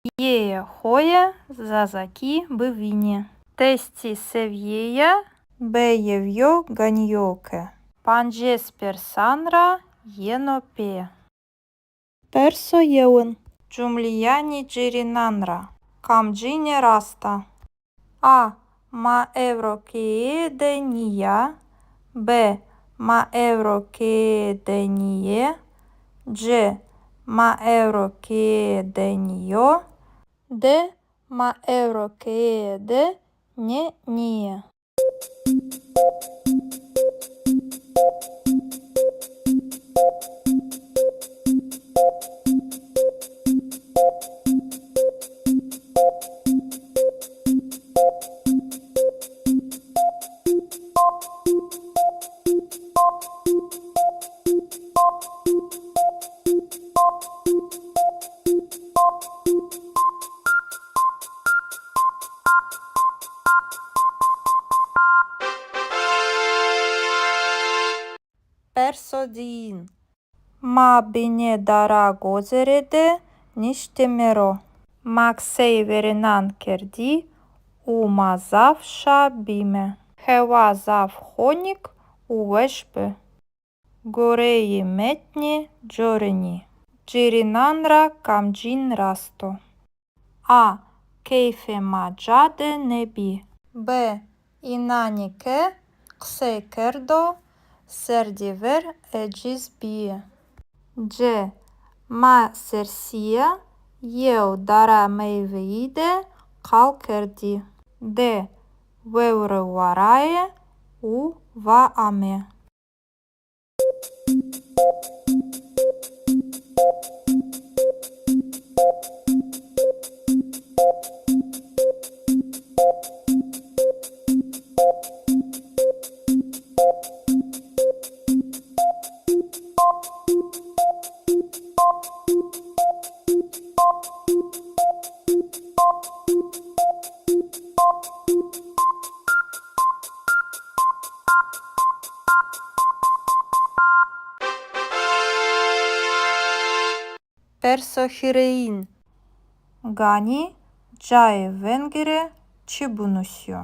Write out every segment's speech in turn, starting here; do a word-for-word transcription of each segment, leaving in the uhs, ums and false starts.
Yê xo yê zazakî bivînî. Testî sevîyeya B yew yo ganî yo ke. Pancês persan ra yeno pê. Perso yewin. Cumleyanê cêrînan ra kamcîne rast a? A. Ma ewro keye de nîya. B. Ma ewro keye de nîyê. C. Ma ewro keye de nîyo. D. Ma ewro keye de nê nîyê. Perso diyin. Ma binê dara gozere de niştîme ro. Ma qiseyê verênan kerdî û ma zaf şa bîme. Hewa zaf honik û weş bi. Goreyê metnê corênî, cêrînan ra kamcîn rast o? A. Keyfê ma ca de nêbî. B. Înanê ke qisey kerdo, serdî ver eciz bîyî. C. Ma sersîya yew dara meyweyî de qal kerdî. D. Vewre varaye û va ame. Perso hîrêyin. Ganî cayê vengî rê çi binusîyo?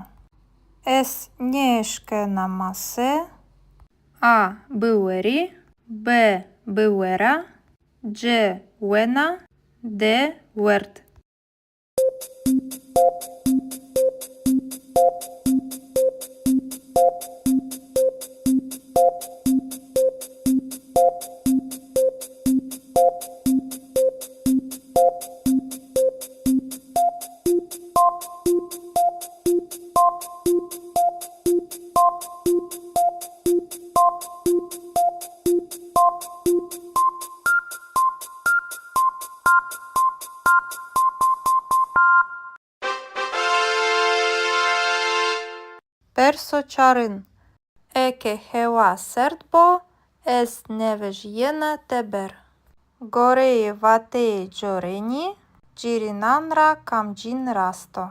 Ez nêeşkena mase. A. Biwerî. B. Biwera. C. Wena. D. Werd. Perso çarin. Eke hewa serd bo, ez nêvejîyena teber. Goreyê vateyê corênî, cêrînan ra kamcîn rast o?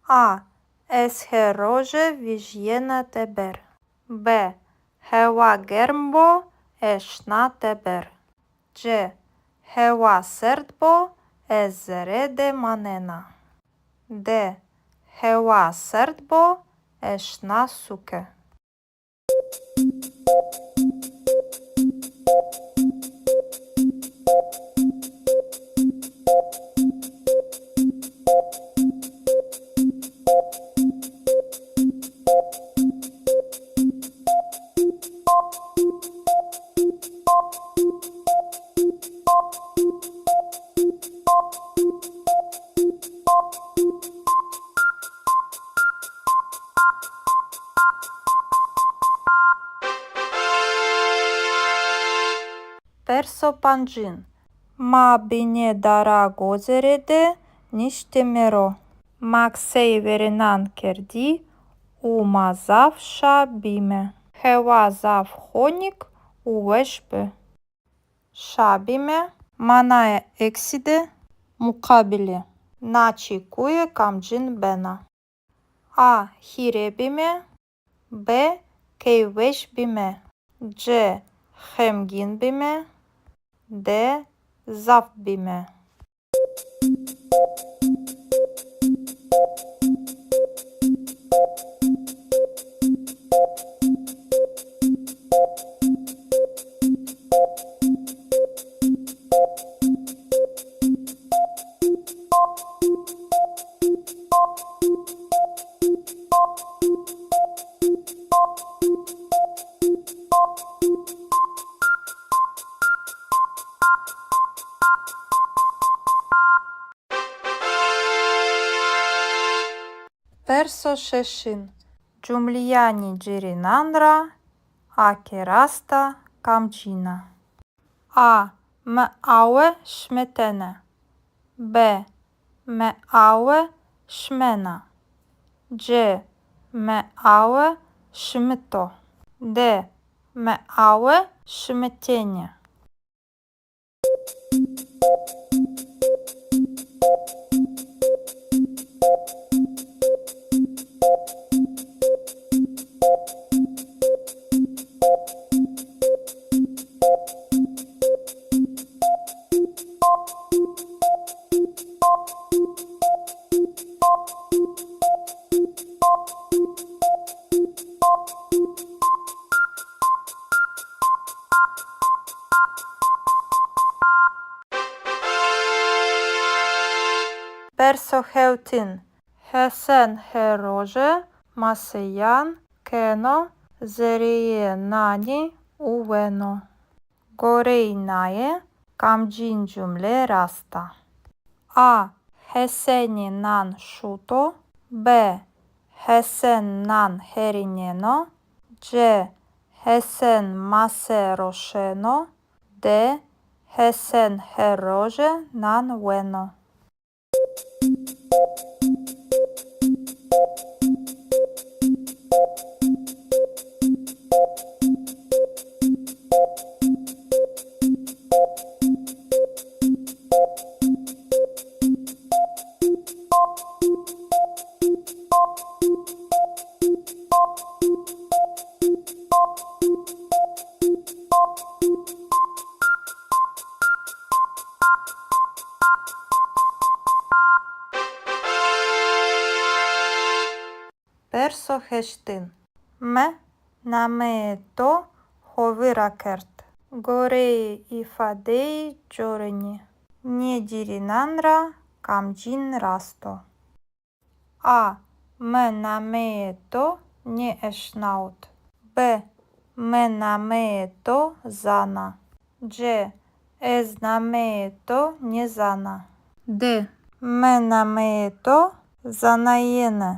A. Ez her roje vejîyena teber. B. Hewa germ bo, ez şina teber. C. Hewa serd bo, ez zere de manena. D. Hewa serd bo, ez şina sûke. Perso pancin. Ma binê dara gozere de niştîme ro. Ma qiseyê verênan kerdî û ma zaf şa bîme. Hewa zaf honik û weş bi. Şa bîme. Manaya eksî de muqabilê na çekuye kamcîn bena? A. Hîrê bîme. B. Keyfweş bîme. C. Xemgîn bîme. D. Zaf bîme. Perso şeşin. Cumleyanê cêrênan ra a ke rast a, kamcîn a? A. Mi awe şimitene. B. Mi awe şimena. C. Mi awe şimito. D. Mi awe şimitêne. Perso hewtin. Hesen her roje maseyan keno zereyê nanî û weno. Goreyê naye kamcîn cumle rast a? A. Hesenî nan şuto. B. Hesen nan herîneno. C. Hesen mase roşeno. D. Hesen her roje nan weno. Perso heştin. Mi nameyê to xo vîr ra kerd. Goreyê îfadeyê corinî, nê cêrênan ra kamcîn rast o? A. Mi nameyê to nêeşnawit. B. Mi nameyê to zana. C. Ez nameyê to nêzana. D. Mi nameyê to zanayêne.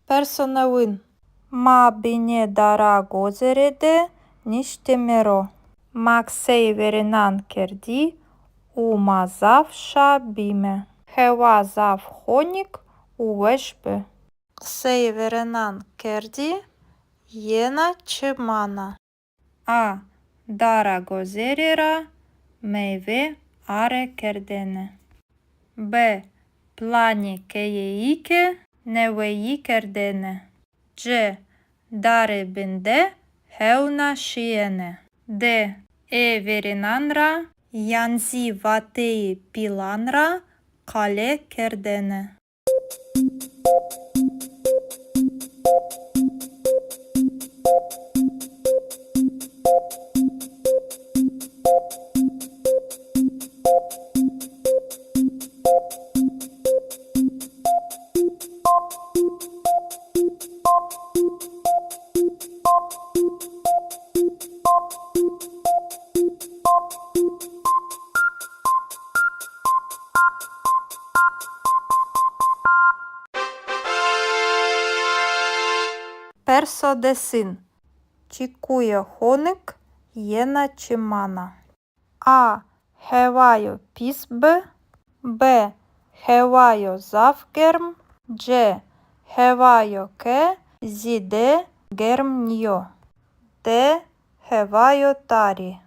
Perso newin. Ma binê dara gozêre de niştîme ro. Ma qiseyê verênan kerdî û ma zaf şa bîme. Hewa zaf honik û weş bi. Qiseyê verênan kerdî, yena çi mana? A. Dara gozêre ra meyve are kerdêne. B. Planê keyeyî ke neweyî kerdêne. C. Dare bin de hewna şîyêne. D. Ê verênan ra yan zî vateyê pîlan ra qale kerdêne. Perso desin. Çekuya honik yena çi mana? A. Hewayo pîs bi. B. Hewayo zaf germ. C. Hewayo ke zêde germ nîyo. D. Hewayo tarî.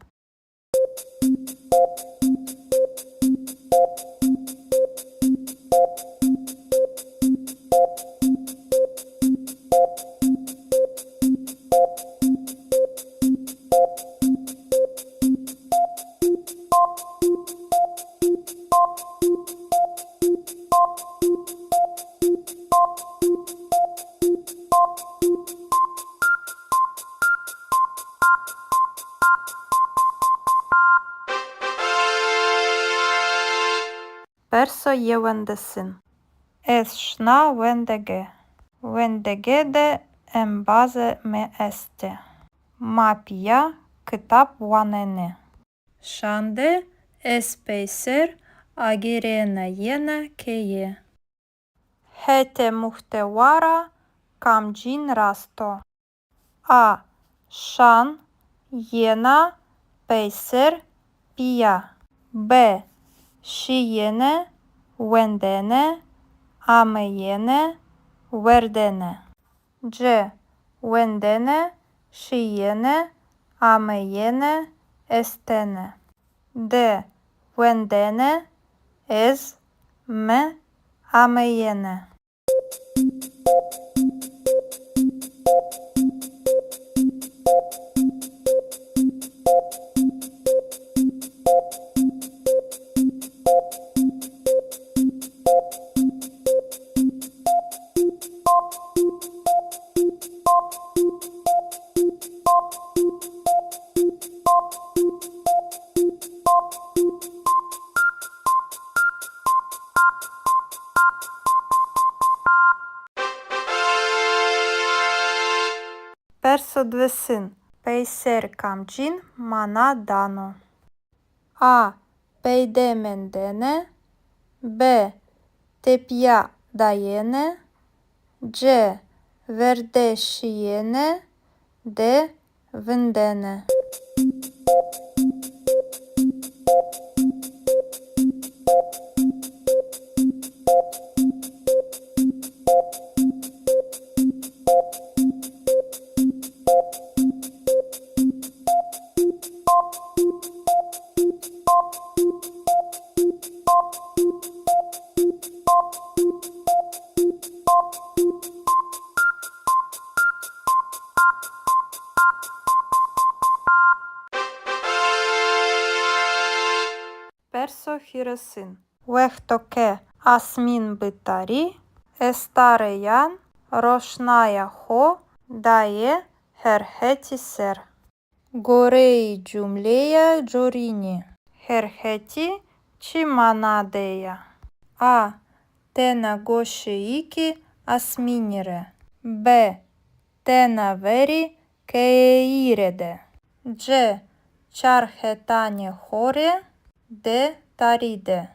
Perso yewendesin. Ez şina wendege. Wendege de embazê mi estê. Ma pîya kitab wanenê. Şan de ez peyser agêrena yena keye. Hetê muhtewa ra kamcîn rast o? A. Şan, yena, peyser, pîya. B. Şîyêne, wendene, ameyêne, werdene. C. Wendene, şîyêne, ameyêne, estene. D. Wendene, ez, mi, ameyêne. Perso diwêsin. Peyser kamcîn mana dano? A. Peyde mendene. B. Tepîya dayene. C. Verde şîyene. D. Vindene. Perso hîrêsin. Wexto ke asmîn bi tarî, estareyan roşnaya xo daye her hetî ser. Goreyê cumleya corînî, her hetî çi mana de ya? A. Tena goşeyêkê asmînî rê. B. Tena verê keyeyî rê de. C. Çar hetanê xo rê. D. Tarî de.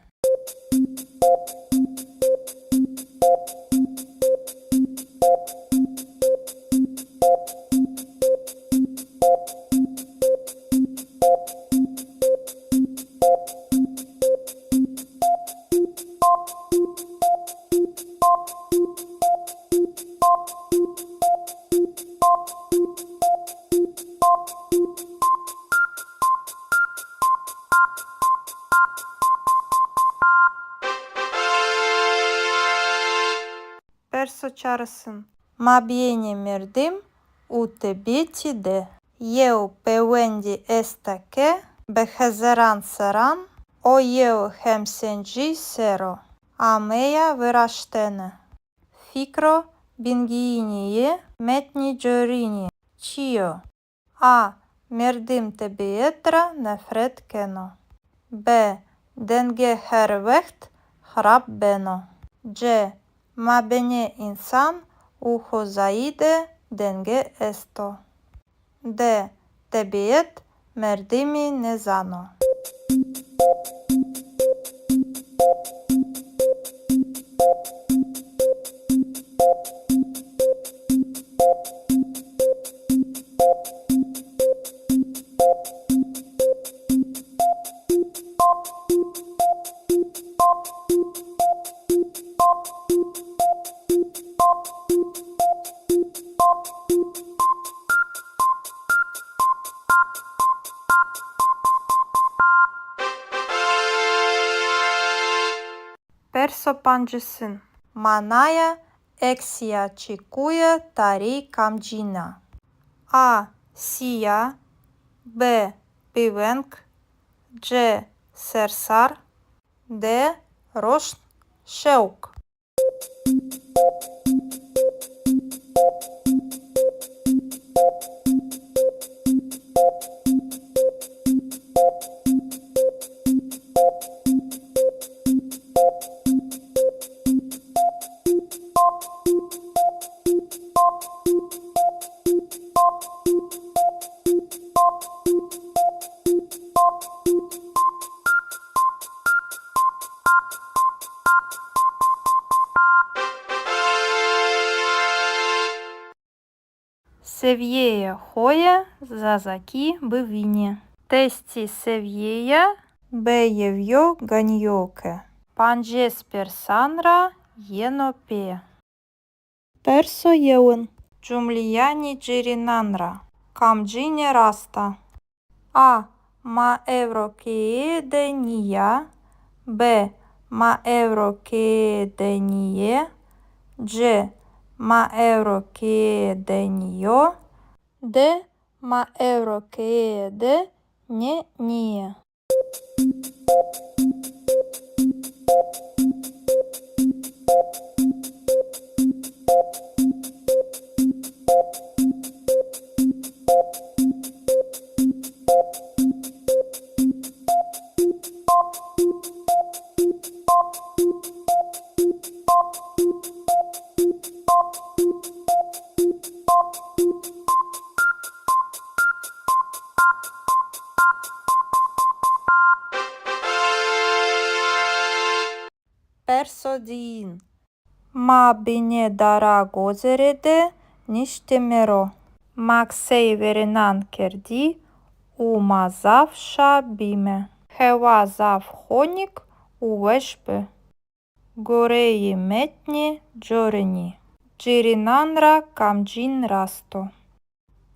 Perso çarêsin. Mabênê merdim û tebîetî de yew pêwendî esta ke bi hezaran serran o yew hemsencî ser o ameya viraştene. Fikro bingeyînî yê metnî corînî çi yo? A. Merdim tebîet ra nefret keno. B. Denge her wext xirab beno. C. Mabênê însan û xozayî de denge esto. D. Tebîet merdimî nêzano. Perso pancêsin. Manaya eksîya çekuya tarî kamcîn a? A. Sîya. B. Bêveng. C. Sersar. D. Roşn, şewq. Sevîyeyê xo yê zazakî bivînî. Testî sevîyeya B yew yo ganî yo ke. Pancês persan ra yeno pê. Perso yewin. Cumleyanê cêrînan ra kamcîne rast a? A. Ma ewro keye de nîya. B. Ma ewro keye de nîyê. C. Ma ewro keye de nîyo. D. Ma ewro keye de nê nîyê. Perso diyin. Ma binê dara gozêre de niştîme ro. Ma qiseyê verênan kerdî û ma zaf şa bîme. Hewa zaf honik û weş bi. Goreyê metnê corênî, cêrînan ra kamcîn rast o?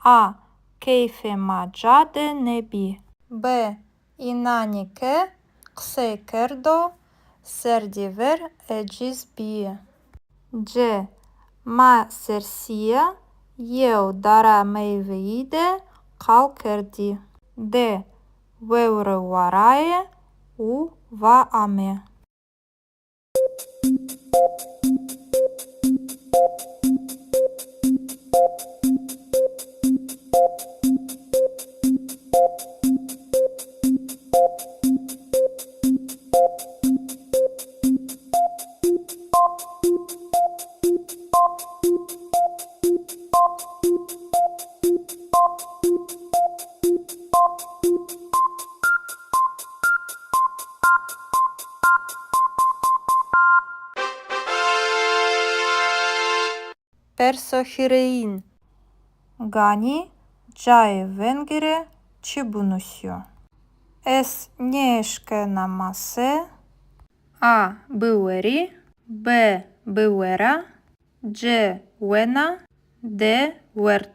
A. Keyfê ma ca de nêbî. B. Înanê ke qisey kerdo, serdî ver eciz bîyî. C. Ma sersîya yew dara meyweyî de qal kerdî. D. Vewre varaye û va ame. Perso hîrêyin. Ganî cayê vengî rê çi binusîyo? Ez nêeşkena mase. A. Biwerî. B. Biwera. C. Wena. D. Werd.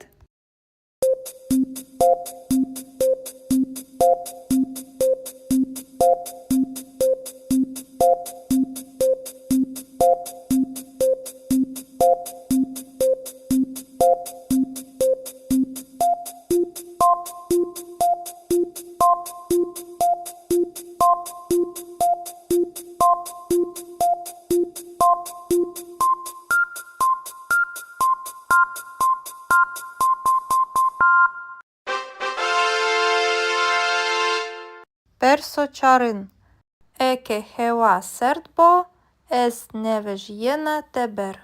Perso çarin. Eke hewa serd bo, ez nêvejîyena teber.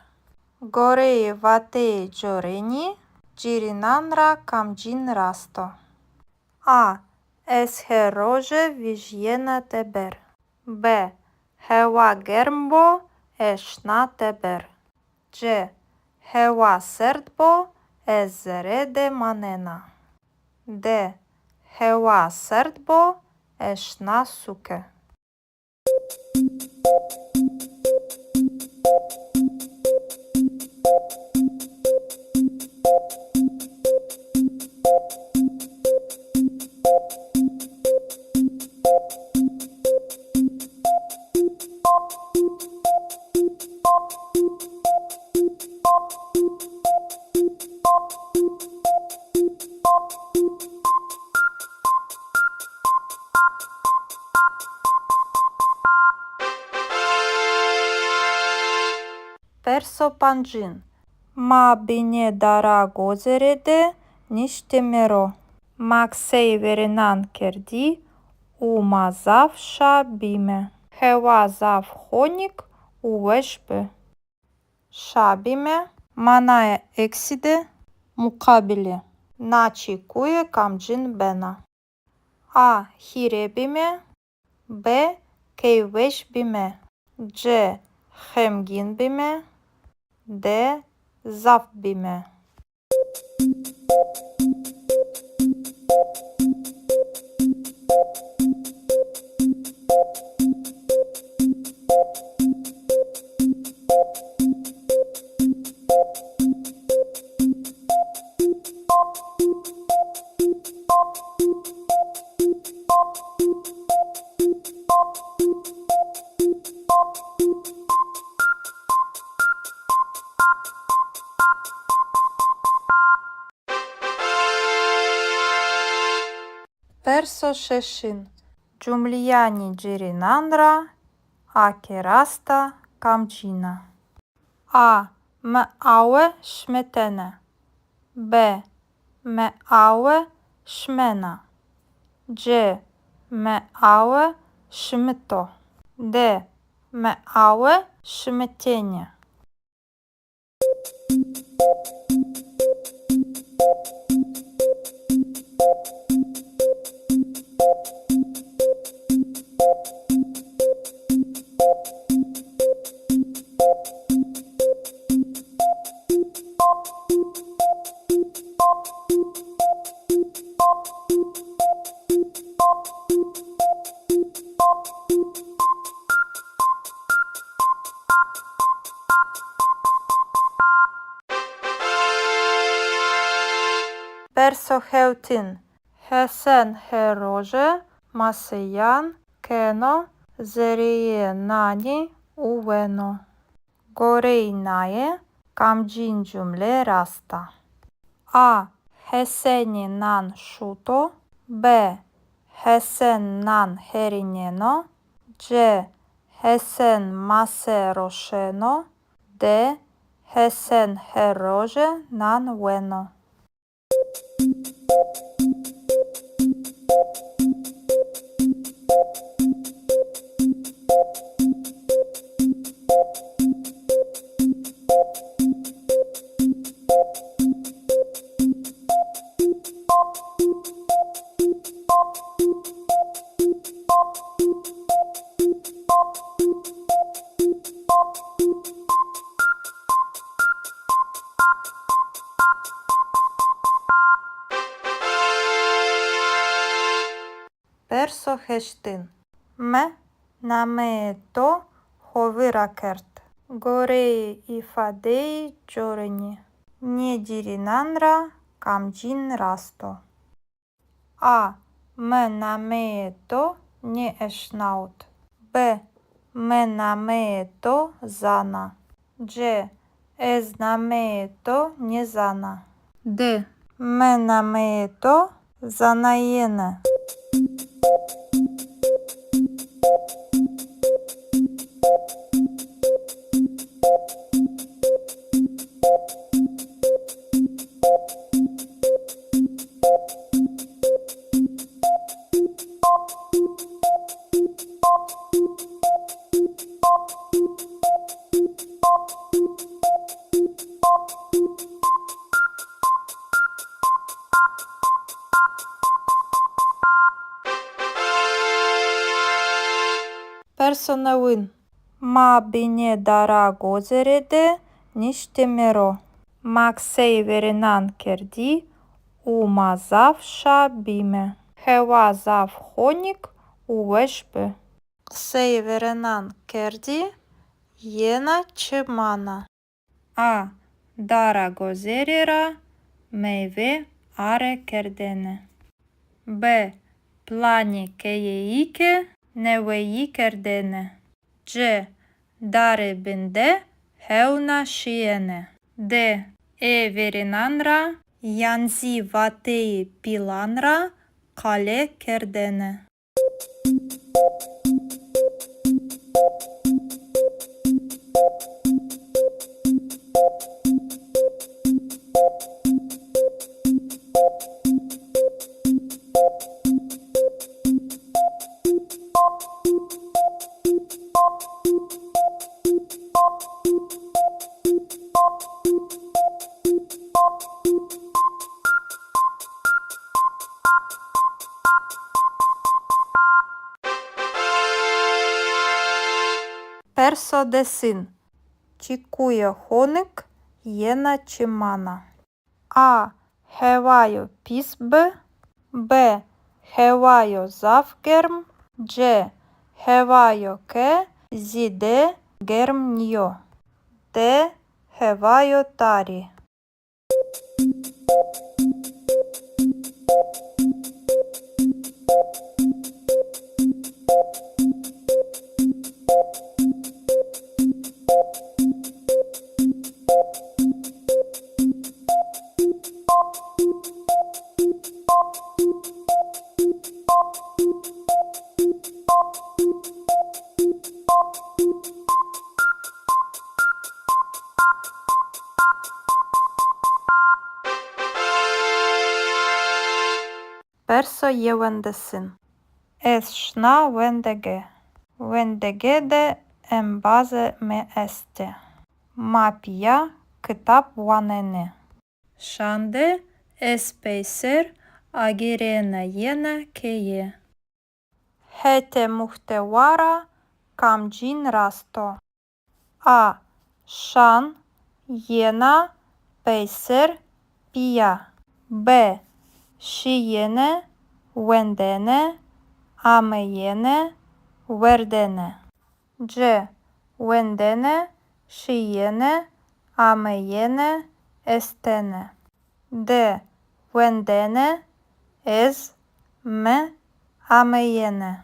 Goreyê vateyê corênî, cêrînan ra kamcîn rast o? A. Ez her roje vejîyena teber. B. Hewa germ bo, ez şina teber. C. Hewa serd bo, ez zere de manena. D. Hewa serd bo, ez şina sûke. Perso pancin. Ma binê dara gozêre de niştîme ro. Ma qiseyê verênan kerdî û ma zaf şa bîme. Hewa zaf honik û weş bi. Şa bîme. Manaya eksî de muqabilê na çekuye kamcîn bena? A. Hîrê bîme. B. Keyfweş bîme. C. Xemgîn bîme. D. Zaf bîme. Perso şeşin. Cumleyanê cêrênan ra a ke rast a, kamcîn a? A. Mi awe şimitene. B. Mi awe şimena. C. Mi awe şimito. D. Mi awe şimitêne. Perso hewtin. Hesen her roje maseyan keno zereyê nanî û weno. Goreyê naye kamcîn cumle rast a? A. Hesenî nan şuto. B. Hesen nan herîneno. C. Hesen mase roşeno. D. Hesen her roje nan weno. Perso heştin. Mi nameyê to xo vîr ra kerd. Goreyê îfadeyê corinî, nê cêrênan ra kamcîn rast o? A. Mi nameyê to nêeşnawit. B. Mi nameyê to zana. C. Ez nameyê to nêzana. D. Mi nameyê to zanayêne. Perso newin. Ma binê dara gozêre de niştîme ro. Ma qiseyê verênan kerdî û ma zaf şa bîme. Hewa zaf honik û weş bi. Qiseyê verênan kerdî, yena çi mana? A. Dara gozêre ra meyve are kerdêne. B. Planê keyeyî ke neweyî kerdêne. C. Dare bin de hewna şîyêne. D. Ê verênan ra yan zî vateyê pîlan ra qale kerdêne. Perso desin. Çekuya honik yena çi mana? A. Hewayo pîs bi. B. Hewayo zaf germ. C. Hewayo ke zêde germ nîyo. D. Hewayo tarî. Perso yewendesin. Ez şina wendege. Wendege de embazê mi estê. Ma pîya kitab wanenê. Şande ez peyser agêrena yena keye. Hetê muhtewa ra kamcîn rast o? A. Şan, yena, peyser, pîya. B. Şîyêne, wendene, ameyêne, werdene. C. Wendene, şîyêne, ameyêne, estene. D. Wendene, ez, mi, ameyêne.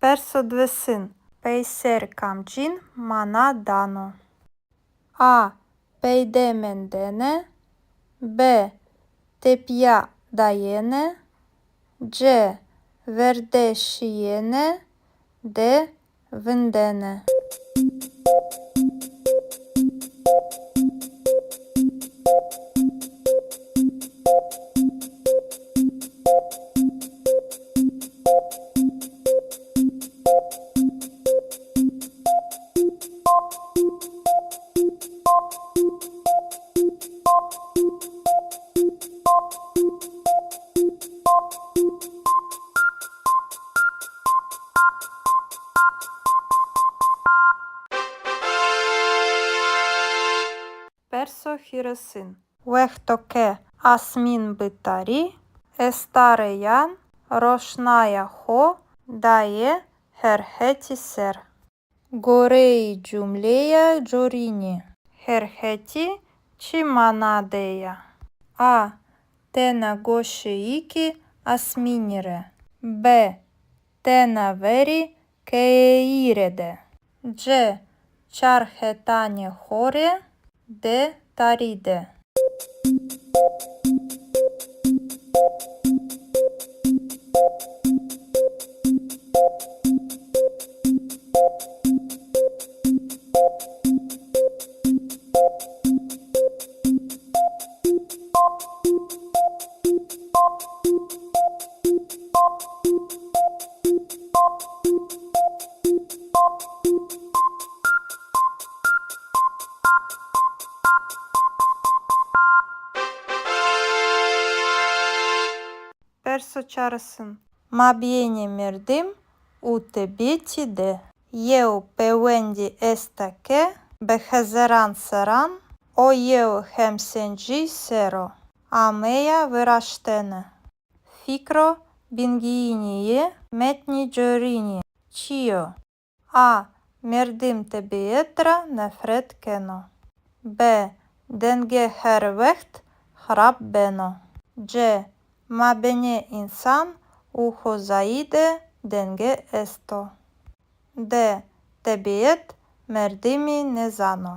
Perso diwêsin. Peyser kamcîn mana dano? A. Peyde mendene. B. Tepîya dayene. C. Verde şîyene. D. Vindene. Perso hîrêsin. Wexto ke asmîn bi tarî, estareyan roşnaya xo daye her hetî ser. Goreyê cumleya corînî, her hetî çi mana de ya? A. Tena goşeyêkê asmînî rê. B. Tena verê keyeyî rê de. C. Çar hetanê xo rê. D. Tarî de. Perso çarêsin. Mabênê merdim û tebîetî de yew pêwendî esta ke bi hezaran serran o yew hemsencî ser o ameya viraştene. Fikro bingeyînî yê metnî corînî çi yo? A. Merdim tebîet ra nefret keno. B. Denge her wext xirab beno. C. Mabênê însan û xozayî de denge esto. D. Tebîet merdimî nêzano.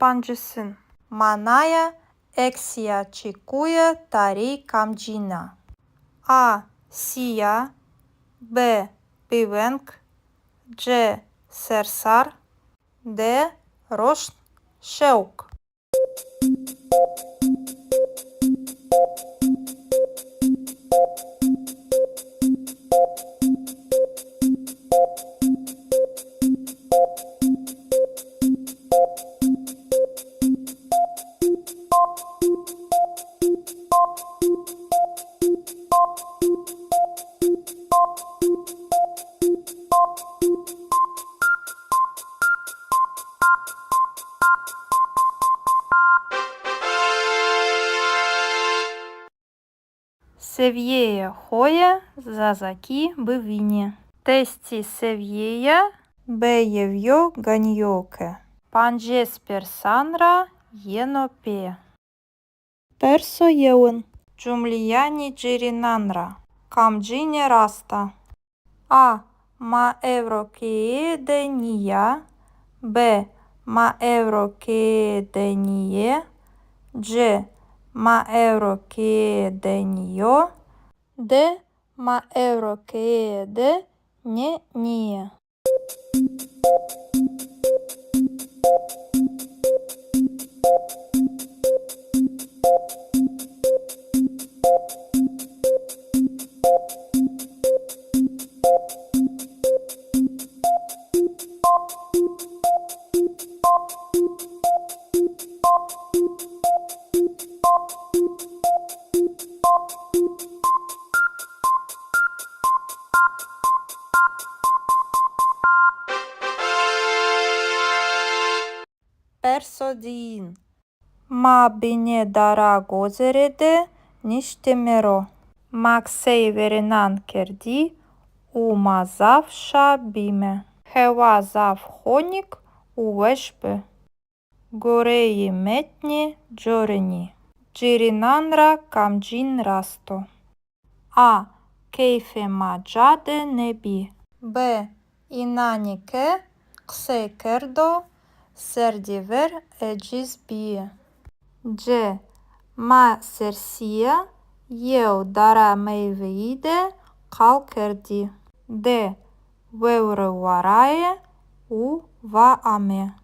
Pancêsin. Manaya eksîya çekuye tarî kamcîn a? A. Sîya. B. Bêveng. C. Sersar. D. Roşn, şewq. Sevîyeyê xo yê zazakî bivînî. Testî sevîyeya B yew yo ganî yo ke pancês persan ra yeno pê. Perso yewin. Cumleyanê cêrênan ra kamcîne rast a? A. Ma ewro keye de nîya. B. Ma ewro keye de nîyê. C. Ma ewro keye de nîyo. D. Ma ewro keye de nê nîyê. Perso diyin. Ma binê dara gozêre de niştîme ro. Ma qiseyê verênan kerdî û ma zaf şa bîme. Hewa zaf honik û weş bi. Goreyê metnê corênî, cêrênan ra kamcîn rast o? A. Keyfê ma ca de nêbî. B. Înanê ke qisey kerdo serdî ver eciz bîyî. C. Ma sersîya yew dara meyweyî de qal kerdî. D. Vewre varaye û va ame.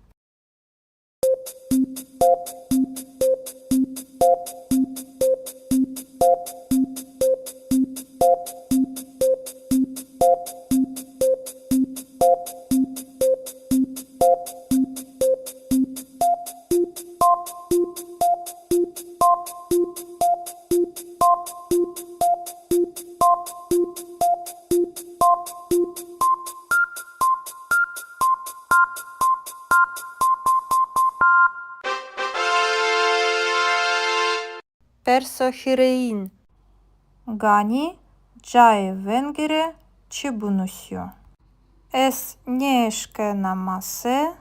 Perso hîrêyin. Ganî cayê vengî rê çi binusîyo? Ez nêeşkena mase.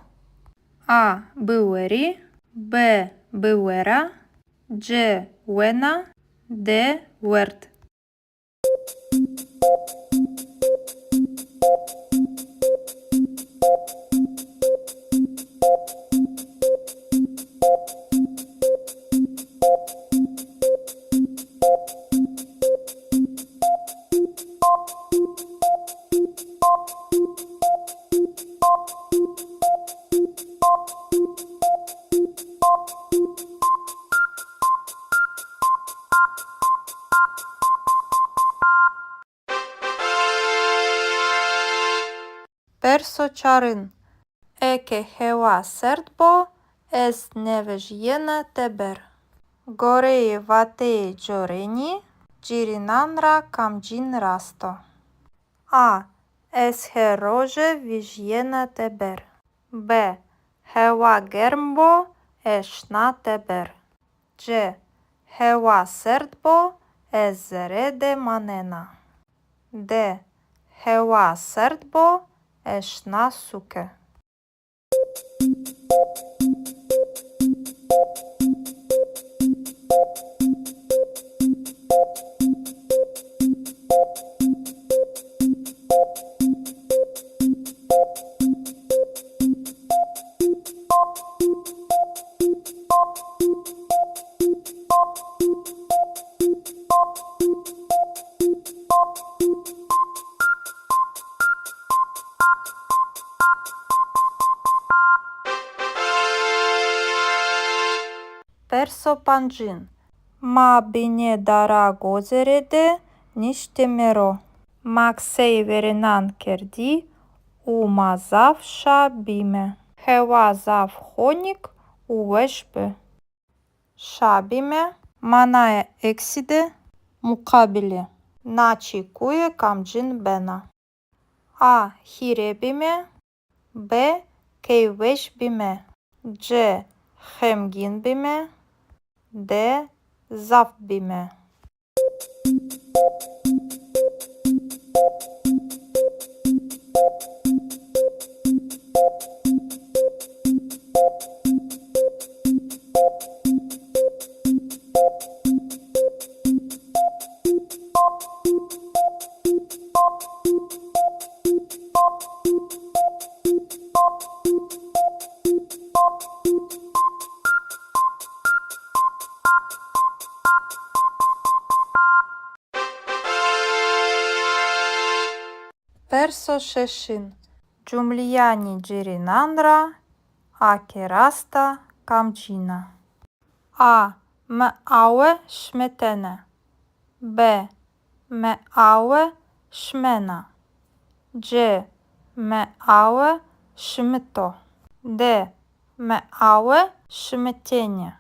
A. Biwerî. B. Biwera. C. Wena. D. Werd. Perso çarin. Eke hewa serd bo, ez nêvejîyena teber. Goreyê vateyê corênî, cêrênan ra kamcîn rast o? A. Ez her roje vejîyena teber. B. Hewa germ bo, ez şina teber. C. Hewa serd bo, ez zere de manena. D. Hewa serd bo, ez şina sûke. Perso pancin. Ma binê dara gozêre de niştîme ro. Ma qiseyê verênan kerdî û ma zaf şa bîme. Hewa zaf honik û weş bi. Şa bîme. Manaya eksî de muqabilê na çekuye kamcîn bena? A. Hîrê bîme. B. Keyfweş bîme. C. Xemgîn bîme. D. Zaf bîme. Perso şeşin. Cumleyanê cêrênan ra a ke rast a, kamcîn a? A. Mi awe şimitene. B. Mi awe şimena. C. Mi awe şimito. D. Mi awe şimitêne.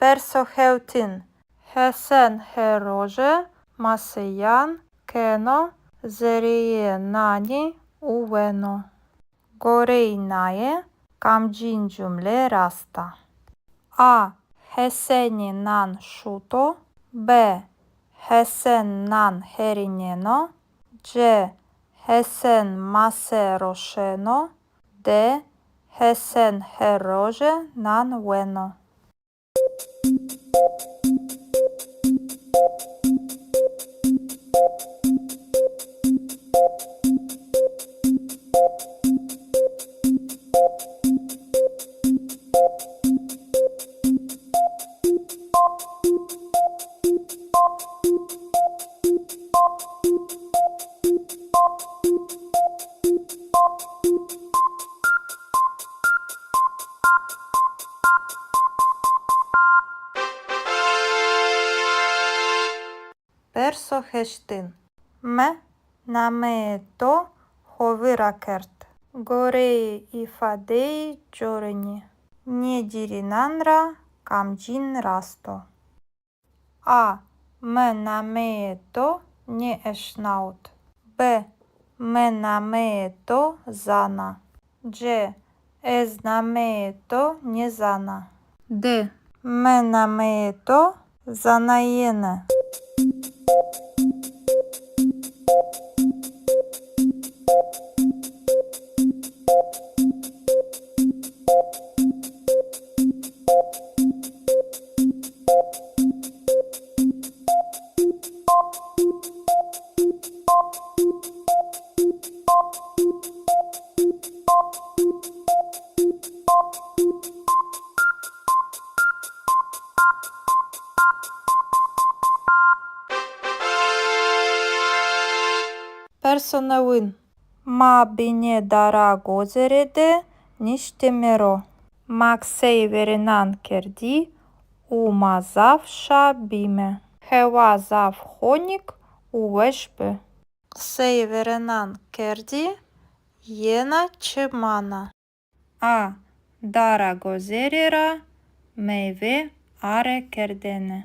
Perso hewtin. Hesen her roje maseyan keno zereyê nanî û weno. Goreyê naye kamcîn cumle rast a? A. Hesenî nan şuto. B. Hesen nan herîneno. C. Hesen mase roşeno. D. Hesen her roje nan weno. Perso heştin. Mi nameyê to xo vîr ra kerd. Goreyê îfadeyê corinî, nê cêrênan ra kamcîn rast o? A. Mi nameyê to nêeşnawit. B. Mi nameyê to zana. C. Ez nameyê to nêzana. D. Mi nameyê to zanayêne. Perso newin. Ma binê dara gozêre de niştîme ro. Ma qiseyê verênan kerdî û ma zaf şa bîme. Hewa zaf honik û weş bi. Qiseyê verênan kerdî, yena çi mana? A. Dara gozêre ra meyve are kerdêne.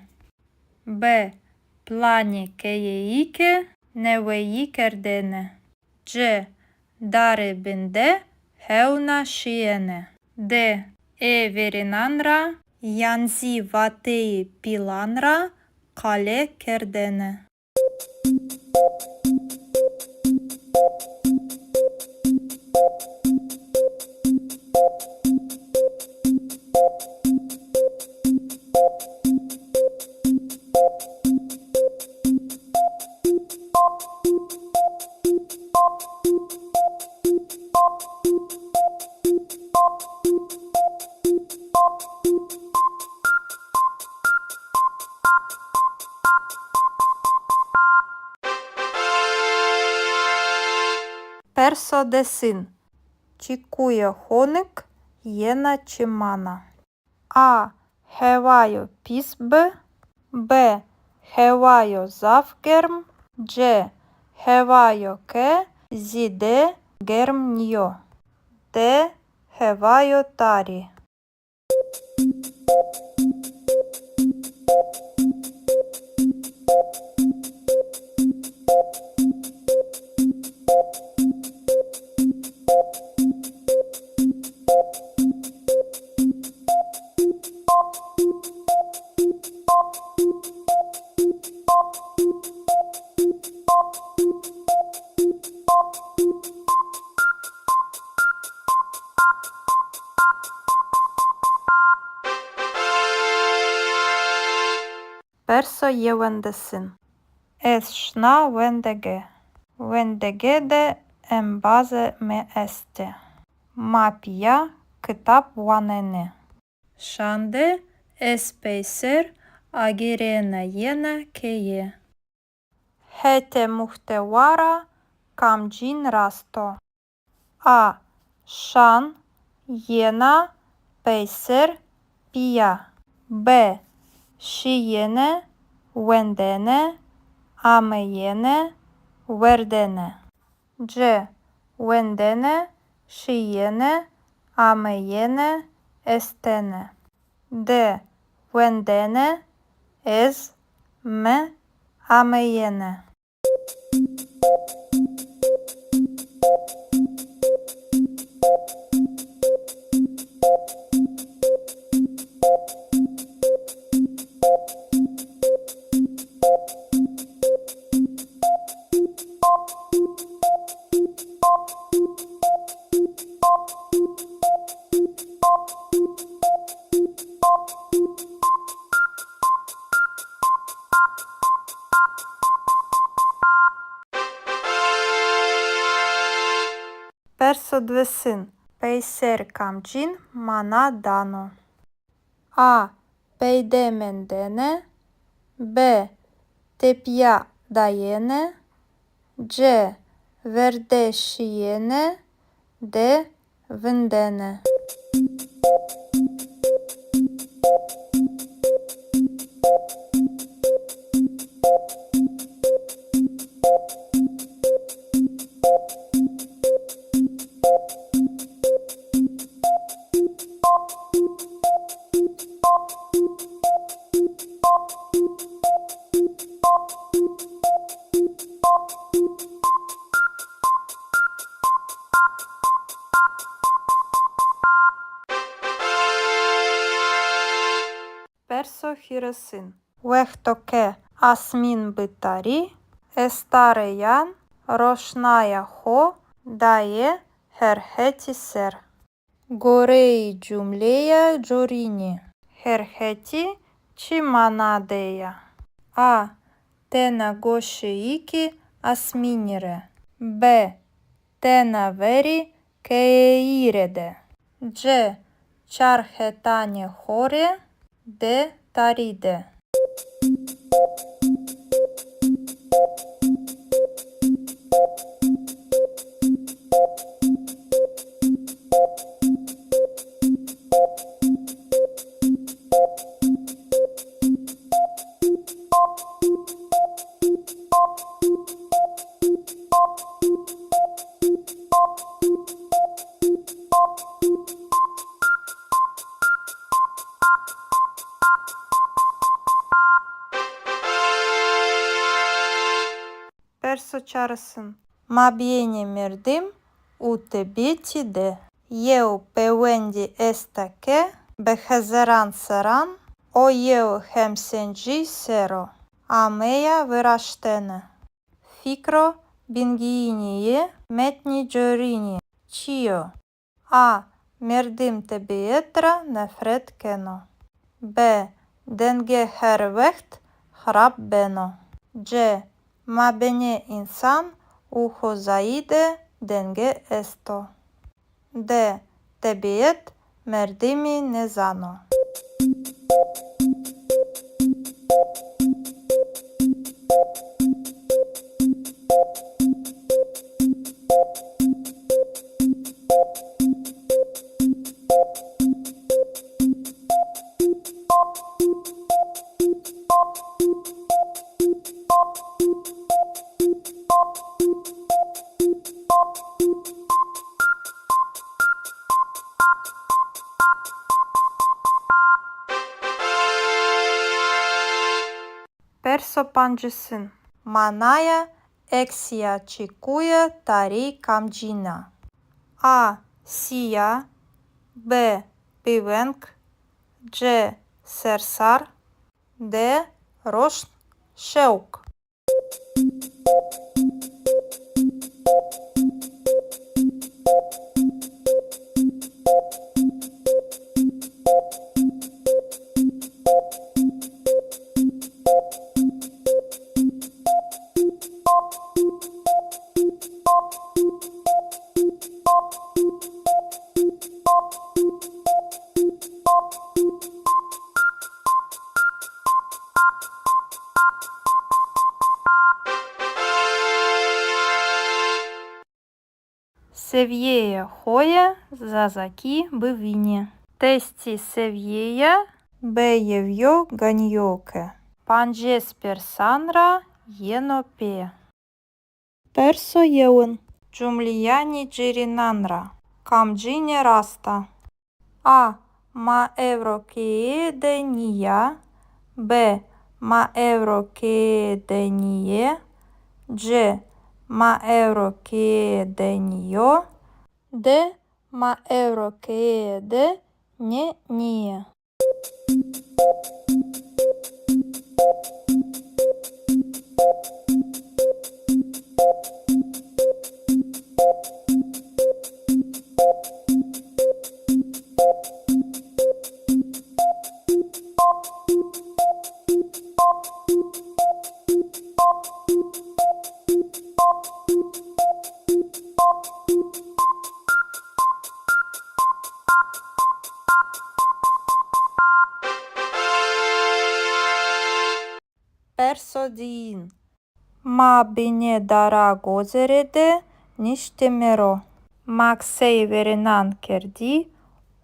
B. Planê keyeyî ke neweyî kerdêne. C. Dare bin de hewna şîyêne. D. Ê verênan ra yan zî vateyê pîlan ra qale kerdêne. Perso desin. Çekuya honik yena çi mana? A. Hewayo pîs bi. B. Hewayo zaf germ. C. Hewayo ke zêde germ nîyo. D. Hewayo tarî. Perso yewendesin. Ez şina wendege. Wendege de embazê mi estê. Ma pîya kitab wanenê. Şan de ez peyser agêrena yena keye. Hetê muhtewa ra kamcîn rast o? A. Şan, yena, peyser, pîya. B. Şîyêne, wendene, ameyêne, werdene. C. Wendene, şîyêne, ameyêne, estene. D. Wendene, ez, mi, ameyêne. Perso diwêsin. Peyser kamcîn mana dano? A. Peyde mendene. B. Tepîya dayene. C. Verde şîyene. D. Vindene. Perso hîrêsin. Wexto ke asmîn bi tarî, estareyan roşnaya xo daye her hetî ser. Goreyê cumleya corînî, her hetî çi mana de ya? A. Tena goşeyêkê asmînî rê. B. Tena verê keyeyî rê de. C. Çar hetanê xo rê. D. Tarî de. Perso çarêsin. Mabênê merdim û tebîetî de yew pêwendî esta ke bi hezaran serran o yew hemsencî ser o ameya viraştene. Fikro bingeyînî yê metnî corînî çi yo? A. Merdim tebîet ra nefret keno. B. Denge her wext xirab beno. C. Mabênê însan û xozayî de denge esto. D. Tebîet merdimî nêzano. Perso pancisin. Manaya eksîya çekuye tarî kamcîn a? A. Sîya. B. Bêveng. C. Sersar. D. Roşn, şewq. Sevîyeyê xo yê zazakî bivînî. Testî sevîyeya B yew yo ganî yo ke pancês persan ra yeno pê. Perso yewin. Cumleyanê cêrênan ra kamcîne rast a? A. Ma ewro keye de nîya. B. Ma ewro keye de nîyê. C. Ma ewro keye de nîyo. D. Ma ewro keye de nê nîyê. Perso diyin. Ma binê dara gozere de niştîme ro. Ma qiseyê verênan kerdî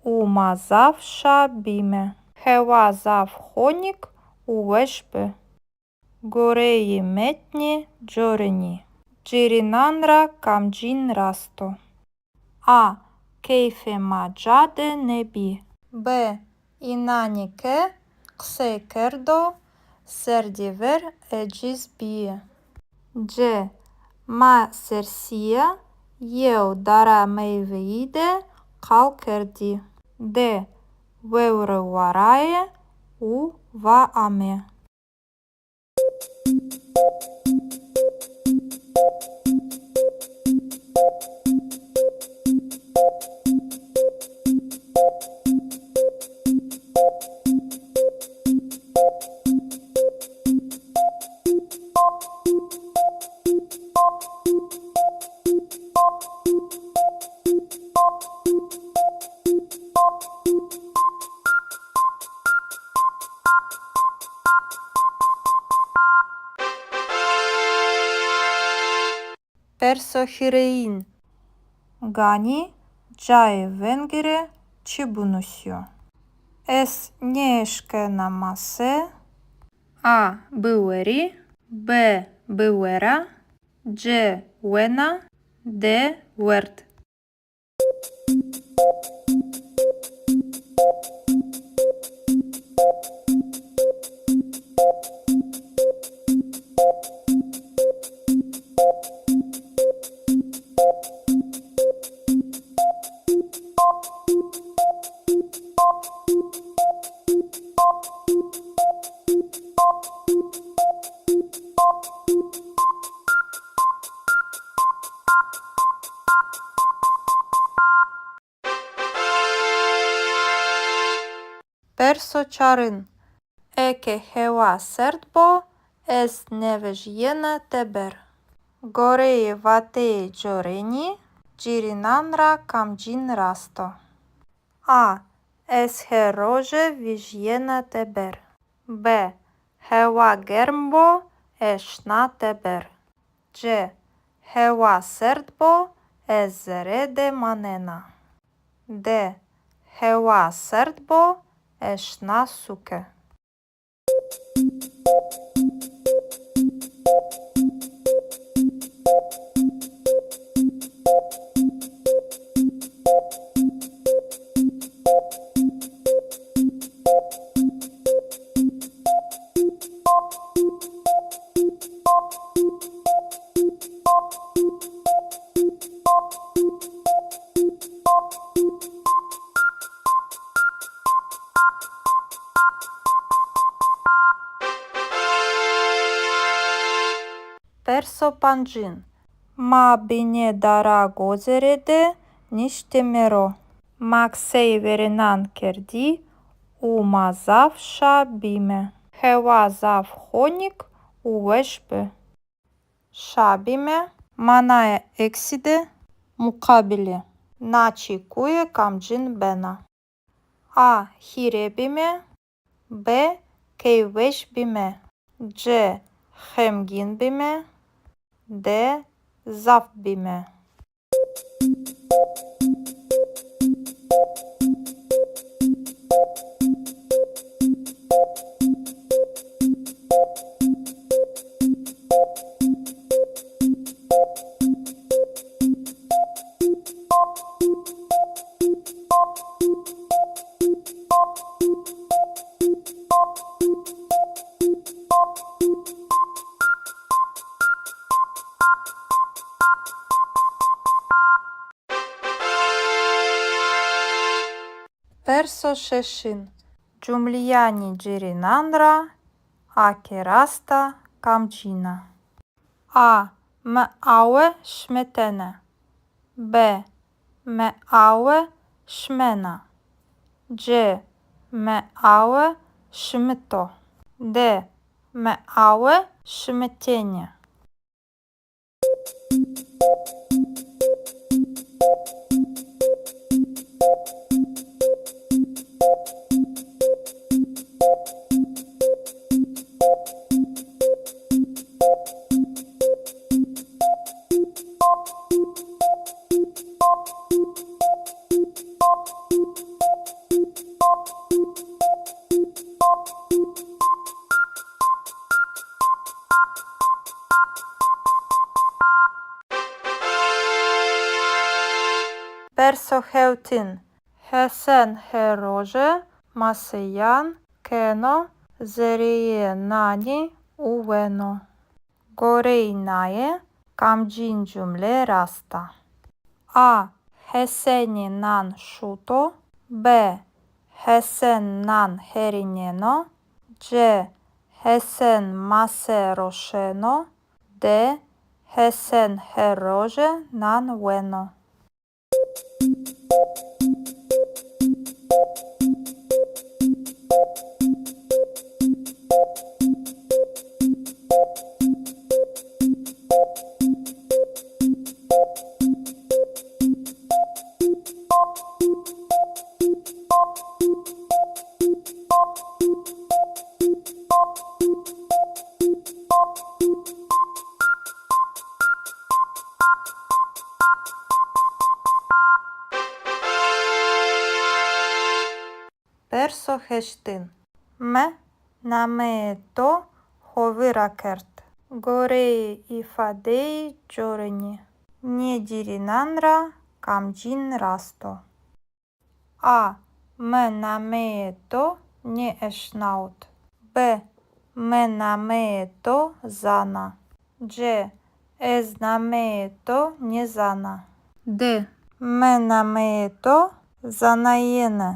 û ma zaf şa bîme. Hewa zaf honik û weş bi. Goreyê metnê corênî, cêrênan ra kamcîn rast o? A. Keyfê ma ca de nêbî. B. Înanê ke qisey kerdo, serdî ver eciz bîyî. C. Ma sersîya yew dara meyweyî de qal kerdî. D. Vewre varaye û va ame. Perso hîrêyin. Ganî cayê vengî rê çi binusîyo? Ez nêeşkena mase. A. Biwerî. B. Biwera. C. Wena. D. Werd. Perso çarin. Eke hewa serd bo, ez nêvejîyena teber. Goreyê vateyê corênî, cêrênan ra kamcîn rast o? A. Ez her roje vejîyena teber. B. Hewa germ bo, ez şina teber. C. Hewa serd bo, ez zere de manena. D. Hewa serd bo, ez şina sûke. Perso pancin. Ma binê dara gozêre de niştîme ro. Ma qiseyê verênan kerdî û ma zaf şa bîme. Hewa zaf honik û weş bi. Şa bîme. Manaya eksî de muqabilê na çekuye kamcîn bena? A. Hîrê bîme. B. Keyfweş bîme. C. Xemgîn bîme. D. Zaf bîme. Perso şeşin. Cumleyanê cêrênan ra a ke rast a, kamcîn a? A. Mi awe şimitene. B. Mi awe şimena. C. Mi awe şimito. D. Mi awe şimitêne. Perso hewtin. Hesen her roje maseyan keno zereyê nanî û weno. Goreyê naye kamcîn cumle rast a? A. Hesenî nan şuto. B. Hesen nan herîneno. C. Hesen mase roşeno. D. Hesen her roje nan weno. Perso heştin. Mi nameyê to xo vîr ra kerd. Goreyê îfadeyê corinî, nê cêrênan ra kamcîn rast o? A. Mi nameyê to nêeşnawit. B. Mi nameyê to zana. C. Ez nameyê to nêzana. D. Mi nameyê to zanayêne.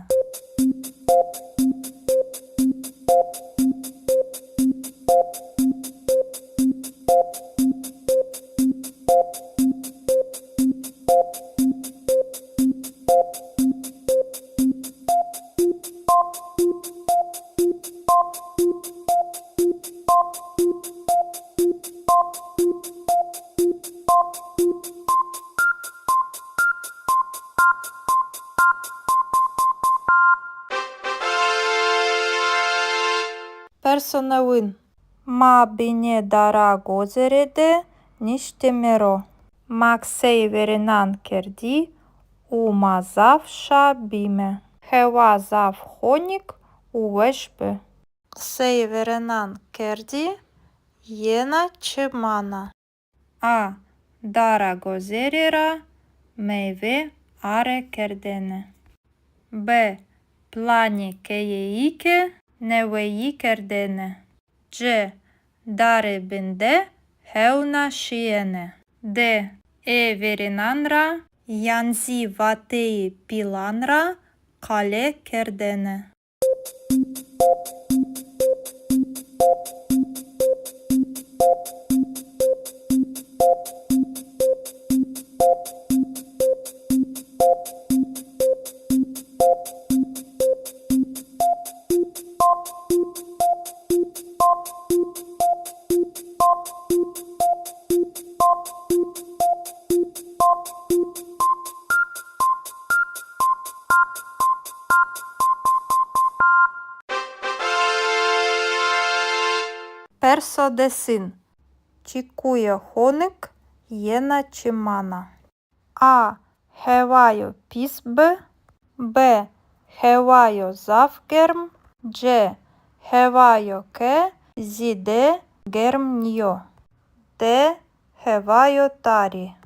Perso newin. Ma binê dara gozêre de niştîme ro. Ma qiseyê verênan kerdî û ma zaf şa bîme. Hewa zaf honik û weş bi. Qiseyê verênan kerdî, yena çi mana? A. Dara gozêre ra meyve are kerdene. B. Planê keyeyî ke neweyî kerdene. C. Dare bin de hewna şîyene. D. Ê verênan ra yan zî vateyê pîlan ra qale kerdene. Perso desin. Çekuya honik yena çi mana? A. Hewayo pîs bi. B. Hewayo zaf germ. C. Hewayo ke zêde germ nîyo. D. Hewayo tarî.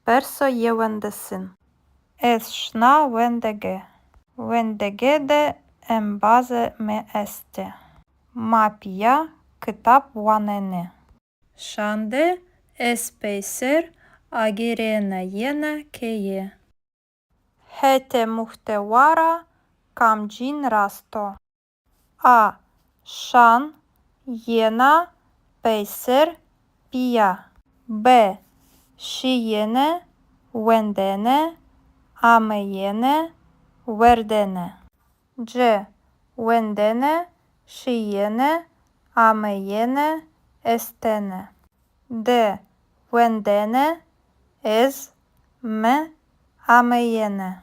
Perso yewendesin. Ez şina wendege. Wendege de embazê mi estê. Ma pîya kitab wanenê. Şan de ez peyser agêrena yena keye. Hetê muhtewa ra kamcîn rast o? A. Şan, yena, peyser, pîya. B. Şîyêne, wendene, ameyêne, werdene. C. Wendene, şîyêne, ameyêne, estene. D. Wendene, ez, mi, ameyêne.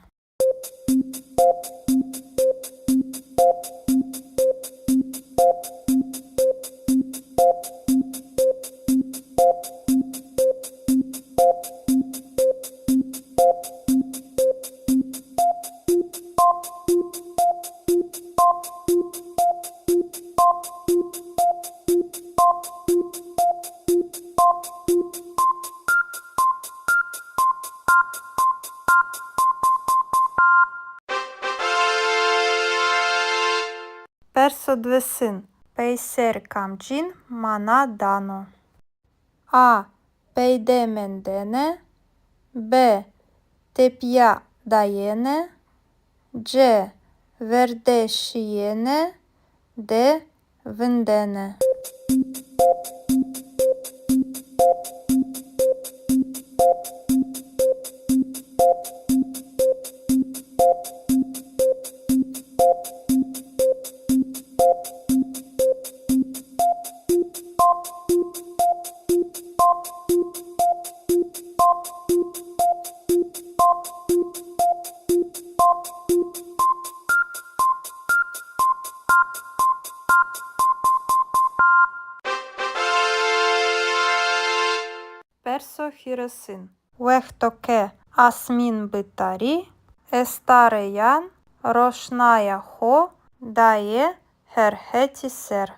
Perso diwêsin. Peyser kamcîn mana dano? A. Peyde mendene. B. Tepîya dayene. C. Verde şîyene. D. Vindene. Perso hîrêsin. Wexto ke asmîn bi tarî, estareyan roşnaya xo daye her hetî ser.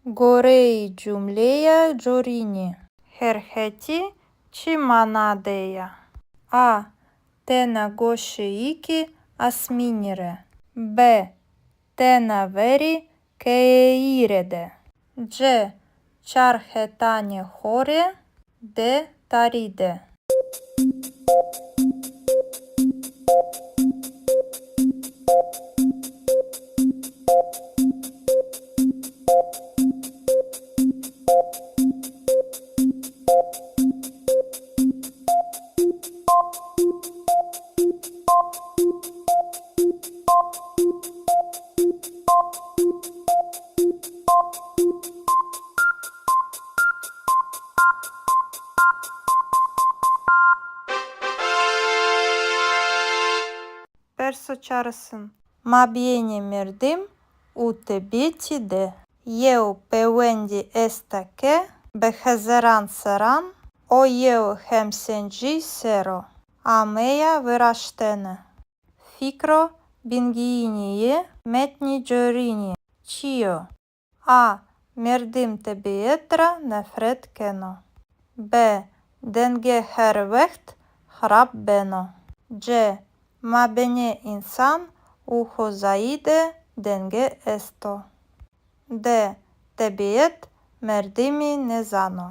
Goreyê cumleya corînî, her hetî çi mana de ya? A. Tena goşeyêkê asmînî rê. B. Tena verê keyeyî rê de. C. Çar hetanê xo rê. D. Tarî de. Perso çarêsin. Mabênê merdim û tebîetî de yew pêwendî esta ke bi hezaran serran o yew hemsencî ser o ameya viraştene. Fikro bingeyînî yê metnî corînî çi yo? A. Merdim tebîet ra nefret keno. B. Denge her wext xirab beno. C. Mabênê însan û xozayî de denge esto. D. Tebîet merdimî nêzano.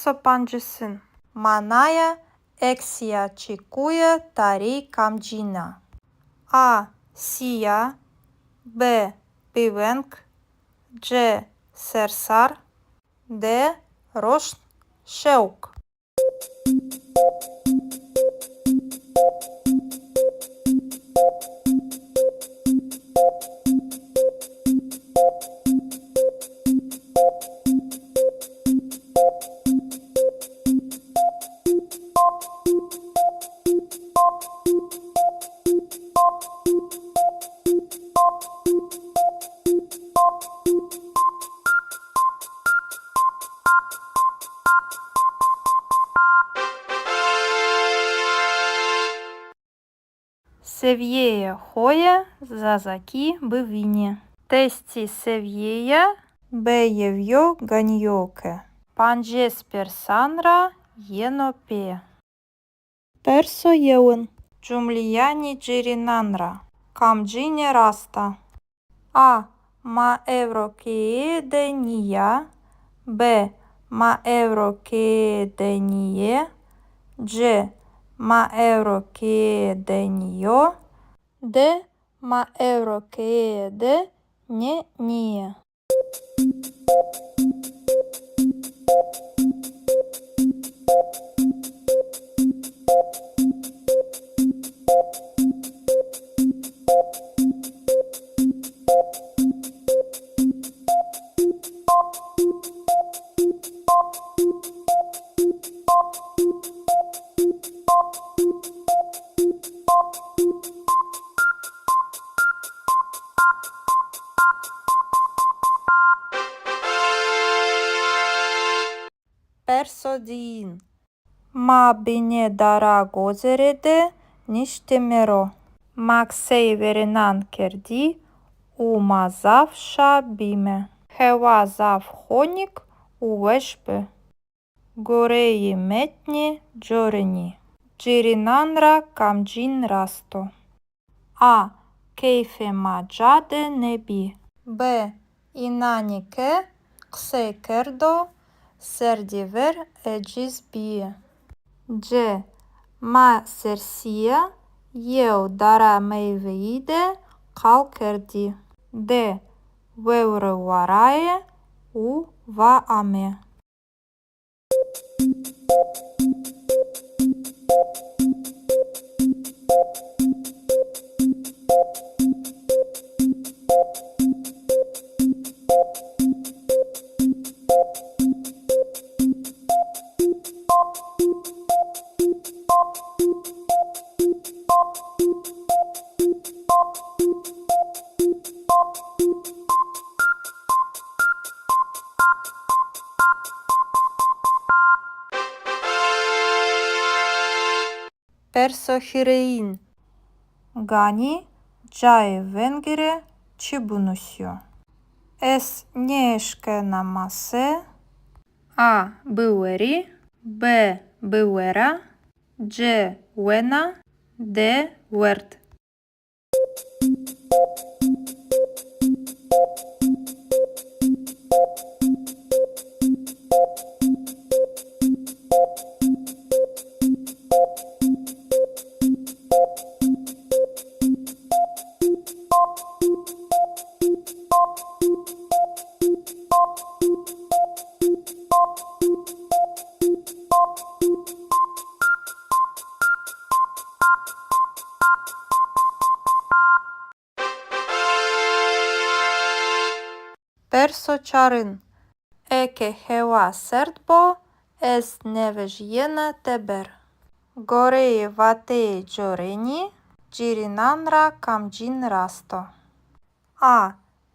Perso pancisin. Manaya eksîya çekuye tarî kamcîn a? A. Sîya. B. Bêveng. C. Sersar. D. Roşn, şewq. Sevîyeyê xo yê zazakî bivînî. Testê sevîyeya B yew yo ganî yo ke pancês persan ra yeno pê. Perso yewin. Cumleyanê cêrênan ra kamcîne rast a? A. Ma ewro keye de nîya. B. Ma ewro keye de nîyê. C. Ma ewro keye de nîyo. D. Ma ewro keye de nê nîyê. Perso diyin. Ma binê dara gozêre de niştîme ro. Ma qiseyê verênan kerdî û ma zaf şa bîme. Hewa zaf honik û weş bi. Goreyê metnê corênî, cêrênan ra kamcîn rast o? A. Keyfê ma ca de nêbî. B. Înanê ke qisey kerdo, serdî ver eciz bîyî. C. Ma sersîya yew dara meyweyî de qal kerdî. D. Vewre varaye û va ame. Perso hîrêyin. Ganî cayê vengî rê çi binusîyo? Ez nêeşkena mase. A. Biwerî. B. Biwera. C. Wena. D. Werd. Perso çarin. Eke hewa serd bo, ez nêvejîyena teber. Goreyê vateyê corênî, cêrênan ra kamcîn rast o? A.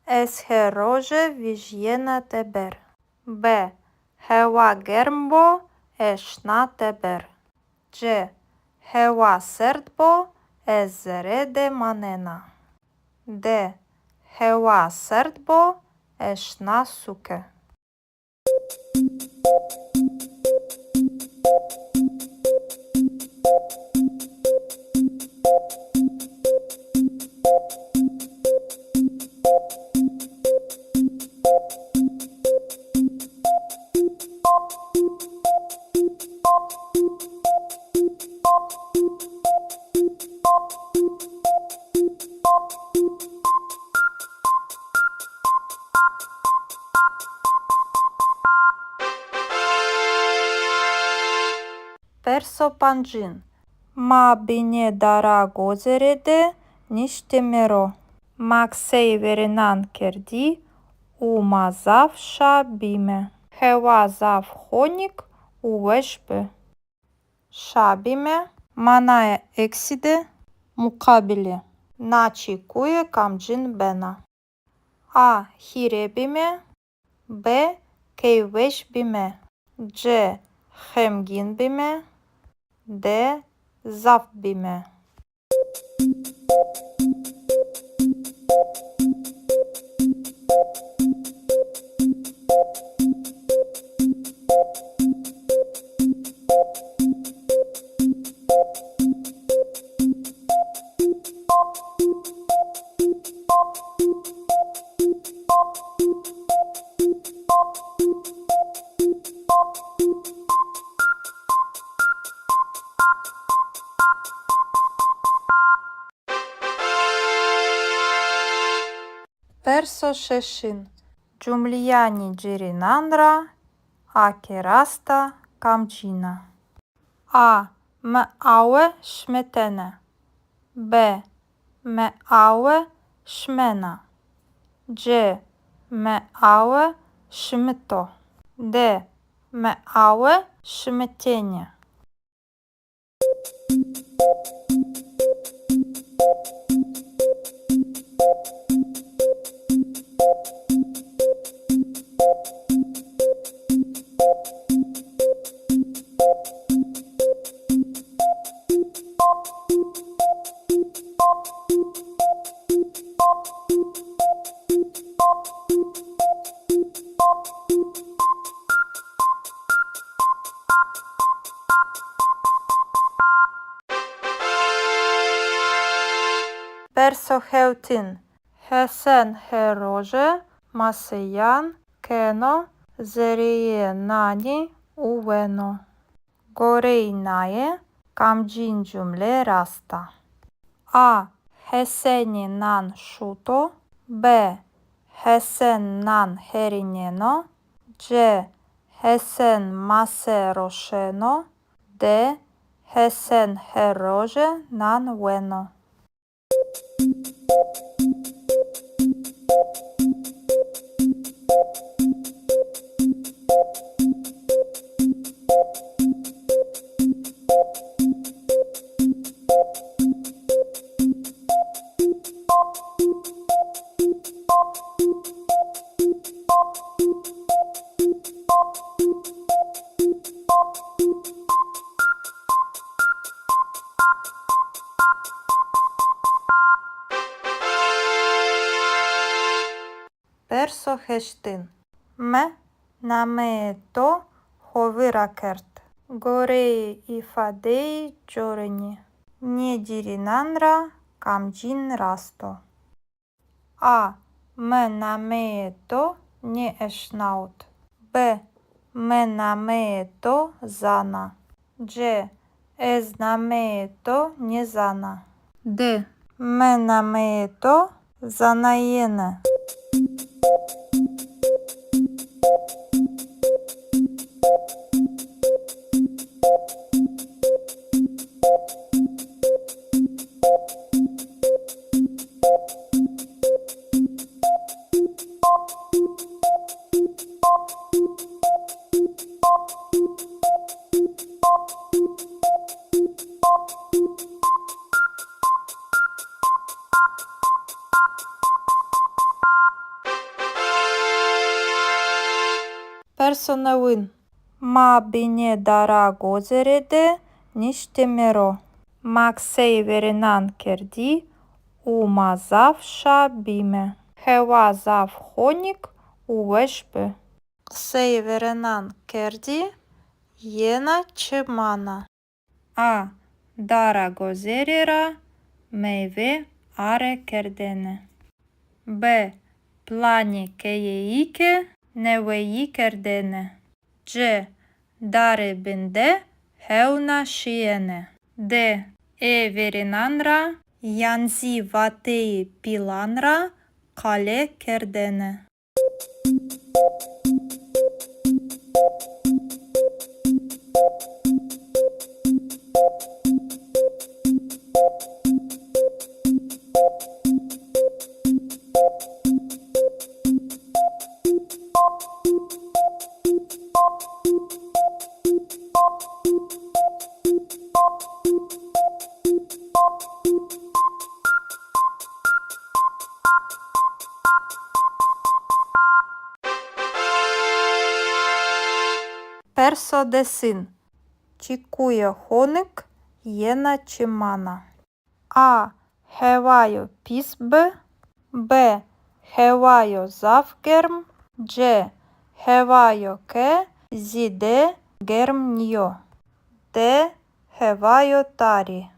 Ez her roje vejîyena teber. B. Hewa germ bo, ez şina teber. C. Hewa serd bo, ez zere de manena. D. Hewa serd bo, ez şina sûke. Perso pancin. Ma binê dara gozêre de niştîme ro. Ma qiseyê verênan kerdî û ma zaf şa bîme. Hewa zaf honik û weş bi. Şa bîme. Manaya eksî de muqabilê na çekuye kamcîn bena? A. Hîrê bîme. B. Keyfweş bîme. C. Xemgîn bîme. D. Zaf bîme. Perso şeşin. Cumleyanê cêrênan ra a ke rast a, kamcîn a? A. Mi awe şimitene. B. Mi awe şimena. C. Mi awe şimito. D. Mi awe şimitêne. Perso hewtin. Hesen her roje maseyan keno zereyê nanî û weno. Goreyê naye kamcîn cumle rast a? A. Hesenî nan şuto. B. Hesen nan herîneno. C. Hesen mase roşeno. D. Hesen her roje nan weno. Perso heştin. Mi nameyê to xo vîr ra kerd. Goreyê îfadeyê corinî, nê cêrênan ra kamcîn rast o? A. Mi nameyê to nêeşnawit. B. Mi nameyê to zana. C. Ez nameyê to nêzana. D. Mi nameyê to zanayêne. Perso newin. Ma binê dara gozêre de niştîme ro. Ma qiseyê verênan kerdî û ma zaf şa bîme. Hewa zaf honik û weş bi. Qiseyê verênan kerdî, yena çi mana? A. Dara gozêre ra meyve are kerdêne. B. Planê keyeyî ke neweyî kerdêne. C. Dare bin de hewna şîyêne. D. Ê verênan ra yan zî vateyê pîlan ra qale kerdêne. Perso desin. Çekuya honik yena çi mana? A. Hewayo pîs bi. B. Hewayo zaf germ. C. Hewayo ke zêde germ nîyo. D. Hewayo tarî.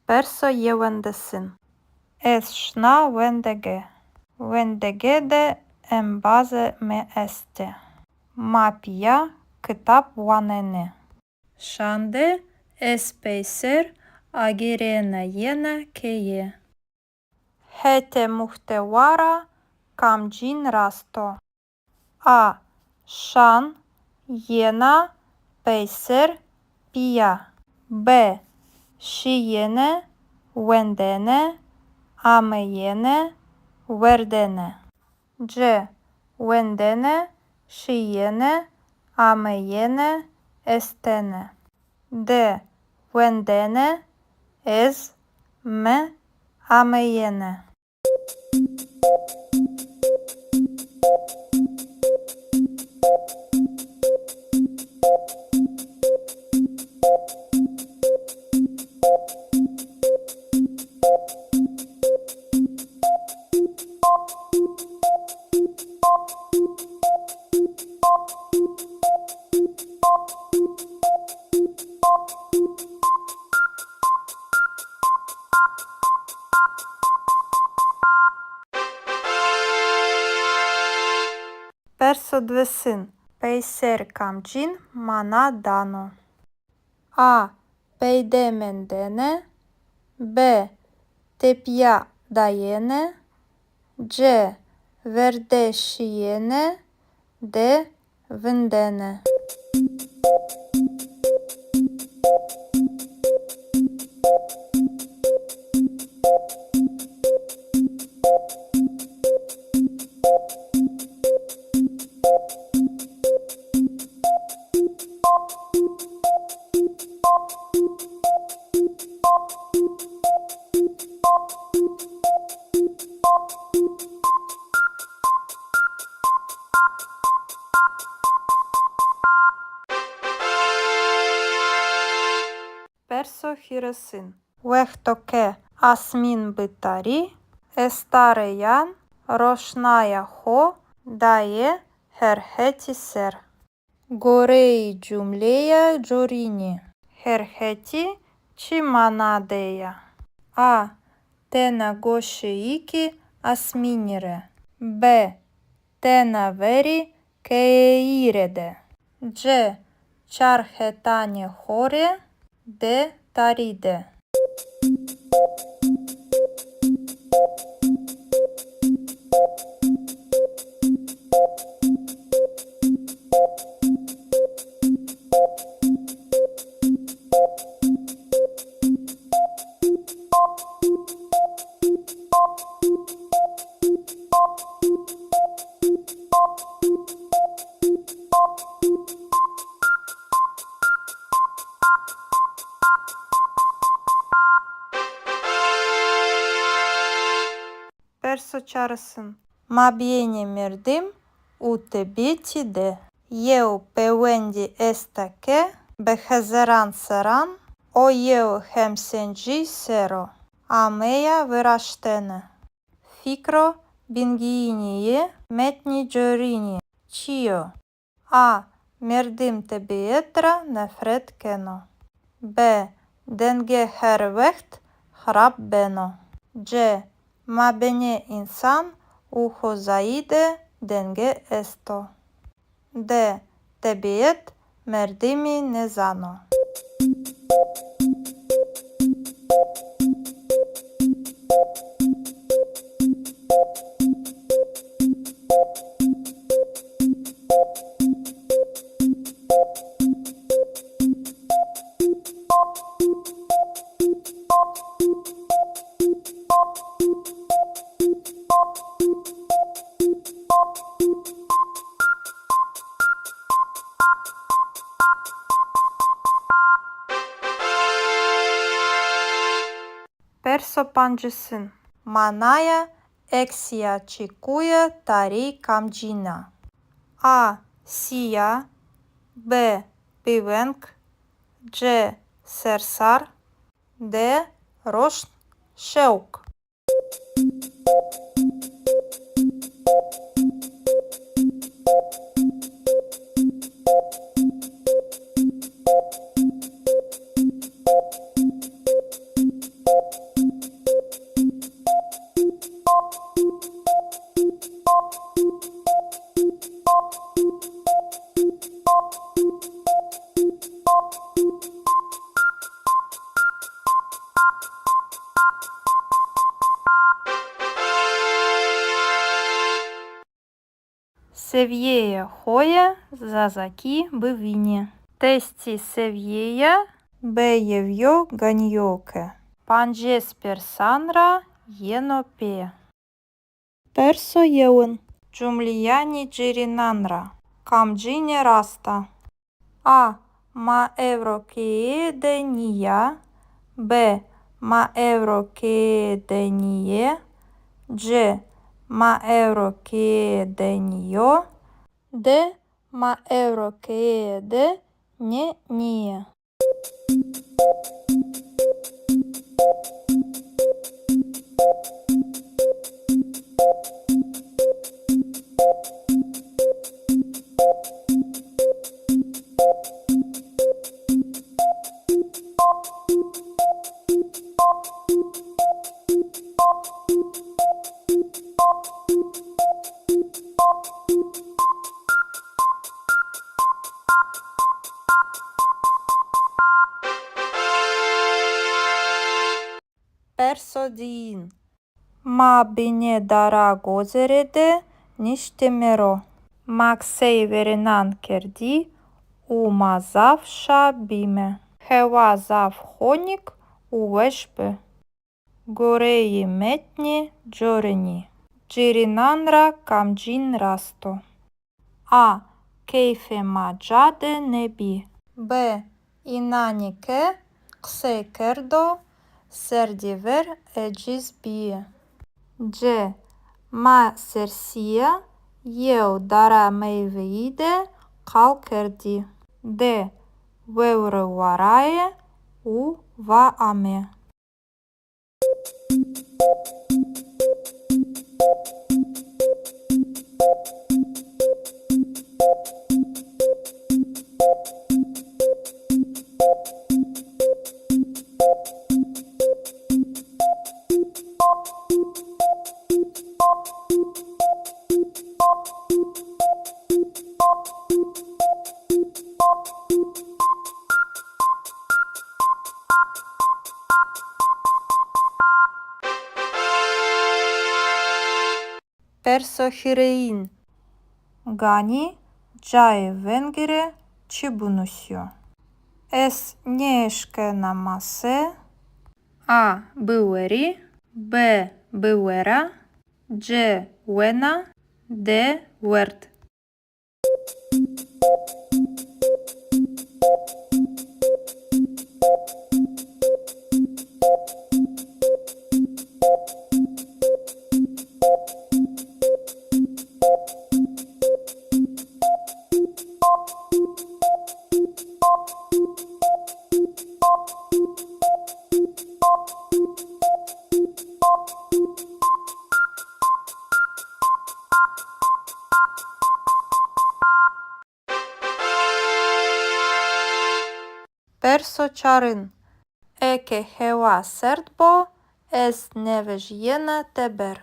Perso yewendesin. Ez şina wendege. Wendege de embazê mi estê. Ma pîya kitab wanenê. Şan de ez peyser agêrena yena keye. Hetê muhtewa ra kamcîn rast o? A. Şan, yena, peyser, pîya. B. Şîyêne, wendene, ameyêne, werdene. C. Wendene, şîyêne, ameyêne, estene. D. Wendene, ez, mi, ameyêne. Perso diwêsin. Peyser kamcîn mana dano? A. Peyde mendene. B. Tepîya dayene. C. Verde şîyene. D. Vindene. Perso hîrêsin. Wexto ke asmîn bi tarî, estareyan roşnaya xo daye her hetî ser. Goreyê cumleya corînî, her hetî çi mana de ya? A. Tena goşeyêkê asmînî rê. B. Tena verê keyeyî rê de. C. Çar hetanê xo rê. D. Tarî de. Perso çarêsin. Mabênê merdim û tebîetî de yew pêwendî esta ke bi hezeran serran o yew hemsencî ser o ameya viraştene. Fikro bingeyînî yê metnî corînî çi yo? A. Merdim tebîet ra nefret keno. B. Denge her wext xirab beno. C. Mabênê însan û xozayî de denge esto. D. Tebîet merdimî nêzano. Perso pancisin. Manaya eksîya çekuye tarî kamcîn a? A. Sîya. B. Bêveng. C. Sersar. D. Roşn, şewq. Sevîyeyê xo yê zazakî bivînî. Testî sevîyeya B yew yo ganî yo ke pancês persan ra yeno pê. Perso yewin. Cumleyanê cêrênan ra kamcîne rast a? A. Ma ewro keye de nîya. B. Ma ewro keye de nîyê. C. Ma ewro keye de nîyo. D. Ma ewro keye de nê nîyê. Perso diyin. Ma binê dara gozere de niştîme ro. Ma qiseyê verênan kerdî û ma zaf şa bîme. Hewa zaf honik û weş bi. Goreyê metnê corinî, cêrênan ra kamcîn rast o? A. Keyfê ma ca de nêbî. B. Înanê ke qisey kerdo, serdî ver eciz bîyî. C. Ma sersîya yew dara meyweyî de qal kerdî. D. Vewre varaye û va ame. Perso hîrêyin. Ganî cayê vengî rê çi binusîyo? Ez nêeşkena mase. A. Biwerî. B. Biwera. C. Wena. D. Werd. Perso çarin. Eke hewa serd bo, ez nêvejîyena teber.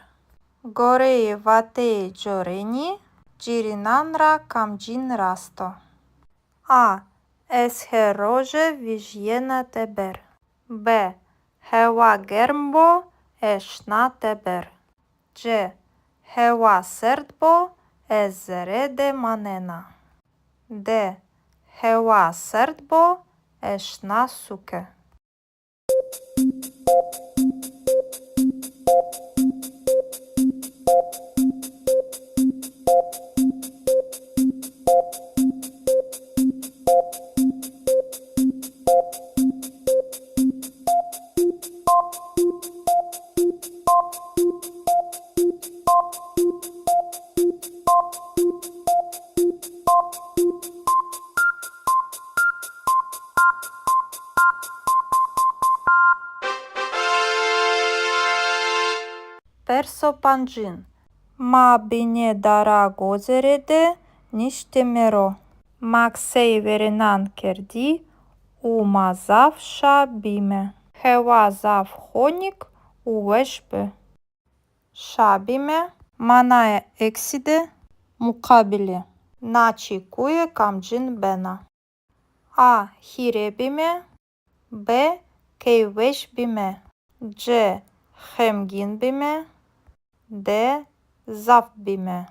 Goreyê vateyê corênî, cêrênan ra kamcîn rast o? A. Ez her roje vejîyena teber. B. Hewa germ bo, ez şina teber. C. Hewa serd bo, ez zere de manena. D. Hewa serd bo, ez şina sûke. Heşt û pancin. Ma binê dara gozêre de niştîme ro. Ma qiseyê verênan kerdî û ma zaf şa bîme. Hewa zaf honik û weş bi. Şa bîme. Manaya eksî de muqabilê na çekuye kamcîn bena? A. Hîrê bîme. B. Keyfweş bîme. C. Xemgîn bîme. D. Zaf bîme.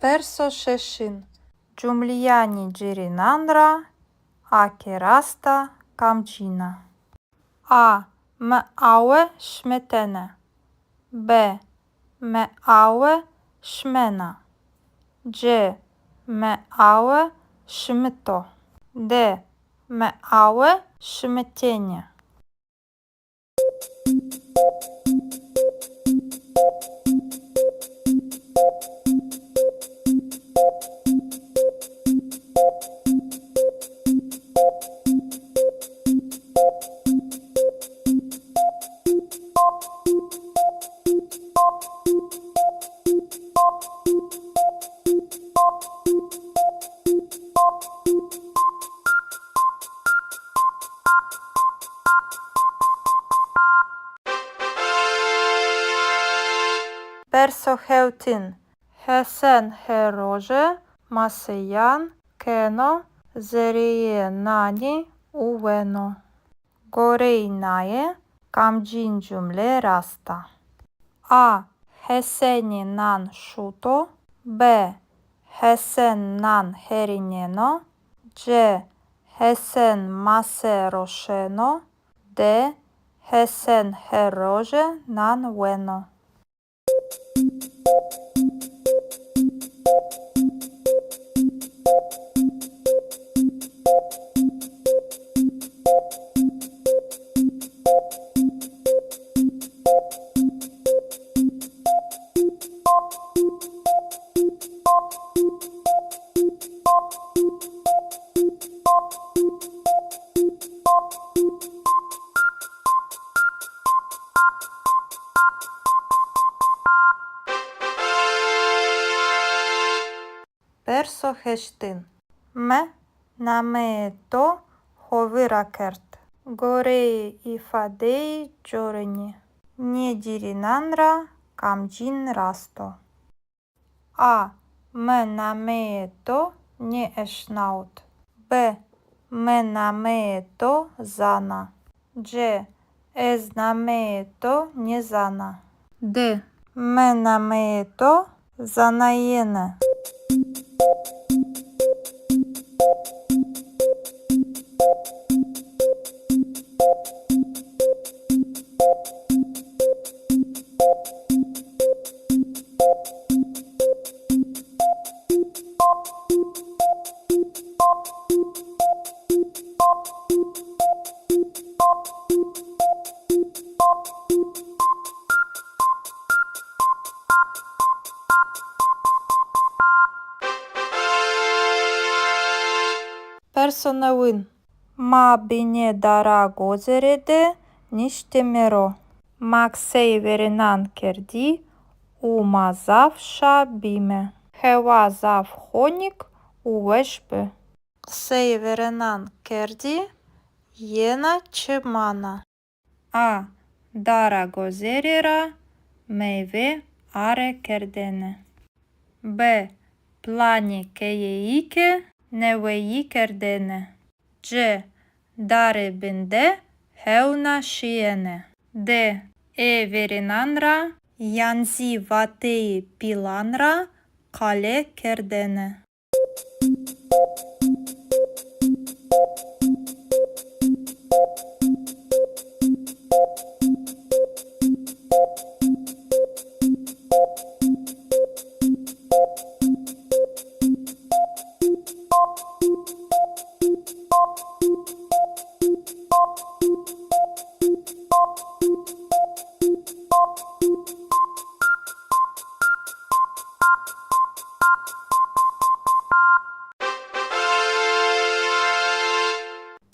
Perso şeşin. Cumleyanê cêrênan ra a ke rast a, kamcîn a? A. Mi awe şimitene. B. Mi awe şimena. C. Mi awe şimito. D. Mi awe şimitêne. Perso hewtin. Hesen her roje maseyan keno zereyê nanî û weno. Goreyê naye kamcîn cumle rast a? A. Hesenî nan şuto. B. Hesen nan herîneno. C. Hesen mase roşeno. D. Hesen her roje nan weno. Perso heştin. Mi nameyê to xo vîr ra kerd. Goreyê îfadeyê corinî, nê cêrênan ra kamcîn rast o? A. Mi nameyê to nêeşnawit. B. Mi nameyê to zana. C. Ez nameyê to nêzana. D. Mi nameyê to zanayêne. Perso newin. Ma binê dara gozêre de niştîme ro. Ma qiseyê verênan kerdî û ma zaf şa bîme. Hewa zaf honik û weş bi. Qiseyê verênan kerdî, yena çi mana? A. Dara gozêre ra meyve are kerdene. B. Planê keyeyî ke neweyî kerdene. C. Dare bin de hewna şîyene. D. Ê verênan ra yan zî vateyê pîlan ra qale kerdene.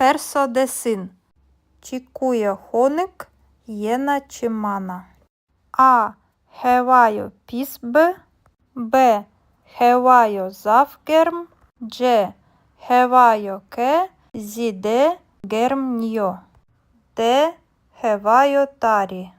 Perso desin. Çekuye honik yena çi mana? A. Hewayo pîs bi. B. Hewayo zaf germ. C. Hewayo ke zêde germ nîyo. D. Hewayo tarî.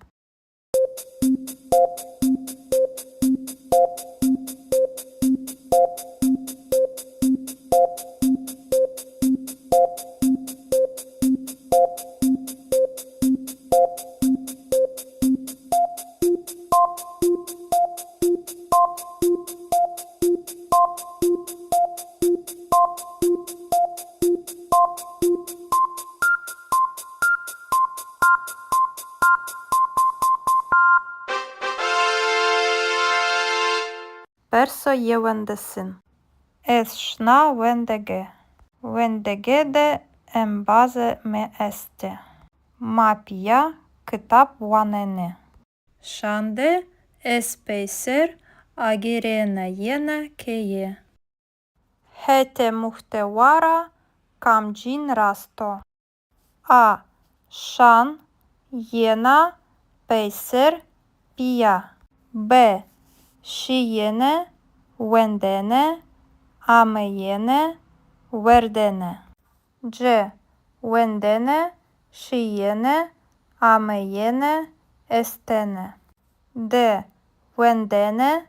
Perso yewendesin. Ez şina wendege. Wendege de embazê mi estê. Ma pîya kitab wanenê. Şan de ez peyser agêrena yena keye. Hetê muhtewa ra kamcîn rast o? A. Şan, yena, peyser, pîya. B. Şîyêne, wendene, ameyêne, werdene. C. Wendene, şîyêne, ameyêne, estene. D. Wendene,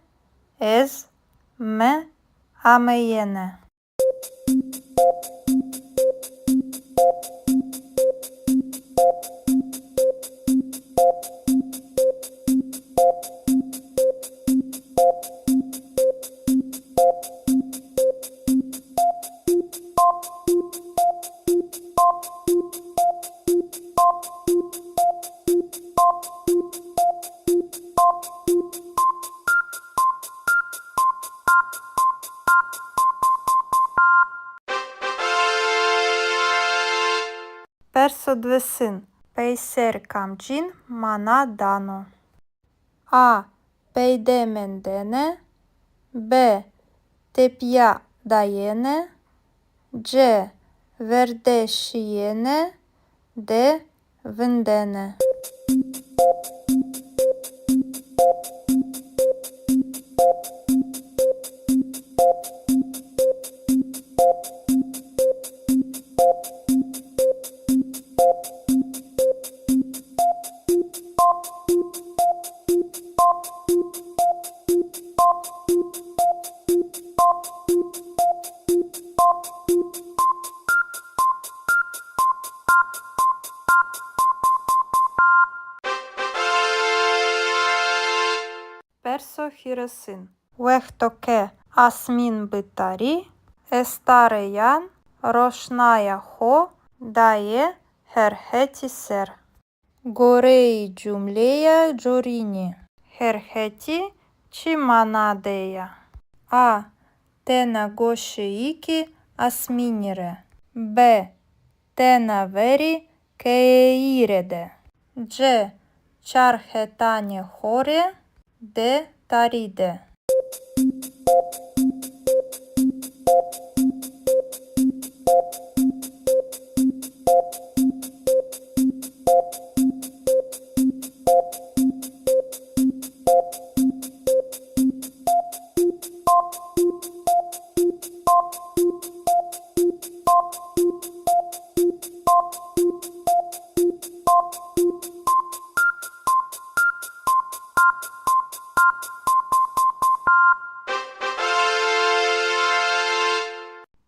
ez, mi, ameyêne. Perso diwêsin. Peyser kamcîn mana dano? A. Peyde mendene. B. Tepîya dayene. C. Verde şîyene. D. Vindene. Perso hîrêsin. Wexto ke asmîn bi tarî, estareyan roşnaya xo daye her hetî ser. Goreyê cumleya corînî, her hetî çi mana de ya? A. Tena goşeyêkê asmînî rê. B. Tena verê keyeyî rê de. C. Çar hetanê xo rê. D. Tarî de.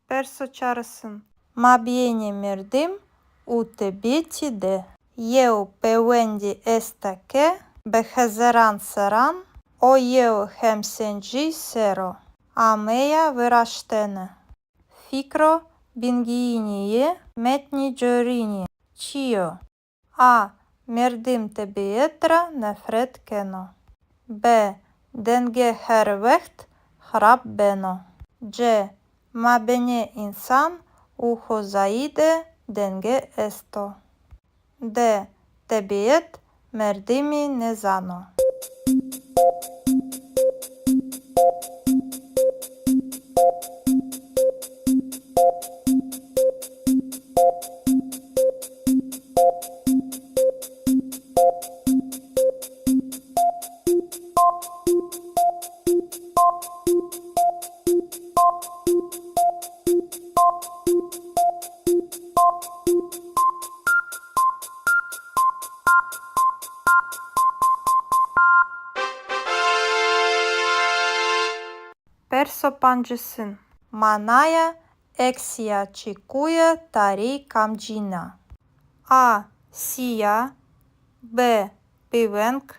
Perso çarêsin. Mabênê merdim û tebîetî de yew pêwendî esta ke bi hezaran serran o yew hemsencî ser o ameya viraştene. Fikro bingeyînî yê metnî corînî çi yo? A. Merdim tebîet ra nefret keno. B. Denge her wext xirab beno. C. Mabênê însan û xozayî de denge esto. D. Tebîet merdimî nêzano. Perso pancisin. Manaya eksîya çekuye tarî kamcîn a? A. Sîya. B. Bêveng.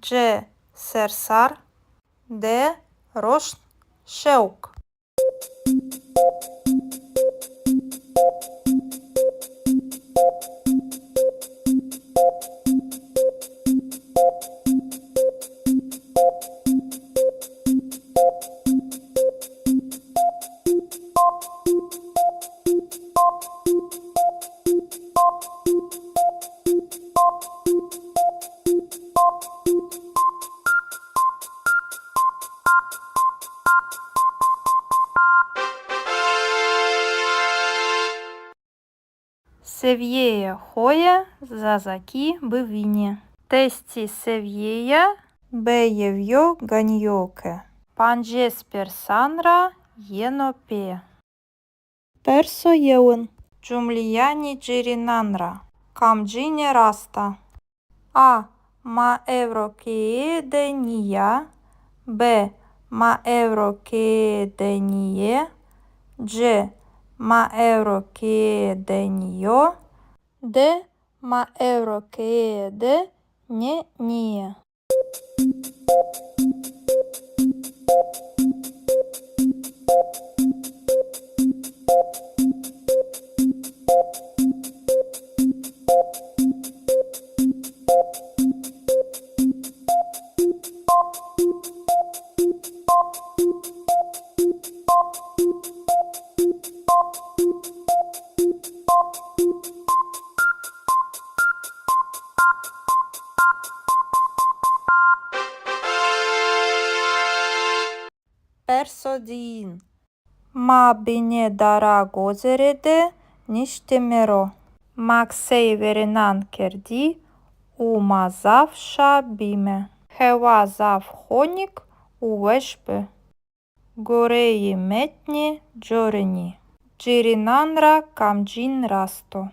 C. Sersar. D. Roşn, şewq. Sevîyeyê xo yê zazakî bivînî. Testê sevîyeya B yew yo ganî yo ke pancês persan ra yeno pê. Perso yewin. Cumleyanê cêrênan ra kamcîne rast a? A. Ma ewro keye de nîya. B. Ma ewro keye de nîyê. C. Ma ewro keye de nîyo. D. Ma ewro keye de nê nîyê. Perso diyin. Ma binê dara gozêre de niştîme ro. Ma qiseyê verênan kerdî û ma zaf şa bîme. Hewa zaf honik û weş bi. Goreyê metnê corênî, cêrênan ra kamcîn rast o?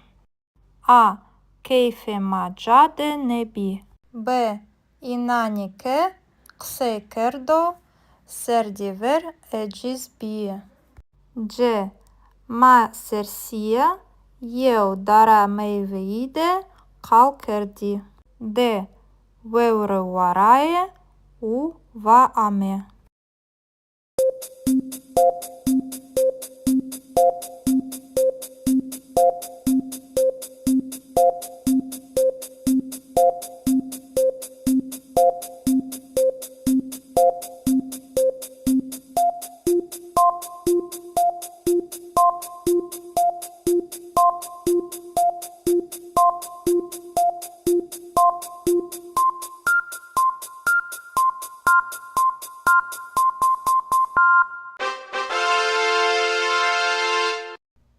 A. Keyfê ma ca de nêbî. B. Înanê ke qisey kerdo, serdî ver eciz bîyî. C. Ma sersîya yew dara meyweyî de qal kerdî. D. Vewre varaye û va ame.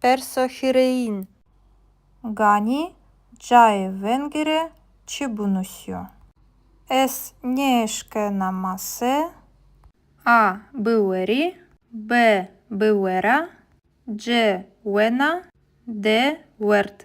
Perso hîrêyin. Ganî cayê vengî rê çi binusîyo? Ez nêeşkena mase. A. Biwerî. B. Biwera. C. Wena. D. Werd.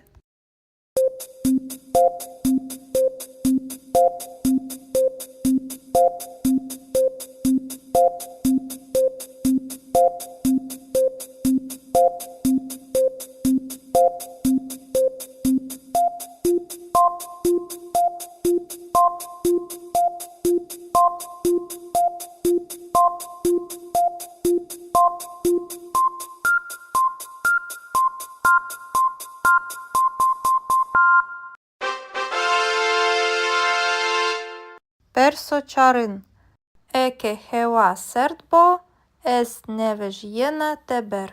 Perso çarin. Eke hewa serd bo, ez nêvejîyena teber.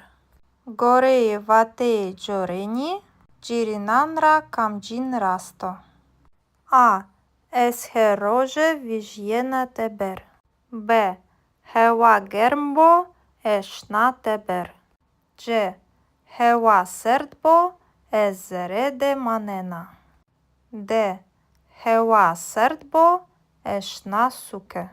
Goreyê vateyê corênî, cêrênan ra kamcîn rast o? A. Ez her roje vejîyena teber. B. Hewa germ bo, ez şina teber. C. Hewa serd bo, ez zere de manena. D. Hewa serd bo, ez şina sûke.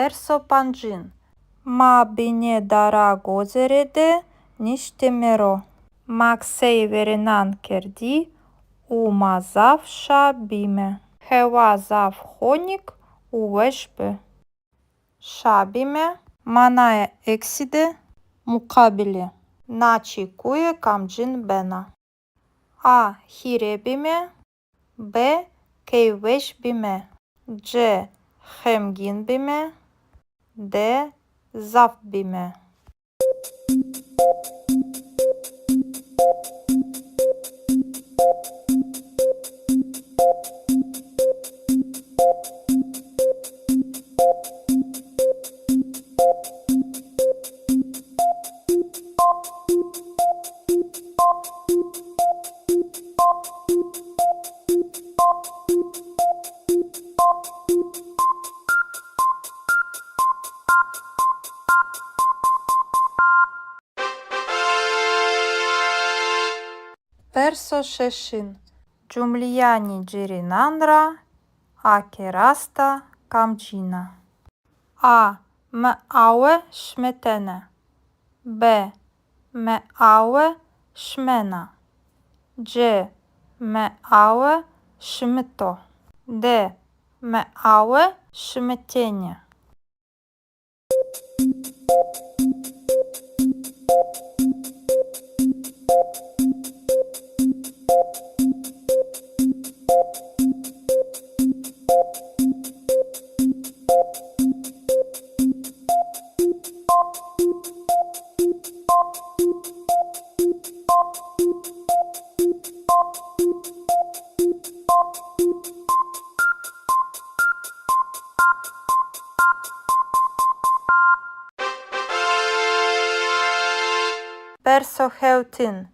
Perso pancin. Ma binê dara gozêre de niştîme ro. Ma qiseyê verênan kerdî û ma zaf şa bîme. Hewa zaf honik û weş bi. Şa bîme. Manaya eksî de muqabilê na çekuye kamcîn bena? A. Hîrê bîme. B. Keyfweş bîme. C. Xemgîn bîme. D. Zaf bîme. Perso şeşin. Cumleyanê cêrênan ra a ke rast a, kamcîn a? A. Mi awe şimitene. B. Mi awe şimena. C. Mi awe şimito. D. Mi awe şimitêne. Perso hewtin.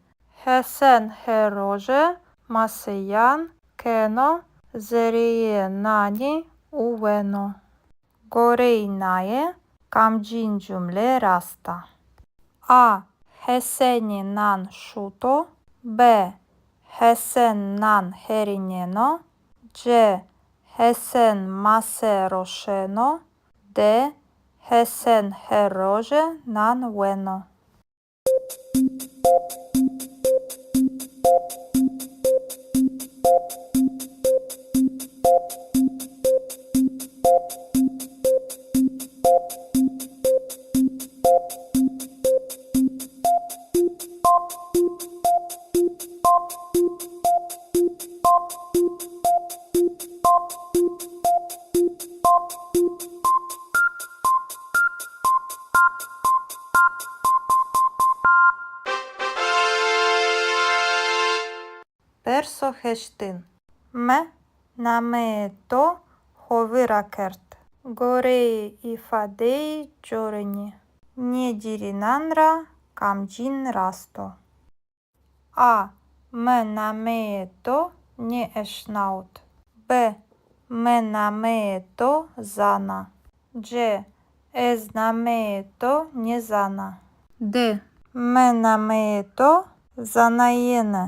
Hesen her roje maseyan keno zereyê nanî û weno. Goreyê naye kamcîn cumle rast a? A. Hesenî nan şuto. B. Hesen nan herîneno. C. Hesen mase roşeno. D. Hesen her roje nan weno. Perso heştin. Mi nameyê to xo vîr ra kerd. Goreyê îfadeyê corinî, nê cêrênan ra kamcîn rast o? A. Mi nameyê to nêeşnawit. B. Mi nameyê to zana. C. Ez nameyê to nêzana. D. Mi nameyê to zanayêne.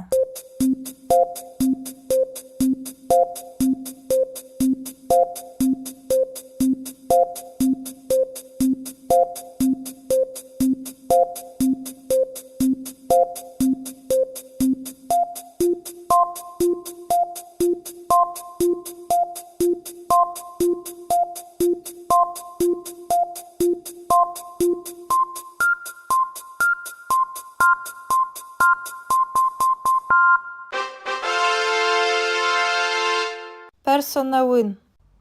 Perso newin.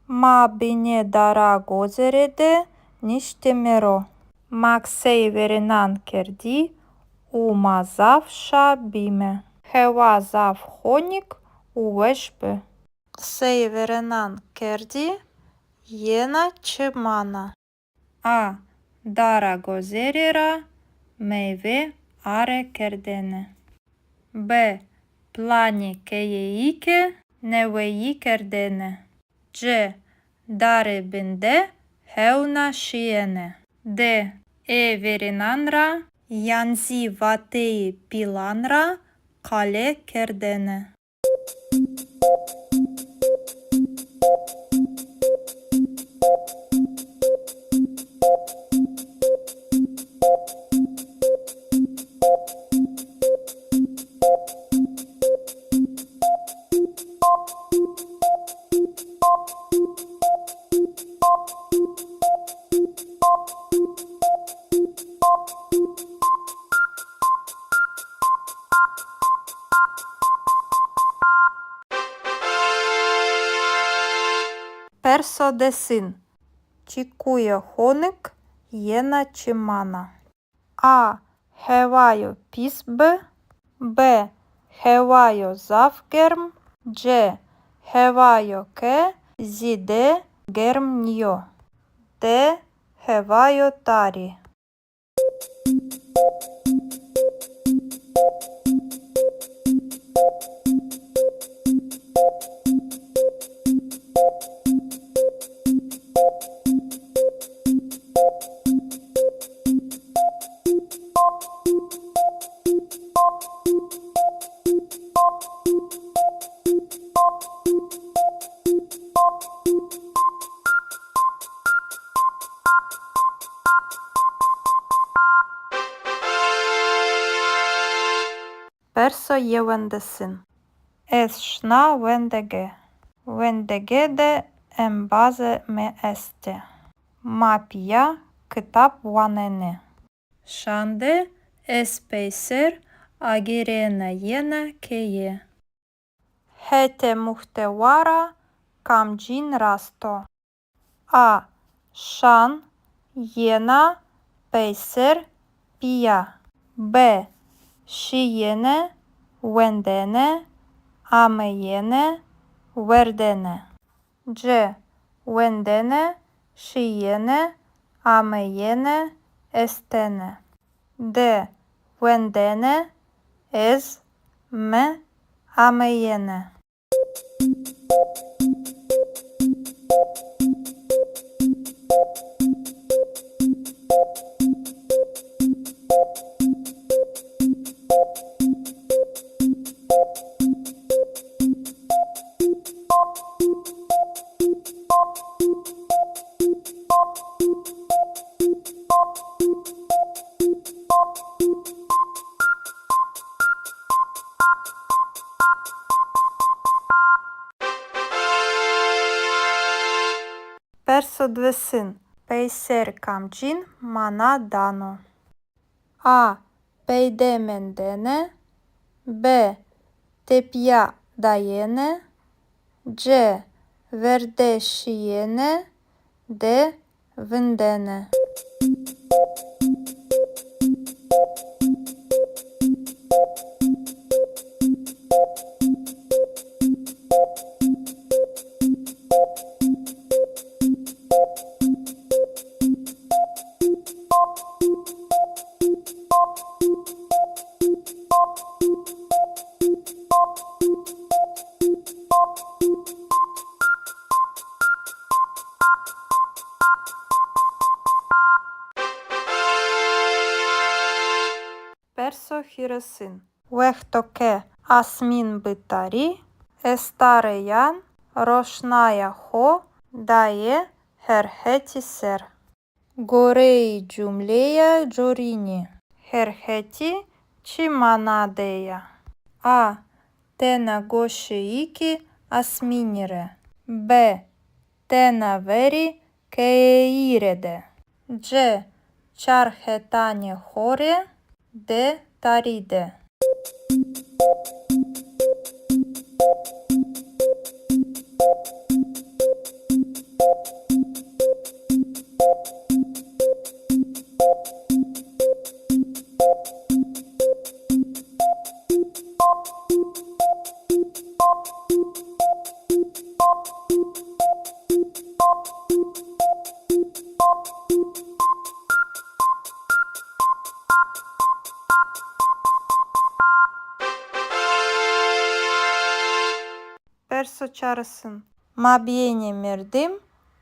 Ma binê dara gozêre de niştîme ro. Ma qiseyê verênan kerdî û ma zaf şa bîme. Hewa zaf honik û weş bi. Qiseyê verênan kerdî, yena çi mana? A. Dara gozêre ra meyve are kerdene. B. Planê keyeyî ke neweyî kerdene. C. Dare bin de hewna şîyene. D. Ê verênan ra yan zî vateyê pîlan ra qale kerdene. Perso desin. Çekuya honik yena çi mana? A. Hewayo pîs bi. B. Hewayo zaf germ. C. Hewayo ke zêde germ nîyo. D. Hewayo tarî. Perso yewendesin. Ez şina wendege. Wendege de embazê mi estê. Ma pîya kitab wanenê. Şan de ez peyser agêrena yena keye. Hetê muhtewa ra kamcîn rast o? A. Şan, yena, peyser, pîya. B. Şîyêne, wendene, ameyêne, werdene. C. Wendene, şîyêne, ameyêne, estene. D. Wendene, ez, mi, ameyêne. Perso diwêsin. Peyser kamcîn mana dano? A. Peyde mendene. B. Tepîya dayene. C. Verde şîyene. D. Vindene. Perso hîrêsin. Wexto ke asmîn bi tarî, estareyan roşnaya xo daye her hetî ser. Goreyê cumleya corînî, her hetî çi mana de ya? A. Tena goşeyêkê asmînî rê. B. Tena verê keyeyî rê de. C. Çar hetanê xo rê. D. Tarî de. Perso çarêsin. Mabênê merdim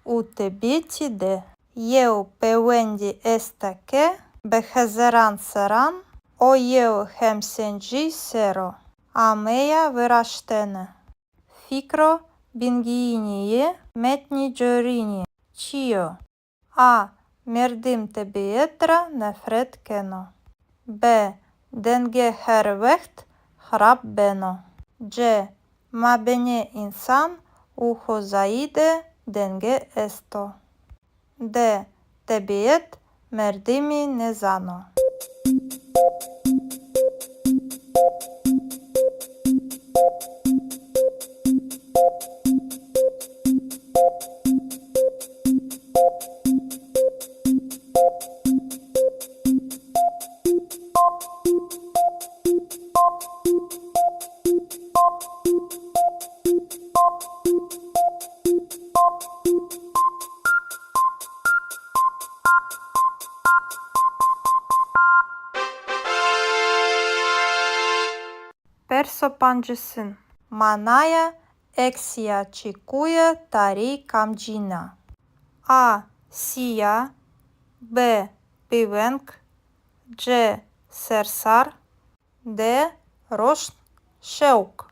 û tebîetî de yew pêwendî esta ke bi hezaran serran o yew hemsencî ser o ameya viraştene. Fikro bingeyînî yê metnî corînî çi yo? A. Merdim tebîet ra nefret keno. B. Denge her wext xirab beno. C. Mabênê însan û xozayî de denge esto. D. Tebîet merdimî nêzano. Perso pancisin. Manaya eksîya çekuye tarî kamcîn a? A. Sîya. B. Bêveng. C. Sersar. D. Roşn, şewq.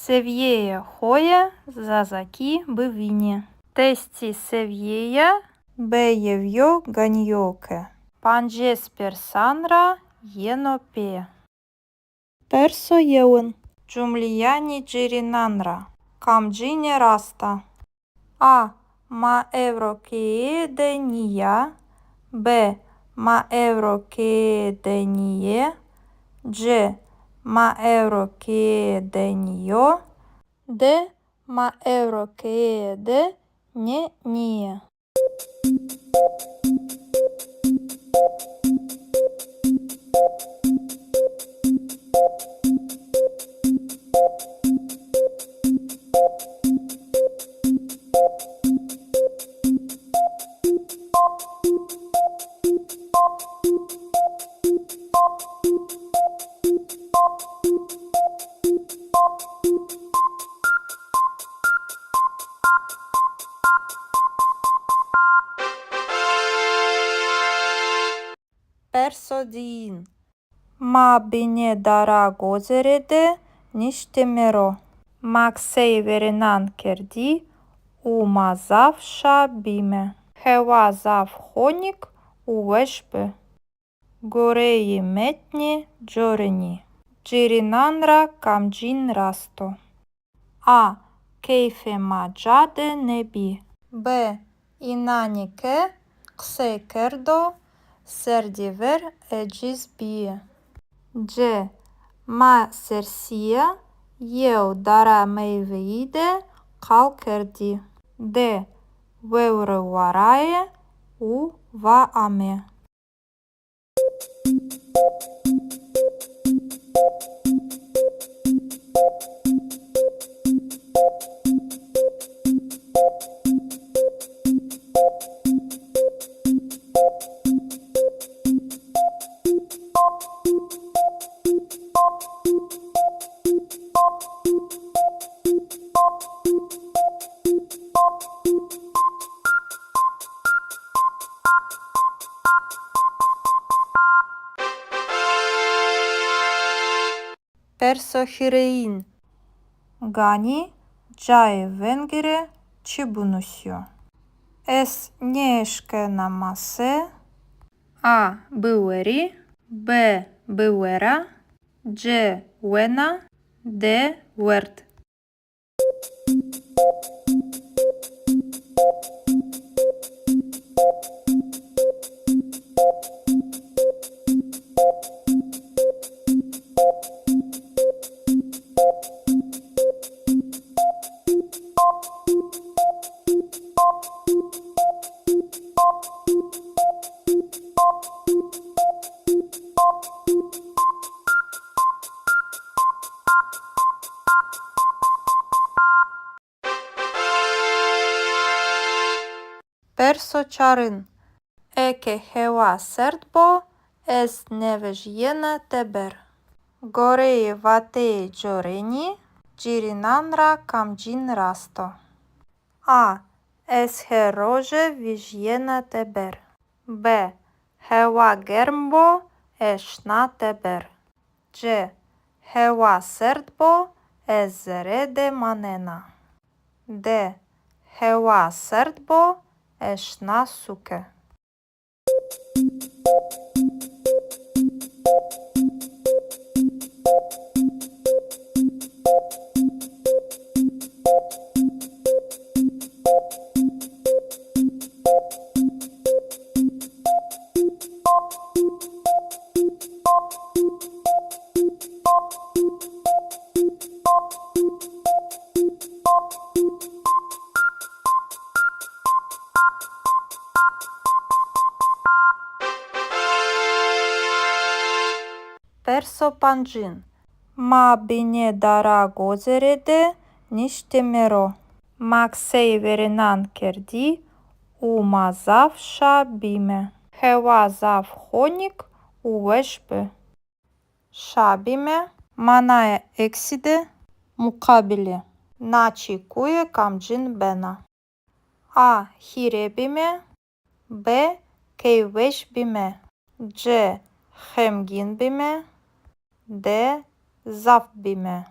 Sevîyeyê xo yê zazakî bivînî. Testî sevîyeya B yew yo ganî yo ke pancês persan ra yeno pê. Perso yewin. Cumleyanê cêrênan ra kamcîne rast a? A. Ma ewro keye de nîya. B. Ma ewro keye de nîyê. C. Ma ewro keye de nîyo. D. Ma ewro keye de nê nîyê. Perso diyin. Ma binê dara gozêre de niştîme ro. Ma qiseyê verênan kerdî û ma zaf şa bîme. Hewa zaf honik û weş bi. Goreyê metnê corênî, cêrênan ra kamcîn rast o? A. Keyfê ma ca de nêbî. B. Înanê ke qisey kerdo, serdî ver eciz bîyî. C. Ma sersîya yew dara meyweyî de qal kerdî. D. Vewre varaye û va ame. Perso hîrêyin. Ganî cayê vengî rê çi binusîyo? Ez nêeşkena mase. A. Biwerî. B. Biwera. C. Wena. D. Werd. Perso çarin. Eke hewa serd bo, ez nêvejîyena teber. Goreyê vateyê corênî, cêrênan ra kamcîn rast o? A. Ez her roje vejîyena teber. B. Hewa germ bo, ez şina teber. C. Hewa serd bo, ez zere de manena. D. Hewa serd bo, ez şina sûke. Pancin. Ma binê dara gozêre de niştîme ro. Ma qiseyê verênan kerdî û ma zaf şa bîme. Hewa zaf honik û weş bi. Şa bîme. Manaya eksî de muqabilê na çekuye kamcîn bena? A. Hîrê bîme. B. Keyfweş bîme. C. Xemgîn bîme. D. Zaf bîme.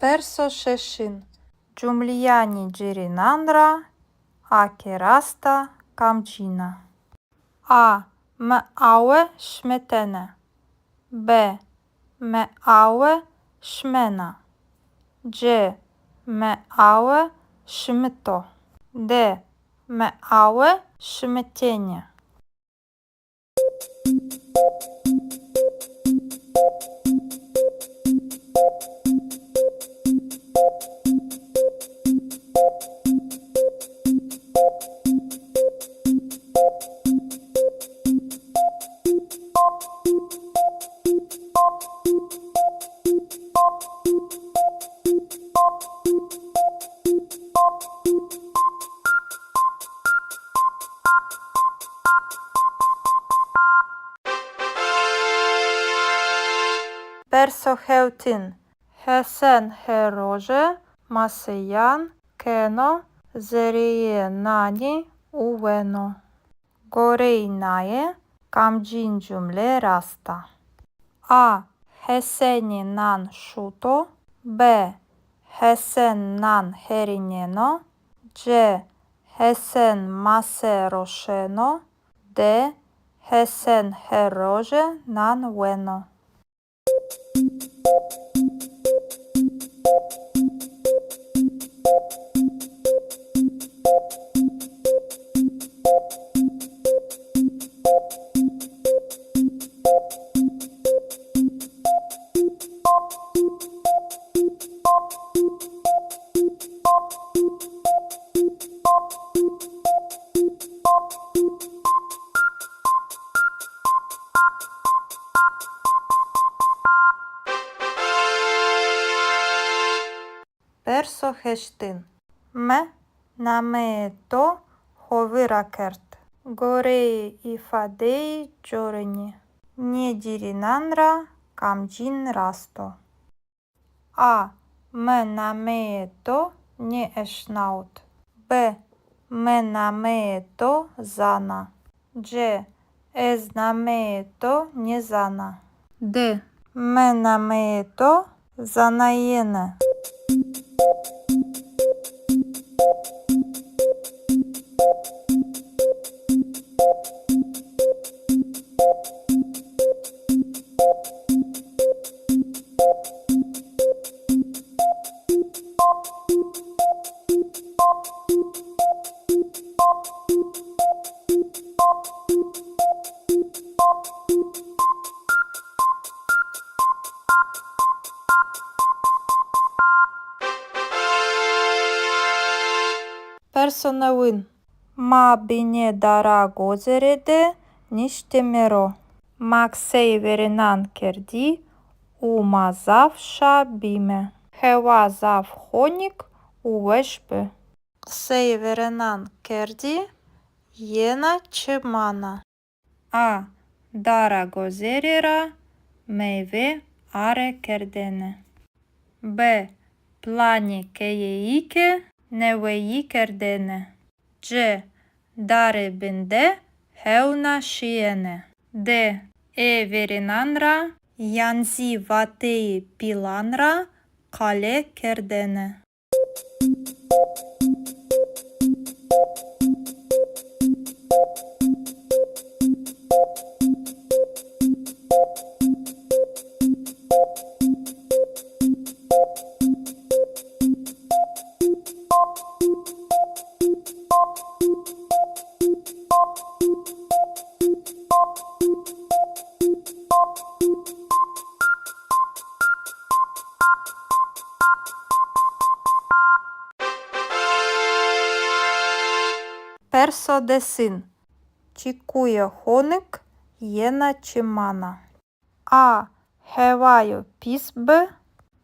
Perso şeşin. Cumleyanê cêrênan ra a ke rast a, kamcîn a? A. Mi awe şimitene. B. Mi awe şimena. C. Mi awe şimito. D. Mi awe şimitêne. Perso hewtin. Hesen her roje maseyan keno zereyê nanî û weno. Goreyê naye kamcîn cumle rast a? A. Hesenî nan şuto. B. Hesen nan herîneno. C. Hesen mase roşeno. D. Hesen her roje nan weno. Perso heştin. Mi nameyê to xo vîr ra kerd. Goreyê îfadeyê corinî, nê cêrênan ra kamcîn rast o? A. Mi nameyê to nêeşnawit. B. Mi nameyê to zana. C. Ez nameyê to nêzana. D. Mi nameyê to zanayêne. Perso newin. Ma binê dara gozêre de niştîme ro. Ma qiseyê verênan kerdî û ma zaf şa bîme. Hewa zaf honik û weş bi. Qiseyê verênan kerdî, yena çi mana? A. Dara gozêre ra meyve are kerdene. B. Planê keyeyî ke neweyî kerdene. C. Dare bin de hewna şîyene. D. Ê verênan ra yan zî vateyê pîlan ra qale kerdene. Perso desin. Çekuya honik yena çi mana? A. Hewayo pîs bi.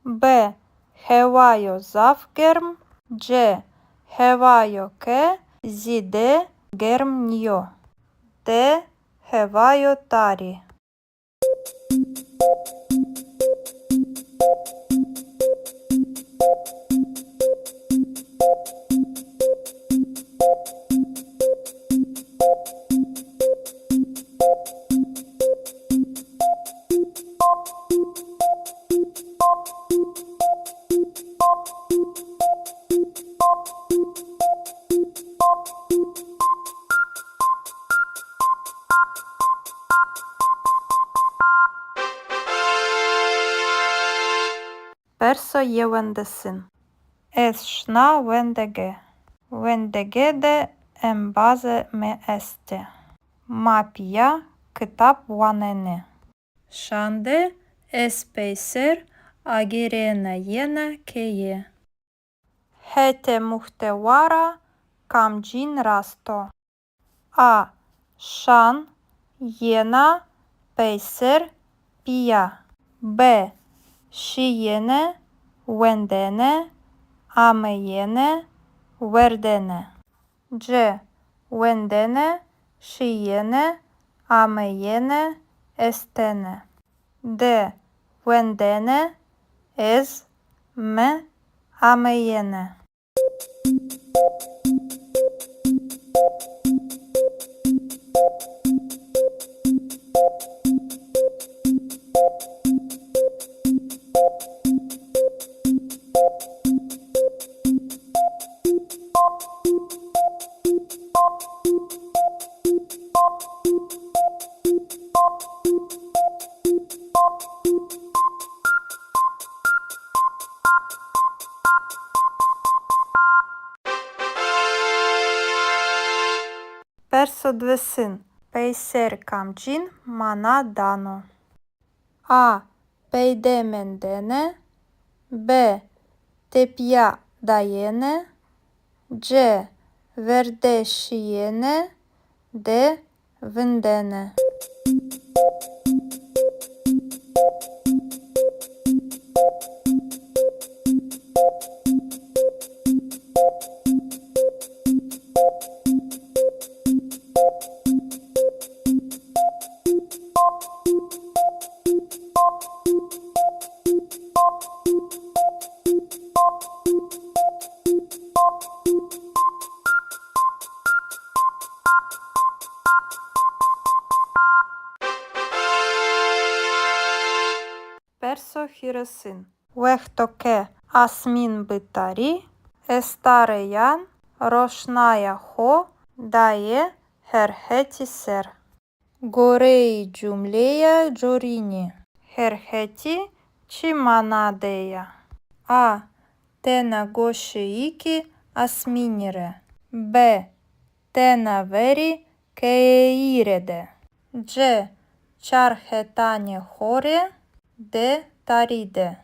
B. Hewayo zaf germ. C. Hewayo ke zêde germ nîyo. D. Hewayo tarî. Perso yewendesin. Ez şina wendege. Wendege de embazê mi estê. Ma pîya kitab wanenê. Şan de ez peyser agêrena yena keye. Hetê muhtewa ra kamcîn rast o? A. Şan, yena, peyser, pîya. B. Şîyêne, wendene, ameyêne, werdene. C. Wendene, şîyêne, ameyêne, estene. D. Wendene, ez, mi, ameyêne. Perso diwêsin. Peyser kamcîn mana dano? A. Peyde mendene. B. Tepîya dayene. C. Verde şîyene. D. Vindene. Perso hîrêsin. Wexto ke asmîn bi tarî, estareyan roşnaya xo daye her hetî ser. Goreyê cumleya corînî, her hetî çi mana de ya? A. Tena goşeyêkê asmînî rê. B. Tena verê keyeyî rê de. C. Çar hetanê xo rê. D. Tarî de.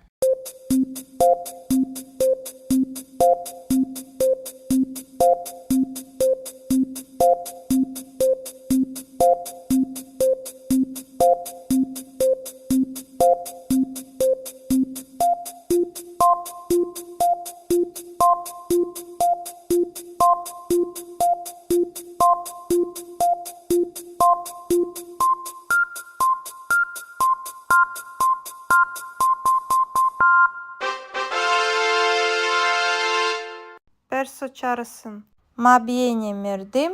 Perso çarêsin. Mabênê merdim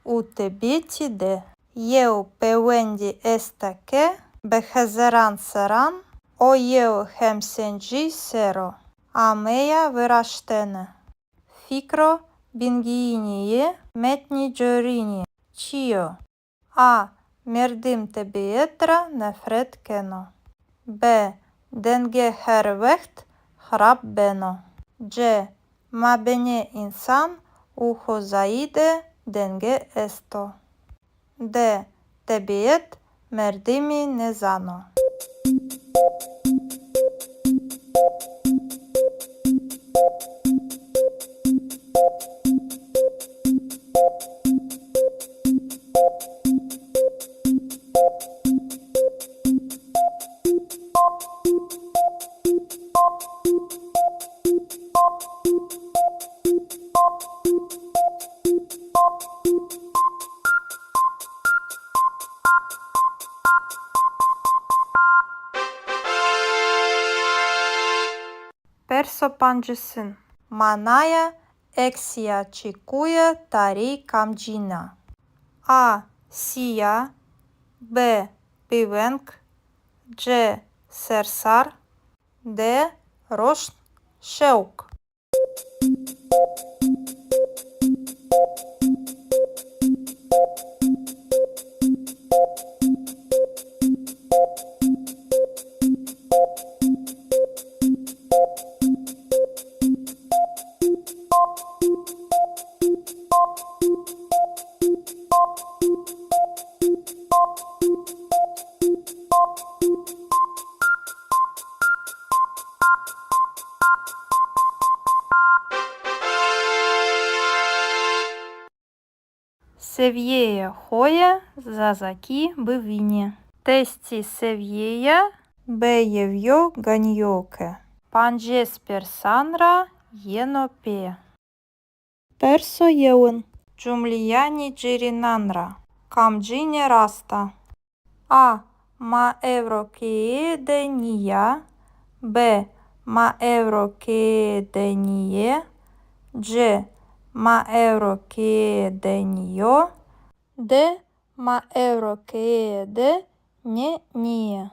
û tebîetî de yew pêwendî esta ke bi hezaran serran o yew hemsencî ser o ameya viraştene. Fikro bingeyînî yê metnî corînî çi yo? A. Merdim tebîet ra nefret keno. B. Denge her wext xirab beno. C. Mabênê însan û xozayî de denge esto. D. Tebîet merdimî nêzano. Perso pancisin. Manaya eksîya çekuye tarî kamcîn a? A. Sîya. B. Bêveng. C. Sersar. D. Roşn, şewq. Sevîyeyê xo yê zazakî bivînî. Testê sevîyeya B yew yo ganî yo ke pancês persan ra yeno pê. Perso yewin. Cumleyanê cêrênan ra kamcîne rast a? A. Ma ewro keye de nîya. B. Ma ewro keye de nîyê. C. Ma ewro keye de nîyo. D. Ma ewro keye de nê nîyê.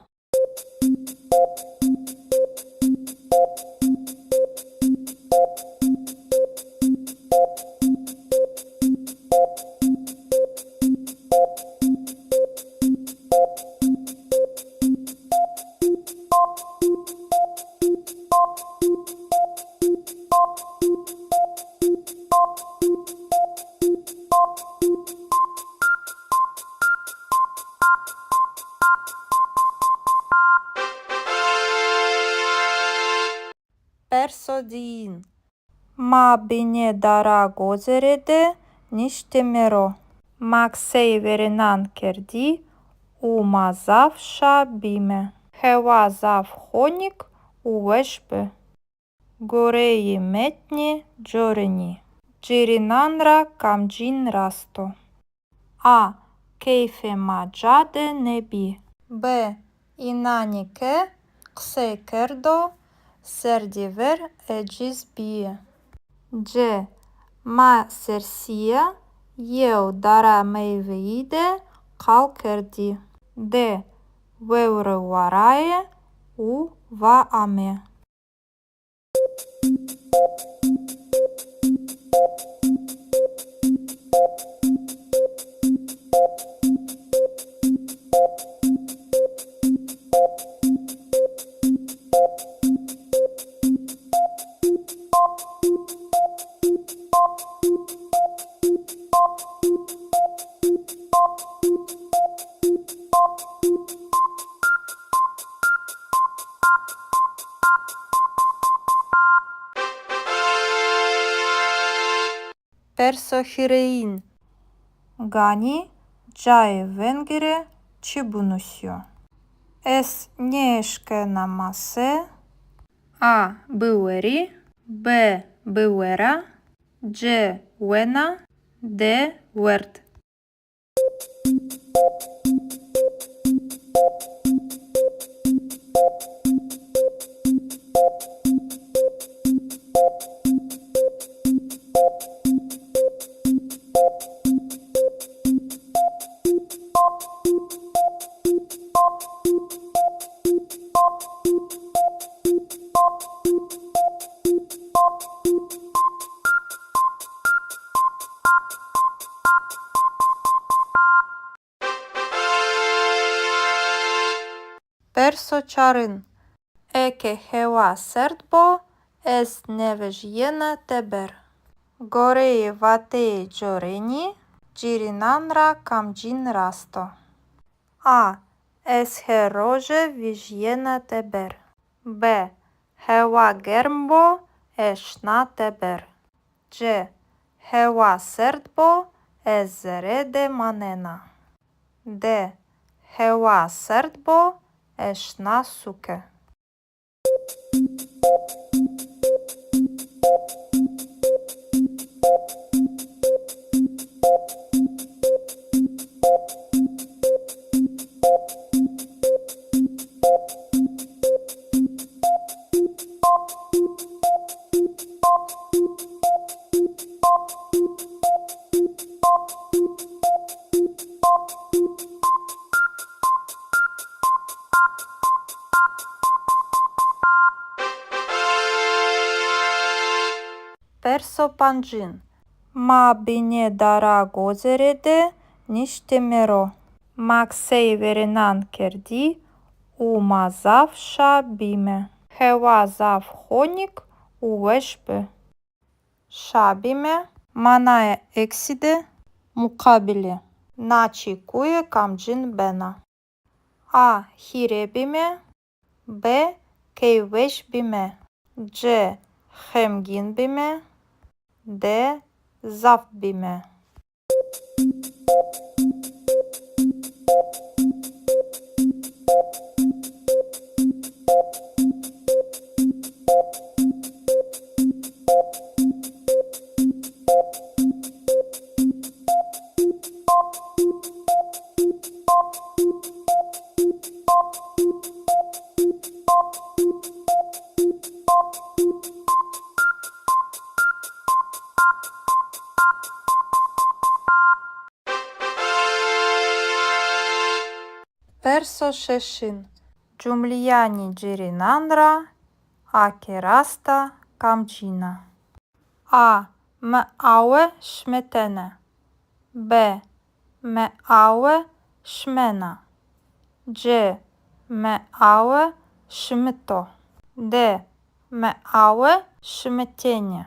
Perso diyin. Ma binê dara gozêre de niştîme ro. Ma qiseyê verênan kerdî û ma zaf şa bîme. Hewa zaf honik û weş bi. Goreyê metnê corênî, cêrênan ra kamcîn rast o? A. Keyfê ma ca de nêbî. B. Înanê ke qisey kerdo, serdî ver eciz bîyî. C. Ma sersîya yew dara meyweyî de qal kerdî. D. Vewre varaye û va ame. Perso hîrêyin. Ganî cayê vengî rê çi binusîyo? Ez nêeşkena mase. A. Biwerî. B. Biwera. C. Wena. D. Werd. Perso çarin. Eke hewa serd bo, ez nêvejîyena teber. Goreyê vateyê corênî, cêrênan ra kamcîn rast o? A. Ez her roje vejîyena teber. B. Hewa germ bo, ez şina teber. C. Hewa serd bo, ez zere de manena. D. Hewa serd bo, ez şina sûke. Perso pancin. Ma binê dara gozêre de niştîme ro. Ma qiseyê verênan kerdî û ma zaf şa bîme. Hewa zaf honik û weş bi. Şa bîme. Manaya eksî de muqabilê na çekuye kamcîn bena? A. Hîrê bîme. B. Keyfweş bîme. C. Xemgîn bîme. D. Zaf bîme. Perso şeşin. Cumleyanê cêrênan ra a ke rast a, kamcîn a? A. Mi awe şimitene. B. Mi awe şimena. C. Mi awe şimito. D. Mi awe şimitêne.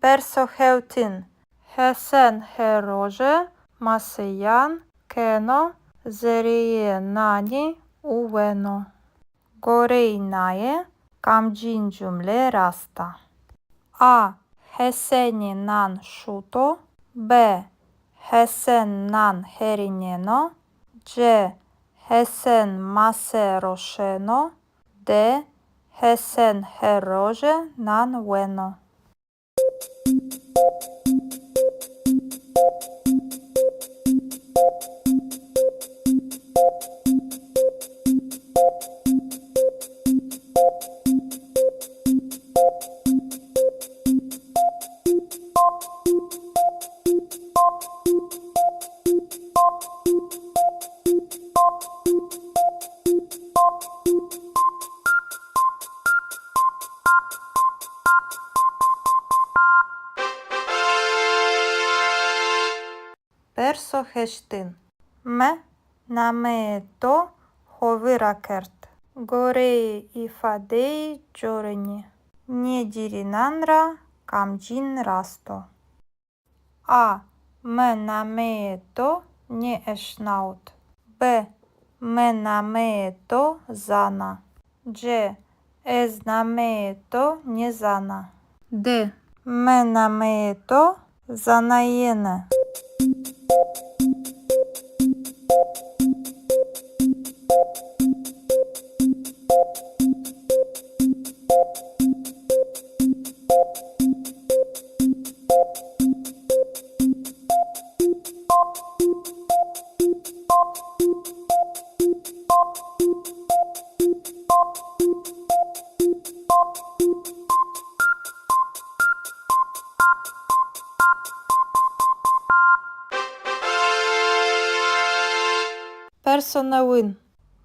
Perso hewtin. Hesen her roje maseyan keno zereyê nanî û weno. Goreyê naye kamcîn cumle rast a? A. Hesenî nan şuto. B. Hesen nan herîneno. C. Hesen mase roşeno. D. Hesen her roje nan weno. Perso heştin. Mi nameyê to xo vîr ra kerd. Goreyê îfadeyê corinî, nê cêrênan ra kamcîn rast o? A. Mi nameyê to nêeşnawit. B. Mi nameyê to zana. C. Ez nameyê to nêzana. D. Mi nameyê to zanayêne. Perso newin.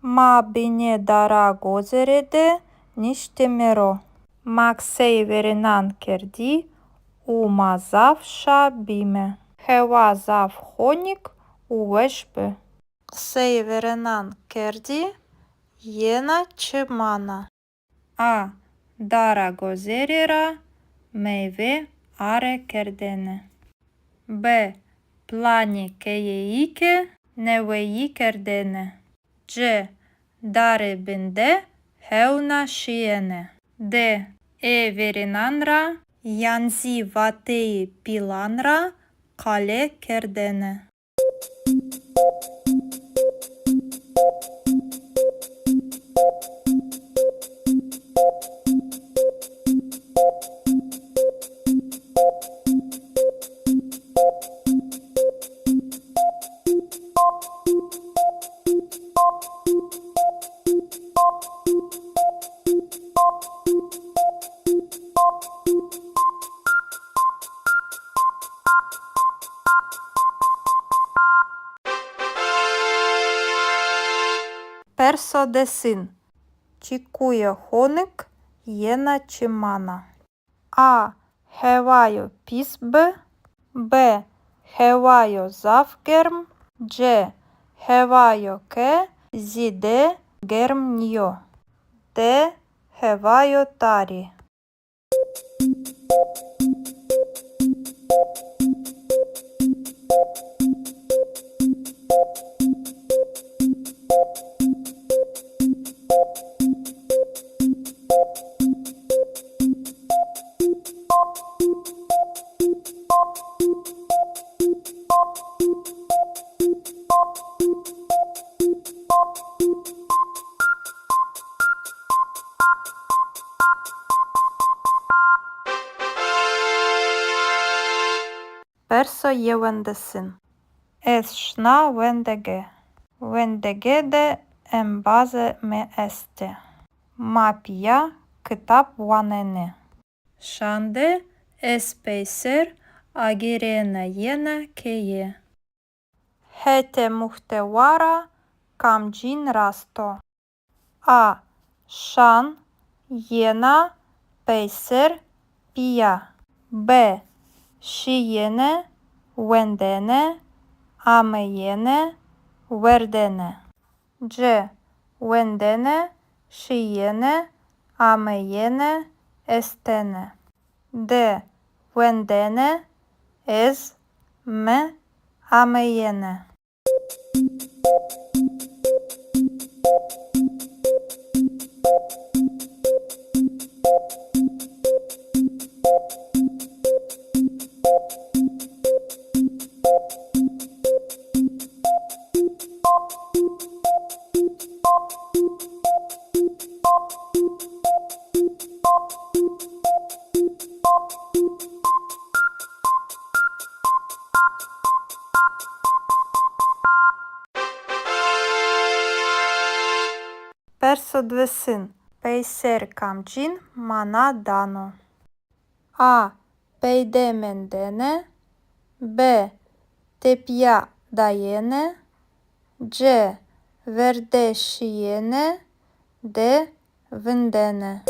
Ma binê dara gozêre de niştîme ro. Ma qiseyê verênan kerdî û ma zaf şa bîme. Hewa zaf honik û weş bi. Qiseyê verênan kerdî, yena çi mana? A. Dara gozêre ra meyve are kerdene. B. Planê keyeyî ke neweyî kerdene. C. Dare bin de hewna şîyene. D. Ê verênan ra yan zî vateyê pîlan ra qale kerdene. Perso desin. Çekuya honik yena çi mana? A. Hewayo pîs bi. B. Hewayo zaf germ. C. Hewayo ke zêde germ nîyo. D. Hewayo tarî. Perso yewendesin. Ez şina wendege. Wendege de embazê mi estê. Ma pîya kitab wanenê. Şan de ez peyser agêrena yena keye. Hetê muhtewa ra kamcîn rast o? A. Şan, yena, peyser, pîya. B. Şîyêne, wendene, ameyêne, werdene. C. Wendene, şîyêne, ameyêne, estene. D. Wendene, ez, mi, ameyêne. Perso diwêsin. Peyser kamcîn mana dano? A. Peyde mendene. B. Tepîya dayene. C. Verde şîyene. D. Vindene.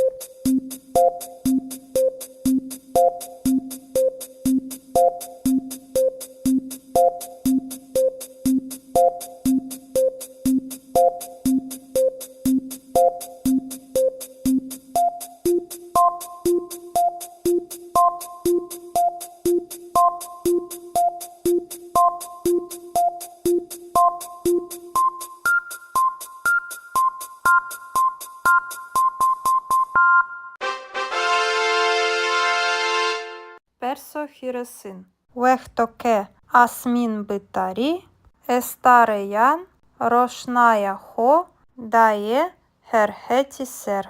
Perso hîrêsin. Wexto ke asmîn bi tarî, estareyan roşnaya xo daye her hetî ser.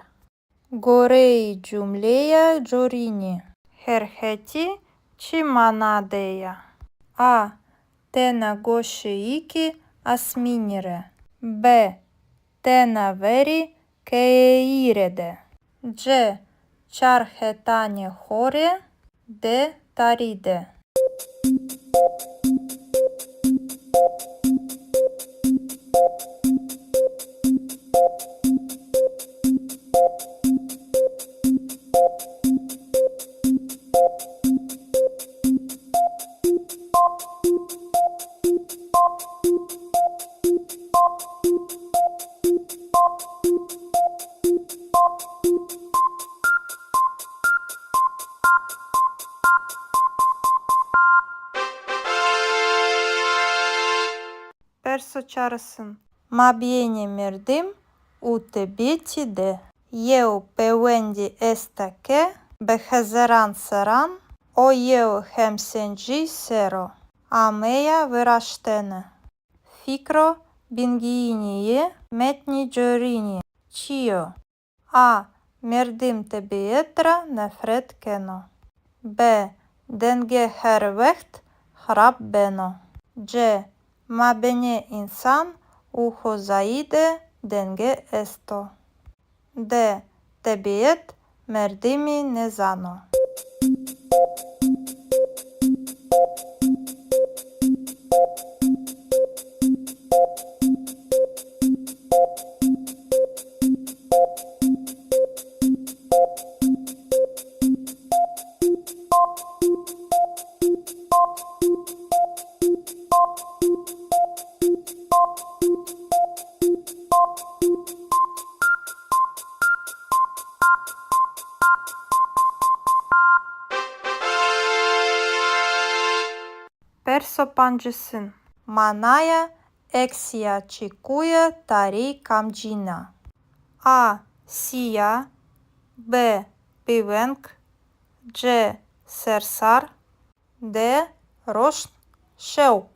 Goreyê cumleya corînî, her hetî çi mana de ya? A. Tena goşeyêkê asmînî rê. B. Tena verê keyeyî rê de. C. Çar hetanê xo rê. D. Tarî de. Perso çarêsin. Mabênê merdim û tebîetî de yew pêwendî esta ke bi hezeran serran o yew hemsencî ser o ameya viraştene. Fikro bingeyînî yê metnî corînî çi yo? A. Merdim tebîet ra nefret keno. B. Denge her wext xirab beno. C. Mabênê însan û xozayî de denge esto. D. Tebîet merdimî nêzano. pancisin. Manaya eksîya çekuye tarî kamcîn a? A. Sîya. B. Bêveng. C. Sersar. D. Roşn, şewq.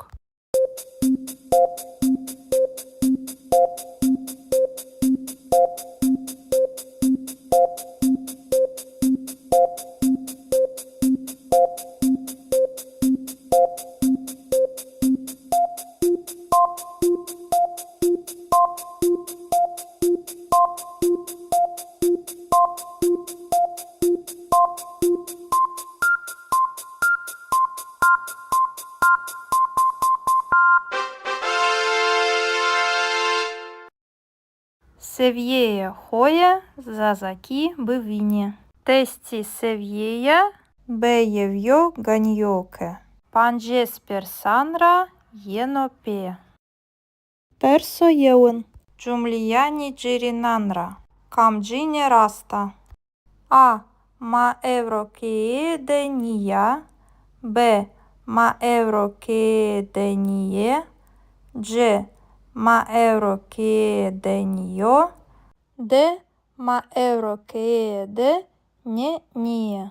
Sevîyeyê xo yê zazakî bivînî. Testî sevîyeya B yew yo ganî yo ke pancês persan ra yeno pê. Perso yewin. Cumleyanê cêrênan ra kamcîne rast a? A. Ma ewro keye de nîya. B. Ma ewro keye de nîyê. C. Ma ewro keye de nîyo. D. Ma ewro keye de nê nîyê.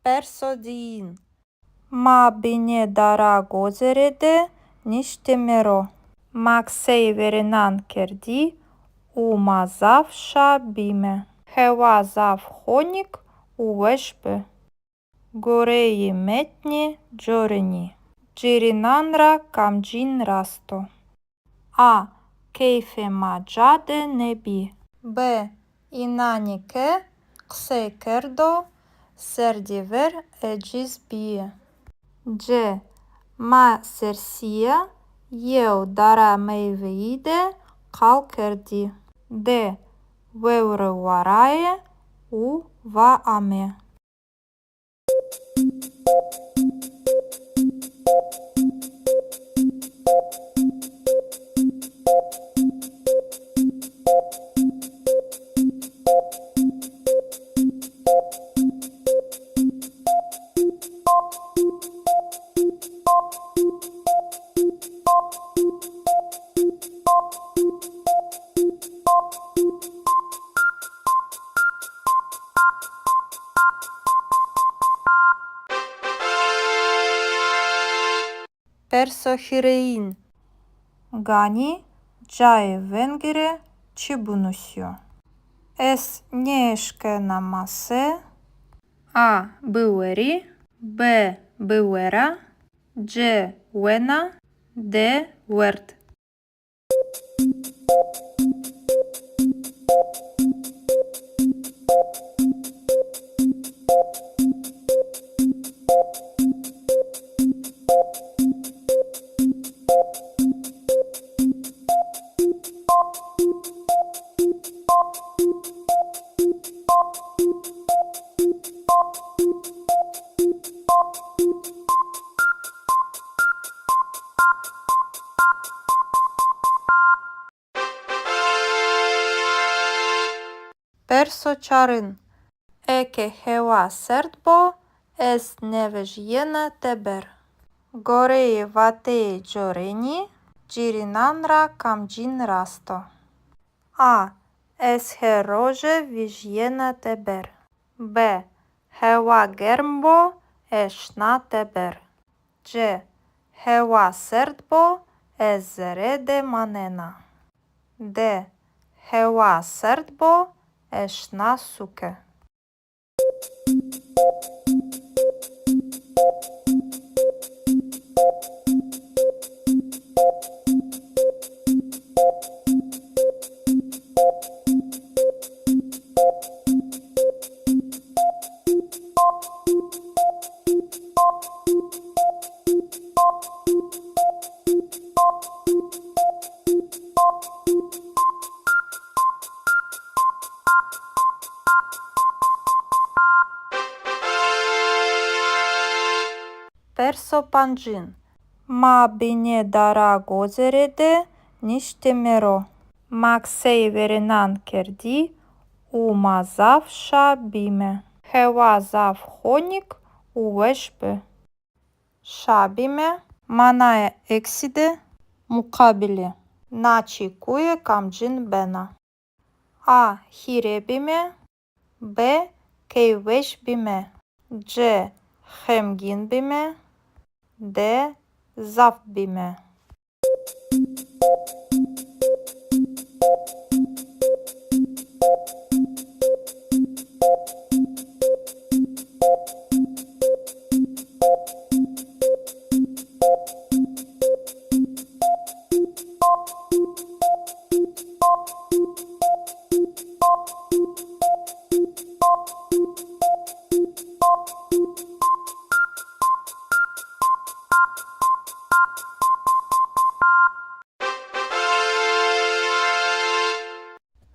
Perso diyin. Ma binê dara gozêre de niştîme ro. Ma qiseyê verênan kerdî û ma zaf şa bîme. Hewa zaf honik û weş bi. Goreyê metnê corênî, cêrênan ra kamcîn rast o? A. Keyfê ma ca de nêbî. B. Înanê ke qisey kerdo, serdî ver ecîz bîyî. C. Ma sersîya yew dara meyweyî de qal kerdî. D. Vewre varaye û va ame. Perso hîrêyin. Ganî cayê vengî rê çi binusîyo? Ez nêeşkena mase. A. Biwerî. B. Biwera. C. Wena. D. Werd. Perso çarin. Eke hewa serd bo, ez nêvejîyena teber. Goreyê vateyê corênî, cêrênan ra kamcîn rast o? A. Ez her roje vejîyena teber. B. Hewa germ bo, ez şina teber. C. Hewa serd bo, ez zere de manena. D. Hewa serd bo, ez şina sûke. Perso pancin. Ma binê dara gozêre de niştîme ro. Ma qiseyê verênan kerdî û ma zaf şa bîme. Hewa zaf honik û weş bi. Şa bîme. Manaya eksî de muqabilê na çekuye kamcîn bena? A. Hîrê bîme. B. Keyfweş bîme. C. Xemgîn bîme. D. Zaf bîme.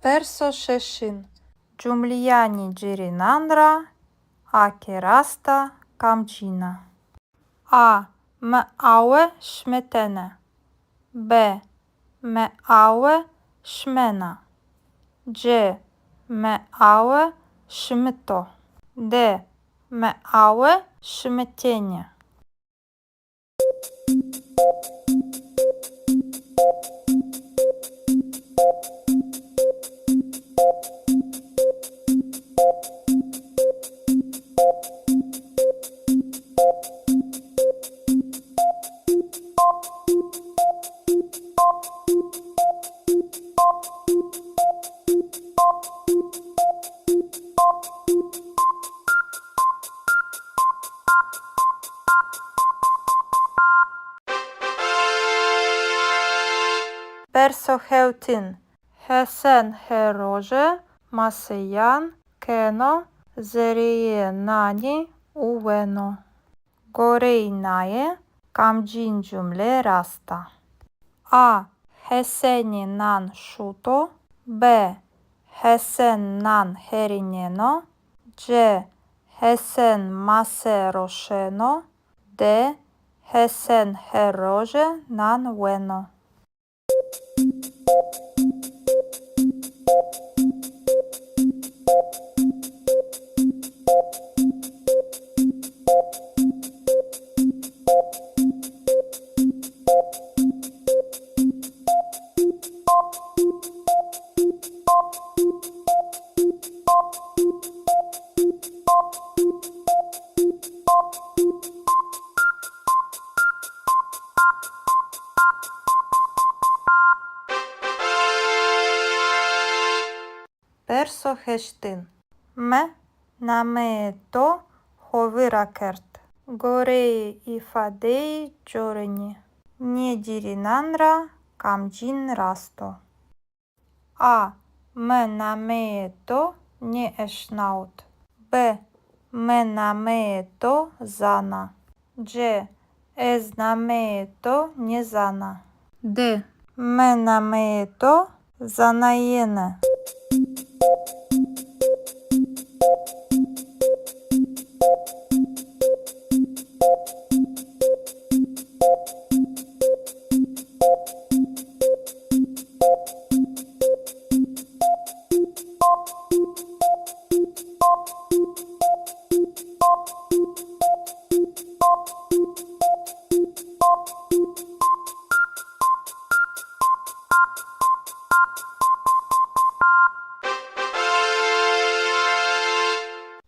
Perso şeşin. Cumleyanê cêrênan ra a ke rast a, kamcîn a? A. Mi awe şimitene. B. Mi awe şimena. C. Mi awe şimito. D. Mi awe şimitêne. Perso hewtin. Hesen her roje maseyan keno zereyê nanî û weno. Goreyê naye kamcîn cumle rast a? A. Hesenî nan şuto. B. Hesen nan herîneno. C. Hesen mase roşeno. D. Hesen her roje nan weno. Perso heştin. Mi nameyê to xo vîr ra kerd. Goreyê îfadeyê corinî, nê cêrênan ra kamcîn rast o? A. Mi nameyê to nêeşnawit. B. Mi nameyê to zana. C. Ez nameyê to nêzana. D. Mi nameyê to zanayêne.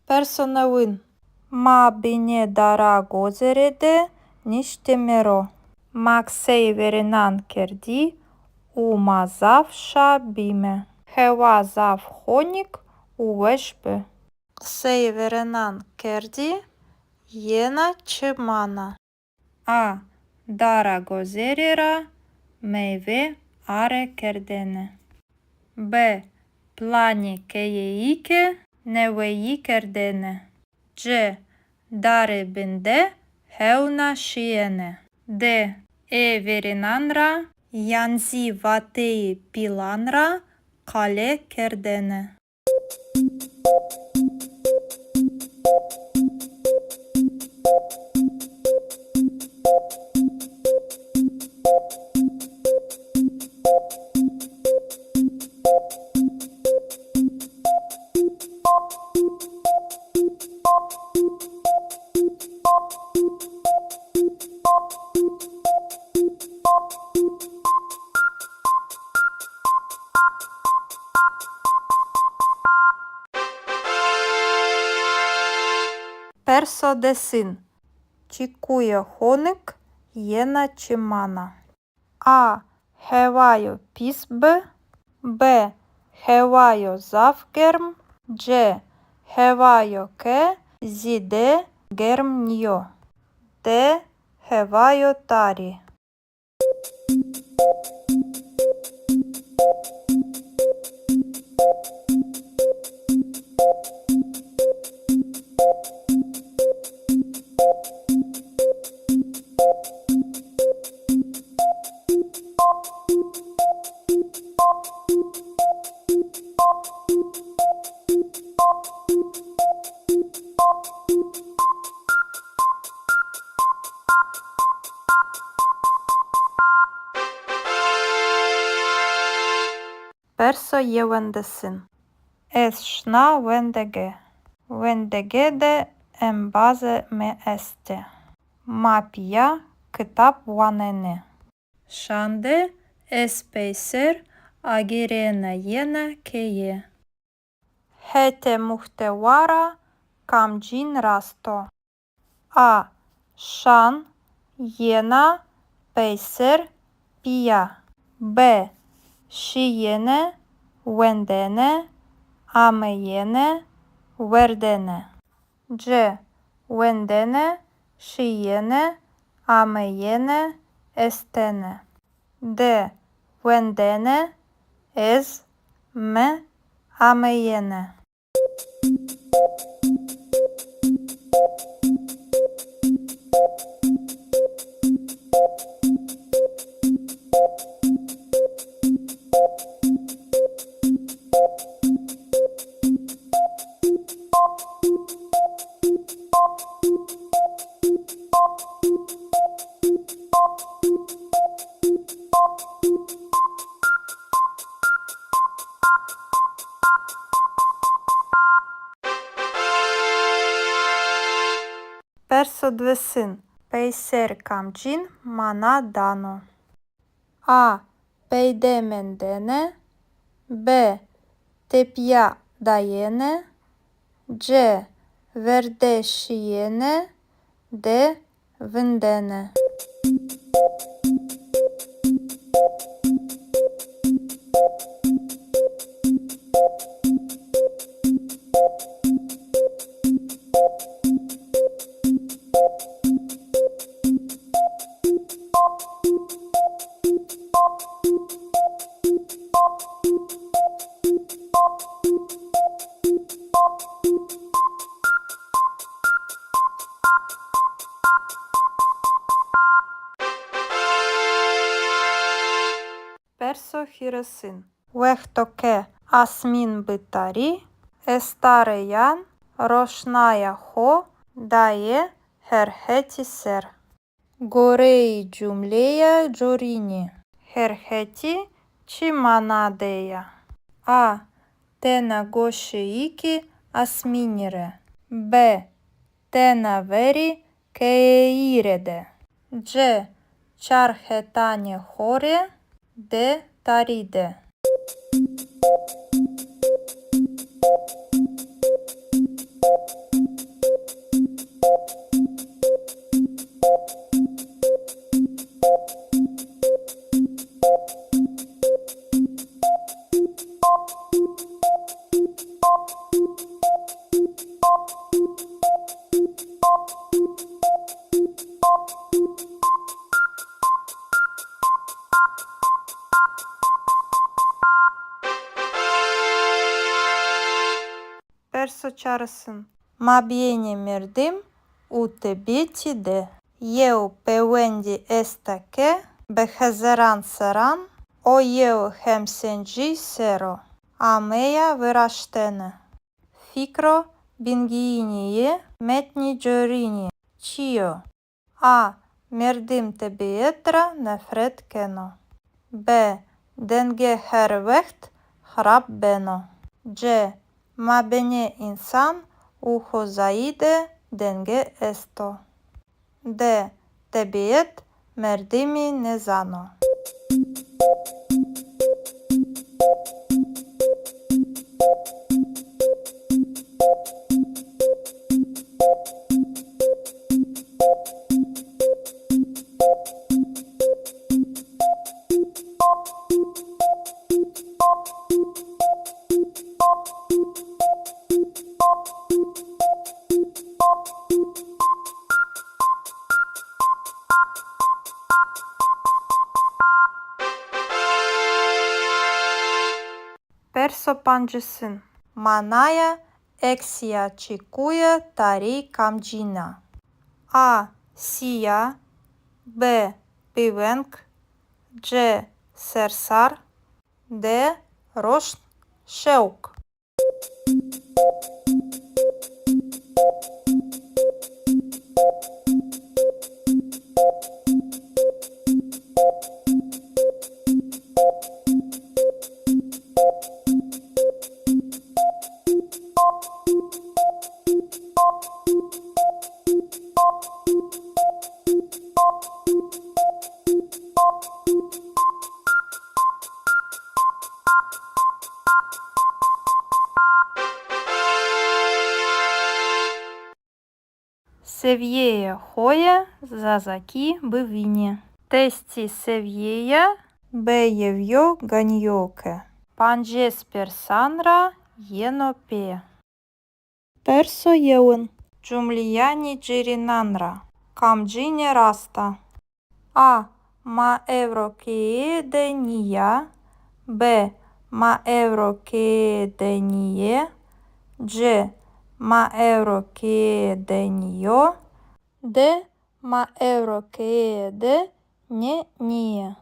Perso newin. Ma binê dara gozêre de niştîme ro. Ma qiseyê verênan kerdî û ma zaf şa bîme. Hewa zaf honik û weş bi. Qiseyê verênan kerdî, yena çi mana? A. Dara gozêre ra meyve are kerdene. B. Planê keyeyî ke neweyî kerdene. C. Dare bin de hewna şîyene. D. Ê verênan ra yan zî vateyê pîlan ra qale kerdene. Perso desin. Çekuya honik yena çi mana? A. Hewayo pîs bi. B. Hewayo zaf germ. C. Hewayo ke zêde germ nîyo. D. Hewayo tarî. Perso yewendesin. Ez şina wendege. Wendege de embazê mi estê. Ma pîya kitab wanenê. Şan de ez peyser agêrena yena keye. Hetê muhtewa ra kamcîn rast o? A. Şan, yena, peyser, pîya. B. Şîyêne, wendene, ameyêne, werdene. C. Wendene, şîyêne, ameyêne, estene. D. Wendene, ez, mi, ameyêne. Perso diwêsin. Peyser kamcîn mana dano? A. Peyde mendene. B. Tepîya dayene. C. Verde şîyene. D. Vindene. Perso hîrêsin. Wexto ke asmîn bi tarî, estareyan roşnaya xo daye her hetî ser. Goreyê cumleya corînî, her hetî çi mana de ya? A. Tena goşeyêkê asmînî rê. B. Tena verê keyeyî rê de. C. Çar hetanê xo rê. D. Tarî de. Perso çarêsin. Mabênê merdim û tebîetî de yew pêwendî esta ke bi hezaran serran o yew hemsencî ser o ameya viraştene. Fikro bingeyînî yê metnî corînî çi yo? A. Merdim tebîet ra nefret keno. B. Denge her wext xirab beno. C. Mabênê însan û xozayî de denge esto. D. Tebîet merdimî nêzano. Perso pancêsin. Manaya eksîya çekuye tarî kamcîn a? A. Sîya. B. Bêveng. C. Sersar. D. Roşn, şewq. Sevîyeyê xo yê zazakî bivînî. Testê sevîyeya B yew yo ganî yo ke pancês persan ra yeno pê. Perso yewin. Cumleyanê cêrênan ra kamcîne rast a? A. Ma ewro keye de nîya. B. Ma ewro keye de nîyê. C. Ma ewro keye de nîyo. D. Ma ewro keye de nê nîyê.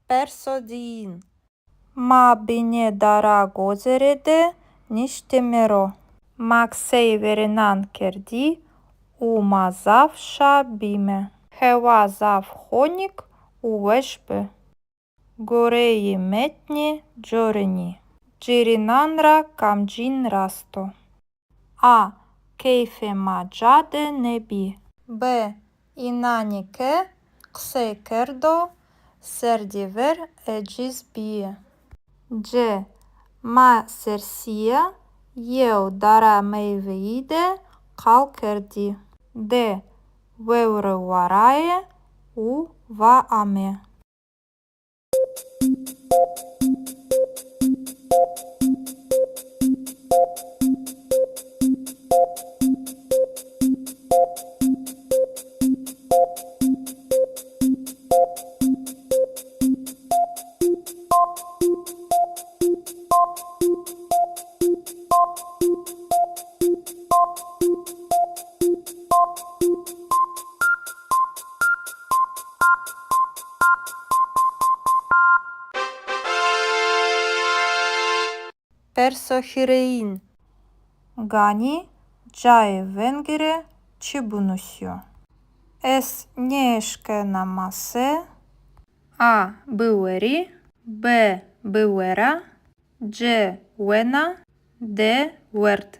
Perso diyin. Ma binê dara gozêre de niştîme ro. Ma qiseyê verênan kerdî û ma zaf şa bîme. Hewa zaf honik û weş bi. Goreyê metnê corênî, cêrênan ra kamcîn rast o? A. Keyfê ma ca de nêbî. B. Înanê ke qisey kerdo, serdî ver eciz bîyî. C. Ma sersîya yew dara meyweyî de qal kerdî. D. Vewre varaye û va ame. Perso hîrêyin. Ganî cayê vengî rê çi binusîyo? Ez nêeşkena mase. A. Biwerî. B. Biwera. C. Wena. D. Werd.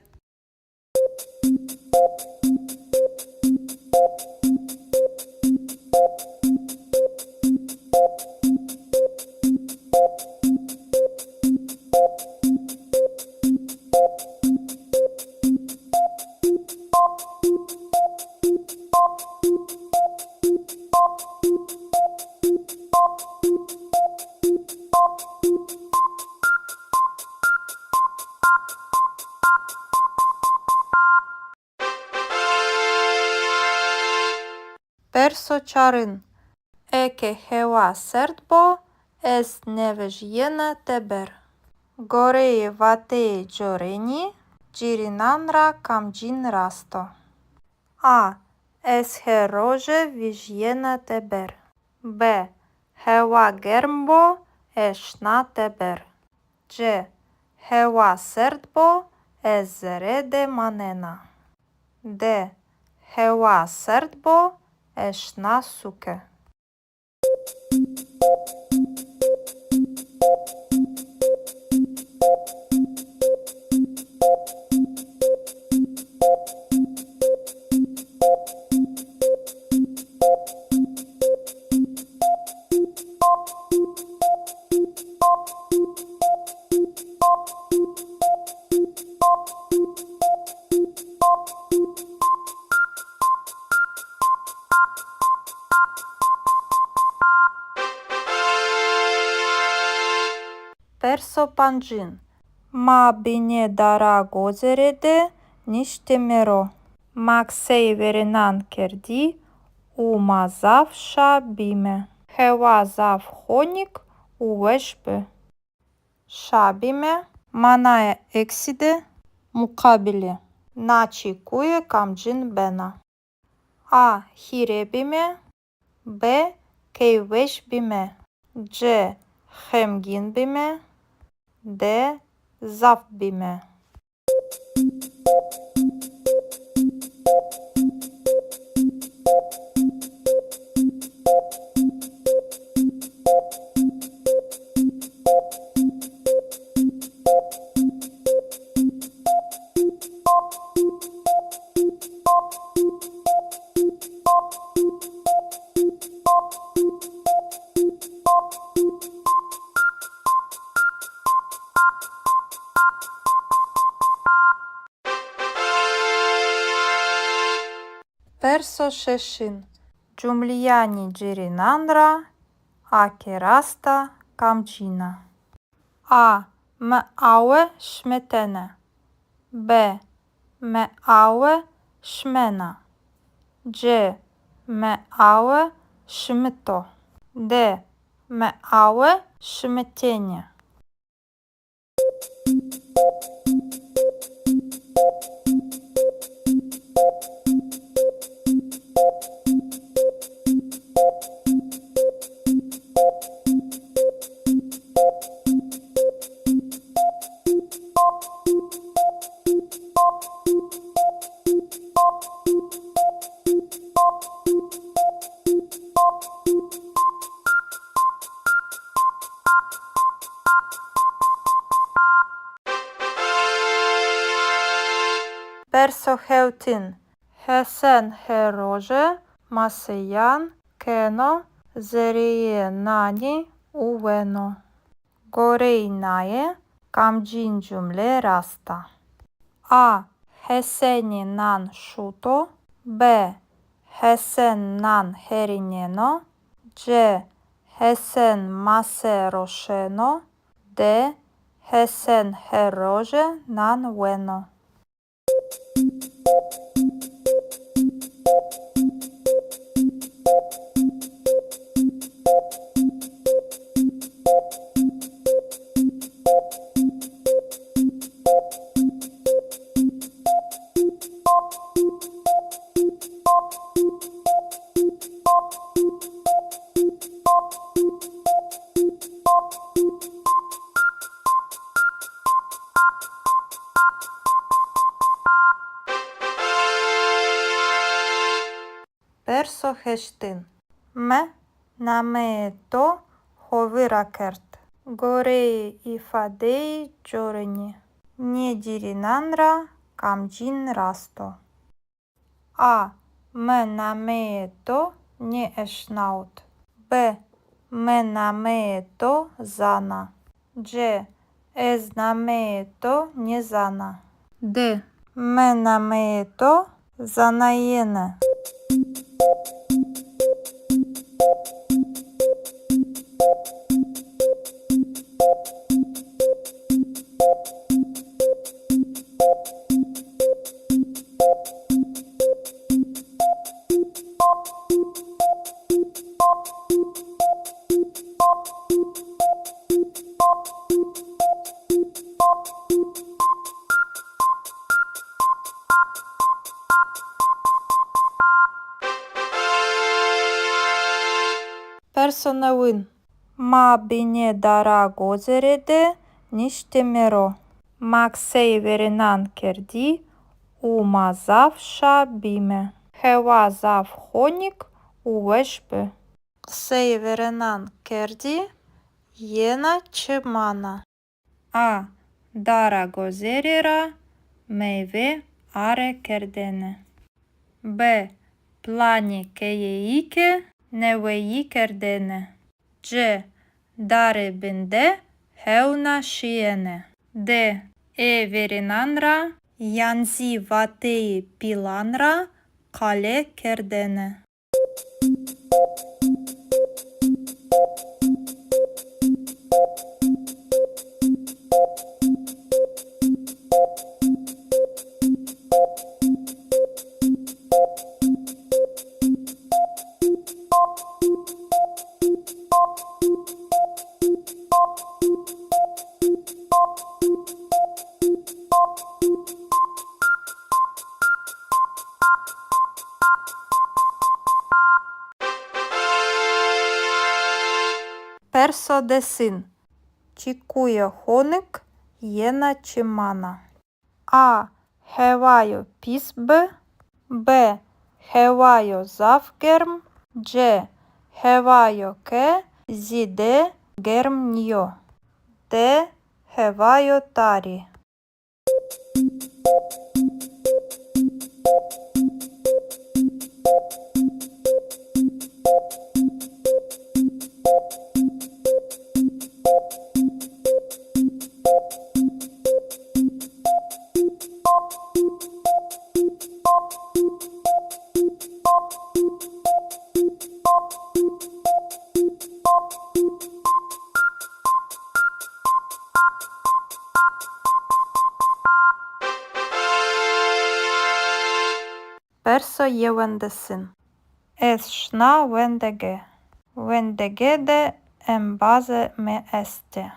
Perso çarin. Eke hewa serd bo, ez nêvejîyena teber. Goreyê vateyê corênî, cêrênan ra kamcîn rast o? A. Ez her roje vejîyena teber. B. Hewa germ bo, ez şina teber. C. Hewa serd bo, ez zere de manena. D. Hewa serd bo, ez şina sûke. Perso pancin. Ma binê dara gozêre de niştîme ro. Ma qiseyê verênan kerdî û ma zaf şa bîme. Hewa zaf honik û weş bi. Şa bîme. Manaya eksî de muqabilê na çekuye kamcîn bena? A. Hîrê bîme. B. Keyfweş bîme. C. Xemgîn bîme. D. Zaf bîme. Perso şeşin. Cumleyanê cêrênan ra a ke rast a, kamcîn a? A. Mi awe şimitene. B. Mi awe şimena. C. Mi awe şimito. D. Mi awe şimitêne. Perso hewtin. Hesen her roje maseyan keno zereyê nanî û weno. Goreyê naye kamcîn cumle rast a? A. Hesenî nan şuto. B. Hesen nan herîneno. C. Hesen mase roşeno. D. Hesen her roje nan weno. Perso heştin. Mi nameyê to xo vîr ra kerd. Goreyê îfadeyê corinî, nê cêrênan ra kamcîn rast o? A. Mi nameyê to nêeşnawit. B. Mi nameyê to zana. C. Ez nameyê to nêzana. D. Mi nameyê to zanayêne. Perso newin. Ma binê dara gozêre de niştîme ro. Ma qiseyê verênan kerdî û ma zaf şa bîme. Hewa zaf honik û weş bi. Qiseyê verênan kerdî, yena çi mana? A. Dara gozêre ra meyve are kerdêne. B. Planê keyeyî ke neweyî kerdêne. C. Dare bin de hewna şîyêne. D. Ê verênan ra yan zî vateyê pîlan ra qale kerdêne. Perso desin. Çekuya honik yena çi mana? A. Hewayo pîs bi. B. Hewayo zaf germ. C. Hewayo ke zêde germ nîyo. D. Hewayo tarî. Perso yewendesin. Ez şina wendege. Wendege de embazê mi estê.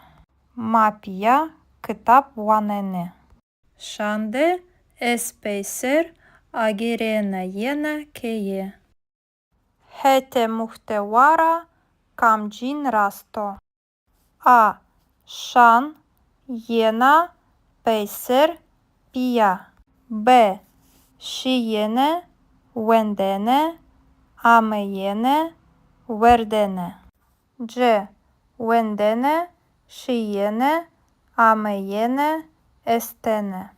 Ma pîya kitab wanenê. Şan de ez peyser agêrena yena keye. Hetê muhtewa ra kamcîn rast o? A. Şan, yena, peyser, pîya. B. Şîyêne, wendene, ameyêne, werdene. C. Wendene, şîyêne, ameyêne, estene.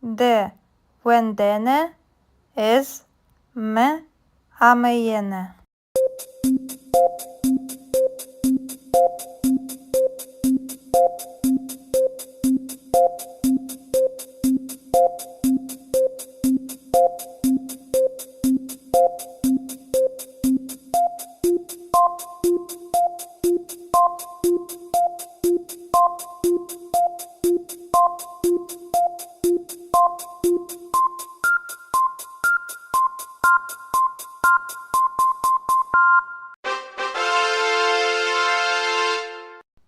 D. Wendene, ez, mi, ameyêne.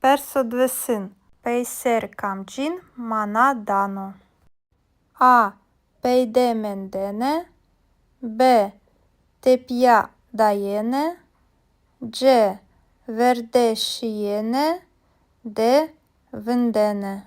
Perso diwêsin. Peyser kamcîn mana dano? A. Peyde mendene. B. Tepîya dayene. C. Verde şîyene. D. Vindene.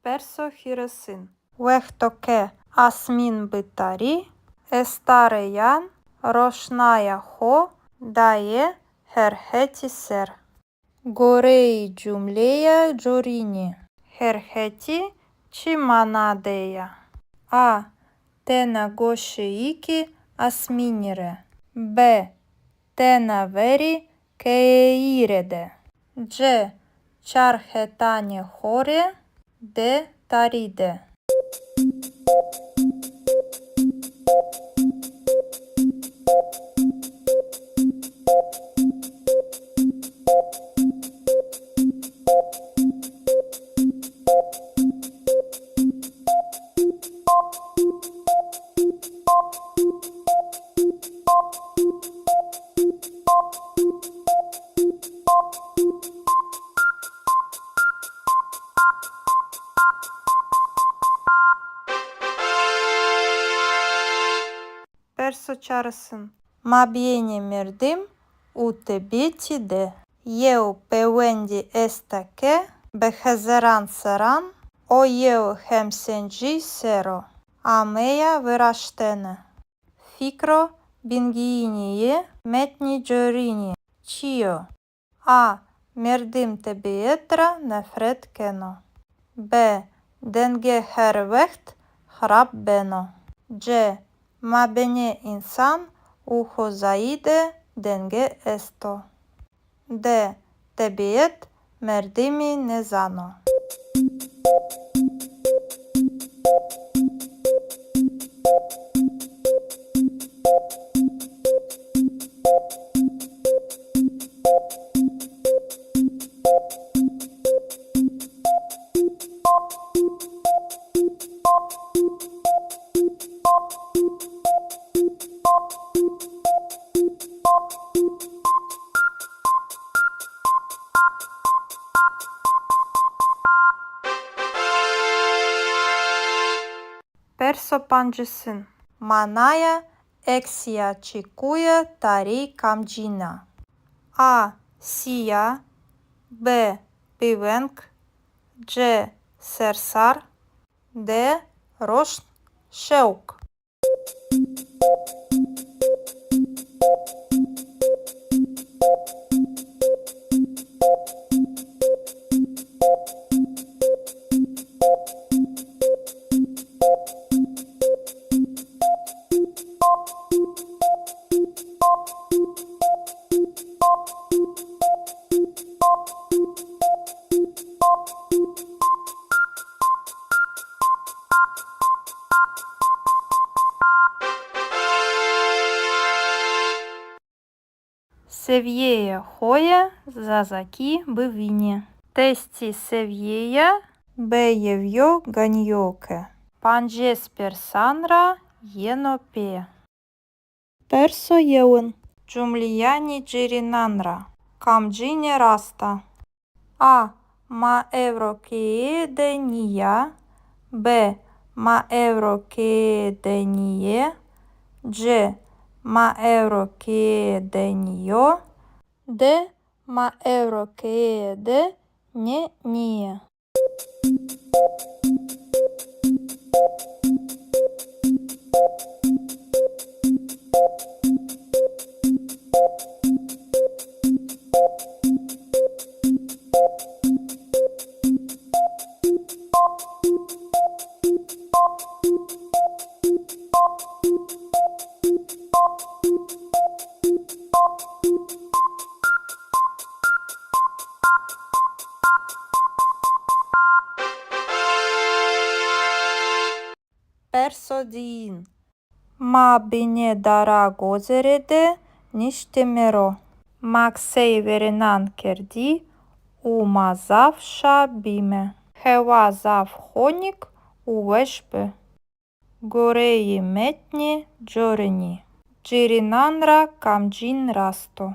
Perso hîrêsin. Wexto ke asmîn bi tarî, estareyan roşnaya xo daye her hetî ser. Goreyê cumleya corînî, her hetî çi mana de ya? A. Tena goşeyêkê asmînî rê. B. Tena verê keyeyî rê de. C. Çar hetanê xo rê. D. Tarî de. Perso çarêsin. Mabênê merdim û tebîetî de yew pêwendî esta ke bi hezaran serran o yew hemsencî ser o ameya viraştene. Fikro bingeyînî yê metnî corînî çi yo? A. Merdim tebîet ra nefret keno. B. Denge her wext xirab beno. C. Mabênê însan û xozayî de denge esto. D. Tebîet merdimî nêzano. Perso pancisin. Manaya eksîya çekuye tarî kamcîn a? A. Sîya. B. Bêveng. C. Sersar. D. Roşn, şewq. Sevîyeyê xo yê zazakî bivînî. Testî sevîyeya B yew yo ganî yo ke pancês persan ra yeno pê. Perso yewin. Cumleyanê cêrênan ra kamcîne rast a? A. Ma ewro keye de nîya. B. Ma ewro keye de nîyê. C. Ma ewro keye de nîyo. D. Ma ewro keye de nê nîyê. Perso diyin. Ma binê dara gozere de niştîme ro. Ma qiseyê verênan kerdî û ma zaf şa bîme. Hewa zaf honik û weş bi. Goreyê metnê corinî, cêrênan ra kamcîn rast o?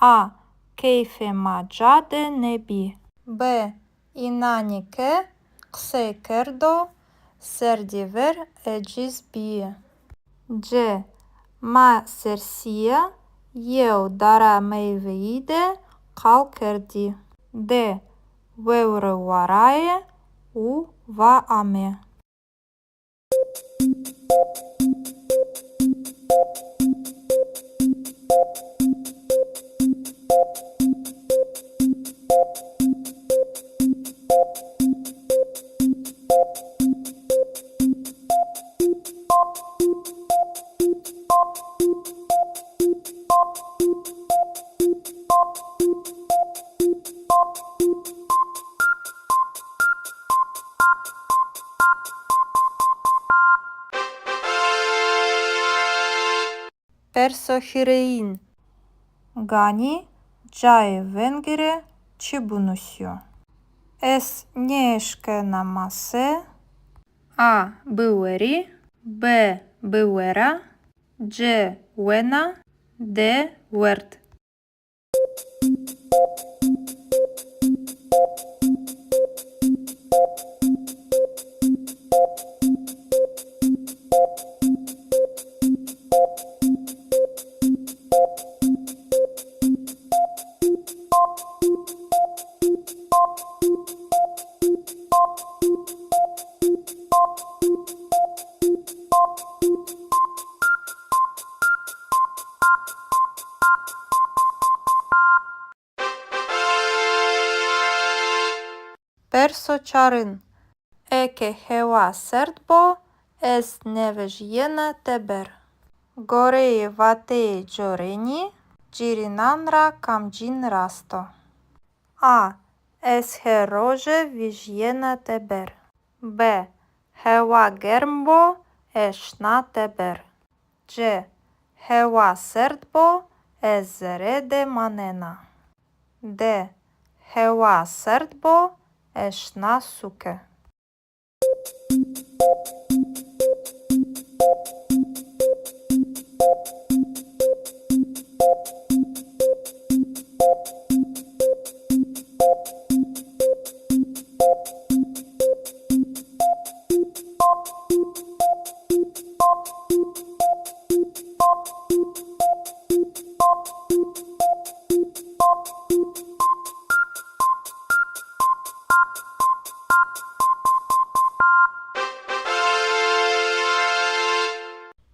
A. Keyfê ma ca de nêbî. B. Înanê ke qisey kerdo, serdî ver eciz bîyî. C. Ma sersîya yew dara meyweyî de qal kerdî. D. Vewre varaye û va ame. Perso hîrêyin. Ganî cayê vengî rê çi binusîyo? Ez nêeşkena mase. A. Biwerî. B. Biwera. C. Wena. D. Werd. Perso çarin. Eke hewa serd bo, ez nêvejîyena teber. Goreyê vateyê corênî, cêrênan ra kamcîn rast o? A. Ez her roje vejîyena teber. B. Hewa germ bo, ez şina teber. C. Hewa serd bo, ez zere de manena. D. Hewa serd bo, ez şina sûke.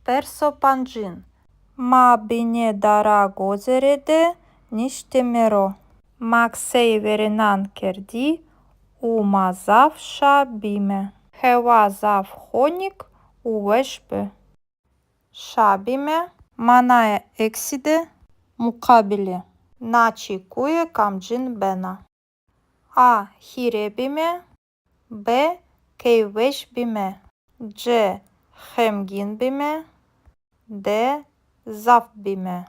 Perso pancin. Ma binê dara gozêre de niştîme ro. Ma qiseyê verênan kerdî û ma zaf şa bîme. Hewa zaf honik û weş bi. Şa bîme. Manaya eksî de muqabilê na çekuye kamcîn bena? A. Hîrê bîme. B. Keyfweş bîme. C. Xemgîn bîme. D. Zaf bîme.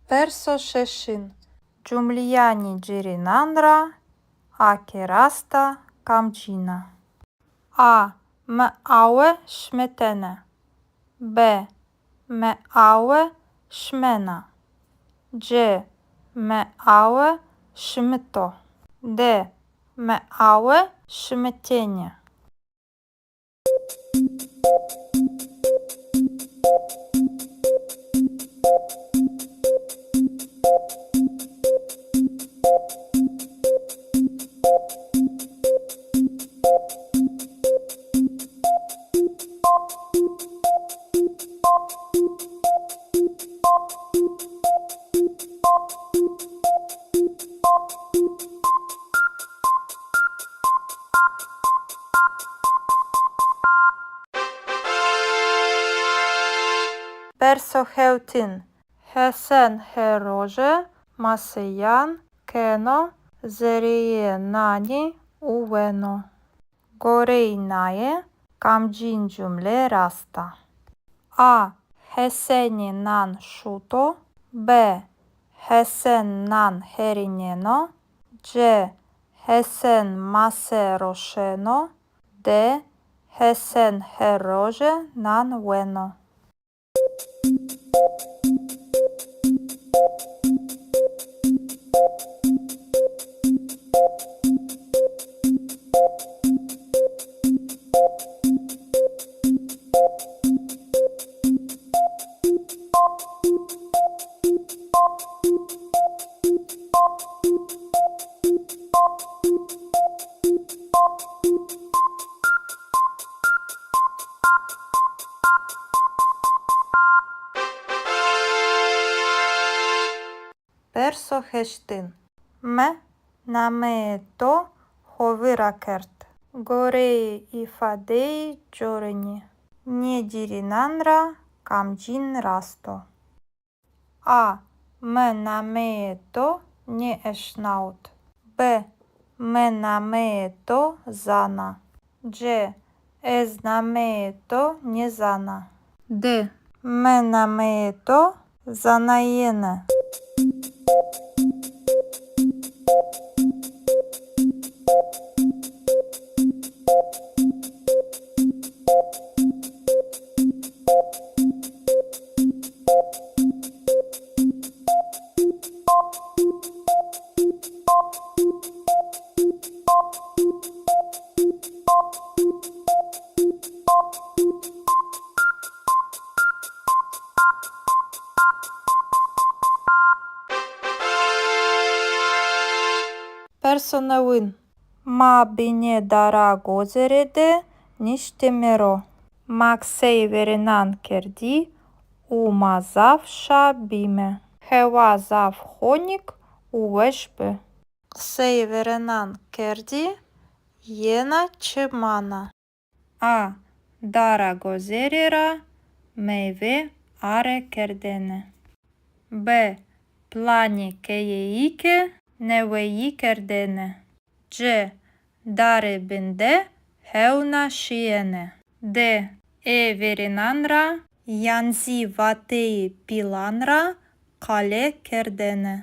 Perso şeşin. Cumleyanê cêrênan ra a ke rast a, kamcîn a? A. Mi awe şimitene. B. Mi awe şimena. C. Mi awe şimito. D. Mi awe şimitêne. Perso hewtin. Hesen her roje maseyan keno zereyê nanî û weno. Goreyê naye kamcîn cumle rast a? A. Hesenî nan şuto. B. Hesen nan herîneno. C. Hesen mase roşeno. D. Hesen her roje nan weno. Perso heştin. Mi nameyê to xo vîr ra kerd. Goreyê îfadeyê corinî, nê cêrênan ra kamcîn rast o? A. Mi nameyê to nêeşnawit. B. Mi nameyê to zana. C. Ez nameyê to nêzana. D. Mi nameyê to zanayêne. Perso newin. Ma binê dara gozêre de niştîme ro. Ma qiseyê verênan kerdî û ma zaf şa bîme. Hewa zaf honik û weş bi. Qiseyê verênan kerdî, yena çi mana? A. Dara gozêre ra meyve are kerdêne. B. Planê keyeyî ke neweyî kerdêne. C. Dare bin de hewna şîyêne. D. Ê verênan ra yan zî vateyê pîlan ra qale kerdêne.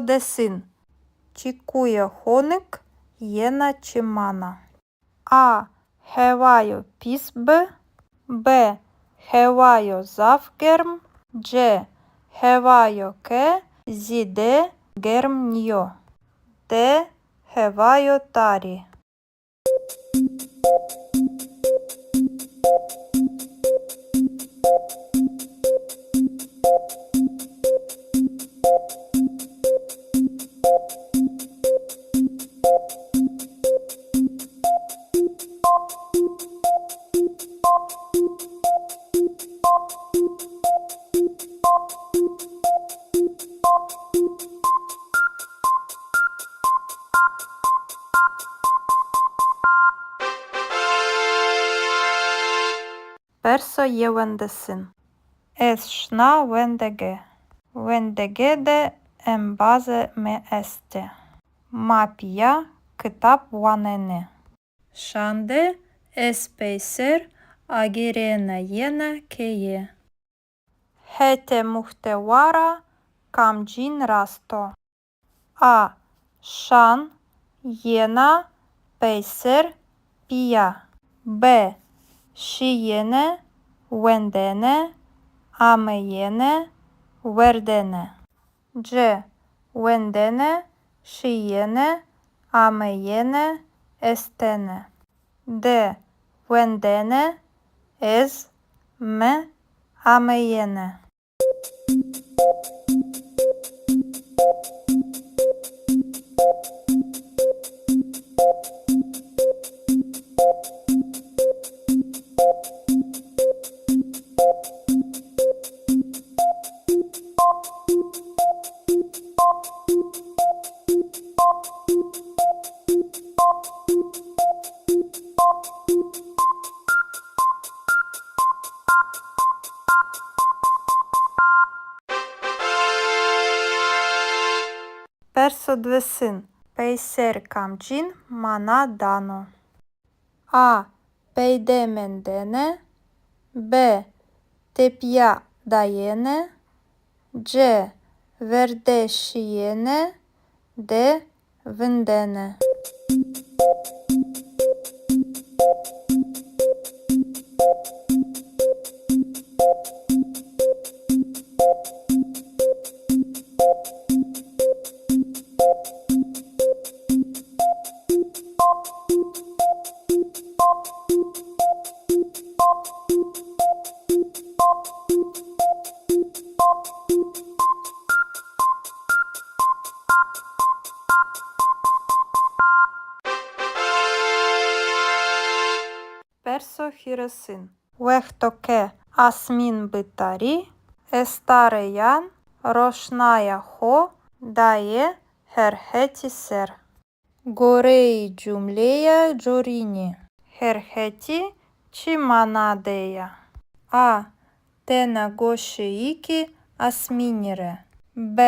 Desin. Çekuye honik yena çi mana? A. Hewayo pîs bi. B. Hewayo zaf germ. C. Hewayo ke zêde germ nîyo. D. Hewayo tarî. Perso yewendesin. Ez şina wendege. Wendege de embazê mi estê. Ma pîya kitab wanenê. Şan de ez peyser agêrena yena keye. Hetê muhtewa ra kamcîn rast o? A. Şan, yena, peyser, pîya. B. Şîyêne, wendene, ameyêne, werdene. C. Wendene, şîyêne, ameyêne, estene. D. Wendene, ez, mi, ameyêne. Perso diwêsin. Peyser kamcîn mana dano? A. Peyde mendene. B. Tepîya dayene. C. Verde şîyene. D. Vindene. Perso hîrêsin. Wexto ke asmîn bi tarî, estareyan roşnaya xo daye her hetî ser. Goreyê cumleya corînî, her hetî çi mana de ya? A. Tena goşeyêkê asmînî rê. B.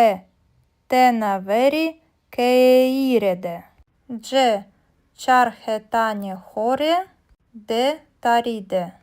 Tena verê keyeyî rê de. C. Çar hetanê xo rê. D. Tarî de.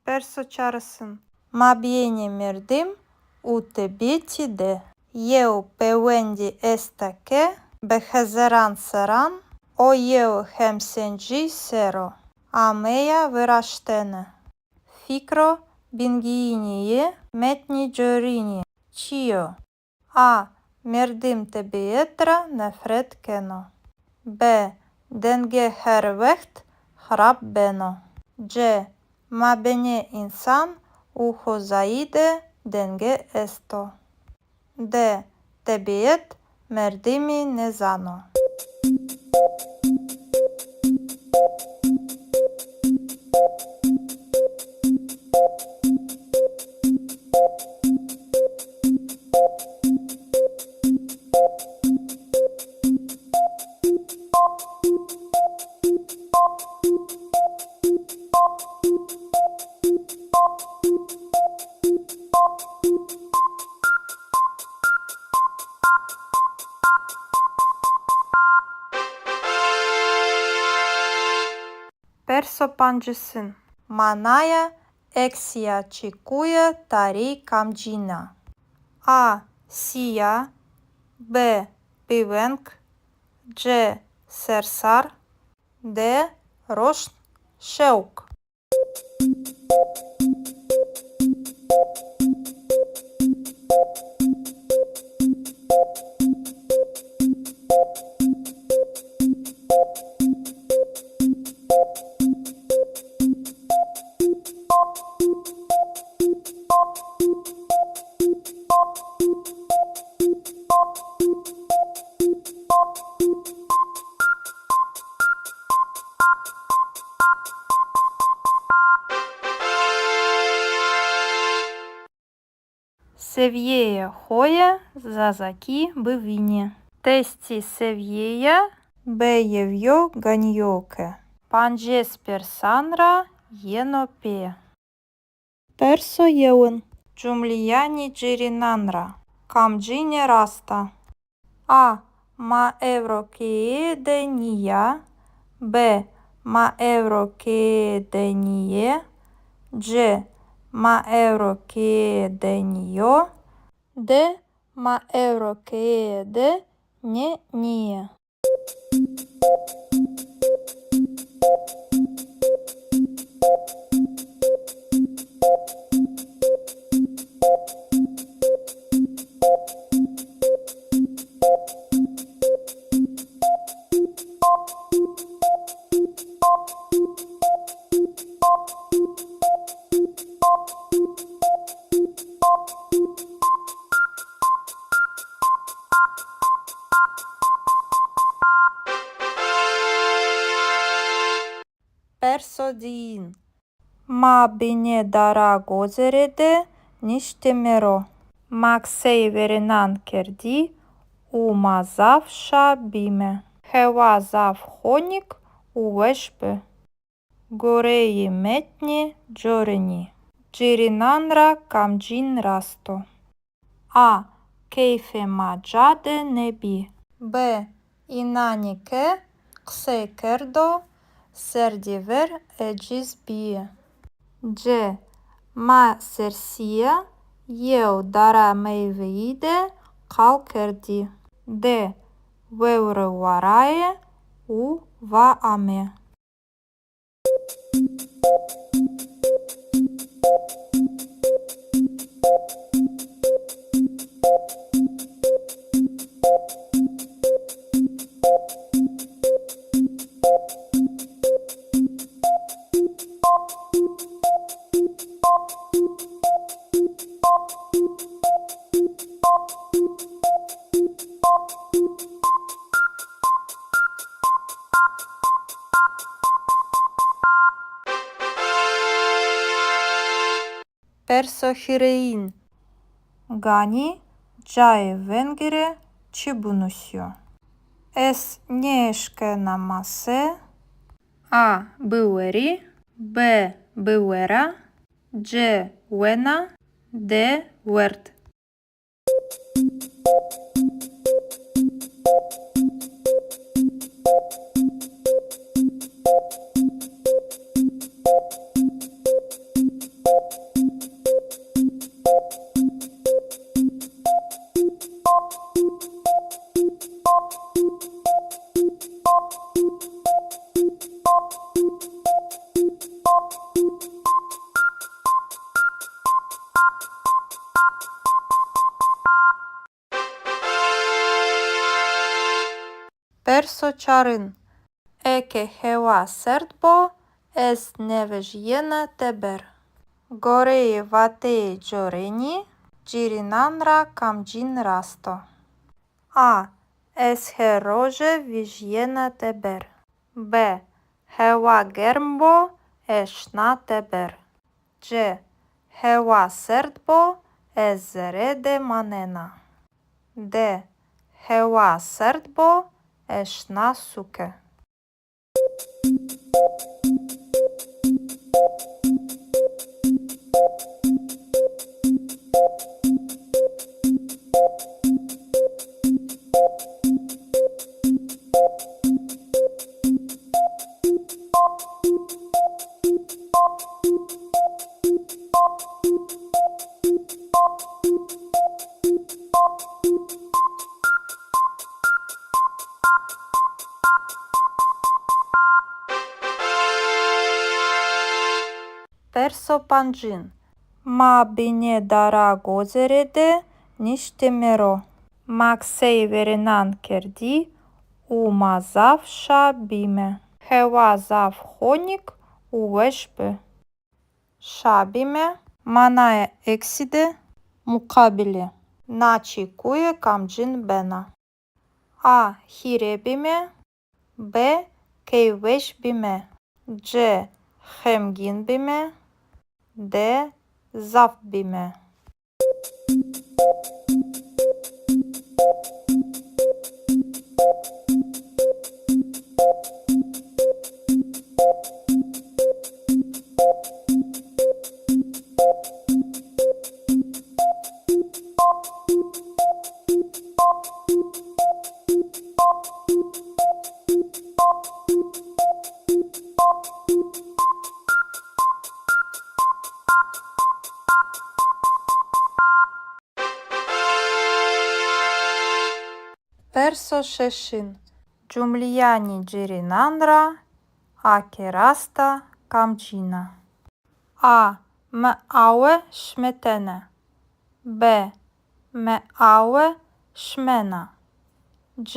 Perso çarêsin. Mabênê merdim û tebîetî de yew pêwendî esta ke bi hezeran serran o yew hemsencî ser o ameya viraştene. Fikro bingeyînî yê metnî corînî çi yo? A. Merdim tebîet ra nefret keno. B. Denge her wext xirab beno. C. Mabênê însan û xozayî de denge esto. D. Tebîet merdimî nêzano. Perso pancisin. Manaya eksîya çekuye tarî kamcîn a? A. Sîya. B. Bêveng. C. Sersar. D. Roşn, şewq. Sevîyeyê xo yê zazakî bivînî. Testî sevîyeya B yew yo ganî yo ke pancês persan ra yeno pê. Perso yewin. Cumleyanê cêrênan ra kamcîne rast a? A. Ma ewro keye de nîya. B. Ma ewro keye de nîyê. C. Ma ewro keye de nîyo. D. Ma ewro keye de nê nîyê. Perso diyin. Ma binê dara gozêre de niştîme ro. Ma qiseyê verênan kerdî û ma zaf şa bîme. Hewa zaf honik û weş bi. Goreyê metnê corênî, cêrênan ra kamcîn rast o? A. Keyfê ma ca de nêbî. B. Înanê ke qisey kerdo, serdî ver eciz bîyî. C. Ma sersîya yew dara meyweyî de qal kerdî. D. Vewre varaye û va ame. Perso hîrêyin. Ganî cayê vengî rê çi binusîyo? Ez nêeşkena mase. A. Biwerî. B. Biwera. C. Wena. D. Werd. Perso çarin. Eke hewa serd bo, ez nêvejîyena teber. Goreyê vateyê corênî, cêrênan ra kamcîn rast o? A. Ez her roje vejîyena teber. B. Hewa germ bo, ez şina teber. C. Hewa serd bo, ez zere de manena. D. Hewa serd bo, ez şina sûke. Perso pancin. Ma binê dara gozêre de niştîme ro. Ma qiseyê verênan kerdî û ma zaf şa bîme. Hewa zaf honik û weş bi. Şa bîme. Manaya eksî de muqabilê na çekuye kamcîn bena? A. Hîrê bîme. B. Keyfweş bîme. C. Xemgîn bîme. D. Zaf bîme. Perso şeşin. Cumleyanê cêrênan ra a ke rast a, kamcîn a? A. Mi awe şimitene. B. Mi awe şimena. C.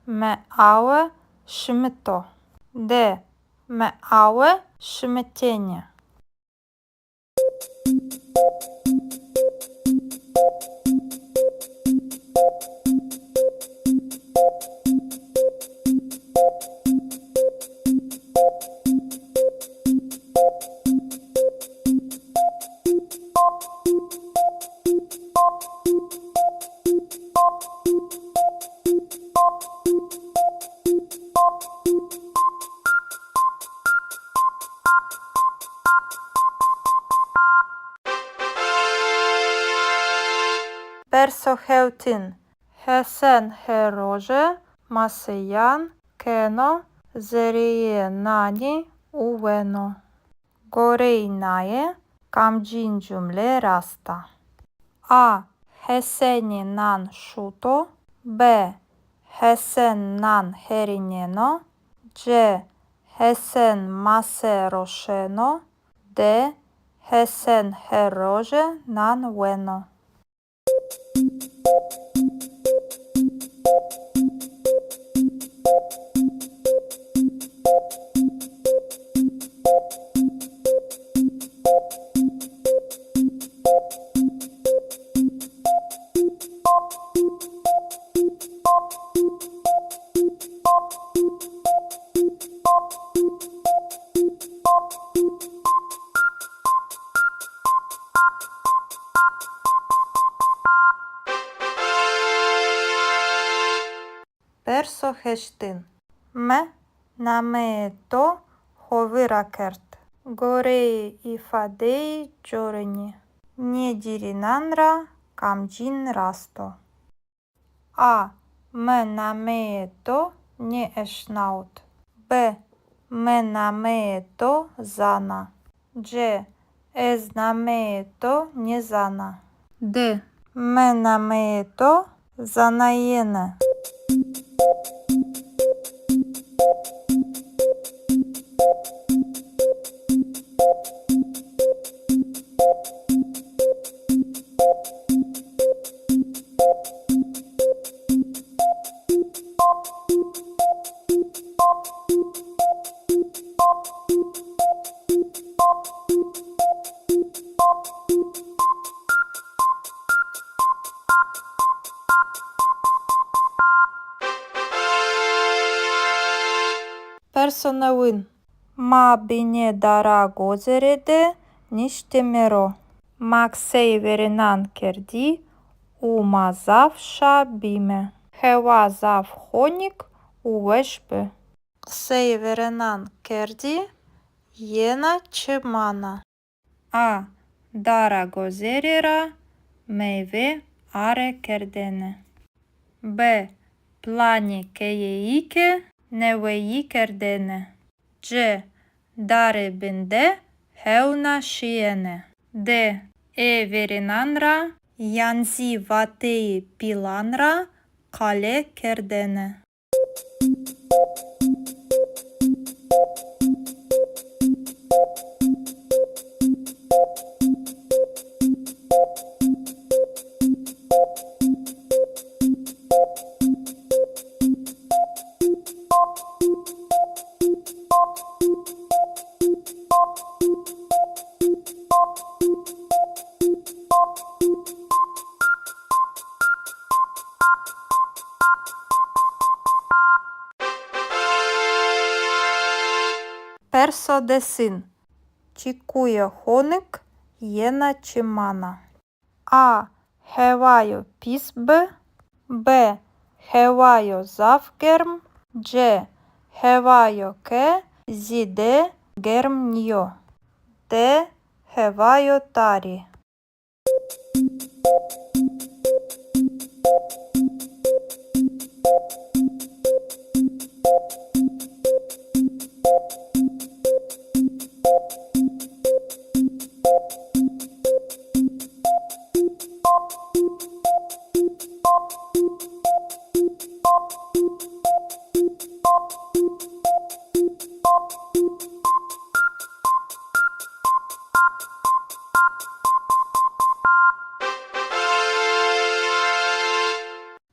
Mi awe şimito. D. Mi awe şimitêne. Perso hewtin. Hesen her roje maseyan keno zereyê nanî û weno. Goreyê naye kamcîn cumle rast a? A. Hesenî nan şuto. B. Hesen nan herîneno. C. Hesen mase roşeno. D. Hesen her roje nan weno. Perso heştin. Mi nameyê to xo vîr ra kerd. Goreyê îfadeyê corinî, nê cêrênan ra kamcîn rast o? A. Mi nameyê to nêeşnawit. B. Mi nameyê to zana. C. Ez nameyê to nêzana. D. Mi nameyê to zanayêne. Perso newin. Ma binê dara gozêre de niştîme ro. Ma qiseyê verênan kerdî û ma zaf şa bîme. Hewa zaf honik û weş bi. Qiseyê verênan kerdî yena çi mana? A. Dara gozêre ra meyve are kerdene. B. Planê keyeyî ke neweyî kerdene. C. Dare bin de hewna şîyene. D. Ê verênan ra yan zî vateyê pîlan ra qale kerdene. Perso desin. Çekuya honik yena çi mana? A. Hewayo pîs bi. B. Hewayo zaf germ. C. Hewayo ke zêde germ nîyo. D. Hewayo tarî.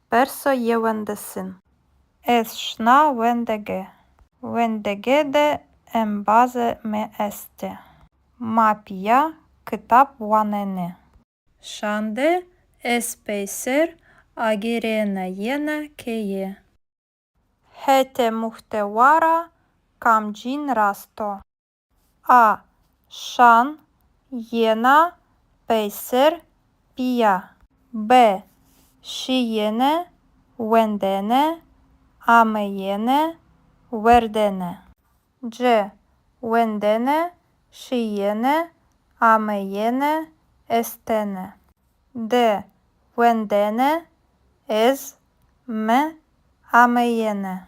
Perso yewendesin. Ez şina wendege. Wendege de embazê mi estê. Ma pîya kitab wanenê. Şan de ez peyser agêrena yena keye. Hetê muhtewa ra kamcîn rast o? A. Şan, yena, peyser, pîya. B. Şîyêne, wendene, ameyêne, werdene. C. Wendene, şîyêne, ameyêne, estene. D. Wendene, ez, mi, ameyêne.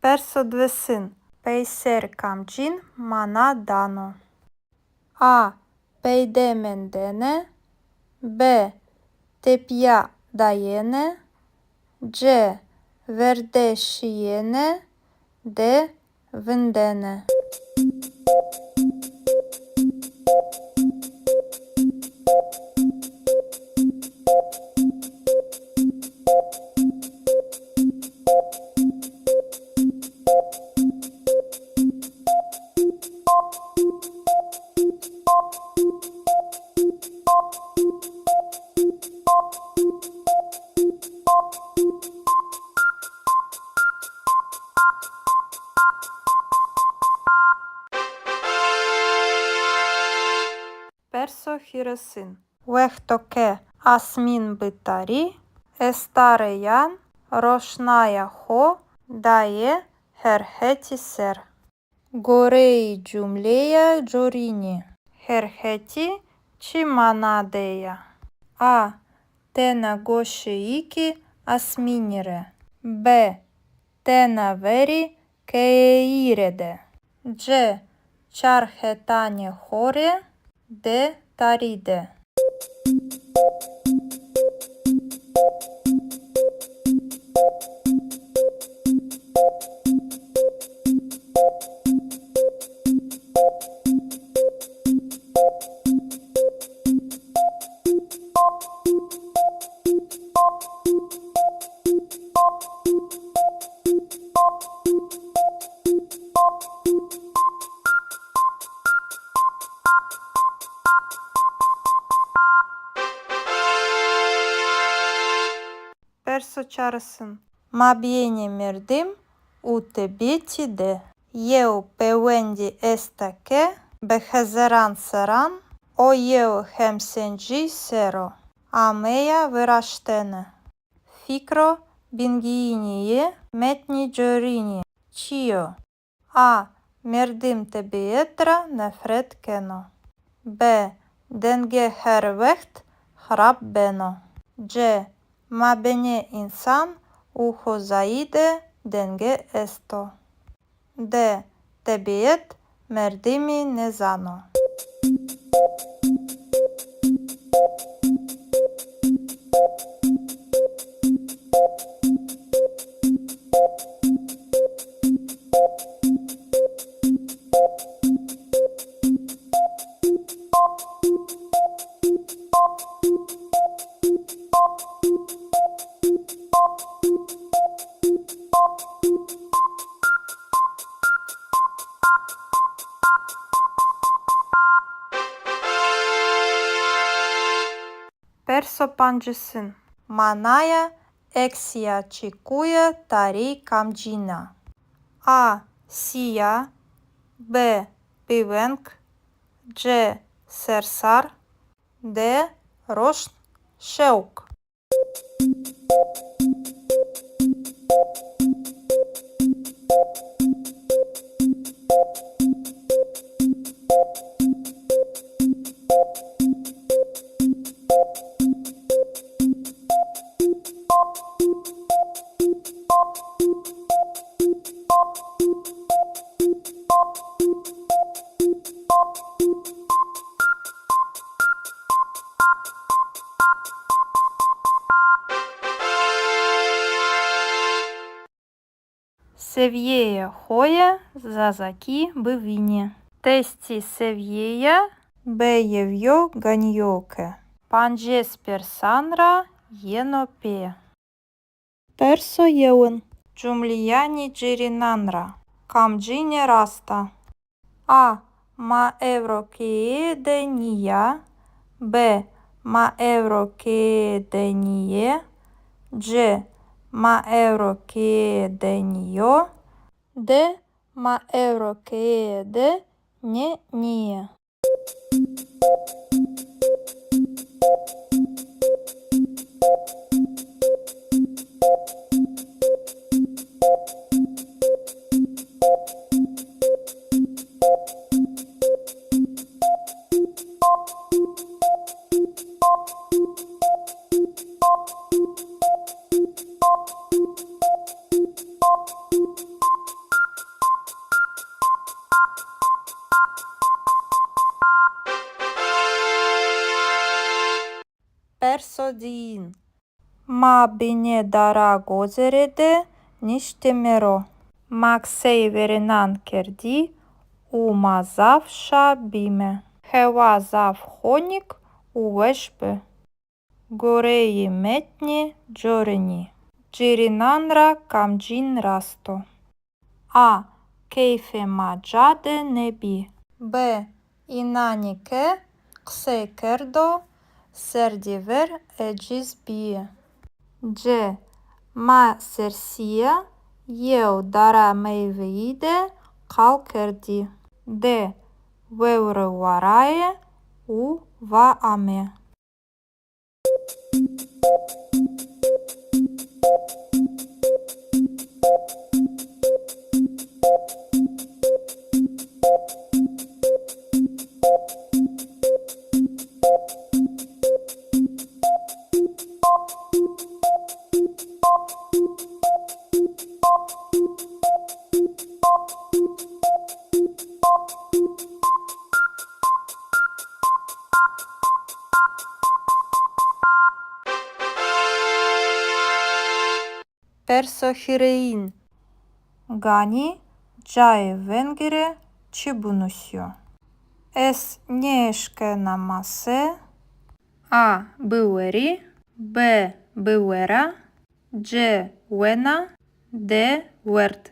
Perso diwêsin. Peyser kamcîn mana dano? A. Peyde mendene. B. Tepîya dayene. C. Verde şîyene. D. Vindene. Perso hîrêsin. Wexto ke asmîn bi tarî, estareyan roşnaya xo daye her hetî ser. Goreyê cumleya corînî, her hetî çi mana de ya? A. Tena goşeyêkê asmînî rê. B. Tena verê keyeyî rê de. C. Çar hetanê xo rê. D. Tarî de. Perso çarêsin. Mabênê merdim û tebîetî de yew pêwendî esta ke bi hezaran serran o yew hemsencî ser o ameya viraştene. Fikro bingeyînî yê metnî corînî çi yo? A. Merdim tebîet ra nefret keno. B. Denge her wext xirab beno. C. Mabênê însan û xozayî de denge esto. D. Tebîet merdimî nêzano. Perso pancisin. Manaya eksîya çekuye tarî kamcîn a? A. Sîya. B. Bêveng. C. Sersar. D. Roşn, şewq. Sevîyeyê xo yê zazakî bivînî. Testê sevîyeya B yew yo ganî yo ke pancês persan ra yeno pê. Perso yewin. Cumleyanê cêrênan ra kamcîne rast a? A. Ma ewro keye de nîya. B. Ma ewro keye de nîyê. C. Ma ewro keye de nîyo. D. Ma ewro keye de nê nîyê. Perso diyin. Ma binê dara gozere de niştîme ro. Ma qiseyê verênan kerdî û ma zaf şa bîme. Hewa zaf honik û weş bi. Goreyê metnê corinî, cêrênan ra kamcîn rast o? A. Keyfê ma ca de nêbî. B. Înanê ke qisey kerdo, serdî ver eciz bîyî. C. Ma sersîya yew dara meyweyî de qal kerdî. D. Vewre varaye û va ame. Perso hîrêyin. Ganî cayê vengî rê çi binusîyo? Ez nêeşkena mase. A. Biwerî. B. Biwera. C. Wena. D. Werd.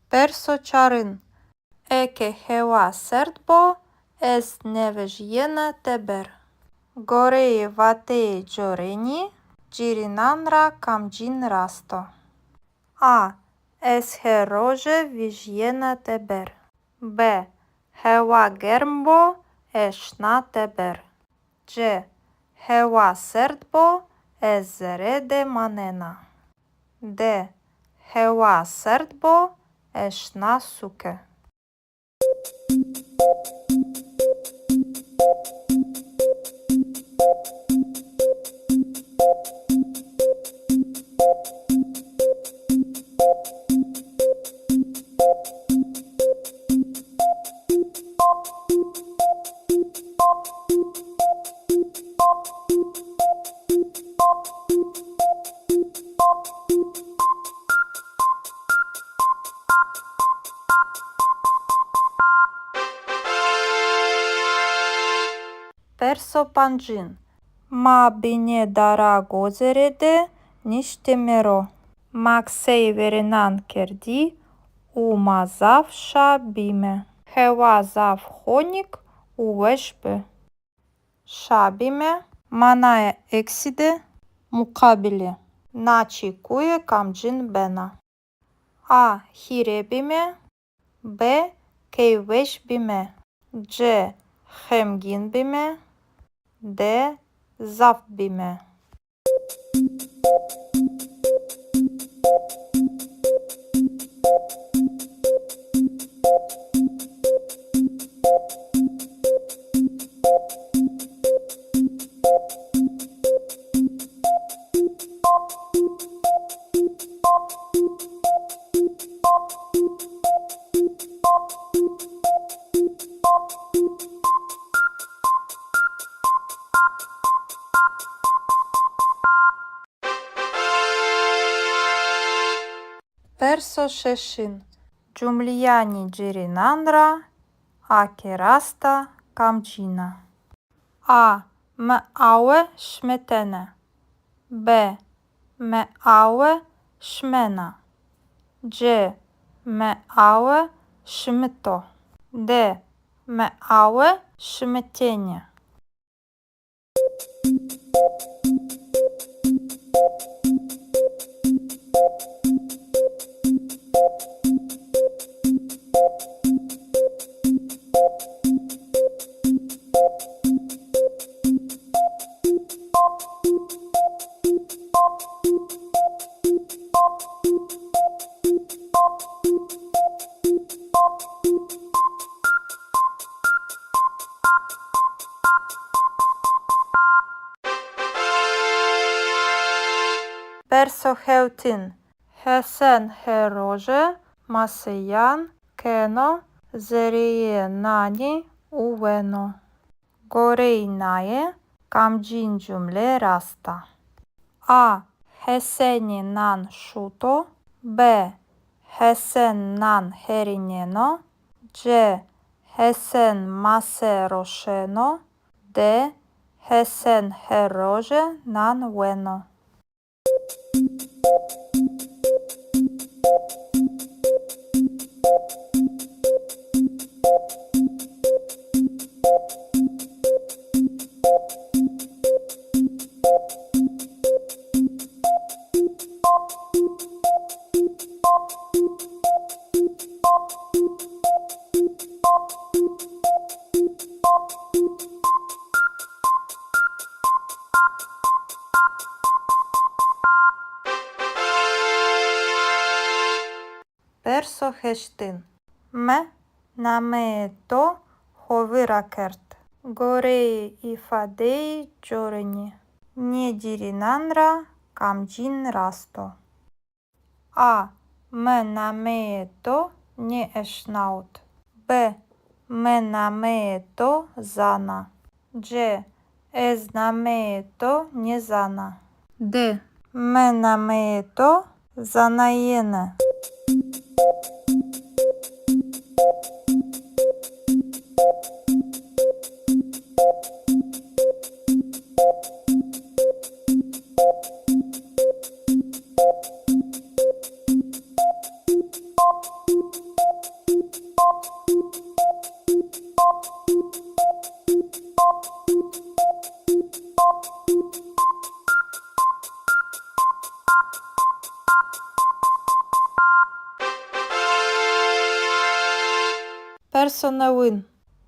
Perso çarin. Eke hewa serd bo, ez nêvejîyena teber. Goreyê vateyê corênî, cêrênan ra kamcîn rast o? A. Ez her roje vejîyena teber. B. Hewa germ bo, ez şina teber. C. Hewa serd bo, ez zere de manena. D. Hewa serd bo, ez şina sûke. Perso pancin. Ma binê dara gozêre de niştîme ro. Ma qiseyê verênan kerdî û ma zaf şa bîme. Hewa zaf honik û weş bi. Şa bîme. Manaya eksî de muqabilê na çekuye kamcîn bena? A. Hîrê bîme. B. Keyfweş bîme. C. Xemgîn bîme. D. Zaf bîme. Perso şeşin. Cumleyanê cêrênan ra a ke rast a, kamcîn a? A. Mi awe şimitene. B. Mi awe şimena. C. Mi awe şimito. D. Mi awe şimitêne. Perso hewtin. Hesen her roje maseyan keno zereyê nanî û weno. Goreyê naye kamcîn cumle rast a? A. Hesenî nan şuto. B. Hesen nan herîneno. C. Hesen mase roşeno. D. Hesen her roje nan weno. Perso heştin. Mi nameyê to xo vîr ra kerd. Goreyê îfadeyê corinî, nê cêrênan ra kamcîn rast o? A. Mi nameyê to nêeşnawit. B. Mi nameyê to zana. C. Ez nameyê to nêzana. D. Mi nameyê to zanayêne. Perso newin.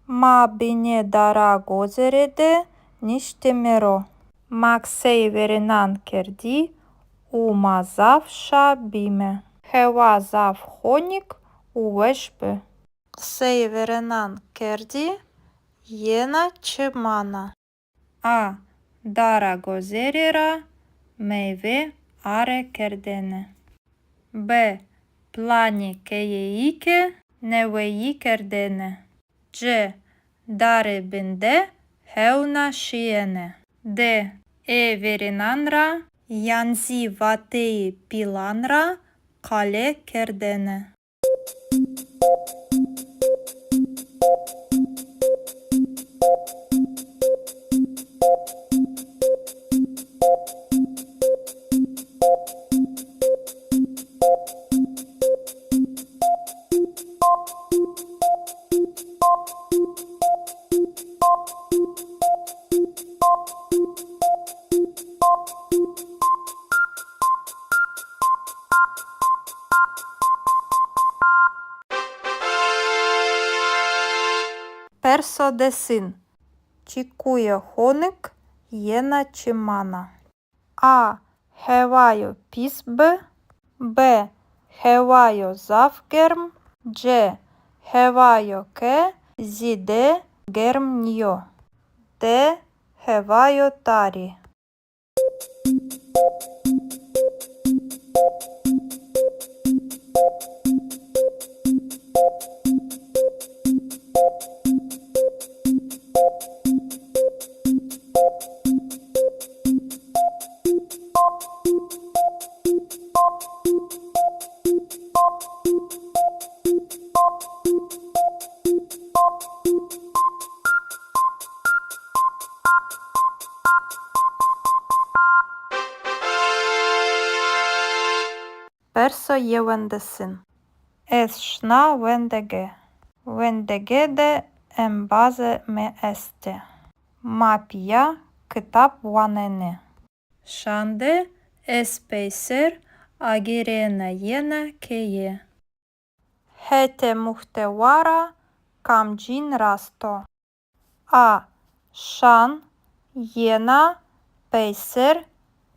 Ma binê dara gozêre de niştîme ro. Ma qiseyê verênan kerdî û ma zaf şa bîme. Hewa zaf honik û weş bi. Qiseyê verênan kerdî, yena çi mana? A. Dara gozêre ra meyve are kerdene. B. Planê keyeyî ke neweyî kerdene. C. Dare bin de hewna şîyene. D. Ê verênan ra yan zî vateyê pîlan ra qale kerdene. Perso desin. Çekuya honik yena çi mana? A. Hewayo pîs bi. B. Hewayo zaf germ. C. Hewayo ke zêde germ nîyo. D. Hewayo tarî. Perso yewendesin. Ez şina wendege. Wendege de embazê mi estê. Ma pîya kitab wanenê. Şan de ez peyser agêrena yena keye. Hetê muhtewa ra kamcîn rast o? A. Şan, yena, peyser,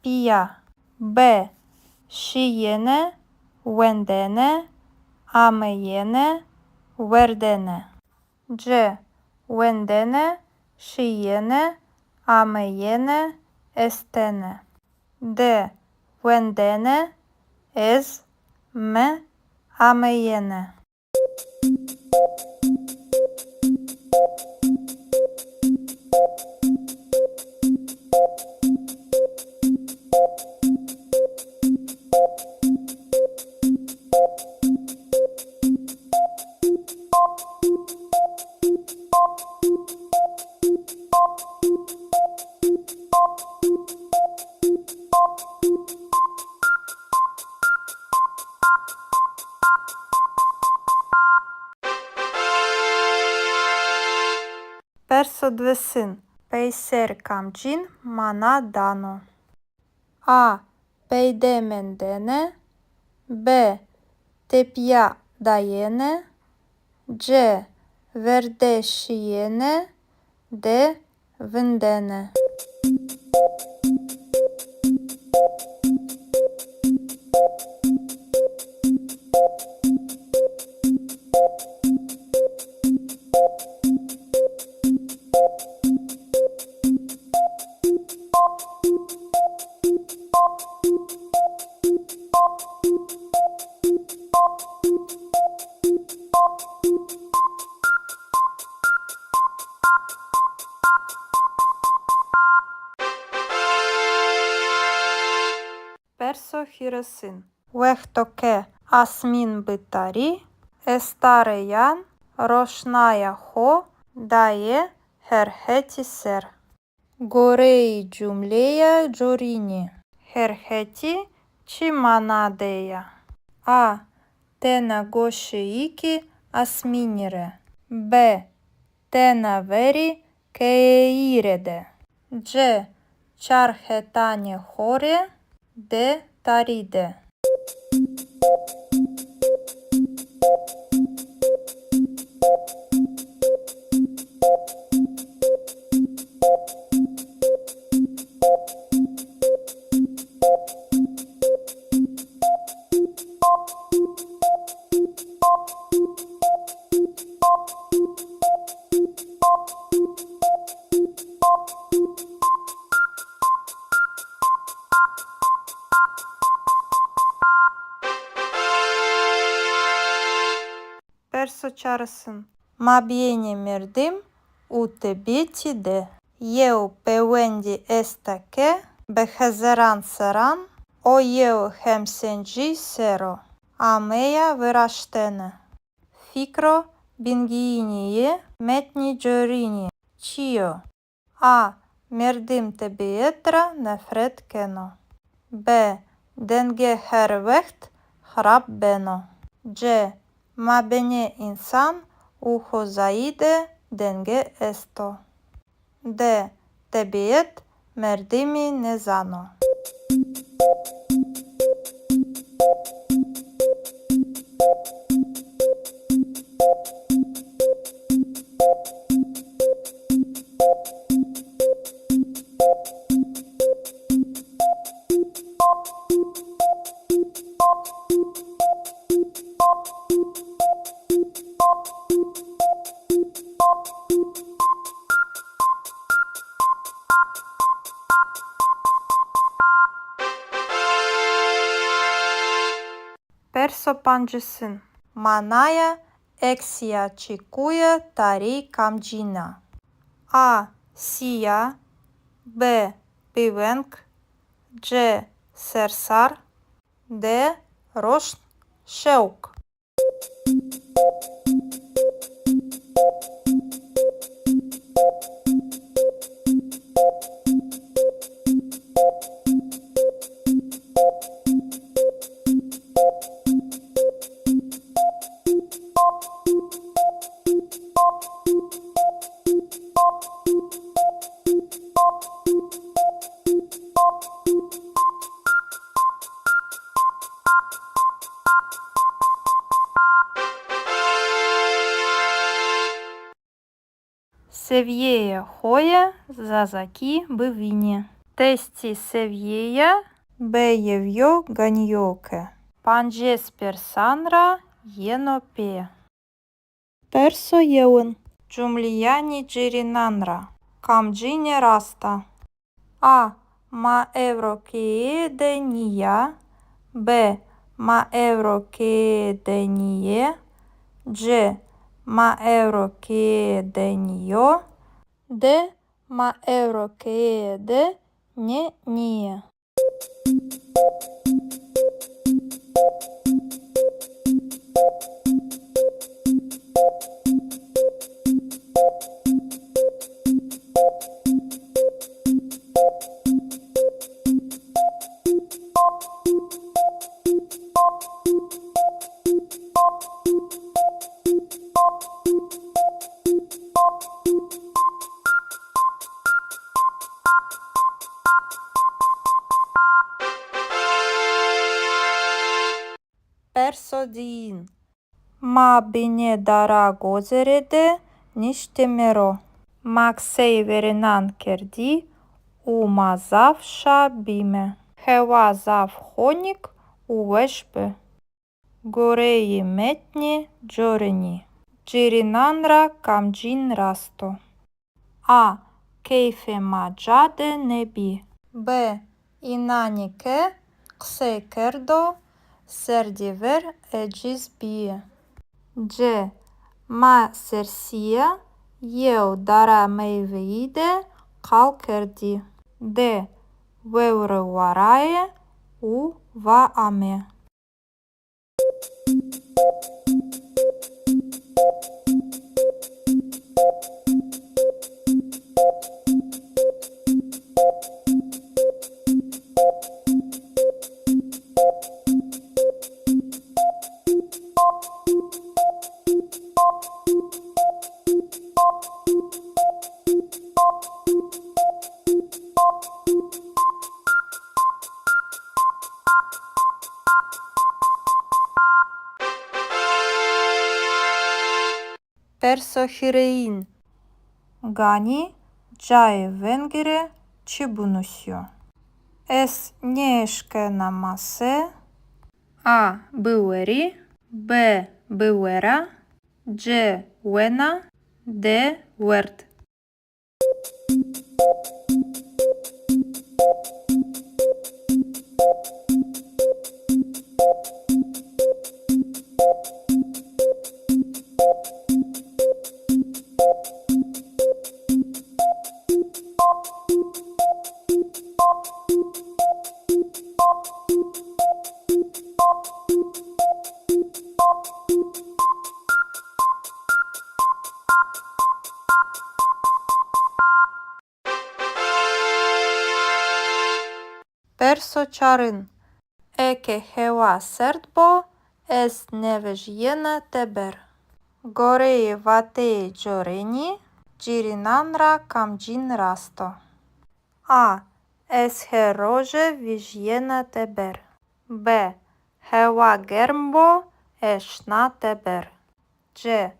pîya. B. Şîyêne, wendene, ameyêne, werdene. C. Wendene, şîyêne, ameyêne, estene. D. Wendene, ez, mi, ameyêne. Perso diwêsin. Peyser kamcîn mana dano? A. Peyde mendene. B. Tepîya dayene. C. Verde şîyene. D. Vindene. Perso hîrêsin. Wexto ke asmîn bi tarî, estareyan roşnaya xo daye her hetî ser. Goreyê cumleya corînî, her hetî çi mana de ya? A. Tena goşeyêkê asmînî rê. B. Tena verê keyeyî rê de. C. Çar hetanê xo rê. D. Tarî de. Perso çarêsin. Mabênê merdim û tebîetî de yew pêwendî esta ke bi hezeran serran o yew hemsencî ser o ameya viraştene. Fikro bingeyînî yê metnî corînî çi yo? A. Merdim tebîet ra nefret keno. B. Denge her wext xirab beno. C. Mabênê însan û xozayî de denge esto. D. Tebîet merdimî nêzano. Perso pancêsin. Manaya eksîya çekuye tarî kamcîn a? A. Sîya. B. Bêveng. C. Sersar. D. Roşn, şewq. Sevîyeyê xo yê zazakî bivînî. Testê sevîyeya B yew yo ganî yo ke pancês persan ra yeno pê. Perso yewin. Cumleyanê cêrênan ra kamcîne rast a? A. Ma ewro keye de nîya. B. Ma ewro keye de nîyê. C. Ma ewro keye de nîyo. D. Ma ewro keye de nê nîyê. Perso diyin. Ma binê dara gozêre de niştîme ro. Ma qiseyê verênan kerdî û ma zaf şa bîme. Hewa zaf honik û weş bi. Goreyê metnê corênî, cêrênan ra kamcîn rast o? A. Keyfê ma ca de nêbî. B. Înanê ke qisey kerdo, serdî ver eciz bîyî. C. Ma sersîya yew dara meyweyî de qal kerdî. D. Vewre varaye û va ame. Perso hîrêyin. Ganî cayê vengî rê çi binusîyo? Ez nêeşkena mase. A. Biwerî. B. Biwera. C. Wena. D. Werd. Perso çarin. Eke hewa serd bo, ez nêvejîyena teber. Goreyê vateyê corênî, cêrênan ra kamcîn rast o? A. Ez her roje vejîyena teber. B. Hewa germ bo, ez şina teber. C.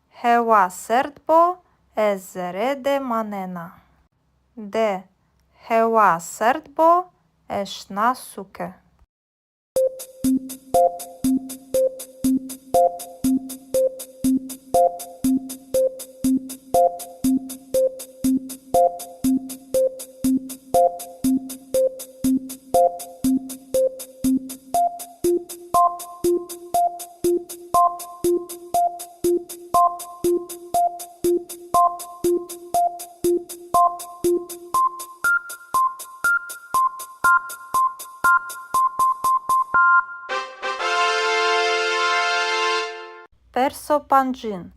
Hewa serd bo, ez zere de manena. D. Hewa serd bo, ez şina sûke. Pancin.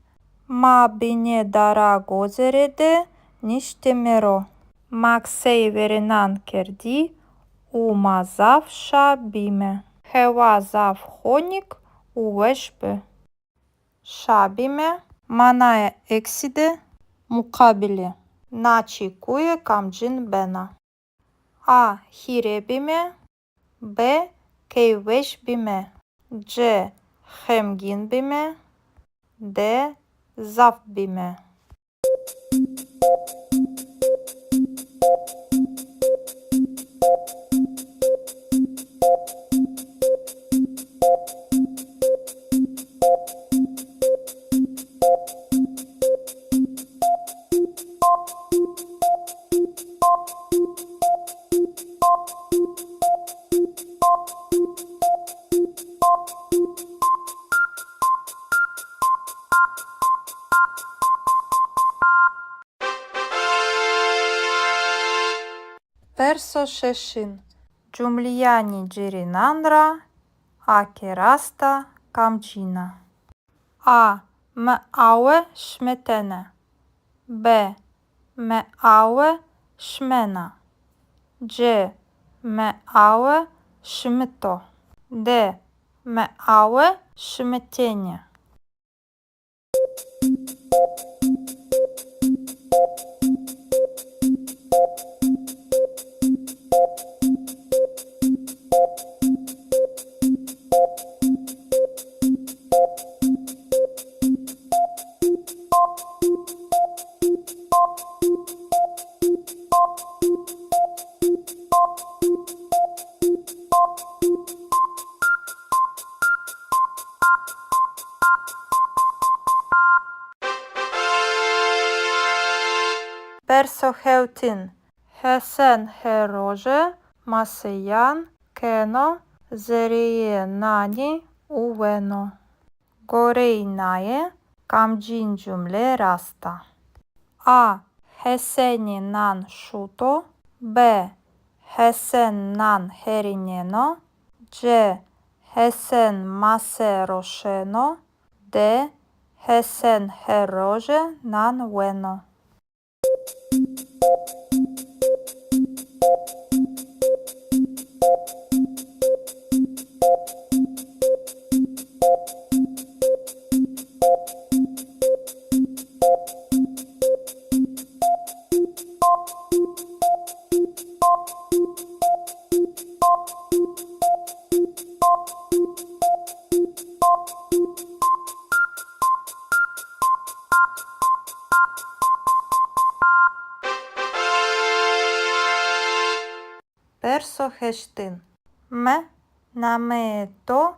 Ma binê dara gozêre de niştîme ro. Ma qiseyê verênan kerdî û ma zaf şa bîme. Hewa zaf honik û weş bi. Şa bîme. Manaya eksî de muqabilê na çekuye kamcîn bena? A. Hîrê bîme. B. Keyfweş bîme. C. Xemgîn bîme. D. Zaf bîme. Perso şeşin. Cumleyanê cêrênan ra a ke rast a, kamcîn a? A. Mi awe şimitene. B. Mi awe şimena. C. Mi awe şimito. D. Mi awe şimitêne. Perso hewtin. Hesen her roje maseyan keno zereyê nanî û weno. Goreyê naye kamcîn cumle rast a? A. Hesenî nan şuto. B. Hesen nan herîneno. C. Hesen mase roşeno. D. Hesen her roje nan weno. Perso heştin. Mi nameyê to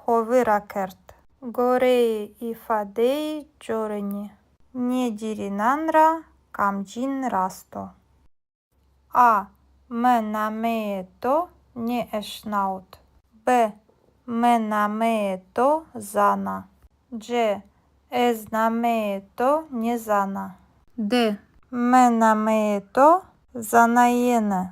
xo vîr ra kerd. Goreyê îfadeyê corinî, nê cêrênan ra kamcîn rast o? A. Mi nameyê to nêeşnawit. B. Mi nameyê to zana. C. Ez nameyê to nêzana. D. Mi nameyê to zanayêne.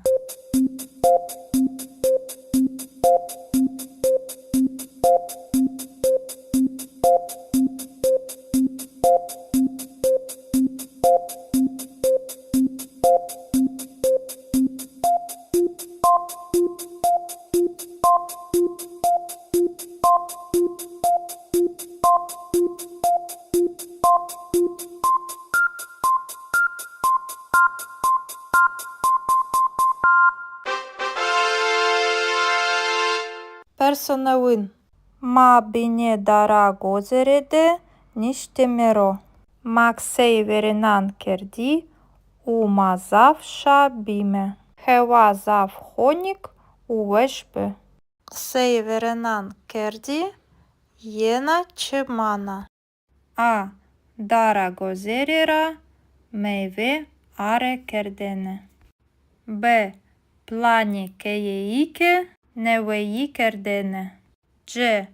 Perso newin. Ma binê dara gozêre de niştîme ro. Ma qiseyê verênan kerdî û ma zaf şa bîme. Hewa zaf honik û weş bi. Qiseyê verênan kerdî, yena çi mana? A. Dara gozêre ra meyve are kerdene. B. Planê keyeyî ke neweyî kerdene. C.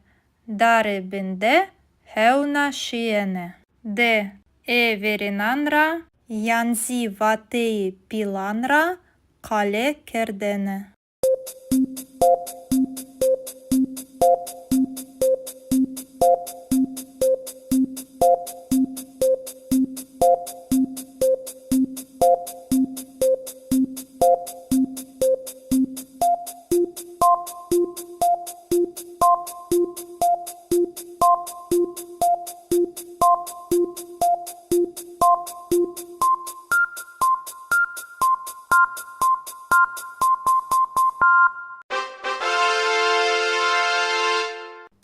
Dare bin de hewna şîyene. D. Ê verênan ra yan zî vateyê pîlan ra qale kerdene.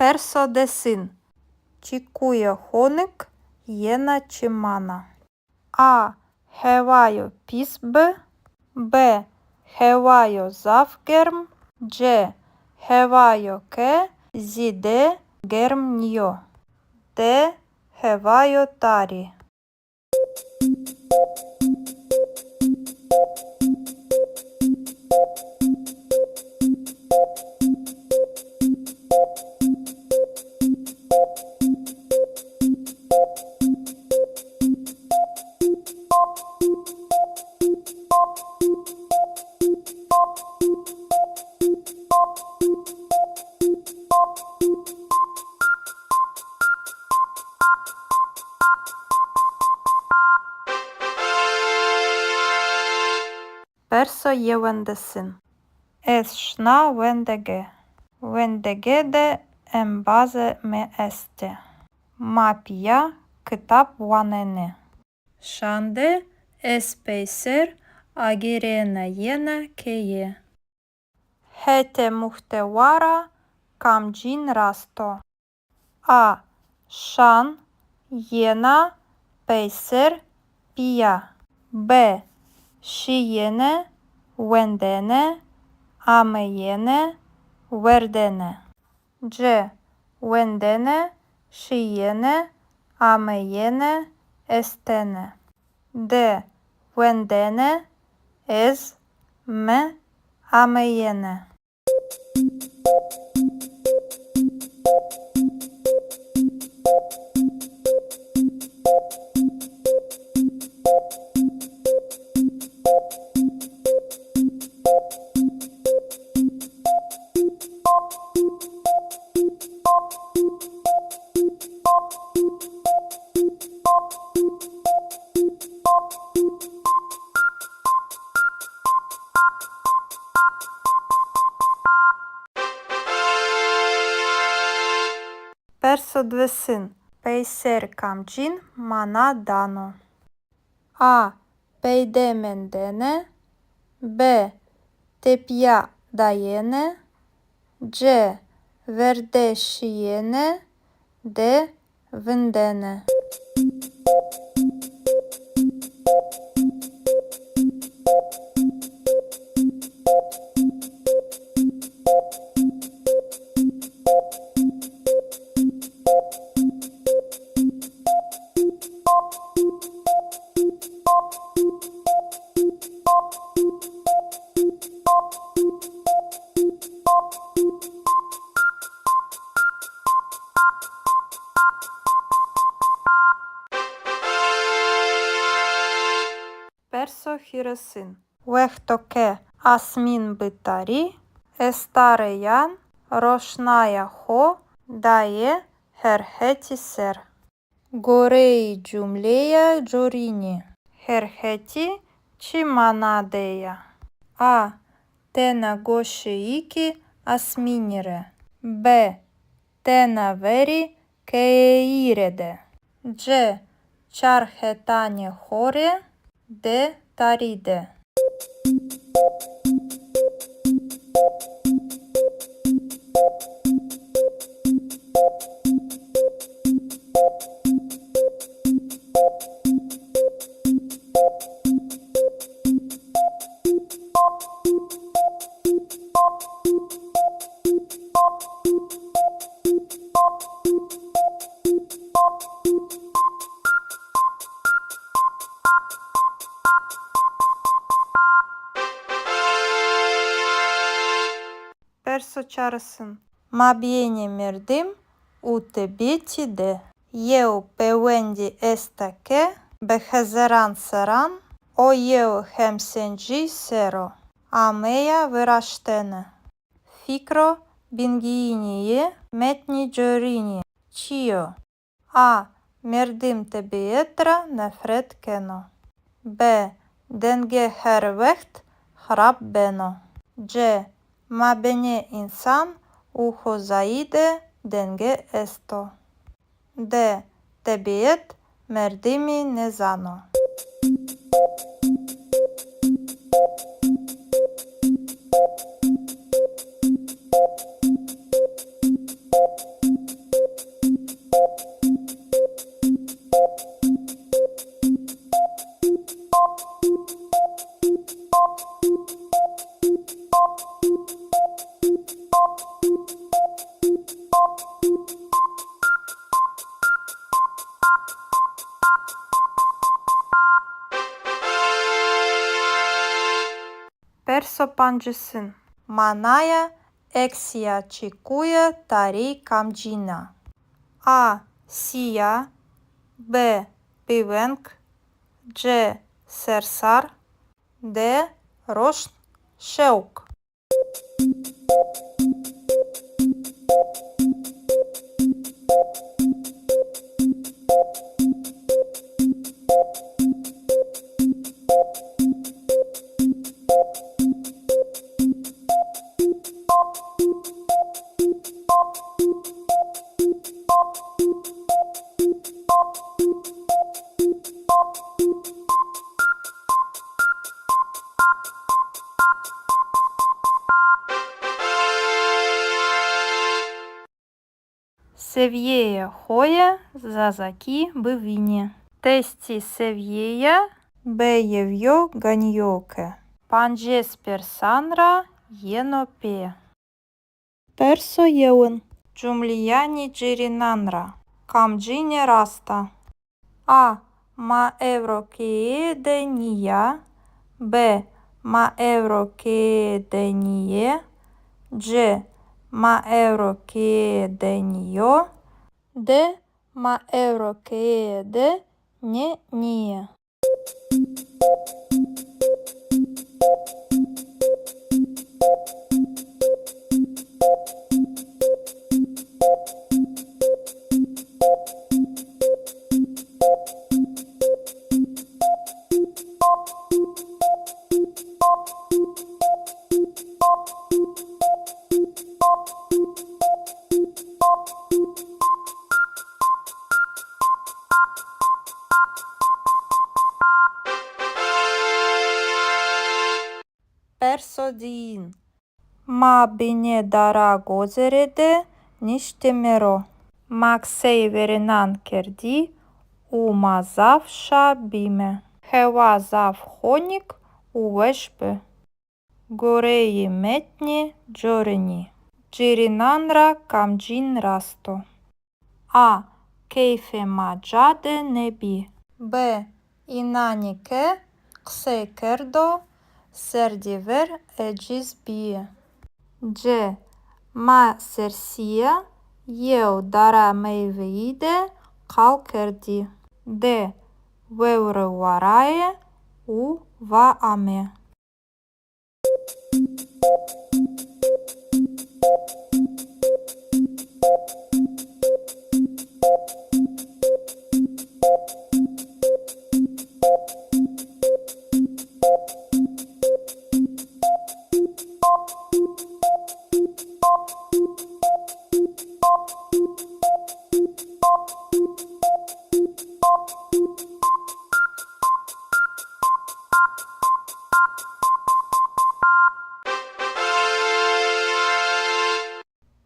Perso desin. Çekuya honik yena çi mana? A. Hewayo pîs bi. B. Hewayo zaf germ. C. Hewayo ke zêde germ nîyo. D. Hewayo tarî. Perso yewendesin. Ez şina wendege. Wendege de embazê mi estê. Ma pîya kitab wanenê. Şan de ez peyser agêrena yena keye. Hetê muhtewa ra kamcîn rast o? A. Şan, yena, peyser, pîya. B. Şîyêne, wendene, ameyêne, werdene. C. Wendene, şîyêne, ameyêne, estene. D. Wendene, ez, mi, ameyêne. Perso diwêsin. Peyser kamcîn mana dano? A. Peyde mendene. B. Tepîya dayene. C. Verde şîyene. D. Vindene. Perso hîrêsin. Wexto ke asmîn bi tarî, estareyan roşnaya xo daye her hetî ser. Goreyê cumleya corînî, her hetî çi mana de ya? A. Tena goşeyêkê asmînî rê. B. Tena verê keyeyî rê de. C. Çar hetanê xo rê. D. Tarî de. Perso çarêsin. Mabênê merdim û tebîetî de yew pêwendî esta ke bi hezaran serran o yew hemsencî ser o ameya viraştene. Fikro bingeyînî yê metnî corînî çi yo? A. Merdim tebîet ra nefret keno. B. Denge her wext xirab beno. C. Mabênê însan û xozayî de denge esto. D. Tebîet merdimî nêzano. Perso pancêsin. Manaya eksîya çekuye tarî kamcîn a? A. Sîya. B. Bêveng. C. Sersar. D. Roşn, şewq. Sevîyeyê xo yê zazakî bivînî. Testê sevîyeya B yew yo ganî yo ke pancês persan ra yeno pê. Perso yewin. Cumleyanê cêrênan ra kamcîne rast a? A. Ma ewro keye de nîya. B. Ma ewro keye de nîyê. C. Ma ewro keye de nîyo. D. Ma ewro keye de nê nîyê. Perso diyin. Ma binê dara gozere de niştîme ro. Ma qiseyê verênan kerdî û ma zaf şa bîme. Hewa zaf honik û weş bi. Goreyê metnê corinî, cêrênan ra kamcîn rast o? A. Keyfê ma ca de nêbî. B. Înanê ke qisey kerdo, serdî ver eciz bîyî. C. Ma sersîya yew dara meyweyî de qal kerdî. D. Vewre varaye û va ame.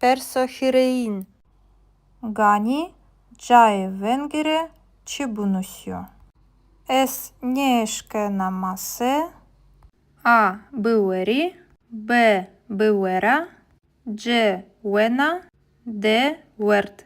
Perso hîrêyin. Ganî cayê vengî rê çi binusîyo? Ez nêeşkena mase. A. Biwerî. B. Biwera. C. Wena. D. Werd.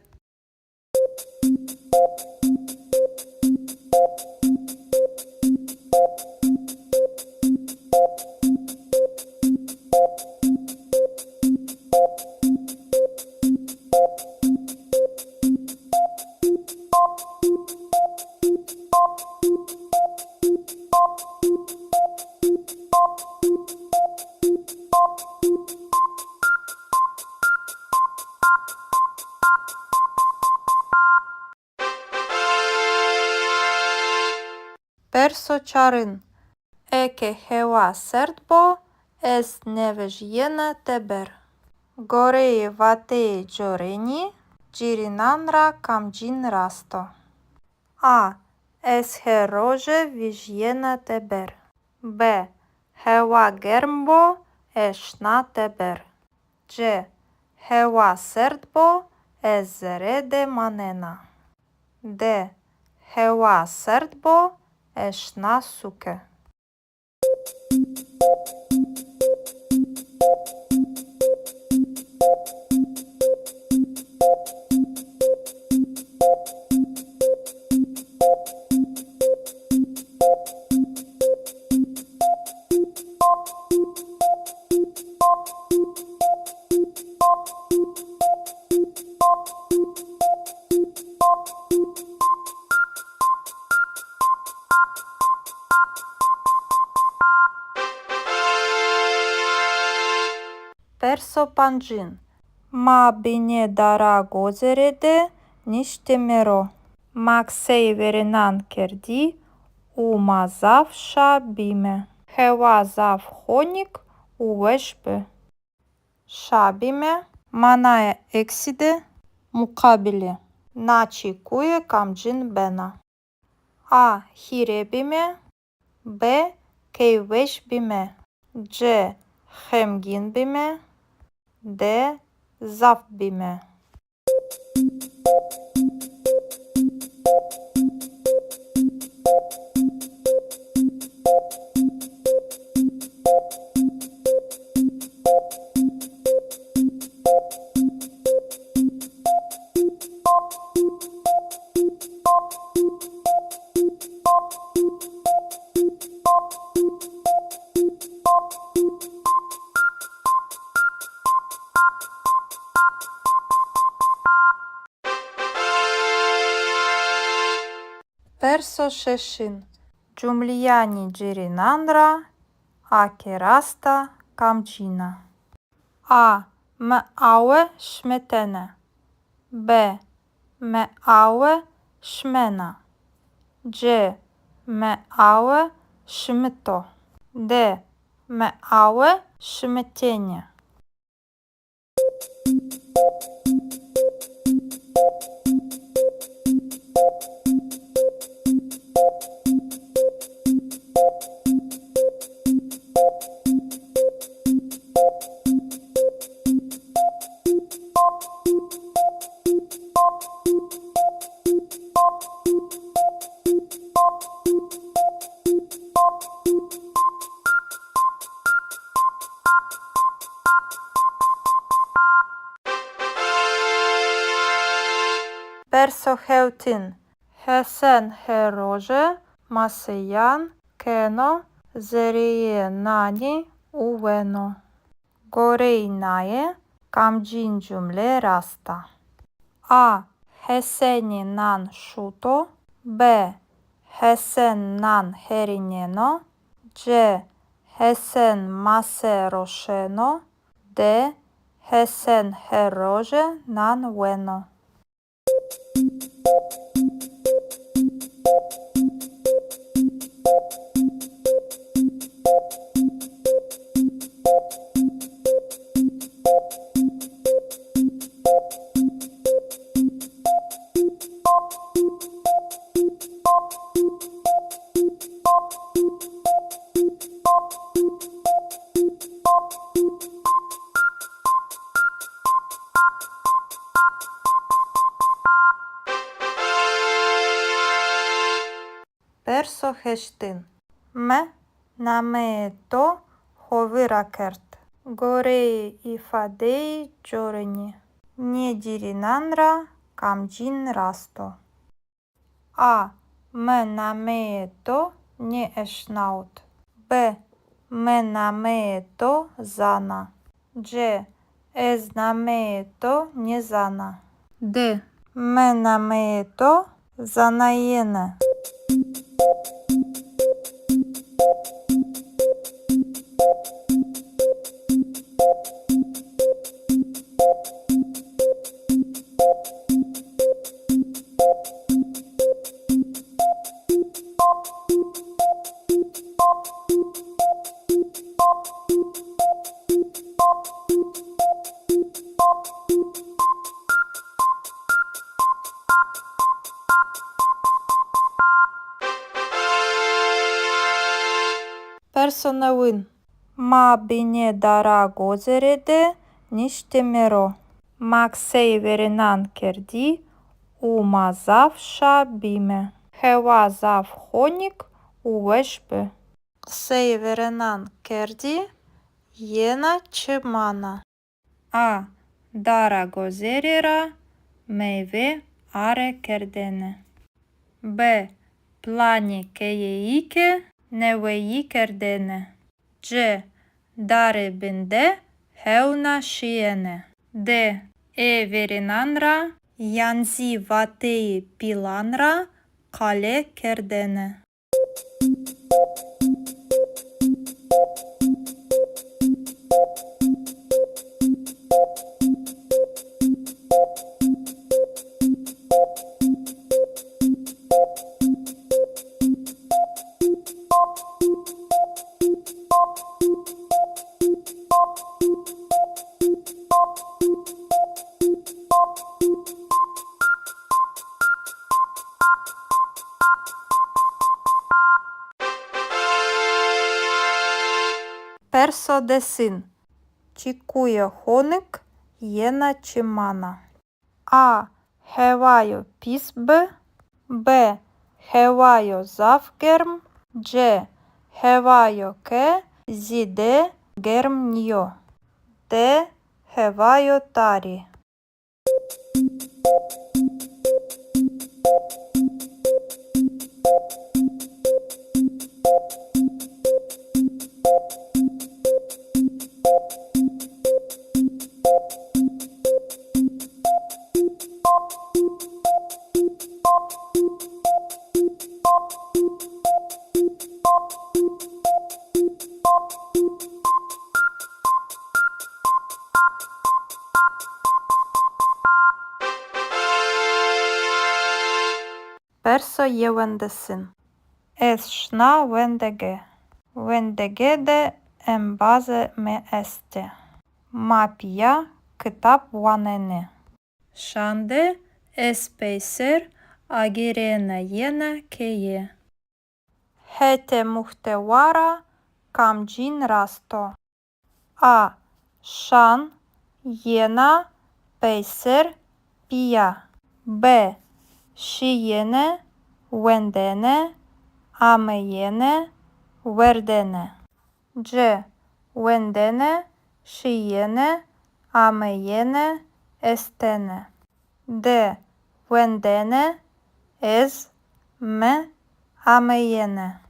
Perso çarin. Eke hewa serd bo, ez nêvejîyena teber. Goreyê vateyê corênî, cêrênan ra kamcîn rast o? A. Ez her roje vejîyena teber. B. Hewa germ bo, ez şina teber. C. Hewa serd bo, ez zere de manena. D. Hewa serd bo, ez şina sûke. Perso pancin. Ma binê dara gozêre de niştîme ro. Ma qiseyê verênan kerdî û ma zaf şa bîme. Hewa zaf honik û weş bi. Şa bîme. Manaya eksî de muqabilê na çekuye kamcîn bena? A. Hîrê bîme. B. Keyfweş bîme. C. Xemgîn bîme. D. Zaf bîme. Perso şeşin. Cumleyanê cêrênan ra a ke rast a, kamcîn a? A. Mi awe şimitene. B. Mi awe şimena. C. Mi awe şimito. D. Mi awe şimitêne. Perso hewtin. Hesen her roje maseyan keno zereyê nanî û weno. Goreyê naye kamcîn cumle rast a? A. Hesenî nan şuto. B. Hesen nan herîneno. C. Hesen mase roşeno. D. Hesen her roje nan weno. Perso heştin. Mi nameyê to xo vîr ra kerd. Goreyê îfadeyê corinî, nê cêrênan ra kamcîn rast o? A. Mi nameyê to nêeşnawit. B. Mi nameyê to zana. C. Ez nameyê to nêzana. D. Mi nameyê to zanayêne. Perso newin. Ma binê dara gozêre de niştîme ro. Ma qiseyê verênan kerdî û ma zaf şa bîme. Hewa zaf honik û weş bi. Qiseyê verênan kerdî, yena çi mana? A. Dara gozêre ra meyve are kerdene. B. Planê keyeyî ke neweyî kerdene. C. Dare bin de hewna şîyene. D. Ê verênan ra yan zî vateyê pîlan ra qale kerdene. Perso desin. Çekuya honik yena çi mana? A. Hewayo pîs bi. B. Hewayo zaf germ. C. Hewayo ke zêde germ nîyo. D. Hewayo tarî. Perso yewendesin. Ez şina wendege. Wendege de embazê mi estê. Ma pîya kitab wanenê. Şan de ez peyser agêrena yena keye. Hetê muhtewa ra kamcîn rast o? A. Şan, yena, peyser, pîya. B. Şîyêne, wendene, ameyêne, werdene. C. Wendene, şîyêne, ameyêne, estene. D. Wendene, ez, mi, ameyêne.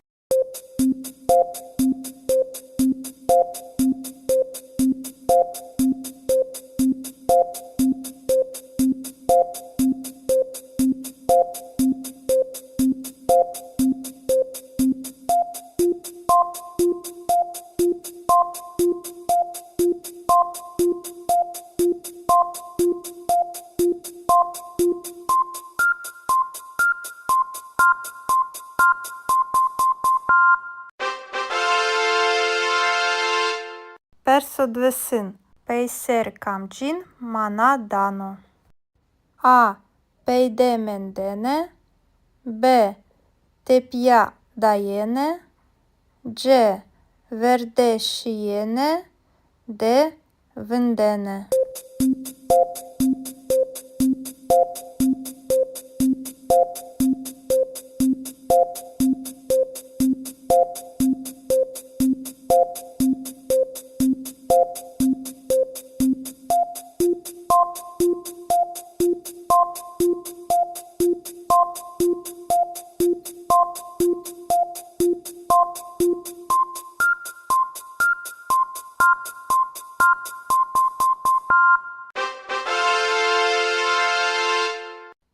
Perso diwêsin. Peyser kamcîn mana dano? A. Peyde mendene. B. Tepîya dayene. C. Verde şîyene. D. Vindene.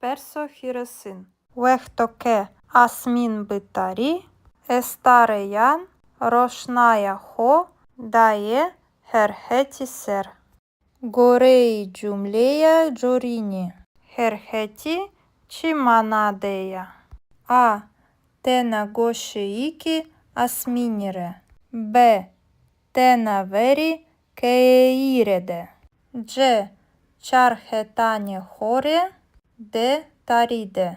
Perso hîrêsin. Wexto ke asmîn bi tarî, estareyan roşnaya xo daye her hetî ser. Goreyê cumleya corînî, her hetî çi mana de ya? A. Tena goşeyêkê asmînî rê. B. Tena verê keyeyî rê de. C. Çar hetanê xo rê. D. Tarî de.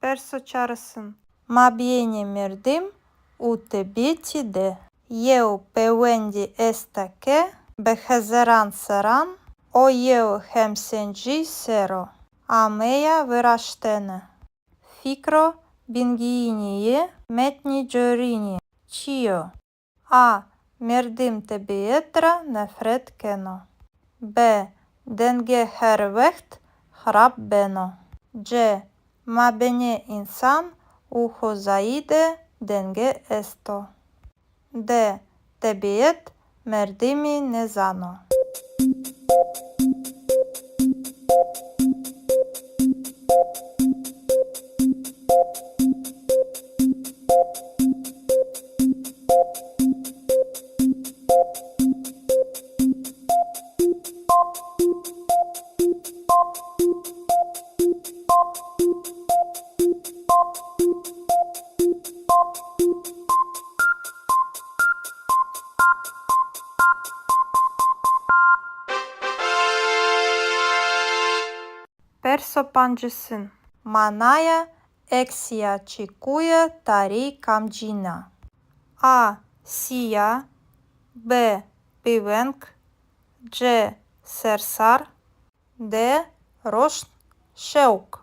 Perso çarêsin. Mabênê merdim û tebîetî de yew pêwendî esta ke bi hezaran serran o yew hemsencî ser o ameya viraştene. Fikro bingeyînî yê metnî corînî çi yo? A. Merdim tebîet ra nefret keno. B. Denge her wext xirab beno. C. Mabênê însan û xozayî de denge esto. D. Tebîet merdimî nêzano. Pancêsin. Manaya eksîya çekuye tarî kamcîn a? A. Sîya. B. Bêveng. C. Sersar. D. Roşn, şewq.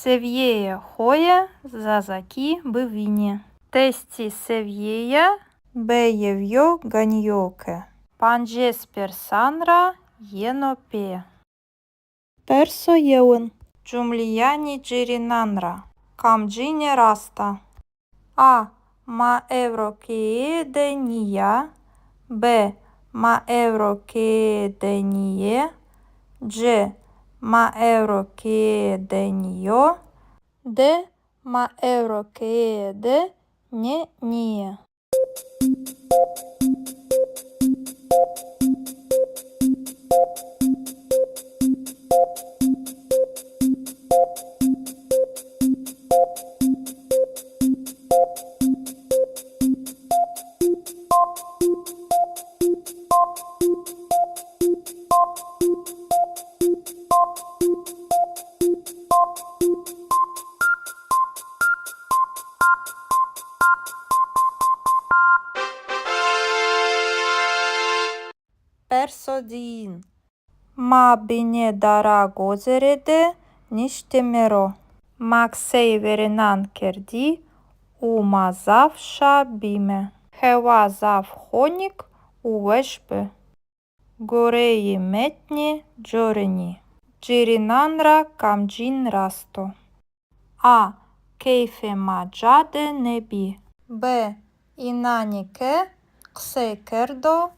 Sevîyeyê xo yê zazakî bivînî. Testê sevîyeya B yew yo ganî yo ke pancês persan ra yeno pê. Perso yewin. Cumleyanê cêrênan ra kamcîne rast a? A. Ma ewro keye de nîya. B. Ma ewro keye de nîyê. C. Ma ewro keye de nîyo. D. Ma ewro keye de nê nîyê. Perso diyin. Ma binê dara gozêre de niştîme ro. Ma qiseyê verênan kerdî û ma zaf şa bîme. Hewa zaf honik û weş bi. Goreyê metnê corênî, cêrênan ra kamcîn rast o? A. Keyfê ma ca de nêbî. B. Înanê ke qisey kerdo,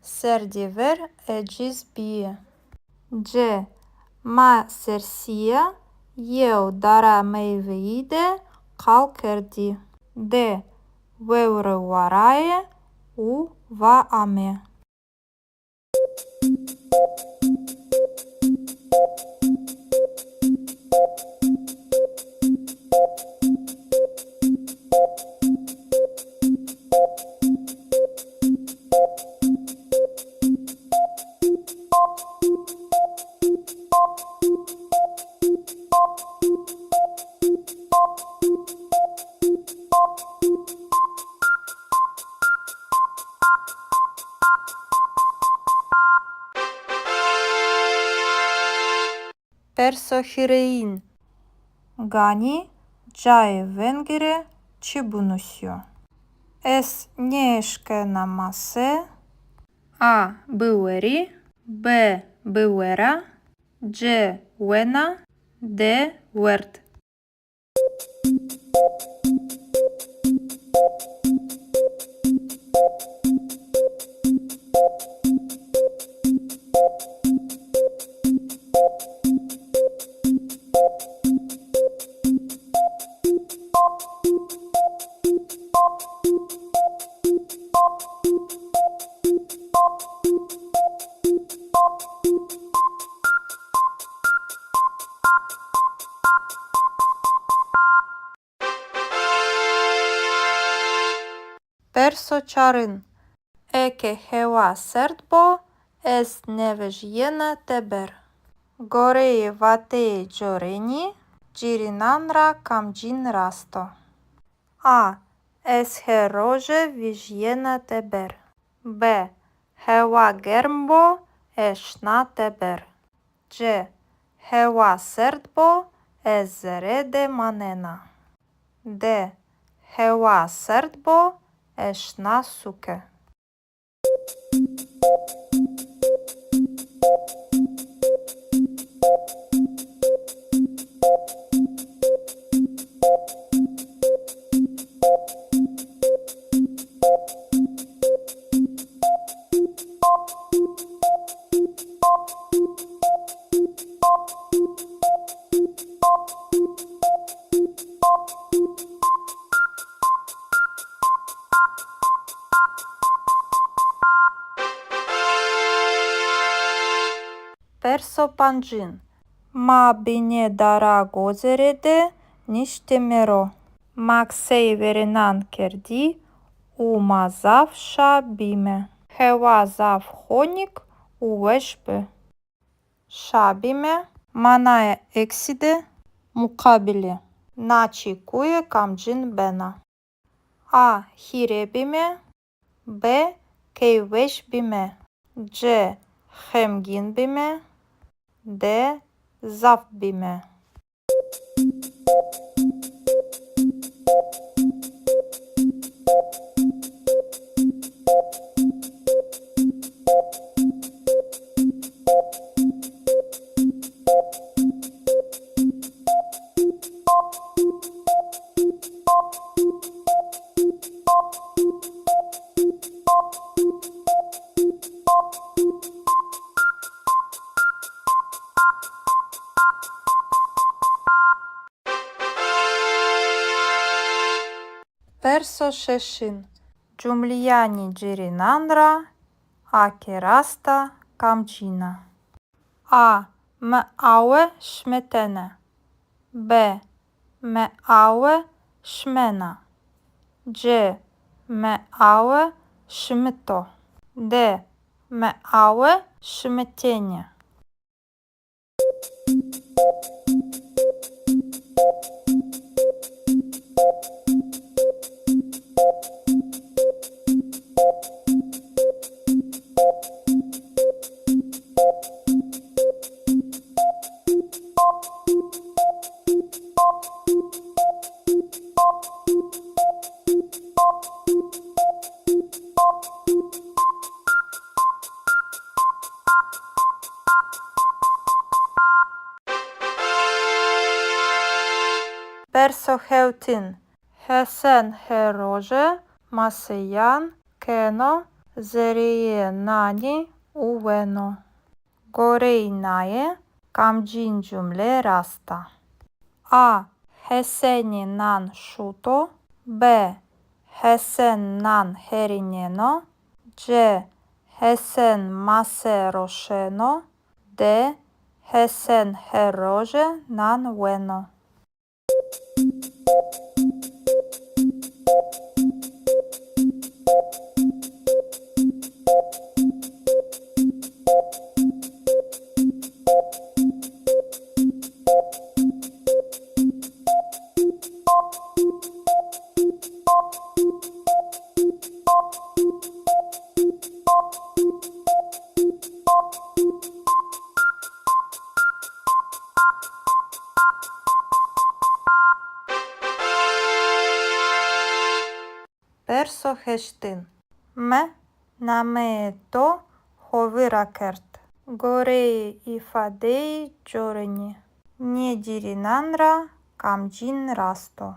serdî ver ecîz bîyî. C. Ma sersîya yew dara meyweyî de qal kerdî. D. Vewre varaye û va ame. Perso hîrêyin. Ganî cayê vengî rê çi binusîyo? Ez nêeşkena mase. A. Biwerî. B. Biwera. C. Wena. D. Werd. Perso çarin. Eke hewa serd bo, ez nêvejîyena teber. Goreyê vateyê corênî, cêrênan ra kamcîn rast o? A. Ez her roje vejîyena teber. B. Hewa germ bo, ez şina teber. C. Hewa serd bo, ez zere de manena. D. Hewa serd bo, ez şina sûke. Perso pancin. Ma binê dara gozêre de niştîme ro. Ma qiseyê verênan kerdî û ma zaf şa bîme. Hewa zaf honik û weş bi. Şa bîme. Manaya eksî de muqabilê na çekuye kamcîn bena? A. Hîrê bîme. B. Keyfweş bîme. C. Xemgîn bîme. D. Zaf bîme. Perso şeşin. Cumleyanê cêrênan ra a ke rast a, kamcîn a? A. Mi awe şimitene. B. Mi awe şimena. C. Mi awe şimito. D. Mi awe şimitêne. Perso hewtin. Hesen her roje maseyan keno zereyê nanî û weno. Goreyê naye kamcîn cumle rast a? A. Hesenî nan şuto. B. Hesen nan herîneno. C. Hesen mase roşeno. D. Hesen her roje nan weno. Perso heştin. Mi nameyê to xo vîr ra kerd. Goreyê îfadeyê corinî, nê cêrênan ra kamcîn rast o?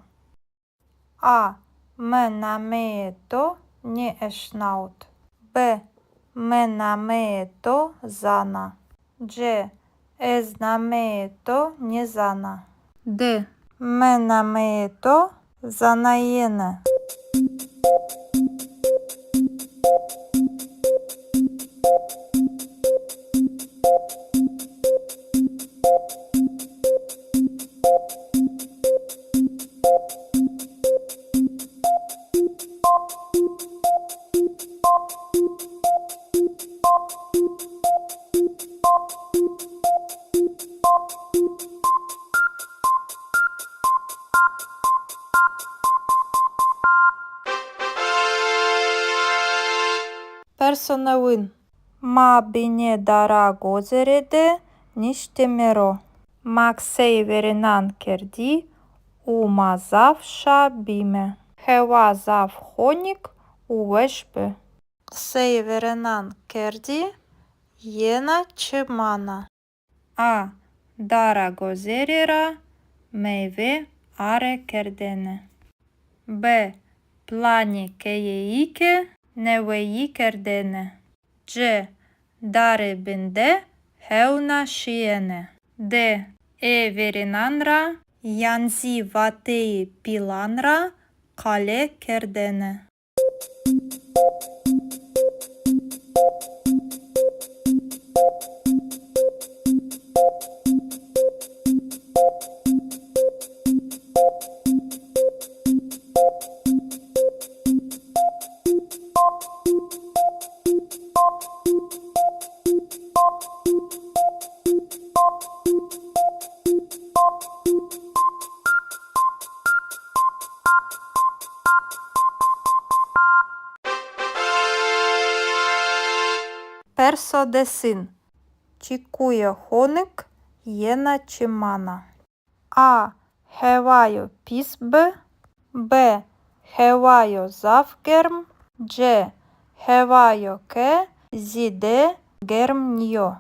A. Mi nameyê to nêeşnawit. B. Mi nameyê to zana. C. Ez nameyê to nêzana. D. Mi nameyê to zanayêne. Perso newin. Ma binê dara gozêre de niştîme ro. Ma qiseyê verênan kerdî û ma zaf şa bîme. Hewa zaf honik û weş bi. Qiseyê verênan kerdî yena çi mana? A. Dara gozêre ra meyve are kerdêne. B. Planê keyeyî ke neweyî kerdêne. C. Dare bin de hewna şîyêne. D. Ê verênan ra yan zî vateyê pîlan ra qale kerdêne. Perso desin. Çekuya honik yena çi mana? A. Hewayo pîs bi. B. Hewayo zaf germ. C. Hewayo ke zêde germ nîyo.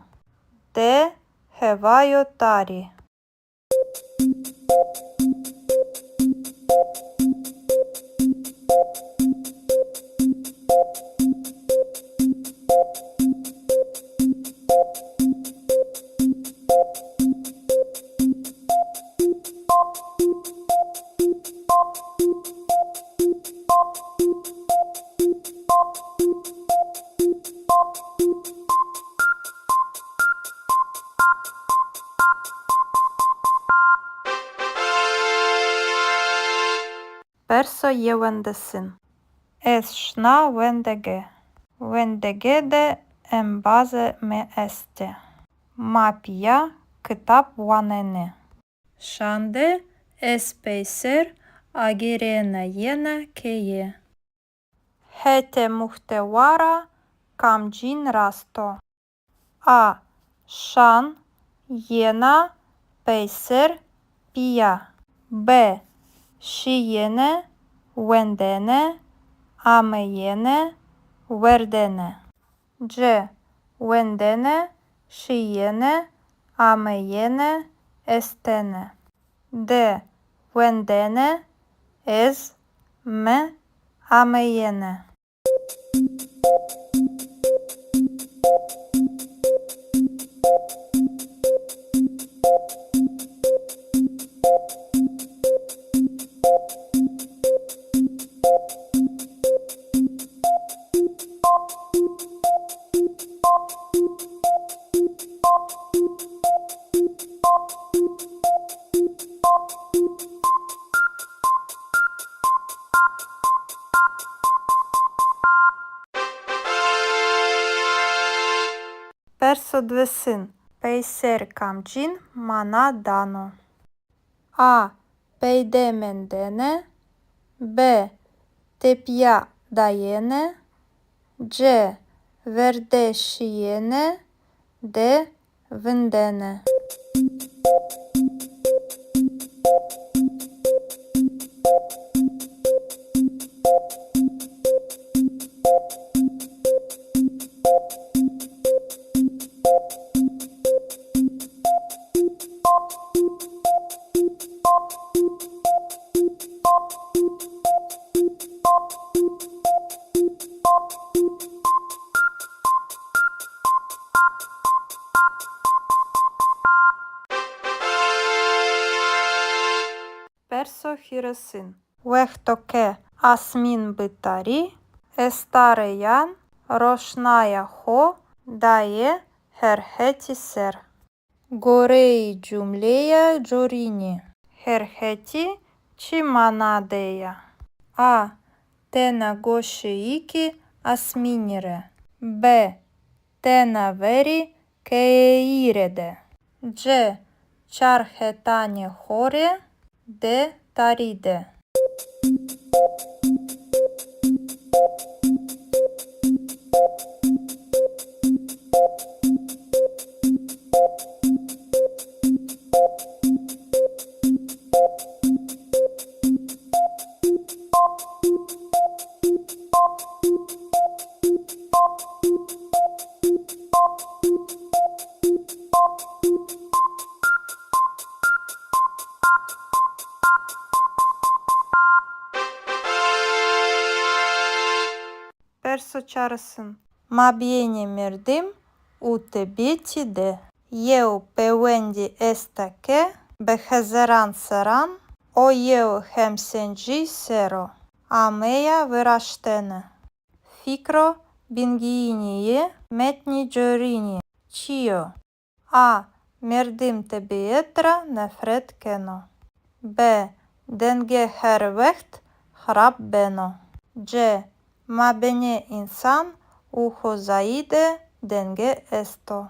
D. Hewayo tarî. Perso yewendesin. Ez şina wendege. Wendege de embazê mi estê. Ma pîya kitab wanenê. Şan de ez peyser agêrena yena keye. Hetê muhtewa ra kamcîn rast o? A. Şan, yena, peyser, pîya. B. Şîyêne, wendene, ameyêne, werdene. C. Wendene, şîyêne, ameyêne, estene. D. Wendene, ez, mi, ameyêne. Perso diwêsin. Peyser kamcîn mana dano? A. Peyde mendene. B. Tepîya dayene. C. Verde şîyene. D. Vindene. Perso hîrêsin. Wexto ke asmîn bi tarî, estareyan roşnaya xo daye her hetî ser. Goreyê cumleya corînî, her hetî çi mana de ya? A. Tena goşeyêkê asmînî rê. B. Tena verê keyeyî rê de. C. Çar hetanê xo rê. D. Tarî de. Perso çarêsin. Mabênê merdim û tebîetî de yew pêwendî esta ke bi hezeran serran o yew hemsencî ser o ameya viraştene. Fikro bingeyînî yê metnî corînî çi yo? A. Merdim tebîet ra nefret keno. B. Denge her wext xirab beno. C. Mabênê însan û xozayî de denge esto.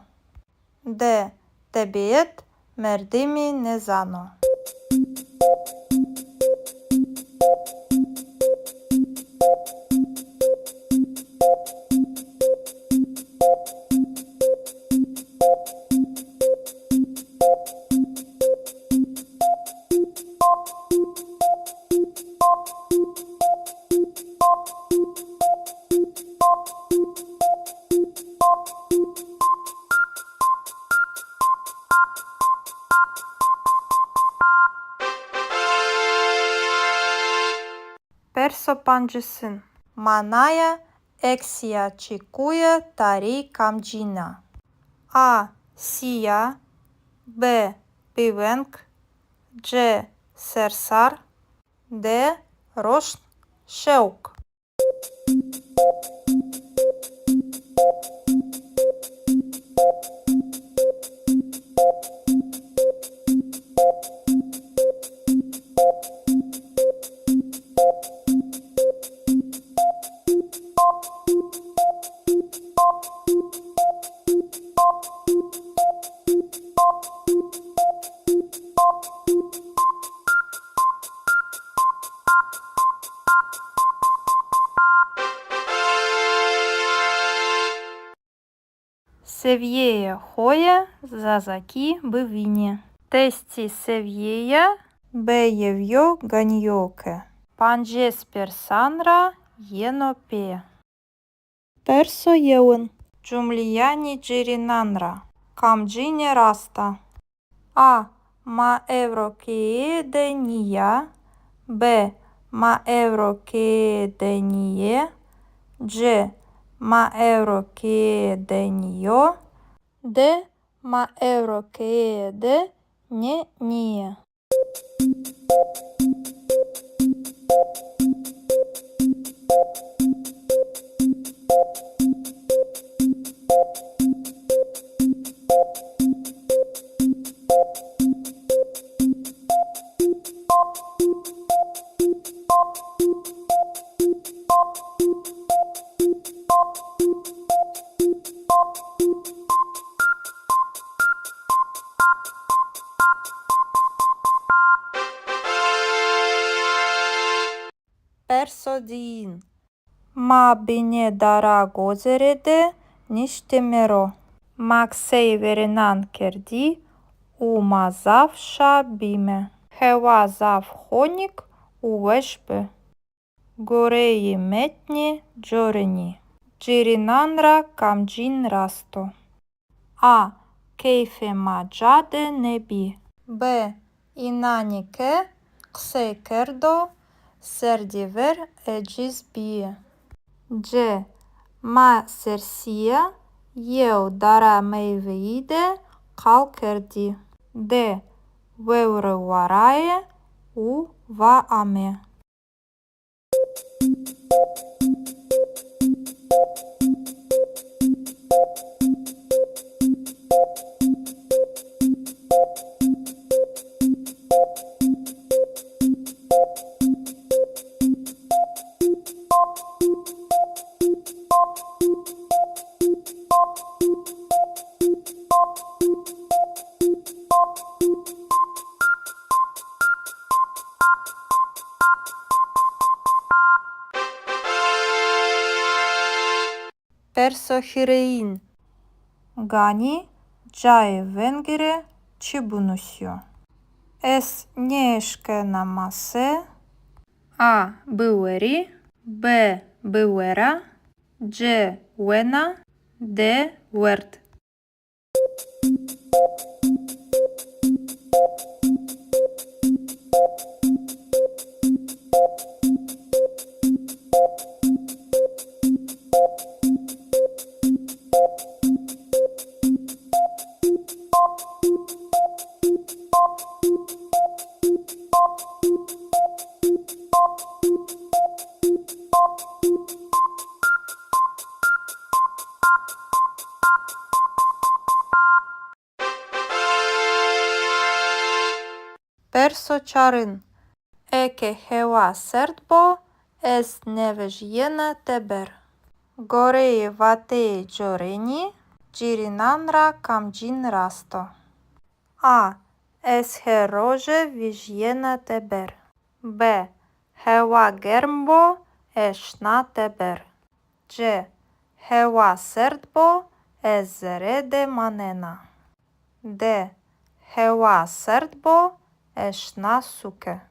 D. Tebîet merdimî nêzano. Perso pancisin. Manaya eksîya çekuye tarî kamcîn a? A. Sîya. B. Bêveng. C. Sersar. D. Roşn, şewq. Sevîyeyê xo yê zazakî bivînî. Testê sevîyeya B yew yo ganî yo ke pancês persan ra yeno pê. Perso yewin. Cumleyanê cêrênan ra kamcîne rast a? A. Ma ewro keye de nîya. B. Ma ewro keye de nîyê. C. Ma ewro keye de nîyo. D. Ma ewro keye de nê nîyê. Perso diyin. Ma binê dara gozere de niştîme ro. Ma qiseyê verênan kerdî û ma zaf şa bîme. Hewa zaf honik û weş bi. Goreyê metnê corinî, cêrênan ra kamcîn rast o? A. Keyfê ma ca de nêbî. B. Înanê ke qisey kerdo, serdî ver eciz bîyî. C. Ma sersîya yew dara meyweyî de qal kerdî. D. Vewre varaye û va ame. Perso hîrêyin. Ganî cayê vengî rê çi binusîyo? Ez nêeşkena mase. A. Biwerî. B. Biwera. C. Wena. D. Werd. Perso çarin. Eke hewa serd bo, ez nêvejîyena teber. Goreyê vateyê corênî, cêrênan ra kamcîn rast o? A. Ez her roje vejîyena teber. B. Hewa germ bo, ez şina teber. C. Hewa serd bo, ez zere de manena. D. Hewa serd bo, ez şina sûke.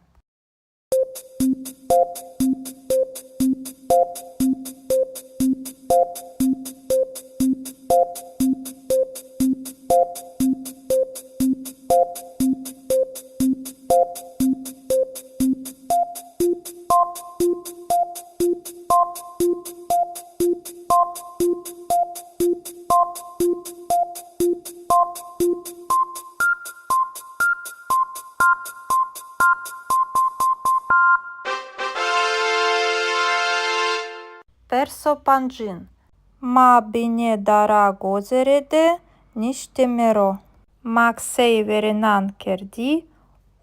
Perso pancin. Ma binê dara gozêre de niştîme ro. Ma qiseyê verênan kerdî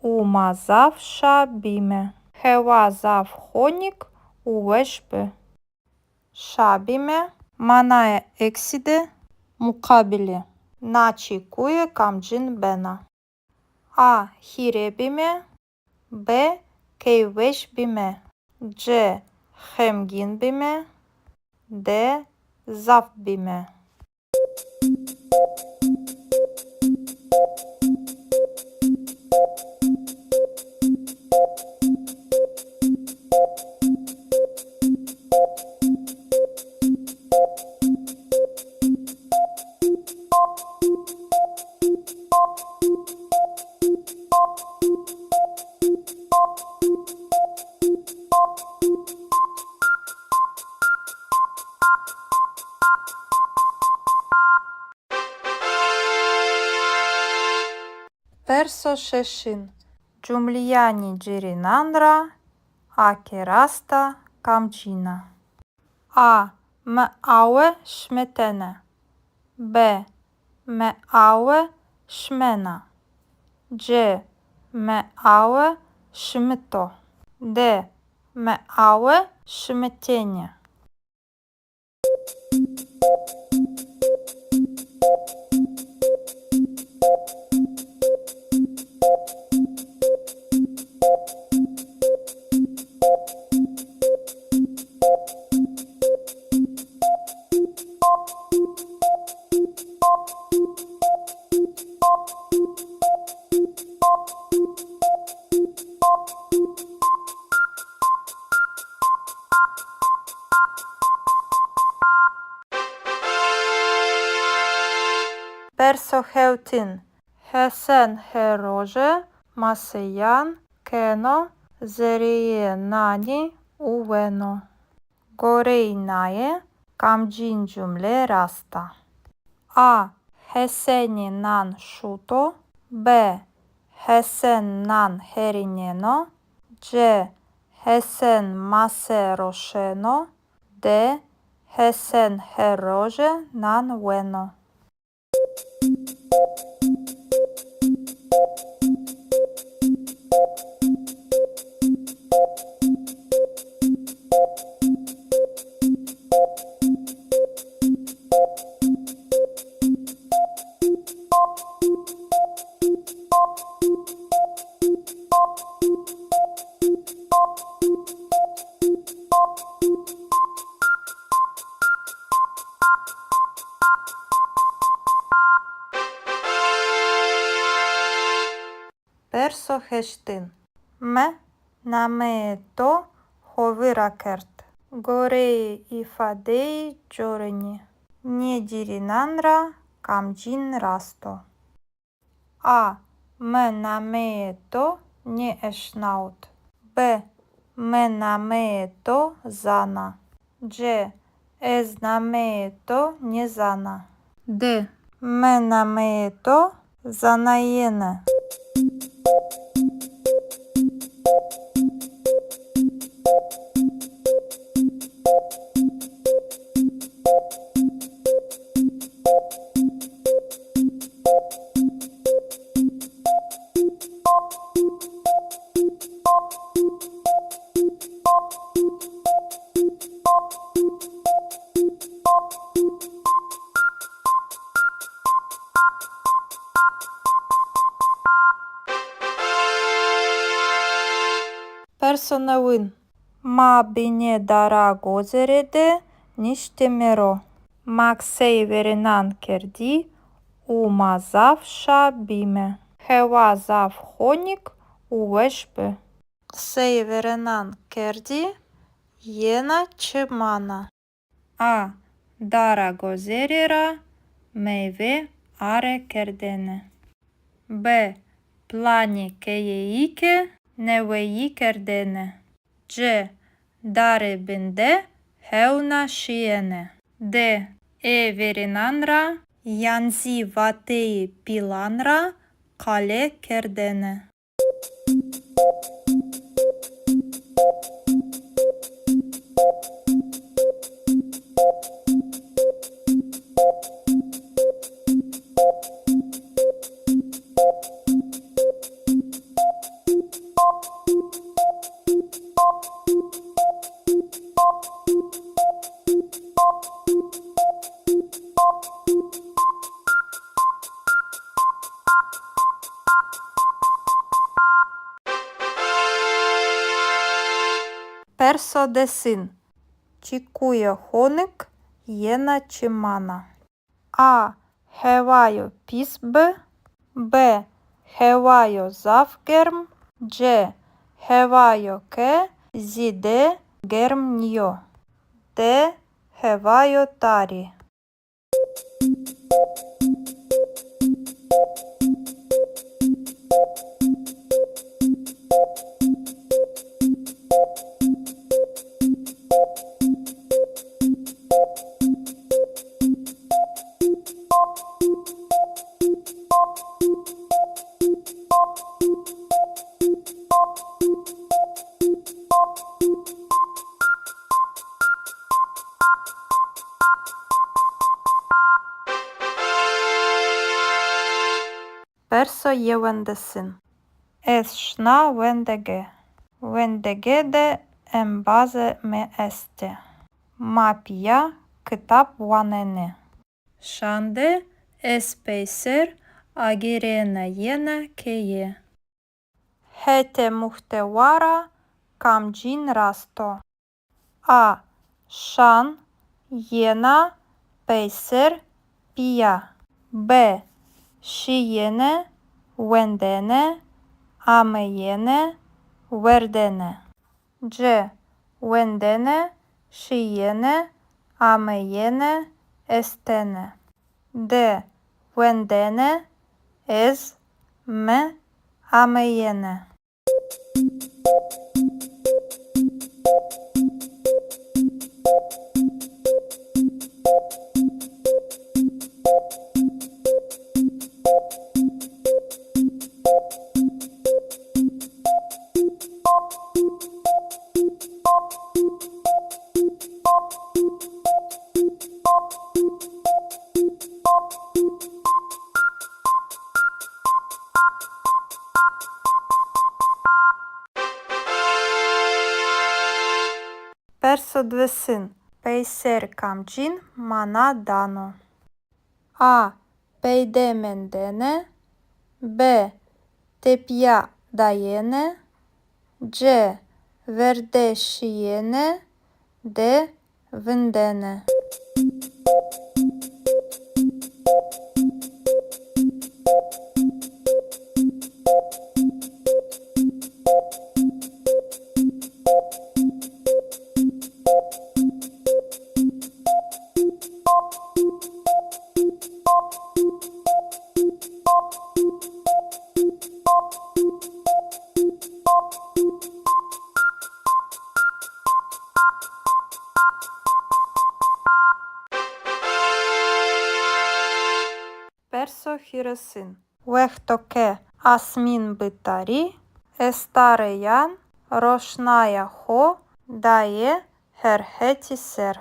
û ma zaf şa bîme. Hewa zaf honik û weş bi. Şa bîme. Manaya eksî de muqabilê na çekuye kamcîn bena? A. Hîrê bîme. B. Keyfweş bîme. C. Xemgîn bîme. D. Zaf bîme. Perso şeşin. Cumleyanê cêrênan ra a ke rast a, kamcîn a? A. Mi awe şimitene. B. Mi awe şimena. C. Mi awe şimito. D. Mi awe şimitêne. Perso hewtin. Hesen her roje maseyan keno zereyê nanî û weno. Goreyê naye kamcîn cumle rast a? A. Hesenî nan şuto. B. Hesen nan herîneno. C. Hesen mase roşeno. D. Hesen her roje nan weno. Perso heştin. Mi nameyê to xo vîr ra kerd. Goreyê îfadeyê corinî, nê cêrênan ra kamcîn rast o? A. Mi nameyê to nêeşnawit. B. Mi nameyê to zana. C. Ez nameyê to nêzana. D. Mi nameyê to zanayêne. Perso newin. Ma binê dara gozêre de niştîme ro. Ma qiseyê verênan kerdî û ma zaf şa bîme. Hewa zaf honik û weş bi. Qiseyê verênan kerdî, yena çi mana? A. Dara gozêre ra meyve are kerdêne. B. Planê keyeyî ke neweyî kerdêne. C. Dare bin de hewna şîyêne. D. Ê verênan ra yan zî vateyê pîlan ra qale kerdêne. Perso desin. Çekuye honik yena çi mana? A. Hewayo pîs bi. B. Hewayo zaf germ. C. Hewayo ke zêde germ nîyo. D. Hewayo tarî. Perso yewendesin. Ez şina wendege. Wendege de embazê mi estê. Ma pîya kitab wanenê. Şan de ez peyser agêrena yena keye. Hetê muhtewa ra kamcîn rast o? A. Şan, yena, peyser, pîya. B. Şîyêne, wendene, ameyêne, werdene. C. Wendene, şîyêne, ameyêne, estene. D. Wendene, ez, mi, ameyêne. Perso diwêsin. Peyser kamcîn mana dano? A. Peyde mendene. B. Tepîya dayene. C. Verde şîyene. D. Vindene. Perso hîrêsin. Wexto ke asmîn bi tarî, estareyan roşnaya xo daye her hetî ser.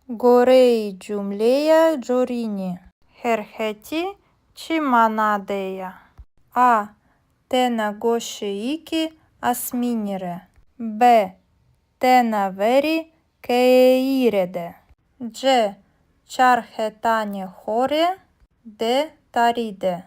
Goreyê cumleya corînî, her hetî çi mana de ya? A. Tena goşeyêkê asmînî rê. B. Tena verê keyeyî rê de. C. Çar hetanê xo rê. D. Tarî de.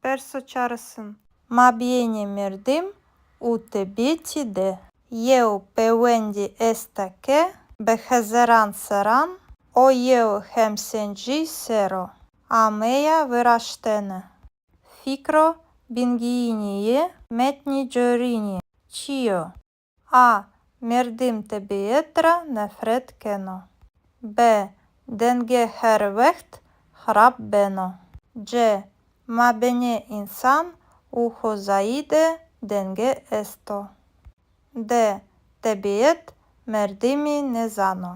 Perso çarêsin. Mabênê merdim û tebîetî de yew pêwendî esta ke bi hezeran serran o yew hemsencî ser o ameya viraştene. Fikro bingeyînî yê metnî corînî çi yo? A. Merdim tebîet ra nefret keno. B. Denge her wext xirab beno. C. Mabênê însan û xozayî de denge esto. D. Tebîet merdimî nêzano.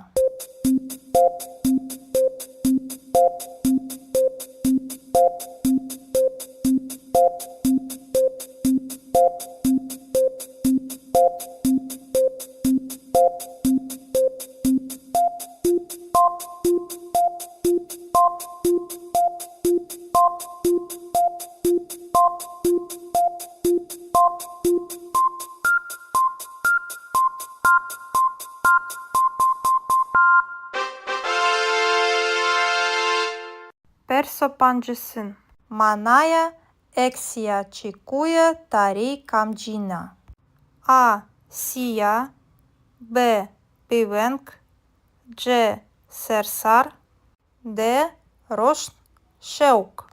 Pancêsin. Manaya eksîya çekuye tarî kamcîn a? A. Sîya. B. Bêveng. C. Sersar. D. Roşn, şewq.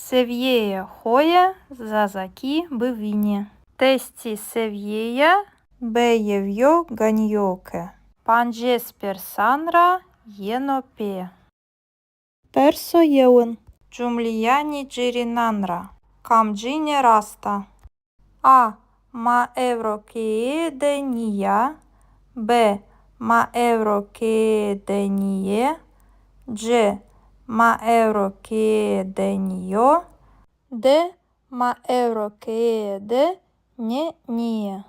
Sevîyeyê xo yê zazakî bivînî. Testî sevîyeya B yew yo ganî yo ke. Pancês persan ra yeno pê. Perso yewin. Cumleyanê cêrênan ra kamcîne rast a? A. Ma ewro keye de nîya. B. Ma ewro keye de nîyê. C. Ma ewro keye de nîyo. D. Ma ewro keye de nê nîyê.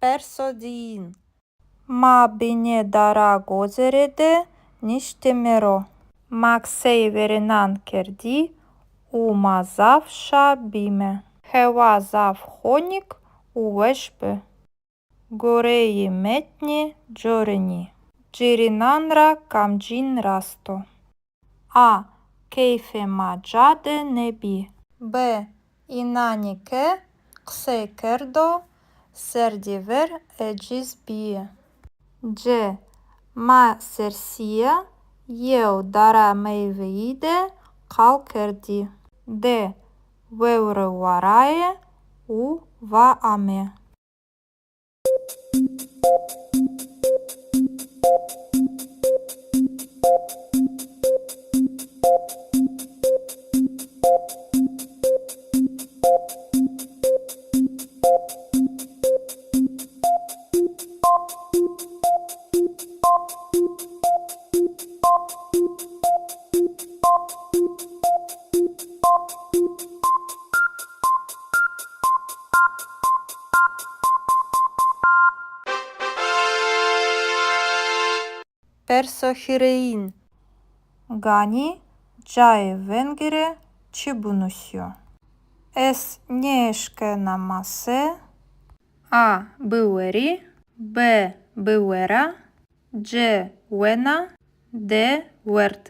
Perso diyin. Ma binê dara gozêre de niştîme ro. Ma qiseyê verênan kerdî û ma zaf şa bîme. Hewa zaf honik û weş bi. Goreyê metnê corênî, cêrênan ra kamcîn rast o? A. Keyfê ma ca de nêbî. B. Înanê ke qisey kerdo, serdî ver ecîz bîyî. C. Ma sersîya yew dara meyweyî de qal kerdî. D. Vewre varaye û va ame. Perso hîrêyin. Ganî cayê vengî rê çi binusîyo? Ez nêeşkena mase. A. Biwerî. B. Biwera. C. Wena. D. Werd.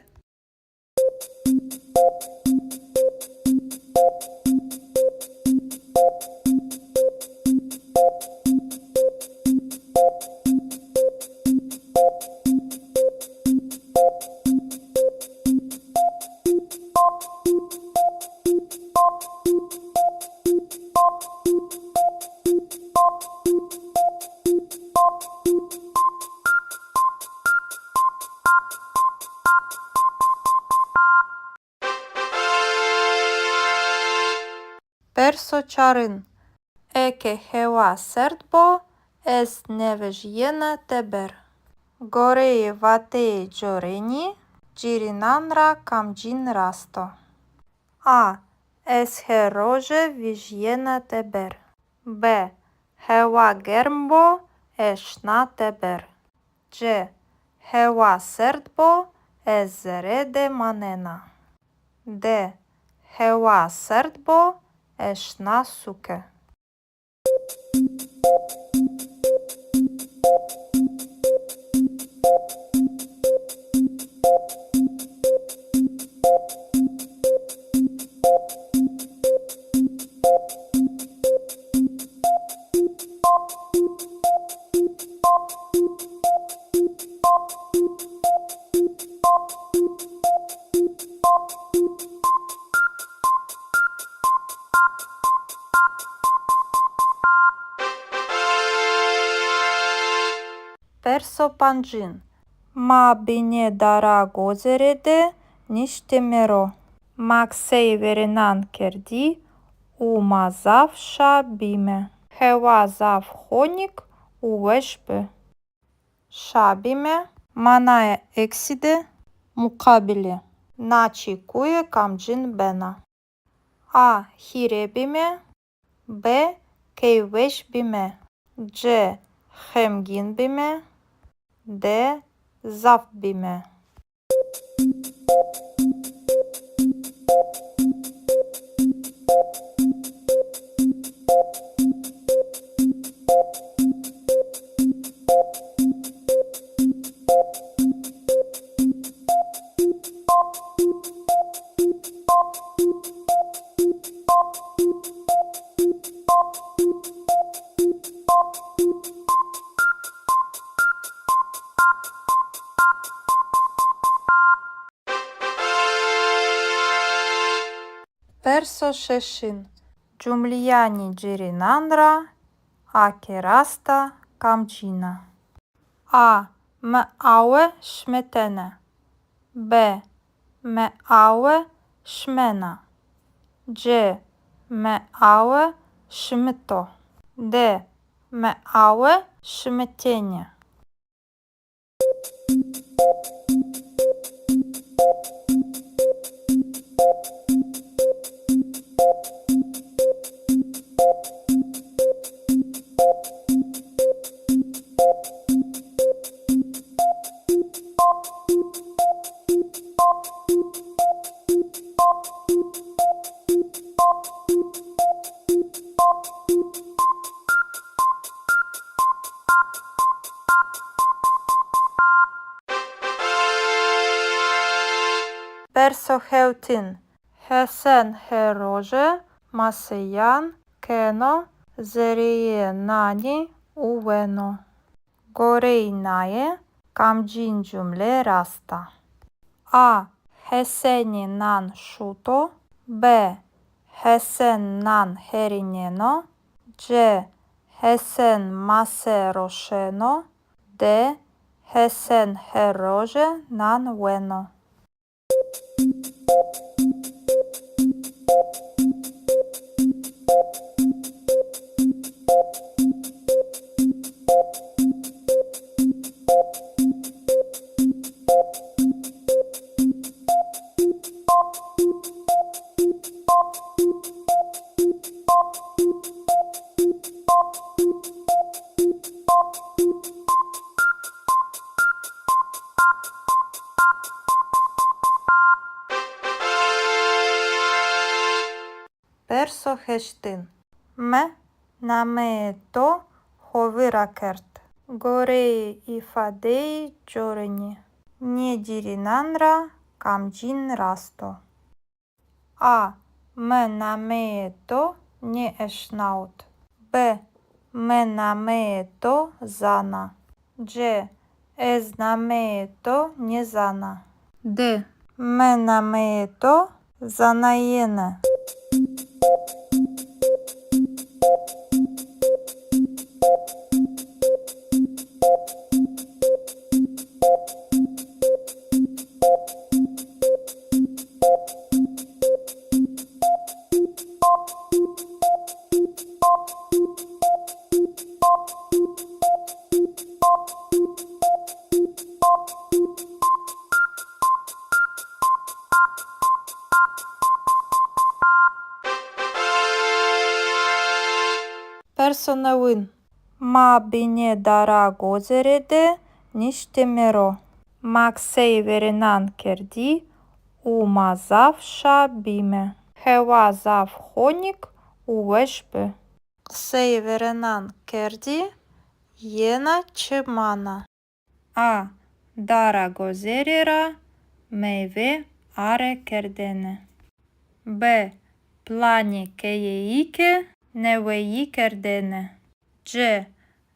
Perso çarin. Eke hewa serd bo, ez nêvejîyena teber. Goreyê vateyê corênî, cêrênan ra kamcîn rast o? A. Ez her roje vejîyena teber. B. Hewa germ bo, ez şina teber. C. Hewa serd bo, ez zere de manena. D. Hewa serd bo, ez şina sûke. Perso pancin. Ma binê dara gozêre de niştîme ro. Ma qiseyê verênan kerdî û ma zaf şa bîme. Hewa zaf honik û weş bi. Şa bîme. Manaya eksî de muqabilê na çekuye kamcîn bena? A. Hîrê bîme. B. Keyfweş bîme. C. Xemgîn bîme. D. Zaf bîme. Perso şeşin. Cumleyanê cêrênan ra a ke rast a, kamcîn a? A. Mi awe şimitene. B. Mi awe şimena. C. Mi awe şimito. D. Mi awe şimitêne. Perso hewtin. Hesen her roje maseyan keno zereyê nanî û weno. Goreyê naye kamcîn cumle rast a? A. Hesenî nan şuto. B. Hesen nan herîneno. C. Hesen mase roşeno. D. Hesen her roje nan weno. Perso heştin. Mi nameyê to xo vîr ra kerd. Goreyê îfadeyê corinî, nê cêrênan ra kamcîn rast o? A. Mi nameyê to nêeşnawit. B. Mi nameyê to zana. C. Ez nameyê to nêzana. D. Mi nameyê to zanayêne. Perso newin. Ma binê dara gozêre de niştîme ro. Ma qiseyê verênan kerdî û ma zaf şa bîme. Hewa zaf honik û weş bi. Qiseyê verênan kerdî yena çi mana? A. Dara gozêre ra meyve are kerdene. B. Planê keyeyî ke neweyî kerdene. C.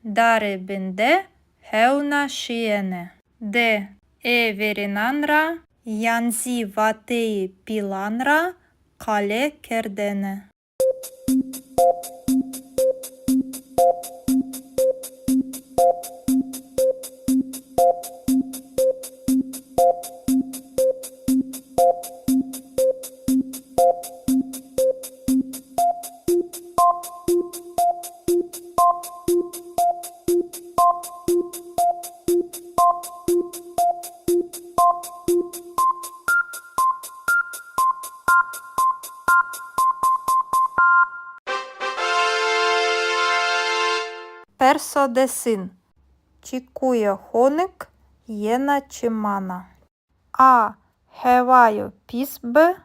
Dare bin de hewna şîyene. D. Ê verênan ra yan zî vateyê pîlan ra qale kerdene. Desin. Çekuya honik yena çi mana? A. Hewayo pîs bi.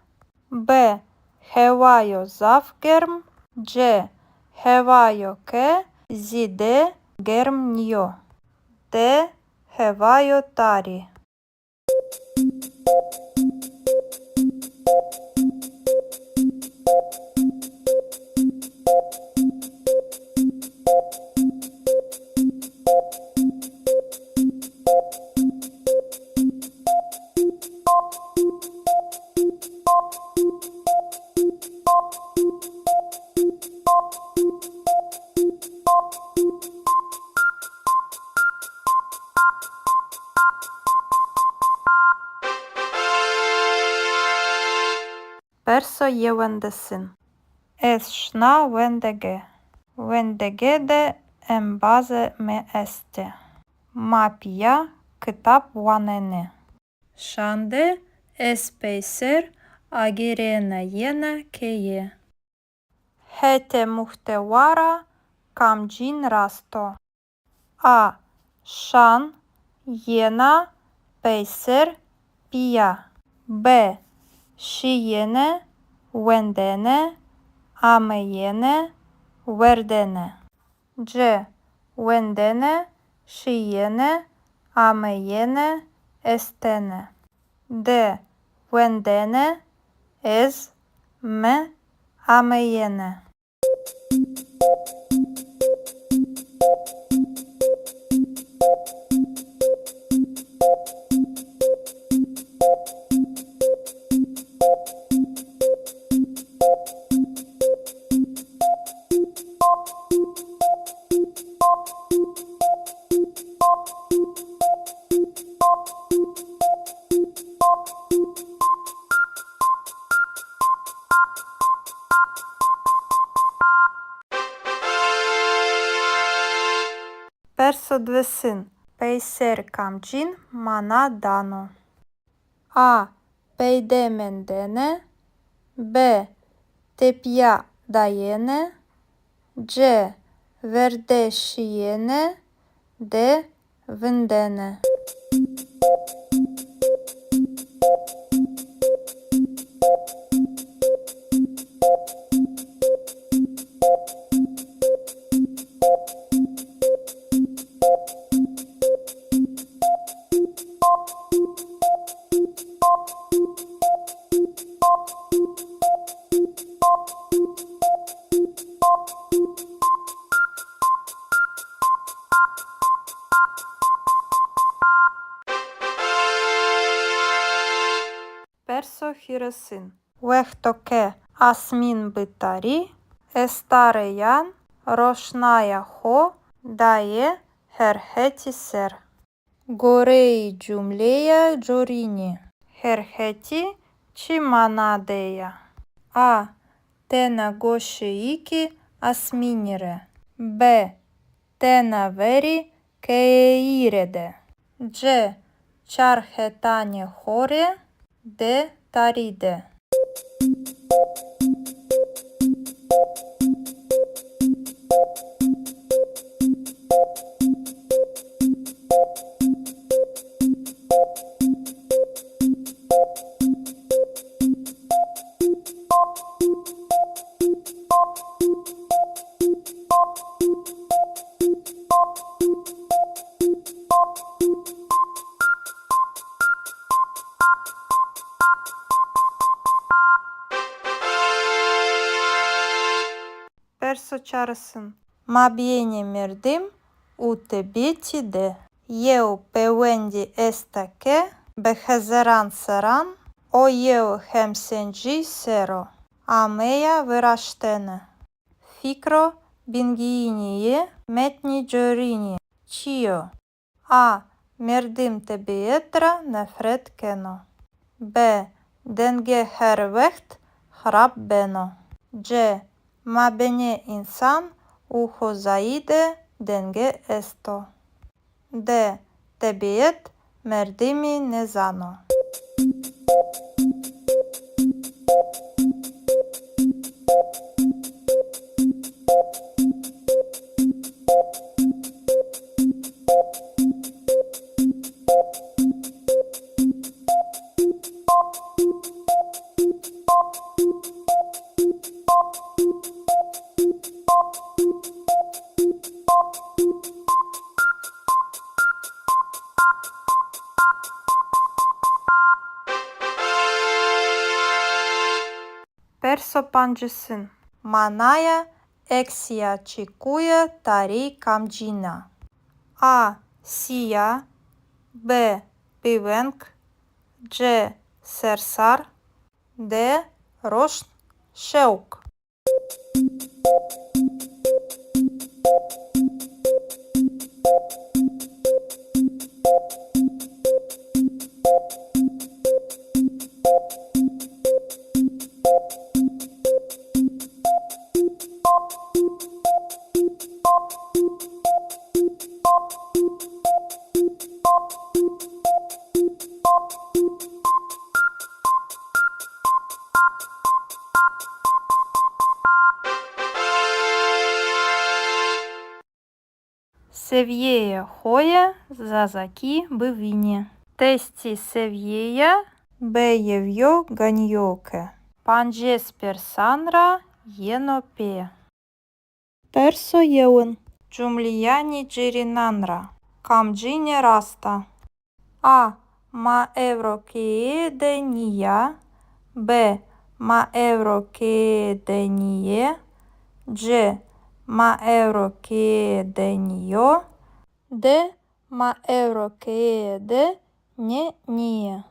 B. Hewayo zaf germ. C. Hewayo ke zêde germ nîyo. D. Hewayo tarî. Perso yewendesin. Ez şina wendege. Wendege de embazê mi estê. Ma pîya kitab wanenê. Şan de ez peyser agêrena yena keye. Hetê muhtewa ra kamcîn rast o? A. Şan, yena, peyser, pîya. B. Şîyêne, wendene, ameyêne, werdene. C. Wendene, şîyêne, ameyêne, estene. D. Wendene, ez, mi, ameyêne. Perso diwêsin. Peyser kamcîn mana dano? A. Peyde mendene. B. Tepîya dayene. C. Verde şîyene. D. Vindene. Perso hîrêsin. Wexto ke asmîn bi tarî, estareyan roşnaya xo daye her hetî ser. Goreyê cumleya corînî, her hetî çi mana de ya? A. Tena goşeyêkê asmînî rê. B. Tena verê keyeyî rê de. C. Çar hetanê xo rê. D. Tarî de. Perso çarêsin. Mabênê merdim û tebîetî de yew pêwendî esta ke bi hezaran serran o yew hemsencî ser o ameya viraştene. Fikro bingeyînî yê metnî corînî çi yo? A. Merdim tebîet ra nefret keno. B. Denge her wext xirab beno. C. Mabênê însan û xozayî de denge esto. D. Tebîet merdimî nêzano. Perso pancisin. Manaya eksîya çekuye tarî kamcîn a? A. Sîya. B. Bêveng. C. Sersar. D. Roşn, şewq. Sevîyeyê xo yê zazakî bivînî. Testê sevîyeya B yew yo ganî yo ke pancês persan ra yeno pê. Perso yewin. Cumleyanê cêrênan ra kamcîne rast a? A. Ma ewro keye de nîya. B. Ma ewro keye de nîyê. C. Ma ewro keye de nîyo. D. Ma ewro keye de nê nîyê.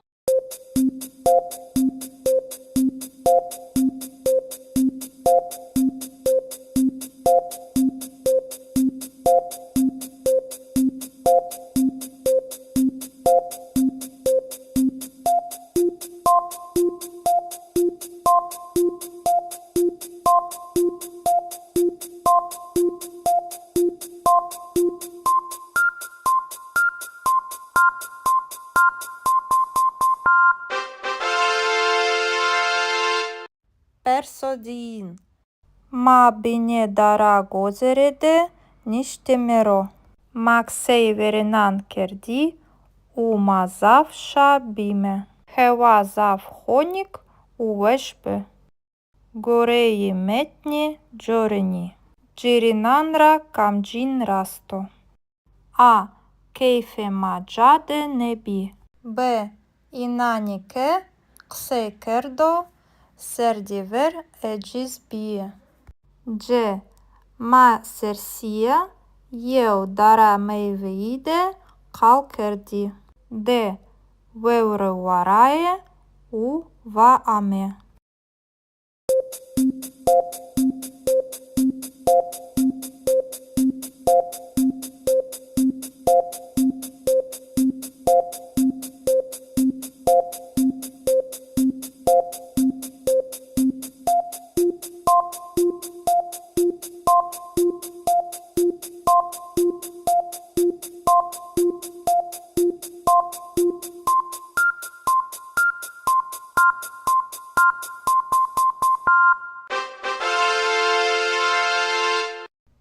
Perso diyin. Ma binê dara gozêre de niştîme ro. Ma qiseyê verênan kerdî û ma zaf şa bîme. Hewa zaf honik û weş bi. Goreyê metnê corênî, cêrênan ra kamcîn rast o? A. Keyfê ma ca de nêbî. B. Înanê ke qisey kerdo, serdî ver eciz bîyî. C. Ma sersîya yew dara meyweyî de qal kerdî. D. Vewre varaye û va ame.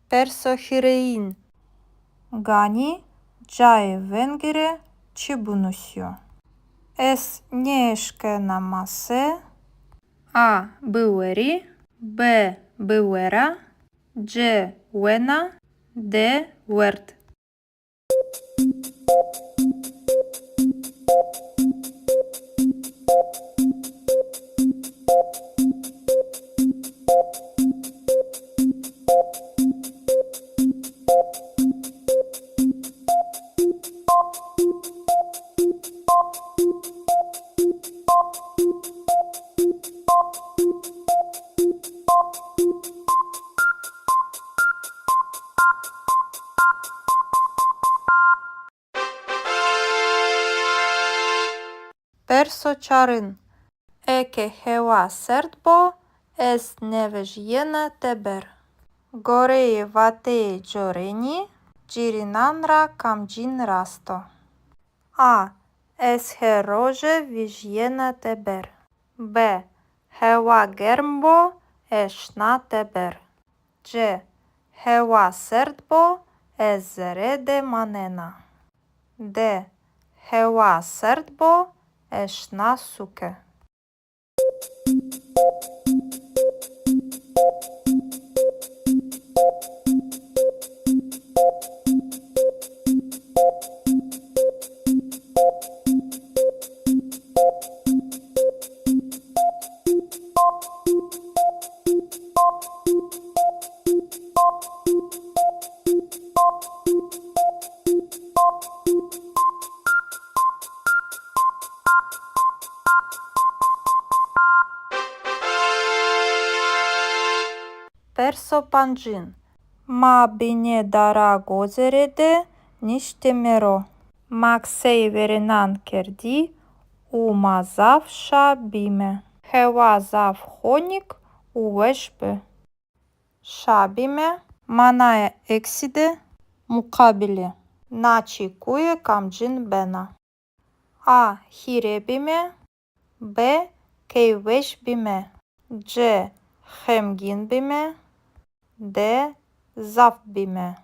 Perso hîrêyin. Ganî cayê vengî rê çi binusîyo? Ez nêeşkena mase. A. Biwerî. B. Biwera. C. Wena. D. Werd. Perso çarin. Eke hewa serd bo, ez nêvejîyena teber. Goreyê vateyê corênî, cêrênan ra kamcîn rast o? A. Ez her roje vejîyena teber. B. Hewa germ bo, ez şina teber. C. Hewa serd bo, ez zere de manena. D. Hewa serd bo, ez şina sûke. Perso pancin. Ma binê dara gozêre de niştîme ro. Ma qiseyê verênan kerdî û ma zaf şa bîme. Hewa zaf honik û weş bi. Şa bîme. Manaya eksî de muqabilê na çekuye kamcîn bena? A. Hîrê bîme. B. Keyfweş bîme. C. Xemgîn bîme. D. Zaf bîme.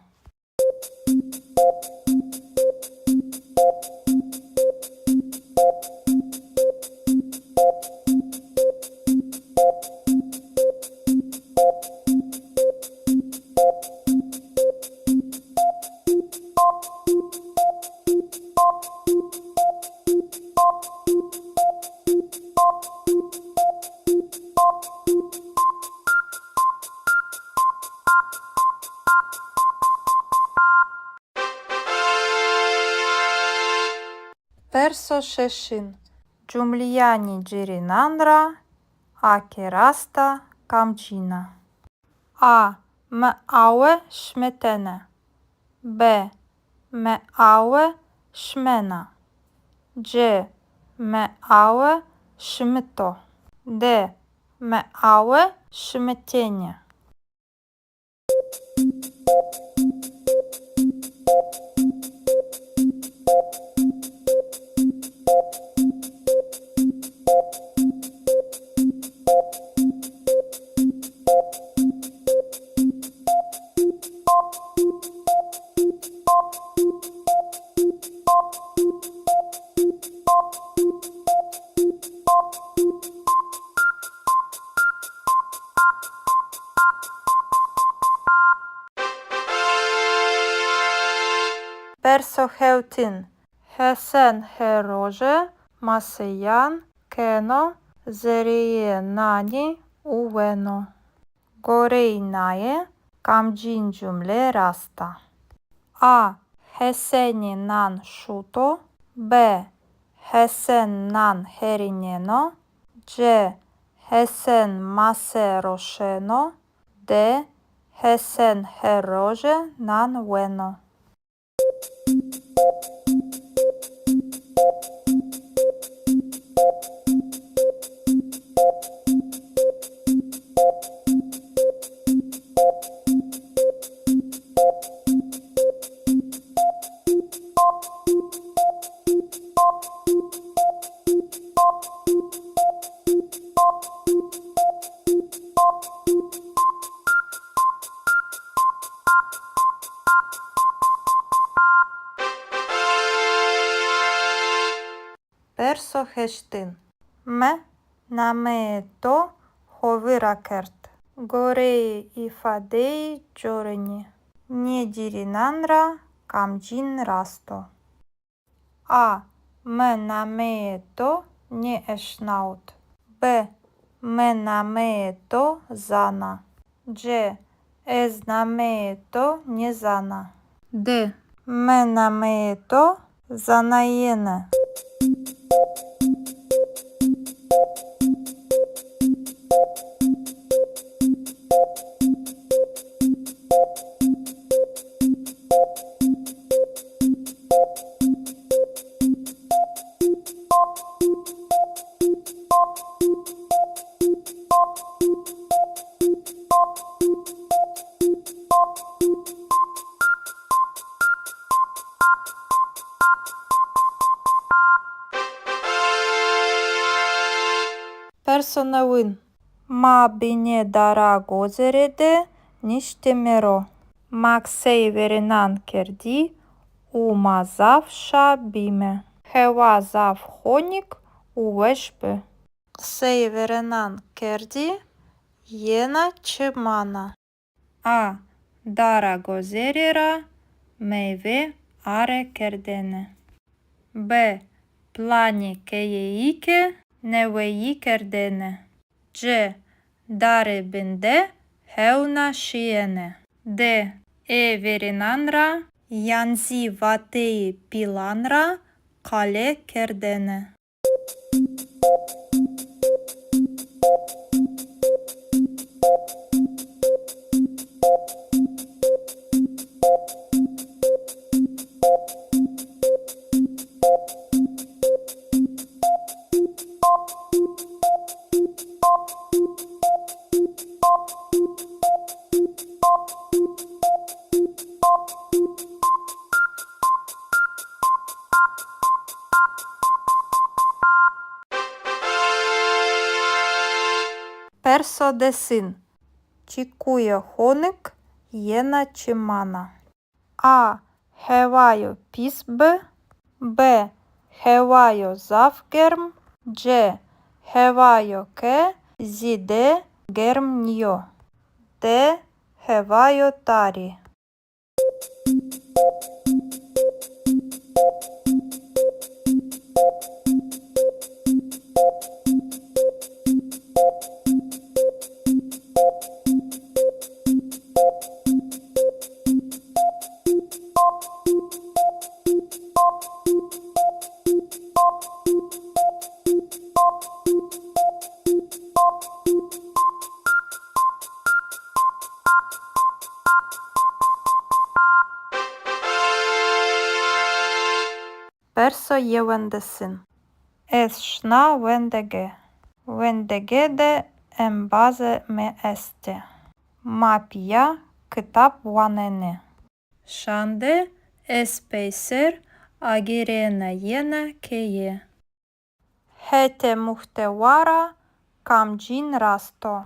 Perso şeşin. Cumleyanê cêrênan ra a ke rast a, kamcîn a? A. Mi awe şimitene. B. Mi awe şimena. C. Mi awe şimito. D. Mi awe şimitêne. Perso hewtin. Hesen her roje maseyan keno zereyê nanî û weno. Goreyê naye kamcîn cumle rast a? A. Hesenî nan şuto. B. Hesen nan herîneno. C. Hesen mase roşeno. D. Hesen her roje nan weno. Perso heştin. Mi nameyê to xo vîr ra kerd. Goreyê îfadeyê corinî, nê cêrênan ra kamcîn rast o? A. Mi nameyê to nêeşnawit. B. Mi nameyê to zana. C. Ez nameyê to nêzana. D. Mi nameyê to zanayêne. Perso newin. Ma binê dara gozêre de niştîme ro. Ma qiseyê verênan kerdî û ma zaf şa bîme. Hewa zaf honik û weş bi. Qiseyê verênan kerdî, yena çi mana? A. Dara gozêre ra meyve are kerdene. B. Planê keyeyî ke neweyî kerdene. C. Dare bin de hewna şîyene. D. Ê verênan ra yan zî vateyê pîlan ra qale kerdene. Perso desin. Çekuya honik yena çi mana? A. Hewayo pîs bi. B. Hewayo zaf germ. C. Hewayo ke zêde germ nîyo. D. Hewayo tarî. Perso yewendesin. Ez şina wendege. Wendege de embazê mi estê. Ma pîya kitab wanenê. Şan de ez peyser agêrena yena keye. Hetê muhtewa ra kamcîn rast o?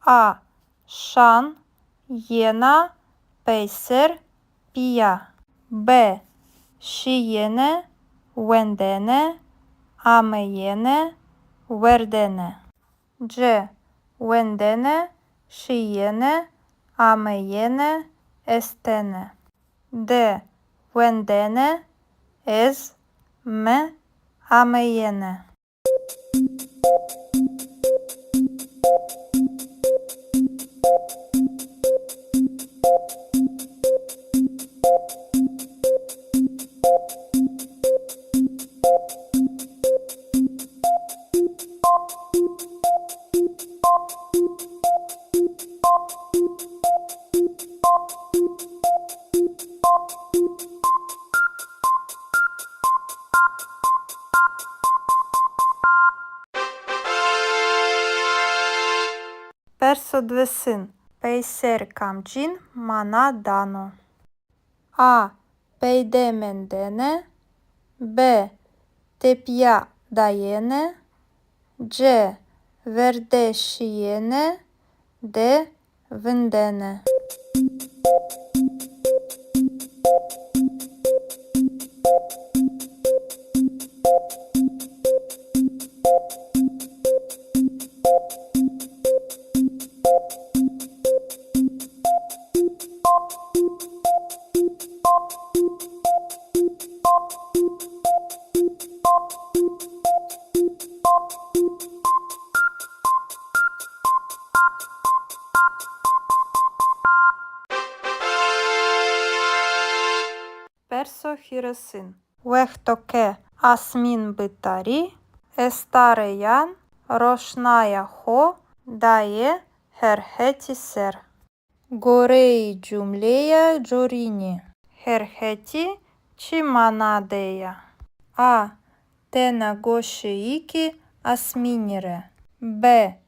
A. Şan, yena, peyser, pîya. B. Şîyêne, wendene, ameyêne, werdene. C. Wendene, şîyêne, ameyêne, estene. D. Wendene, ez, mi, ameyêne. Perso diwêsin. Peyser kamcîn mana dano? A. Peyde mendene. B. Tepîya dayene. C. Verde şîyene. D. Vindene. Perso hîrêsin. Wexto ke asmîn bi tarî, estareyan roşnaya xo daye her hetî ser. Goreyê cumleya corînî, her hetî çi mana de ya? A. Tena goşeyêkê asmînî rê. B.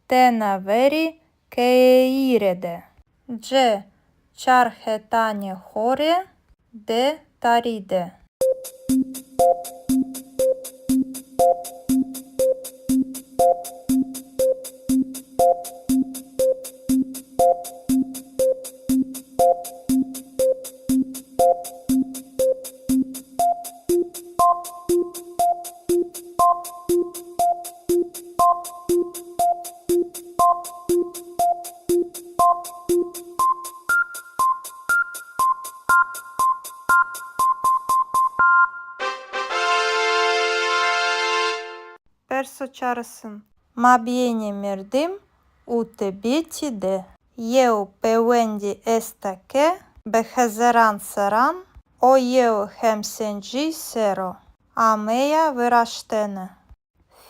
Tena verê keyeyî rê de. C. Çar hetanê xo rê. D. Tarî de. Perso çarêsin. Mabênê merdim û tebîetî de yew pêwendî esta ke bi hezeran serran o yew hemsencî ser o ameya viraştene.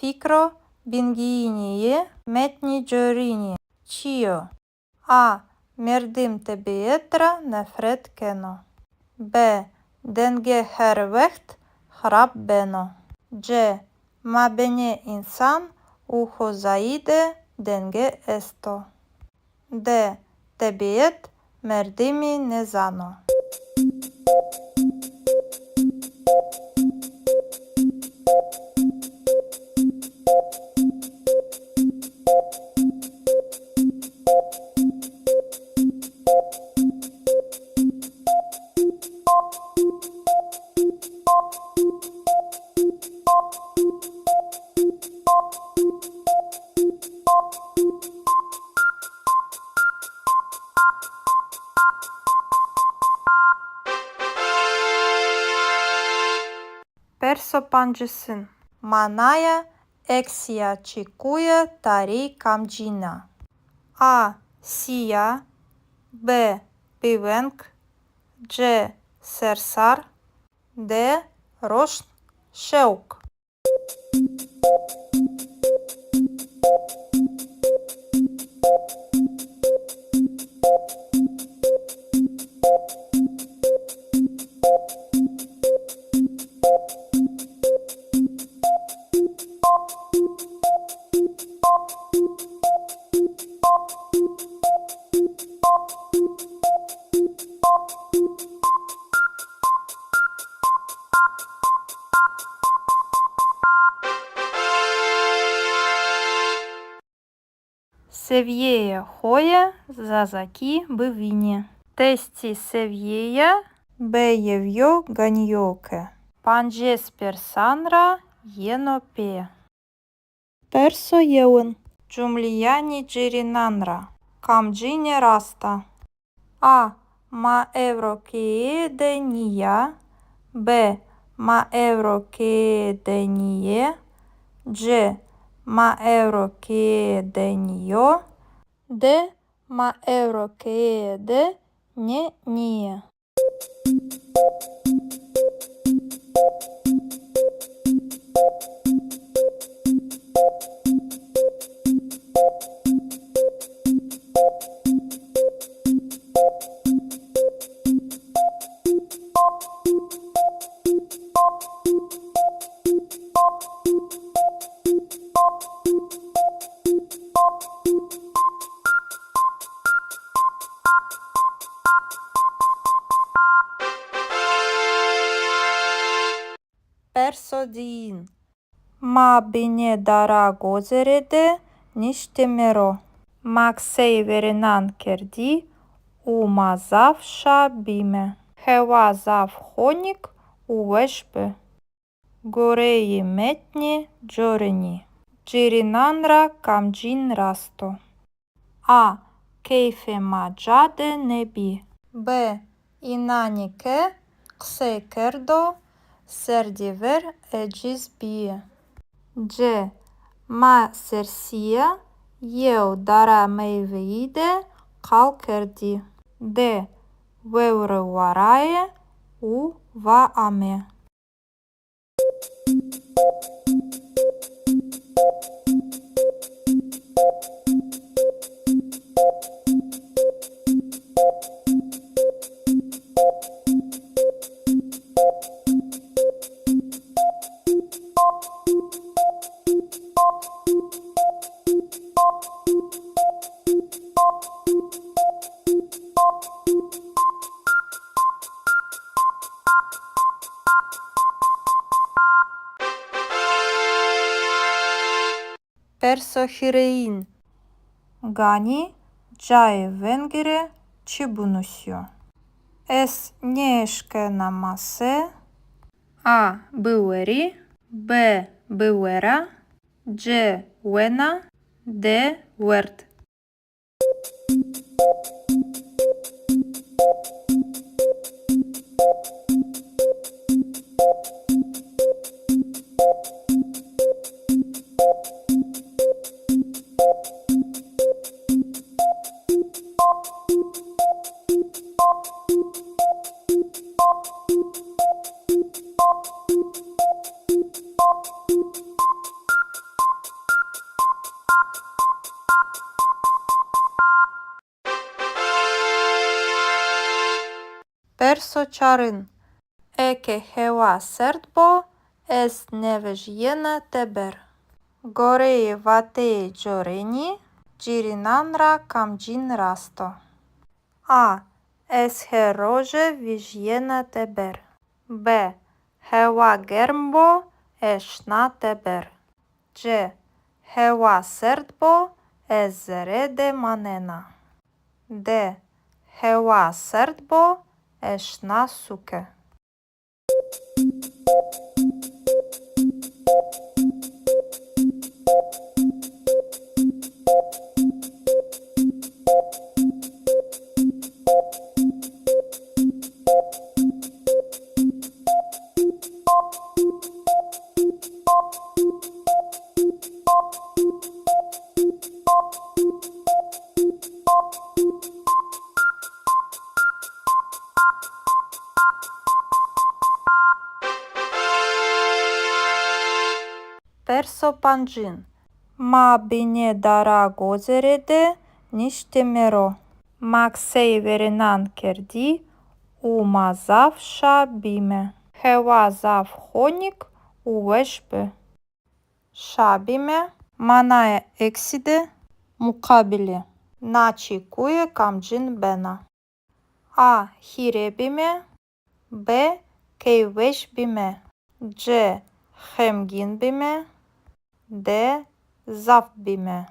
Fikro bingeyînî yê metnî corînî çi yo? A. Merdim tebîet ra nefret keno. B. Denge her wext xirab beno. C. Mabênê însan û xozayî de denge esto. D. Tebîet merdimî nêzano. Perso pancisin. Manaya eksîya çekuye tarî kamcîn a? A. Sîya. B. Bêveng. C. Sersar. D. Roşn, şewq. Sevîyeyê xo yê zazakî bivînî. Testî sevîyeya B yew yo ganî yo ke pancês persan ra yeno pê. Perso yewin. Cumleyanê cêrênan ra kamcîne rast a? A. Ma ewro keye de nîya. B. Ma ewro keye de nîyê. C. Ma ewro keye de nîyo. D. Ma ewro keye de nê nîyê. Perso diyin. Ma binê dara gozere de niştîme ro. Ma qiseyê verênan kerdî û ma zaf şa bîme. Hewa zaf honik û weş bi. Goreyê metnê corinî, cêrênan ra kamcîn rast o? A. Keyfê ma ca de nêbî. B. Înanê ke qisey kerdo, serdî ver eciz bîyî. C. Ma sersîya yew dara meyweyî de qal kerdî. D. Vewre varaye û va ame. Perso hîrêyin. Ganî cayê vengî rê çi binusîyo? Ez nêeşkena mase. A. Biwerî. B. Biwera. C. Wena. D. Werd. Perso çarin. Eke hewa serd bo, ez nêvejîyena teber. Goreyê vateyê corênî, cêrênan ra kamcîn rast o? A. Ez her roje vejîyena teber. B. Hewa germ bo, ez şina teber. C. Hewa serd bo, ez zere de manena. D. Hewa serd bo, ez şina sûke. Perso pancin. Ma binê dara gozêre de niştîme ro. Ma qiseyê verênan kerdî û ma zaf şa bîme. Hewa zaf honik û weş bi. Şa bîme. Manaya eksî de muqabilê na çekuye kamcîn bena? A. Hîrê bîme. B. Keyfweş bîme. C. Xemgîn bîme. D. Zaf bîme.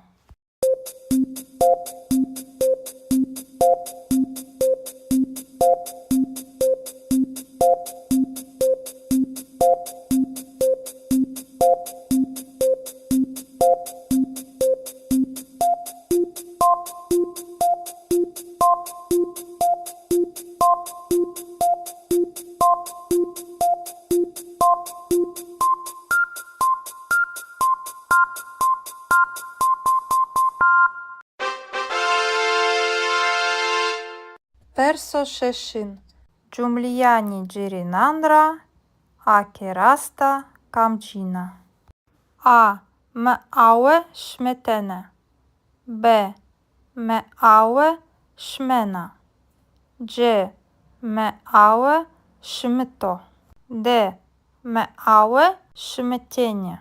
Perso şeşin. Cumleyanê cêrênan ra a ke rast a, kamcîn a? A. Mi awe şimitene. B. Mi awe şimena. C. Mi awe şimito. D. Mi awe şimitêne.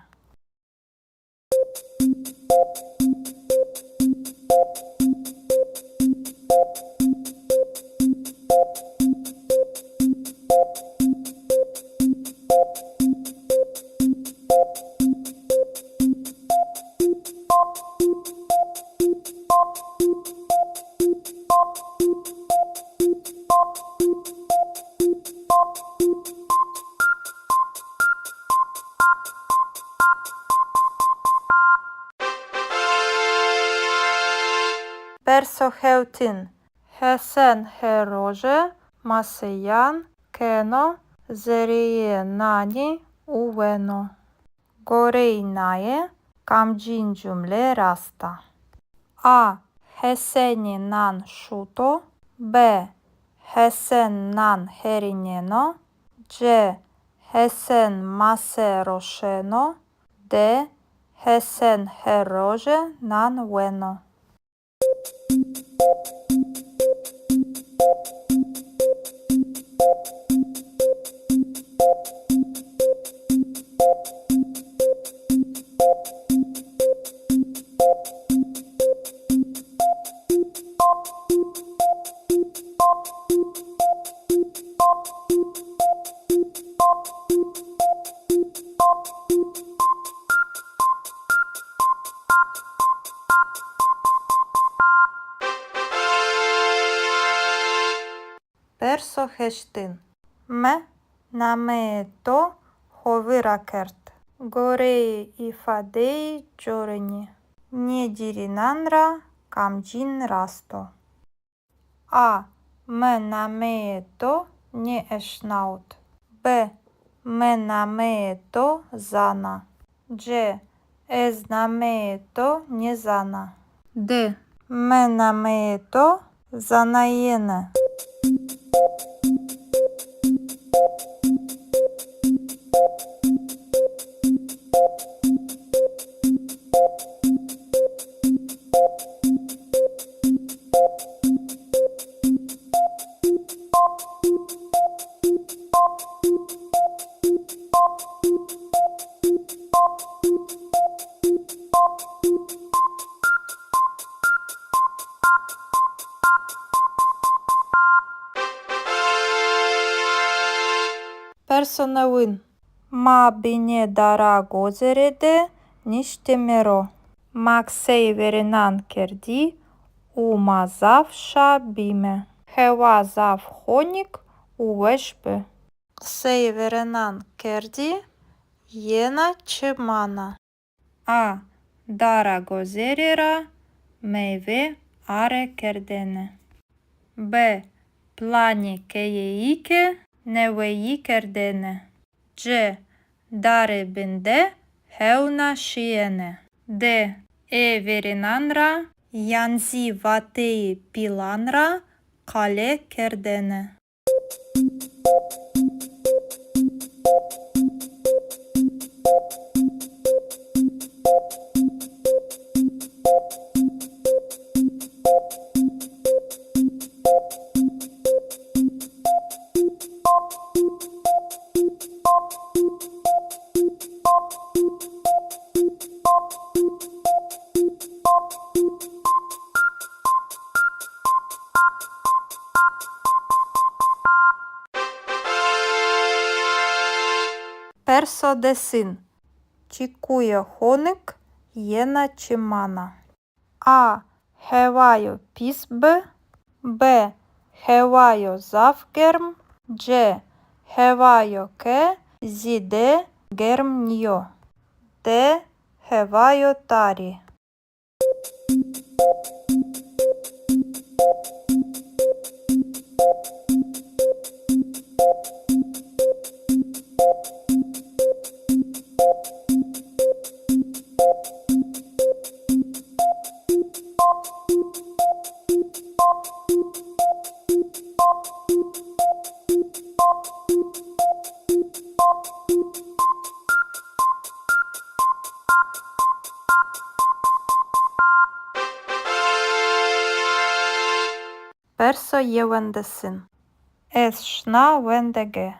Perso hewtin. Hesen her roje maseyan keno zereyê nanî û weno. Goreyê naye kamcîn cumle rast a? A. Hesenî nan şuto. B. Hesen nan herîneno. C. Hesen mase roşeno. D. Hesen her roje nan weno. Perso heştin. Mi nameyê to xo vîr ra kerd. Goreyê îfadeyê corinî, nê cêrênan ra kamcîn rast o? A. Mi nameyê to nêeşnawit. B. Mi nameyê to zana. C. Ez nameyê to nêzana. D. Mi nameyê to zanayêne. Perso newin. Ma binê dara gozêre de niştîme ro. Ma qiseyê verênan kerdî û ma zaf şa bîme. Hewa zaf honik û weş bi. Qiseyê verênan kerdî, yena çi mana? A. Dara gozêre ra meyve are kerdene. B. Planê keyeyî ke neweyî kerdene. C. Dare bin de hewna şîyene. D. Ê verênan ra yan zî vateyê pîlan ra qale kerdene. Wexto desin. Çekuye honik yena çi mana? A. Hewayo pîs bi. B. Hewayo zaf germ. C. Hewayo ke zêde germ nîyo. D. Hewayo tarî. Perso yewendesin. Ez şina wendege.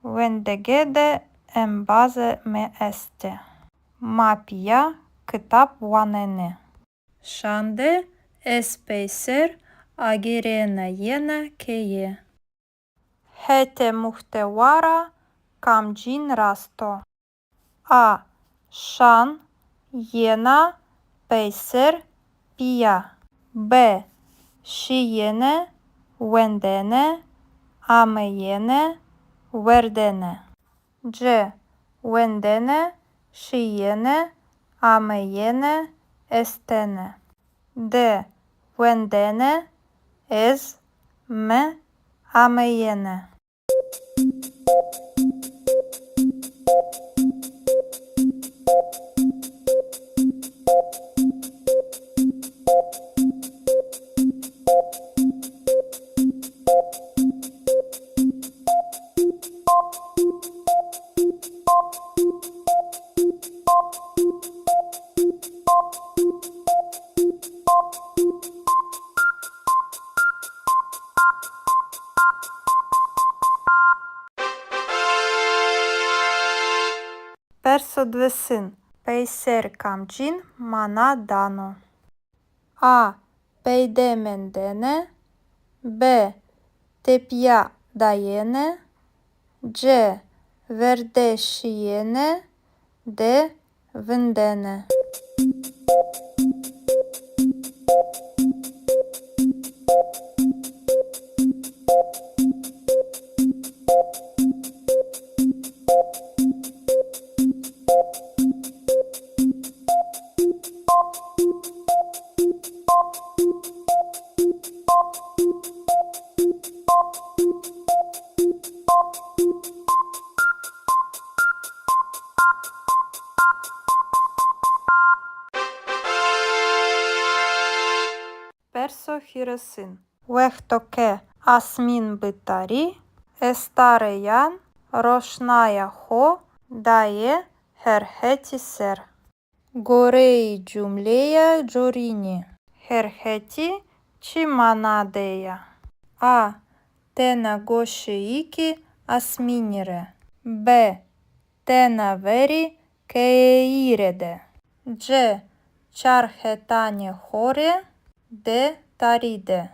Wendege de embazê mi estê. Ma pîya kitab wanenê. Şan de ez peyser agêrena yena keye. Hetê muhtewa ra kamcîn rast o? A. Şan, yena, peyser, pîya. B. Şîyêne, wendene, ameyêne, werdene. C. Wendene, şîyêne, ameyêne, estene. D. Wendene, ez, mi, ameyêne. Perso diwêsin. Peyser kamcîn mana dano? A. Peyde mendene. B. Tepîya dayene. C. Verde şîyene. D. Vindene. Perso hîrêsin. Wexto ke asmîn bi tarî, estareyan roşnaya xo daye her hetî ser. Goreyê cumleya corînî, her hetî çi mana de ya? A. Tena goşeyêkê asmînî rê. B. Tena verê keyeyî rê de. C. Çar hetanê xo rê. D. Tarî de.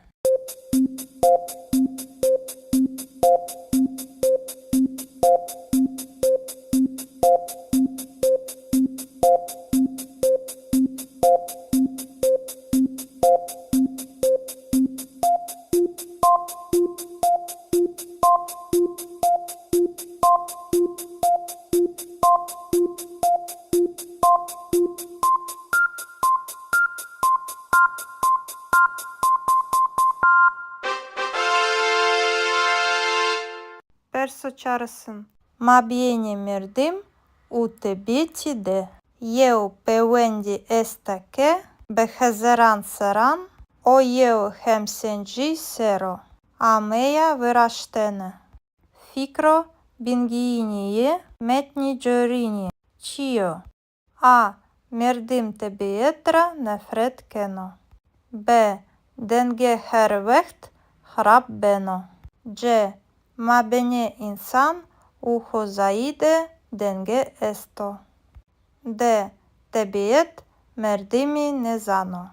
Perso çarêsin. Mabênê merdim û tebîetî de yew pêwendî esta ke bi hezaran serran o yew hemsencî ser o ameya viraştene. Fikro bingeyînî yê metnî corînî çi yo? A. Merdim tebîet ra nefret keno. B. Denge her wext xirab beno. C. Mabênê însan û xozayî de denge esto. D. Tebîet merdimî nêzano.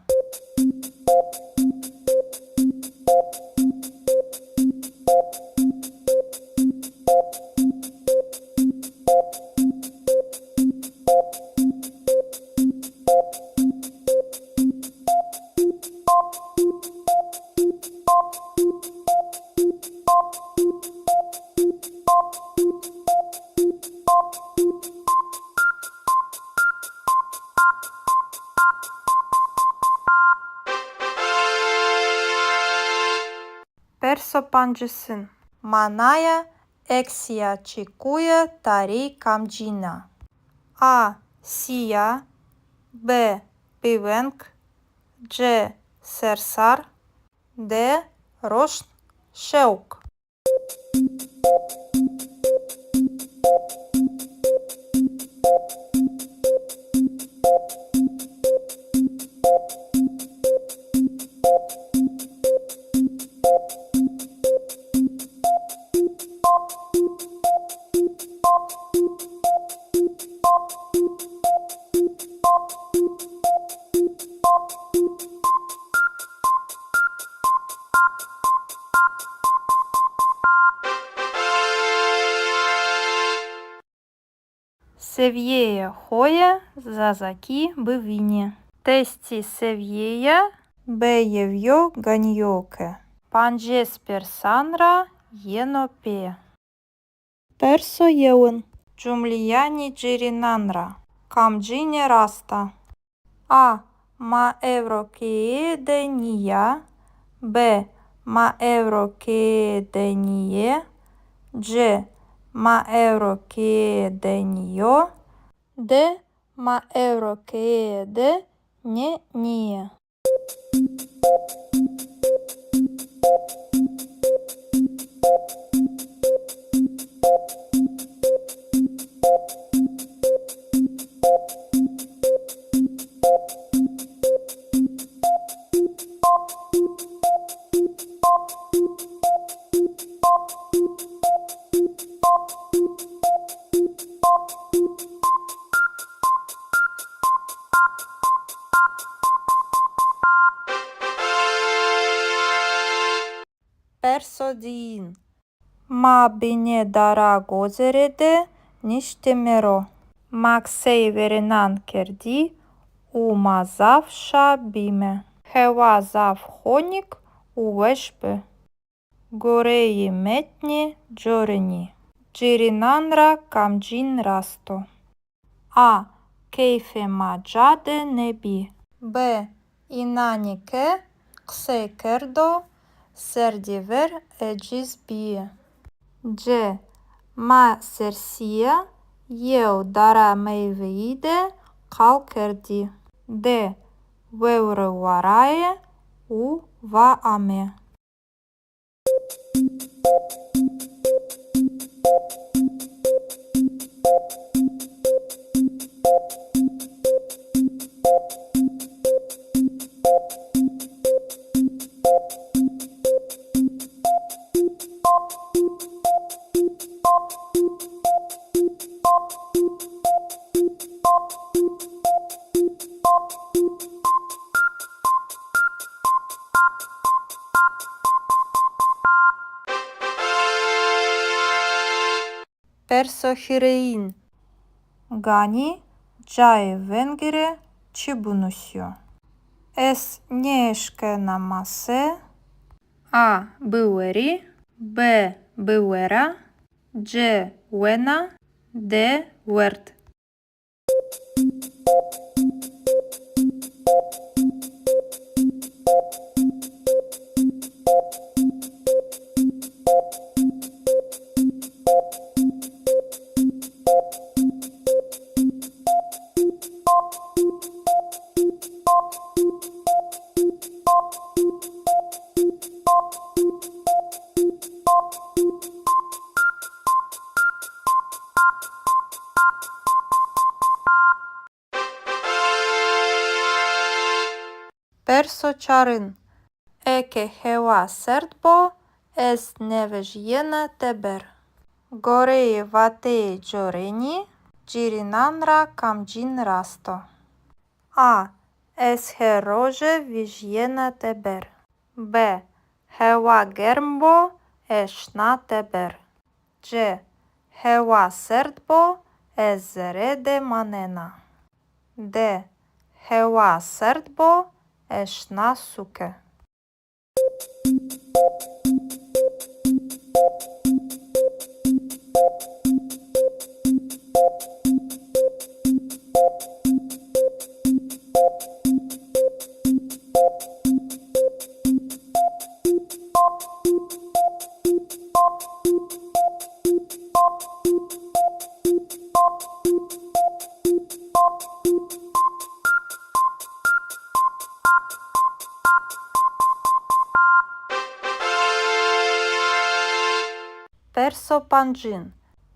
Perso pancisin. Manaya eksîya çekuye tarî kamcîn a? A. Sîya. B. Bêveng. C. Sersar. D. Roşn, şewq. Sevîyeyê xo yê zazakî bivînî. Testî sevîyeya B yew yo ganî yo ke pancês persan ra yeno pê. Perso yewin. Cumleyanê cêrênan ra kamcîne rast a? A. Ma ewro keye de nîya. B. Ma ewro keye de nîyê. C. Ma ewro keye de nîyo. D. Ma ewro keye de nê nîyê. Perso diyin. Ma binê dara gozere de niştîme ro. Ma qiseyê verênan kerdî û ma zaf şa bîme. Hewa zaf honik û weş bi. Goreyê metnê corinî, cêrênan ra kamcîn rast o? A. Keyfê ma ca de nêbî. B. Înanê ke qisey kerdo, serdî ver eciz bîyî. C. Ma sersîya yew dara meyweyî de qal kerdî. D. Vewre varaye û va ame. Perso hîrêyin. Ganî cayê vengî rê çi binusîyo? Ez nêeşkena mase. A. Biwerî. B. Biwera. C. Wena. D. Werd. Perso çarin. Eke hewa serd bo, ez nêvejîyena teber. Goreyê vateyê corênî, cêrênan ra kamcîn rast o? A. Ez her roje vejîyena teber. B. Hewa germ bo, ez şina teber. C. Hewa serd bo, ez zere de manena. D. Hewa serd bo, ez şina sûke. Perso pancin.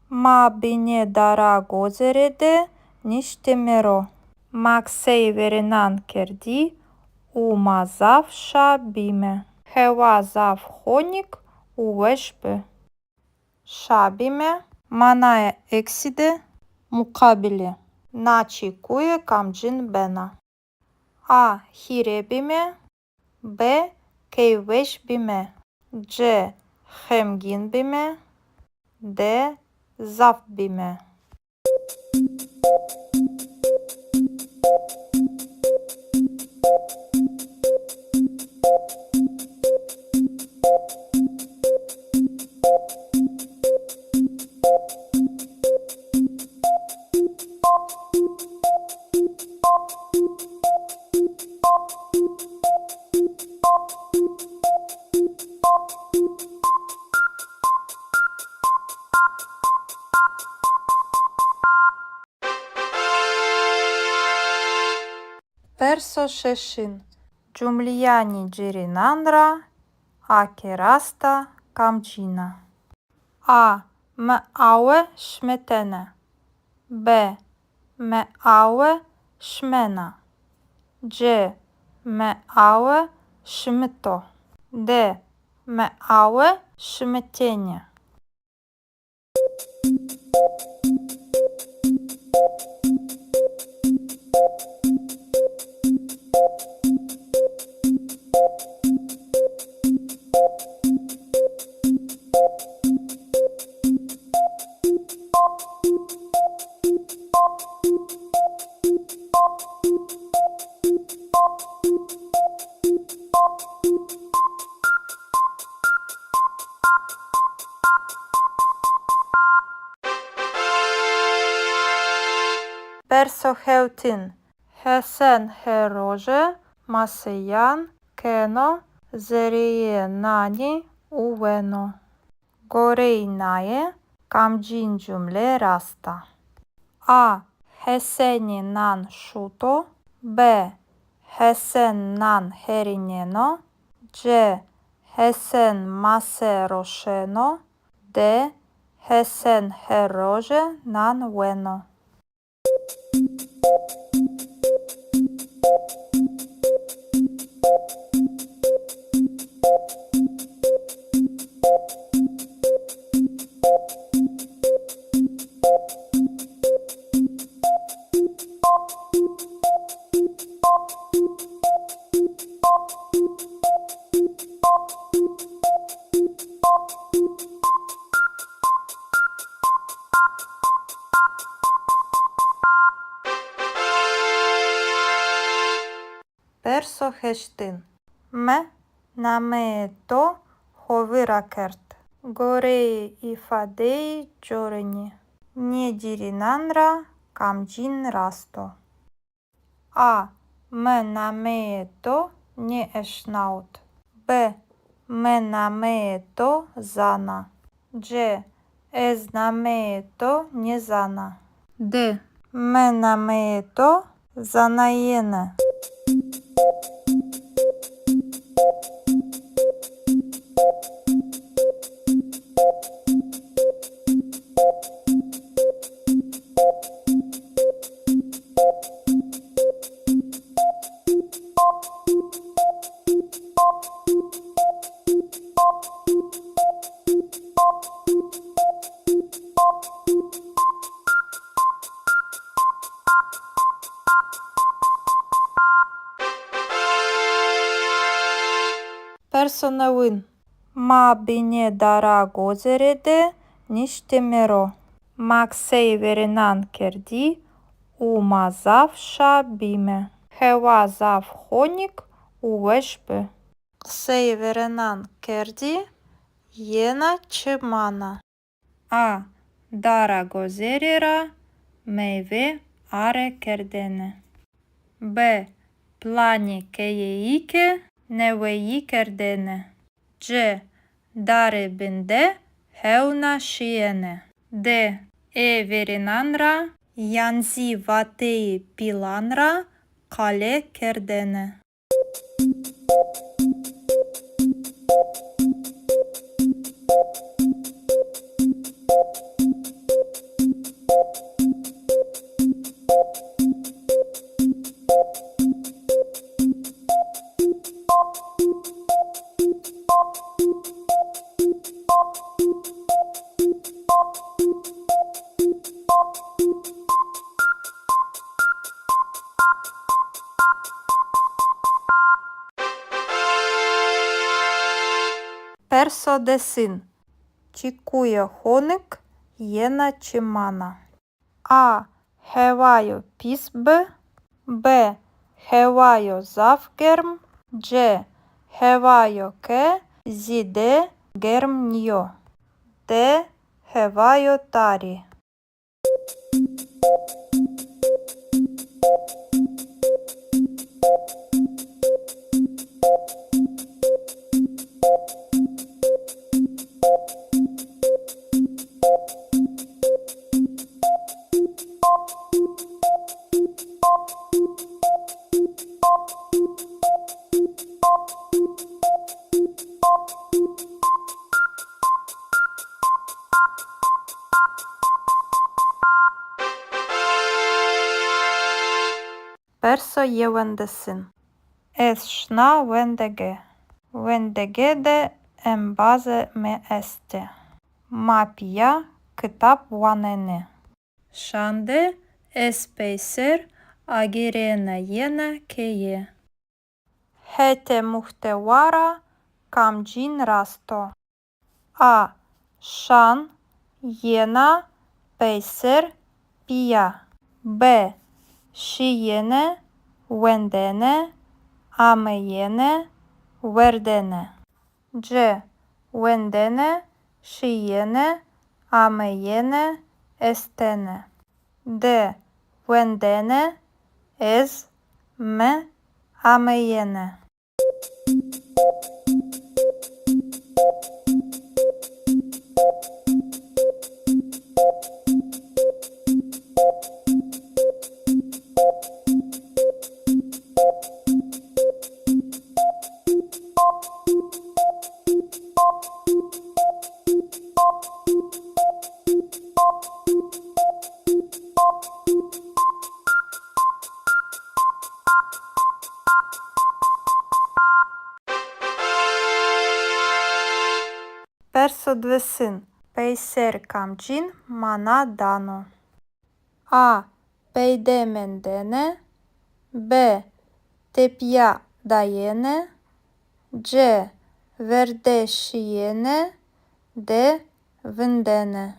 Ma binê dara gozêre de niştîme ro. Ma qiseyê verênan kerdî û ma zaf şa bîme. Hewa zaf honik û weş bi. Şa bîme. Manaya eksî de muqabilê na çekuye kamcîn bena? A. Hîrê bîme. B. Keyfweş bîme. C. Xemgîn bîme. D. Zaf bîme. Perso şeşin. Cumleyanê cêrênan ra a ke rast a, kamcîn a? A. Mi awe şimitene. B. Mi awe şimena. C. Mi awe şimito. D. Mi awe şimitêne. Perso hewtin. Hesen her roje maseyan keno zereyê nanî û weno. Goreyê naye kamcîn cumle rast a? A. Hesenî nan şuto. B. Hesen nan herîneno. C. Hesen mase roşeno. D. Hesen her roje nan weno. Perso heştin. Mi nameyê to xo vîr ra kerd. Goreyê îfadeyê corinî, nê cêrênan ra kamcîn rast o? A. Mi nameyê to nêeşnawit. B. Mi nameyê to zana. C. Ez nameyê to nêzana. D. Mi nameyê to zanayêne. Perso newin. Ma binê dara gozêre de niştîme ro. Ma qiseyê verênan kerdî û ma zaf şa bîme. Hewa zaf honik û weş bi. Qiseyê verênan kerdî, yena çi mana? A. Dara gozêre ra meyve are kerdene. B. Planê keyeyî ke neweyî kerdene. C. Dare bin de hewna şîyene. D. Ê verênan ra yan zî vateyê pîlan ra qale kerdene. Perso desin. Çekuye honik yena çi mana? A. Hewayo pîs bi. B. Hewayo zaf germ. C. Hewayo ke zêde germ nîyo. D. Hewayo tarî. Perso yewendesin. Ez şina wendege. Wendege de embazê mi estê. Ma pîya kitab wanenê. Şan de ez peyser agêrena yena keye. Hetê muhtewa ra kamcîn rast o? A. Şan, yena, peyser, pîya. B. Şîyêne, wendene, ameyêne, werdene. C. Wendene, şîyêne, ameyêne, estene. D. Wendene, ez, mi, ameyêne. Perso diwêsin. Peyser kamcîn mana dano? A. Peyde mendene. B. Tepîya dayene. C. Verde şîyene. D. Vindene.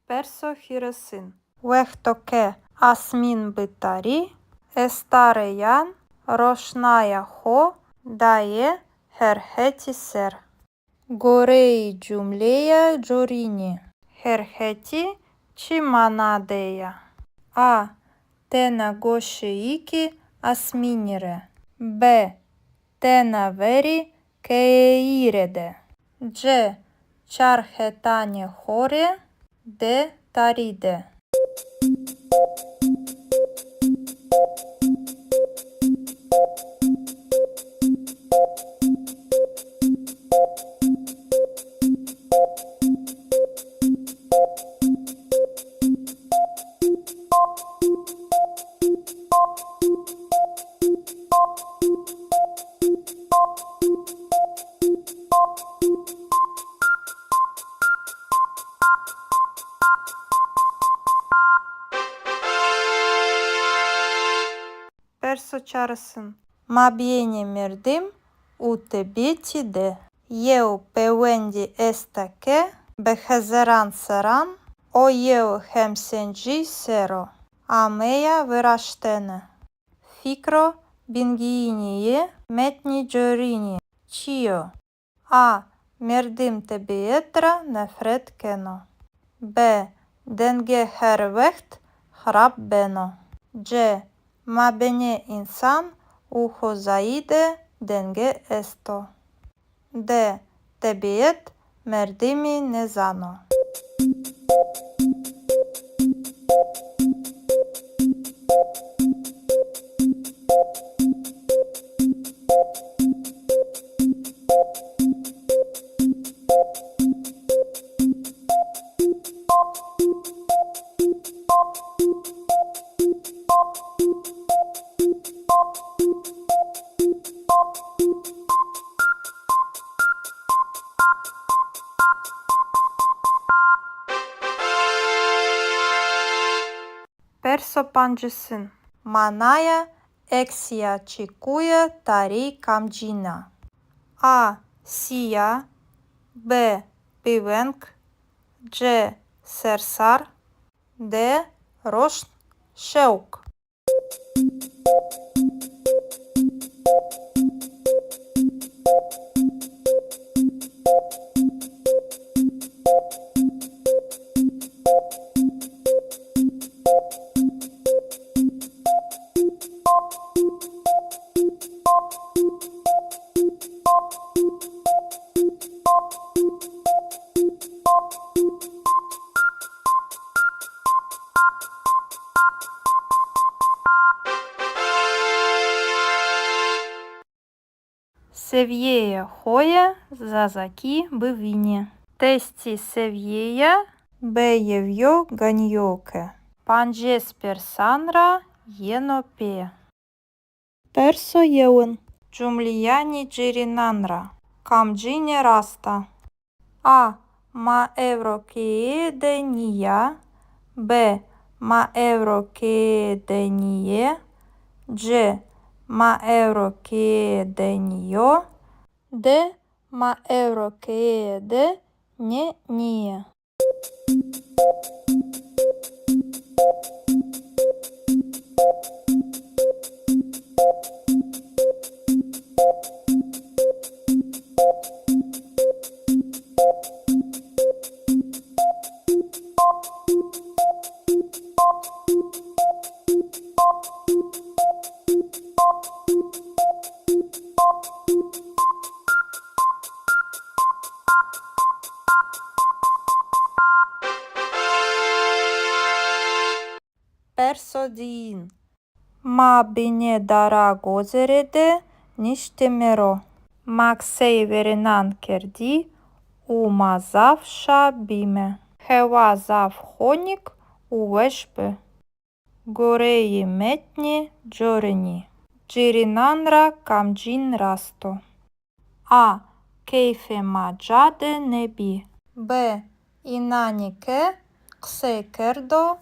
Perso hîrêsin. Wexto ke asmîn bi tarî, estareyan roşnaya xo daye her hetî ser. Goreyê cumleya corînî, her hetî çi mana de ya? A. Tena goşeyêkê asmînî rê. B. Tena verê keyeyî rê de. C. Çar hetanê xo rê. D. Tarî de. Perso çarêsin. Mabênê merdim û tebîetî de yew pêwendî esta ke bi hezaran serran o yew hemsencî ser o ameya viraştene. Fikro bingeyînî yê metnî corînî çi yo? A. Merdim tebîet ra nefret keno. B. Denge her wext xirab beno. C. Mabênê însan û xozayî de denge esto. D. Tebîet merdimî nêzano. Perso pancisin. Manaya eksîya çekuye tarî kamcîn a? A. Sîya. B. Bêveng. C. Sersar. D. Roşn, şewq. Sevîyeyê xo yê zazakî bivînî. Testê sevîyeya B yew yo ganî yo ke pancês persan ra yeno pê. Perso yewin. Cumleyanê cêrênan ra kamcîne rast a? A. Ma ewro keye de nîya. B. Ma ewro keye de nîyê. C. Ma ewro keye de nîyo. D. Ma ewro keye de nê nîyê. Perso diyin. Ma binê dara gozêre de niştîme ro. Ma qiseyê verênan kerdî û ma zaf şa bîme. Hewa zaf honik û weş bi. Goreyê metnê corênî, cêrênan ra kamcîn rast o? A. Keyfê ma ca de nêbî. B. Înanê ke qisey kerdo,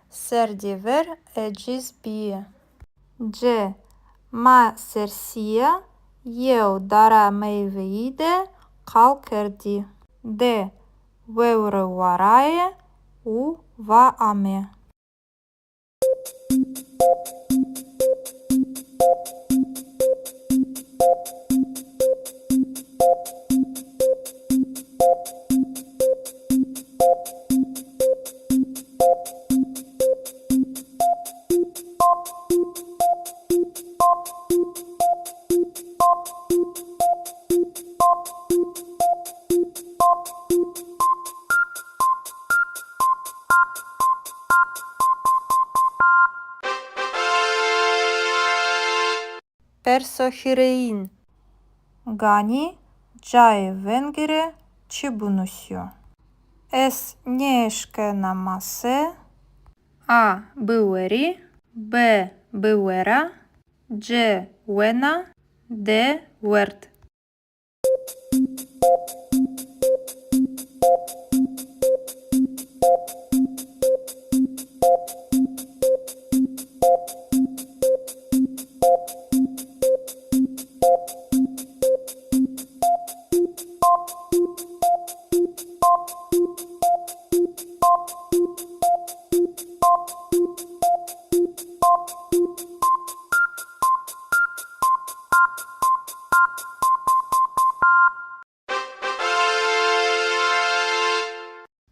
serdî ver eciz bîyî. C. Ma sersîya yew dara meyweyî de qal kerdî. D. Vewre varaye û va ame. Perso hîrêyin. Ganî cayê vengî rê çi binusîyo? Ez nêeşkena mase. A. Biwerî. B. Biwera. C. Wena. D. Werd.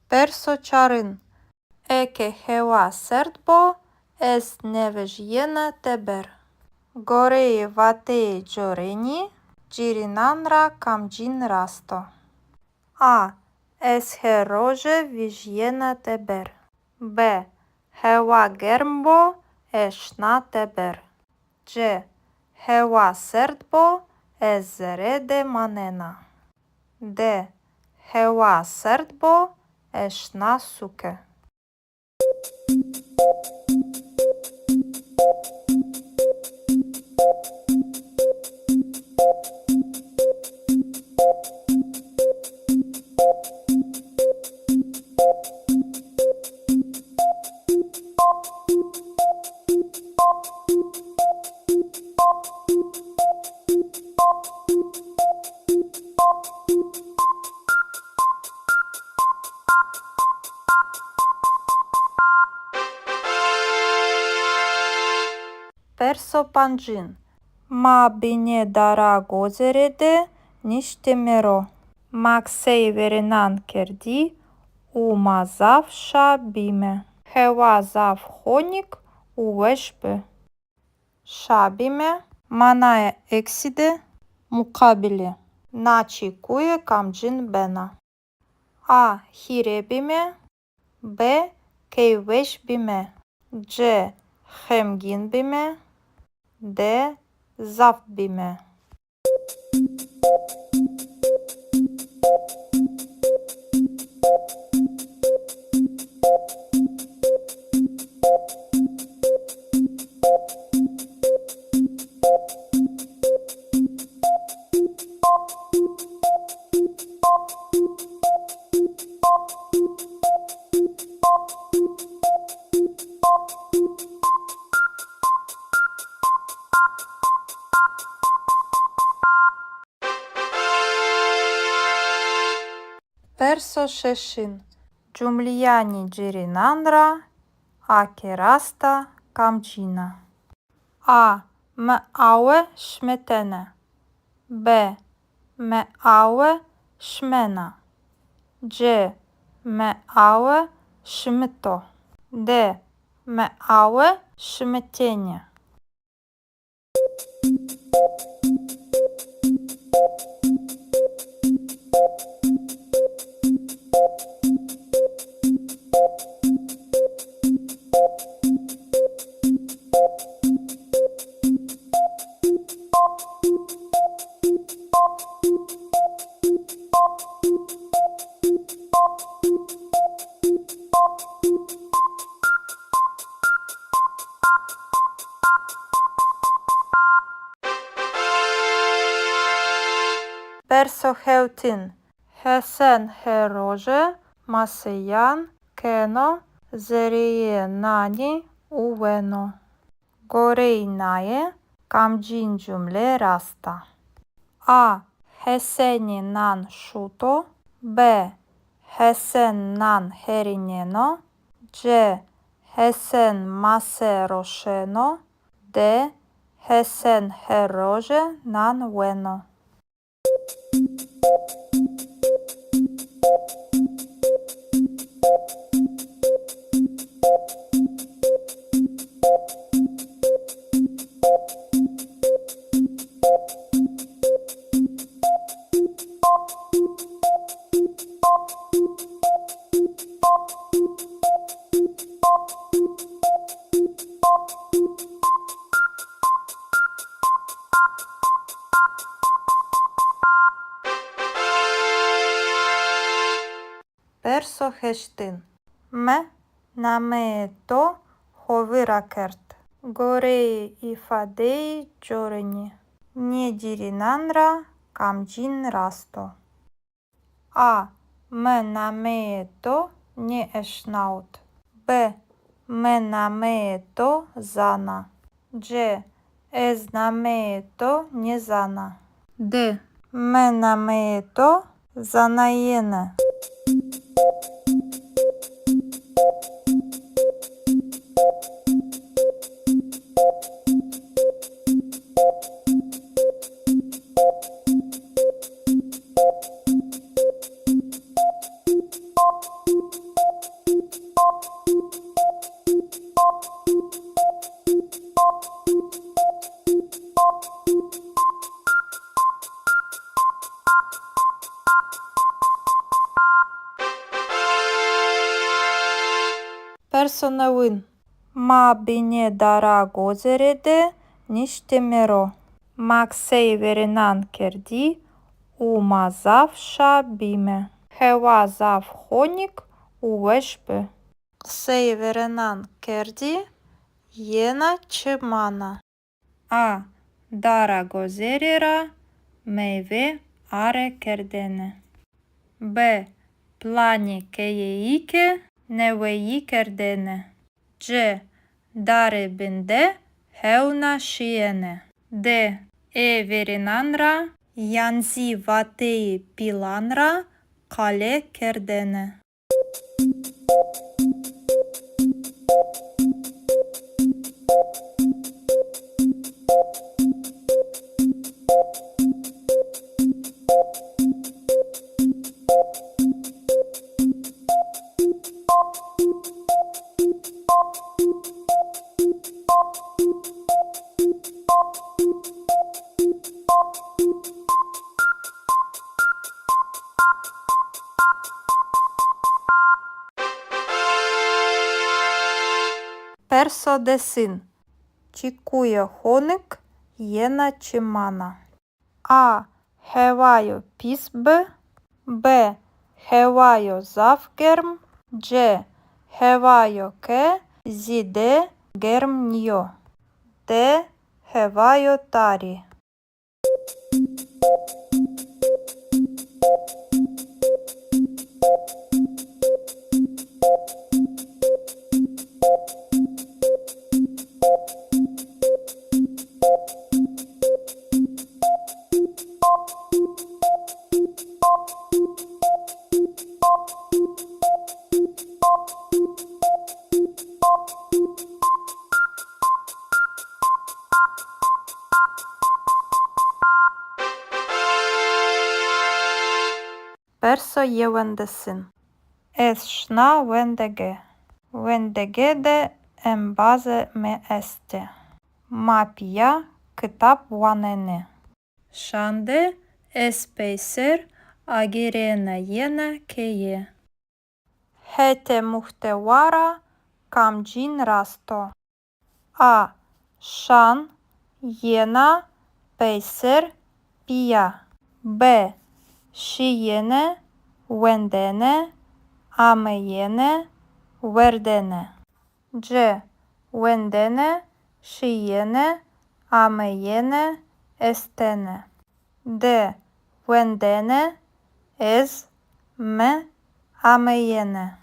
Perso çarin. Eke hewa serd bo, ez nêvejîyena teber. Goreyê vateyê corênî, cêrênan ra kamcîn rast o? A. Ez her roje vejîyena teber. B. Hewa germ bo, ez şina teber. C. Hewa serd bo, ez zere de manena. D. Hewa serd bo, ez şina sûke. Perso pancin. Ma binê dara gozêre de niştîme ro. Ma qiseyê verênan kerdî û ma zaf şa bîme. Hewa zaf honik û weş bi. Şa bîme. Manaya eksî de muqabilê na çekuye kamcîn bena? A. Hîrê bîme. B. Keyfweş bîme. C. Xemgîn bîme. D. Zaf bîme. Perso şeşin. Cumleyanê cêrênan ra a ke rast a, kamcîn a? A. Mi awe şimitene. B. Mi awe şimena. C. Mi awe şimito. D. Mi awe şimitêne. Perso hewtin. Hesen her roje maseyan keno zereyê nanî û weno. Goreyê naye kamcîn cumle rast a? A. Hesenî nan şuto. B. Hesen nan herîneno. C. Hesen mase roşeno. D. Hesen her roje nan weno. Perso heştin. Mi nameyê to xo vîr ra kerd. Goreyê îfadeyê corinî, nê cêrênan ra kamcîn rast o? A. Mi nameyê to nêeşnawit. B. Mi nameyê to zana. C. Ez nameyê to nêzana. D. Mi nameyê to zanayêne. Perso newin. Ma binê dara gozêre de niştîme ro. Ma qiseyê verênan kerdî û ma zaf şa bîme. Hewa zaf honik û weş bi. Qiseyê verênan kerdî yena çi mana? A. Dara gozêre ra meyve are kerdene. B. Planê keyeyî ke neweyî kerdene. C. Dare bin de hewna şîyene. D. Ê verênan ra yan zî vateyê pîlan ra qale kerdene. Perso desin. Çekuya honik yena çi mana? A. Hewayo pîs bi. B. Hewayo zaf germ. C. Hewayo ke zêde germ nîyo. D. Hewayo tarî. Perso yewendesin. Ez şina wendege. Wendege de embazê mi estê. Ma pîya kitab wanenê. Şan de ez peyser agêrena yena keye. Hetê muhtewa ra kamcîn rast o? A. Şan, yena, peyser, pîya. B. Şîyêne, wendene, ameyêne, werdene. C. Wendene, şîyêne, ameyêne, estene. D. Wendene, ez, mi, ameyêne.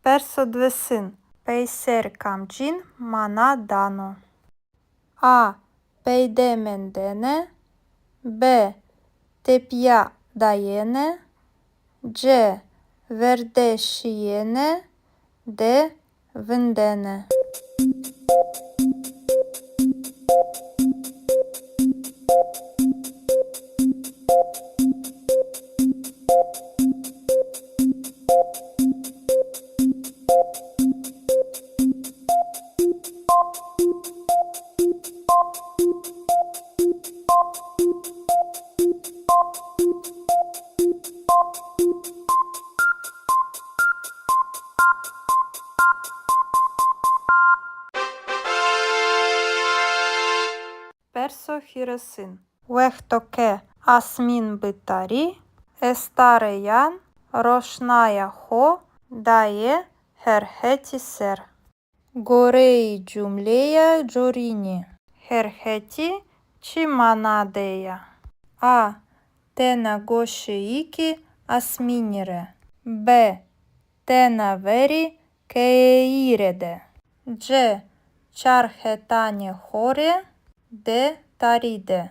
Perso diwêsin. Peyser kamcîn mana dano? A. Peyde mendene. B. Tepîya dayene. C. Verde şîyene. D. Vindene. Perso hîrêsin. Wexto ke asmîn bi tarî, estareyan roşnaya xo daye her hetî ser. Goreyê cumleya corînî, her hetî çi mana de ya? A. Tena goşeyêkê asmînî rê. B. Tena verê keyeyî rê de. C. Çar hetanê xo rê. D. Tarî de.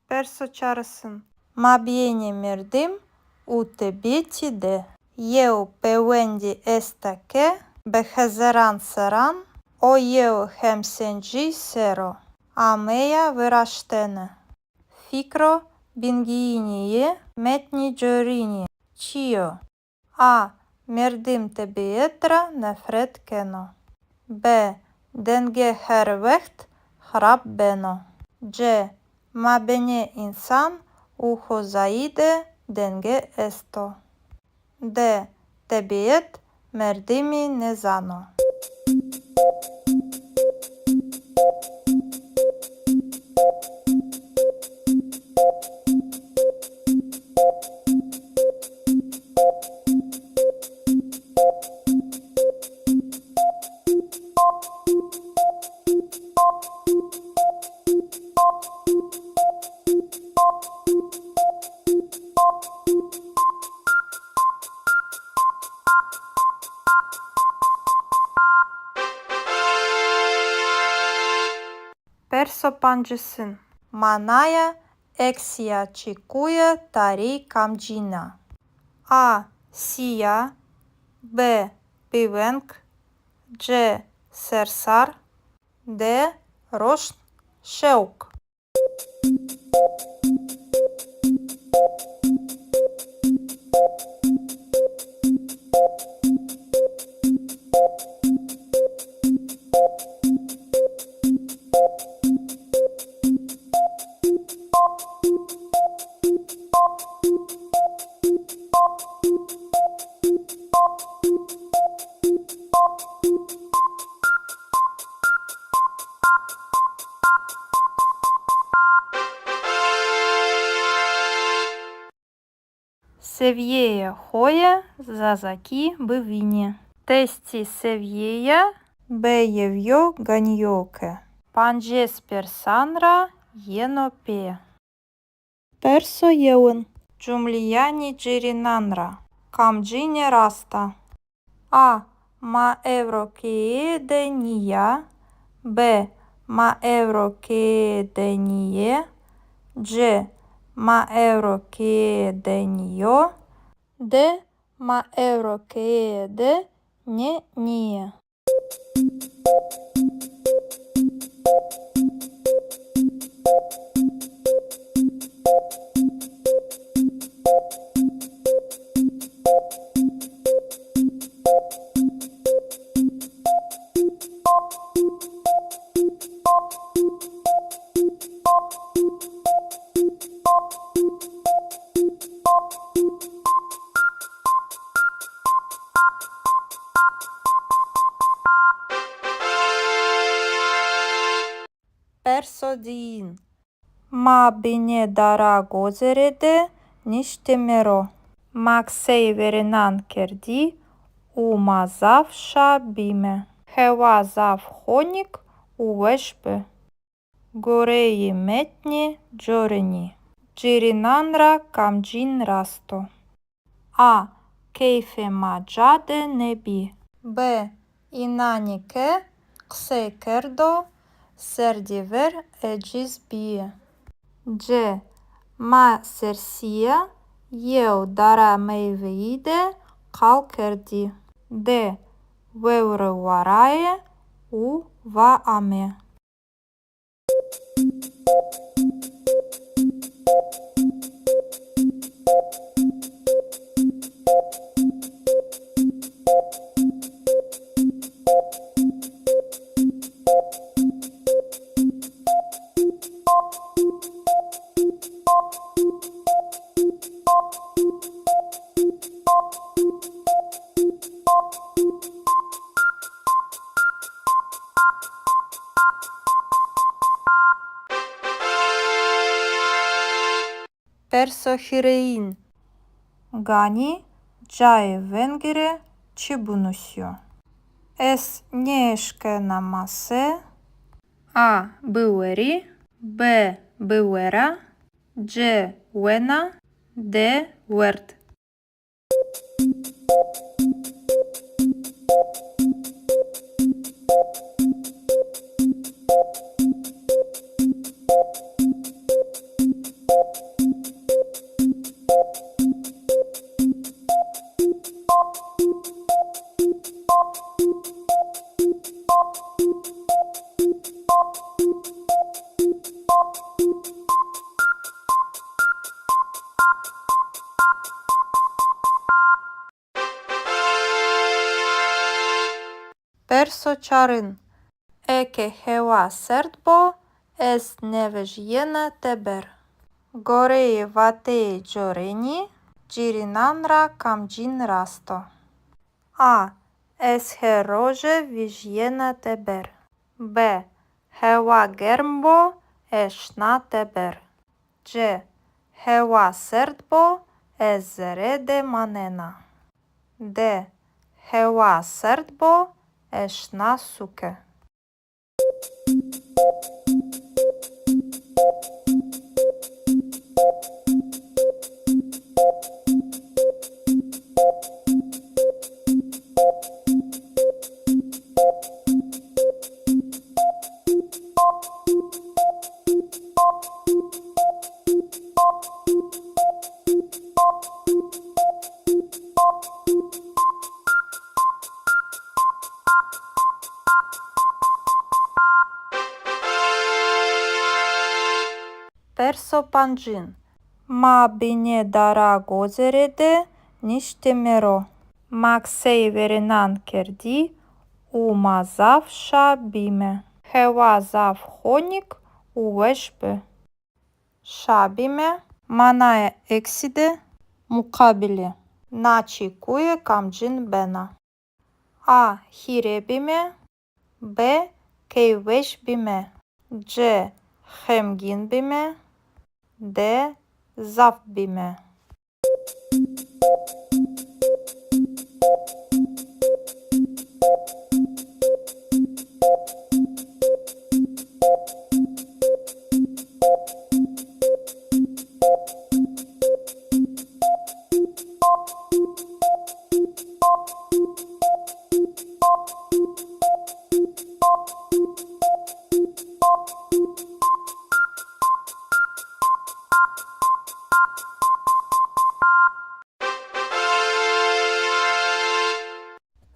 Perso çarêsin. Mabênê merdim û tebîetî de yew pêwendî esta ke bi hezaran serran o yew hemsencî ser o ameya viraştene. Fikro bingeyînî yê metnî corînî çi yo? A. Merdim tebîet ra nefret keno. B. Denge her wext xirab beno. C. Mabênê însan û xozayî de denge esto. D. Tebîet merdimî nêzano. Pancêsin. Manaya eksîya çekuye tarî kamcîn a? A. Sîya. B. Bêveng. C. Sersar. D. Roşn, şewq. Sevîyeyê xo yê zazakî bivînî. Testî sevîyeya B yew yo ganî yo ke pancês persan ra yeno pê. Perso yewin. Cumleyanê cêrênan ra kamcîne rast a? A. Ma ewro keye de nîya. B. Ma ewro keye de nîyê. C. Ma ewro keye de nîyo. D. Ma ewro keye de nê nîyê. Perso diyin. Ma binê dara gozêre de niştîme ro. Ma qiseyê verênan kerdî û ma zaf şa bîme. Hewa zaf honik û weş bi. Goreyê metnê corênî, cêrênan ra kamcîn rast o? A. Keyfê ma ca de nêbî. B. Înanê ke qisey kerdo serdî ver eciz bîyî. C. Ma sersîya yew dara meyweyî de qal kerdî. D. Vewre varaye û va ame. Perso hîrêyin. Ganî cayê vengî rê çi binusîyo? Ez nêeşkena mase. A. Biwerî. B. Biwera. C. Wena. D. Werd. Perso çarin. Eke hewa serd bo, ez nêvejîyena teber. Goreyê vateyê corênî, cêrênan ra kamcîn rast o? A. Ez her roje vejîyena teber. B. Hewa germ bo, ez şina teber. C. Hewa serd bo, ez zere de manena. D. Hewa serd bo, ez şina sûke. Perso pancin. Ma binê dara gozêre de niştîme ro. Ma qiseyê verênan kerdî û ma zaf şa bîme. Hewa zaf honik û weş bi. Şa bîme. Manaya eksî de muqabilê na çekuye kamcîn bena? A. Hîrê bîme. B. Keyfweş bîme. C. Xemgîn bîme. D. Zaf bîme.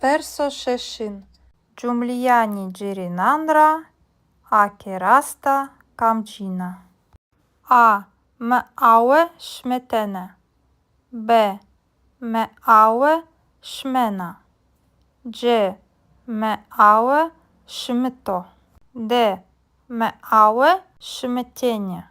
Perso şeşin. Cumleyanê cêrênan ra a ke rast a, kamcîn a? A. Mi awe şimitene. B. Mi awe şimena. C. Mi awe şimito. D. Mi awe şimitêne.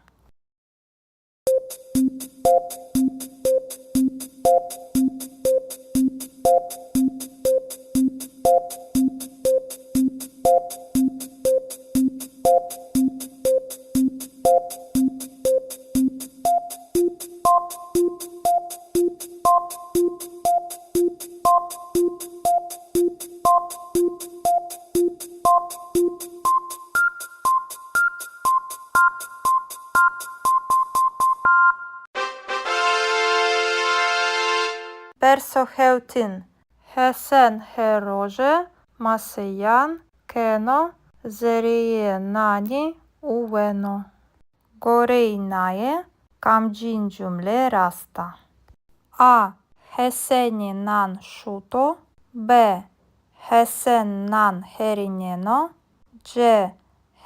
Perso hewtin. Hesen her roje maseyan keno zereyê nanî û weno. Goreyê naye kamcîn cumle rast a? A. Hesenî nan şuto. B. Hesen nan herîneno. C.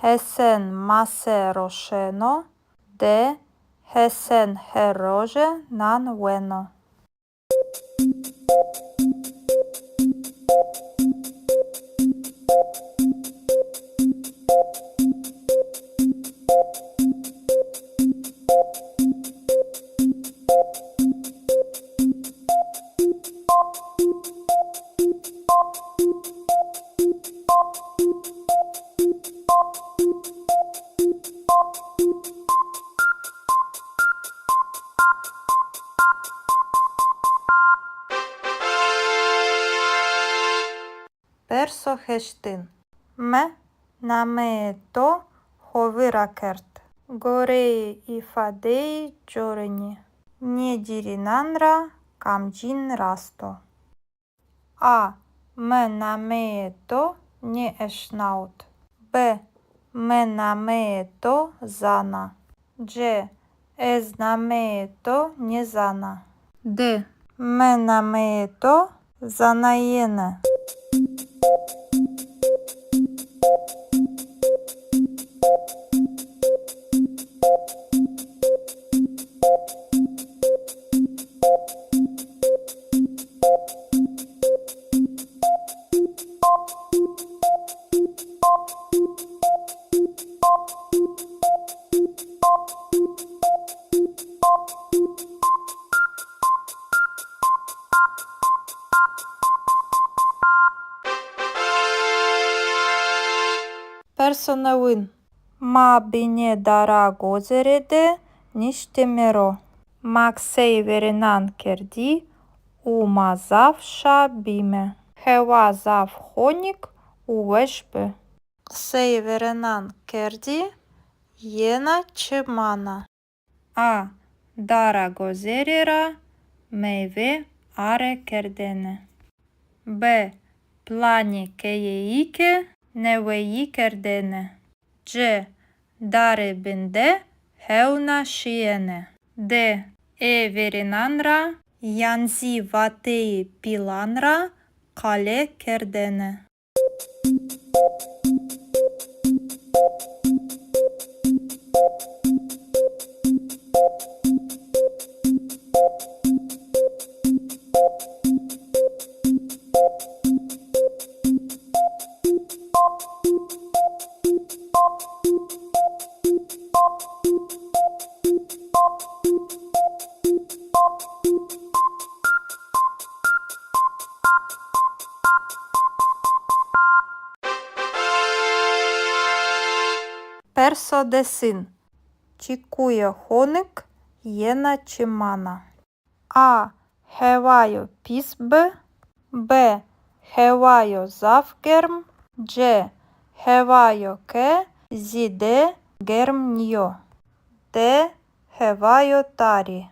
Hesen mase roşeno. D. Hesen her roje nan weno. Perso heştin. Mi nameyê to xo vîr ra kerd. Goreyê îfadeyê corinî, nê cêrênan ra kamcîn rast o? A. Mi nameyê to nêeşnawit. B. Mi nameyê to zana. C. Ez nameyê to nêzana. D. Mi nameyê to zanayêne. Perso newin. Ma binê dara gozêre de niştîme ro. Ma qiseyê verênan kerdî û ma zaf şa bîme. Hewa zaf honik û weş bi. Qiseyê verênan kerdî yena çi mana? A. Dara gozêre ra meyve are kerdene. B. Planê keyeyî ke neweyî kerdene. C. Dare bin de hewna şîyene. D. Ê verênan ra yan zî vateyê pîlan ra qale kerdene. Perso desin. Çekuya honik yena çi mana? A. Hewayo pîs bi. B. Hewayo zaf germ. C. Hewayo ke zêde germ nîyo. D. Hewayo tarî.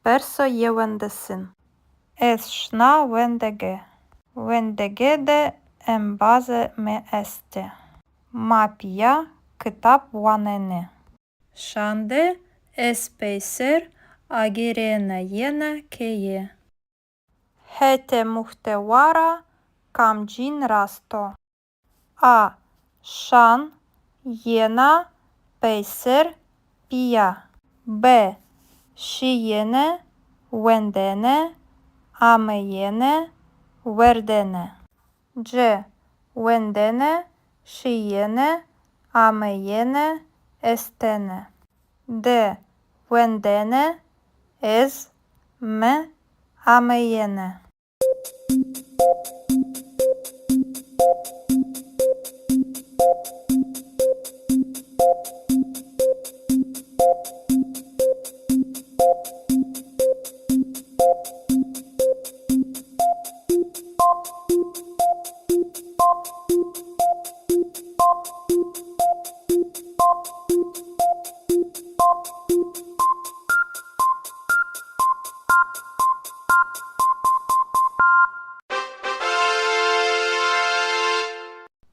Perso yewendesin. Ez şina wendege. Wendege de embazê mi estê. Ma pîya kitab wanenê. Şan de ez peyser agêrena yena keye. Hetê muhtewa ra kamcîn rast o? A. Şan, yena, peyser, pîya. B. Şîyêne, wendene, ameyêne, werdene. C. Wendene, şîyêne, ameyêne, estene. D. Wendene, ez, mi, ameyêne.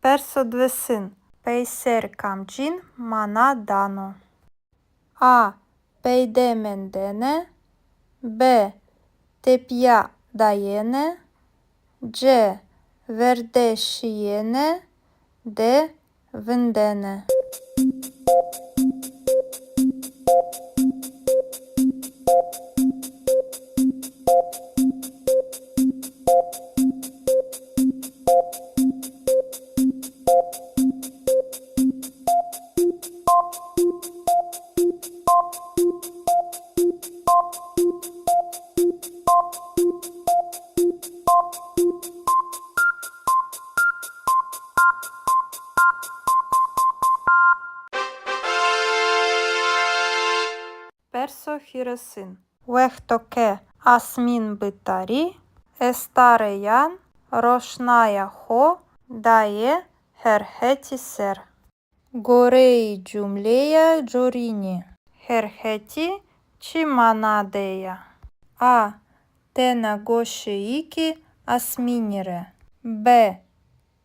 Perso diwêsin. Peyser kamcîn mana dano? A. Peyde mendene. B. Tepîya dayene. C. Verde şîyene. D. Vindene. Perso hîrêsin. Wexto ke asmîn bi tarî, estareyan roşnaya xo daye her hetî ser. Goreyê cumleya corînî, her hetî çi mana de ya? A. Tena goşeyêkê asmînî rê. B.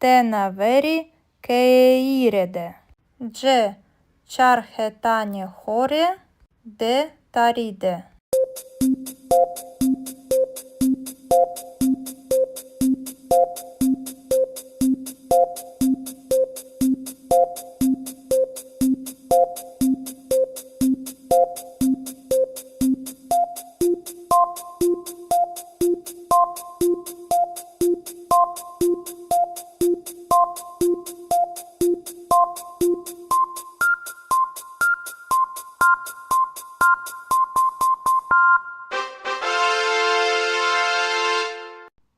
Tena verê keyeyî rê de. C. Çar hetanê xo rê. D. Tarî de.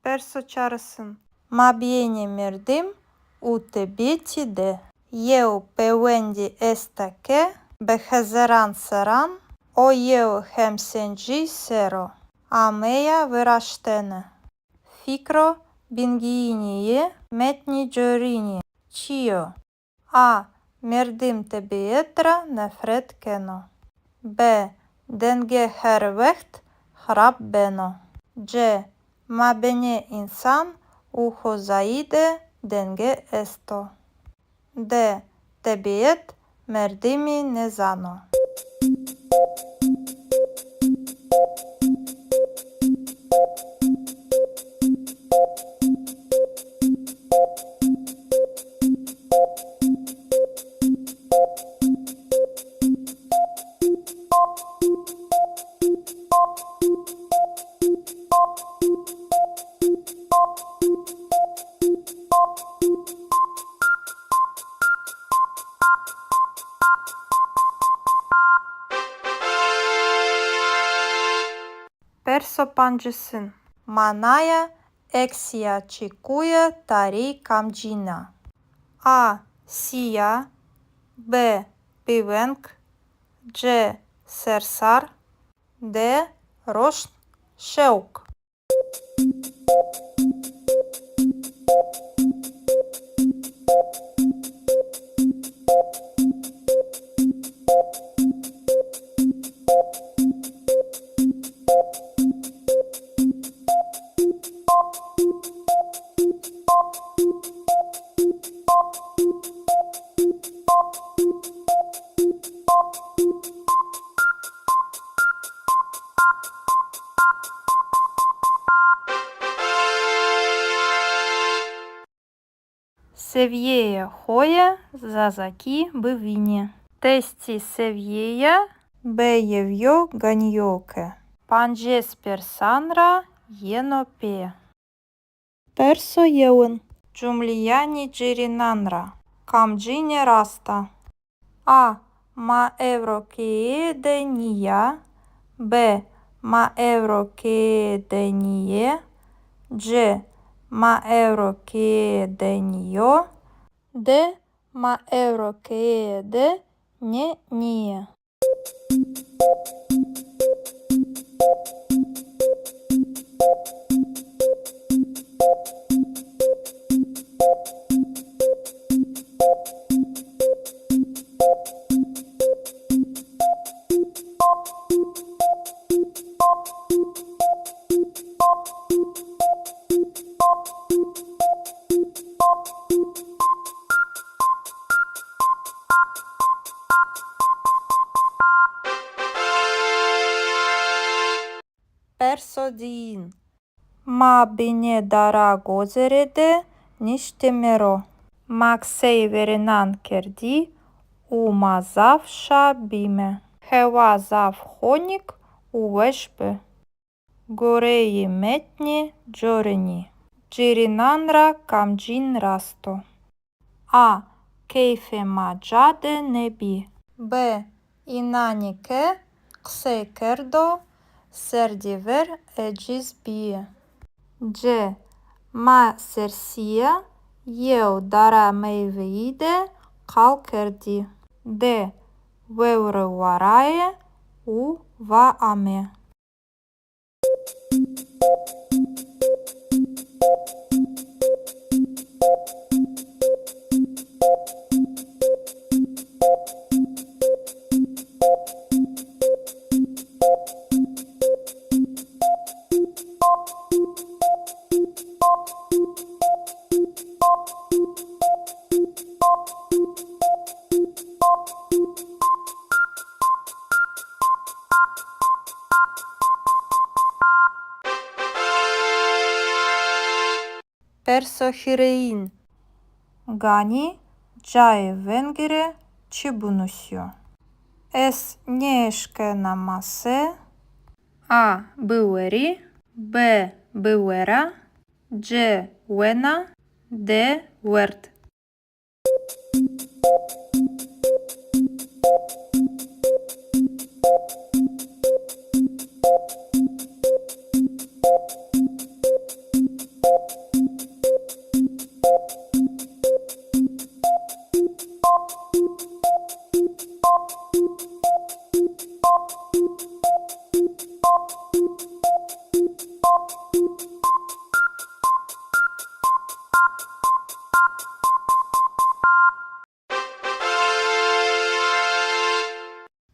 Perso çarêsin. Mabênê merdim û tebîetî de yew pêwendî esta ke bi hezaran serran o yew hemsencî ser o ameya viraştene. Fikro bingeyînî yê metnî corînî çi yo? A. Merdim tebîet ra nefret keno. B. Denge her wext xirab beno. C. Mabênê însan û xozayî de denge esto. D. Tebîet merdimî nêzano. Perso pancisin. Manaya eksîya çekuye tarî kamcîn a? A. Sîya. B. Bêveng. C. Sersar. D. Roşn, şewq. Sevîyeyê xo yê zazakî bivînî. Testî sevîyeya B yew yo ganî yo ke pancês persan ra yeno pê. Perso yewin. Cumleyanê cêrênan ra kamcîne rast a? A. Ma ewro keye de nîya. B. Ma ewro keye de nîyê. C. Ma ewro keye de nîyo. D. Ma ewro keye de nê nîyê. Perso diyin. Ma binê dara gozêre de niştîme ro. Ma qiseyê verênan kerdî û ma zaf şa bîme. Hewa zaf honik û weş bi. Goreyê metnê corênî, cêrênan ra kamcîn rast o? A. Keyfê ma ca de nêbî. B. Înanê ke qisey kerdo, serdî ver eciz bîyî. C. Ma sersîya yew dara meyweyî de qal kerdî. D. Vewre varaye û va ame. Perso hîrêyin. Ganî cayê vengî rê çi binusîyo? Ez nêeşkena mase. A. Biwerî. B. Biwera. C. Wena. D. Werd.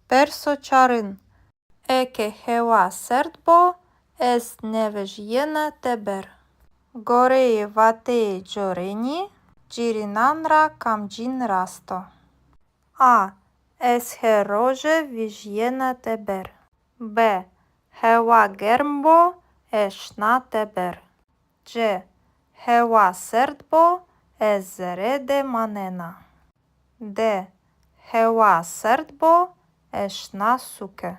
Perso çarin. Eke hewa serd bo, ez nêvejîyena teber. Goreyê vateyê corênî, cêrênan ra kamcîn rast o? A. Ez her roje vejîyena teber. B. Hewa germ bo, ez şina teber. C. Hewa serd bo, ez zere de manena. D. Hewa serd bo, ez şina sûke.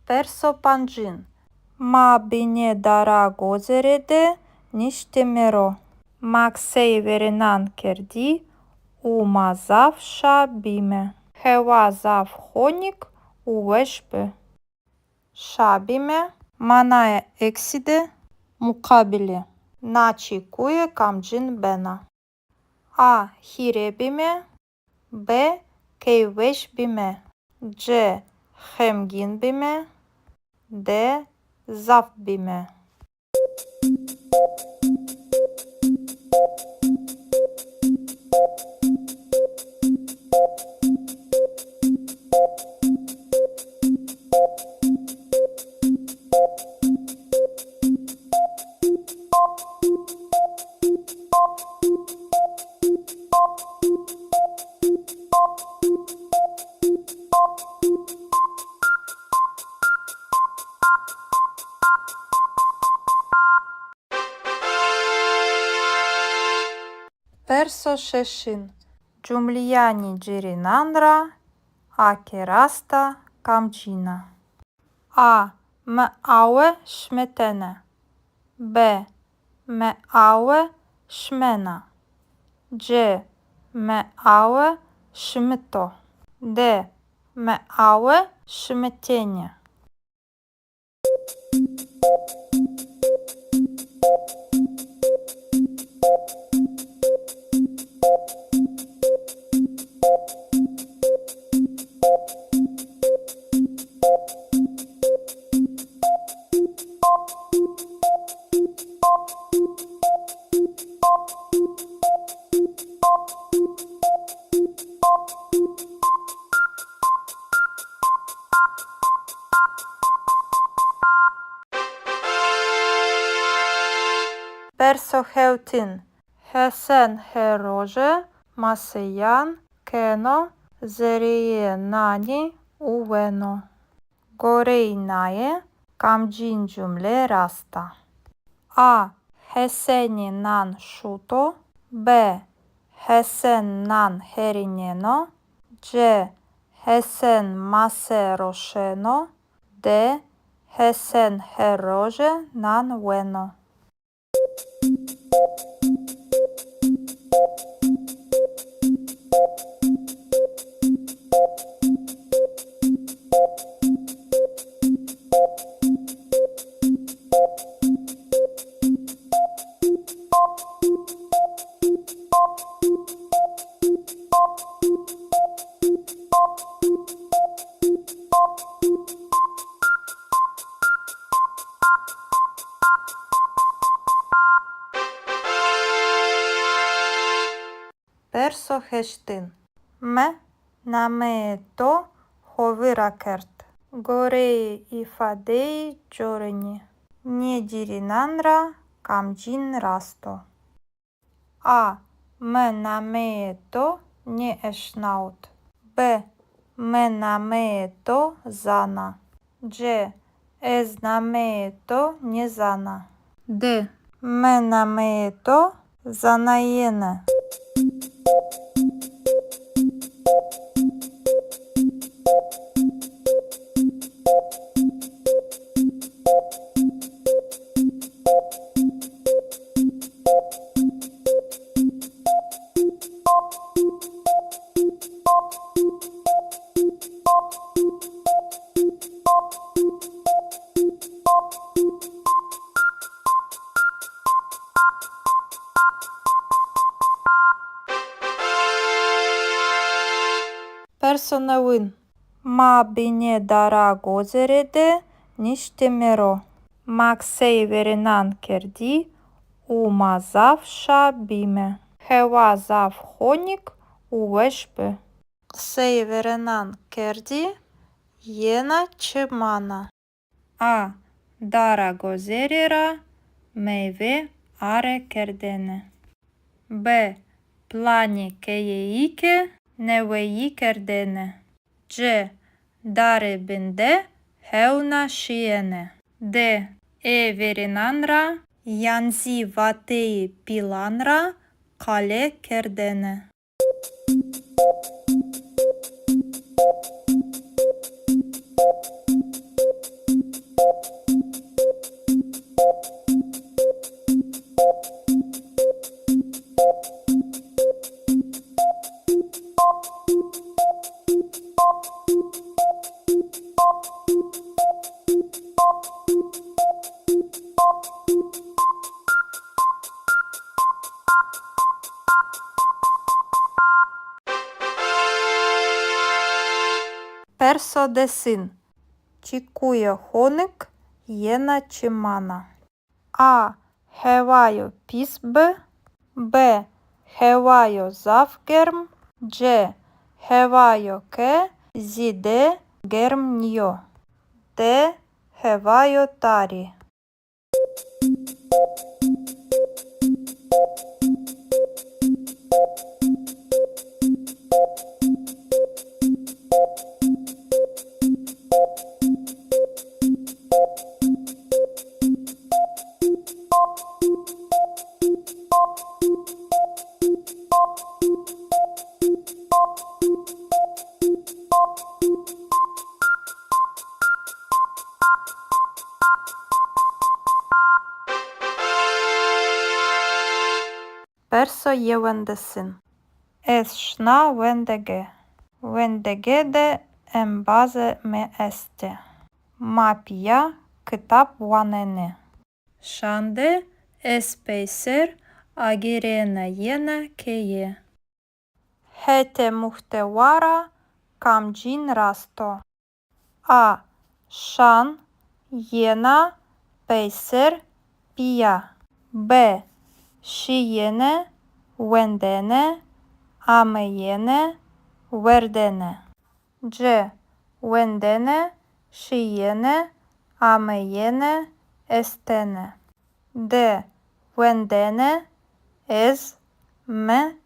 Perso pancin. Ma binê dara gozêre de niştîme ro. Ma qiseyê verênan kerdî û ma zaf şa bîme. Hewa zaf honik û weş bi. Şa bîme. Manaya eksî de muqabilê na çekuye kamcîn bena? A. Hîrê bîme. B. Keyfweş bîme. C. Xemgîn bîme. D. Zaf bîme. Perso şeşin. Cumleyanê cêrênan ra a ke rast a, kamcîn a? A. Mi awe şimitene. B. Mi awe şimena. C. Mi awe şimito. D. Mi awe şimitêne. Perso hewtin. Hesen her roje maseyan keno zereyê nanî û weno. Goreyê naye kamcîn cumle rast a? A. Hesenî nan şuto. B. Hesen nan herîneno. C. Hesen mase roşeno. D. Hesen her roje nan weno. Perso heştin. Mi nameyê to xo vîr ra kerd. Goreyê îfadeyê corinî, nê cêrênan ra kamcîn rast o? A. Mi nameyê to nêeşnawit. B. Mi nameyê to zana. C. Ez nameyê to nêzana. D. Mi nameyê to zanayêne. Perso newin. Ma binê dara gozêre de niştîme ro. Ma qiseyê verênan kerdî û ma zaf şa bîme. Hewa zaf honik û weş bi. Qiseyê verênan kerdî, yena çi mana? A. Dara gozêre ra meyve are kerdene. B. Planê keyeyî ke neweyî kerdene. C. Dare bin de hewna şîyene. D. Ê verênan ra yan zî vateyê pîlan ra qale kerdene. Perso desin. Çekuya honik yena çi mana? A. Hewayo pîs bi. B. Hewayo zaf germ. C. Hewayo ke zêde germ nîyo. D. Hewayo tarî. Perso yewendesin. Ez şina wendege. Wendege de embazê mi estê. Ma pîya kitab wanenê. Şan de ez peyser agêrena yena keye. Hetê muhtewa ra kamcîn rast o? A. Şan, yena, peyser, pîya. B. Şîyêne, wendene, ameyêne, werdene. C. Wendene, şîyêne, ameyêne, estene. D. Wendene, ez, mi,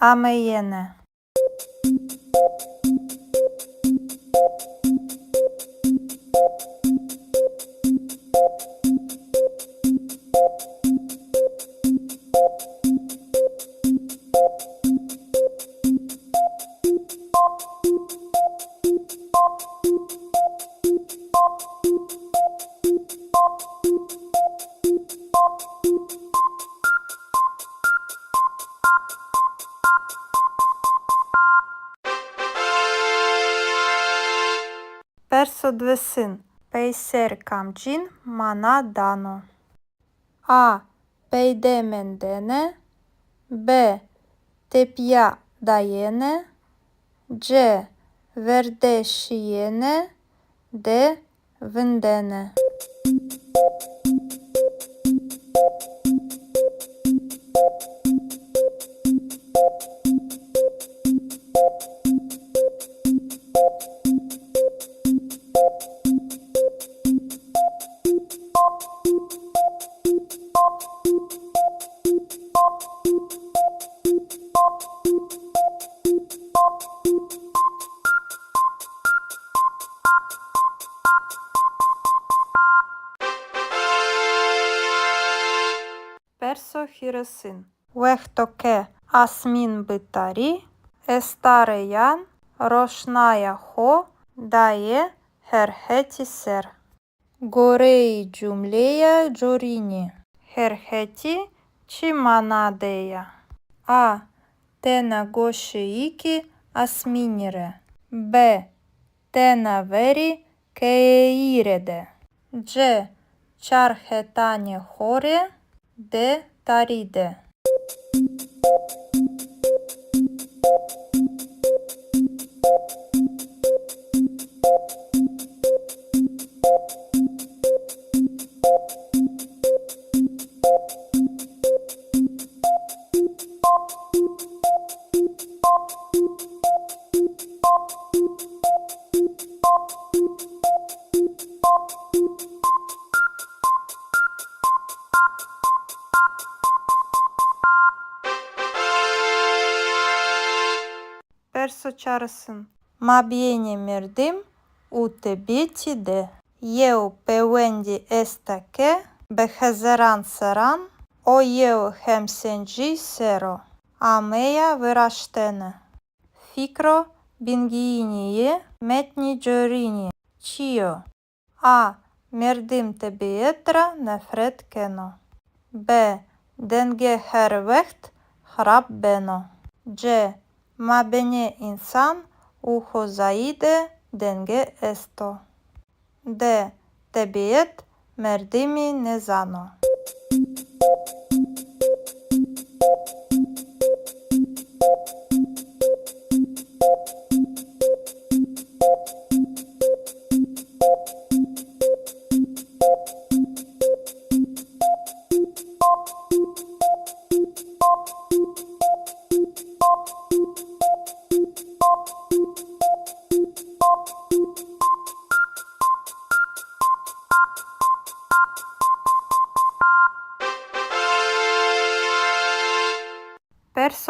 ameyêne. Perso diwêsin. Peyser kamcîn mana dano? A. Peyde mendene. B. Tepîya dayene. C. Verde şîyene. D. Vindene. Perso hîrêsin. Wexto ke asmîn bi tarî, estareyan roşnaya xo daye her hetî ser. Goreyê cumleya corînî, her hetî çi mana de ya? A. Tena goşeyêkê asmînî rê. B. Tena verê keyeyî rê de. C. Çar hetanê xo rê. D. Tarî de. Perso çarêsin. Mabênê merdim û tebîetî de yew pêwendî esta ke bi hezaran serran o yew hemsencî ser o ameya viraştene. Fikro bingeyînî yê metnî corînî çi yo? A. Merdim tebîet ra nefret keno. B. Denge her wext xirab beno. C. Mabênê însan û xozayî de denge esto. D. Tebîet merdimî nêzano.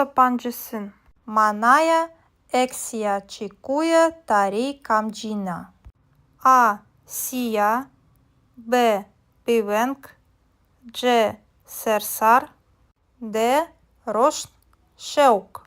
Pancêsin. Manaya eksîya çekuye tarî kamcîn a? A. Sîya. B. Bêveng. C. Sersar. D. Roşn, şewq.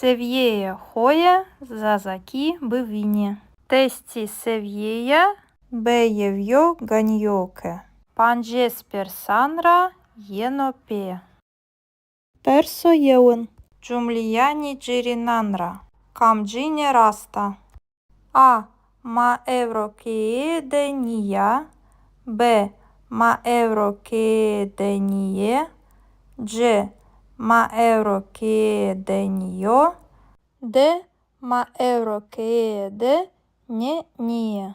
Sevîyeyê xo yê zazakî bivînî. Testê sevîyeya B yew yo ganî yo ke pancês persan ra yeno pê. Perso yewin. Cumleyanê cêrênan ra kamcîne rast a? A. Ma ewro keye de nîya. B. Ma ewro keye de nîyê. C. Ma ewro keye de nîyo. D. Ma ewro keye de nê nîyê.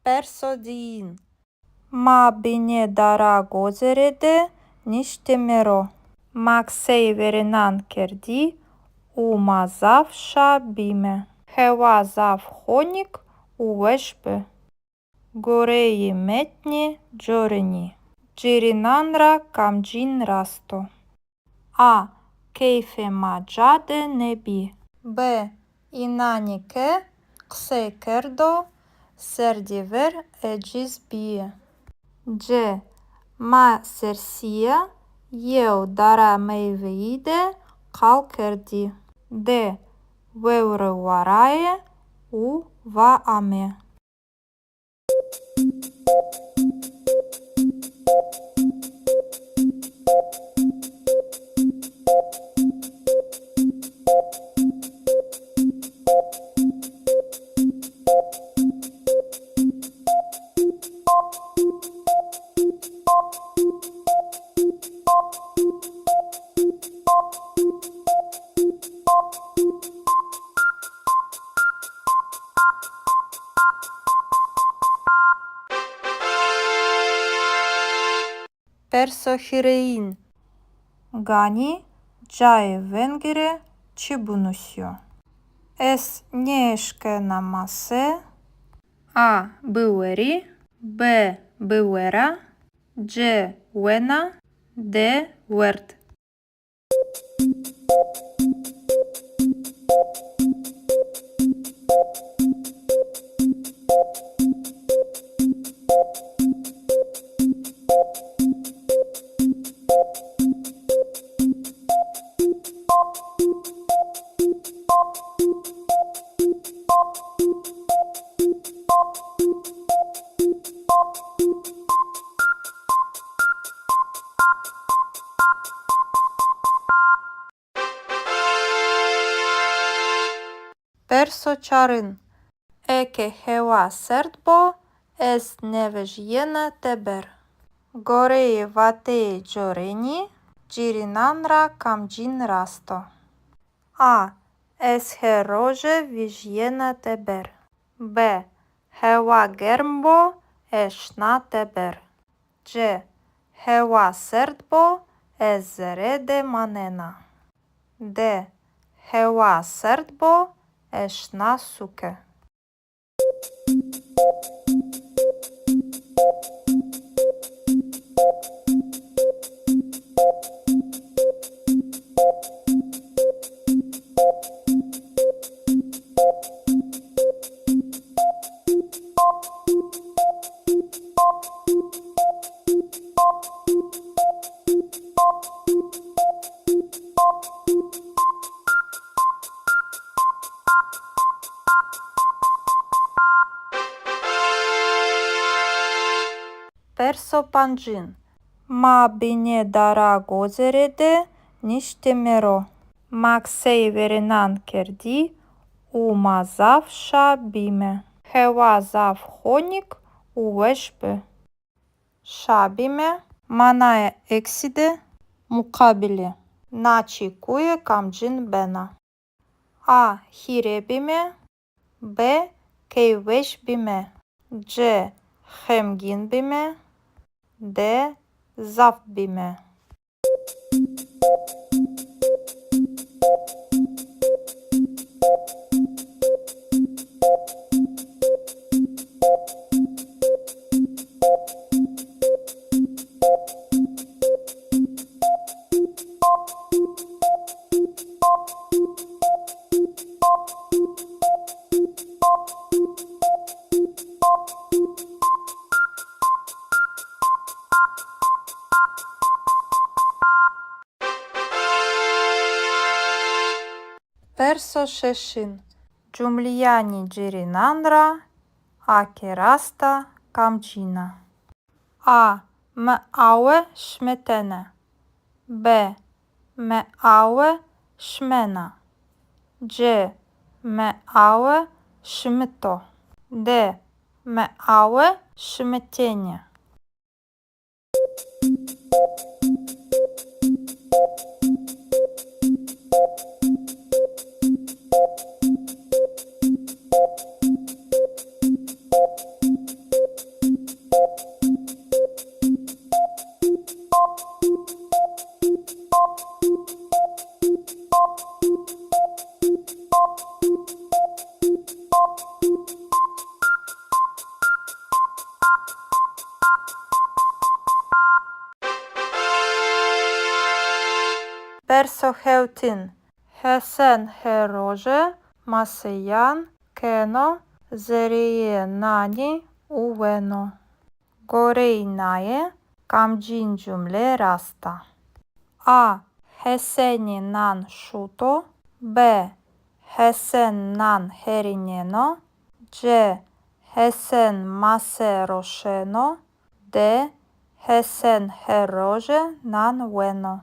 Perso diyin. Ma binê dara gozêre de niştîme ro. Ma qiseyê verênan kerdî û ma zaf şa bîme. Hewa zaf honik û weş bi. Goreyê metnê corênî, cêrênan ra kamcîn rast o? A. Keyfê ma ca de nêbî. B. Înanê ke qisey kerdo serdî ver eciz bîyî. C. Ma sersîya yew dara meyweyî de qal kerdî. D. Vewre varaye û va ame. Perso hîrêyin. Ganî cayê vengî rê çi binusîyo? Ez nêeşkena mase. A. Biwerî. B. Biwera. C. Wena. D. Werd. Perso çarin. Eke hewa serd bo, ez nêvejîyena teber. Goreyê vateyê corênî, cêrênan ra kamcîn rast o? A. Ez her roje vejîyena teber. B. Hewa germ bo, ez şina teber. C. Hewa serd bo, ez zere de manena. D. Hewa serd bo, ez şina sûke. Pancin. Ma binê dara gozêre de niştîme ro. Ma qiseyê verênan kerdî û ma zaf şa bîme. Hewa zaf honik û weş bi. Şa bîme. Manaya eksî de muqabilê na çekuye kamcîn bena? A. Hîrê bîme. B. Keyfweş bîme. C. Xemgîn bîme. D. Zaf bîme. Perso şeşin. Cumleyanê cêrênan ra a ke rast a, kamcîn a? A. Mi awe şimitene. B. Mi awe şimena. C. Mi awe şimito. D. Mi awe şimitêne. Perso hewtin. Hesen her roje maseyan keno zereyê nanî û weno. Goreyê naye kamcîn cumle rast a? A. Hesenî nan şuto. B. Hesen nan herîneno. C. Hesen mase roşeno. D. Hesen her roje nan weno.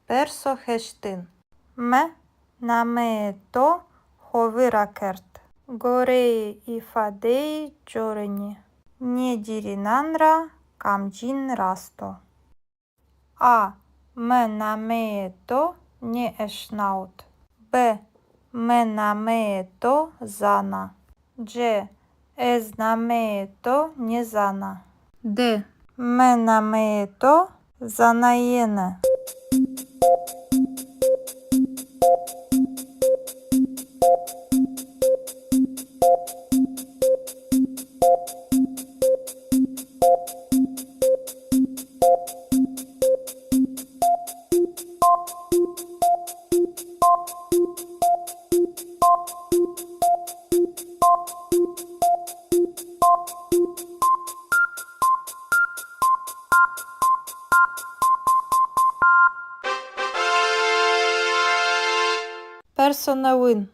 Perso heştin. Mi nameyê to xo vîr ra kerd. Goreyê îfadeyê corinî, nê cêrênan ra kamcîn rast o? A. Mi nameyê to nêeşnawit. B. Mi nameyê to zana. C. Ez nameyê to nêzana. D. Mi nameyê to zanayêne. Perso newin.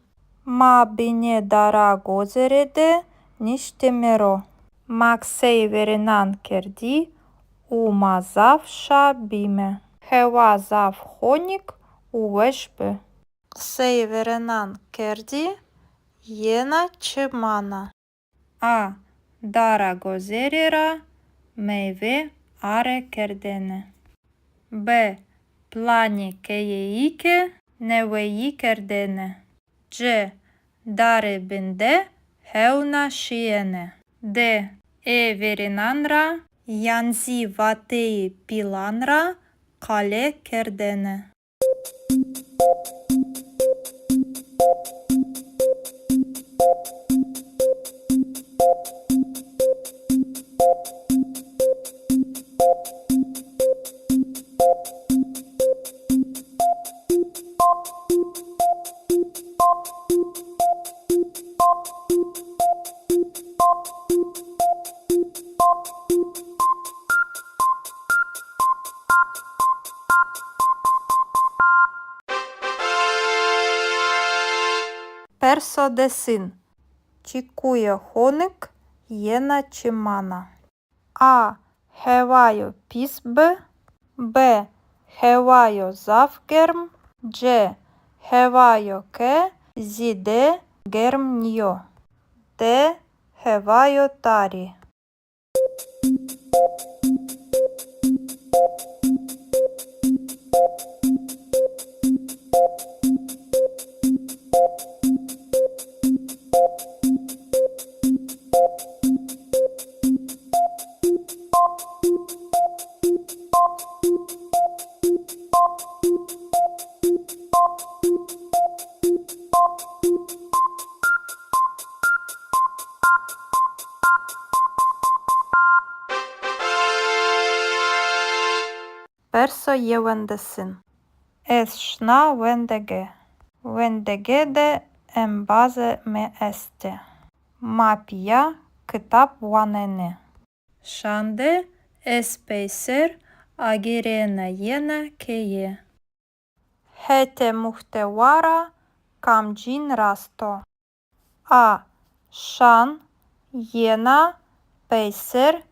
Ma binê dara gozêre de niştîme ro. Ma qiseyê verênan kerdî û ma zaf şa bîme. Hewa zaf honik û weş bi. Qiseyê verênan kerdî, yena çi mana? A. Dara gozêre ra meyve are kerdêne. B. Planê keyeyî ke neweyî kerdêne. C. Dare bin de hewna şîyêne. D. Ê verênan ra yan zî vateyê pîlan ra qale kerdêne. Perso desin. Çekuya honik yena çi mana? A. Hewayo pîs bi. B. Hewayo zaf germ. C. Hewayo ke zêde germ nîyo. D. Hewayo tarî. Perso yewendesin. Ez şina wendege. Wendege de embazê mi estê. Ma pîya kitab wanenê. Şan de ez peyser agêrena yena keye. Hetê muhtewa ra kamcîn rast o? A. Şan, yena, peyser,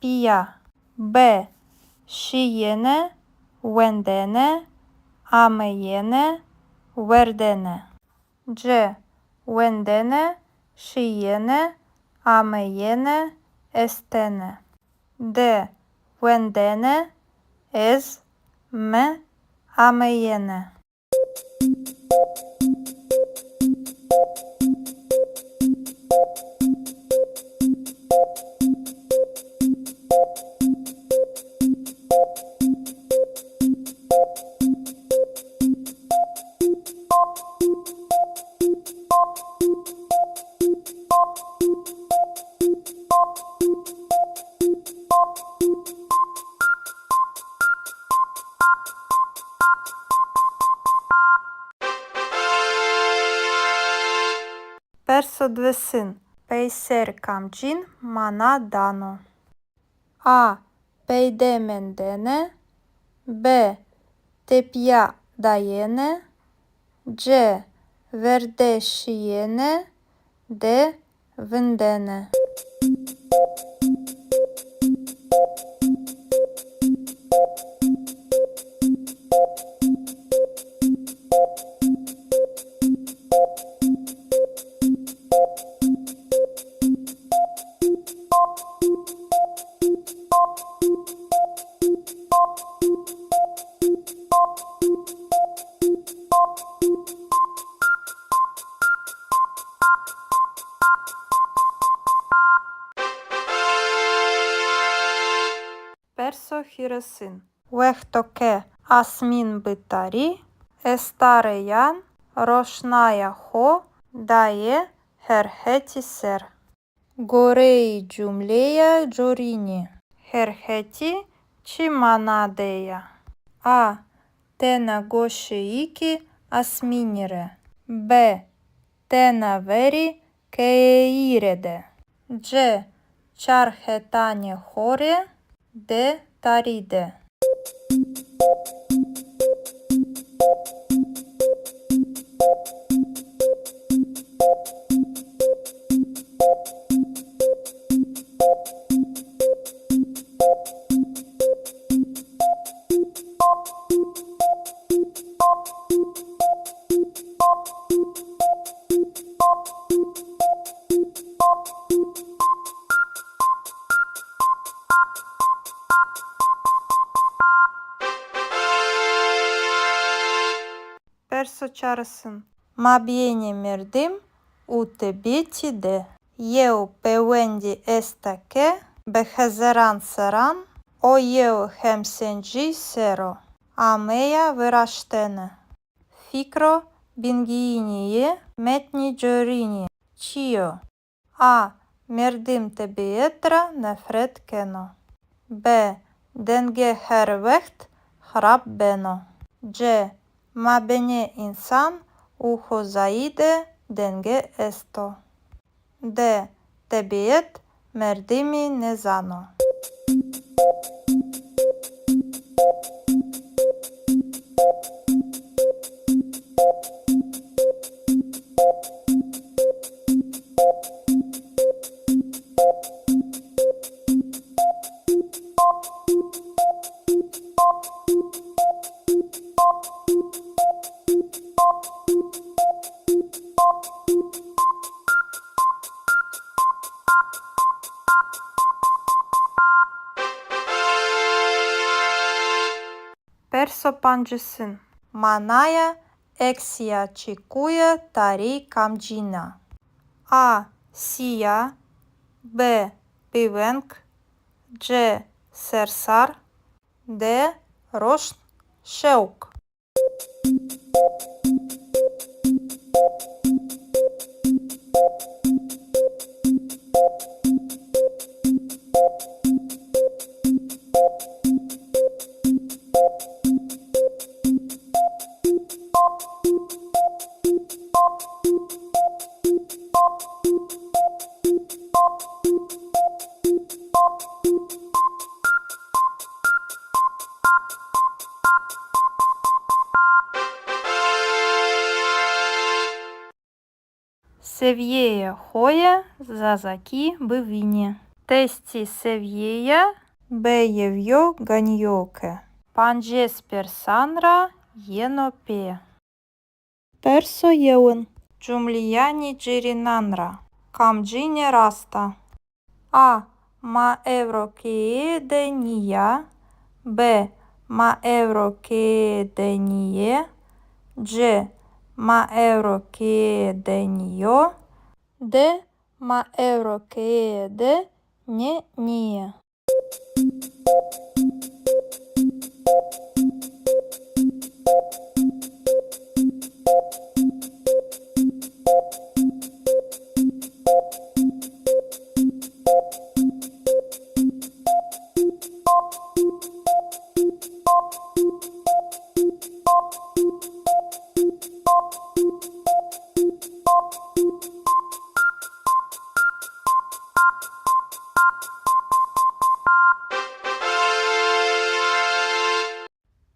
pîya. B. Şîyêne, wendene, ameyêne, werdene. C. Wendene, şîyêne, ameyêne, estene. D. Wendene, ez, mi, ameyêne. Perso diwêsin. Peyser kamcîn mana dano? A. Peyde mendene. B. Tepîya dayene. C. Verde şîyene. D. Vindene. Perso hîrêsin. Wexto ke asmîn bi tarî, estareyan roşnaya xo daye her hetî ser. Goreyê cumleya corînî, her hetî çi mana de ya? A. Tena goşeyêkê asmînî rê. B. Tena verê keyeyî rê de. C. Çar hetanê xo rê. D. Tarî de. Perso çarêsin. Mabênê merdim û tebîetî de yew pêwendî esta ke bi hezeran serran o yew hemsencî ser o ameya viraştene. Fikro bingeyînî yê metnî corînî çi yo? A. Merdim tebîet ra nefret keno. B. Denge her wext xirab beno. C. Mabênê însan û xozayî de denge esto. D. Tebîet merdimî nêzano. Perso pancisin. Manaya eksîya çekuye tarî kamcîn a? A. Sîya. B. Bêveng. C. Sersar. D. Roşn, şewq. Sevîyeyê xo yê zazakî bivînî. Testî sevîyeya B yew yo ganî yo ke pancês persan ra yeno pê. Perso yewin. Cumleyanê cêrênan ra kamcîne rast a? A. Ma ewro keye de nîya. B. Ma ewro keye de nîyê. C. Ma ewro keye de nîyo. D. Ma ewro keye de nê nîyê.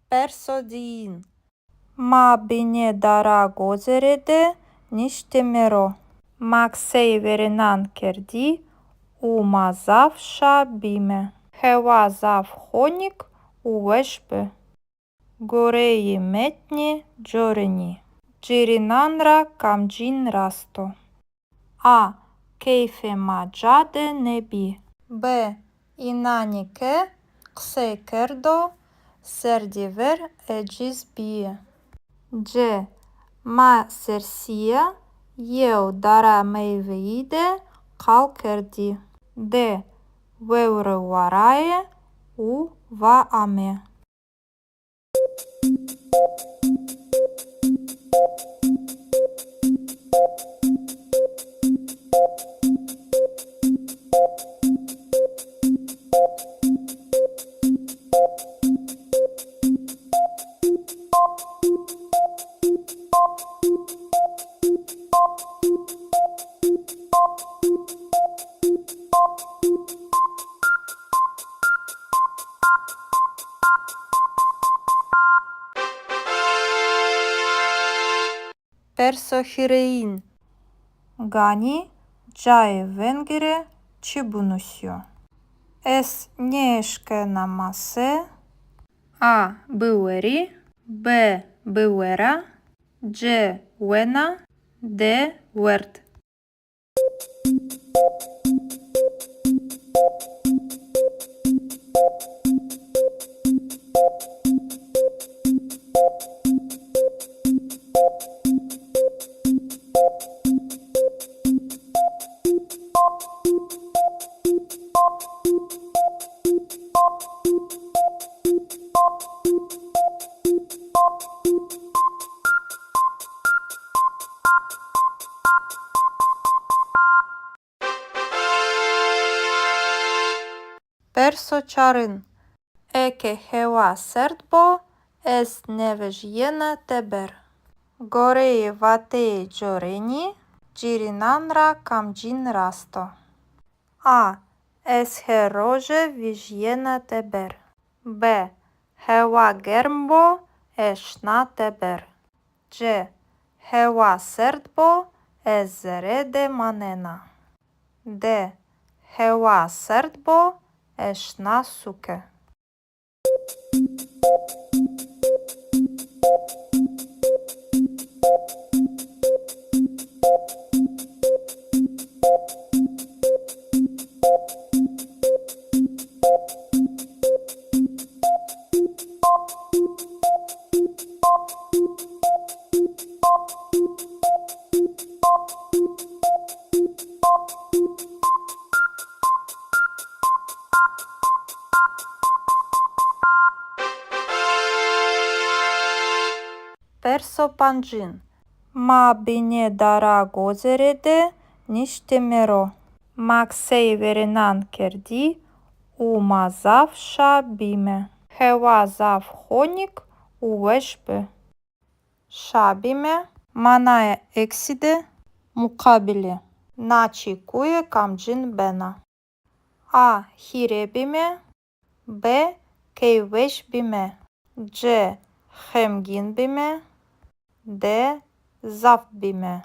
Perso diyin. Ma binê dara gozere de niştîme ro. Ma qiseyê verênan kerdî û ma zaf şa bîme. Hewa zaf honik û weş bi. Goreyê metnê corinî, cêrênan ra kamcîn rast o? A. Keyfê ma ca de nêbî. B. Înanê ke qisey kerdo, serdî ver eciz bîyî. C. Ma sersîya yew dara meyweyî de qal kerdî. D. Vewre varaye û va ame. Perso hîrêyin. Ganî cayê vengî rê çi binusîyo? Ez nêeşkena mase. A. Biwerî. B. Biwera. C. Wena. D. Werd. Perso çarin. Eke hewa serd bo, ez nêvejîyena teber. Goreyê vateyê corênî, cêrênan ra kamcîn rast o? A. Ez her roje vejîyena teber. B. Hewa germ bo, ez şina teber. C. Hewa serd bo, ez zere de manena. D. Hewa serd bo, ez şina sûke. Perso pancin. Ma binê dara gozêre de niştîme ro. Ma qiseyê verênan kerdî û ma zaf şa bîme. Hewa zaf honik û weş bi. Şa bîme. Manaya eksî de muqabilê na çekuye kamcîn bena? A. Hîrê bîme. B. Keyfweş bîme. C. Xemgîn bîme. D. Zaf bîme.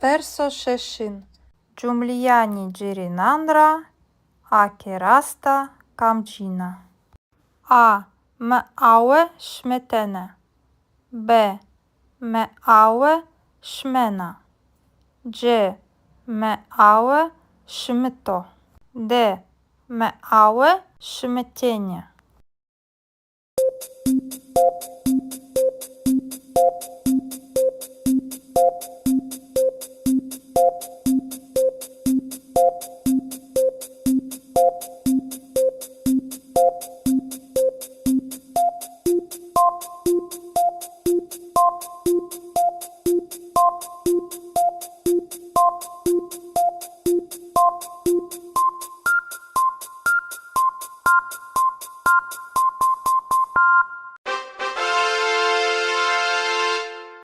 Perso şeşin. Cumleyanê cêrênan ra a ke rast a, kamcîn a? A. Mi awe şimitene. B. Mi awe şimena. C. Mi awe şimito. D. Mi awe şimitêne.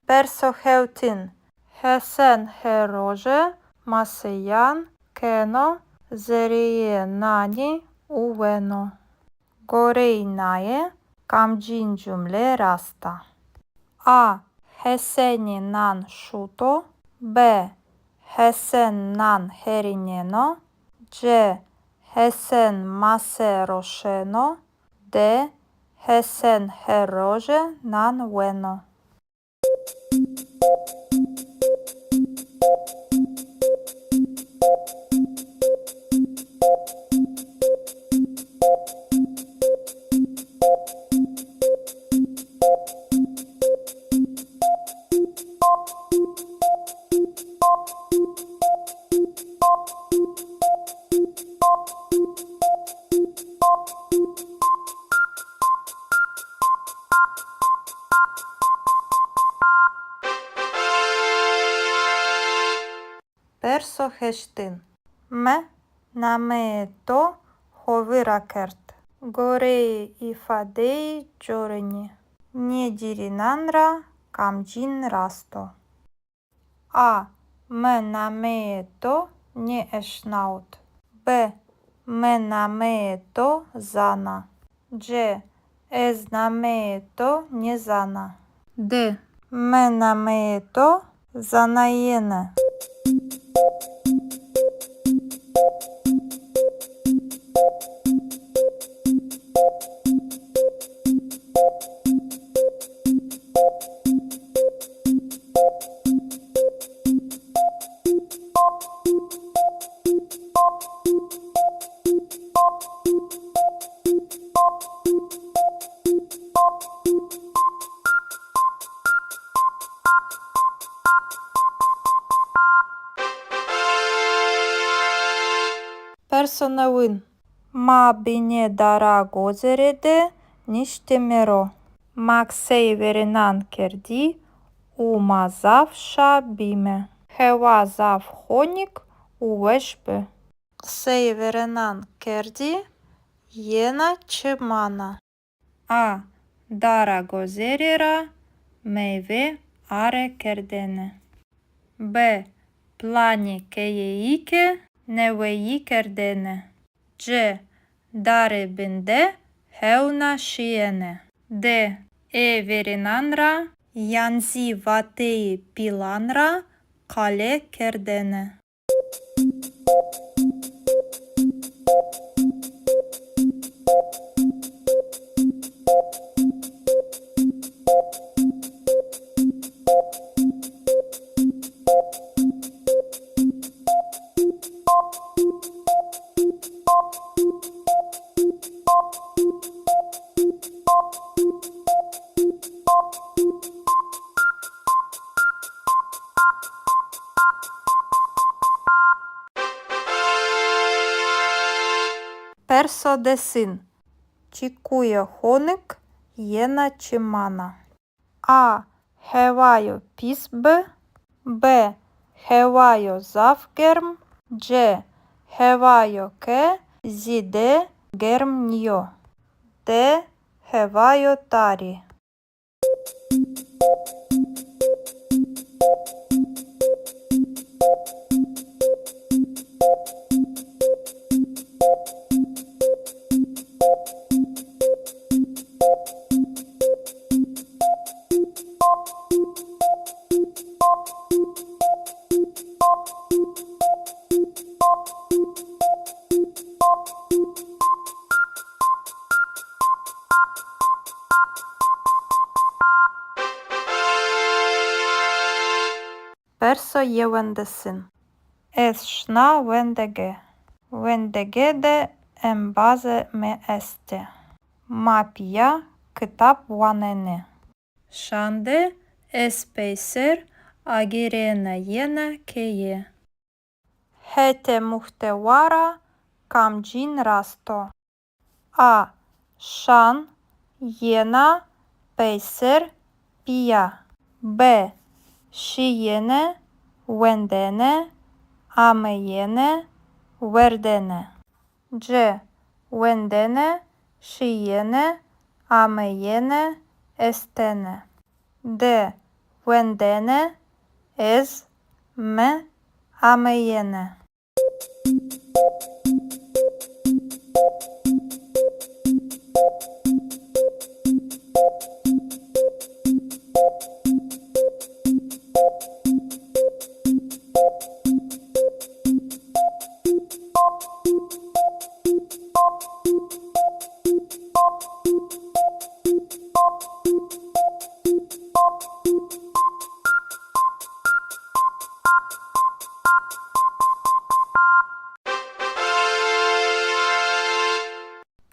Perso hewtin. Hesen her roje maseyan keno zereyê nanî û weno. Goreyê naye kamcîn cumle rast a? A. Hesenî nan şuto. B. Hesen nan herîneno. C. Hesen mase roşeno. D. Hesen her roje nan weno. Perso heştin. Mi nameyê to xo vîr ra kerd. Goreyê îfadeyê corinî, nê cêrênan ra kamcîn rast o? A. Mi nameyê to nêeşnawit. B. Mi nameyê to zana. C. Ez nameyê to nêzana. D. Mi nameyê to zanayêne. Perso newin. Ma binê dara gozêre de niştîme ro. Ma qiseyê verênan kerdî û ma zaf şa bîme. Hewa zaf honik û weş bi. Qiseyê verênan kerdî, yena çi mana? A. Dara gozêre ra meyve are kerdene. B. Planê keyeyî ke neweyî kerdene. C. Dare bin de hewna şîyene. D. Ê verênan ra yan zî vateyê pîlan ra qale kerdene. Perso desin. Çekuye honik yena çi mana? A. Hewayo pîs bi. B. Hewayo zaf germ. C. Hewayo ke zêde germ nîyo. D. Hewayo tarî. Perso yewendesin. Ez şina wendege. Wendege de embazê mi estê. Ma pîya kitab wanenê. Şan de ez peyser agêrena yena keye. Hetê muhtewa ra kamcîn rast o? A. Şan, yena, peyser, pîya. B. Şîyêne, wendene, ameyêne, werdene. C. Wendene, şîyêne, ameyêne, estene. D. Wendene, ez, mi, ameyêne.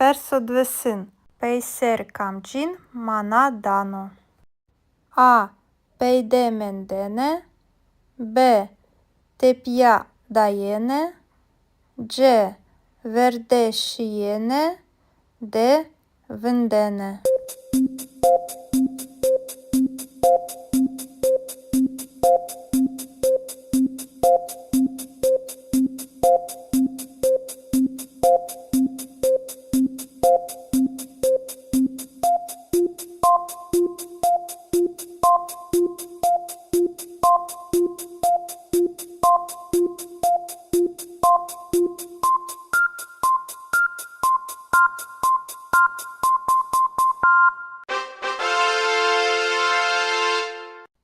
Perso diwêsin. Peyser kamcîn mana dano? A. Peyde mendene. B. Tepîya dayene. C. Verde şîyene. D. Vindene.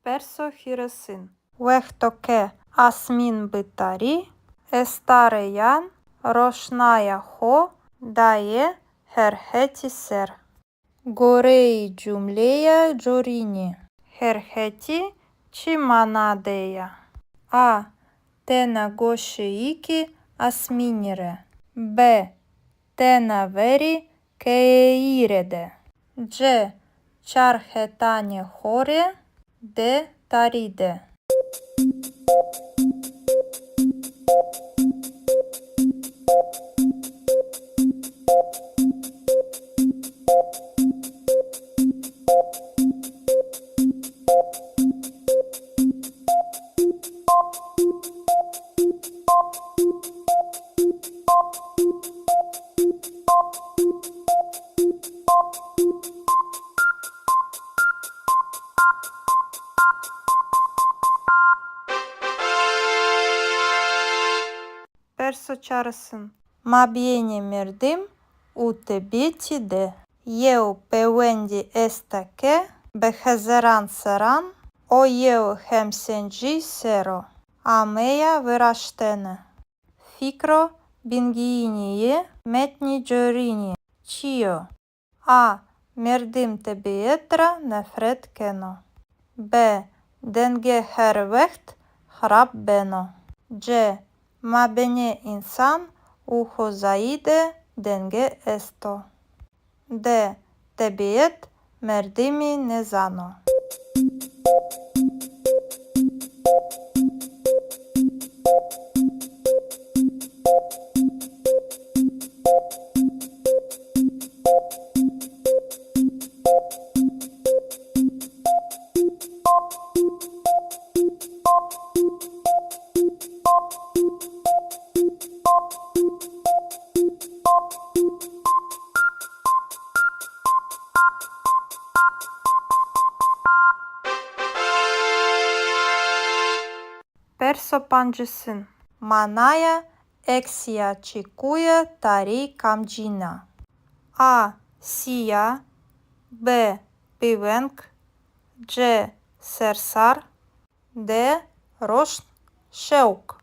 Perso hîrêsin. Wexto ke asmîn bi tarî, estareyan roşnaya xo daye her hetî ser. Goreyê cumleya corînî, her hetî çi mana de ya? A. Tena goşeyêkê asmînî rê. B. Tena verê keyeyî rê de. C. Çar hetanê xo rê. D. Tarî de. Perso çarêsin. Mabênê merdim û tebîetî de yew pêwendî esta ke bi hezaran serran o yew hemsencî ser o ameya viraştene. Fikro bingeyînî yê metnî corînî çi yo? A. Merdim tebîet ra nefret keno. B. Denge her wext xirab beno. C. Mabênê însan û xozayî de denge esto. D. Tebîet merdimî nêzano. Pancêsin. Manaya eksîya çekuye tarî kamcîn a? A. Sîya. B. Bêveng. C. Sersar. D. Roşn, şewq.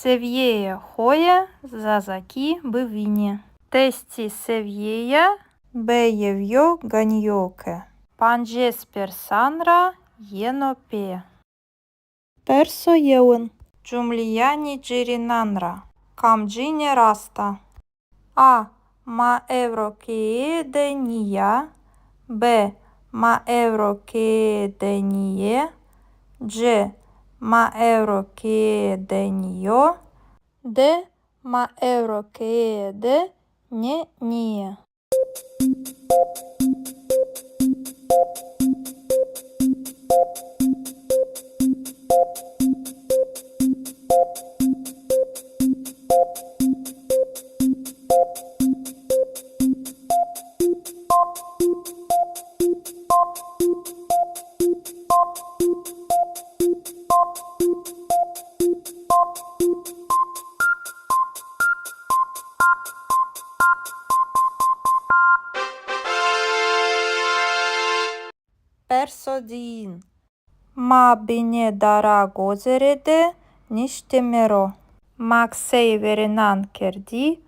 Sevîyeyê xo yê zazakî bivînî. Testê sevîyeya B yew yo ganî yo ke pancês persan ra yeno pê. Perso yewin. Cumleyanê cêrênan ra kamcîne rast a? A. Ma ewro keye de nîya. B. Ma ewro keye de nîyê. C. Ma ewro keye de nîyo. D. Ma ewro keye de nê nîyê. Perso diyin. Ma binê dara gozêre de niştîme ro. Ma qiseyê verênan kerdî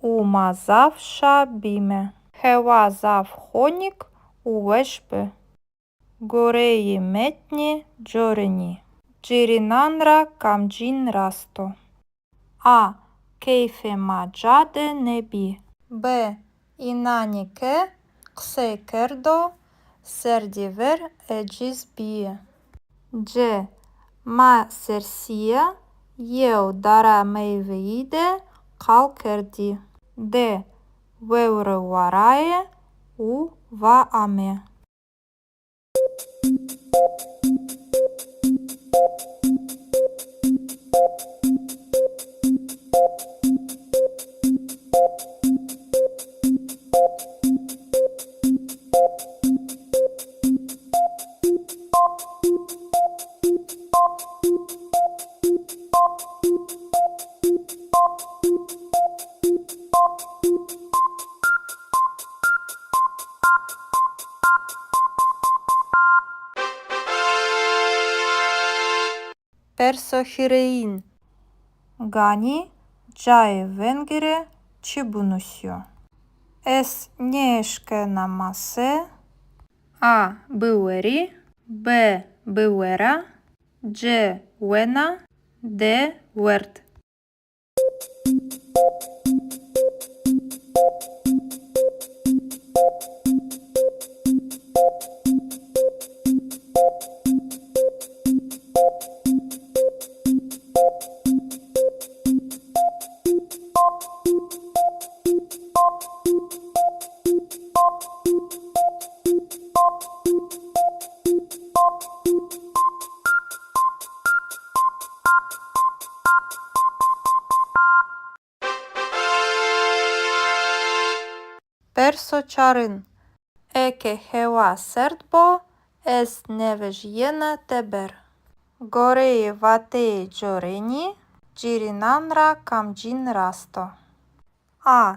û ma zaf şa bîme. Hewa zaf honik û weş bi. Goreyê metnê corênî, cêrênan ra kamcîn rast o? A. Keyfê ma ca de nêbî. B. Înanê ke qisey kerdo serdî ver eciz bîyî. C. Ma sersîya yew dara meyweyî de qal kerdî. D. Vewre varaye û va ame. Perso hîrêyin. Ganî cayê vengî rê çi binusîyo? Ez nêeşkena mase. A. Biwerî. B. Biwera. C. Wena. D. Werd. Perso çarin. Eke hewa serd bo, ez nêvejîyena teber. Goreyê vateyê corênî, cêrênan ra kamcîn rast o? A.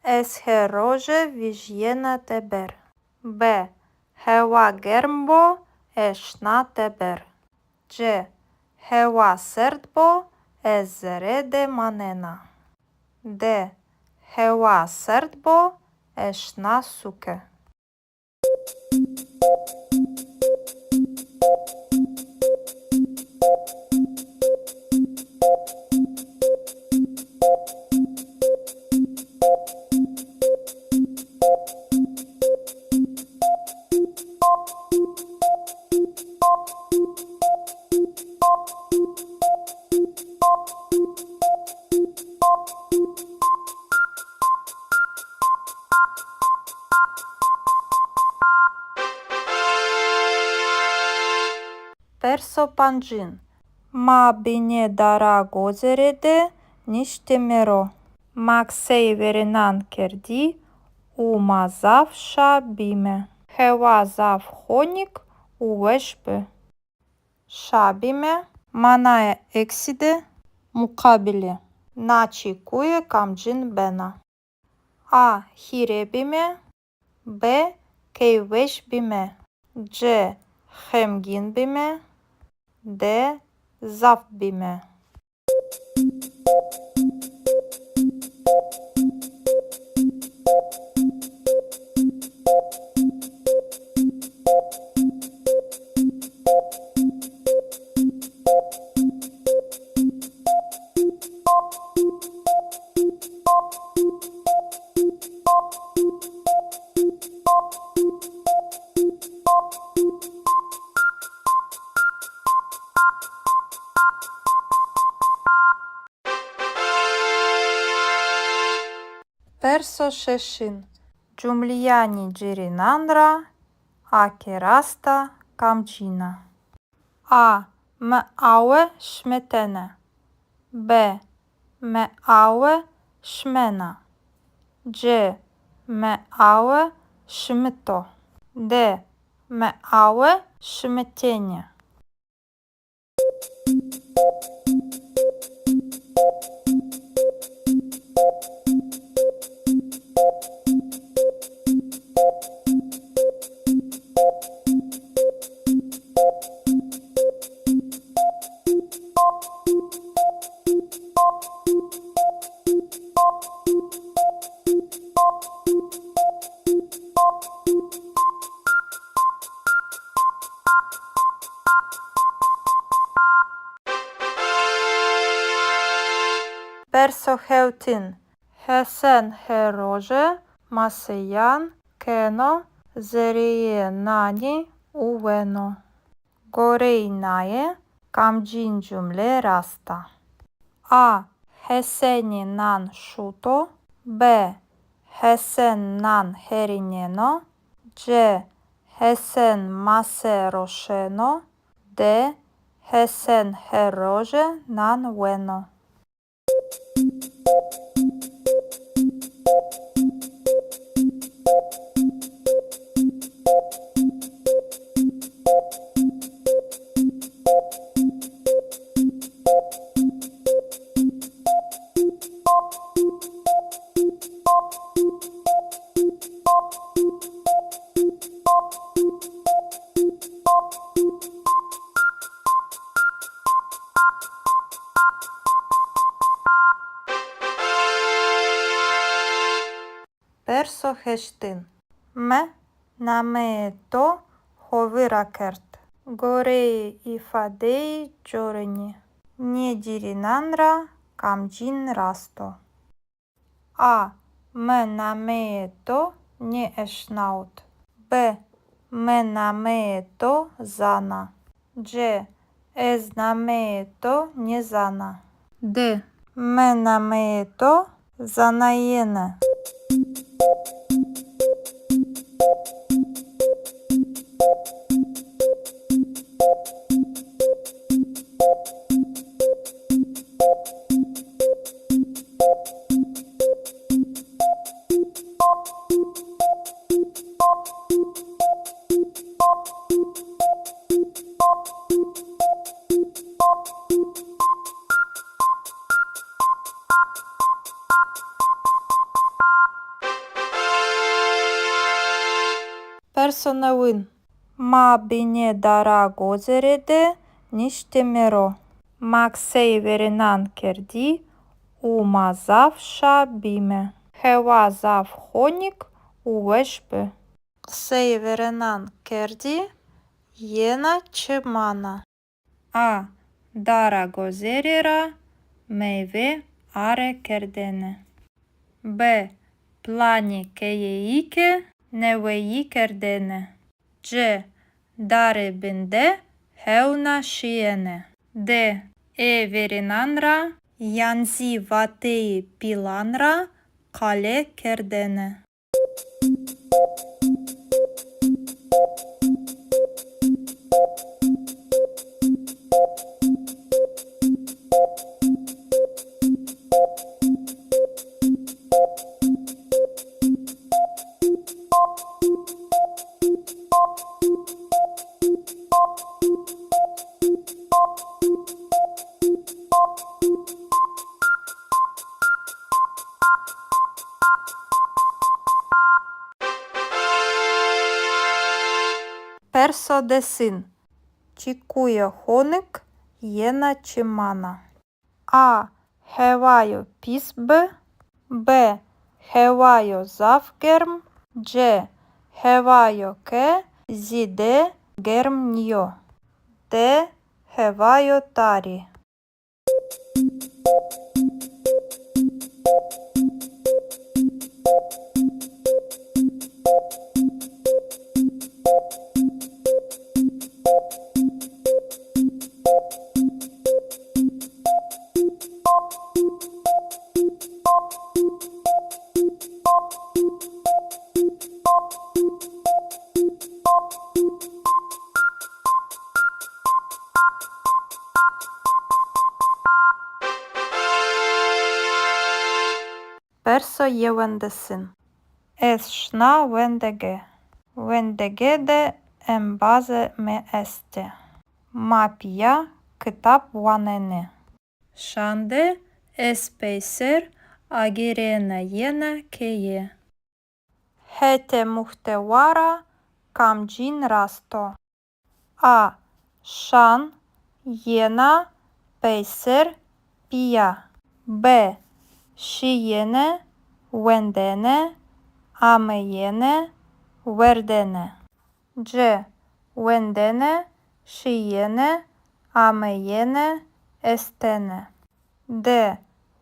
Ez her roje vejîyena teber. B. Hewa germ bo, ez şina teber. C. Hewa serd bo, ez zere de manena. D. Hewa serd bo, ez şina sûke. Perso pancin. Ma binê dara gozêre de niştîme ro. Ma qiseyê verênan kerdî û ma zaf şa bîme. Hewa zaf honik û weş bi. Şa bîme. Manaya eksî de muqabilê na çekuye kamcîn bena? A. Hîrê bîme. B. Keyfweş bîme. C. Xemgîn bîme. D. Zaf bîme. Perso şeşin. Cumleyanê cêrênan ra a ke rast a, kamcîn a? A. Mi awe şimitene. B. Mi awe şimena. C. Mi awe şimito. D. Mi awe şimitêne. Perso hewtin. Hesen her roje maseyan keno zereyê nanî û weno. Goreyê naye kamcîn cumle rast a? A. Hesenî nan şuto. B. Hesen nan herîneno. C. Hesen mase roşeno. D. Hesen her roje nan weno. Perso heştin. Mi nameyê to xo vîr ra kerd. Goreyê îfadeyê corinî, nê cêrênan ra kamcîn rast o? A. Mi nameyê to nêeşnawit. B. Mi nameyê to zana. C. Ez nameyê to nêzana. D. Mi nameyê to zanayêne. Perso newin. Ma binê dara gozêre de niştîme ro. Ma qiseyê verênan kerdî û ma zaf şa bîme. Hewa zaf honik û weş bi. Qiseyê verênan kerdî, yena çi mana? A. Dara gozêre ra meyve are kerdêne. B. Planê keyeyî ke neweyî kerdêne. C. Dare bin de hewna şîyêne. D. Ê verênan ra yan zî vateyê pîlan ra qale kerdêne. Perso desin. Çekuya honik yena çi mana? A. Hewayo pîs bi. B. Hewayo zaf germ. C. Hewayo ke zêde germ nîyo. D. Hewayo tarî. Perso yewendesin. Ez şina wendege. Wendege de embazê mi estê. Ma pîya kitab wanenê. Şan de ez peyser agêrena yena keye. Hetê muhtewa ra kamcîn rast o? A. Şan, yena, peyser, pîya. B. Şîyêne, wendene, ameyêne, werdene. C. Wendene, şîyêne, ameyêne, estene. D.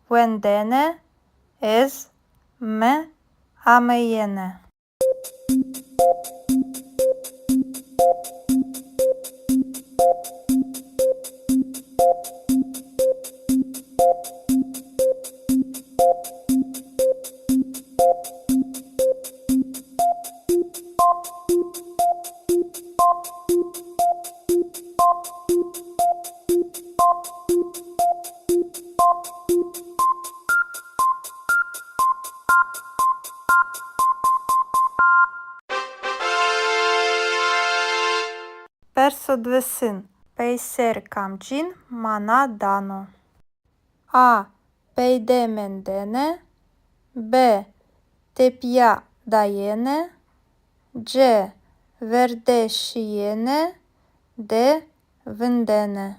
Wendene, ez, mi, ameyêne. Perso diwêsin. Peyser kamcîn mana dano? A. Peyde mendene. B. Tepîya dayene. C. Verde şîyene. D. Vindene.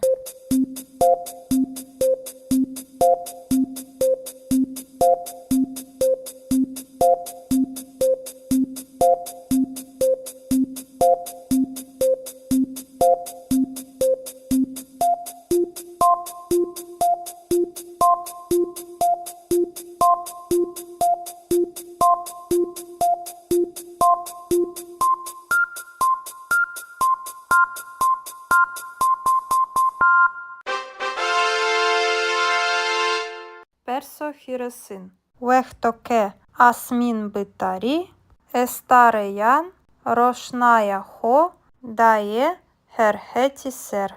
Perso hîrêsin. Wexto ke asmîn bi tarî, estareyan roşnaya xo daye her hetî ser.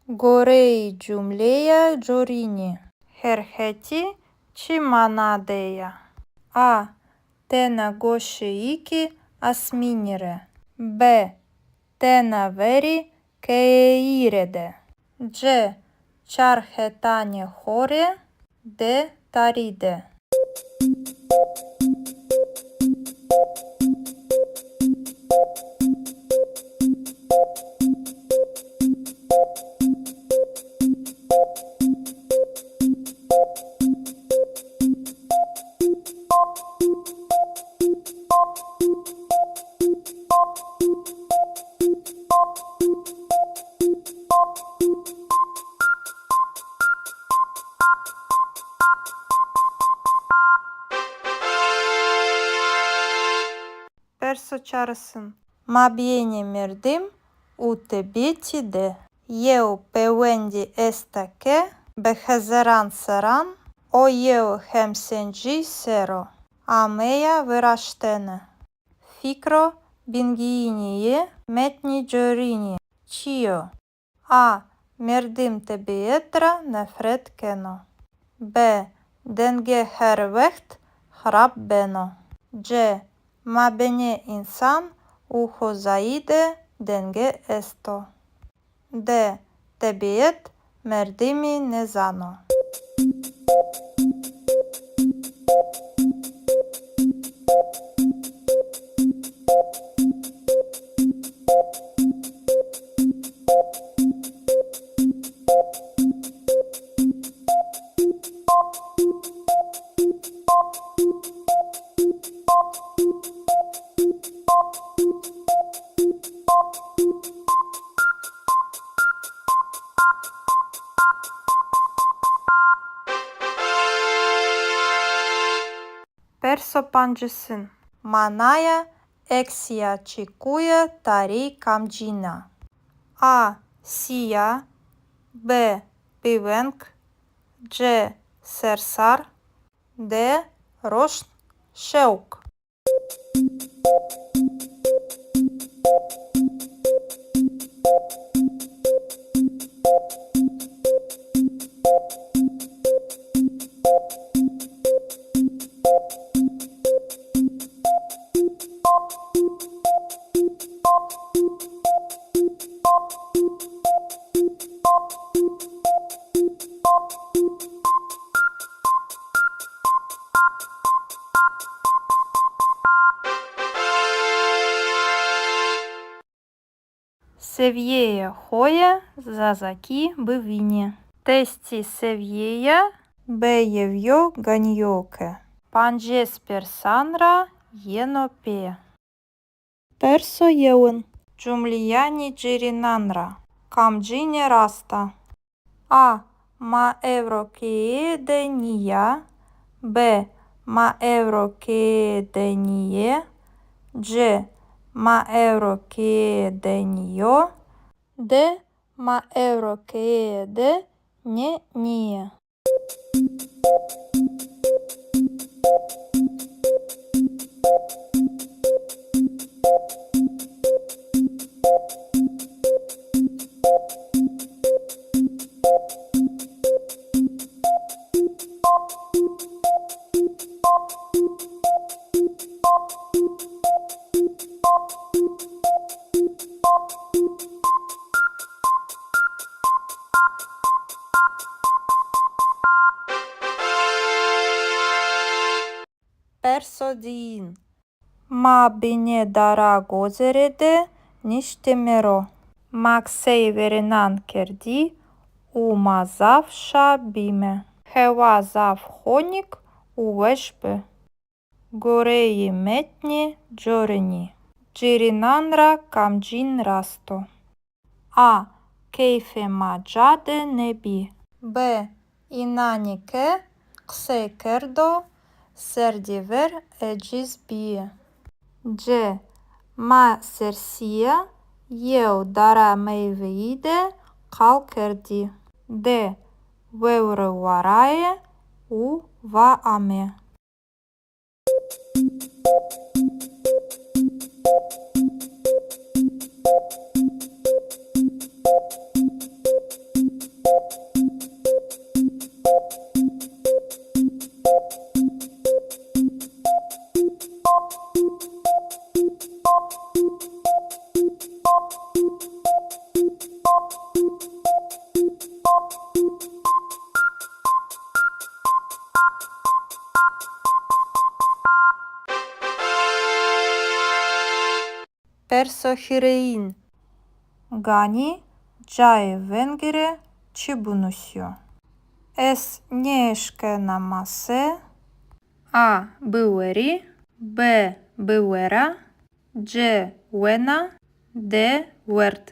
Goreyê cumleya corînî, her hetî çi mana de ya? A. Tena goşeyêkê asmînî rê. B. Tena verê keyeyî rê de. C. Çar hetanê xo rê. D. Tarî de. Perso çarêsin. Mabênê merdim û tebîetî de yew pêwendî esta ke bi hezaran serran o yew hemsencî ser o ameya viraştene. Fikro bingeyînî yê metnî corînî çi yo? A. Merdim tebîet ra nefret keno. B. Denge her wext xirab beno. C. Mabênê însan û xozayî de denge esto. D. Tebîet merdimî nêzano. Perso pancisin. Manaya eksîya çekuye tarî kamcîn a? A. Sîya. B. Bêveng. C. Sersar. D. Roşn, şewq. Sevîyeyê xo yê zazakî bivînî. Testî sevîyeya B yew yo ganî yo ke pancês persan ra yeno pê. Perso yewin. Cumleyanê cêrênan ra kamcîne rast a? A. Ma ewro keye de nîya. B. Ma ewro keye de nîyê. C. Ma ewro keye de nîyo. D. Ma ewro keye de nê nîyê. Perso diyin. Ma binê dara gozêre de niştîme ro. Ma qiseyê verênan kerdî û ma zaf şa bîme. Hewa zaf honik û weş bi. Goreyê metnê corênî, cêrênan ra kamcîn rast o? A. Keyfê ma ca de nêbî. B. Înanê ke qisey kerdo, serdî ver eciz bîyî. C. Ma sersîya yew dara meyweyî de qal kerdî. D. Vewre varaye û va ame. Perso hîrêyin. Ganî cayê vengî rê çi binusîyo? Ez nêeşkena mase. A. Biwerî. B. Biwera. C. Wena. D. Werd.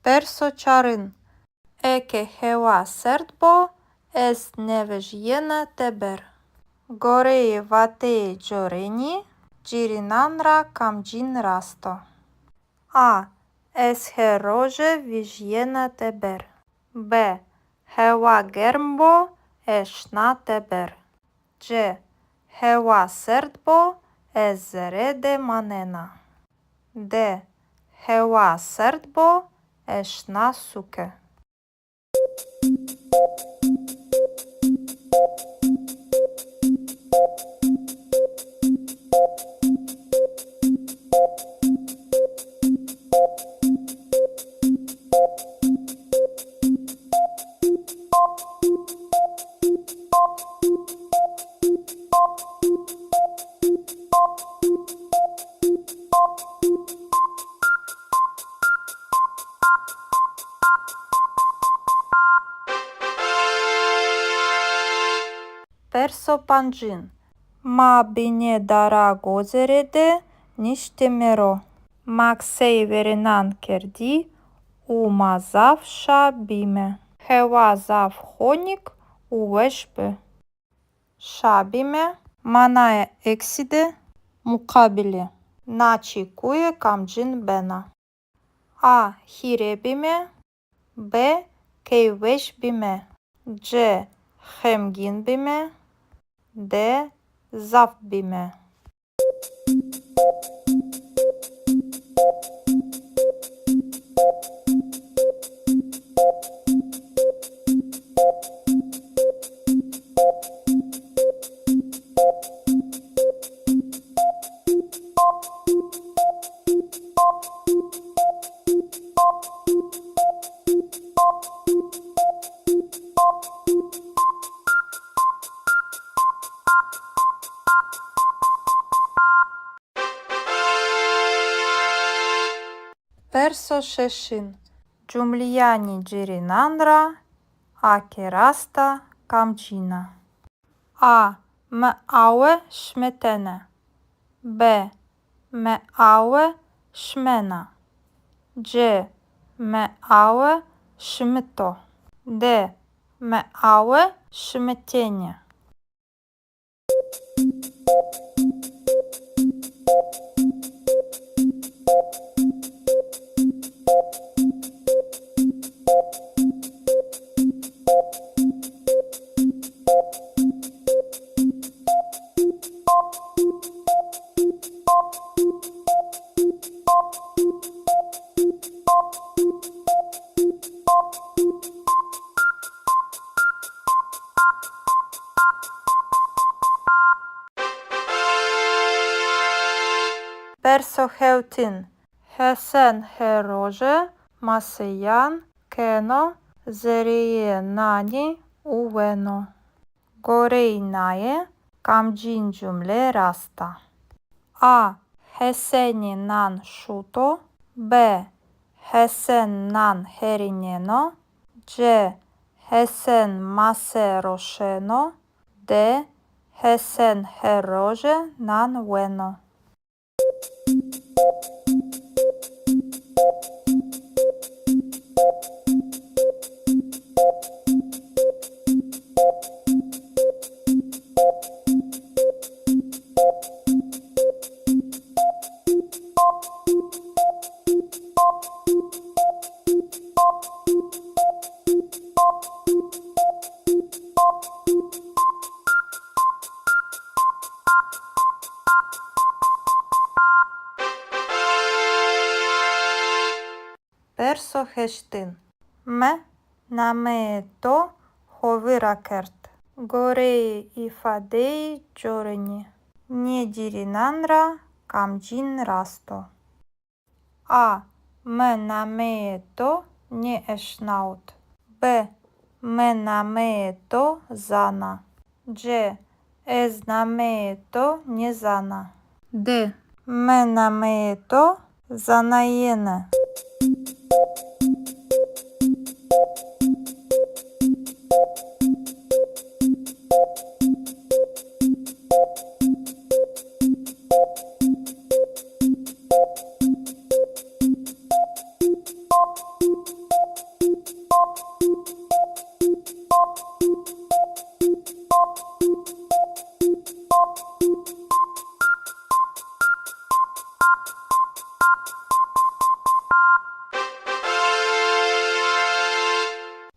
Perso çarin. Eke hewa serd bo, ez nêvejîyena teber. Goreyê vateyê corênî, cêrênan ra kamcîn rast o? A. Ez her roje vejîyena teber. B. Hewa germ bo, ez şina teber. C. Hewa serd bo, ez zere de manena. D. Hewa serd bo, ez şina sûke. Pancin. Ma binê dara gozêre de niştîme ro. Ma qiseyê verênan kerdî û ma zaf şa bîme. Hewa zaf honik û weş bi. Şa bîme. Manaya eksî de muqabilê na çekuye kamcîn bena? A. Hîrê bîme. B. Keyfweş bîme. C. Xemgîn bîme. D. Zaf bîme. Perso şeşin. Cumleyanê cêrênan ra a ke rast a, kamcîn a? A. Mi awe şimitene. B. Mi awe şimena. C. Mi awe şimito. D. Mi awe şimitêne. Perso hewtin. Hesen her roje maseyan keno zereyê nanî û weno. Goreyê naye kamcîn cumle rast a? A. Hesenî nan şuto. B. Hesen nan herîneno. C. Hesen mase roşeno. D. Hesen her roje nan weno. Perso heştin. Mi nameyê to xo vîr ra kerd. Goreyê îfadeyê corinî, nê cêrênan ra kamcîn rast o? A. Mi nameyê to nêeşnawit. B. Mi nameyê to zana. C. Ez nameyê to nêzana. D. Mi nameyê to zanayêne.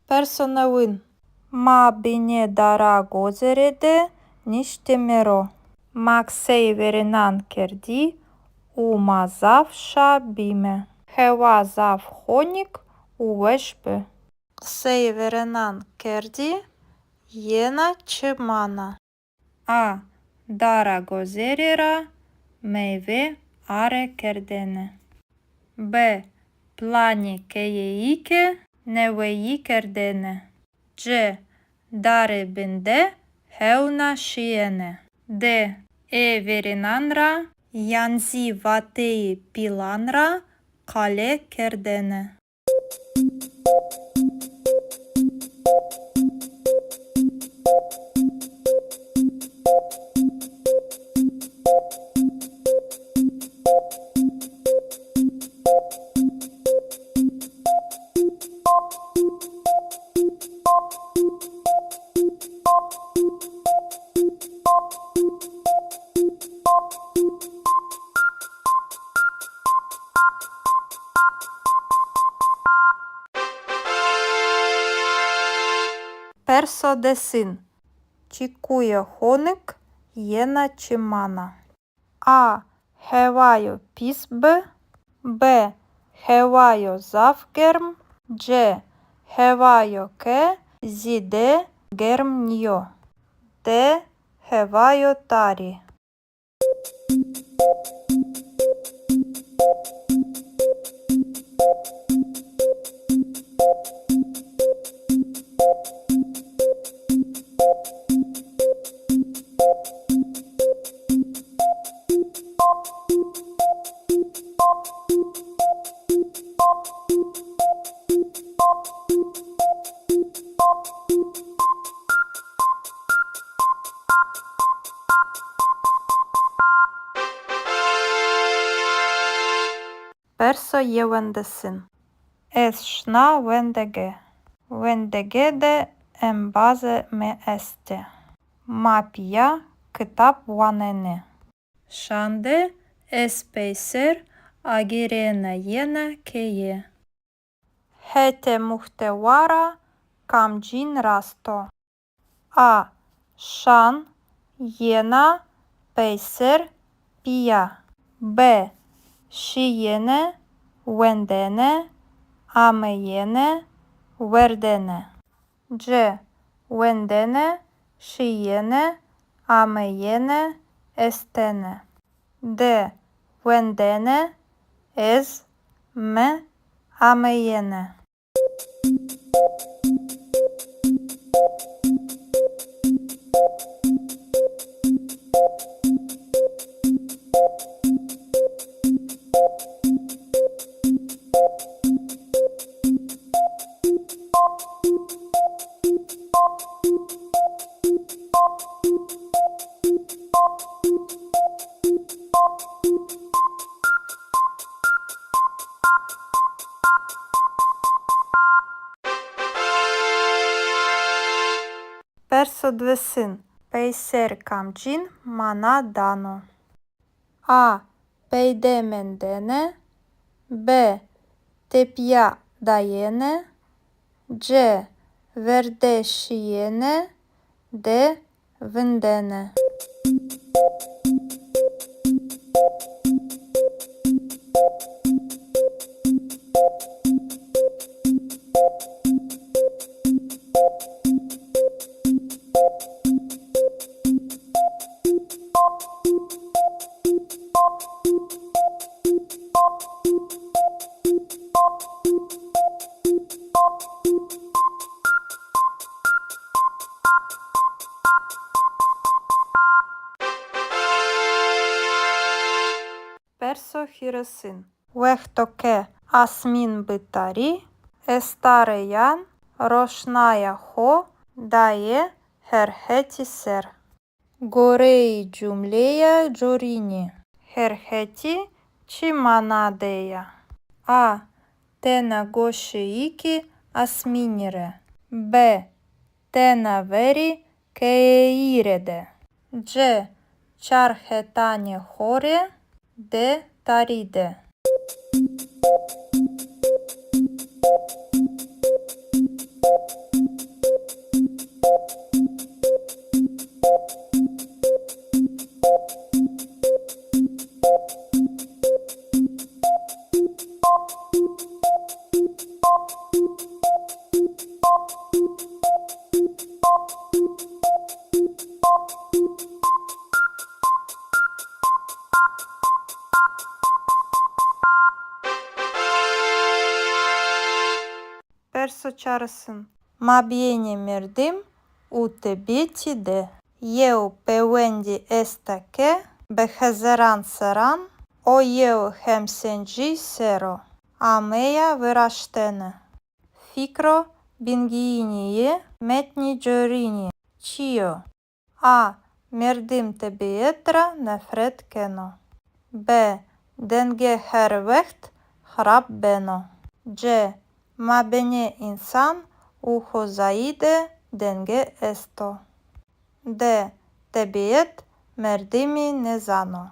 Perso newin. Ma binê dara gozêre de niştîme ro. Ma qiseyê verênan kerdî û ma zaf şa bîme. Hewa zaf honik û weş bi. Qiseyê verênan kerdî, yena çi mana? A. Dara gozêre ra meyve are kerdene. B. Planê keyeyî ke neweyî kerdene. C. Dare bin de hewna şîyene. D. Ê verênan ra yan zî vateyê pîlan ra qale kerdene. Perso desin. Çekuye honik yena çi mana? A. Hewayo pîs bi. B. Hewayo zaf germ. C. Hewayo ke zêde germ nîyo. D. Hewayo tarî. Perso yewendesin. Ez şina wendege. Wendege de embazê mi estê. Ma pîya kitab wanenê. Şan de ez peyser agêrena yena keye. Hetê muhtewa ra kamcîn rast o? A. Şan, yena, peyser, pîya. B. Şîyêne, wendene, ameyêne, werdene. C. Wendene, şîyêne, ameyêne, estene. D. Wendene, ez, mi, ameyêne. Perso diwêsin. Peyser kamcîn mana dano? A. Peyde mendene. B. Tepîya dayene. C. Verde şîyene. D. Vindene. Perso hîrêsin. Wexto ke asmîn bi tarî, estareyan roşnaya xo daye her hetî ser. Goreyê cumleya corînî, her hetî çi mana de ya? A. Tena goşeyêkê asmînî rê. B. Tena verê keyeyî rê de. C. Çar hetanê xo rê. D. Tarî de. Perso çarêsin. Mabênê merdim û tebîetî de yew pêwendî esta ke bi hezaran serran o yew hemsencî ser o ameya viraştene. Fikro bingeyînî yê metnî corînî çi yo? A. Merdim tebîet ra nefret keno. B. Denge her wext xirab beno. C. Mabênê însan û xozayî de denge esto. D. Tebîet merdimî nêzano.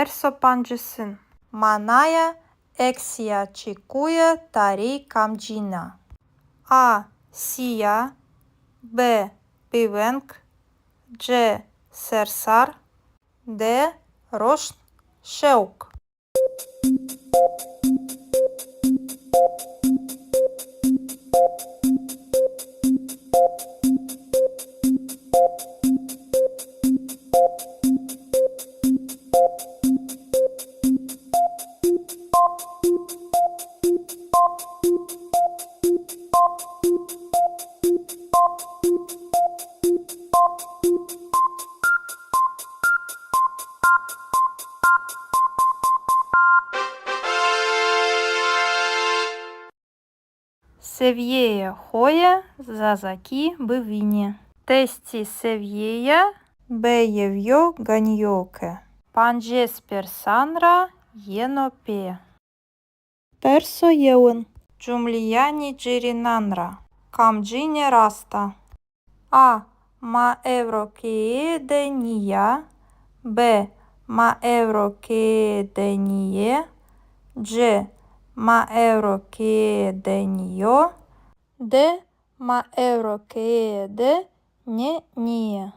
Perso pancisin. Manaya eksîya çekuye tarî kamcîn a? A. Sîya. B. Bêveng. C. Sersar. D. Roşn, şewq. Sevîyeyê xo yê zazakî bivînî. Testê sevîyeya B yew yo ganî yo ke pancês persan ra yeno pê. Perso yewin. Cumleyanê cêrênan ra kamcîne rast a? A. Ma ewro keye de nîya. B. Ma ewro keye de nîyê. C. Ma ewro keye de nîyo. D. Ma ewro keye de nê nîyê.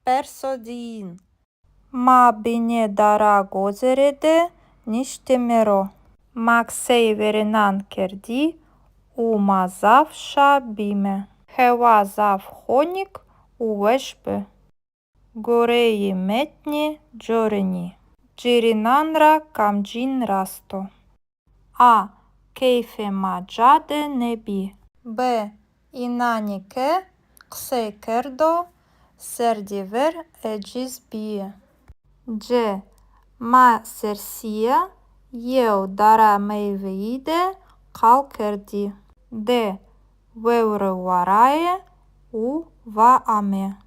Perso diyin. Ma binê dara gozêre de niştîme ro. Ma qiseyê verênan kerdî û ma zaf şa bîme. Hewa zaf honik û weş bi. Goreyê metnê corênî, cêrênan ra kamcîn rast o? A. Keyfê ma ca de nêbî. B. Înanê ke qisey kerdo, serdî ver eciz bîyî. C. Ma sersîya yew dara meyweyî de qal kerdî. D. Vewre varaye û va ame.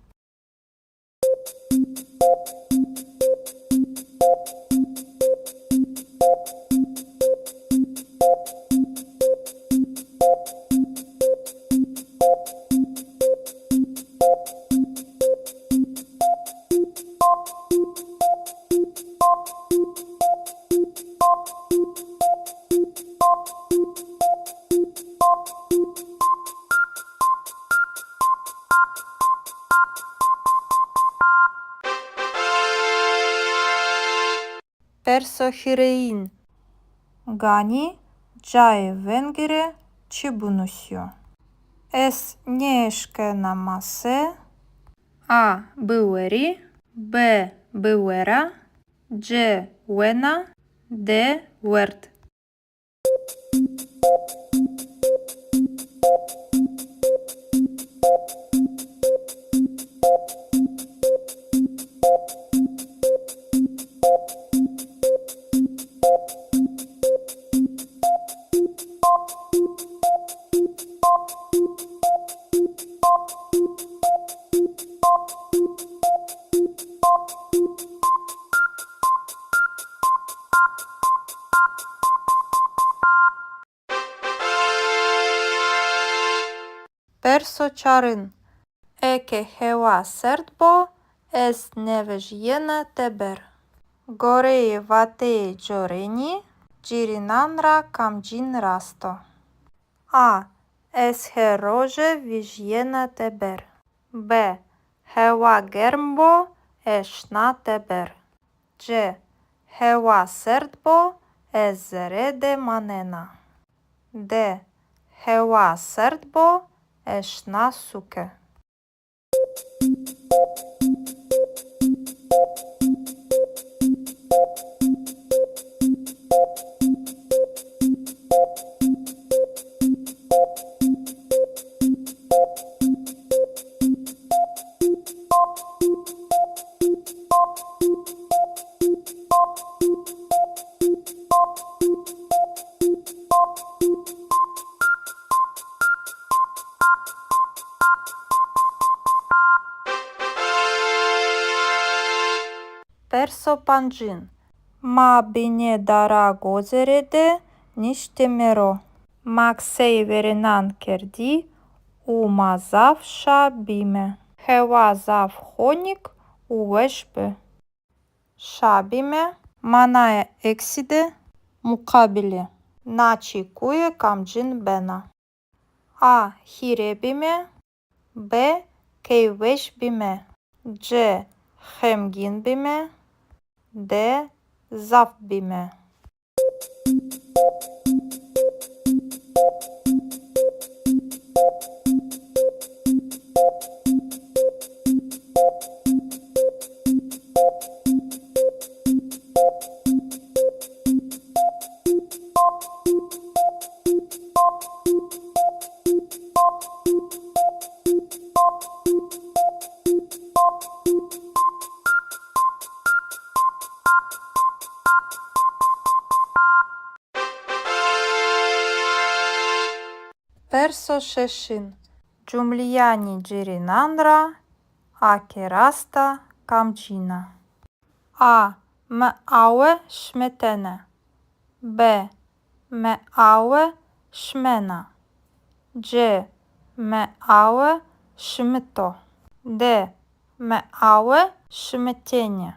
Perso hîrêyin. Ganî cayê vengî rê çi binusîyo? Ez nêeşkena mase. A. Biwerî. B. Biwera. C. Wena. D. Werd. Perso çarin. Eke hewa serd bo, ez nêvejîyena teber. Goreyê vateyê corênî, cêrênan ra kamcîn rast o? A. Ez her roje vejîyena teber. B. Hewa germ bo, ez şina teber. C. Hewa serd bo, ez zere de manena. D. Hewa serd bo, ez şina sûke. Perso pancin. Ma binê dara gozêre de niştîme ro. Ma qiseyê verênan kerdî û ma zaf şa bîme. Hewa zaf honik û weş bi. Şa bîme. Manaya eksî de muqabilê na çekuye kamcîn bena? A. Hîrê bîme. B. Keyfweş bîme. C. Xemgîn bîme. D. Zaf bîme. Perso şeşin. Cumleyanê cêrênan ra a ke rast a, kamcîn a? A. Mi awe şimitene. B. Mi awe şimena. C. Mi awe şimito. D. Mi awe şimitêne.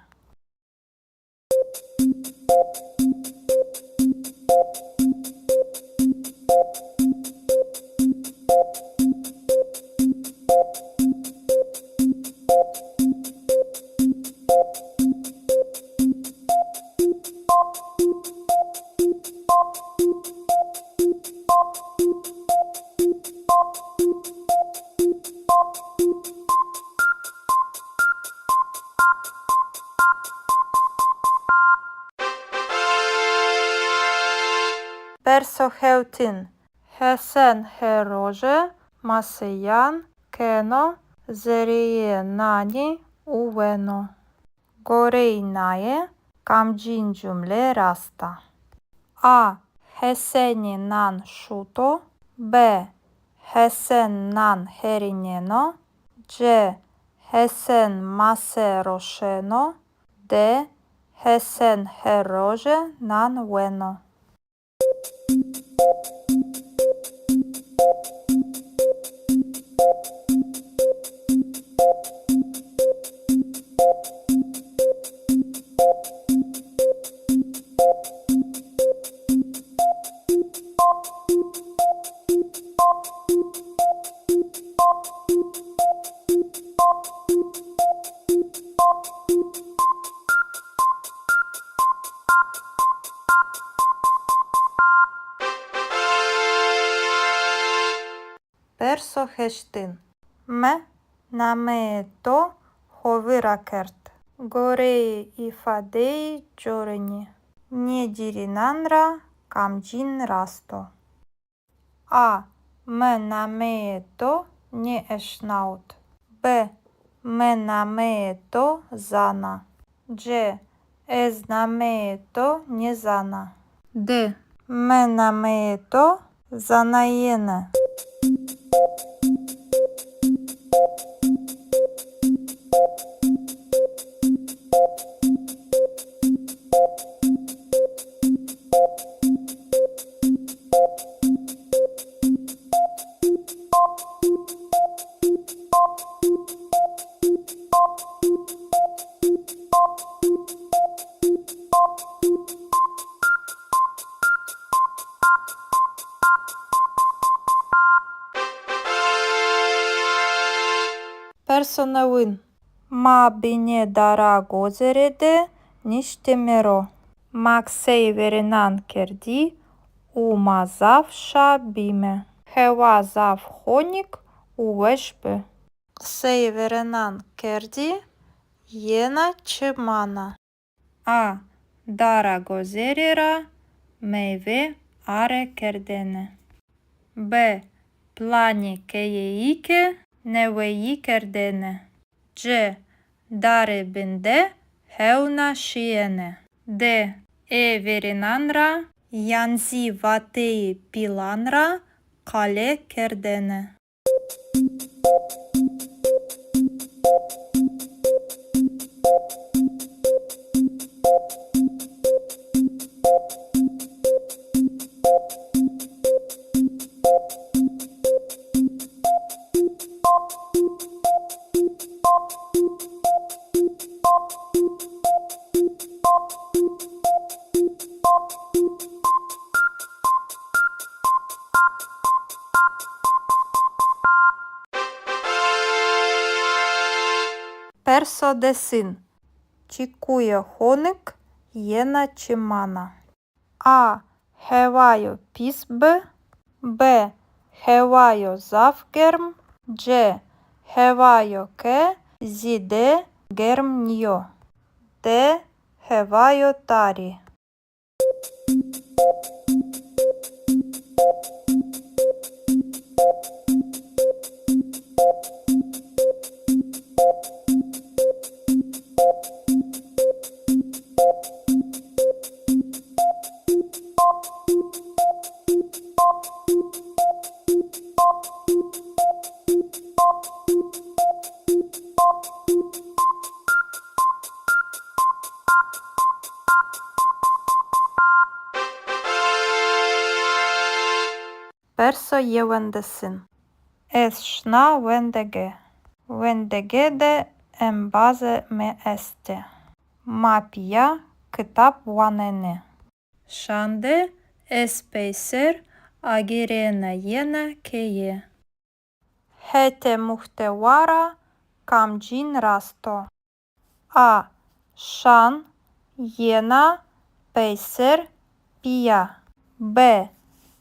Perso hewtin. Hesen her roje maseyan keno zereyê nanî û weno. Goreyê naye kamcîn cumle rast a? A. Hesenî nan şuto. B. Hesen nan herîneno. C. Hesen mase roşeno. D. Hesen her roje nan weno. Perso heştin. Mi nameyê to xo vîr ra kerd. Goreyê îfadeyê corinî, nê cêrênan ra kamcîn rast o? A. Mi nameyê to nêeşnawit. B. Mi nameyê to zana. C. Ez nameyê to nêzana. D. Mi nameyê to zanayêne. Perso newin. Ma binê dara gozêre de niştîme ro. Ma qiseyê verênan kerdî û ma zaf şa bîme. Hewa zaf honik û weş bi. Qiseyê verênan kerdî, yena çi mana? A. Dara gozêre ra meyve are kerdêne. B. Planê keyeyî ke neweyî kerdêne. C. Dare bin de hewna şîyêne. D. Ê verênan ra yan zî vateyê pîlan ra qale kerdêne. Perso desin. Çekuya honik yena çi mana? A. Hewayo pîs bi. B. Hewayo zaf germ. C. Hewayo ke zêde germ nîyo. D. Hewayo tarî. Perso yewendesin. Ez şina wendege. Wendege de embazê mi estê. Ma pîya kitab wanenê. Şan de ez peyser agêrena yena keye. Hetê muhtewa ra kamcîn rast o? A. Şan, yena, peyser, pîya. B.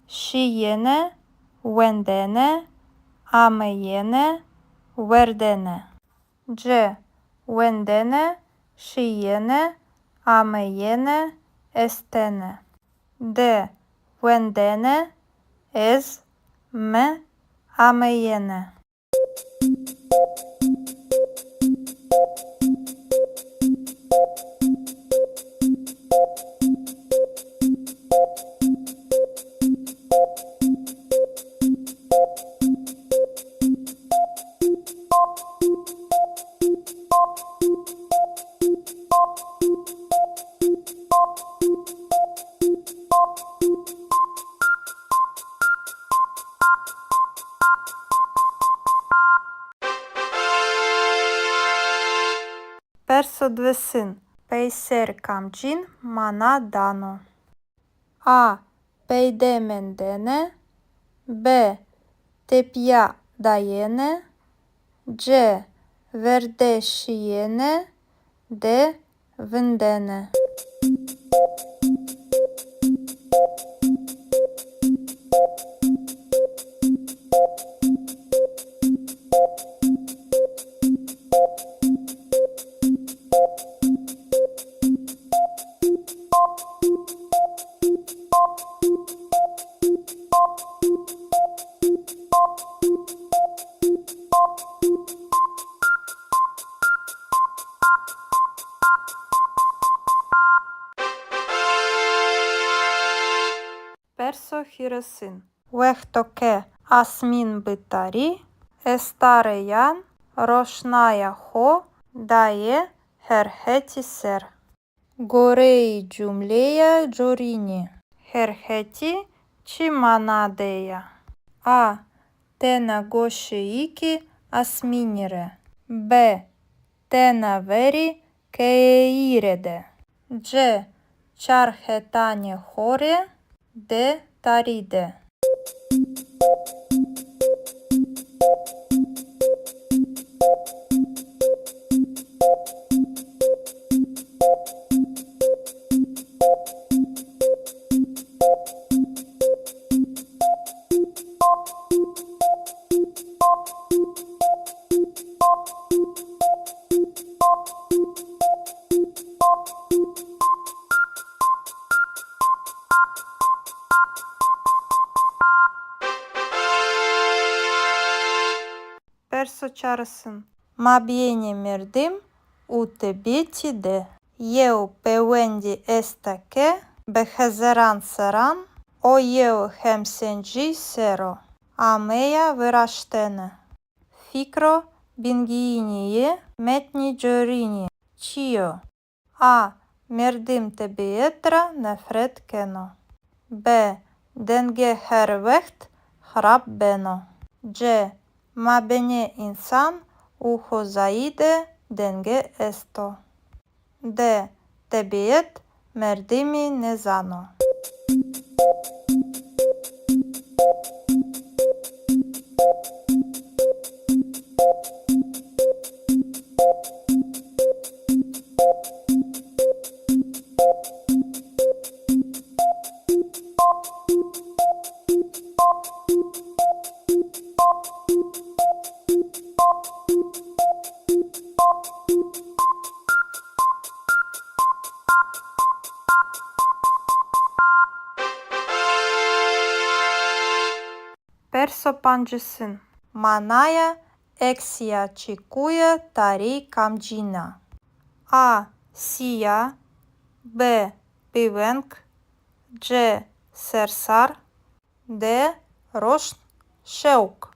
Şîyêne, wendene, ameyêne, werdene. C. Wendene, şîyêne, ameyêne, estene. D. Wendene, ez, mi, ameyêne. Perso diwêsin. Peyser kamcîn mana dano? A. Peyde mendene. B. Tepîya dayene. C. Verde şîyene. D. Vindene. Perso hîrêsin. Wexto ke asmîn bi tarî, estareyan roşnaya xo daye her hetî ser. Goreyê cumleya corînî, her hetî çi mana de ya? A. Tena goşeyêkê asmînî rê. B. Tena verê keyeyî rê de. C. Çar hetanê xo rê. D. Tarî de. Perso çarêsin. Mabênê merdim û tebîetî de yew pêwendî esta ke bi hezeran serran o yew hemsencî ser o ameya viraştene. Fikro bingeyînî yê metnî corînî çi yo? A. Merdim tebîet ra nefret keno. B. Denge her wext xirab beno. C. Mabênê însan û xozayî de denge esto. D. Tebîet merdimî nêzano. Perso pancisin. Manaya eksîya çekuye tarî kamcîn a? A. Sîya. B. Bêveng. C. Sersar. D. Roşn, şewq.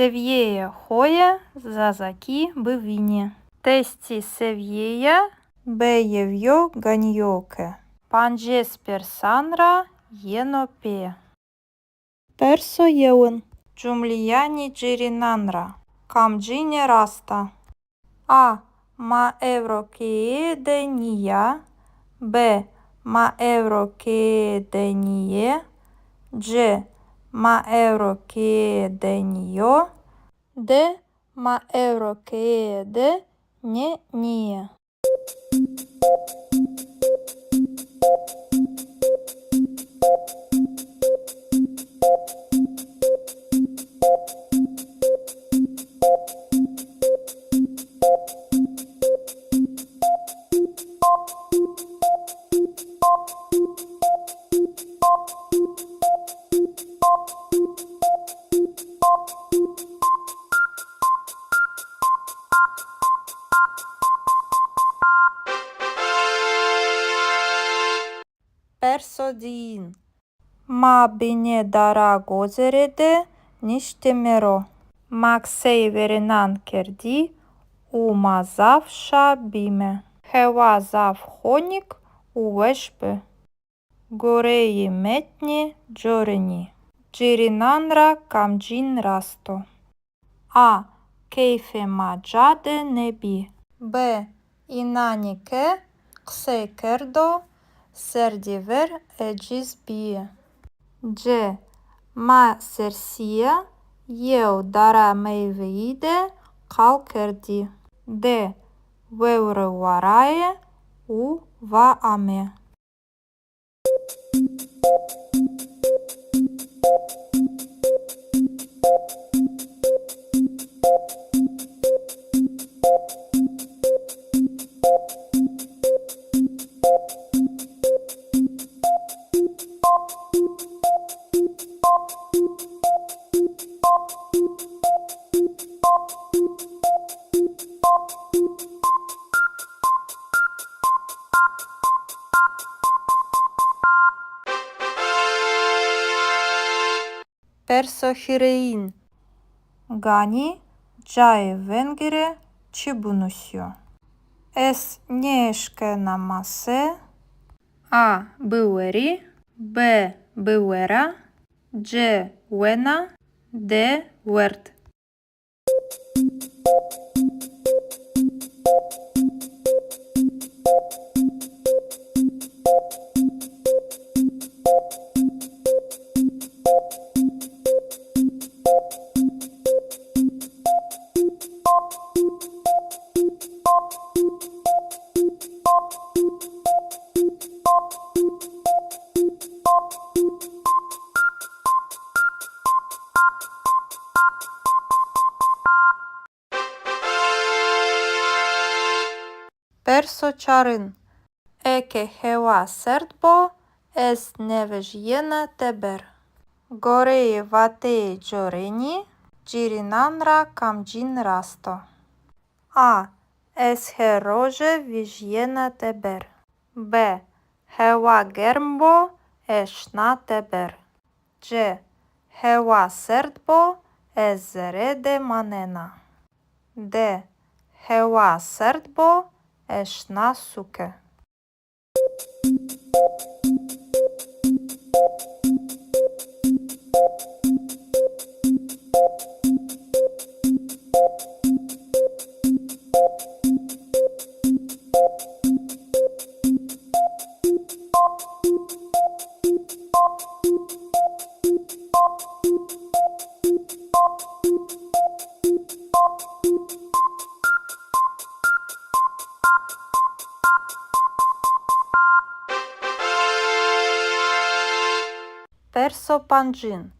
Sevîyeyê xo yê zazakî bivînî. Testî sevîyeya B yew yo ganî yo ke pancês persan ra yeno pê. Perso yewin. Cumleyanê cêrênan ra kamcîne rast a? A. Ma ewro keye de nîya. B. Ma ewro keye de nîyê. C. Ma ewro keye de nîyo. D. Ma ewro keye de nê nîyê. Perso diyin. Ma binê dara gozere de niştîme ro. Ma qiseyê verênan kerdî û ma zaf şa bîme. Hewa zaf honik û weş bi. Goreyê metnê corinî, cêrênan ra kamcîn rast o? A. Keyfê ma ca de nêbî. B. Înanê ke qisey kerdo, serdî ver ecîz bîyî. C. Ma sersîya yew dara meyweyî de qal kerdî. D. Vewre varaye û va ame. Perso hîrêyin. Ganî cayê vengî rê çi binusîyo? Ez nêeşkena mase. A. Biwerî. B. Biwera. C. Wena. D. Werd. Perso çarin. Eke hewa serd bo, ez nêvejîyena teber. Goreyê vateyê corênî, cêrênan ra kamcîn rast o? A. Ez her roje vejîyena teber. B. Hewa germ bo, ez şina teber. C. Hewa serd bo, ez zere de manena. D. Hewa serd bo, ez şina sûke. Perso pancin.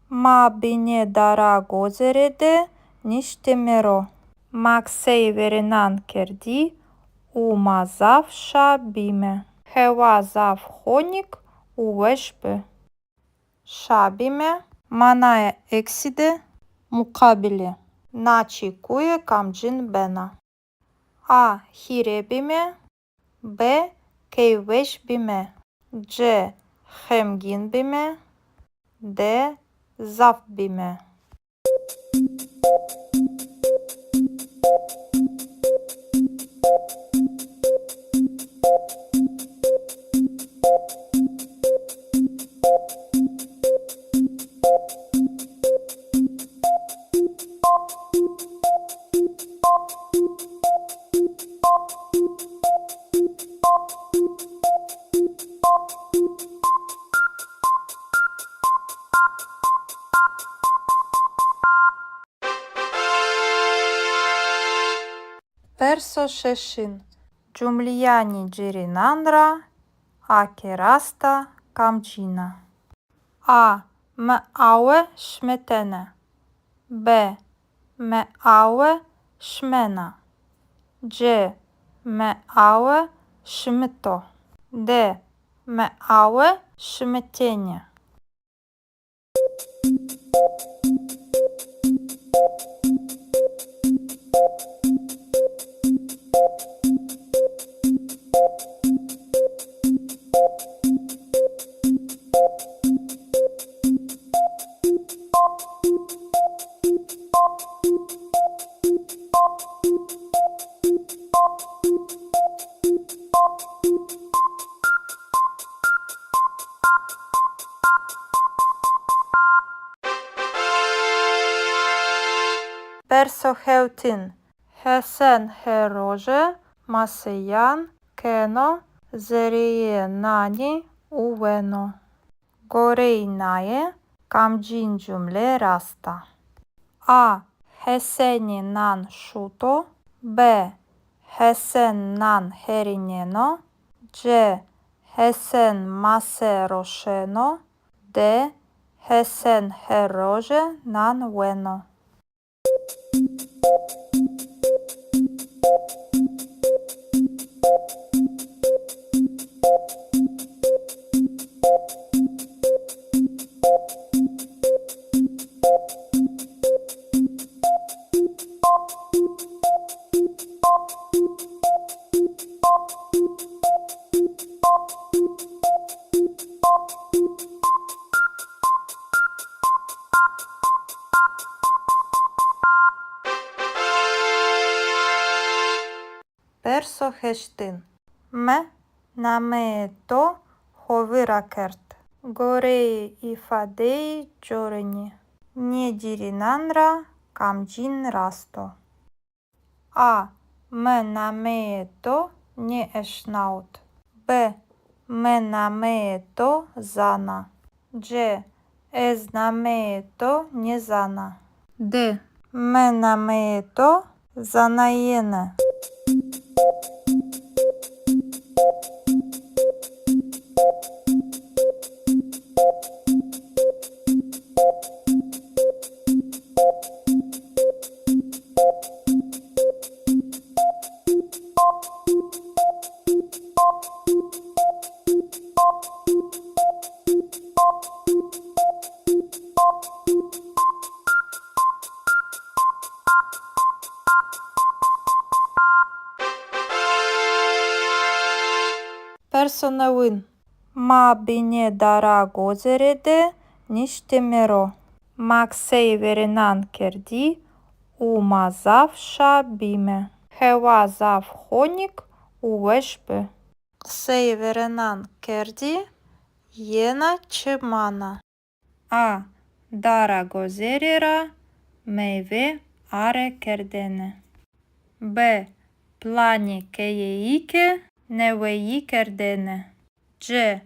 Ma binê dara gozêre de niştîme ro. Ma qiseyê verênan kerdî û ma zaf şa bîme. Hewa zaf honik û weş bi. Şa bîme. Manaya eksî de muqabilê na çekuye kamcîn bena? A. Hîrê bîme. B. Keyfweş bîme. C. Xemgîn bîme. D. Zaf bîme. Perso şeşin. Cumleyanê cêrênan ra a ke rast a, kamcîn a? A. Mi awe şimitene. B. Mi awe şimena. C. Mi awe şimito. D. Mi awe şimitêne. Perso hewtin. Hesen her roje maseyan keno zereyê nanî û weno. Goreyê naye kamcîn cumle rast a? A. Hesenî nan şuto. B. Hesen nan herîneno. C. Hesen mase roşeno. D. Hesen her roje nan weno. Perso heştin. Mi nameyê to xo vîr ra kerd. Goreyê îfadeyê corinî, nê cêrênan ra kamcîn rast o? A. Mi nameyê to nêeşnawit. B. Mi nameyê to zana. C. Ez nameyê to nêzana. D. Mi nameyê to zanayêne. Perso newin. Ma binê dara gozêre de niştîme ro. Ma qiseyê verênan kerdî û ma zaf şa bîme. Hewa zaf honik û weş bi. Qiseyê verênan kerdî, yena çi mana? A. Dara gozêre ra meyve are kerdêne. B. Planê keyeyî ke neweyî kerdêne. C.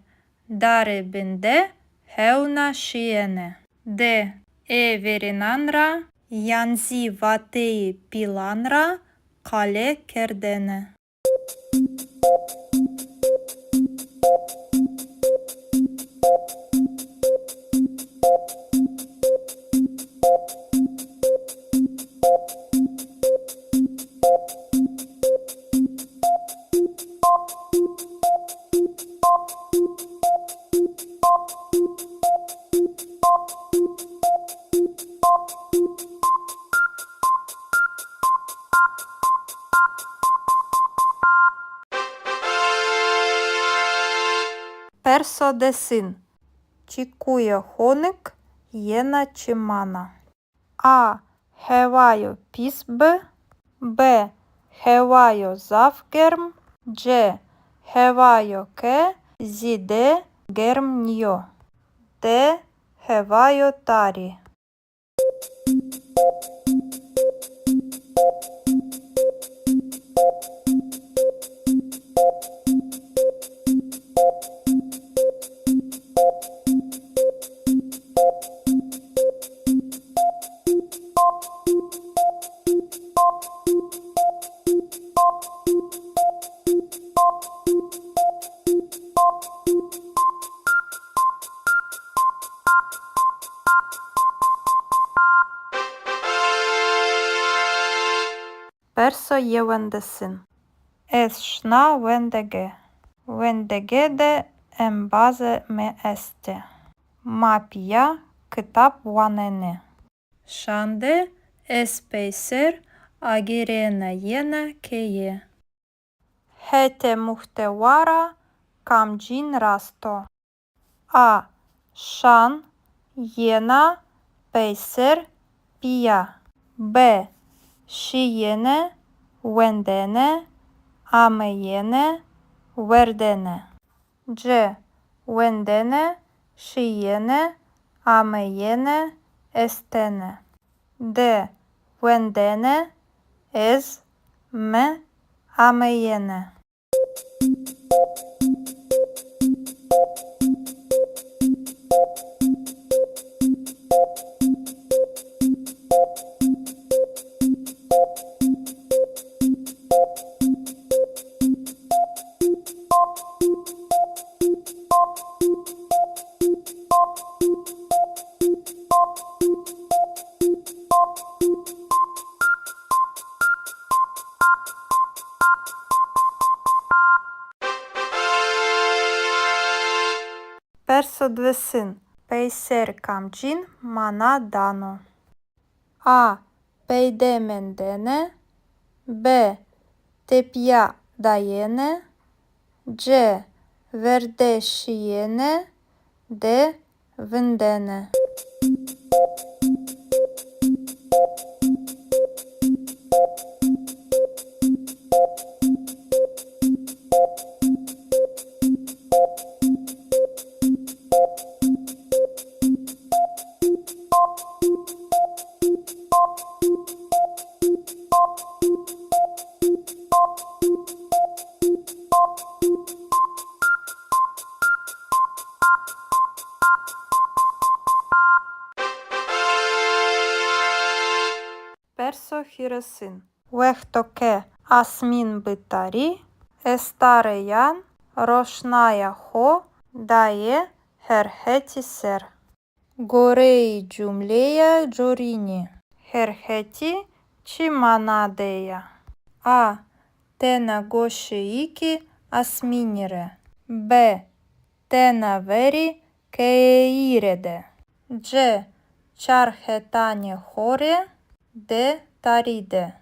Dare bin de hewna şîyêne. D. Ê verênan ra yan zî vateyê pîlan ra qale kerdêne. Perso desin. Çekuya honik yena çi mana? A. Hewayo pîs bi. B. Hewayo zaf germ. C. Hewayo ke zêde germ nîyo. D. Hewayo tarî. Perso yewendesin. Ez şina wendege. Wendege de embazê mi estê. Ma pîya kitab wanenê. Şan de ez peyser agêrena yena keye. Hetê muhtewa ra kamcîn rast o? A. Şan, yena, peyser, pîya. B. Şîyêne, wendene, ameyêne, werdene. C. Wendene, şîyêne, ameyêne, estene. D. Wendene, ez, mi, ameyêne. Perso diwêsin. Peyser kamcîn mana dano? A. Peyde mendene. B. Tepîya dayene. C. Verde şîyene. D. Vindene. Perso hîrêsin. Wexto ke asmîn bi tarî, estareyan roşnaya xo daye her hetî ser. Goreyê cumleya corînî, her hetî çi mana de ya? A. Tena goşeyêkê asmînî rê. B. Tena verê keyeyî rê de. C. Çar hetanê xo rê. D. Tarî de.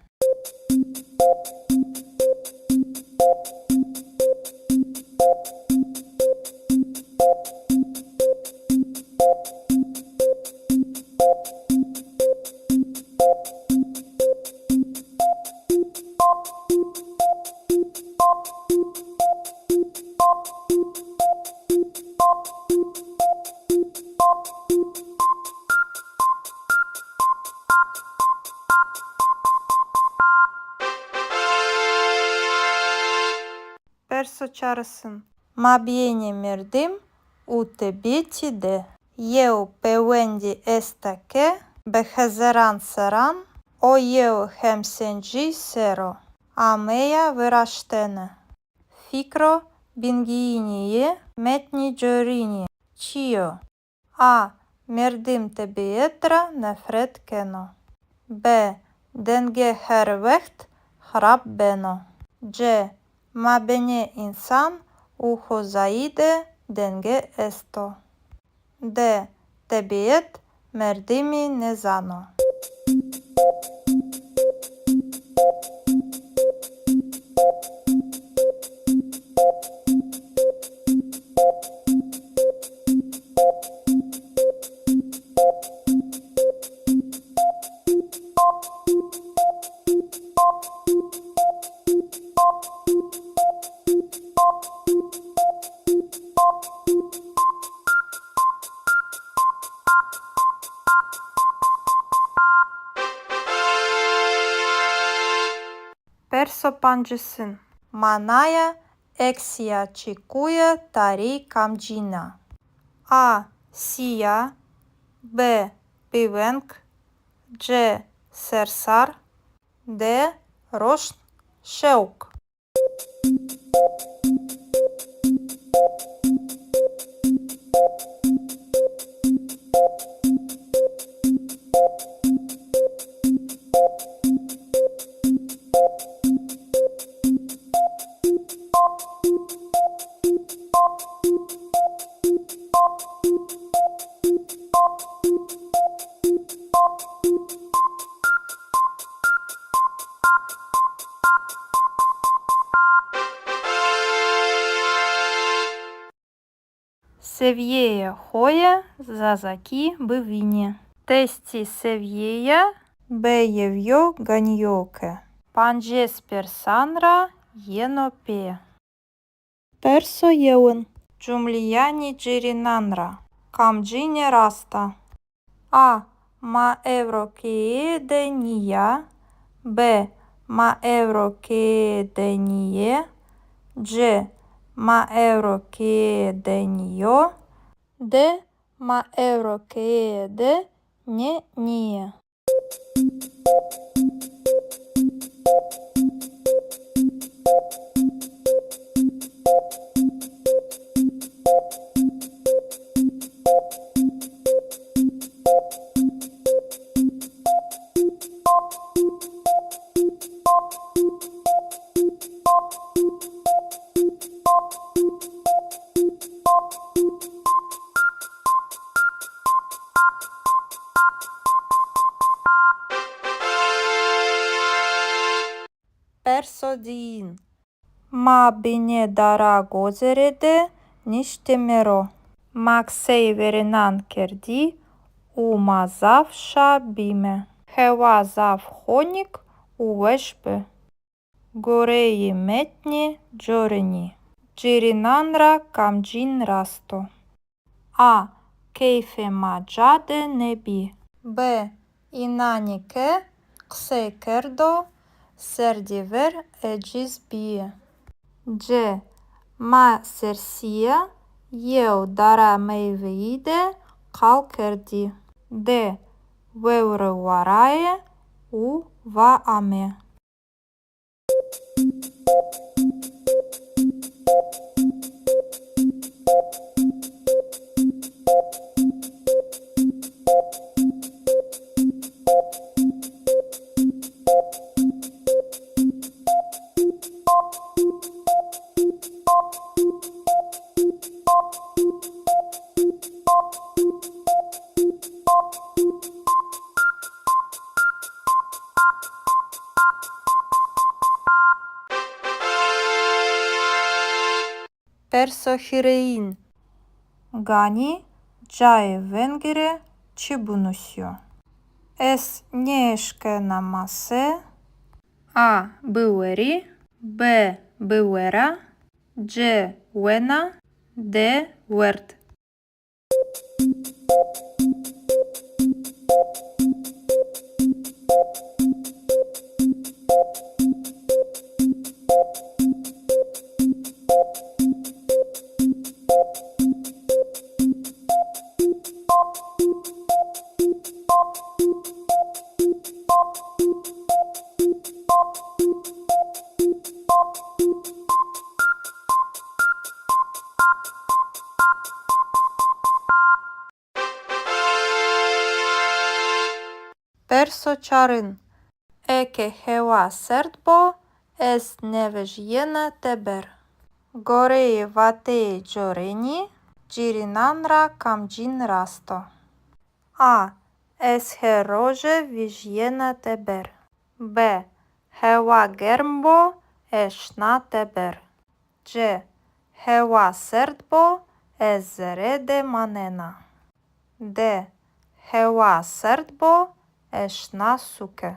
Perso çarêsin. Mabênê merdim û tebîetî de yew pêwendî esta ke bi hezaran serran o yew hemsencî ser o ameya viraştene. Fikro bingeyînî yê metnî corînî çi yo? A. Merdim tebîet ra nefret keno. B. Denge her wext xirab beno. C. Mabênê însan û xozayî de denge esto. D. Tebîet merdimî nêzano. Perso pancisin. Manaya eksîya çekuye tarî kamcîn a? A. Sîya. B. Bêveng. C. Sersar. D. Roşn, şewq. Sevîyeyê xo yê zazakî bivînî. Testê sevîyeya B yew yo ganî yo ke pancês persan ra yeno pê. Perso yewin. Cumleyanê cêrênan ra kamcîne rast a? A. Ma ewro keye de nîya. B. Ma ewro keye de nîyê. C. Ma ewro keye de nîyo. D. Ma ewro keye de nê nîyê. Perso diyin. Ma binê dara gozêre de niştîme ro. Ma qiseyê verênan kerdî û ma zaf şa bîme. Hewa zaf honik û weş bi. Goreyê metnê corênî, cêrênan ra kamcîn rast o? A. Keyfê ma ca de nêbî. B. Înanê ke qisey kerdo, serdî ver eciz bîyî. C. Ma sersîya yew dara meyweyî de qal kerdî. D. Vewre varaye û va ame. Perso hîrêyin. Ganî cayê vengî rê çi binusîyo? Ez nêeşkena mase. A. Biwerî. B. Biwera. C. Wena. D. Werd. Perso çarin. Eke hewa serd bo, ez nêvejîyena teber. Goreyê vateyê corênî, cêrênan ra kamcîn rast o? A. Ez her roje vejîyena teber. B. Hewa germ bo, ez şina teber. C. Hewa serd bo, ez zere de manena. D. Hewa serd bo, ez şina sûke.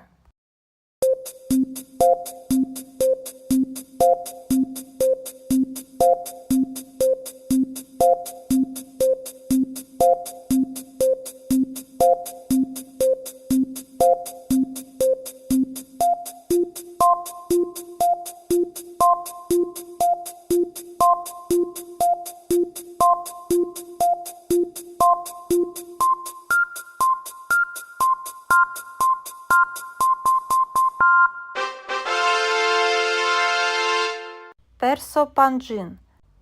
Perso pancin.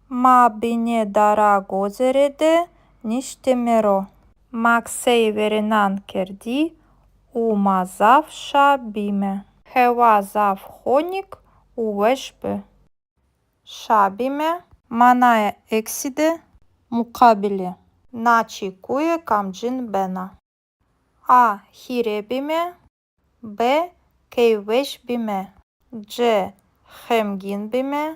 Ma binê dara gozêre de niştîme ro. Ma qiseyê verênan kerdî û ma zaf şa bîme. Hewa zaf honik û weş bi. Şa bîme. Manaya eksî de muqabilê na çekuye kamcîn bena? A. Hîrê bîme. B. Keyfweş bîme. C. Xemgîn bîme.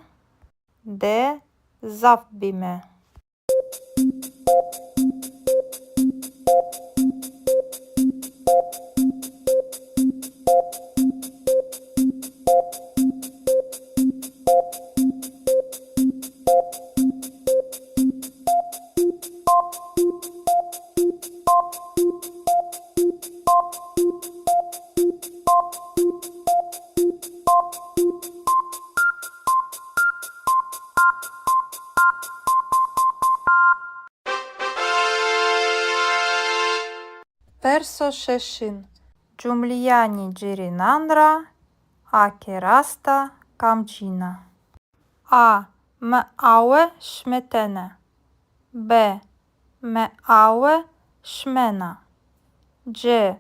D. Zaf bîme. Perso şeşin. Cumleyanê cêrênan ra a ke rast a, kamcîn a? A. Mi awe şimitene. B. Mi awe şimena. C.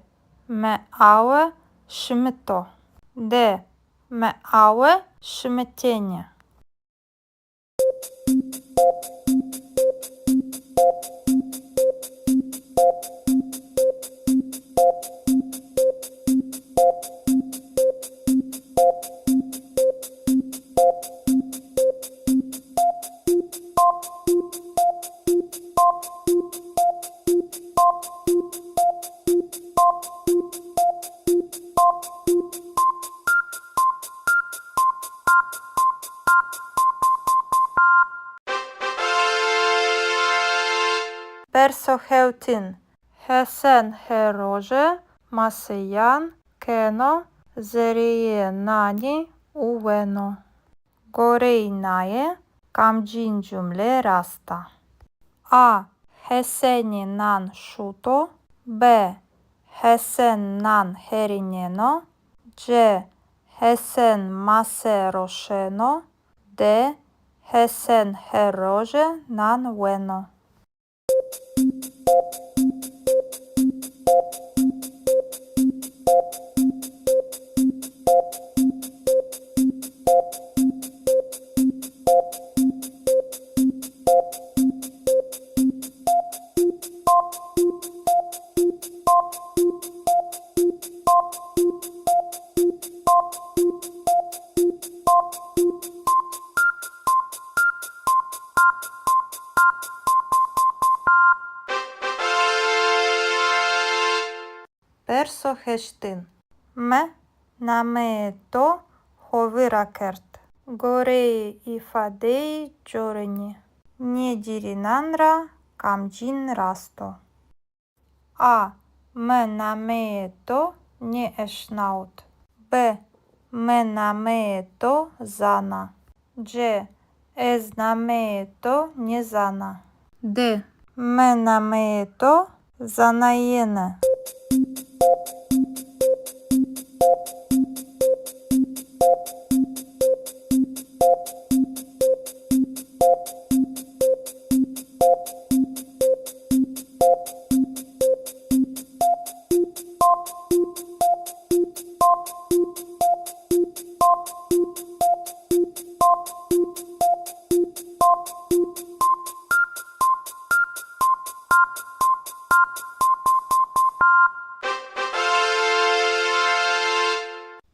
Mi awe şimito. D. Mi awe şimitêne. Perso hewtin. Hesen her roje maseyan keno zereyê nanî û weno. Goreyê naye kamcîn cumle rast a? A. Hesenî nan şuto. B. Hesen nan herîneno. C. Hesen mase roşeno. D. Hesen her roje nan weno. Perso heştin. Mi nameyê to xo vîr ra kerd. Goreyê îfadeyê corinî, nê cêrênan ra kamcîn rast o? A. Mi nameyê to nêeşnawit. B. Mi nameyê to zana. C. Ez nameyê to nêzana. D. Mi nameyê to zanayêne.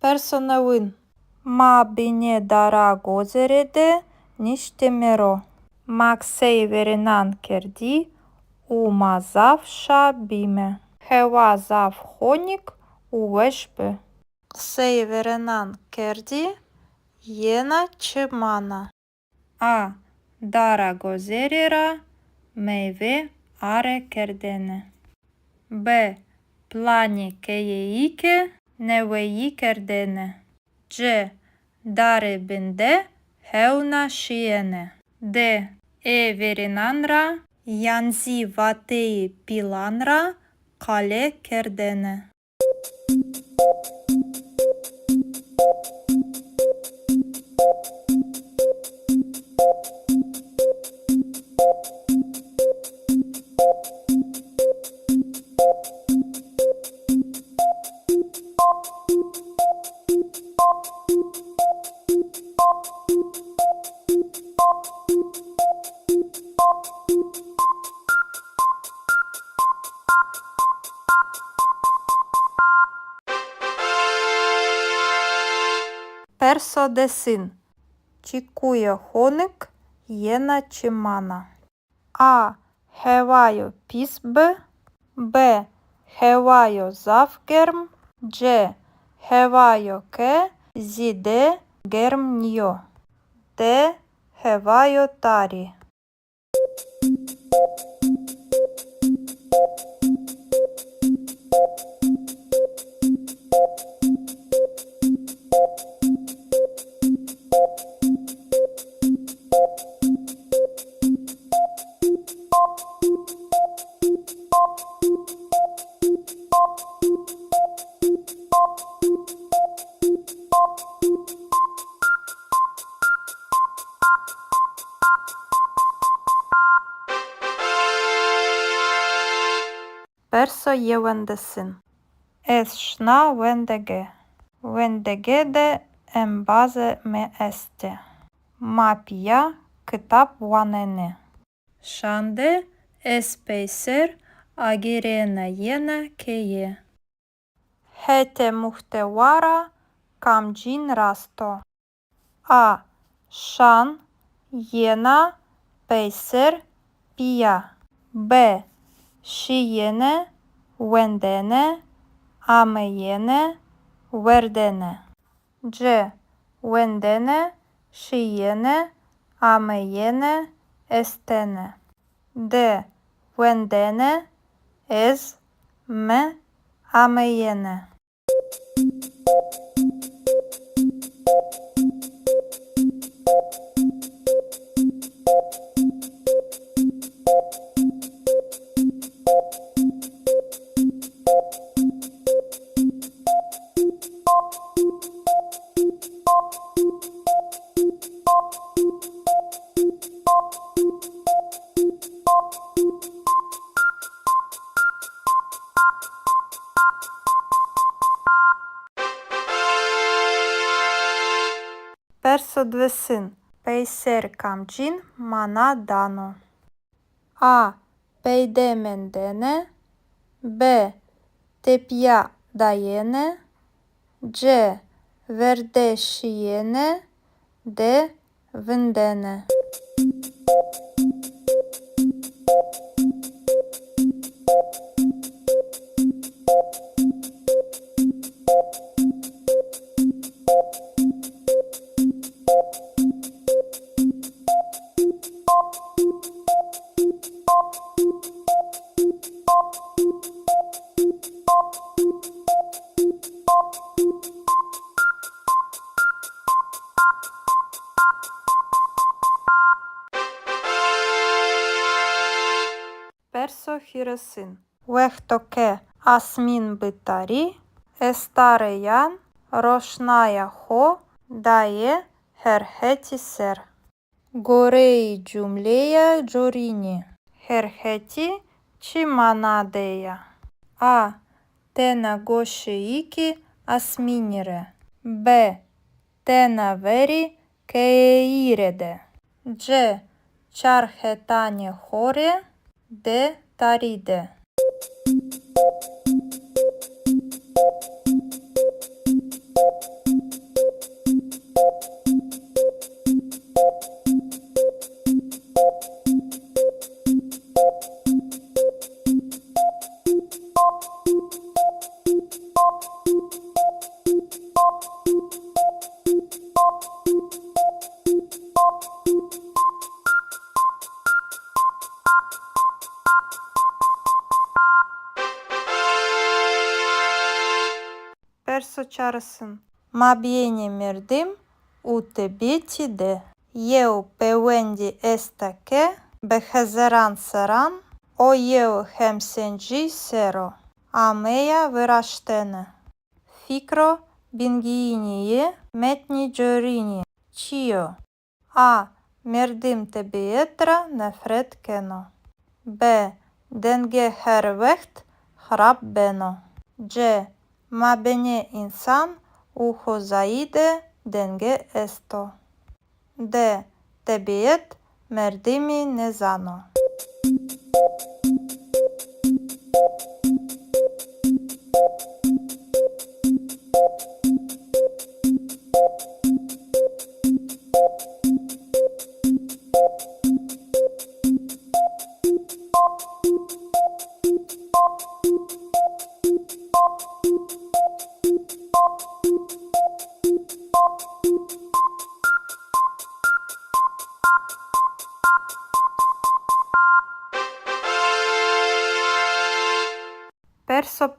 Perso newin. Ma binê dara gozêre de niştîme ro. Ma qiseyê verênan kerdî û ma zaf şa bîme. Hewa zaf honik û weş bi. Qiseyê verênan kerdî, yena çi mana? A. Dara gozêre ra meyve are kerdêne. B. Planê keyeyî ke neweyî kerdêne. C. Dare bin de hewna şîyêne. D. Ê verênan ra yan zî vateyê pîlan ra qale kerdêne. Perso desin. Çekuya honik yena çi mana? A. Hewayo pîs bi. B. Hewayo zaf germ. C. Hewayo ke zêde germ nîyo. D. Hewayo tarî. Perso yewendesin. Ez şina wendege. Wendege de embazê mi estê. Ma pîya kitab wanenê. Şan de ez peyser agêrena yena keye. Hetê muhtewa ra kamcîn rast o? A. Şan, yena, peyser, pîya. B. Şîyêne, wendene, ameyêne, werdene. C. Wendene, şîyêne, ameyêne, estene. D. Wendene, ez, mi, ameyêne. Perso diwêsin. Peyser kamcîn mana dano? A. Peyde mendene. B. Tepîya dayene. C. Verde şîyene. D. Vindene. Perso hîrêsin. Wexto ke asmîn bi tarî, estareyan roşnaya xo daye her hetî ser. Goreyê cumleya corînî, her hetî çi mana de ya? A. Tena goşeyêkê asmînî rê. B. Tena verê keyeyî rê de. C. Çar hetanê xo rê. D. Tarî de. Perso çarêsin. Mabênê merdim û tebîetî de yew pêwendî esta ke bi hezaran serran o yew hemsencî ser o ameya viraştene. Fikro bingeyînî yê metnî corînî çi yo? A. Merdim tebîet ra nefret keno. B. Denge her wext xirab beno. C. Mabênê însan û xozayî de denge esto. D. Tebîet merdimî nêzano.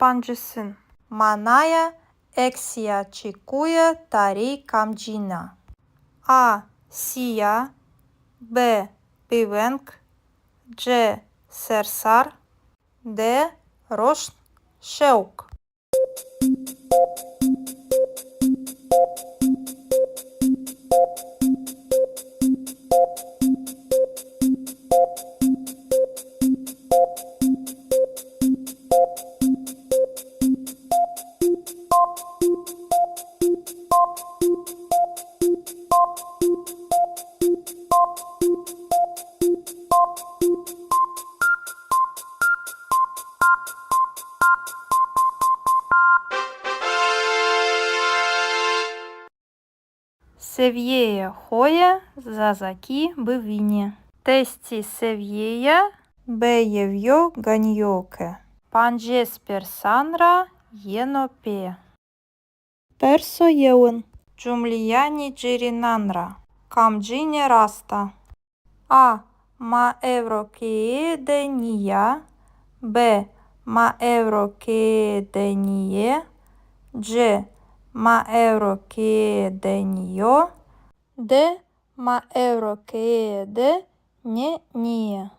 Pancêsin. Manaya eksîya çekuye tarî kamcîn a? A. Sîya. B. Bêveng. C. Sersar. D. Roşn, şewq. Sevîyeyê xo yê zazakî bivînî. Testê sevîyeya B yew yo ganî yo ke pancês persan ra yeno pê. Perso yewin. Cumleyanê cêrênan ra kamcîne rast a? A. Ma ewro keye de nîya. B. Ma ewro keye de nîyê. C. Ma ewro keye de nîyo. D. Ma ewro keye de nê nîyê.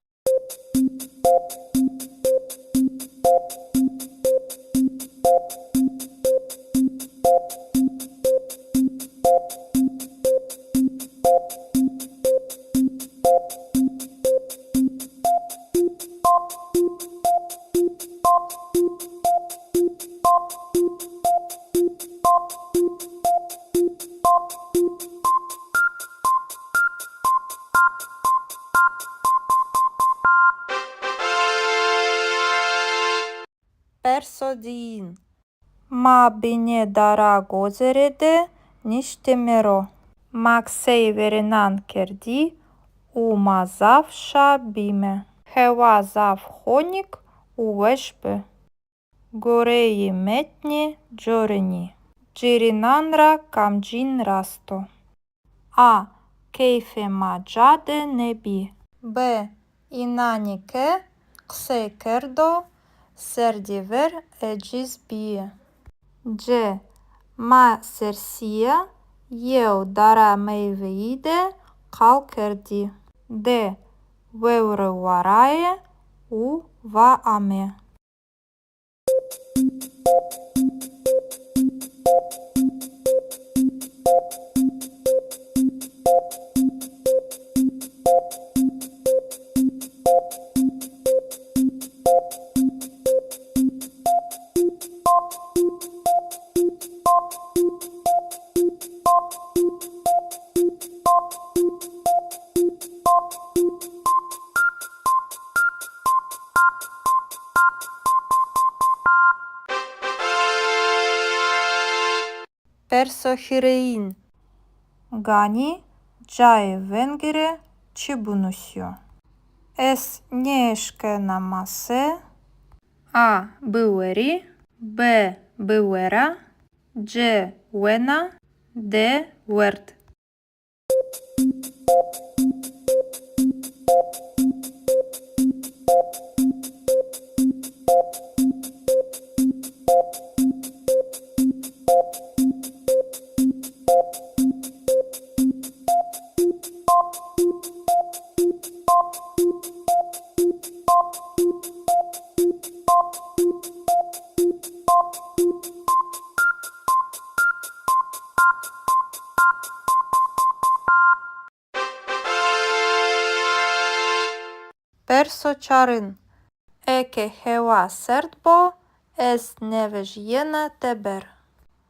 Perso diyin. Ma binê dara gozere de niştîme ro. Ma qiseyê verênan kerdî û ma zaf şa bîme. Hewa zaf honik û weş bi. Goreyê metnê corinî, cêrênan ra kamcîn rast o? A. Keyfê ma ca de nêbî. B. Înanê ke qisey kerdo, serdî ver eciz bîyî. C. Ma sersîya yew dara meyweyî de qal kerdî. D. Vewre varaye û va ame. Perso hîrêyin. Ganî cayê vengî rê çi binusîyo? Ez nêeşkena mase. A. Biwerî. B. Biwera. C. Wena. D. Werd. Perso çarin. Eke hewa serd bo, ez nêvejîyena teber.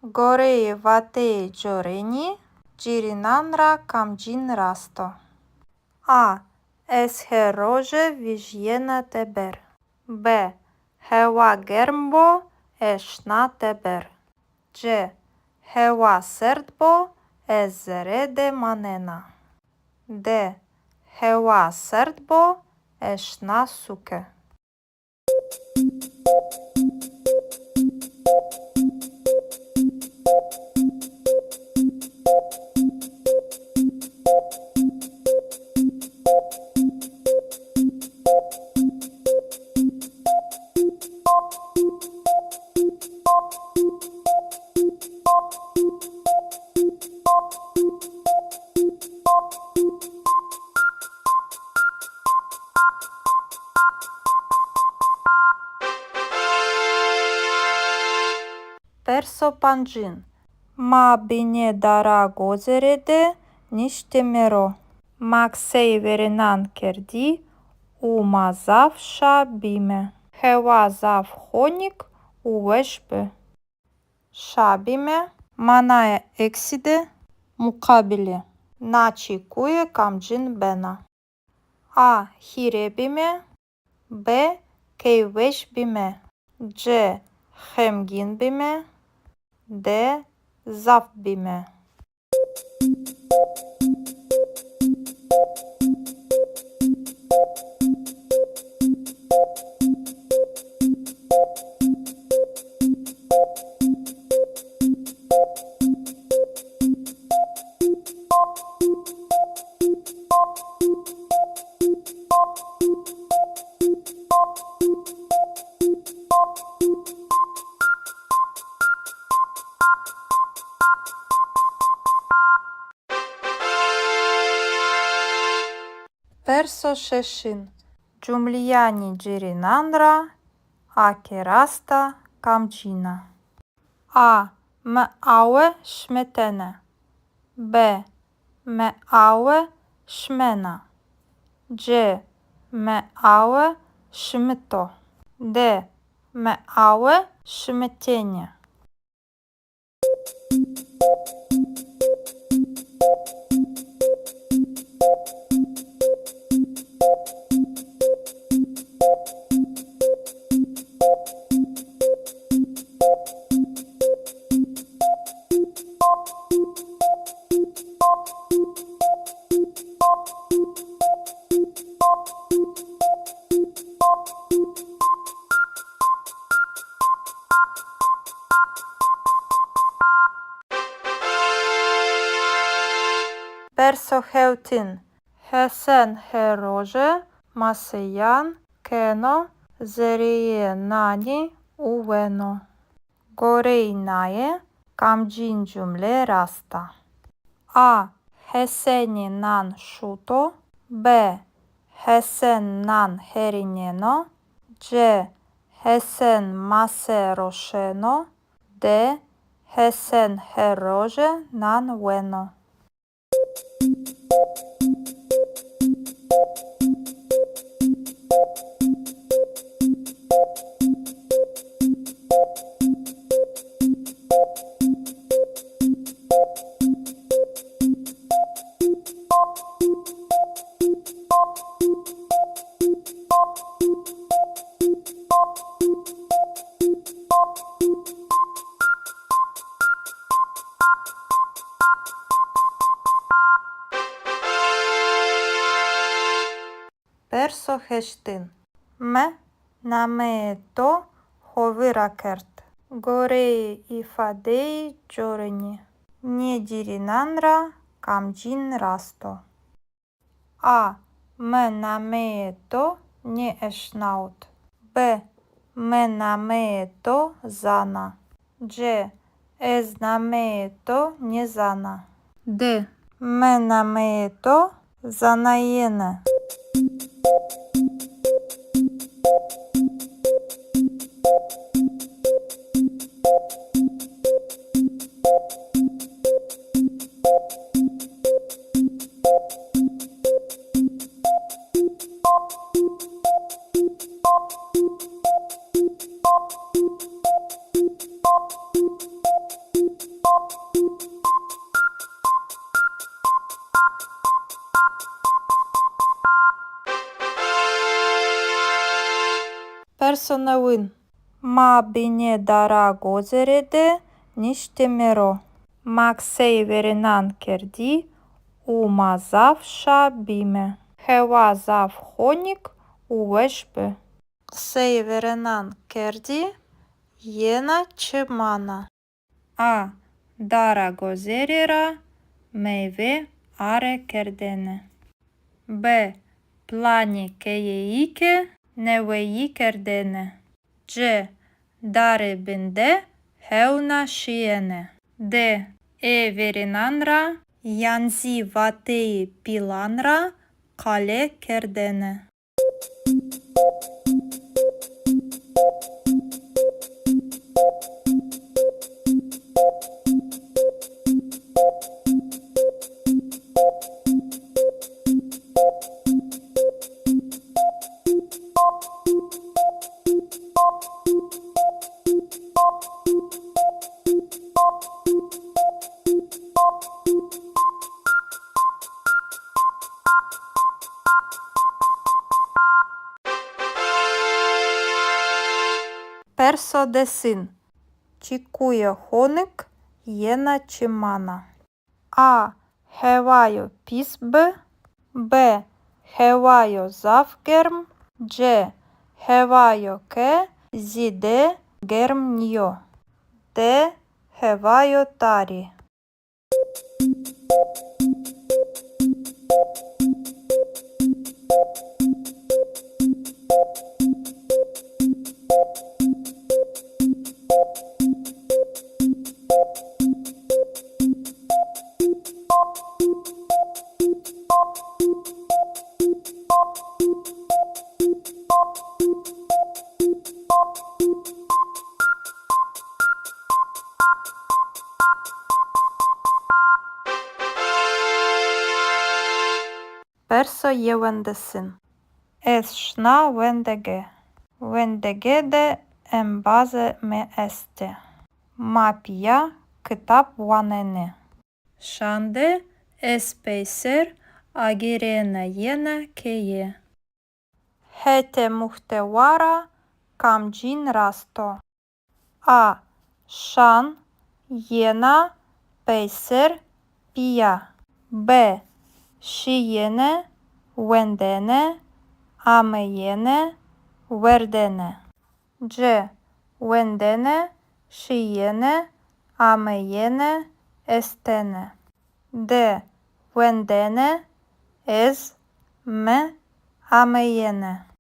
Goreyê vateyê corênî, cêrênan ra kamcîn rast o? A. Ez her roje vejîyena teber. B. Hewa germ bo, ez şina teber. C. Hewa serd bo, ez zere de manena. D. Hewa serd bo, ez şina sûke. Perso pancin. Ma binê dara gozêre de niştîme ro. Ma qiseyê verênan kerdî û ma zaf şa bîme. Hewa zaf honik û weş bi. Şa bîme. Manaya eksî de muqabilê na çekuye kamcîn bena? A. Hîrê bîme. B. Keyfweş bîme. C. Xemgîn bîme. D. Zaf bîme. Perso şeşin. Cumleyanê cêrênan ra a ke rast a, kamcîn a? A. Mi awe şimitene. B. Mi awe şimena. C. Mi awe şimito. D. Mi awe şimitêne. Perso hewtin. Hesen her roje maseyan keno zereyê nanî û weno. Goreyê naye kamcîn cumle rast a? A. Hesenî nan şuto. B. Hesen nan herîneno. C. Hesen mase roşeno. D. Hesen her roje nan weno. Perso heştin. Mi nameyê to xo vîr ra kerd. Goreyê îfadeyê corinî, nê cêrênan ra kamcîn rast o? A. Mi nameyê to nêeşnawit. B. Mi nameyê to zana. C. Ez nameyê to nêzana. D. Mi nameyê to zanayêne. Perso newin. Ma binê dara gozêre de niştîme ro. Ma qiseyê verênan kerdî û ma zaf şa bîme. Hewa zaf honik û weş bi. Qiseyê verênan kerdî, yena çi mana? A. Dara gozêre ra meyve are kerdene. B. Planê keyeyî ke neweyî kerdene. C. Dare bin de hewna şîyene. D. Ê verênan ra yan zî vateyê pîlan ra qale kerdene. Perso desin. Çekuye honik yena çi mana? A. Hewayo pîs bi. B. Hewayo zaf germ. C. Hewayo ke zêde germ nîyo. D. Hewayo tarî. Perso yewendesin. Ez şina wendege. Wendege de embazê mi estê. Ma pîya kitab wanenê. Şan de ez peyser agêrena yena keye. Hetê muhtewa ra kamcîn rast o? A. Şan, yena, peyser, pîya. B. Şîyêne, wendene, ameyêne, werdene. C. Wendene, şîyêne, ameyêne, estene. D. Wendene, ez, mi, ameyêne.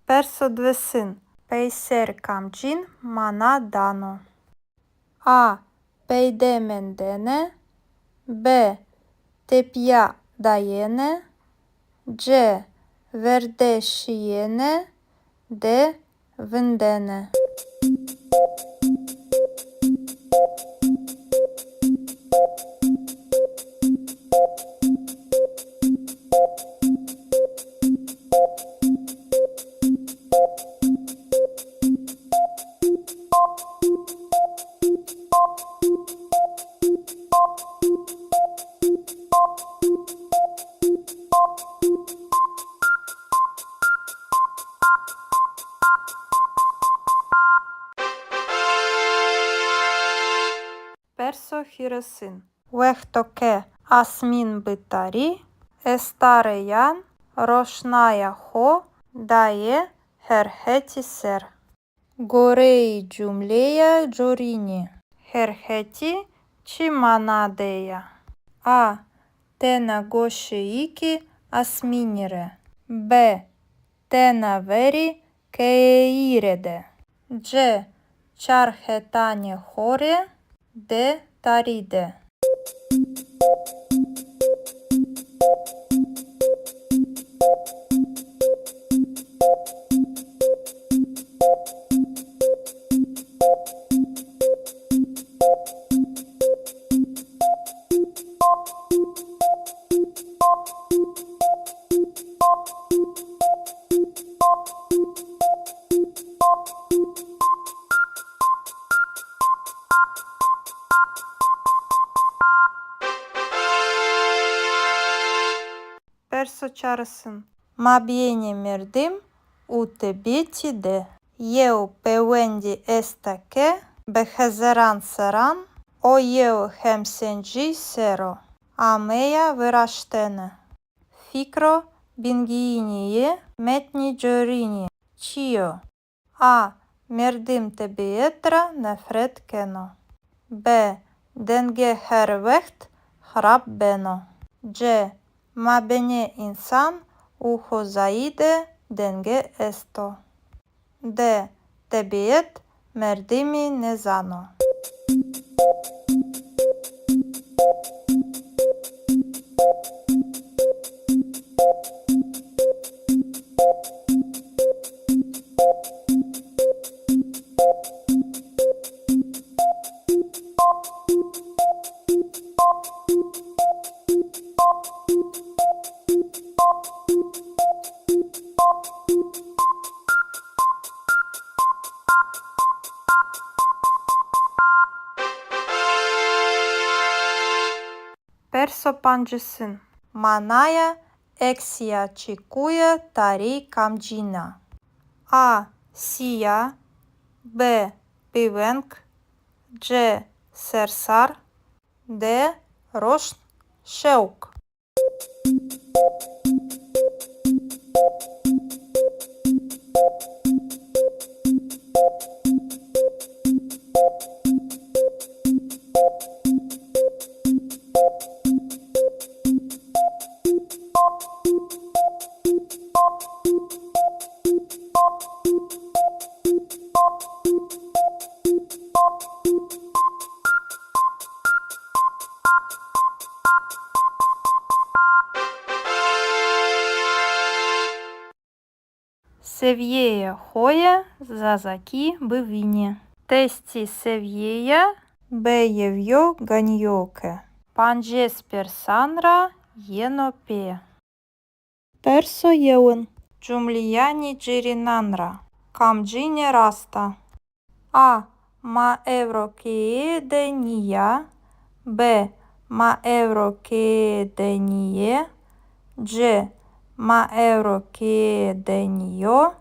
Perso diwêsin. Peyser kamcîn mana dano? A. Peyde mendene. B. Tepîya dayene. C. Verde şîyene. D. Vindene. Perso hîrêsin. Wexto ke asmîn bi tarî, estareyan roşnaya xo daye her hetî ser. Goreyê cumleya corînî, her hetî çi mana de ya? A. Tena goşeyêkê asmînî rê. B. Tena verê keyeyî rê de. C. Çar hetanê xo rê. D. Tarî de. Perso çarêsin. Mabênê merdim û tebîetî de yew pêwendî esta ke bi hezeran serran o yew hemsencî ser o ameya viraştene. Fikro bingeyînî yê metnî corînî çi yo? A. Merdim tebîet ra nefret keno. B. Denge her wext xirab beno. C. Mabênê însan û xozayî de denge esto. D. Tebîet merdimî nêzano. Perso pancisin. Manaya eksîya çekuye tarî kamcîn a? A. Sîya. B. Bêveng. C. Sersar. D. Roşn, şewq. Sevîyeyê xo yê zazakî bivînî. Testê sevîyeya B yew yo ganî yo ke pancês persan ra yeno pê. Perso yewin. Cumleyanê cêrênan ra kamcîne rast a? A. Ma ewro keye de nîya. B. Ma ewro keye de nîyê. C. Ma ewro keye de nîyo.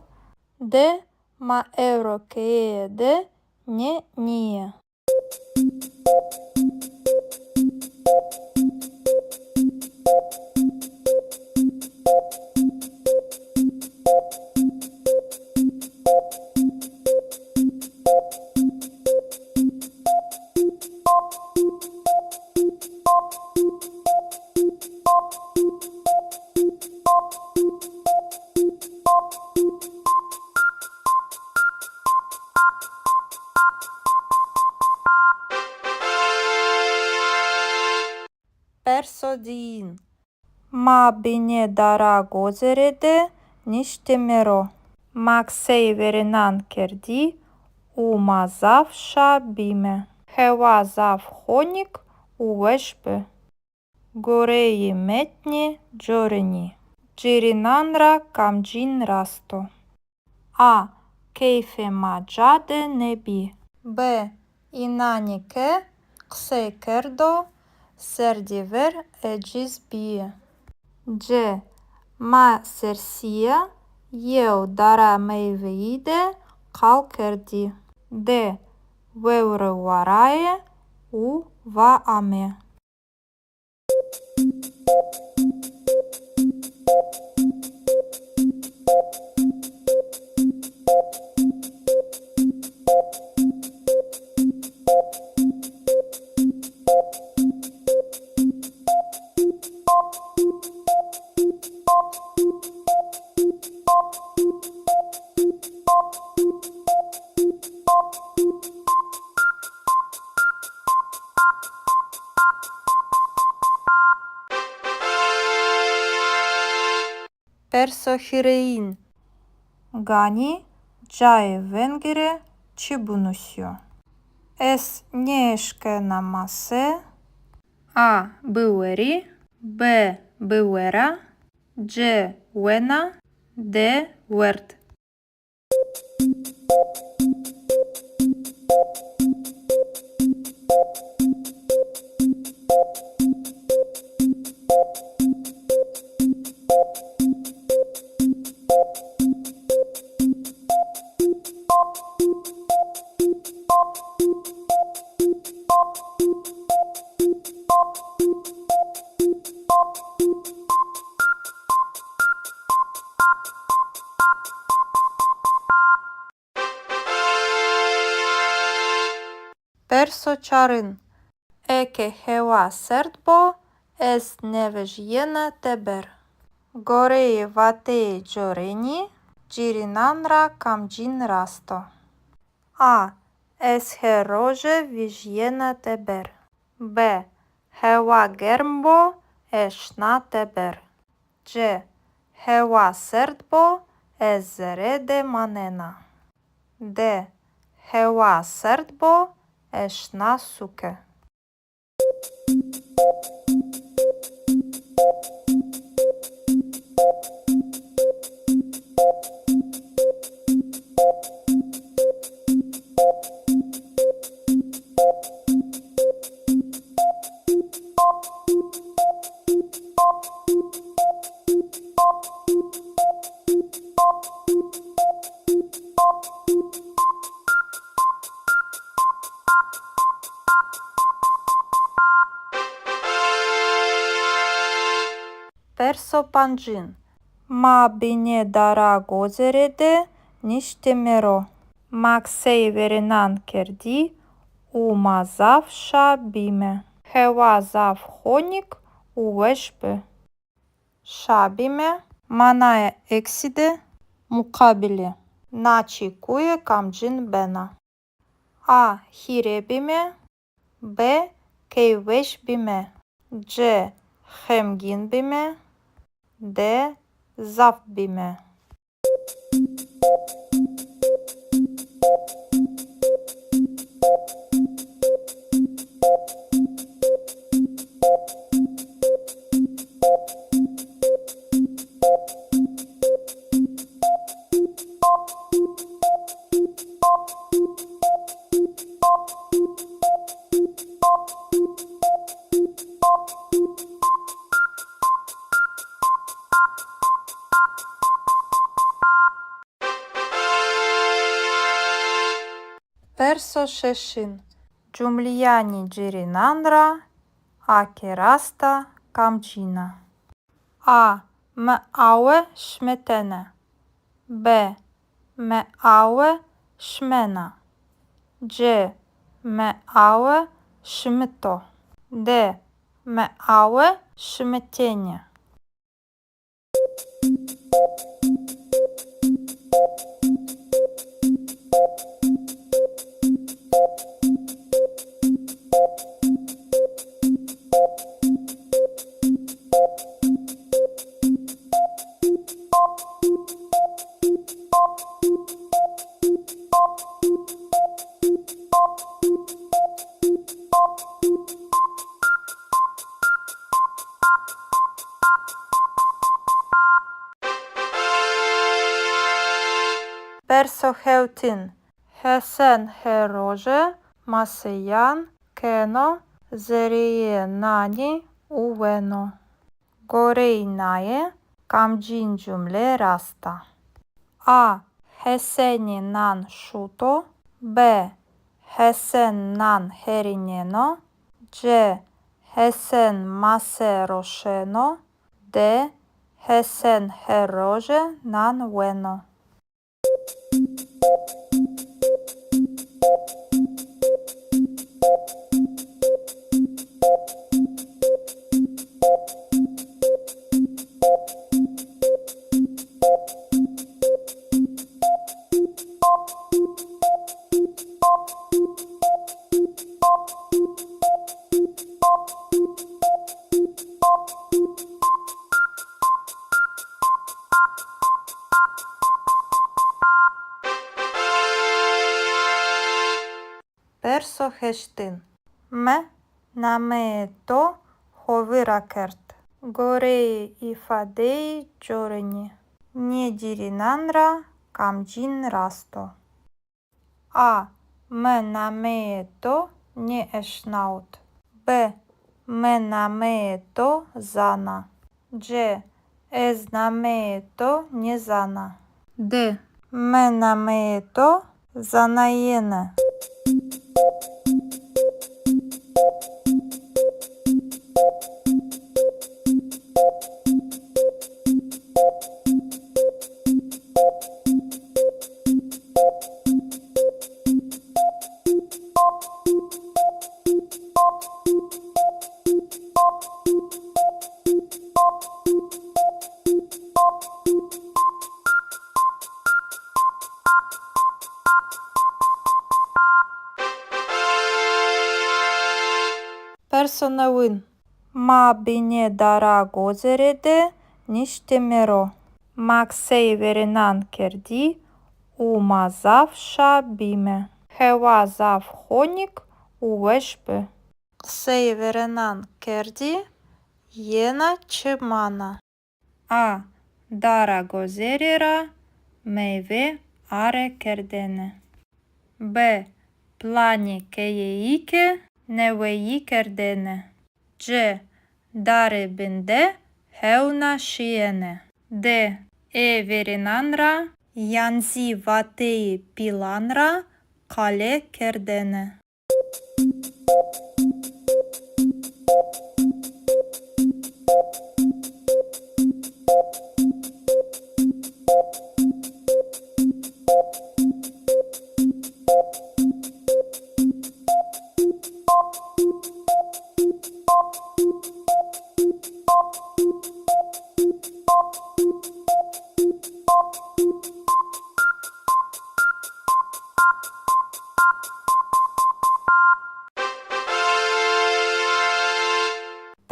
D. Ma ewro keye de nê nîyê. Perso diyin. Ma binê dara gozêre de niştîme ro. Ma qiseyê verênan kerdî û ma zaf şa bîme. Hewa zaf honik û weş bi. Goreyê metnê corênî, cêrênan ra kamcîn rast o? A. Keyfê ma ca de nêbî. B. Înanê ke qisey kerdo, serdî ver eciz bîyî. C. Ma sersîya yew dara meyweyî de qal kerdî. D. Vewre varaye û va ame. Perso hîrêyin. Ganî cayê vengî rê çi binusîyo? Ez nêeşkena mase. A. Biwerî. B. Biwera. C. Wena. D. Werd. Perso çarin. Eke hewa serd bo, ez nêvejîyena teber. Goreyê vateyê corênî, cêrênan ra kamcîn rast o? A. Ez her roje vejîyena teber. B. Hewa germ bo, ez şina teber. C. Hewa serd bo, ez zere de manena. D. Hewa serd bo, ez şina sûke. Perso pancin. Ma binê dara gozêre de niştîme ro. Ma qiseyê verênan kerdî û ma zaf şa bîme. Hewa zaf honik û weş bi. Şa bîme. Manaya eksî de muqabilê na çekuye kamcîn bena? A. Hîrê bîme. B. Keyfweş bîme. C. Xemgîn bîme. D. Zaf bîme. Perso şeşin. Cumleyanê cêrênan ra a ke rast a, kamcîn a? A. Mi awe şimitene. B. Mi awe şimena. C. Mi awe şimito. D. Mi awe şimitêne. Perso hewtin. Hesen her roje maseyan keno zereyê nanî û weno. Goreyê naye kamcîn cumle rast a? A. Hesenî nan şuto. B. Hesen nan herîneno. C. Hesen mase roşeno. D. Hesen her roje nan weno. Perso heştin. Mi nameyê to xo vîr ra kerd. Goreyê îfadeyê corinî, nê cêrênan ra kamcîn rast o? A. Mi nameyê to nêeşnawit. B. Mi nameyê to zana. C. Ez nameyê to nêzana. D. Mi nameyê to zanayêne. Perso newin. Ma binê dara gozêre de niştîme ro. Ma qiseyê verênan kerdî û ma zaf şa bîme. Hewa zaf honik û weş bi. Qiseyê verênan kerdî yena çi mana? A. Dara gozêre ra meyve are kerdene. B. Planê keyeyî ke neweyî kerdene. C. Dare bin de hewna şîyene. D. Ê verênan ra yan zî vateyê pîlan ra qale kerdene.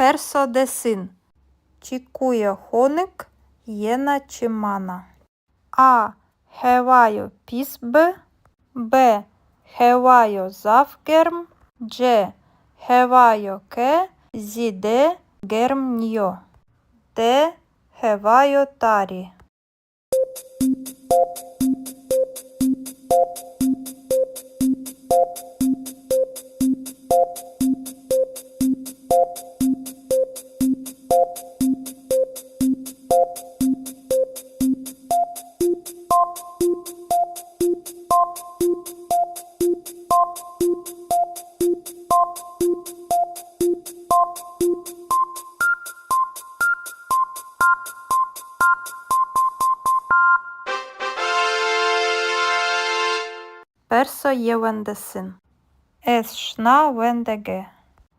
Perso desin. Çekuya honik yena çi mana? A. Hewayo pîs bi. B. Hewayo zaf germ. C. Hewayo ke zêde germ nîyo. D. Hewayo tarî. Perso yewendesin. Ez şina wendege.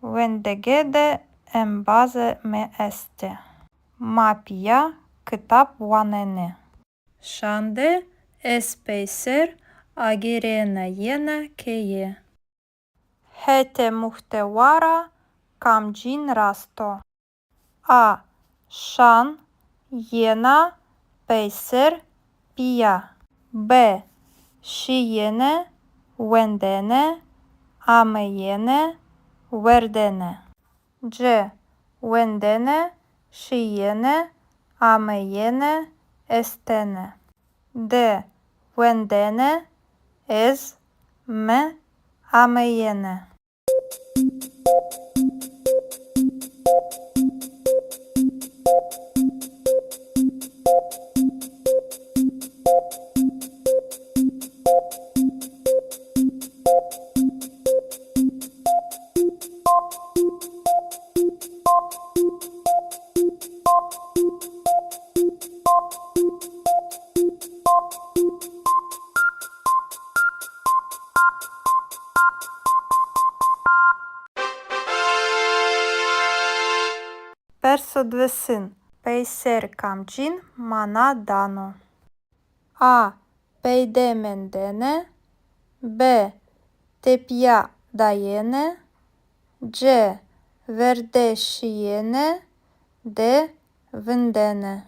Wendege de embazê mi estê. Ma pîya kitab wanenê. Şan de ez peyser agêrena yena keye. Hetê muhtewa ra kamcîn rast o? A. Şan, yena, peyser, pîya. B. Şîyêne, wendene, ameyêne, werdene. C. Wendene, şîyêne, ameyêne, estene. D. Wendene, ez, mi, ameyêne. Perso diwêsin. Peyser kamcîn mana dano? A. Peyde mendene. B. Tepîya dayene. C. Verde şîyene. D. Vindene.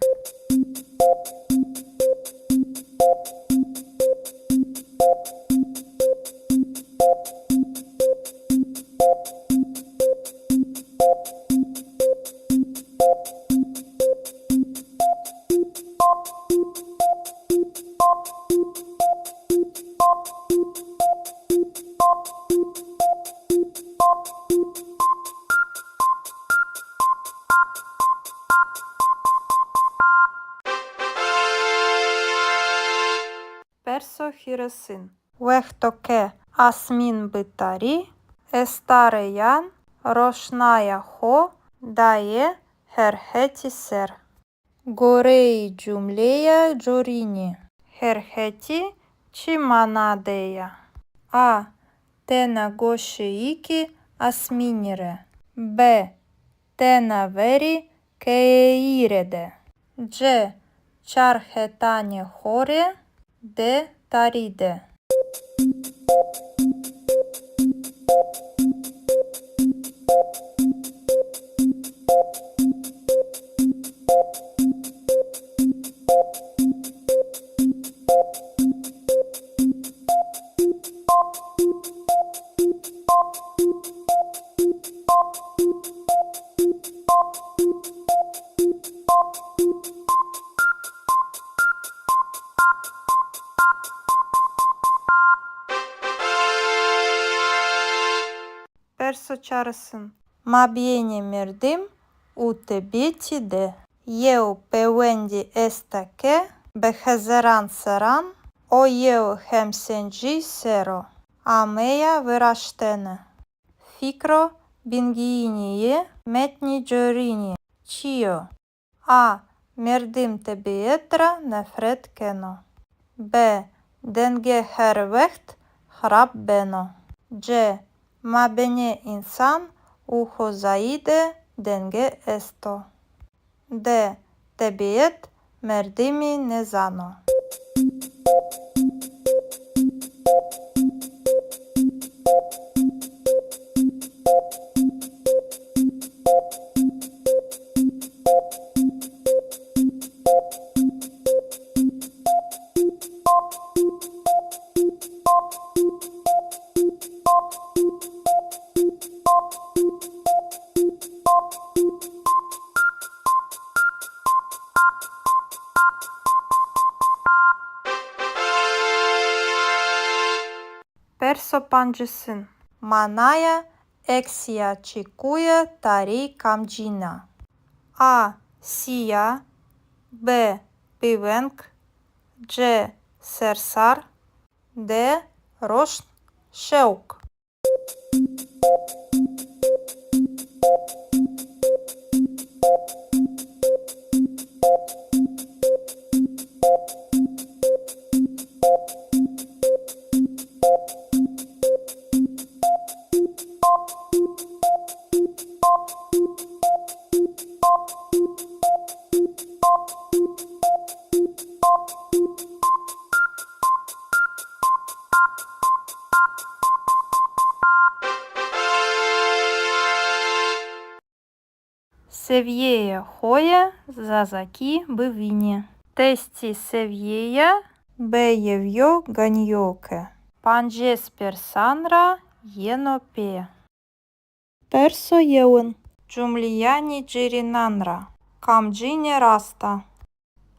Perso hîrêsin. Wexto ke asmîn bi tarî, estareyan roşnaya xo daye her hetî ser. Goreyê cumleya corînî, her hetî çi mana de ya? A. Tena goşeyêkê asmînî rê. B. Tena verê keyeyî rê de. C. Çar hetanê xo rê. D. Tarî de. Perso çarêsin. Mabênê merdim û tebîetî de yew pêwendî esta ke bi hezeran serran o yew hemsencî ser o ameya viraştene. Fikro bingeyînî yê metnî corînî çi yo? A. Merdim tebîet ra nefret keno. B. Denge her wext xirab beno. C. Mabênê însan û xozayî de denge esto. D. Tebîet merdimî nêzano. Perso pancisin. Manaya eksîya çekuye tarî kamcîn a? A. Sîya. B. Bêveng. C. Sersar. D. Roşn, şewq. Sevîyeyê xo yê zazakî bivînî. Testê sevîyeya B yew yo ganî yo ke pancês persan ra yeno pê. Perso yewin. Cumleyanê cêrênan ra kamcîne rast a?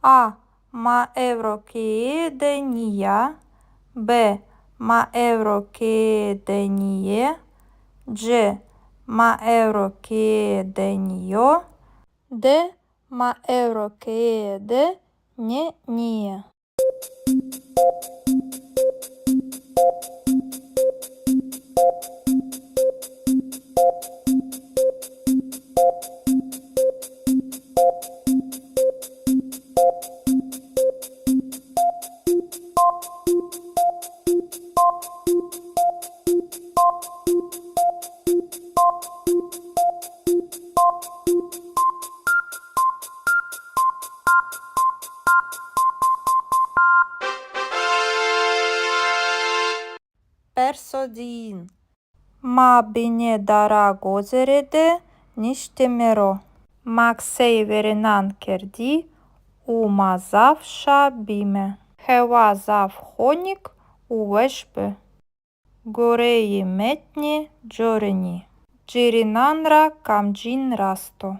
A. Ma ewro keye de nîya. B. Ma ewro keye de nîyê. C. Ma ewro keye de nîyo. D. Ma ewro keye de nê nîyê. Perso diyin. Ma binê dara gozere de niştîme ro. Ma qiseyê verênan kerdî û ma zaf şa bîme. Hewa zaf honik û weş bi. Goreyê metnê corinî, cêrênan ra kamcîn rast o?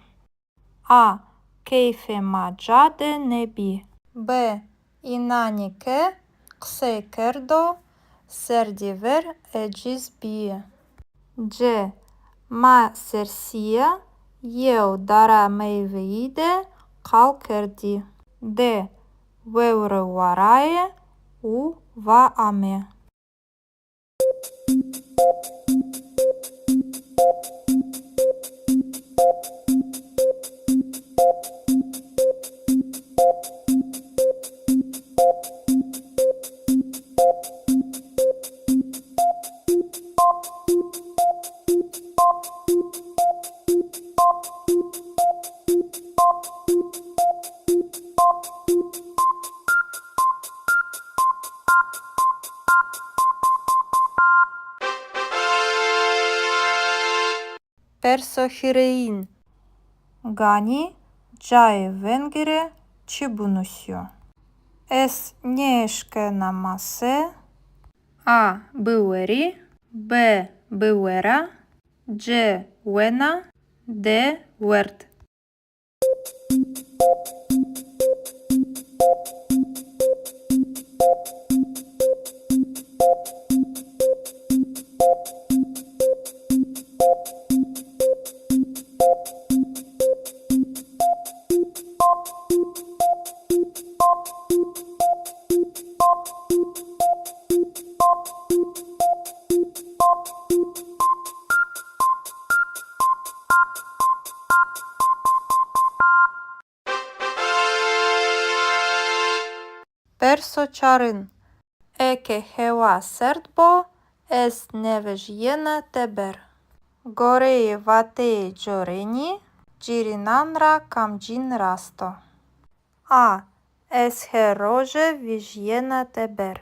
A. Keyfê ma ca de nêbî. B. Înanê ke qisey kerdo, serdî ver eciz bîyî. C. Ma sersîya yew dara meyweyî de qal kerdî. D. Vewre varaye û va ame. Perso hîrêyin. Ganî cayê vengî rê çi binusîyo? Ez nêeşkena mase. A. Biwerî. B. Biwera. C. Wena. D. Werd. Perso çarin. Eke hewa serd bo, ez nêvejîyena teber. Goreyê vateyê corênî, cêrênan ra kamcîn rast o? A. Ez her roje vejîyena teber.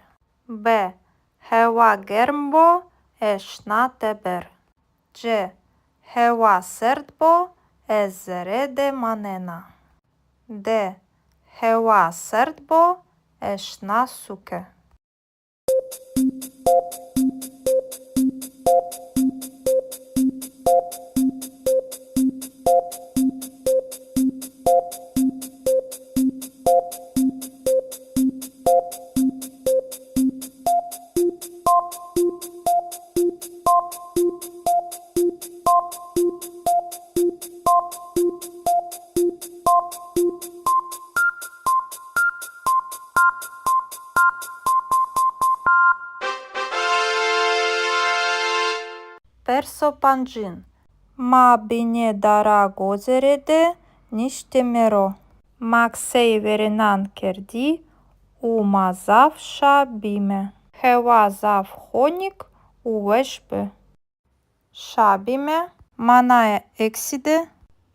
B. Hewa germ bo, ez şina teber. C. Hewa serd bo, ez zere de manena. D. Hewa serd bo, ez şina sûke. Perso pancin. Ma binê dara gozêre de niştîme ro. Ma qiseyê verênan kerdî û ma zaf şa bîme. Hewa zaf honik û weş bi. Şa bîme. Manaya eksî de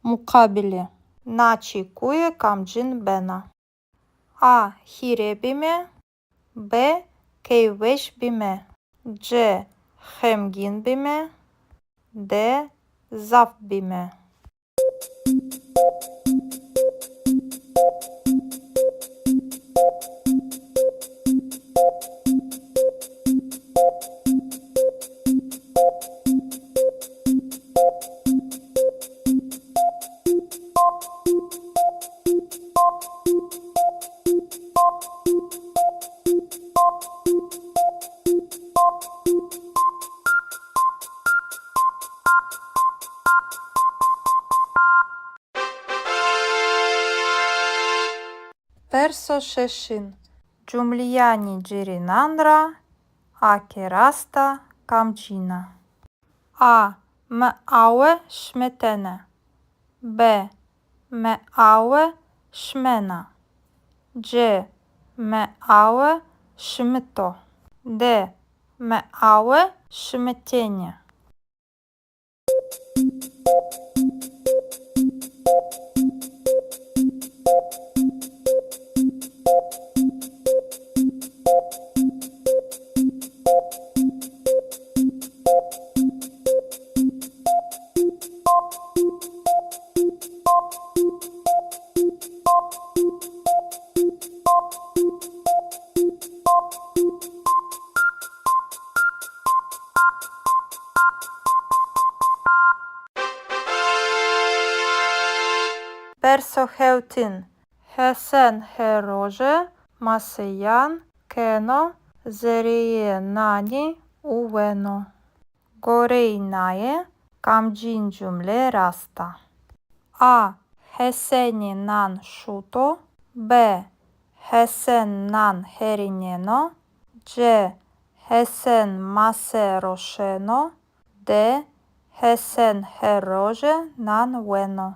muqabilê na çekuye kamcîn bena? A. Hîrê bîme. B. Keyfweş bîme. C. Xemgîn bîme. D. Zaf bîme. Perso şeşin. Cumleyanê cêrênan ra a ke rast a, kamcîn a? A. Mi awe şimitene. B. Mi awe şimena. C. Mi awe şimito. D. Mi awe şimitêne. Perso hewtin. Hesen her roje maseyan keno zereyê nanî û weno. Goreyê naye kamcîn cumle rast a? A. Hesenî nan şuto. B. Hesen nan herîneno. C. Hesen mase roşeno. D. Hesen her roje nan weno.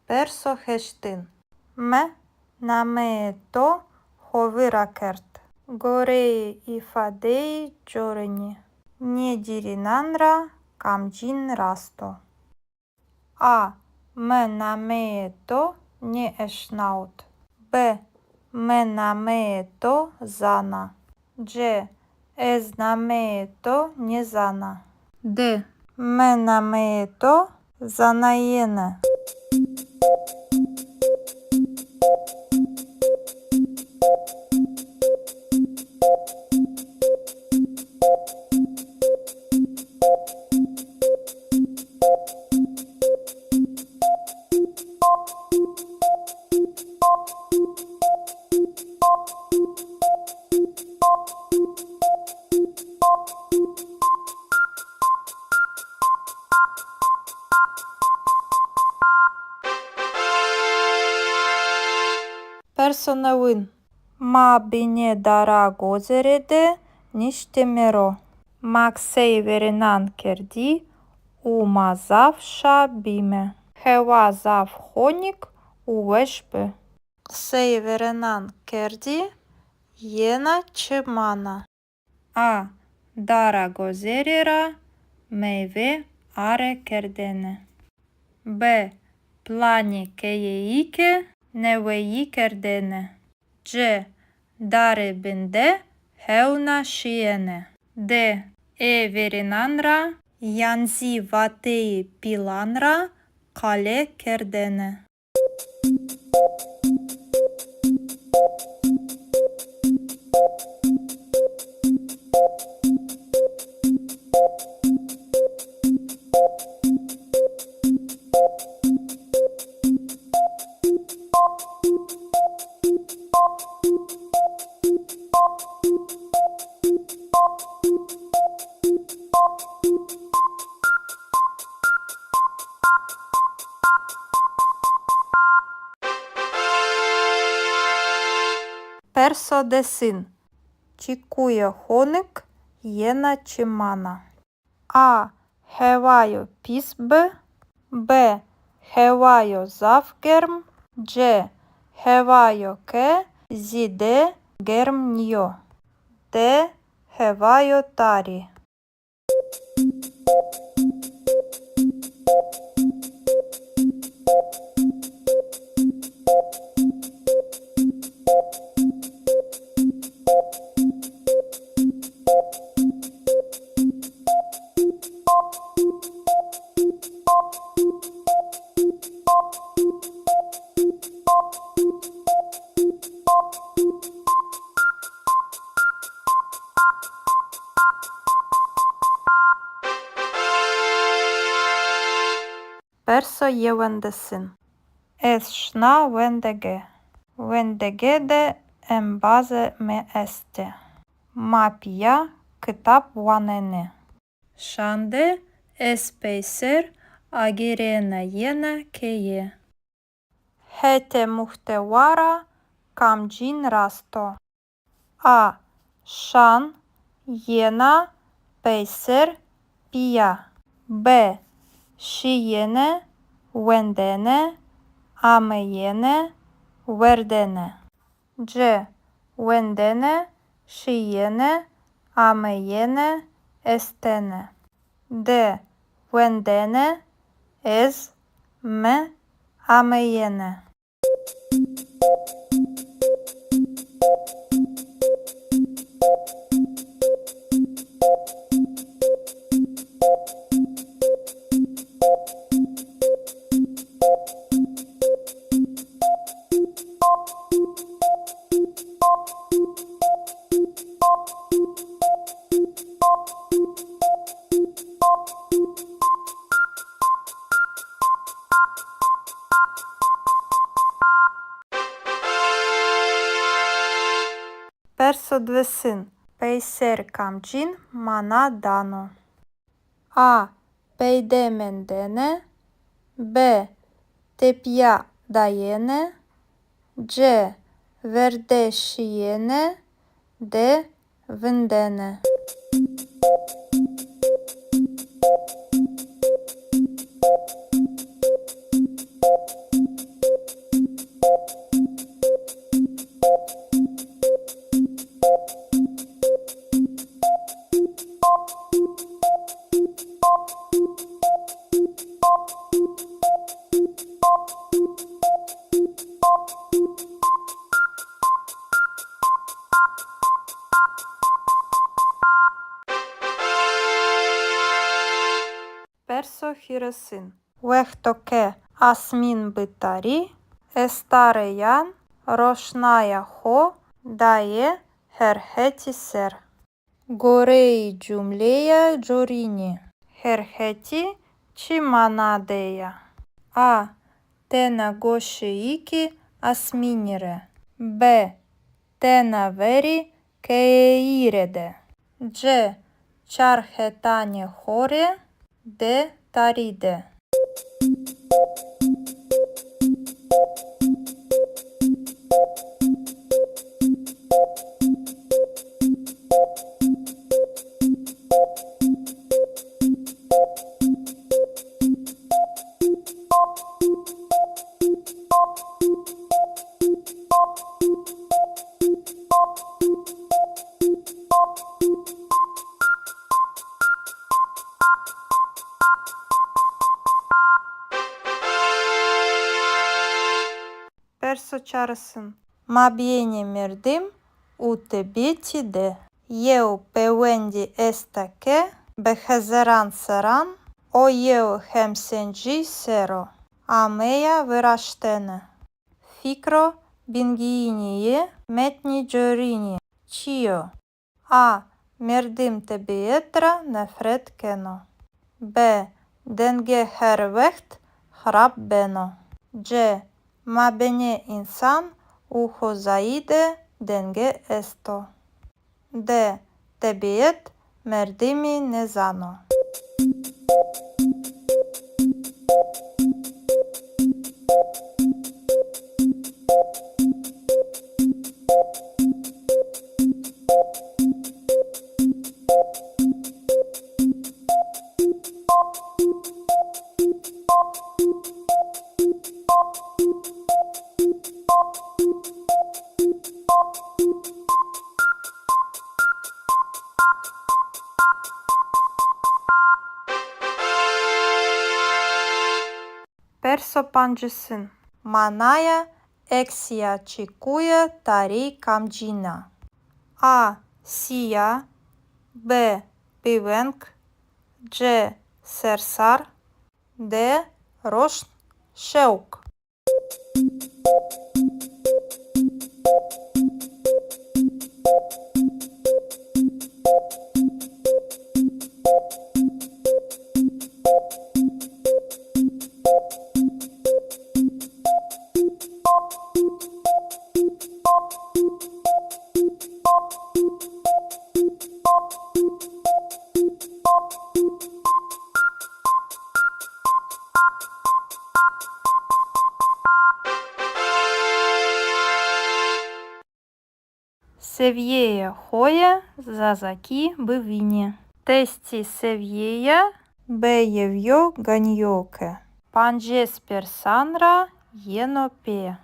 Perso heştin. Mi nameyê to xo vîr ra kerd. Goreyê îfadeyê corinî, nê cêrênan ra kamcîn rast o? A. Mi nameyê to nêeşnawit. B. Mi nameyê to zana. C. Ez nameyê to nêzana. D. Mi nameyê to zanayêne. Perso newin. Ma binê dara gozêre de niştîme ro. Ma qiseyê verênan kerdî û ma zaf şa bîme. Hewa zaf honik û weş bi. Qiseyê verênan kerdî, yena çi mana? A. Dara gozêre ra meyve are kerdêne. B. Planê keyeyî ke neweyî kerdêne. C. Dare bin de hewna şîyêne. D. Ê verênan ra yan zî vateyê pîlan ra qale kerdêne. Perso desin. Çekuye honik yena çi mana? A. Hewayo pîs bi. B. Hewayo zaf germ. C. Hewayo ke zêde germ nîyo. D. Hewayo tarî. Perso yewendesin. Ez şina wendege. Wendege de embazê mi estê. Ma pîya kitab wanenê. Şan de ez peyser agêrena yena keye. Hetê muhtewa ra kamcîn rast o? A. Şan, yena, peyser, pîya. B. Şîyêne, wendene, ameyêne, werdene. C. Wendene, şîyêne, ameyêne, estene. D. Wendene, ez, mi, ameyêne. Perso diwêsin. Peyser kamcîn mana dano? A. Peyde mendene. B. Tepîya dayene. C. Verde şîyene. D. Vindene. Perso hîrêsin. Wexto ke asmîn bi tarî, estareyan roşnaya xo daye her hetî ser. Goreyê cumleya corînî, her hetî çi mana de ya? A. Tena goşeyêkê asmînî rê. B. Tena verê keyeyî rê de. C. Çar hetanê xo rê. D. Tarî de. Perso çarêsin. Mabênê merdim û tebîetî de yew pêwendî esta ke bi hezaran serran o yew hemsencî ser o ameya viraştene. Fikro bingeyînî yê metnî corînî çi yo? A. Merdim tebîet ra nefret keno. B. Denge her wext xirab beno. C. Mabênê însan û xozayî de denge esto. D. Tebîet merdimî nêzano. Pancêsin. Manaya eksîya çekuye tarî kamcîn a? A. Sîya. B. Bêveng. C. Sersar. D. Roşn, şewq. Sevîyeyê xo yê zazakî bivînî. Testê sevîyeya B yew yo ganî yo ke pancês persan ra yeno pê.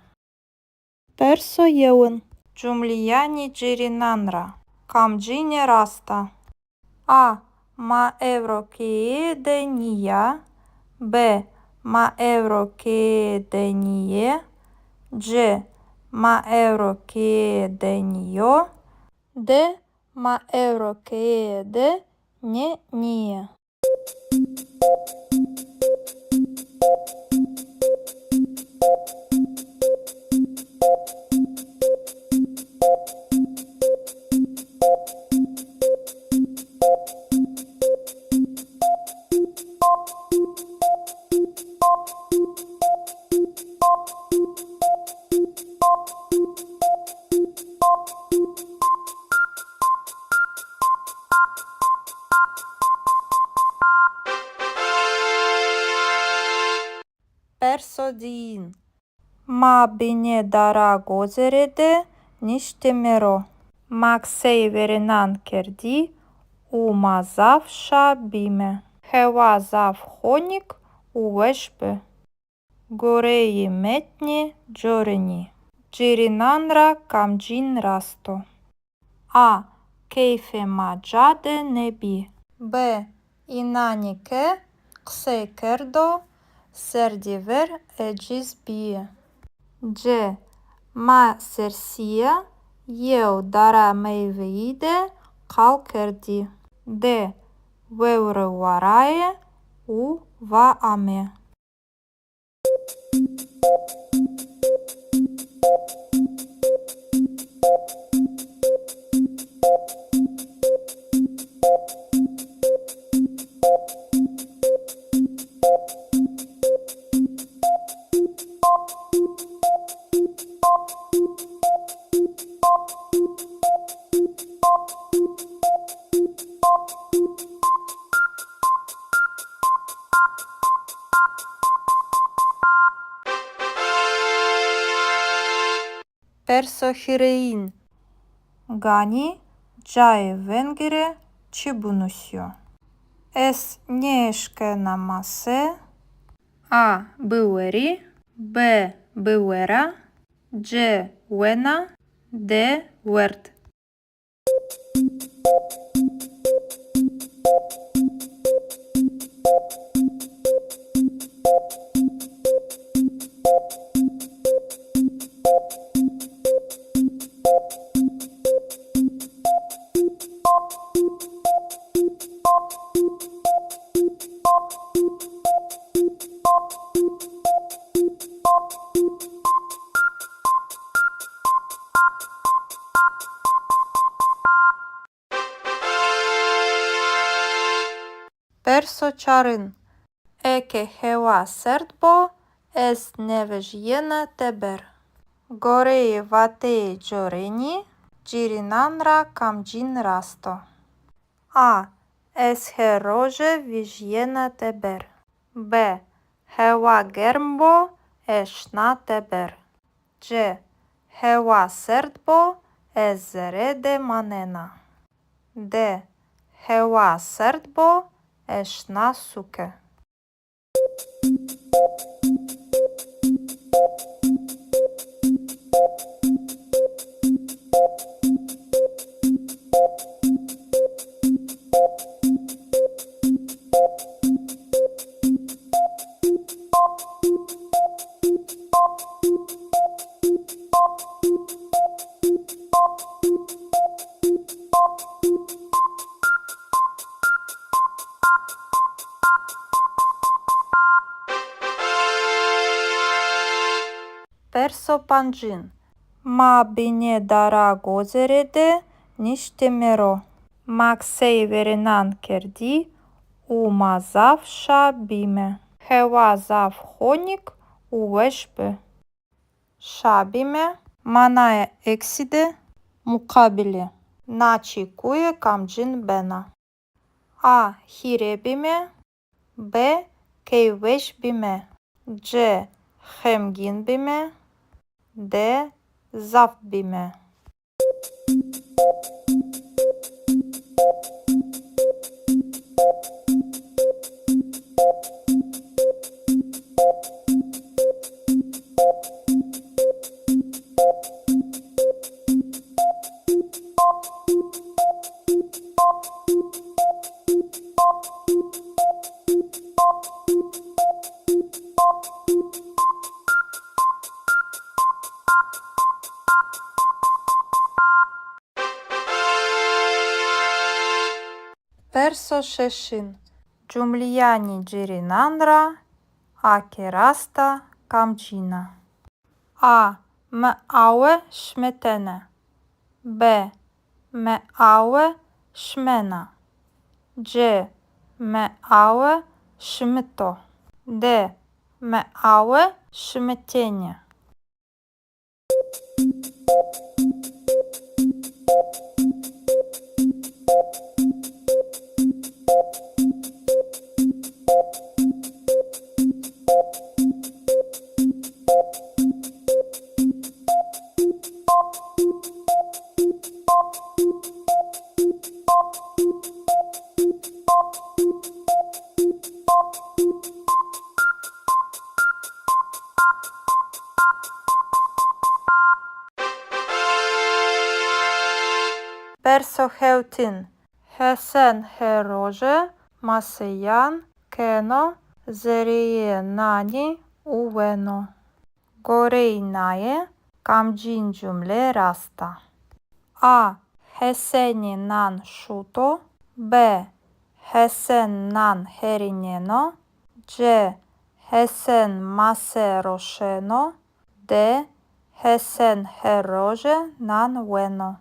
Perso yewin. Cumleyanê cêrênan ra kamcîne rast a? A. Ma ewro keye de nîya. B. Ma ewro keye de nîyê. C. Ma ewro keye de nîyo. D. Ma ewro keye de nê nîyê. Perso diyin. Ma binê dara gozêre de niştîme ro. Ma qiseyê verênan kerdî û ma zaf şa bîme. Hewa zaf honik û weş bi. Goreyê metnê corênî, cêrênan ra kamcîn rast o? A. Keyfê ma ca de nêbî. B. Înanê ke qisey kerdo, serdî ver eciz bîyî. C. Ma sersîya yew dara meyweyî de qal kerdî. D. Vewre varaye û va ame. Perso hîrêyin. Ganî cayê vengî rê çi binusîyo? Ez nêeşkena mase. A. Biwerî. B. Biwera. C. Wena. D. Werd. Perso çarin. Eke hewa serd bo, ez nêvejîyena teber. Goreyê vateyê corênî, cêrênan ra kamcîn rast o? A. Ez her roje vejîyena teber. B. Hewa germ bo, ez şina teber. C. Hewa serd bo, ez zere de manena. D. Hewa serd bo, ez şina sûke. Perso pancin. Ma binê dara gozêre de niştîme ro. Ma qiseyê verênan kerdî û ma zaf şa bîme. Hewa zaf honik û weş bi. Şa bîme. Manaya eksî de muqabilê na çekuye kamcîn bena? A. Hîrê bîme. B. Keyfweş bîme. C. Xemgîn bîme. D. Zaf bîme. Perso şeşin. Cumleyanê cêrênan ra a ke rast a, kamcîn a? A. Mi awe şimitene. B. Mi awe şimena. C. Mi awe şimito. D. Mi awe şimitêne. Perso hewtin. Hesen her roje maseyan keno zereyê nanî û weno. Goreyê naye kamcîn cumle rast a? A. Hesenî nan şuto. B. Hesen nan herîneno. C. Hesen mase roşeno. D. Hesen her roje nan weno.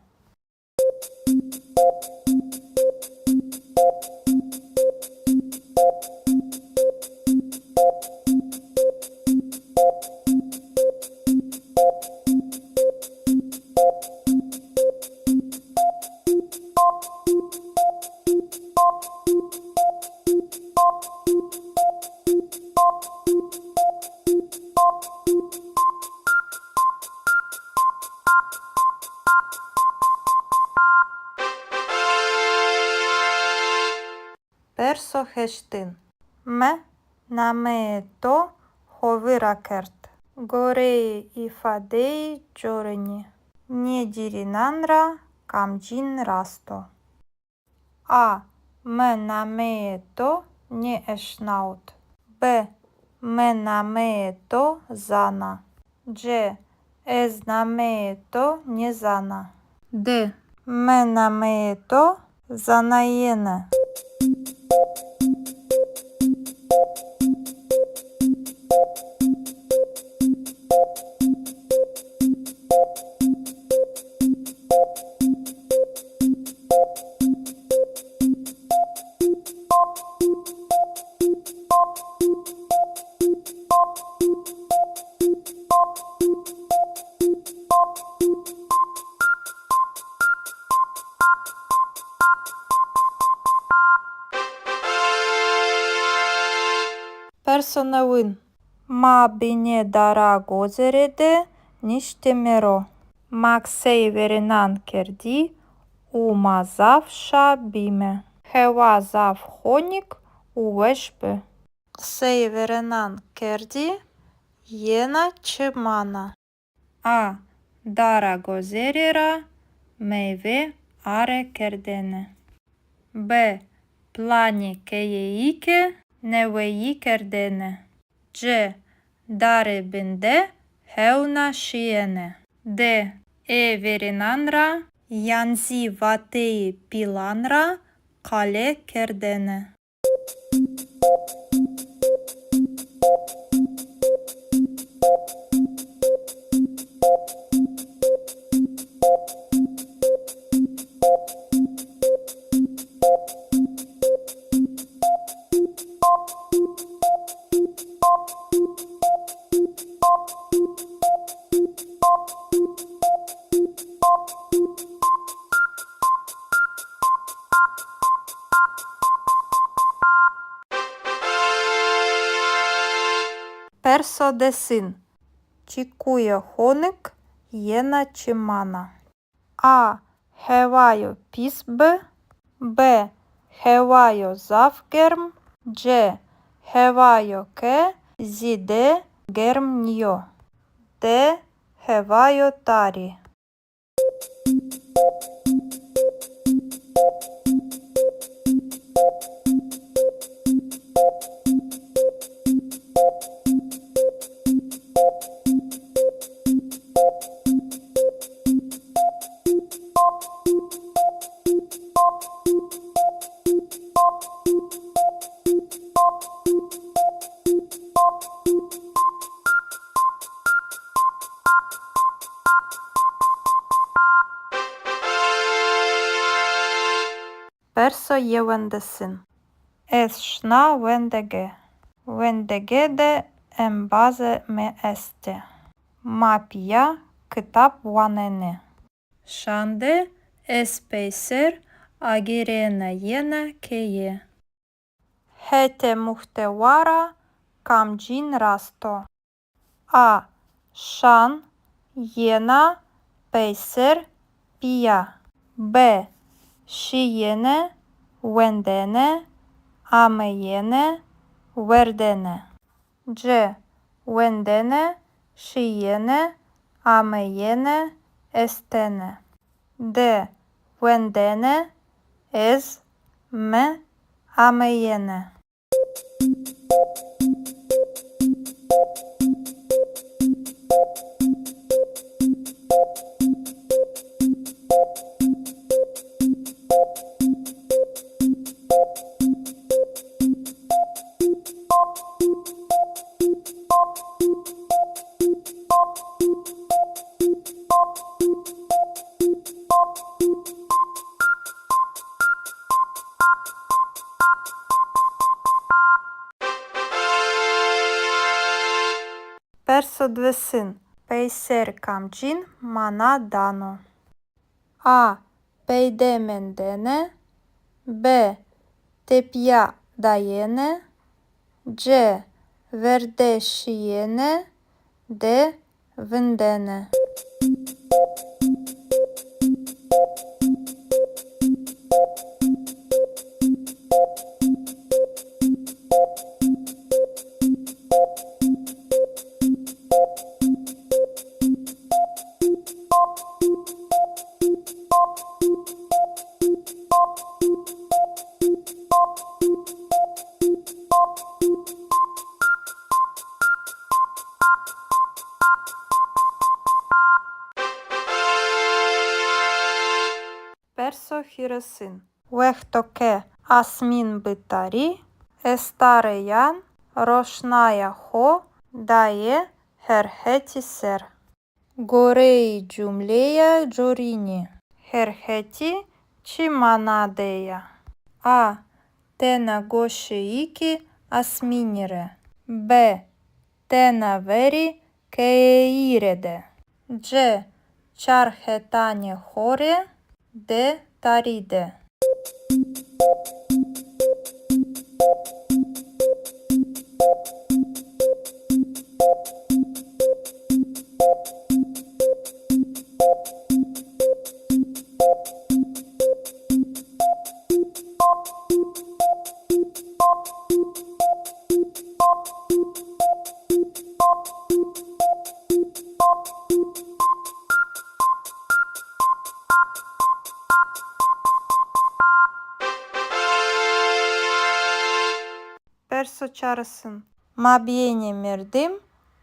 Perso heştin. Mi nameyê to xo vîr ra kerd. Goreyê îfadeyê corinî, nê cêrênan ra kamcîn rast o? A. Mi nameyê to nêeşnawit. B. Mi nameyê to zana. C. Ez nameyê to nêzana. D. Mi nameyê to zanayêne. Perso newin. Ma binê dara gozêre de niştîme ro. Ma qiseyê verênan kerdî û ma zaf şa bîme. Hewa zaf honik û weş bi. Qiseyê verênan kerdî, yena çi mana? A. Dara gozêre ra meyve are kerdêne. B. Planê keyeyî ke neweyî kerdêne. C. Dare bin de hewna şîyêne. D. Ê verênan ra yan zî vateyê pîlan ra qale kerdêne. Perso desin. Çekuya honik yena çi mana? A. Hewayo pîs bi. B. Hewayo zaf germ. C. Hewayo ke zêde germ nîyo. D. Hewayo tarî. Perso yewendesin. Ez şina wendege. Wendege de embazê mi estê. Ma pîya kitab wanenê. Şan de ez peyser agêrena yena keye. Hetê muhtewa ra kamcîn rast o? A. Şan, yena, peyser, pîya. B. Şîyêne, wendene, ameyêne, werdene. C. Wendene, şîyêne, ameyêne, estene. D. Wendene, ez, mi, ameyêne. Perso diwêsin. Peyser kamcîn mana dano? A. Peyde mendene. B. Tepîya dayene. C. Verde şîyene. D. Vindene. Perso hîrêsin. Wexto ke asmîn bi tarî, estareyan roşnaya xo daye her hetî ser. Goreyê cumleya corînî, her hetî çi mana de ya? A. Tena goşeyêkê asmînî rê. B. Tena verê keyeyî rê de. C. Çar hetanê xo rê. D. Tarî de. Perso çarêsin. Mabênê merdim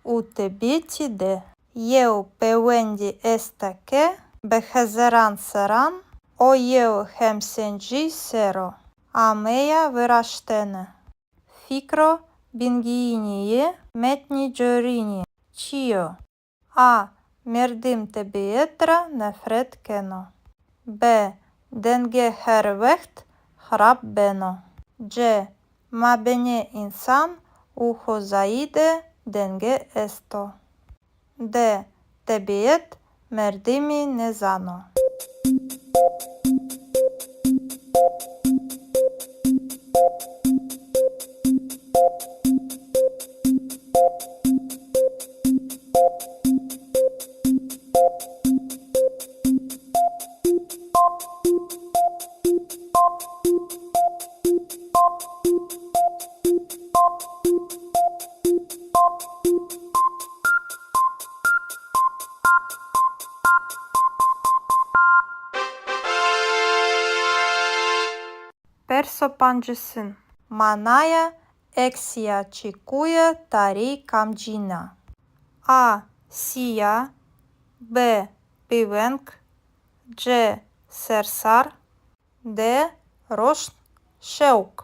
û tebîetî de yew pêwendî esta ke bi hezeran serran o yew hemsencî ser o ameya viraştene. Fikro bingeyînî yê metnî corînî çi yo? A. Merdim tebîet ra nefret keno. B. Denge her wext xirab beno. C. Mabênê însan û xozayî de denge esto. D. Tebîet merdimî nêzano. Perso pancêsin. Manaya eksîya çekuye tarî kamcîn a? A. Sîya. B. Bêveng. C. Sersar. D. Roşn, şewq.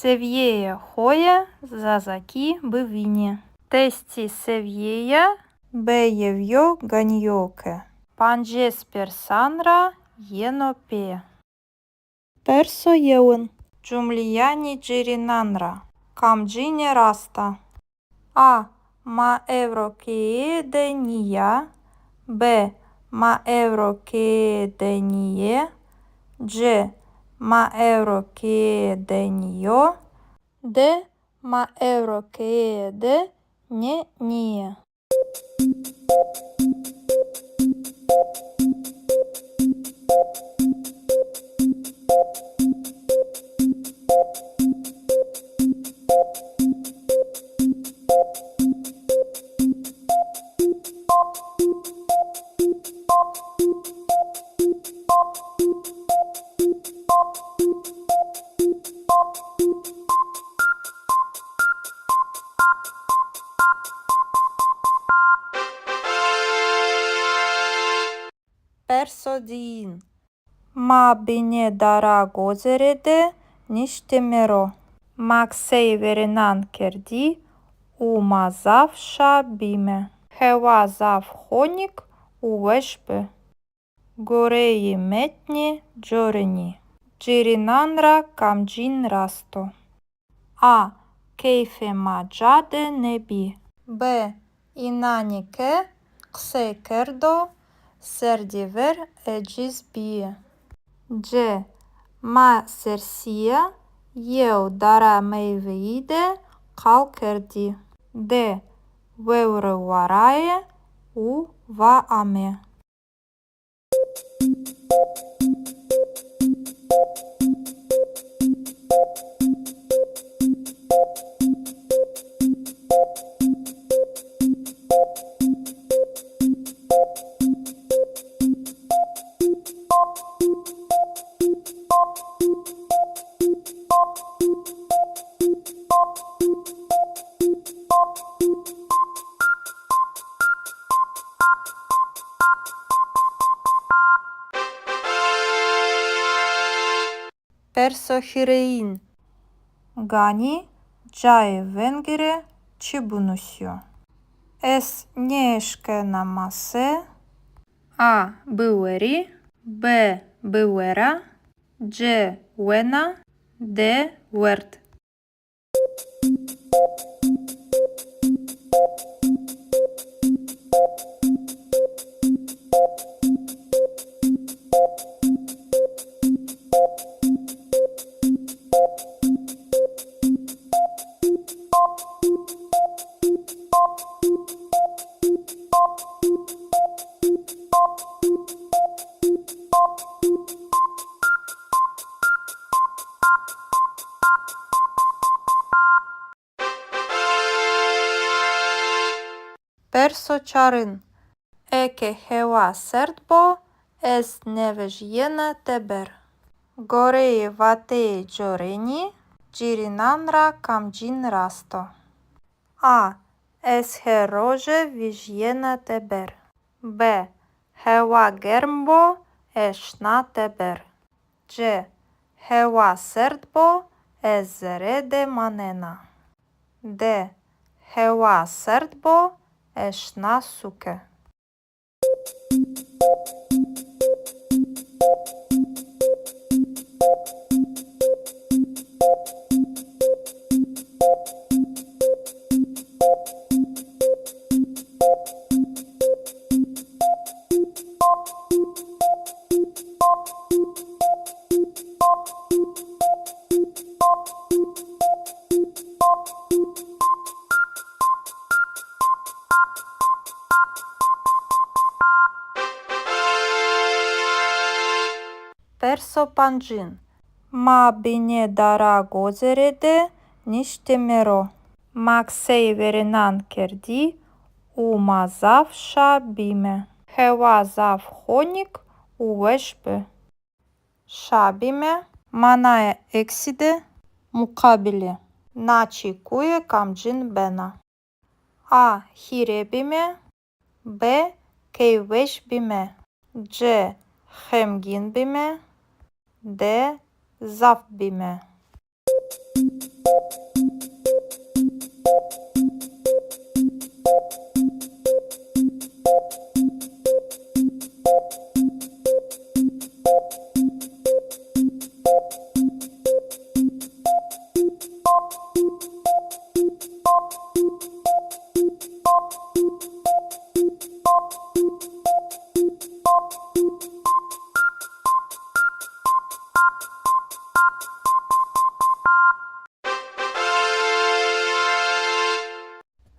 Sevîyeyê xo yê zazakî bivînî. Testî sevîyeya B yew yo ganî yo ke pancês persan ra yeno pê. Perso yewin. Cumleyanê cêrênan ra kamcîne rast a? A. Ma ewro keye de nîya. B. Ma ewro keye de nîyê. C. Ma ewro keye de nîyo. D. Ma ewro keye de nê nîyê. Perso diyin. Ma binê dara gozere de niştîme ro. Ma qiseyê verênan kerdî û ma zaf şa bîme. Hewa zaf honik û weş bi. Goreyê metnê corênî, cêrênan ra kamcîn rast o? A. Keyfê ma ca de nêbî. B. Înanê ke qisey kerdo, serdî ver eciz bîyî. C. Ma sersîya yew dara meyweyî de qal kerdî. D. Vewre varaye û va ame. Perso hîrêyin. Ganî cayê vengî rê çi binusîyo? Ez nêeşkena mase. A. Biwerî. B. Biwera. C. Wena. D. Werd. Perso çarin. Eke hewa serd bo, ez nêvejîyena teber. Goreyê vateyê corênî, cêrênan ra kamcîn rast o? A. Ez her roje vejîyena teber. B. Hewa germ bo, ez şina teber. C. Hewa serd bo, ez zere de manena. D. Hewa serd bo, ez şina sûke. Perso pancin. Ma binê dara gozêre de niştîme ro. Ma qiseyê verênan kerdî û ma zaf şa bîme. Hewa zaf honik û weş bi. Şa bîme. Manaya eksî de muqabilê na çekuye kamcîn bena? A. Hîrê bîme. B. Keyfweş bîme. C. Xemgîn bîme. D. Zaf bîme.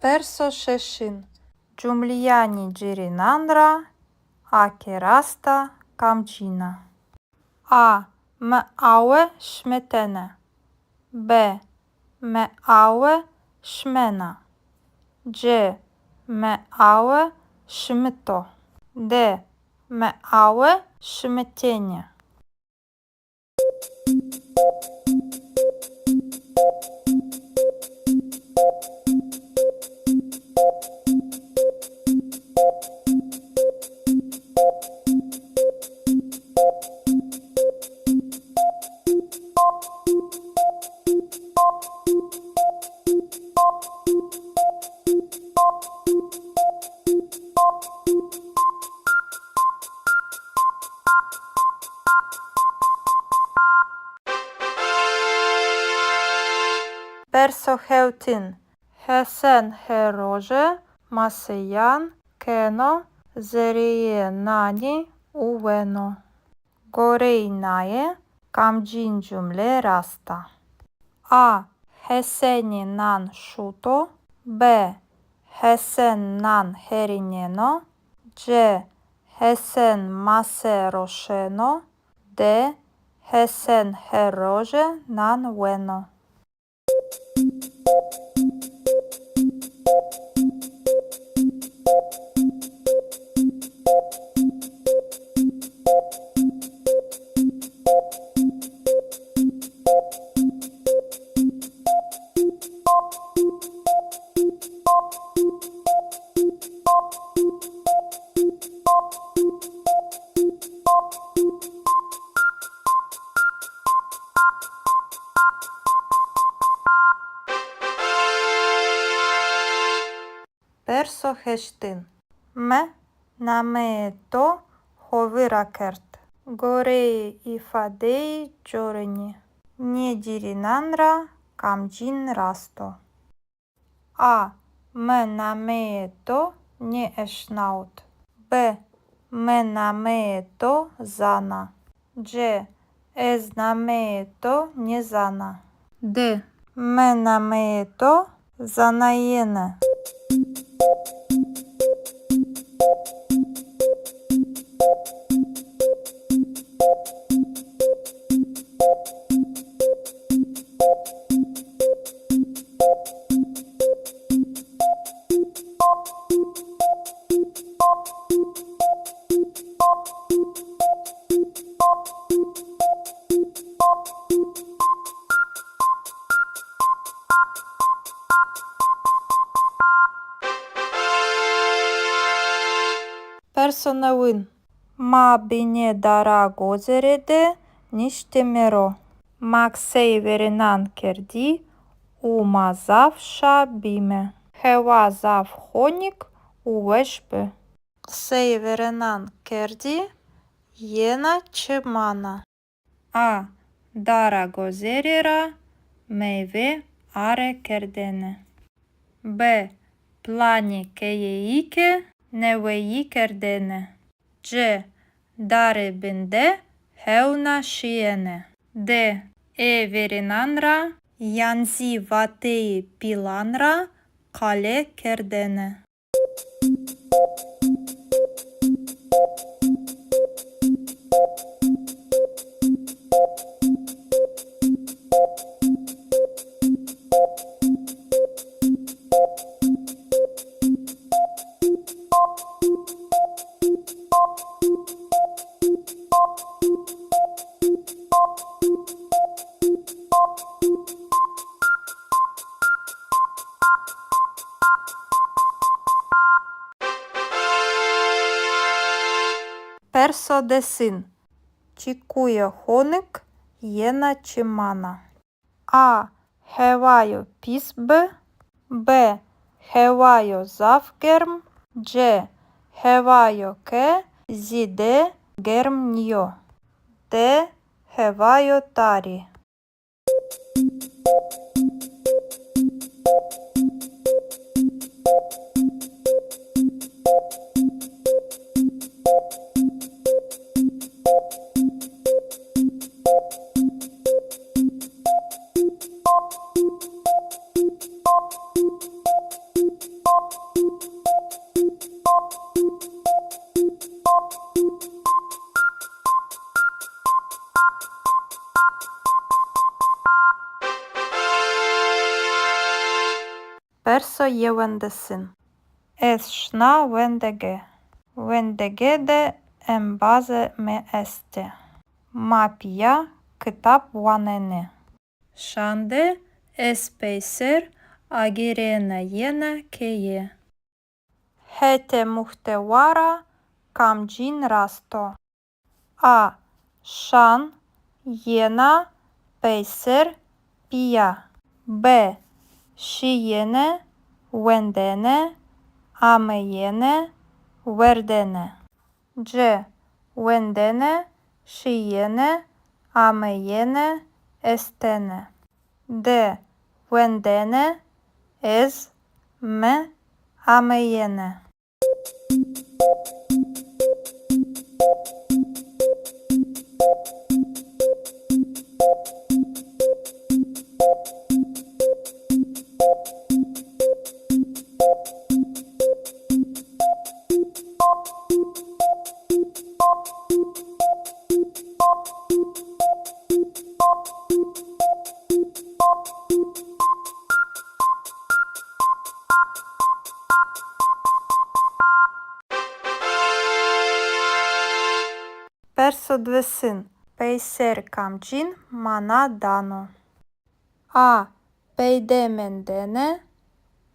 Perso şeşin. Cumleyanê cêrênan ra a ke rast a, kamcîn a? A. Mi awe şimitene. B. Mi awe şimena. C. Mi awe şimito. D. Mi awe şimitêne. Perso hewtin. Hesen her roje maseyan keno zereyê nanî û weno. Goreyê naye kamcîn cumle rast a? A. Hesenî nan şuto. B. Hesen nan herîneno. C. Hesen mase roşeno. D. Hesen her roje nan weno. Perso heştin. Mi nameyê to xo vîr ra kerd. Goreyê îfadeyê corinî, nê cêrênan ra kamcîn rast o? A. Mi nameyê to nêeşnawit. B. Mi nameyê to zana. C. Ez nameyê to nêzana. D. Mi nameyê to zanayêne. Perso newin. Ma binê dara gozêre de niştîme ro. Ma qiseyê verênan kerdî û ma zaf şa bîme. Hewa zaf honik û weş bi. Qiseyê verênan kerdî, yena çi mana? A. Dara gozêre ra meyve are kerdene. B. Planê keyeyî ke neweyî kerdene. C. Dare bin de hewna şîyene. D. Ê verênan ra yan zî vateyê pîlan ra qale kerdene. Perso desin. Çekuya honik yena çi mana? A. Hewayo pîs bi. B. Hewayo zaf germ. C. Hewayo ke zêde germ nîyo. D. Hewayo tarî. Perso yewendesin. Ez şina wendege. Wendege de embazê mi estê. Ma pîya kitab wanenê. Şan de ez peyser agêrena yena keye. Hetê muhtewa ra kamcîn rast o? A. Şan, yena, peyser, pîya. B. Şîyêne, wendene, ameyêne, werdene. C. Wendene, şîyêne, ameyêne, estene. D. Wendene, ez, mi, ameyêne. Perso diwêsin. Peyser kamcîn mana dano? A. Peyde mendene.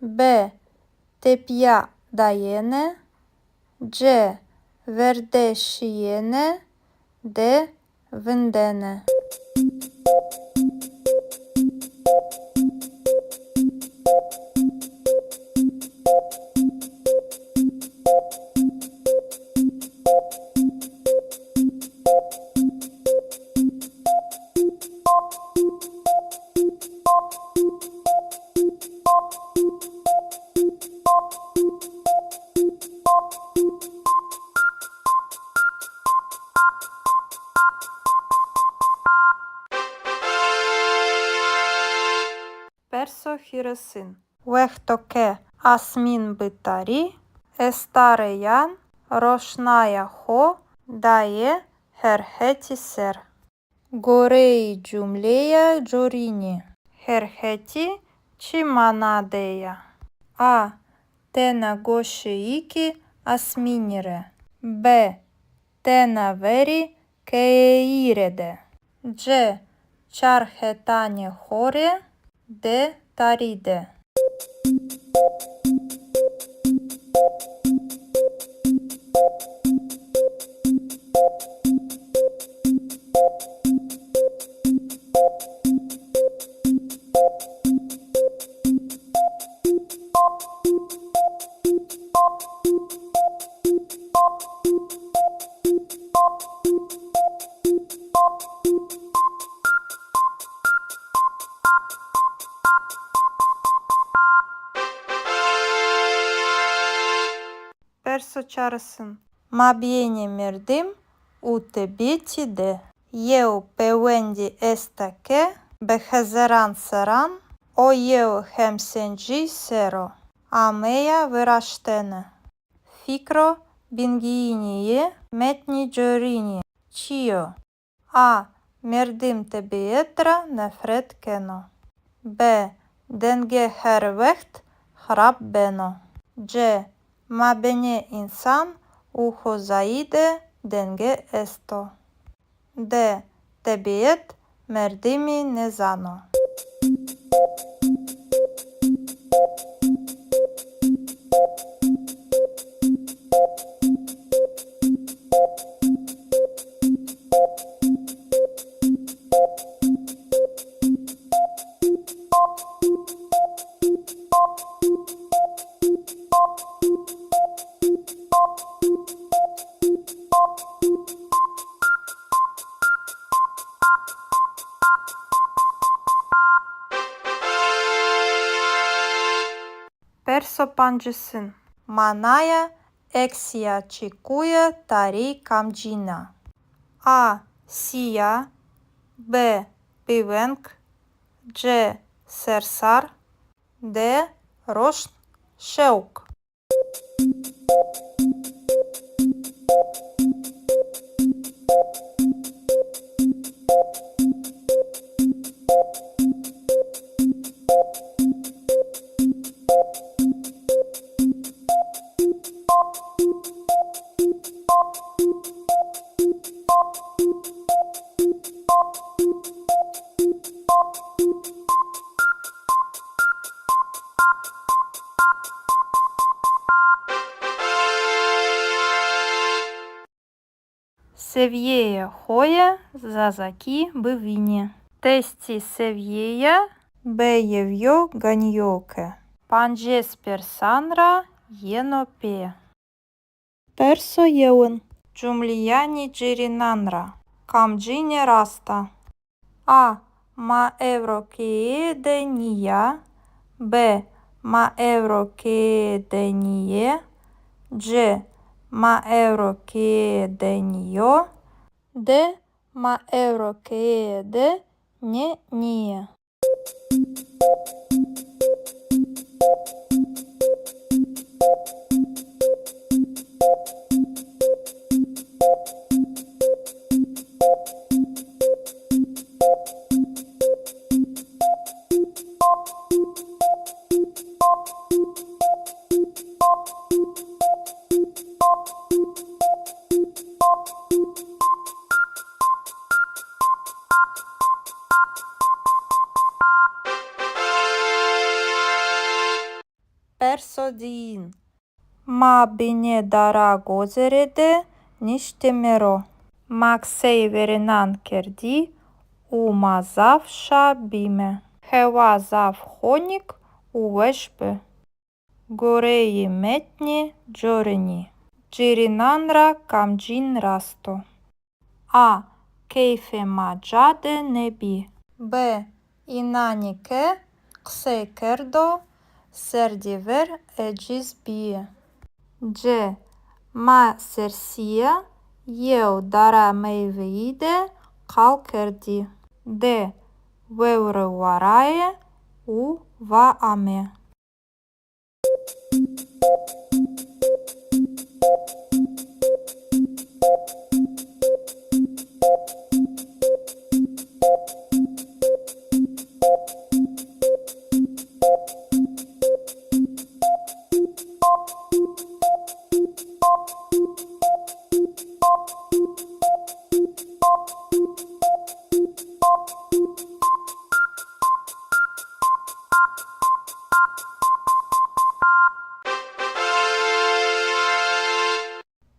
B. Tepîya dayene. C. Verde şîyene. D. Vindene. Perso hîrêsin. Wexto ke asmîn bi tarî, estareyan roşnaya xo daye her hetî ser. Goreyê cumleya corînî, her hetî çi mana de ya? A. Tena goşeyêkê asmînî rê. B. Tena verê keyeyî rê de. C. Çar hetanê xo rê. D. Tarî de. Perso çarêsin. Mabênê merdim û tebîetî de yew pêwendî esta ke bi hezaran serran o yew hemsencî ser o ameya viraştene. Fikro bingeyînî yê metnî corînî çi yo? A. Merdim tebîet ra nefret keno. B. Denge her wext xirab beno. C. Mabênê însan û xozayî de denge esto. D. Tebîet merdimî nêzano. Perso pancisin. Manaya eksîya çekuye tarî kamcîn a? A. Sîya. B. Bêveng. C. Sersar. D. Roşn, şewq. Sevîyeyê xo yê zazakî bivînî. Testê sevîyeya B yew yo ganî yo ke pancês persan ra yeno pê. Perso yewin. Cumleyanê cêrênan ra kamcîne rast a? A. Ma ewro keye de nîya. B. Ma ewro keye de nîyê. C. Ma ewro keye de nîyo. D. Ma ewro keye de nê nîyê. Perso diyin. Ma binê dara gozere de niştîme ro. Ma qiseyê verênan kerdî û ma zaf şa bîme. Hewa zaf honik û weş bi. Goreyê metnê corênî, cêrênan ra kamcîn rast o? A. Keyfê ma ca de nêbî. B. Înanê ke qisey kerdo, serdî ver eciz bîyî. C. Ma sersîya yew dara meyweyî de qal kerdî. D. Vewre varaye û va ame.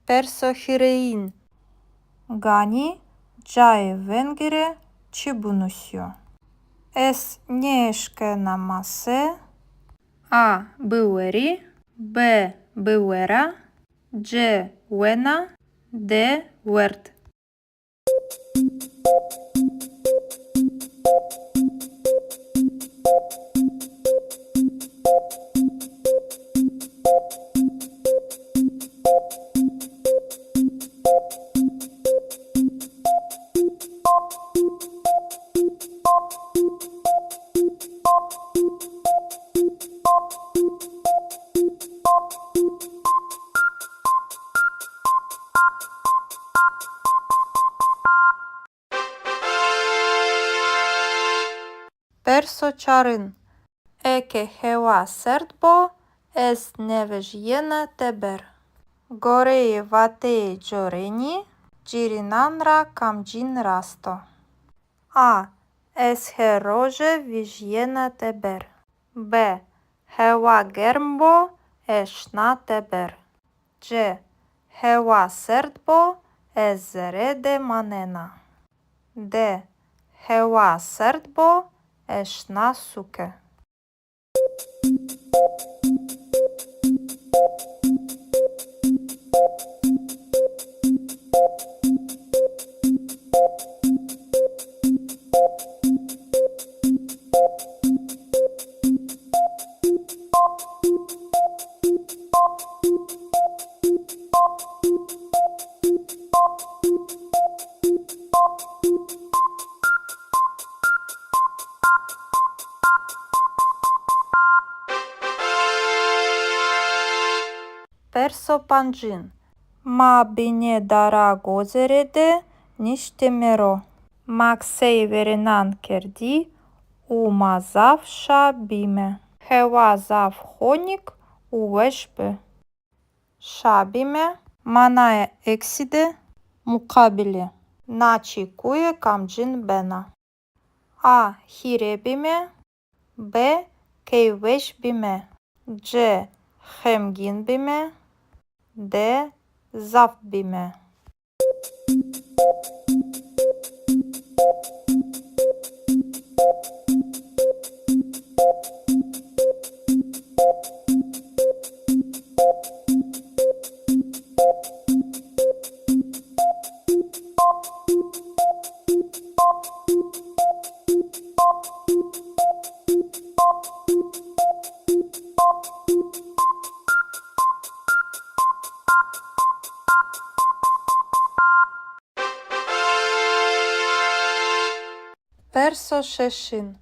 Perso hîrêyin. Ganî cayê vengî rê çi binusîyo? Ez nêeşkena mase. A. Biwerî. B. Biwera. C. Wena. D. Werd. Perso çarin. Eke hewa serd bo, ez nêvejîyena teber. Goreyê vateyê corênî, cêrênan ra kamcîn rast o? A. Ez her roje vejîyena teber. B. Hewa germ bo, ez şina teber. C. Hewa serd bo, ez zere de manena. D. Hewa serd bo, ez şina sûke. Perso pancin. Ma binê dara gozêre de niştîme ro. Ma qiseyê verênan kerdî û ma zaf şa bîme. Hewa zaf honik û weş bi. Şa bîme. Manaya eksî de muqabilê na çekuye kamcîn bena? A. Hîrê bîme. B. Keyfweş bîme. C. Xemgîn bîme. D. Zaf bîme. Perso şeşin.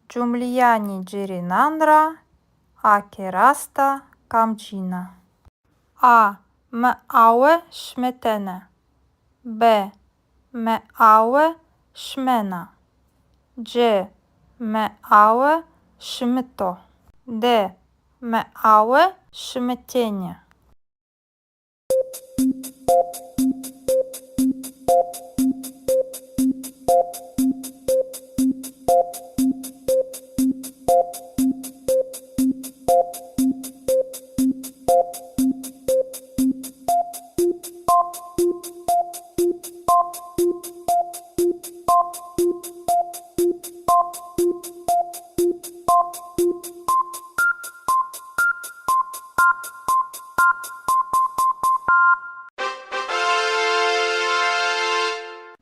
Cumleyanê cêrênan ra a ke rast a, kamcîn a? A. Mi awe şimitene. B. Mi awe şimena. C. Mi awe şimito. D. Mi awe şimitêne.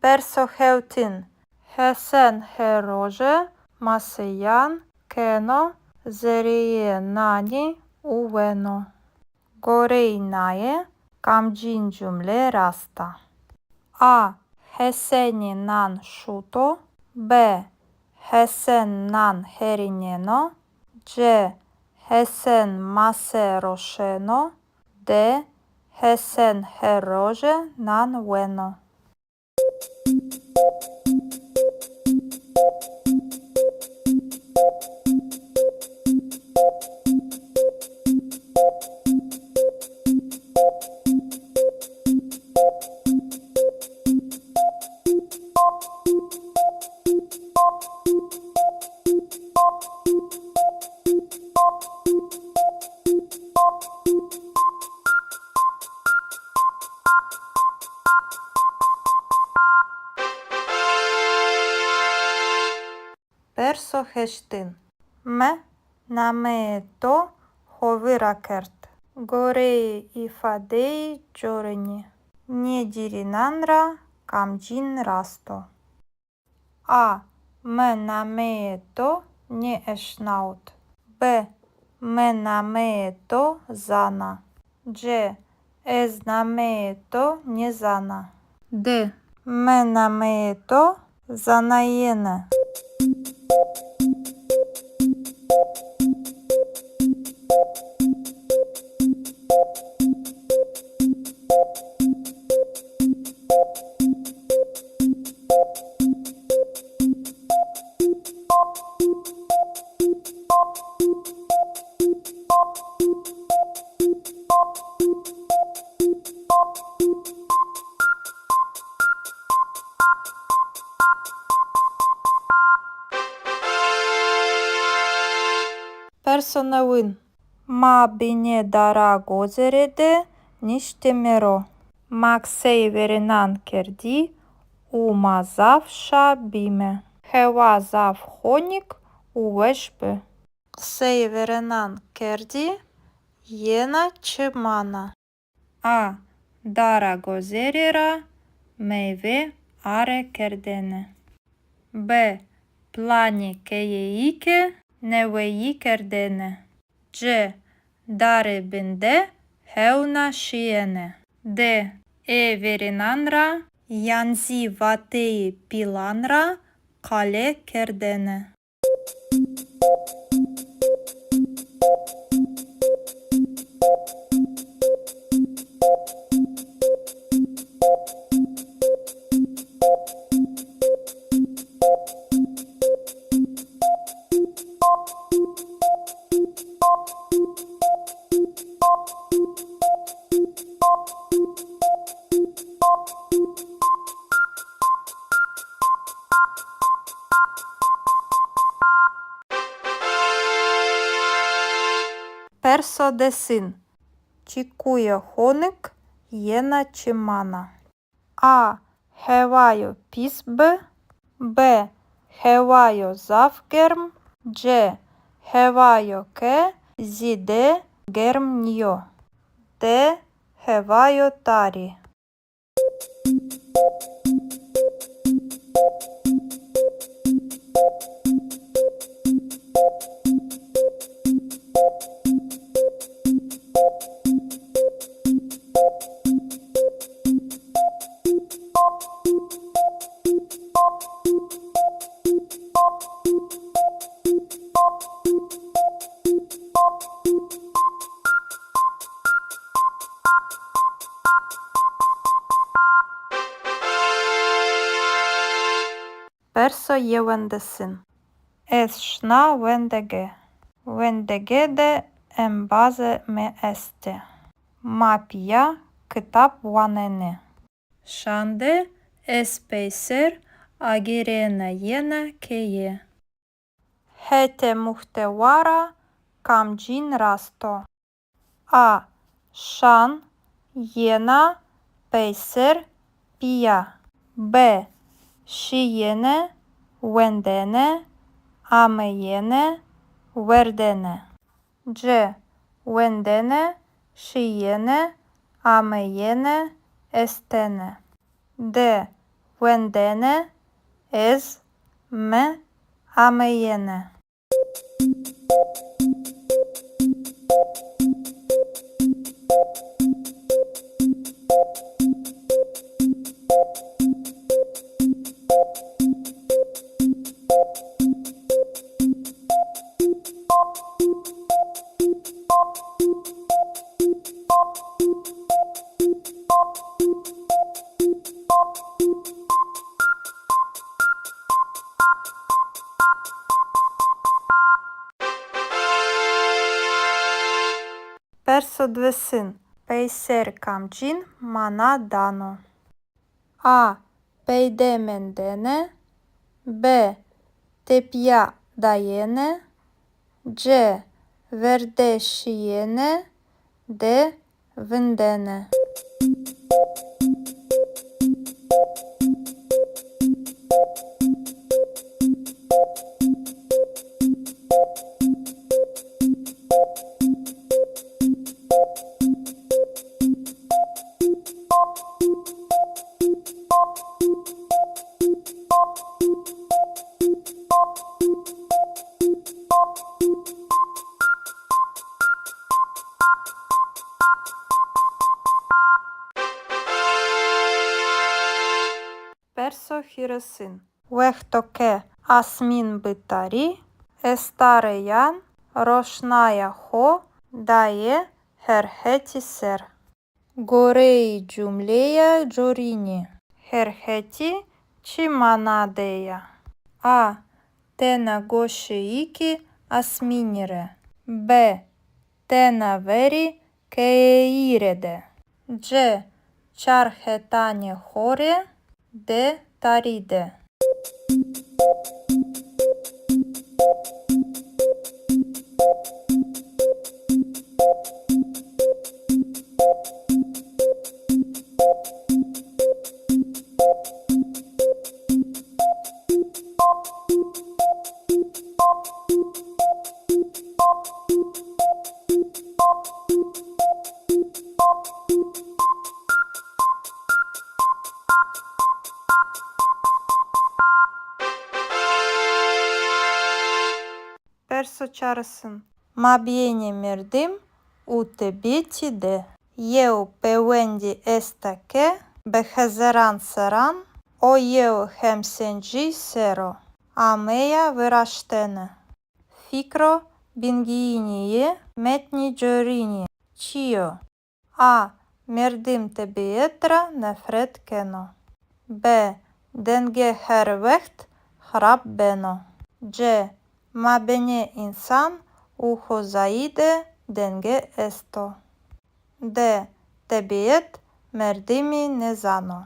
Perso hewtin. Hesen her roje maseyan keno zereyê nanî û weno. Goreyê naye kamcîn cumle rast a? A. Hesenî nan şuto. B. Hesen nan herîneno. C. Hesen mase roşeno. D. Hesen her roje nan weno. Perso heştin. Mi nameyê to xo vîr ra kerd. Goreyê îfadeyê corinî, nê cêrênan ra kamcîn rast o? A. Mi nameyê to nêeşnawit. B. Mi nameyê to zana. C. Ez nameyê to nêzana. D. Mi nameyê to zanayêne. Perso newin. Ma binê dara gozêre de niştîme ro. Ma qiseyê verênan kerdî û ma zaf şa bîme. Hewa zaf honik û weş bi. Qiseyê verênan kerdî yena çi mana? A. Dara gozêre ra meyve are kerdene. B. Planê keyeyî ke neweyî kerdene. C. Dare bin de hewna şîyene. D. Ê verênan ra yan zî vateyê pîlan ra qale kerdene. Perso desin. Çekuya honik yena çi mana? A. Hewayo pîs bi. B. Hewayo zaf germ. C. Hewayo ke zêde germ nîyo. D. Hewayo tarî. Perso yewendesin. Ez şina wendege. Wendege de embazê mi estê. Ma pîya kitab wanenê. Şan de ez peyser agêrena yena keye. Hetê muhtewa ra kamcîn rast o? A. Şan, yena, peyser, pîya. B. Şîyêne, wendene, ameyêne, werdene. C. Wendene, şîyêne, ameyêne, estene. D. Wendene, ez, mi, ameyêne. Perso diwêsin. Peyser kamcîn mana dano? A. Peyde mendene. B. Tepîya dayene. C. Verde şîyene. D. Vindene. Perso hîrêsin. Wexto ke asmîn bi tarî, estareyan roşnaya xo daye her hetî ser. Goreyê cumleya corînî, her hetî çi mana de ya? A. Tena goşeyêkê asmînî rê. B. Tena verê keyeyî rê de. C. Çar hetanê xo rê. D. Tarî de. Perso çarêsin. Mabênê merdim û tebîetî de yew pêwendî esta ke bi hezeran serran o yew hemsencî ser o ameya viraştene. Fikro bingeyînî yê metnî corînî çi yo? A. Merdim tebîet ra nefret keno. B. Denge her wext xirab beno. C. Mabênê însan û xozayî de denge esto. D. Tebîet merdimî nêzano.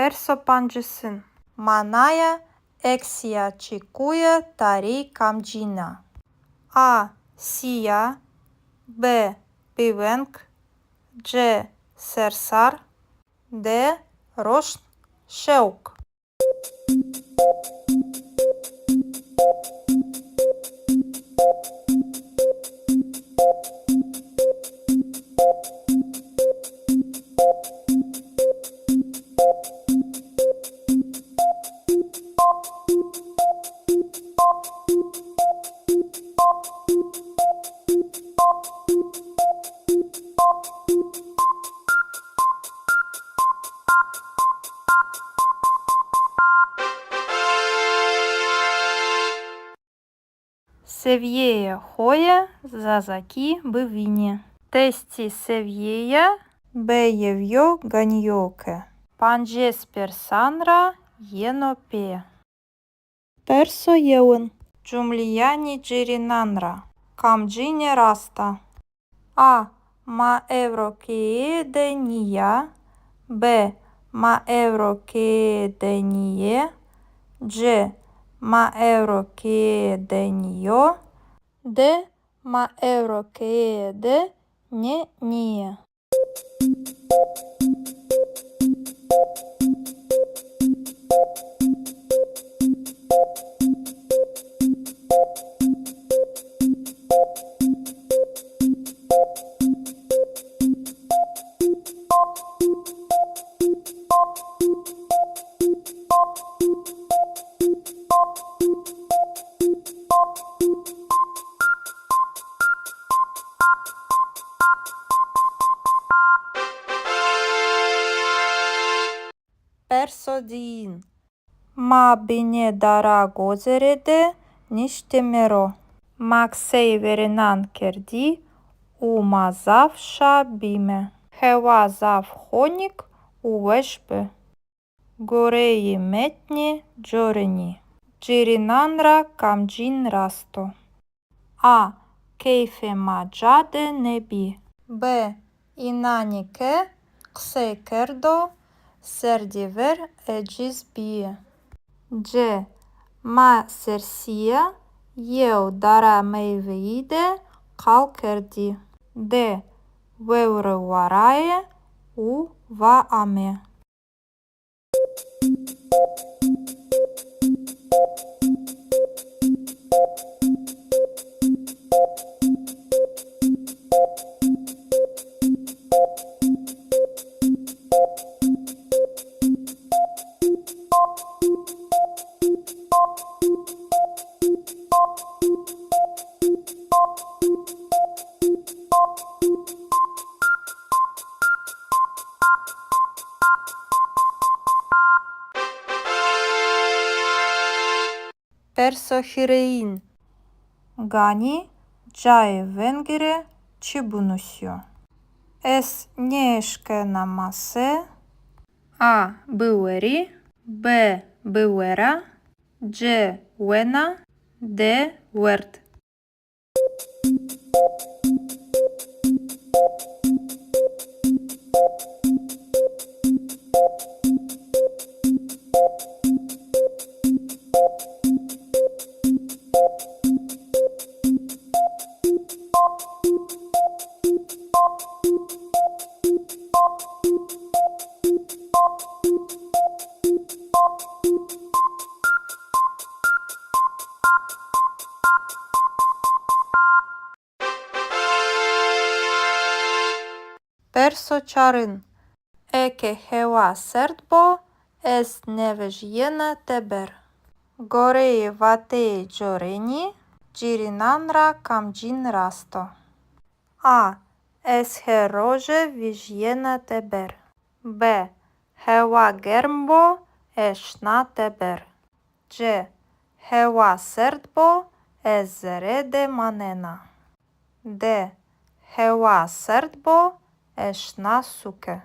Perso pancisin. Manaya eksîya çekuye tarî kamcîn a? A. Sîya. B. Bêveng. C. Sersar. D. Roşn, şewq. Sevîyeyê xo yê zazakî bivînî. Testê sevîyeya B yew yo ganî yo ke pancês persan ra yeno pê. Perso yewin. Cumleyanê cêrênan ra kamcîne rast a? A. Ma ewro keye de nîya. B. Ma ewro keye de nîyê. C. Ma ewro keye de nîyo. D. Ma ewro keye de nê nîyê. Perso diyin. Ma binê dara gozere de niştîme ro. Ma qiseyê verênan kerdî û ma zaf şa bîme. Hewa zaf honik û weş bi. Goreyê metnê corinî, cêrênan ra kamcîn rast o? A. Keyfê ma ca de nêbî. B. Înanê ke qisey kerdo, serdî ver eciz bîyî. C. Ma sersîya yew dara meyweyî de qal kerdî. D. Vewre varaye û va ame. Perso hîrêyin. Ganî cayê vengî rê çi binusîyo? Ez nêeşkena mase. A. Biwerî. B. Biwera. C. Wena. D. Werd. Perso çarin. Eke hewa serd bo, ez nêvejîyena teber. Goreyê vateyê corênî, cêrênan ra kamcîn rast o? A. Ez her roje vejîyena teber. B. Hewa germ bo, ez şina teber. C. Hewa serd bo, ez zere de manena. D. Hewa serd bo, ez şina sûke.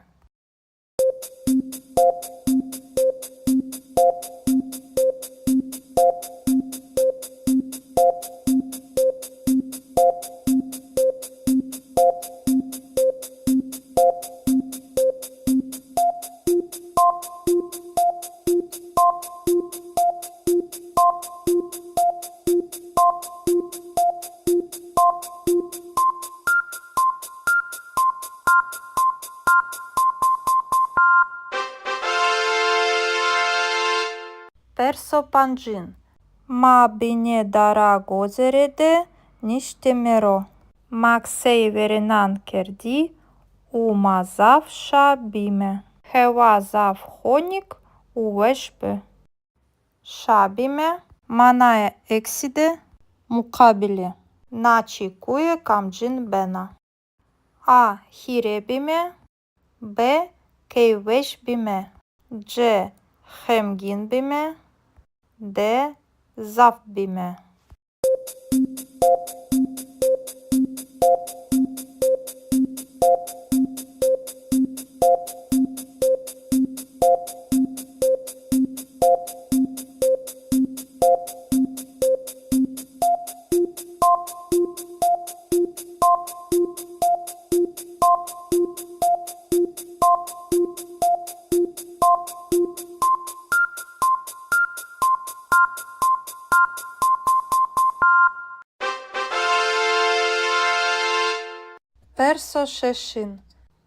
Perso pancin. Ma binê dara gozêre de niştîme ro. Ma qiseyê verênan kerdî û ma zaf şa bîme. Hewa zaf honik û weş bi. Şa bîme. Manaya eksî de muqabilê na çekuye kamcîn bena? A. Hîrê bîme. B. Keyfweş bîme. C. Xemgîn bîme. D. Zaf bîme. Perso şeşin.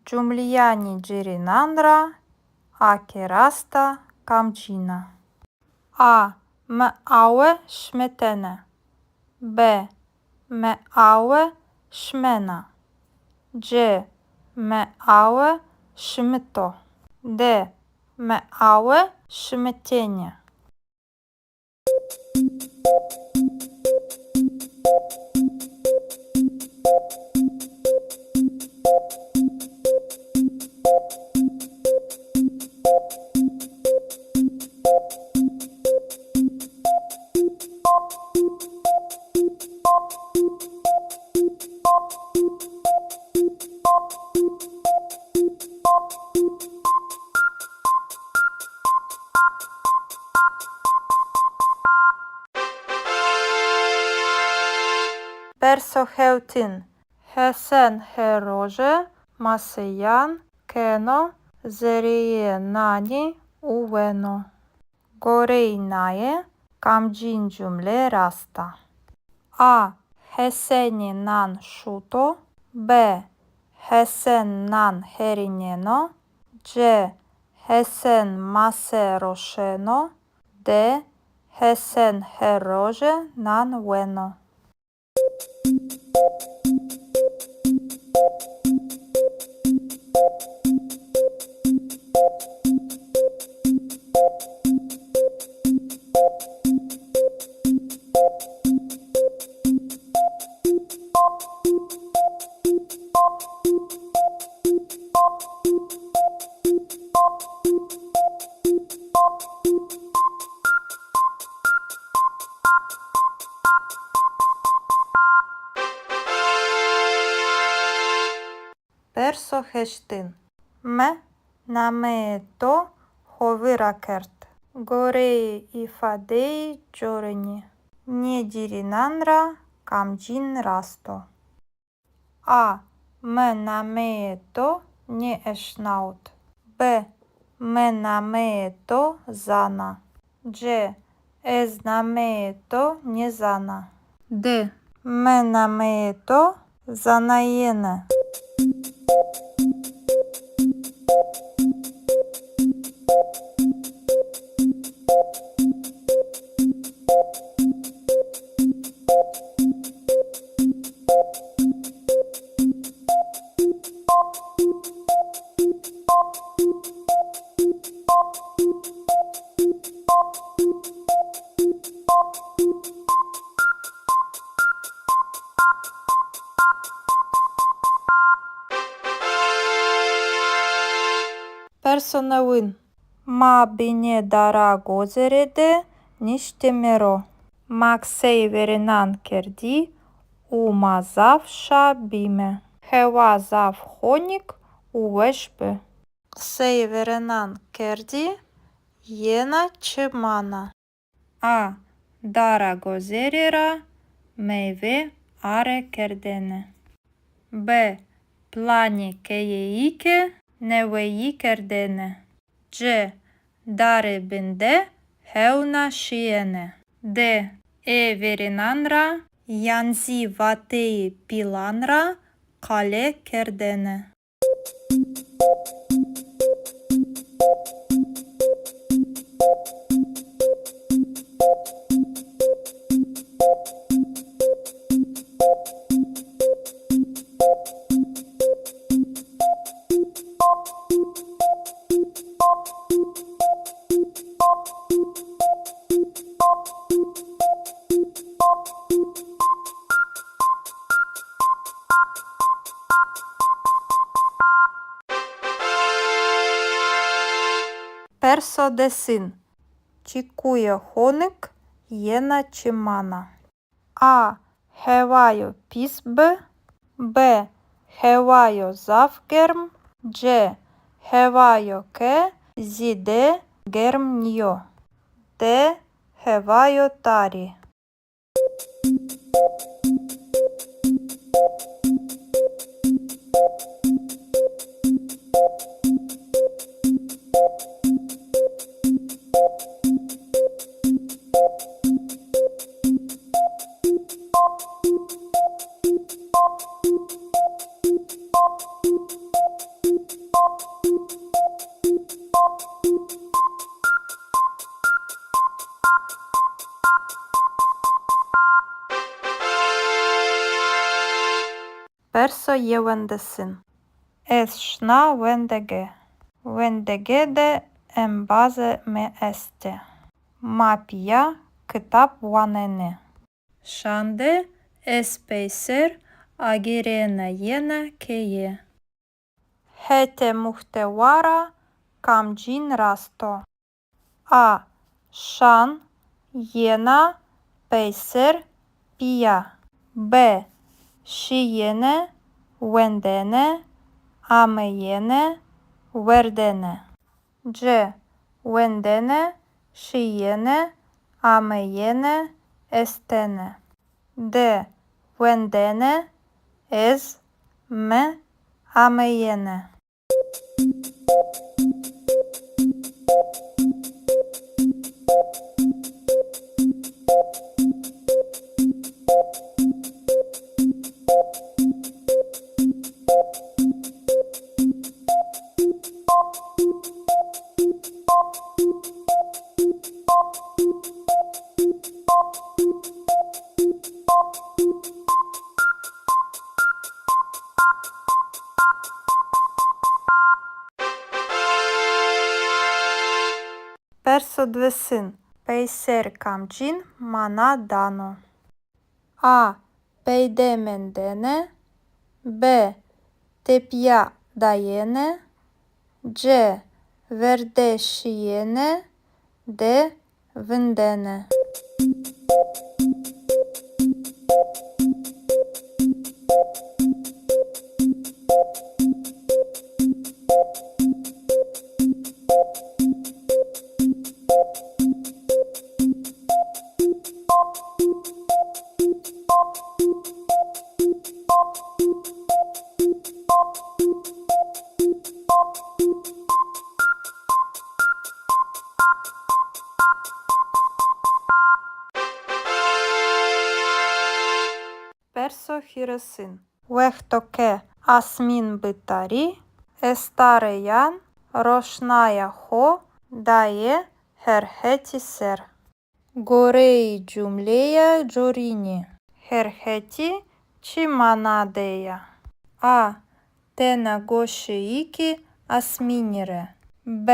Cumleyanê cêrênan ra a ke rast a, kamcîn a? A. Mi awe şimitene. B. Mi awe şimena. C. Mi awe şimito. D. Mi awe şimitêne. Perso hewtin. Hesen her roje maseyan keno zereyê nanî û weno. Goreyê naye kamcîn cumle rast a? A. Hesenî nan şuto. B. Hesen nan herîneno. C. Hesen mase roşeno. D. Hesen her roje nan weno. Perso heştin. Mi nameyê to xo vîr ra kerd. Goreyê îfadeyê corinî, nê cêrênan ra kamcîn rast o? A. Mi nameyê to nêeşnawit. B. Mi nameyê to zana. C. Ez nameyê to nêzana. D. Mi nameyê to zanayêne. Perso newin. Ma binê dara gozêre de niştîme ro. Ma qiseyê verênan kerdî û ma zaf şa bîme. Hewa zaf honik û weş bi. Qiseyê verênan kerdî, yena çi mana? A. Dara gozêre ra meyve are kerdêne. B. Planê keyeyî ke neweyî kerdêne. C. Dare bin de hewna şîyêne. D. Ê verênan ra yan zî vateyê pîlan ra qale kerdêne. Perso desin. Çekuya honik yena çi mana? A. Hewayo pîs bi. B. Hewayo zaf germ. C. Hewayo ke zêde germ nîyo. D. Hewayo tarî. Perso yewendesin. Ez şina wendege. Wendege de embazê mi estê. Ma pîya kitab wanenê. Şan de ez peyser agêrena yena keye. Hetê muhtewa ra kamcîn rast o? A. Şan, yena, peyser, pîya. B. Şîyêne, wendene, ameyêne, werdene. C. Wendene, şîyêne, ameyêne, estene. D. Wendene, ez, mi, ameyêne. Perso diwêsin. Peyser kamcîn mana dano? A. Peyde mendene. B. Tepîya dayene. C. Verde şîyene. D. Vindene. Perso hîrêsin. Wexto ke asmîn bi tarî, estareyan roşnaya xo daye her hetî ser. Goreyê cumleya corînî, her hetî çi mana de ya? A. Tena goşeyêkê asmînî rê. B.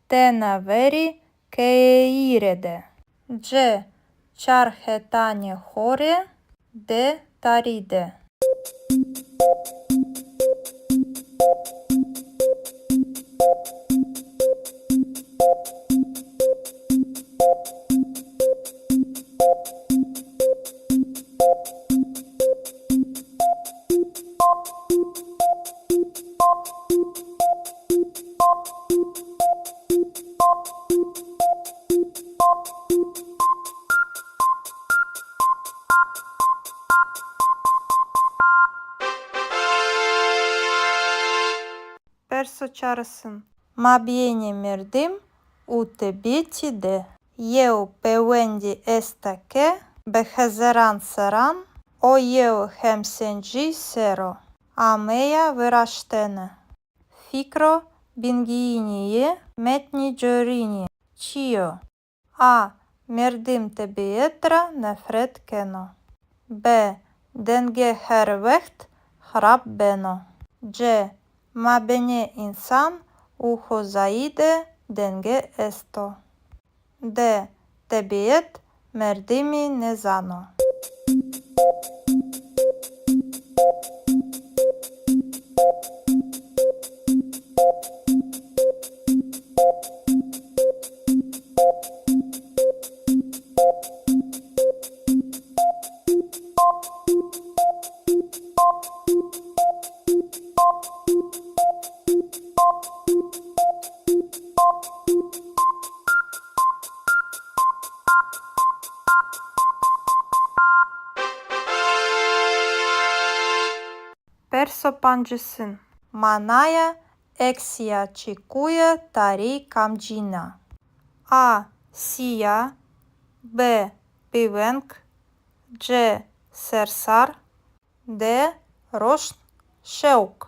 Tena verê keyeyî rê de. C. Çar hetanê xo rê. D. Tarî de. Perso çarêsin. Mabênê merdim û tebîetî de yew pêwendî esta ke bi hezaran serran o yew hemsencî ser o ameya viraştene. Fikro bingeyînî yê metnî corînî çi yo? A. Merdim tebîet ra nefret keno. B. Denge her wext xirab beno. C. Mabênê însan û xozayî de denge esto. D. Tebîet merdimî nêzano. Pancêsin. Manaya eksîya çekuye tarî kamcîn a? A. Sîya. B. Bêveng. C. Sersar. D. Roşn, şewq.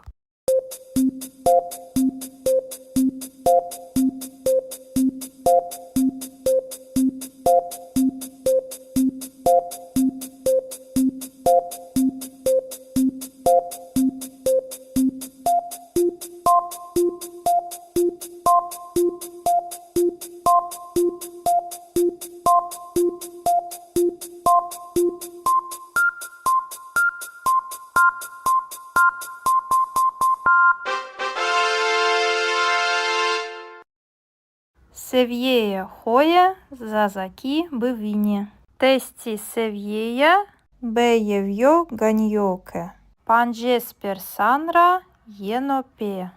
Sevîyeyê xo yê zazakî bivînî. Testî sevîyeya B yew yo ganî yo ke pancês persan ra yeno pê.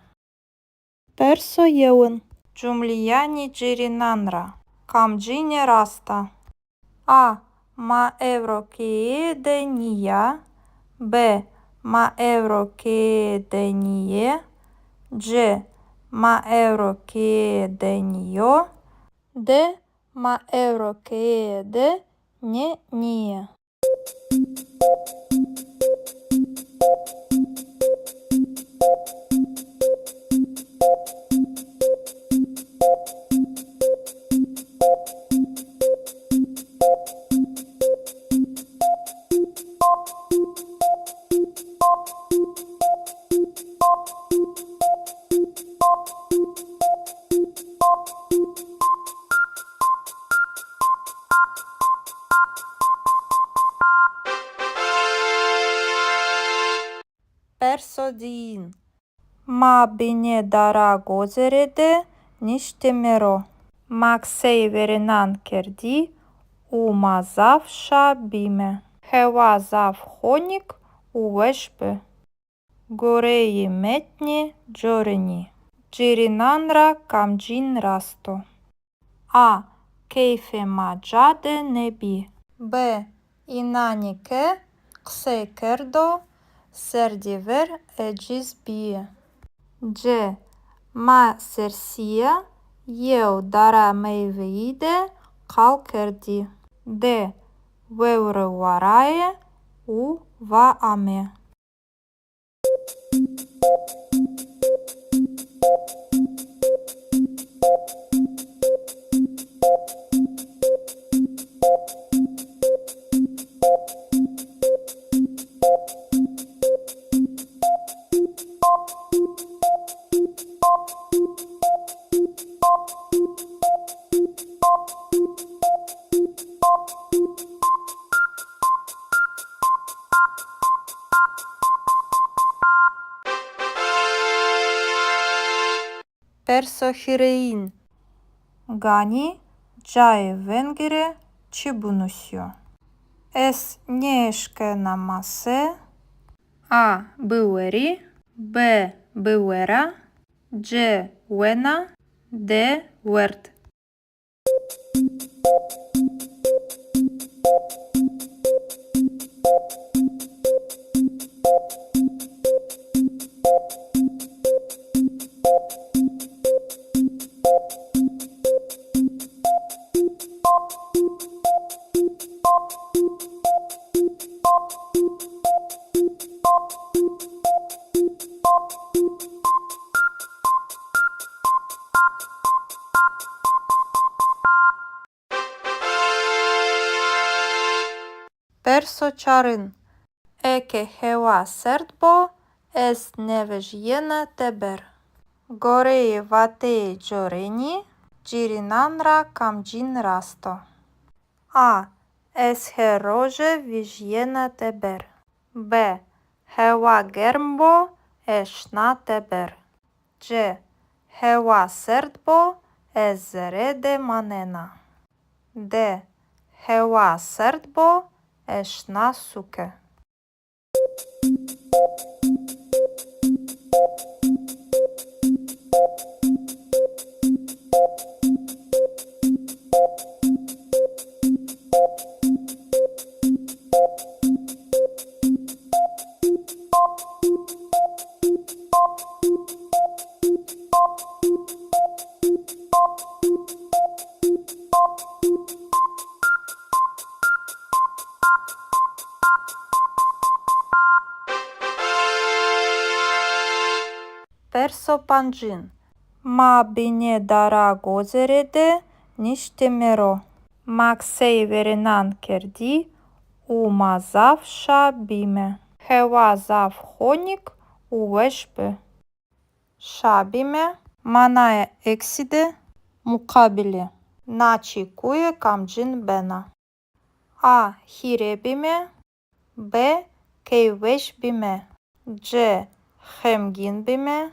Perso yewin. Cumleyanê cêrênan ra kamcîne rast a? A. Ma ewro keye de nîya. B. Ma ewro keye de nîyê. C. Ma ewro keye de nîyo. D. Ma ewro keye de nê nîyê. Perso diyin. Ma binê dara gozêre de niştîme ro. Ma qiseyê verênan kerdî û ma zaf şa bîme. Hewa zaf honik û weş bi. Goreyê metnê corênî, cêrênan ra kamcîn rast o? A. Keyfê ma ca de nêbî. B. Înanê ke qisey kerdo, serdî ver ecîz bîyî. C. Ma sersîya yew dara meyweyî de qal kerdî. D. Vewre varaye û va ame. Perso hîrêyin. Ganî cayê vengî rê çi binusîyo? Ez nêeşkena mase. A. Biwerî. B. Biwera. C. Wena. D. Werd. Perso çarin. Eke hewa serd bo, ez nêvejîyena teber. Goreyê vateyê corênî, cêrênan ra kamcîn rast o? A. Ez her roje vejîyena teber. B. Hewa germ bo, ez şina teber. C. Hewa serd bo, ez zere de manena. D. Hewa serd bo, ez şina sûke. Pancin. Ma binê dara gozêre de niştîme ro. Ma qiseyê verênan kerdî û ma zaf şa bîme. Hewa zaf honik û weş bi. Şa bîme. Manaya eksî de muqabilê na çekuye kamcîn bena? A. Hîrê bîme. B. Keyfweş bîme. C. Xemgîn bîme.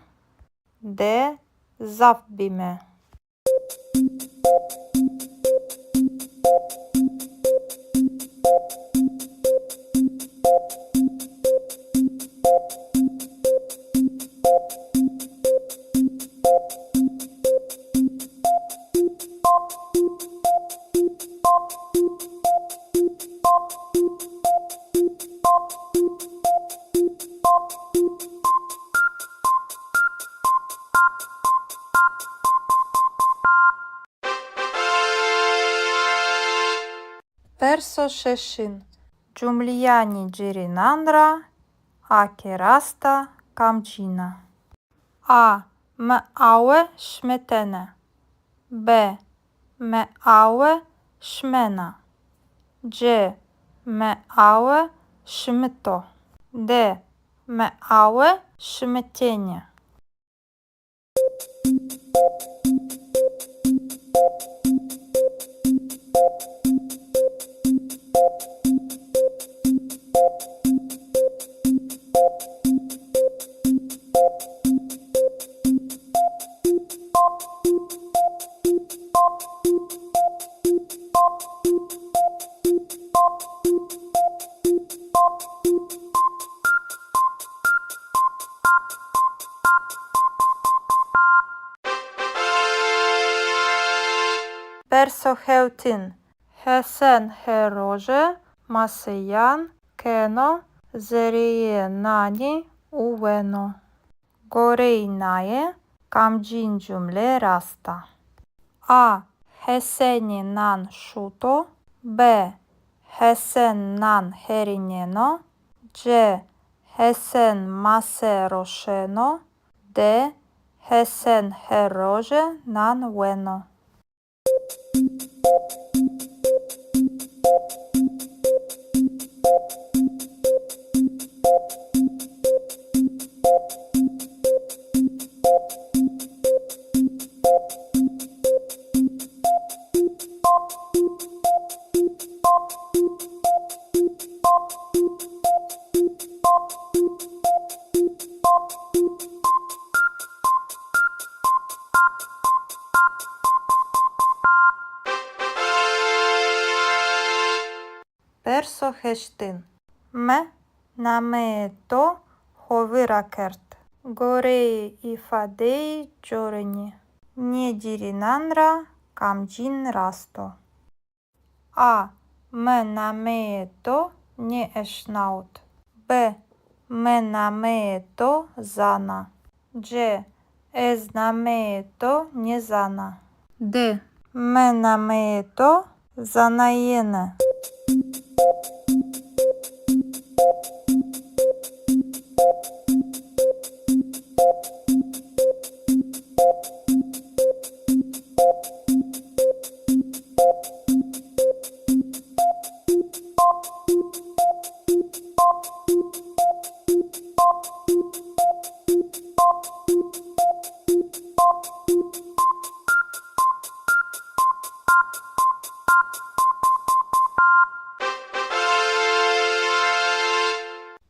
D. Zaf bîme. Perso şeşin. Cumleyanê cêrênan ra a ke rast a, kamcîn a? A. Mi awe şimitene. B. Mi awe şimena. C. Mi awe şimito. D. Mi awe şimitêne. Perso hewtin. Hesen her roje maseyan keno zereyê nanî û weno. Goreyê naye kamcîn cumle rast a? A. Hesenî nan şuto. B. Hesen nan herîneno. C. Hesen mase roşeno. D. Hesen her roje nan weno. Perso heştin. Mi nameyê to xo vîr ra kerd. Goreyê îfadeyê corinî, nê cêrênan ra kamcîn rast o? A. Mi nameyê to nêeşnawit. B. Mi nameyê to zana. C. Ez nameyê to nêzana. D. Mi nameyê to zanayêne.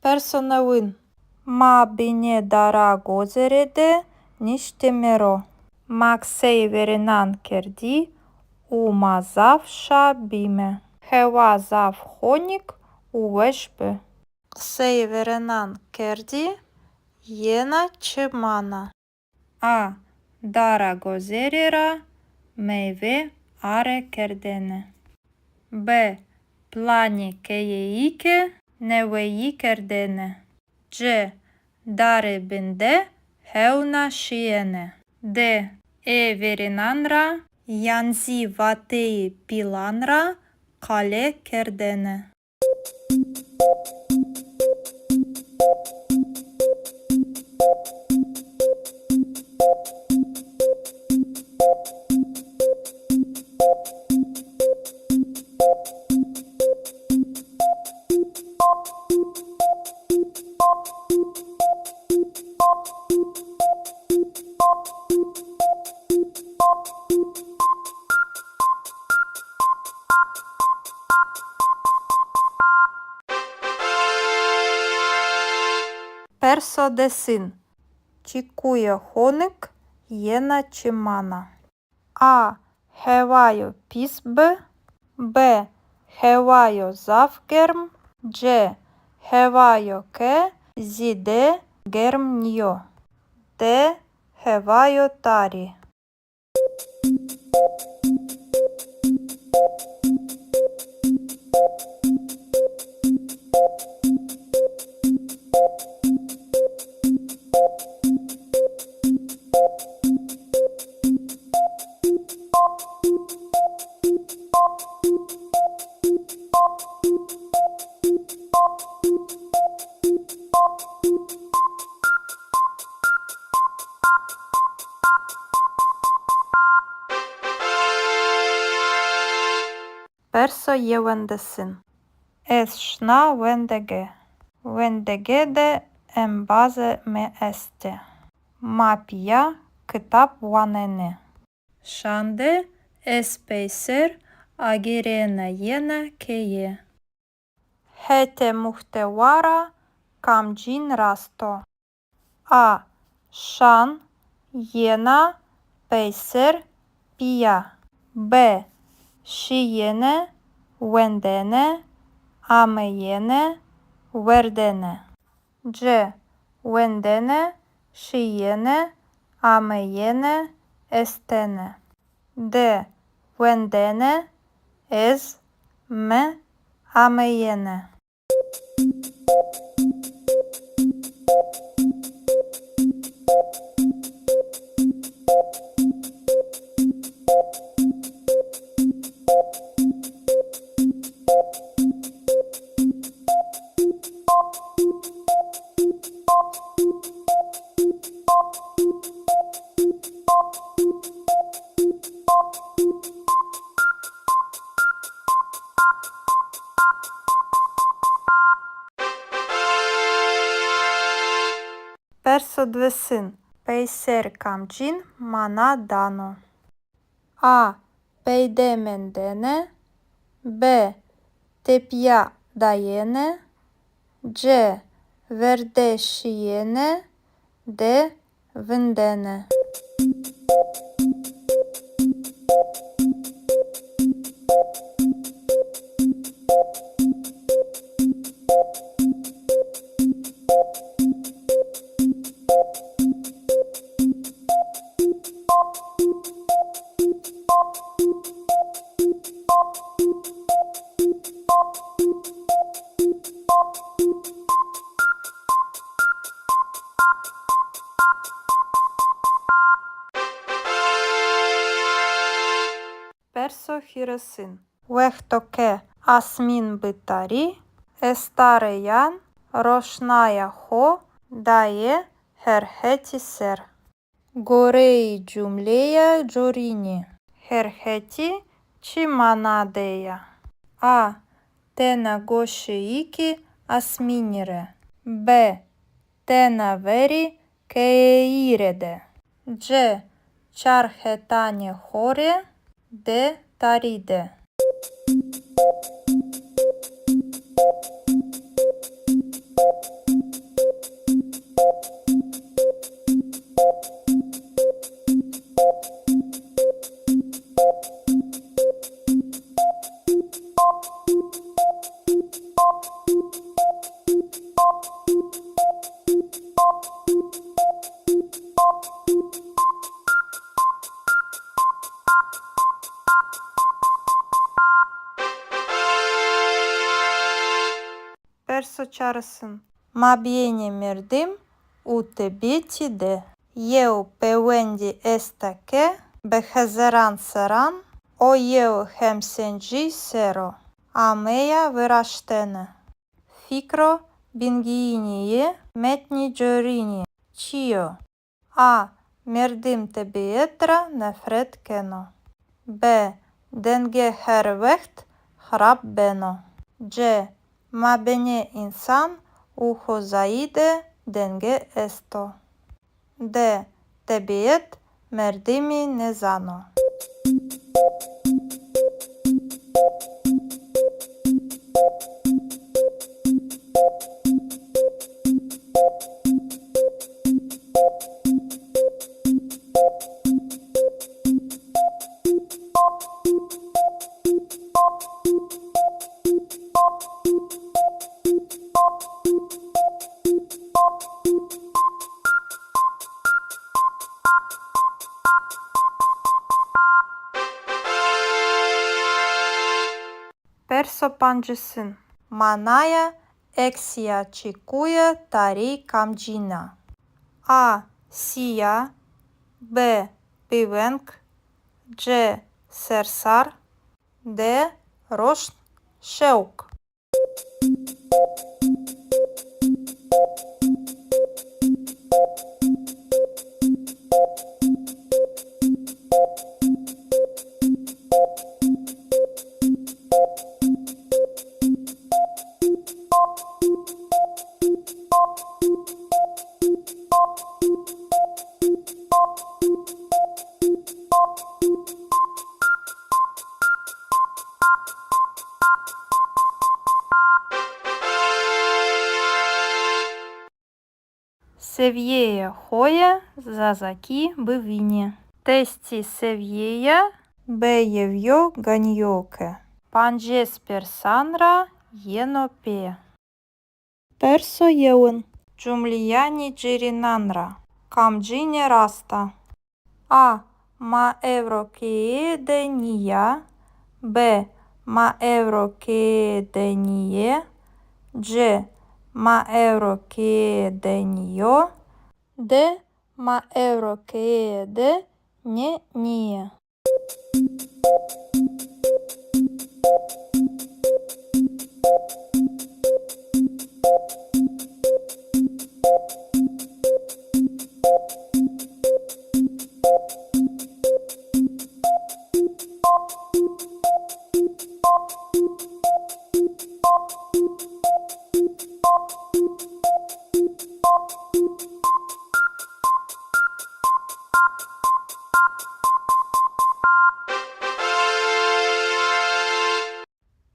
Perso newin. Ma binê dara gozêre de niştîme ro. Ma qiseyê verênan kerdî û ma zaf şa bîme. Hewa zaf honik û weş bi. Qiseyê verênan kerdî, yena çi mana? A. Dara gozêre ra meyve are kerdene. B. Planê keyeyî ke neweyî kerdene. C. Dare bin de hewna şîyene. D. Ê verênan ra yan zî vateyê pîlan ra qale kerdene. Perso desin. Çekuya honik yena çi mana? A. Hewayo pîs bi. B. Hewayo zaf germ. C. Hewayo ke zêde germ nîyo. D. Hewayo tarî. Perso yewendesin. Ez şina wendege. Wendege de embazê mi estê. Ma pîya kitab wanenê. Şan de ez peyser agêrena yena keye. Hetê muhtewa ra kamcîn rast o? A. Şan, yena, peyser, pîya. B. Şîyêne, wendene, ameyêne, werdene. C. Wendene, şîyêne, ameyêne, estene. D. Wendene, ez, mi, ameyêne. Perso diwêsin. Peyser kamcîn mana dano? A. Peyde mendene. B. Tepîya dayene. C. Verde şîyene. D. Vindene. Perso hîrêsin. Wexto ke asmîn bi tarî, estareyan roşnaya xo daye her hetî ser. Goreyê cumleya corînî, her hetî çi mana de ya? A. Tena goşeyêkê asmînî rê. B. Tena verê keyeyî rê de. C. Çar hetanê xo rê. D. Tarî de. Perso çarêsin. Mabênê merdim û tebîetî de yew pêwendî esta ke bi hezaran serran o yew hemsencî ser o ameya viraştene. Fikro bingeyînî yê metnî corînî çi yo? A. Merdim tebîet ra nefret keno. B. Denge her wext xirab beno. C. Mabênê însan û xozayî de denge esto. D. Tebîet merdimî nêzano. Perso pancisin. Manaya eksîya çekuye tarî kamcîn a? A. Sîya. B. Bêveng. C. Sersar. D. Roşn, şewq. Sevîyeyê xo yê zazakî bivînî. Testê sevîyeya B yew yo ganî yo ke pancês persan ra yeno pê. Perso yewin. Cumleyanê cêrênan ra kamcîne rast a? A. Ma ewro keye de nîya. B. Ma ewro keye de nîyê. C. Ma ewro keye de nîyo. D. Ma ewro keye de nê nîyê.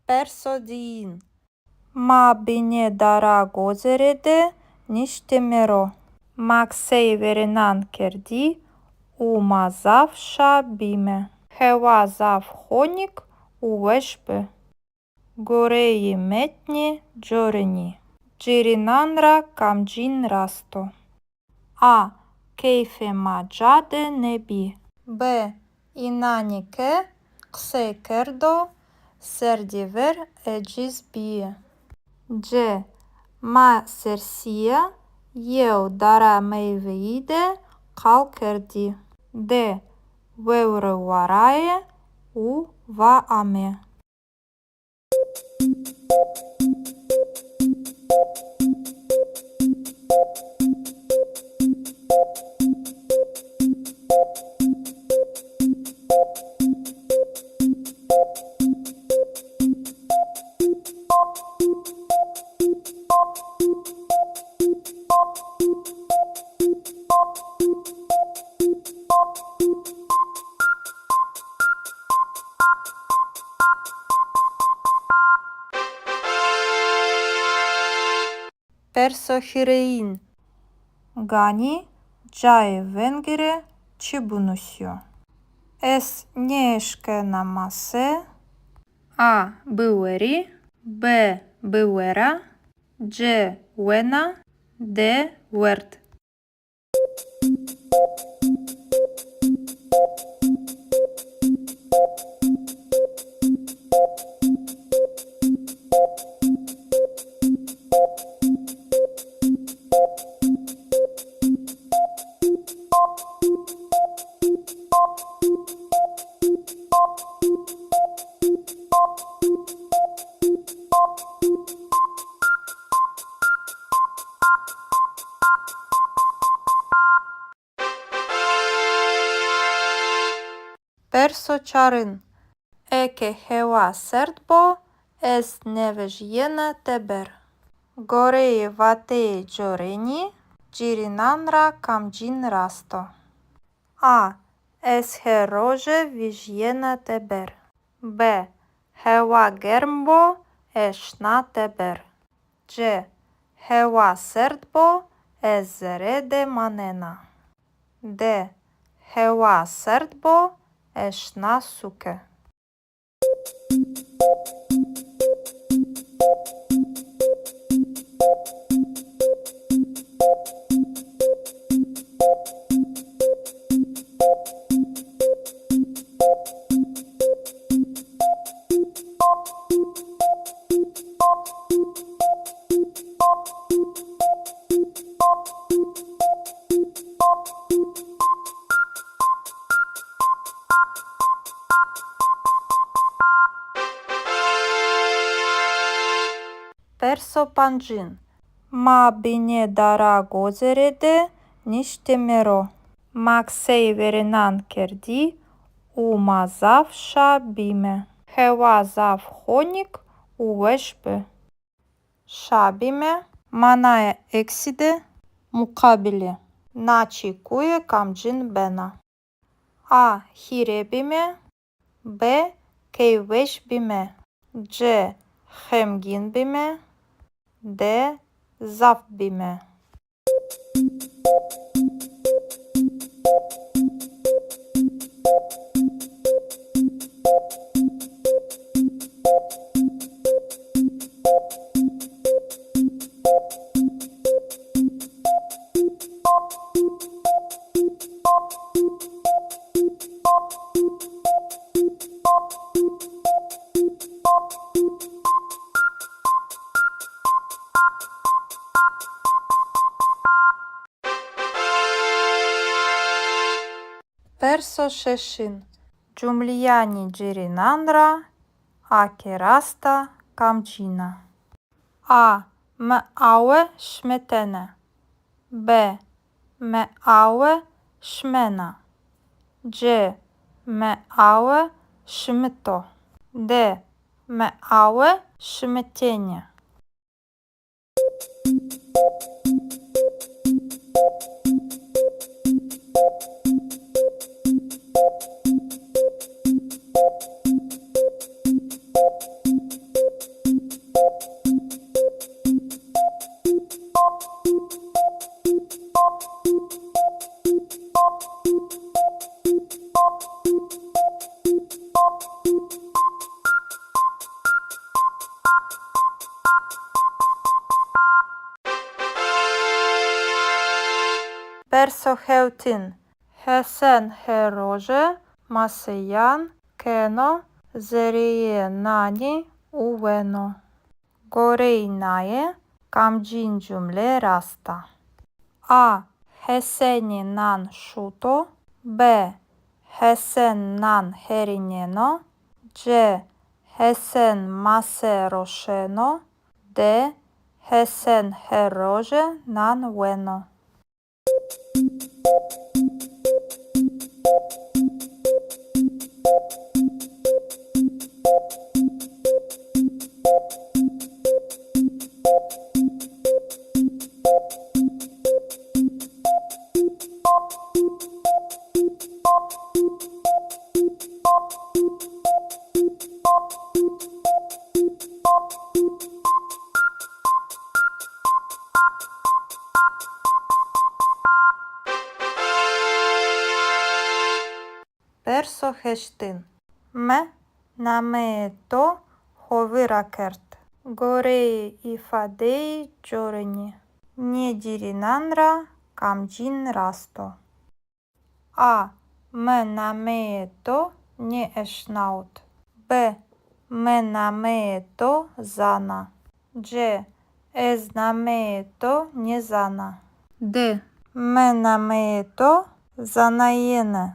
Perso diyin. Ma binê dara gozêre de niştîme ro. Ma qiseyê verênan kerdî û ma zaf şa bîme. Hewa zaf honik û weş bi. Goreyê metnê corênî, cêrênan ra kamcîn rast o? A. Keyfê ma ca de nêbî. B. Înanê ke qisey kerdo, serdî ver eciz bîyî. C. Ma sersîya yew dara meyweyî de qal kerdî. D. Vewre varaye û va ame. Perso hîrêyin. Ganî cayê vengî rê çi binusîyo? Ez nêeşkena mase. A. Biwerî. B. Biwera. C. Wena. D. Werd. Perso çarin. Eke hewa serd bo, ez nêvejîyena teber. Goreyê vateyê corênî, cêrênan ra kamcîn rast o? A. Ez her roje vejîyena teber. B. Hewa germ bo, ez şina teber. C. Hewa serd bo, ez zere de manena. D. Hewa serd bo, ez şina sûke. Perso pancin. Ma binê dara gozêre de niştîme ro. Ma qiseyê verênan kerdî û ma zaf şa bîme. Hewa zaf honik û weş bi. Şa bîme. Manaya eksî de muqabilê na çekuye kamcîn bena? A. Hîrê bîme. B. Keyfweş bîme. C. Xemgîn bîme. D. Zaf bîme. Perso şeşin. Cumleyanê cêrênan ra a ke rast a, kamcîn a? A. Mi awe şimitene. B. Mi awe şimena. C. Mi awe şimito. D. Mi awe şimitêne. Perso hewtin. Hesen her roje maseyan keno zereyê nanî û weno. Goreyê naye kamcîn cumle rast a? A. Hesenî nan şuto. B. Hesen nan herîneno. C. Hesen mase roşeno. D. Hesen her roje nan weno. Perso heştin. Mi nameyê to xo vîr ra kerd. Goreyê îfadeyê corinî, nê cêrênan ra kamcîn rast o? A. Mi nameyê to nêeşnawit. B. Mi nameyê to zana. C. Ez nameyê to nêzana. D. Mi nameyê to zanayêne.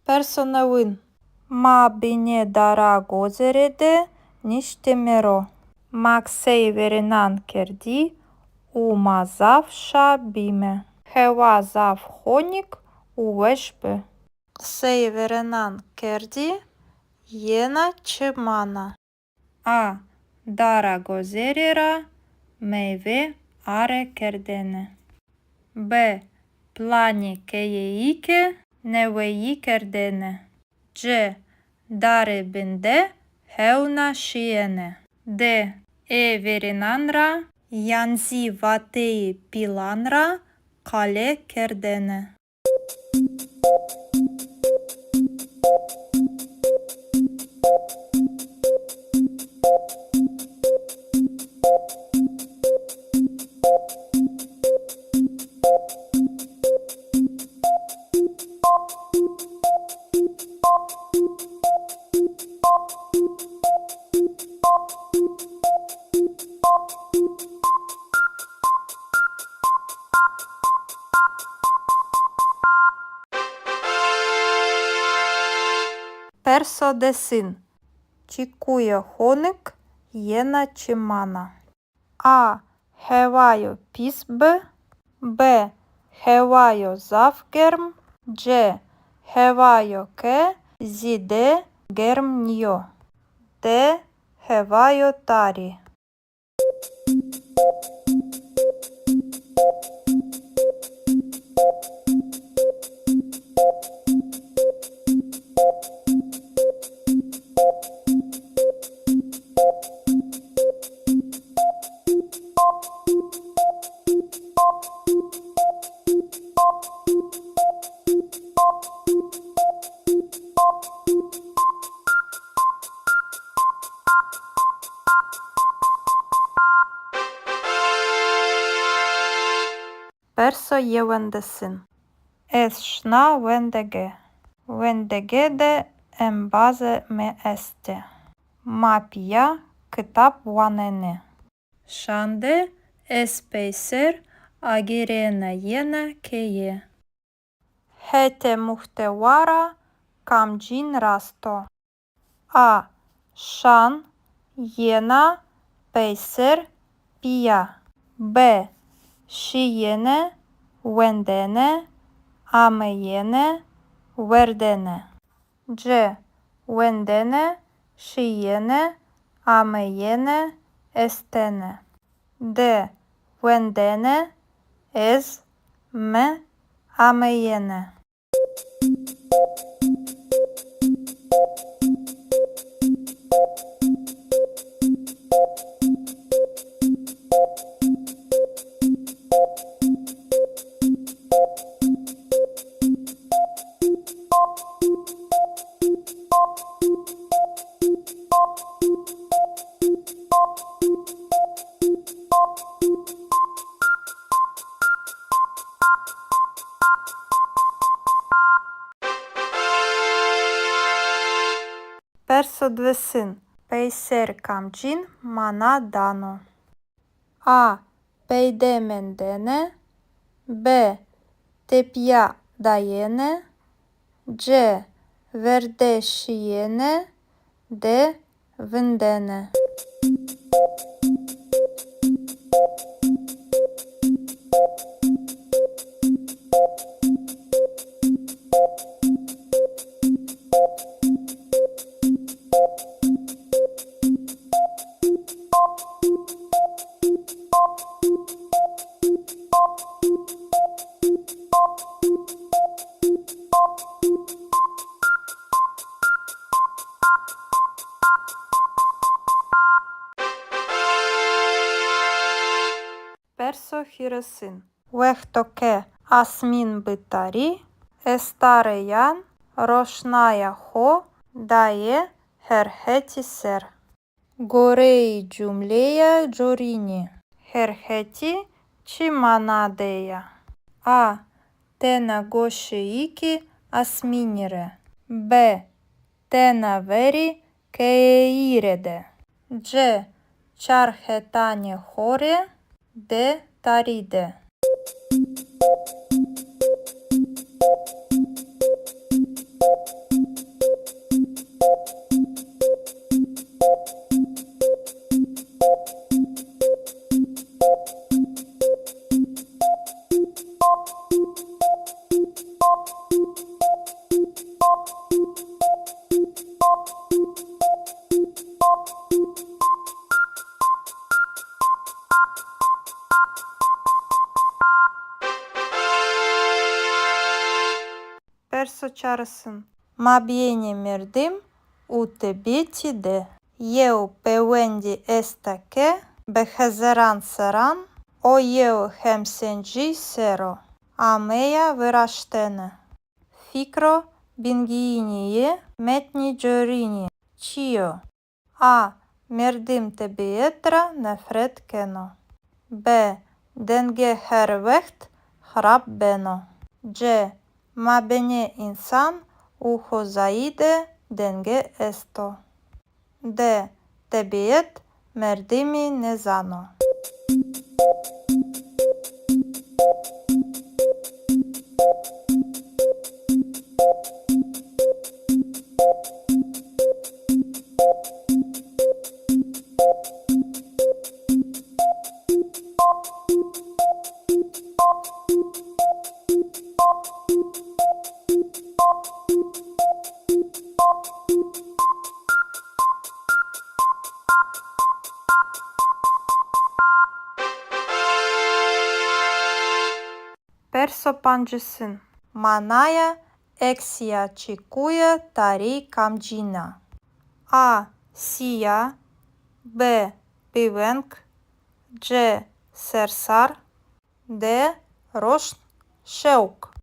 Perso newin. Ma binê dara gozêre de niştîme ro. Ma qiseyê verênan kerdî û ma zaf şa bîme. Hewa zaf honik û weş bi. Qiseyê verênan kerdî, yena çi mana? A. Dara gozêre ra meyve are kerdêne. B. Planê keyeyî ke neweyî kerdêne. C. Dare bin de hewna şîyêne. D. Ê verênan ra yan zî vateyê pîlan ra qale kerdêne. Perso desin. Çekuya honik yena çi mana? A. Hewayo pîs bi. B. Hewayo zaf germ. C. Hewayo ke zêde germ nîyo. D. Hewayo tarî. Perso yewendesin. Ez şina wendege. Wendege de embazê mi estê. Ma pîya kitab wanenê. Şan de ez peyser agêrena yena keye. Hetê muhtewa ra kamcîn rast o? A. Şan, yena, peyser, pîya. B. Şîyêne, wendene, ameyêne, werdene. C. Wendene, şîyêne, ameyêne, estene. D. Wendene, ez, mi, ameyêne. Perso diwêsin. Peyser kamcîn mana dano? A. Peyde mendene. B. Tepîya dayene. C. Verde şîyene. D. Vindene. Perso hîrêsin. Wexto ke asmîn bi tarî, estareyan roşnaya xo daye her hetî ser. Goreyê cumleya corînî, her hetî çi mana de ya? A. Tena goşeyêkê asmînî rê. B. Tena verê keyeyî rê de. C. Çar hetanê xo rê. D. Tarî de. Perso çarêsin. Mabênê merdim û tebîetî de yew pêwendî esta ke bi hezeran serran o yew hemsencî ser o ameya viraştene. Fikro bingeyînî yê metnî corînî çi yo? A. Merdim tebîet ra nefret keno. B. Denge her wext xirab beno. C. Mabênê însan û xozayî de denge esto. D. Tebîet merdimî nêzano. Pancêsin. Manaya eksîya çekuye tarî kamcîn a? A. Sîya. B. Bêveng. C. Sersar. D. Roşn, şewq.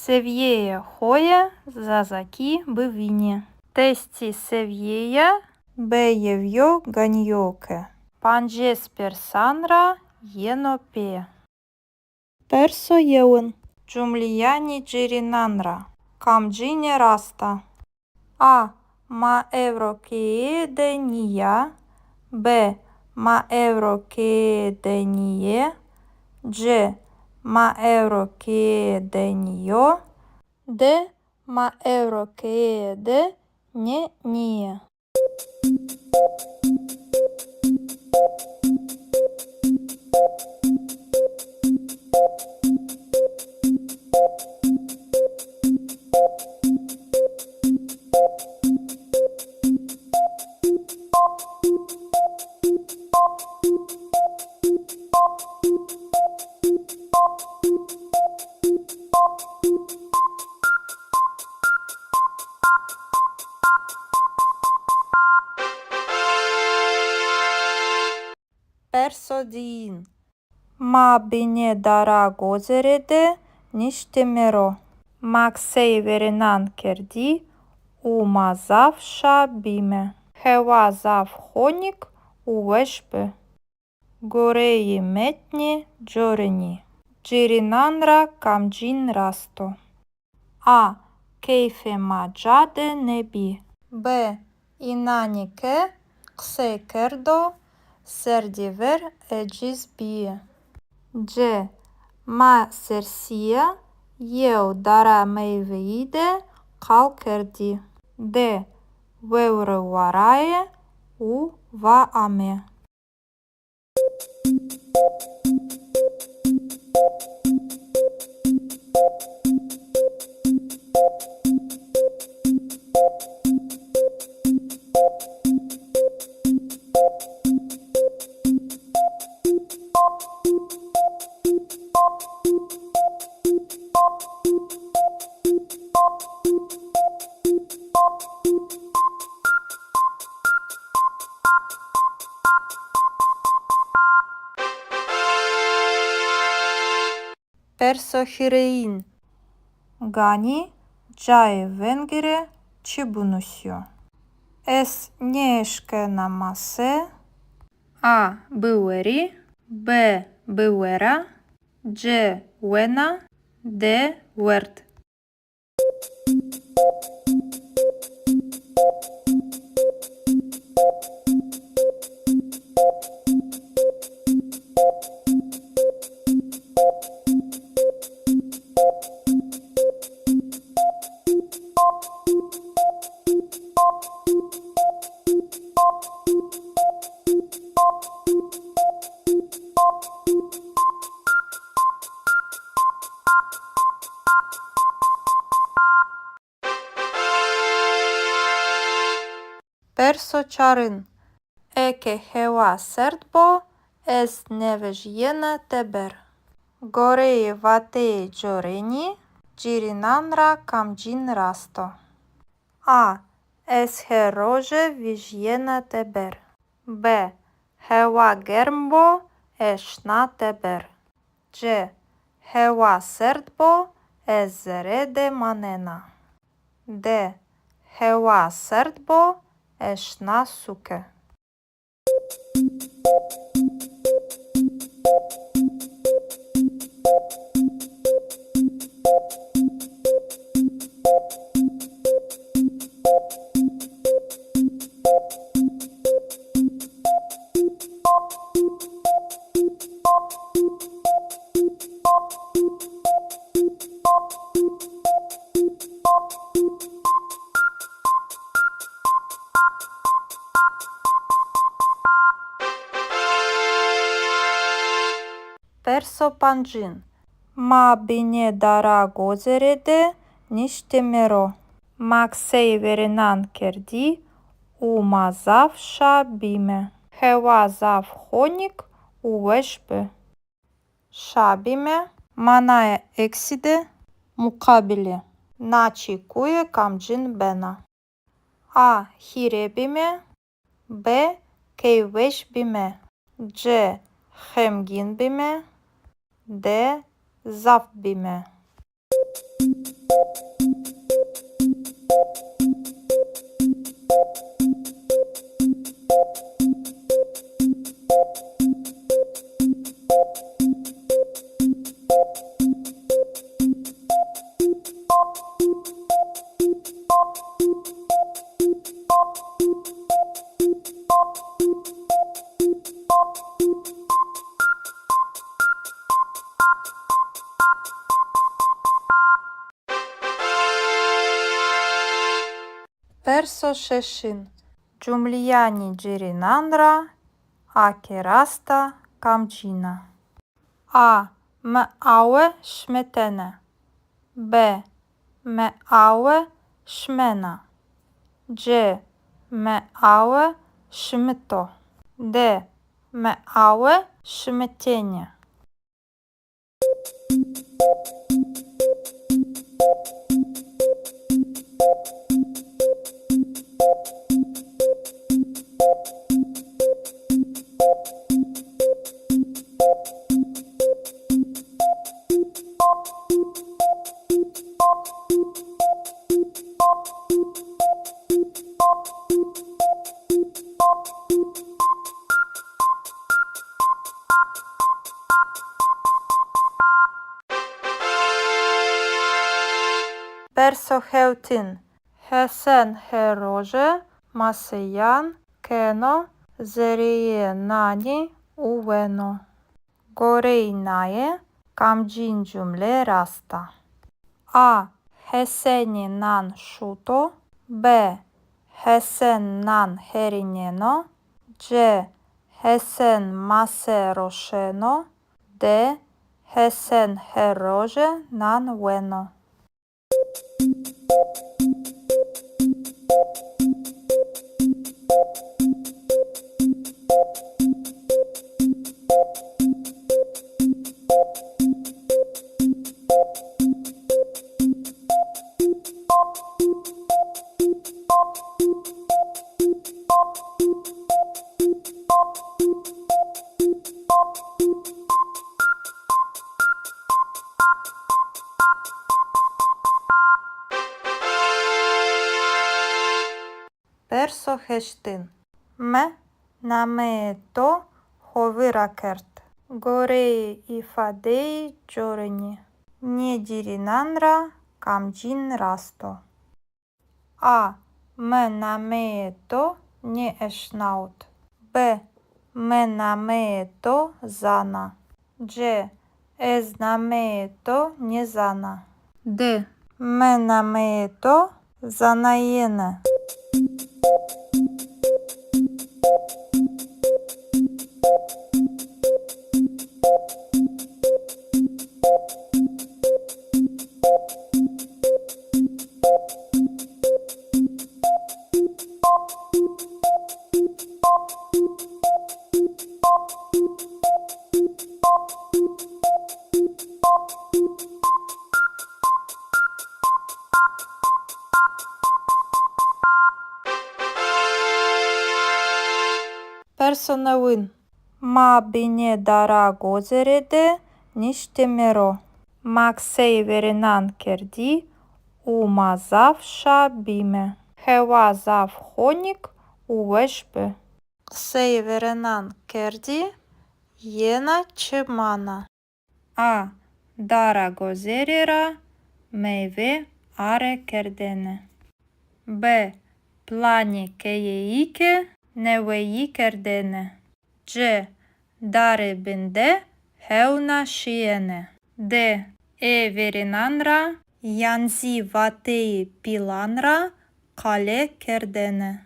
Sevîyeyê xo yê zazakî bivînî. Testî sevîyeya B yew yo ganî yo ke pancês persan ra yeno pê. Perso yewin. Cumleyanê cêrênan ra kamcîne rast a? A. Ma ewro keye de nîya. B. Ma ewro keye de nîyê. C. Ma ewro keye de nîyo. D. Ma ewro keye de nê nîyê. Perso diyin. Ma binê dara gozere de niştîme ro. Ma qiseyê verênan kerdî û ma zaf şa bîme. Hewa zaf honik û weş bi. Goreyê metnê corinî, cêrênan ra kamcîn rast o? A. Keyfê ma ca de nêbî. B. Înanê ke qisey kerdo, serdî ver ecîz bîyî. C. Ma sersîya yew dara meyweyî de qal kerdî. D. Vewre varaye û va ame. Perso hîrêyin. Ganî cayê vengî rê çi binusîyo? Ez nêeşkena mase. A. Biwerî. B. Biwera. C. Wena. D. Werd. Perso çarin. Eke hewa serd bo, ez nêvejîyena teber. Goreyê vateyê corênî, cêrênan ra kamcîn rast o? A. Ez her roje vejîyena teber. B. Hewa germ bo, ez şina teber. C. Hewa serd bo, ez zere de manena. D. Hewa serd bo, ez şina sûke. Perso pancin. Ma binê dara gozêre de niştîme ro. Ma qiseyê verênan kerdî û ma zaf şa bîme. Hewa zaf honik û weş bi. Şa bîme. Manaya eksî de muqabilê na çekuye kamcîn bena? A. Hîrê bîme. B. Keyfweş bîme. C. Xemgîn bîme. D. Zaf bîme. Perso şeşin. Cumleyanê cêrênan ra a ke rast a, kamcîn a? A. Mi awe şimitene. B. Mi awe şimena. C. Mi awe şimito. D. Mi awe şimitêne. Perso hewtin. Hesen her roje maseyan keno zereyê nanî û weno. Goreyê naye kamcîn cumle rast a? A. Hesenî nan şuto. B. Hesen nan herîneno. C. Hesen mase roşeno. D. Hesen her roje nan weno. Perso heştin. Mi nameyê to xo vîr ra kerd. Goreyê îfadeyê corinî, nê cêrênan ra kamcîn rast o? A. Mi nameyê to nêeşnawit. B. Mi nameyê to zana. C. Ez nameyê to nêzana. D. Mi nameyê to zanayêne. Perso newin. Ma binê dara gozêre de niştîme ro. Ma qiseyê verênan kerdî û ma zaf şa bîme. Hewa zaf honik û weş bi. Qiseyê verênan kerdî, yena çi mana? A. Dara gozêre ra meyve are kerdene. B. Planê keyeyî ke neweyî kerdene. C. Dare bin de hewna şîyene. D. Ê verênan ra yan zî vateyê pîlan ra qale kerdene.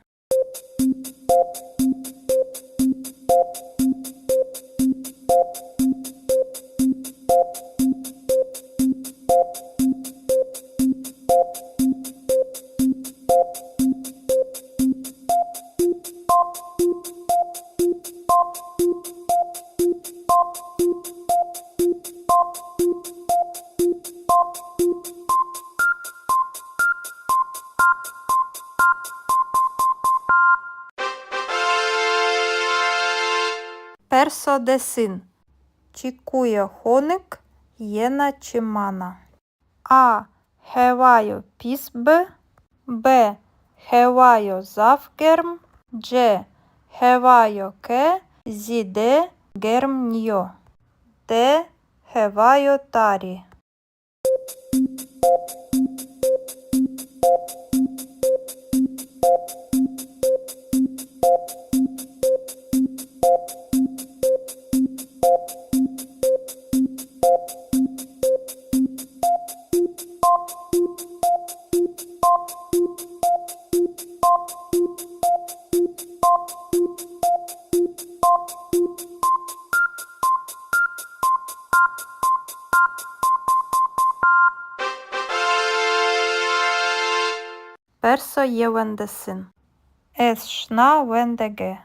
Desin. Çekuya honik yena çi mana? A. Hewayo pîs bi. B. Hewayo zaf germ. C. Hewayo ke zêde germ nîyo. D. Hewayo tarî. Perso yewendesin. Ez şina wendege.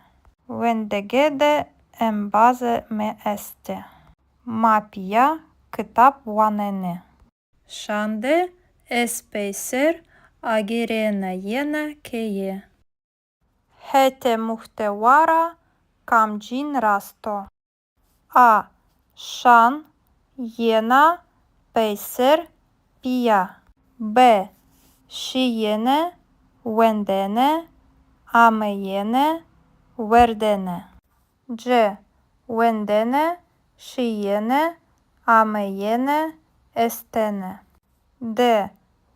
Wendege de embazê mi estê. Ma pîya kitab wanenê. Şan de ez peyser agêrena yena keye. Hetê muhtewa ra kamcîn rast o? A. Şan, yena, peyser, pîya. B. Şîyêne, wendene, ameyêne, werdene. C. Wendene, şîyêne, ameyêne, estene. D.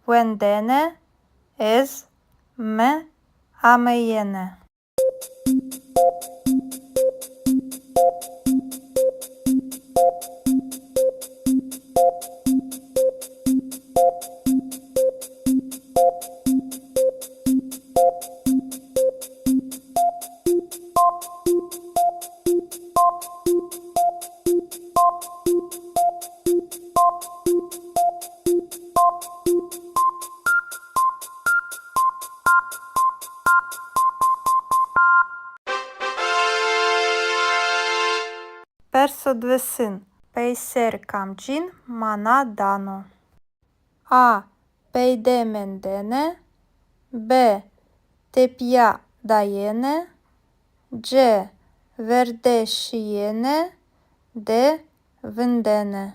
Wendene, ez, mi, ameyêne. Perso diwêsin. Peyser kamcîn mana dano? A. Peyde mendene. B. Tepîya dayene. C. Verde şîyene. D. Vindene.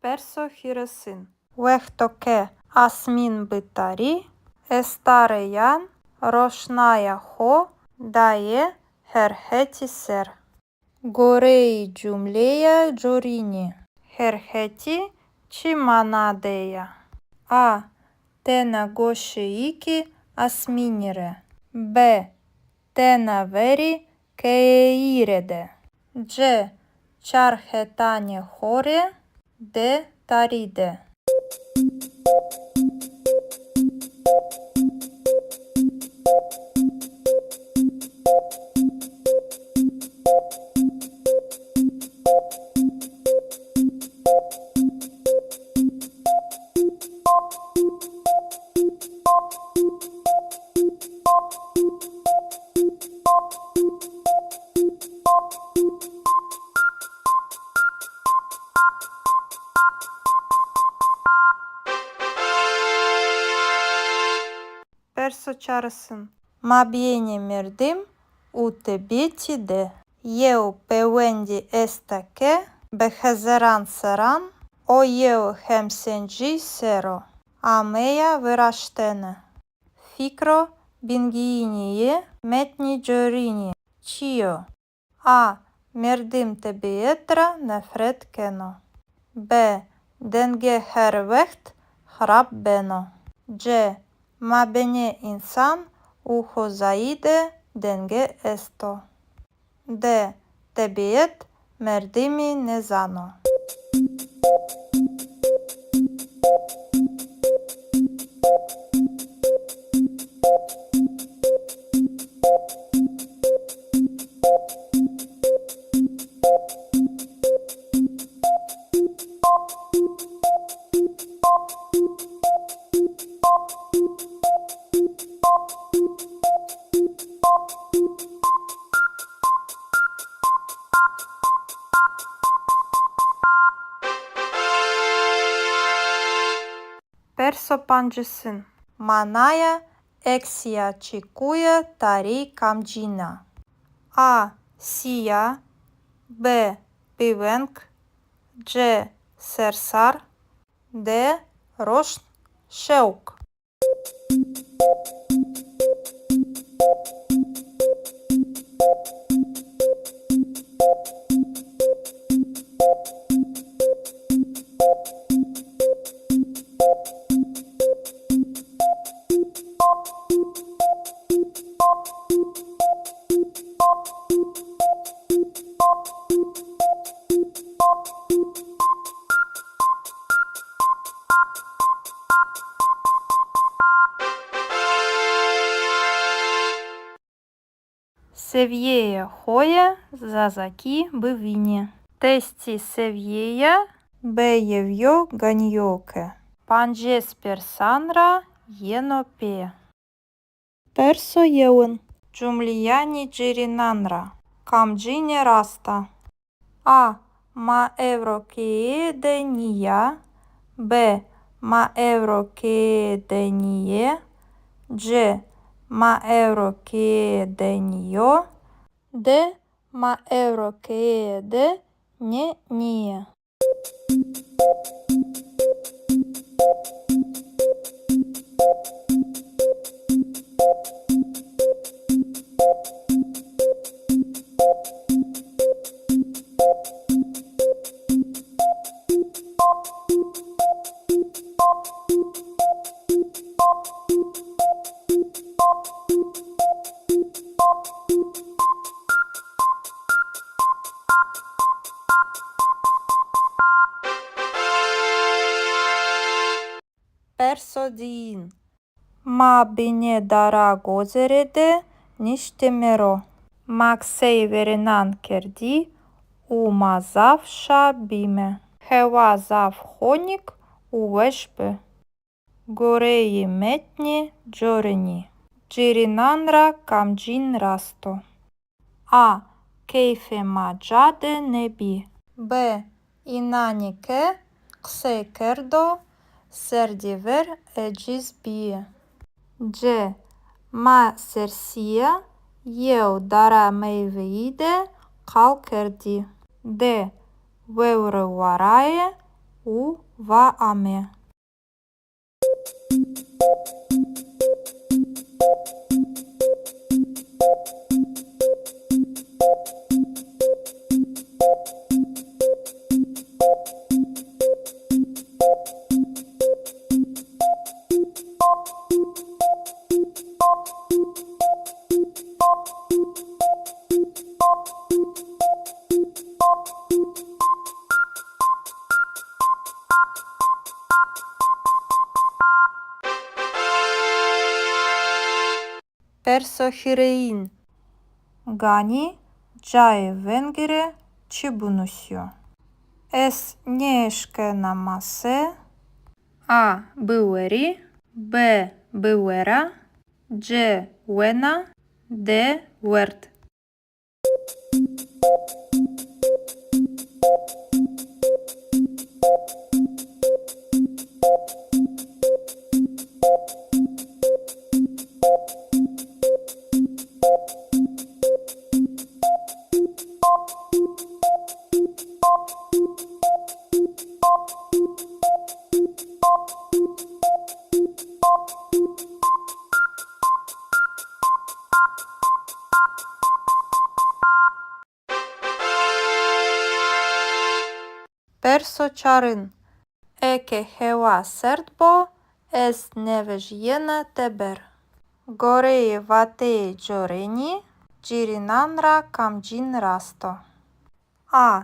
Perso hîrêsin. Wexto ke asmîn bi tarî, estareyan roşnaya xo daye her hetî ser. Goreyê cumleya corînî, her hetî çi mana de ya? A. Tena goşeyêkê asmînî rê. B. Tena verê keyeyî rê de. C. Çar hetanê xo rê. D. Tarî de. Perso çarêsin. Mabênê merdim û tebîetî de yew pêwendî esta ke bi hezaran serran o yew hemsencî ser o ameya viraştene. Fikro bingeyînî yê metnî corînî çi yo? A. Merdim tebîet ra nefret keno. B. Denge her wext xirab beno. C. Mabênê însan û xozayî de denge esto. D. Tebîet merdimî nêzano. Perso pancisin. Manaya eksîya çekuye tarî kamcîn a? A. Sîya. B. Bêveng. C. Sersar. D. Roşn, şewq. Sevîyeyê xo yê zazakî bivînî. Testî sevîyeya B yew yo ganî yo ke pancês persan ra yeno pê. Perso yewin. Cumleyanê cêrênan ra kamcîne rast a? A. Ma ewro keye de nîya. B. Ma ewro keye de nîyê. C. Ma ewro keye de nîyo. D. Ma ewro keye de nê nîyê. Perso diyin. Ma binê dara gozere de niştîme ro. Ma qiseyê verênan kerdî û ma zaf şa bîme. Hewa zaf honik û weş bi. Goreyê metnê corinî, cêrênan ra kamcîn rast o? A. Keyfê ma ca de nêbî. B. Înanê ke qisey kerdo, serdî ver eciz bîyî. C. Ma sersîya yew dara meyweyî de qal kerdî. D. Vewre varaye û va ame. Perso hîrêyin. Ganî cayê vengî rê çi binusîyo? Ez nêeşkena mase. A. Biwerî. B. Biwera. C. Wena. D. Werd. Perso çarin. Eke hewa serd bo, ez nêvejîyena teber. Goreyê vateyê corênî, cêrênan ra kamcîn rast o? A.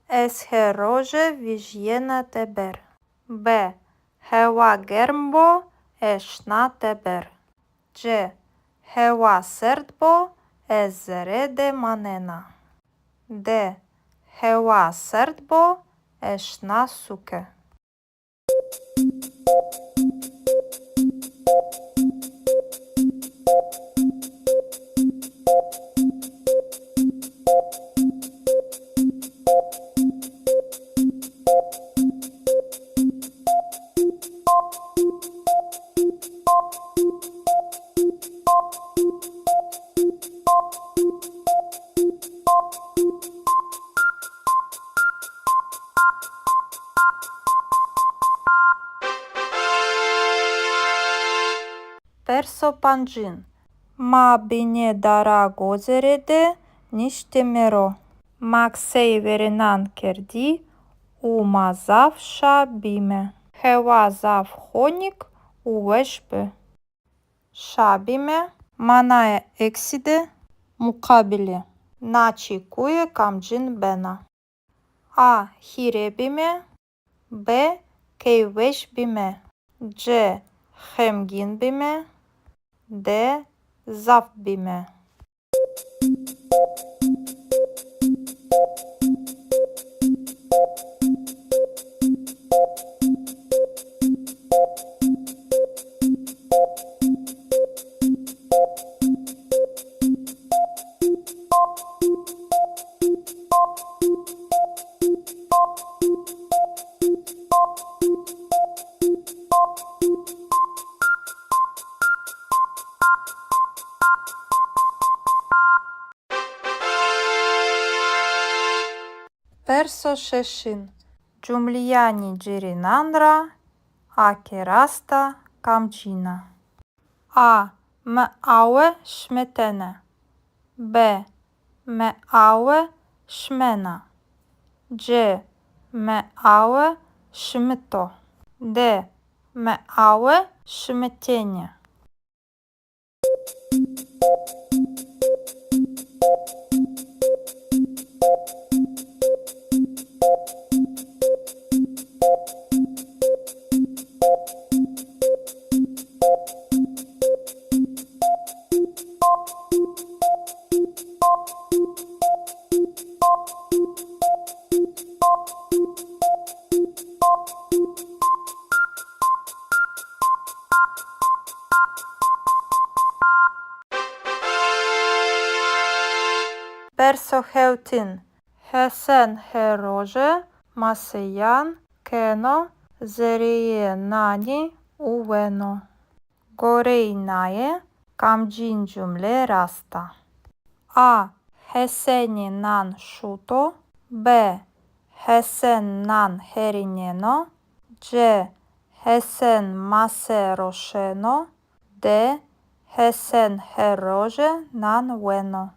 Ez her roje vejîyena teber. B. Hewa germ bo, ez şina teber. C. Hewa serd bo, ez zere de manena. D. Hewa serd bo, ez şina sûke. Perso pancin. Ma binê dara gozêre de niştîme ro. Ma qiseyê verênan kerdî û ma zaf şa bîme. Hewa zaf honik û weş bi. Şa bîme. Manaya eksî de muqabilê na çekuye kamcîn bena? A. Hîrê bîme. B. Keyfweş bîme. C. Xemgîn bîme. D. Zaf bîme. Perso şeşin. Cumleyanê cêrênan ra a ke rast a, kamcîn a? A. Mi awe şimitene. B. Mi awe şimena. C. Mi awe şimito. D. Mi awe şimitêne. Perso hewtin. Hesen her roje maseyan keno zereyê nanî û weno. Goreyê naye kamcîn cumle rast a? A. Hesenî nan şuto. B. Hesen nan herîneno. C. Hesen mase roşeno. D. Hesen her roje nan weno.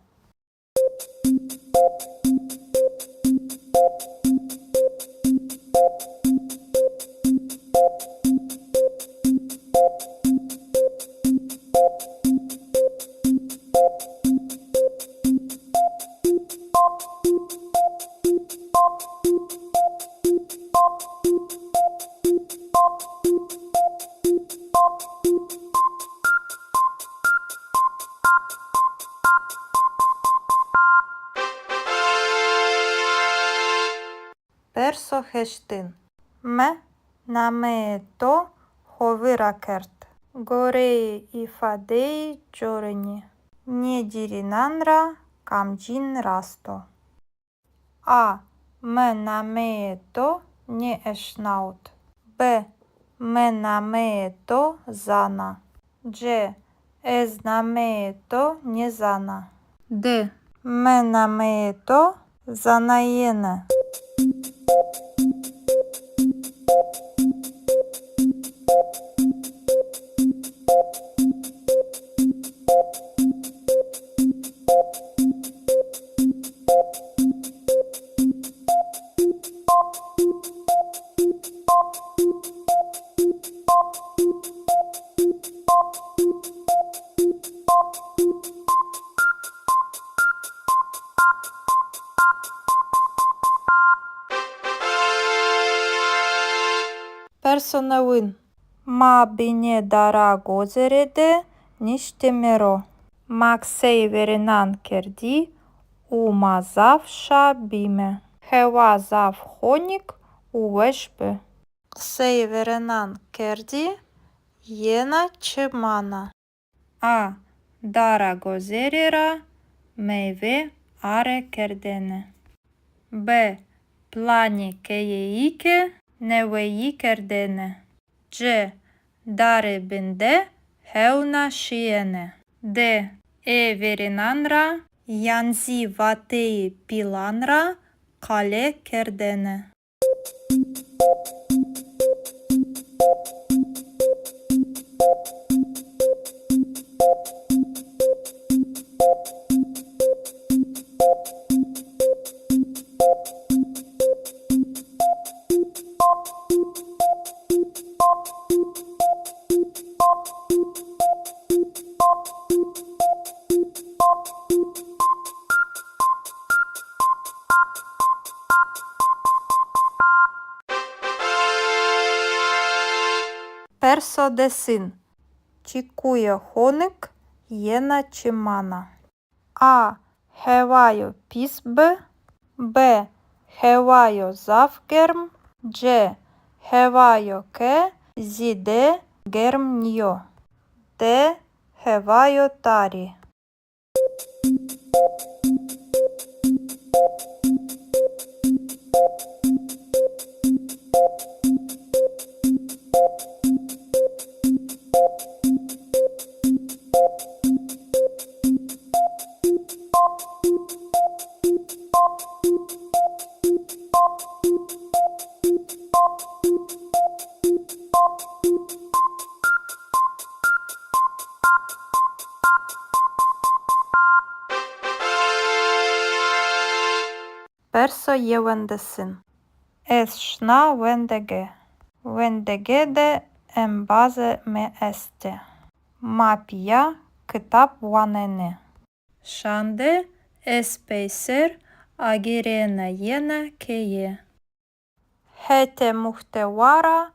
Perso heştin. Mi nameyê to xo vîr ra kerd. Goreyê îfadeyê corinî, nê cêrênan ra kamcîn rast o? A. Mi nameyê to nêeşnawit. B. Mi nameyê to zana. C. Ez nameyê to nêzana. D. Mi nameyê to zanayêne. Perso newin. Ma binê dara gozêre de niştîme ro. Ma qiseyê verênan kerdî û ma zaf şa bîme. Hewa zaf honik û weş bi. Qiseyê verênan kerdî, yena çi mana? A. Dara gozêre ra meyve are kerdene. B. Planê keyeyî ke neweyî kerdene. C. Dare bin de hewna şîyene. D. Ê verênan ra yan zî vateyê pîlan ra qale kerdene. Perso desin. Çekuya honik yena çi mana? A. Hewayo pîs bi. B. Hewayo zaf germ. C. Hewayo ke zêde germ nîyo. D. Hewayo tarî. Perso yewendesin. Ez şina wendege. Wendege de embazê mi estê. Ma pîya kitab wanenê. Şan de ez peyser agêrena yena keye. Hetê muhtewa ra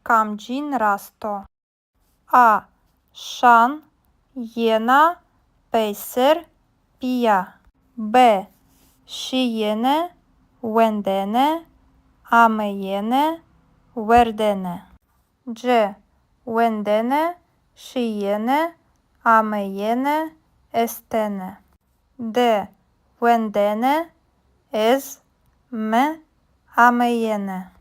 kamcîn rast o? A. Şan, yena, peyser, pîya. B. Şîyêne, wendene, ameyêne, werdene. C. Wendene, şîyêne, ameyêne, estene. D. Wendene, ez, mi, ameyêne.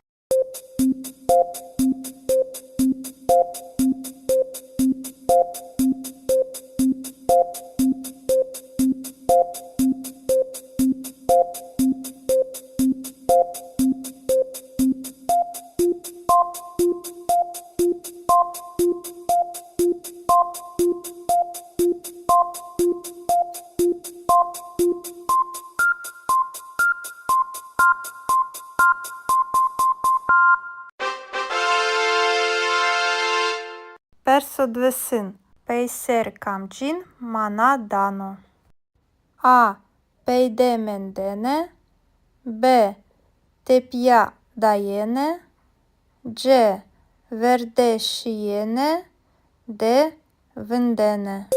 Perso diwêsin. Peyser kamcîn mana dano? A. Peyde mendene. B. Tepîya dayene. C. Verde şîyene. D. Vindene.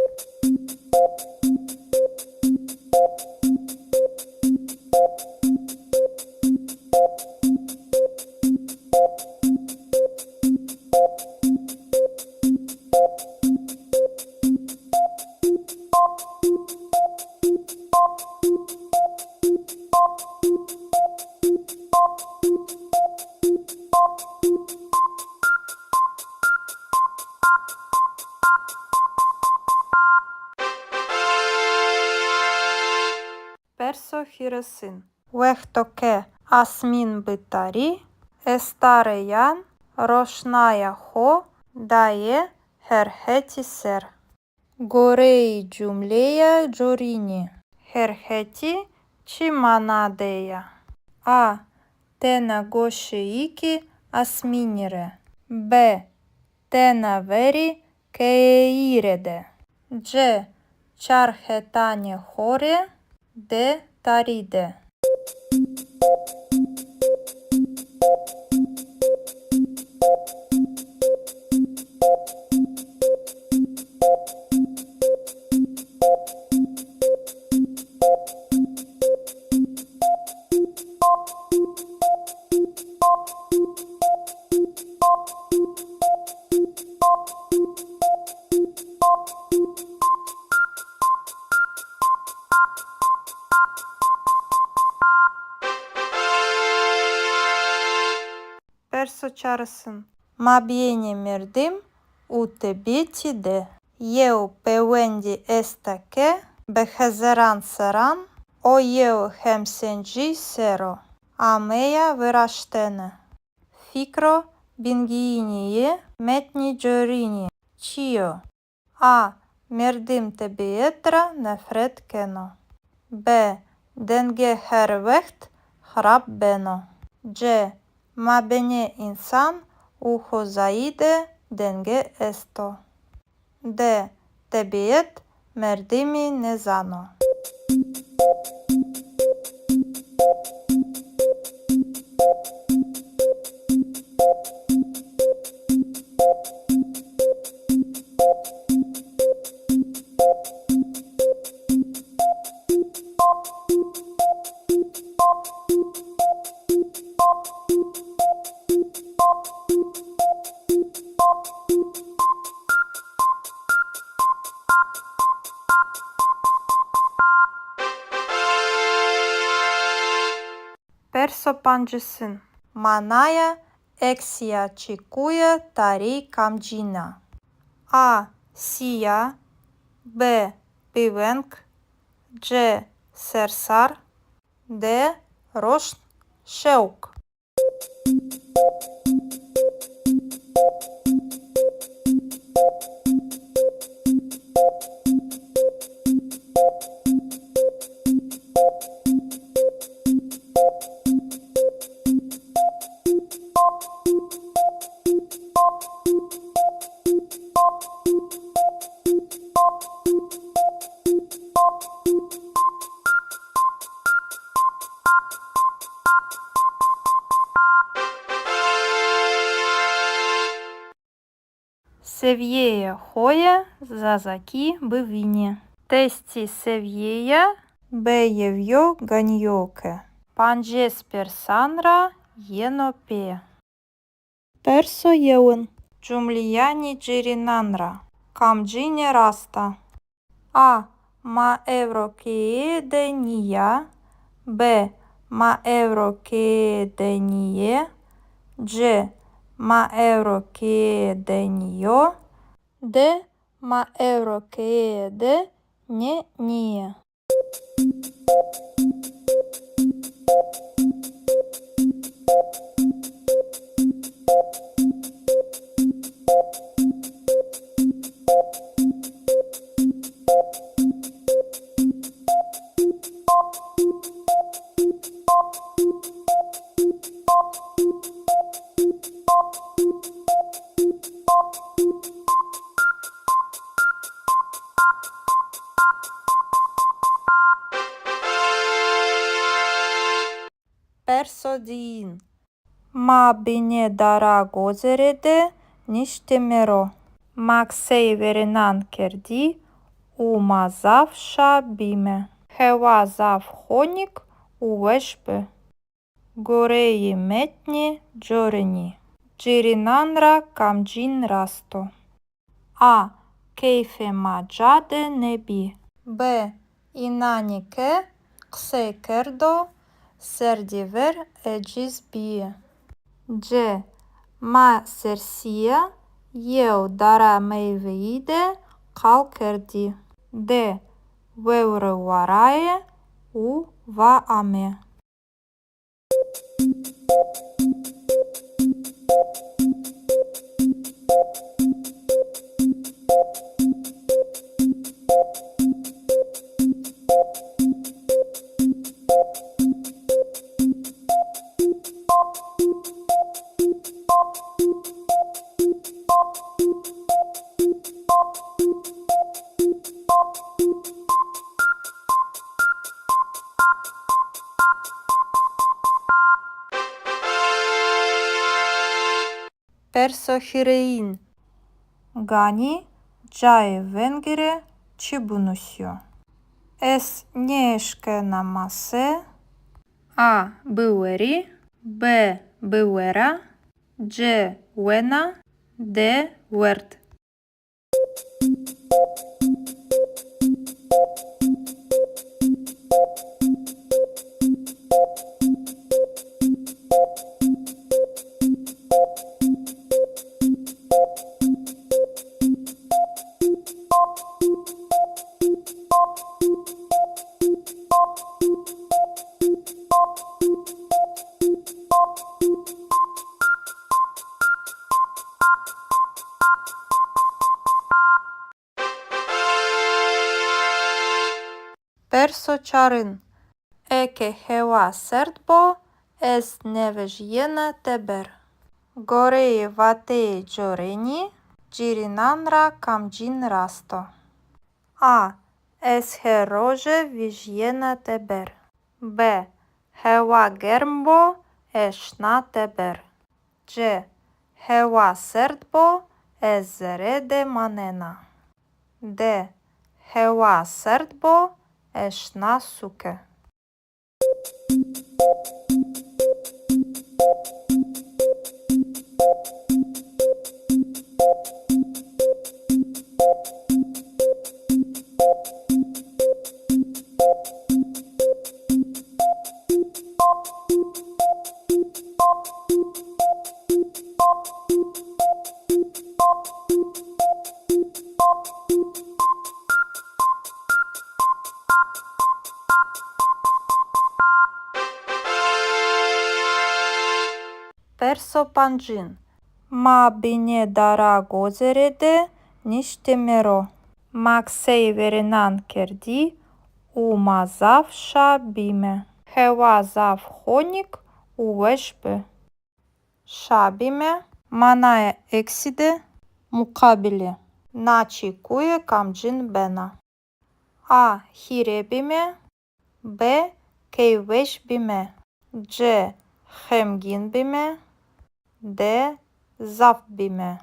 Perso hîrêsin. Wexto ke asmîn bi tarî, estareyan roşnaya xo daye her hetî ser. Goreyê cumleya corînî, her hetî çi mana de ya? A. Tena goşeyêkê asmînî rê. B. Tena verê keyeyî rê de. C. Çar hetanê xo rê. D. Tarî de. Perso çarêsin. Mabênê merdim û tebîetî de yew pêwendî esta ke bi hezeran serran o yew hemsencî ser o ameya viraştene. Fikro bingeyînî yê metnî corînî çi yo? A. Merdim tebîet ra nefret keno. B. Denge her wext xirab beno. C. Mabênê însan û xozayî de denge esto. D. Tebîet merdimî nêzano. Perso pancisin. Manaya eksîya çekuye tarî kamcîn a? A. Sîya. B. Biveng. C. Sersar. D. Roşn, şewq. Sevîyeyê xo yê zazakî bivînî. Testî sevîyeya B yew yo ganî yo ke pancês persan ra yeno pê. Perso yewin. Cumleyanê cêrênan ra kamcîne rast a? A. Ma ewro keye de nîya. B. Ma ewro keye de nîyê. C. Ma ewro keye de nîyo. D. Ma ewro keye de nê nîyê. Perso diyin. Ma binê dara gozere de niştîme ro. Ma qiseyê verênan kerdî û ma zaf şa bîme. Hewa zaf honik û weş bi. Goreyê metnê corênî, cêrênan ra kamcîn rast o? A. Keyfê ma ca de nêbî. B. Înanê ke qisey kerdo, serdî ver eciz bîyî. C. Ma sersîya yew dara meyweyî de qal kerdî. D. Vewre varaye û va ame. Perso hîrêyin. Ganî cayê vengî rê çi binusîyo? Ez nêeşkena mase. A. Biwerî. B. Biwera. C. Wena. D. Werd. Perso çarin. Eke hewa serd bo, ez nêvejîyena teber. Goreyê vateyê corênî, cêrênan ra kamcîn rast o? A. Ez her roje vejîyena teber. B. Hewa germ bo, ez şina teber. C. Hewa serd bo, ez zere de manena. D. Hewa serd bo, ez şina sûke. Perso pancin. Ma binê dara gozêre de niştîme ro. Ma qiseyê verênan kerdî û ma zaf şa bîme. Hewa zaf honik û weş bi. Şa bîme. Manaya eksî de muqabilê na çekuye kamcîn bena? A. Hîrê bîme. B. Keyfweş bîme. C. Xemgîn bîme. D. Zaf bîme.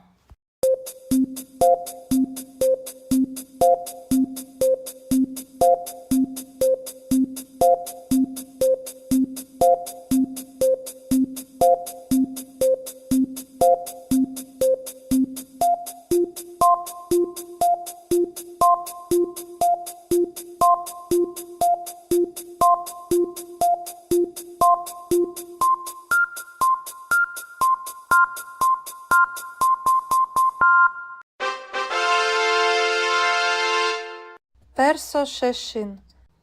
Perso şeşin.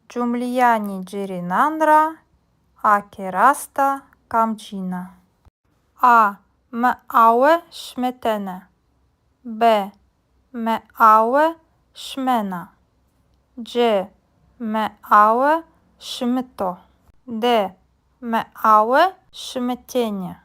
Cumleyanê cêrênan ra a ke rast a, kamcîn a? A. Mi awe şimitene. B. Mi awe şimena. C. Mi awe şimito. D. Mi awe şimitêne.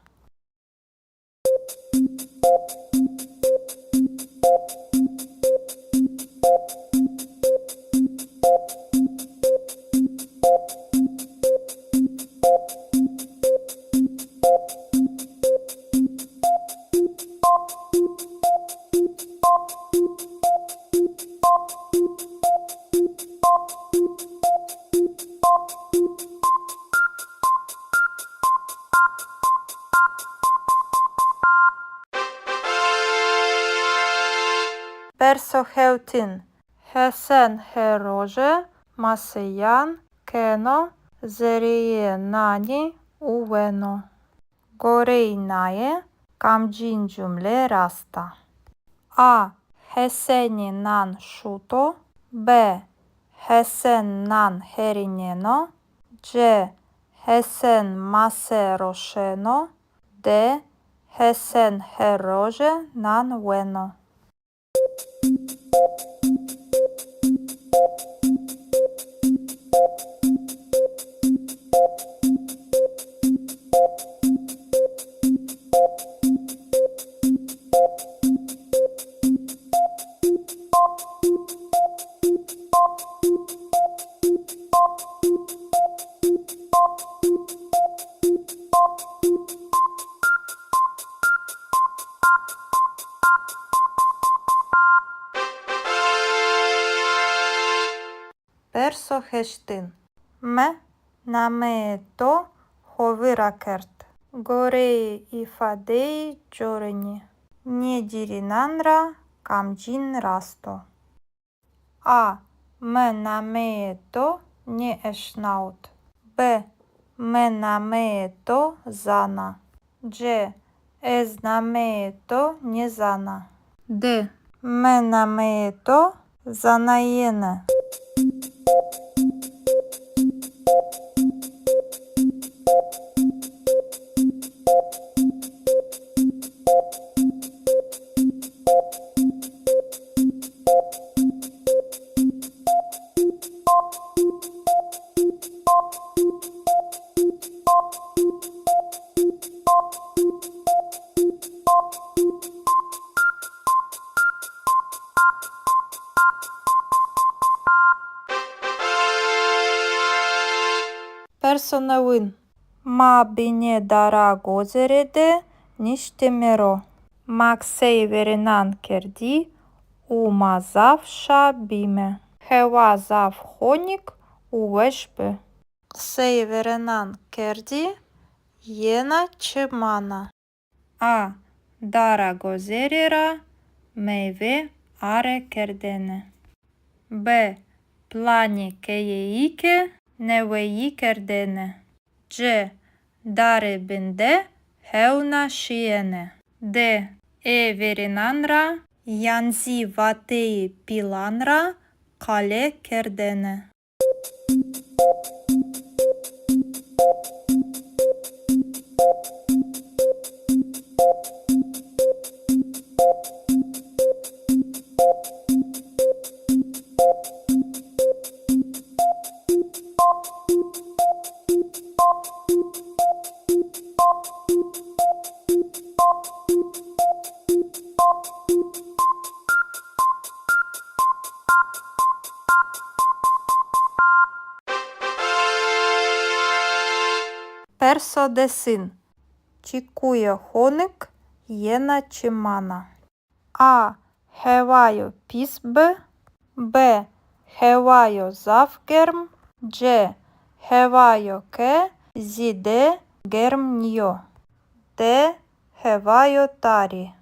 Perso hewtin. Hesen her roje maseyan keno zereyê nanî û weno. Goreyê naye kamcîn cumle rast a? A. Hesenî nan şuto. B. Hesen nan herîneno. C. Hesen mase roşeno. D. Hesen her roje nan weno. Perso heştin. Mi nameyê to xo vîr ra kerd. Goreyê îfadeyê corinî, nê cêrênan ra kamcîn rast o? A. Mi nameyê to nêeşnawit. B. Mi nameyê to zana. C. Ez nameyê to nêzana. D. Mi nameyê to zanayêne. Perso newin. Ma binê dara gozêre de niştîme ro. Ma qiseyê verênan kerdî û ma zaf şa bîme. Hewa zaf honik û weş bi. Qiseyê verênan kerdî yena çi mana? A. Dara gozêre ra meyve are kerdene. B. Planê keyeyî ke neweyî kerdene. C. Dare bin de hewna şîyene. D. Ê verênan ra yan zî vateyê pîlan ra qale kerdene. Perso desin. Çekuya honik yena çi mana? A. Hewayo pîs bi. B. Hewayo zaf germ. C. Hewayo ke zêde germ nîyo. D. Hewayo tarî.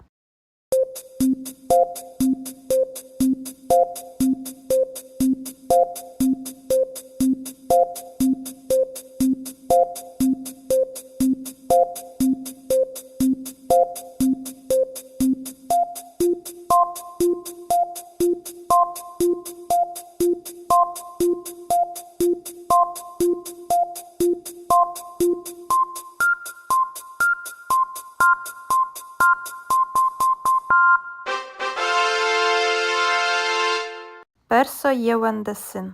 Perso yewendesin.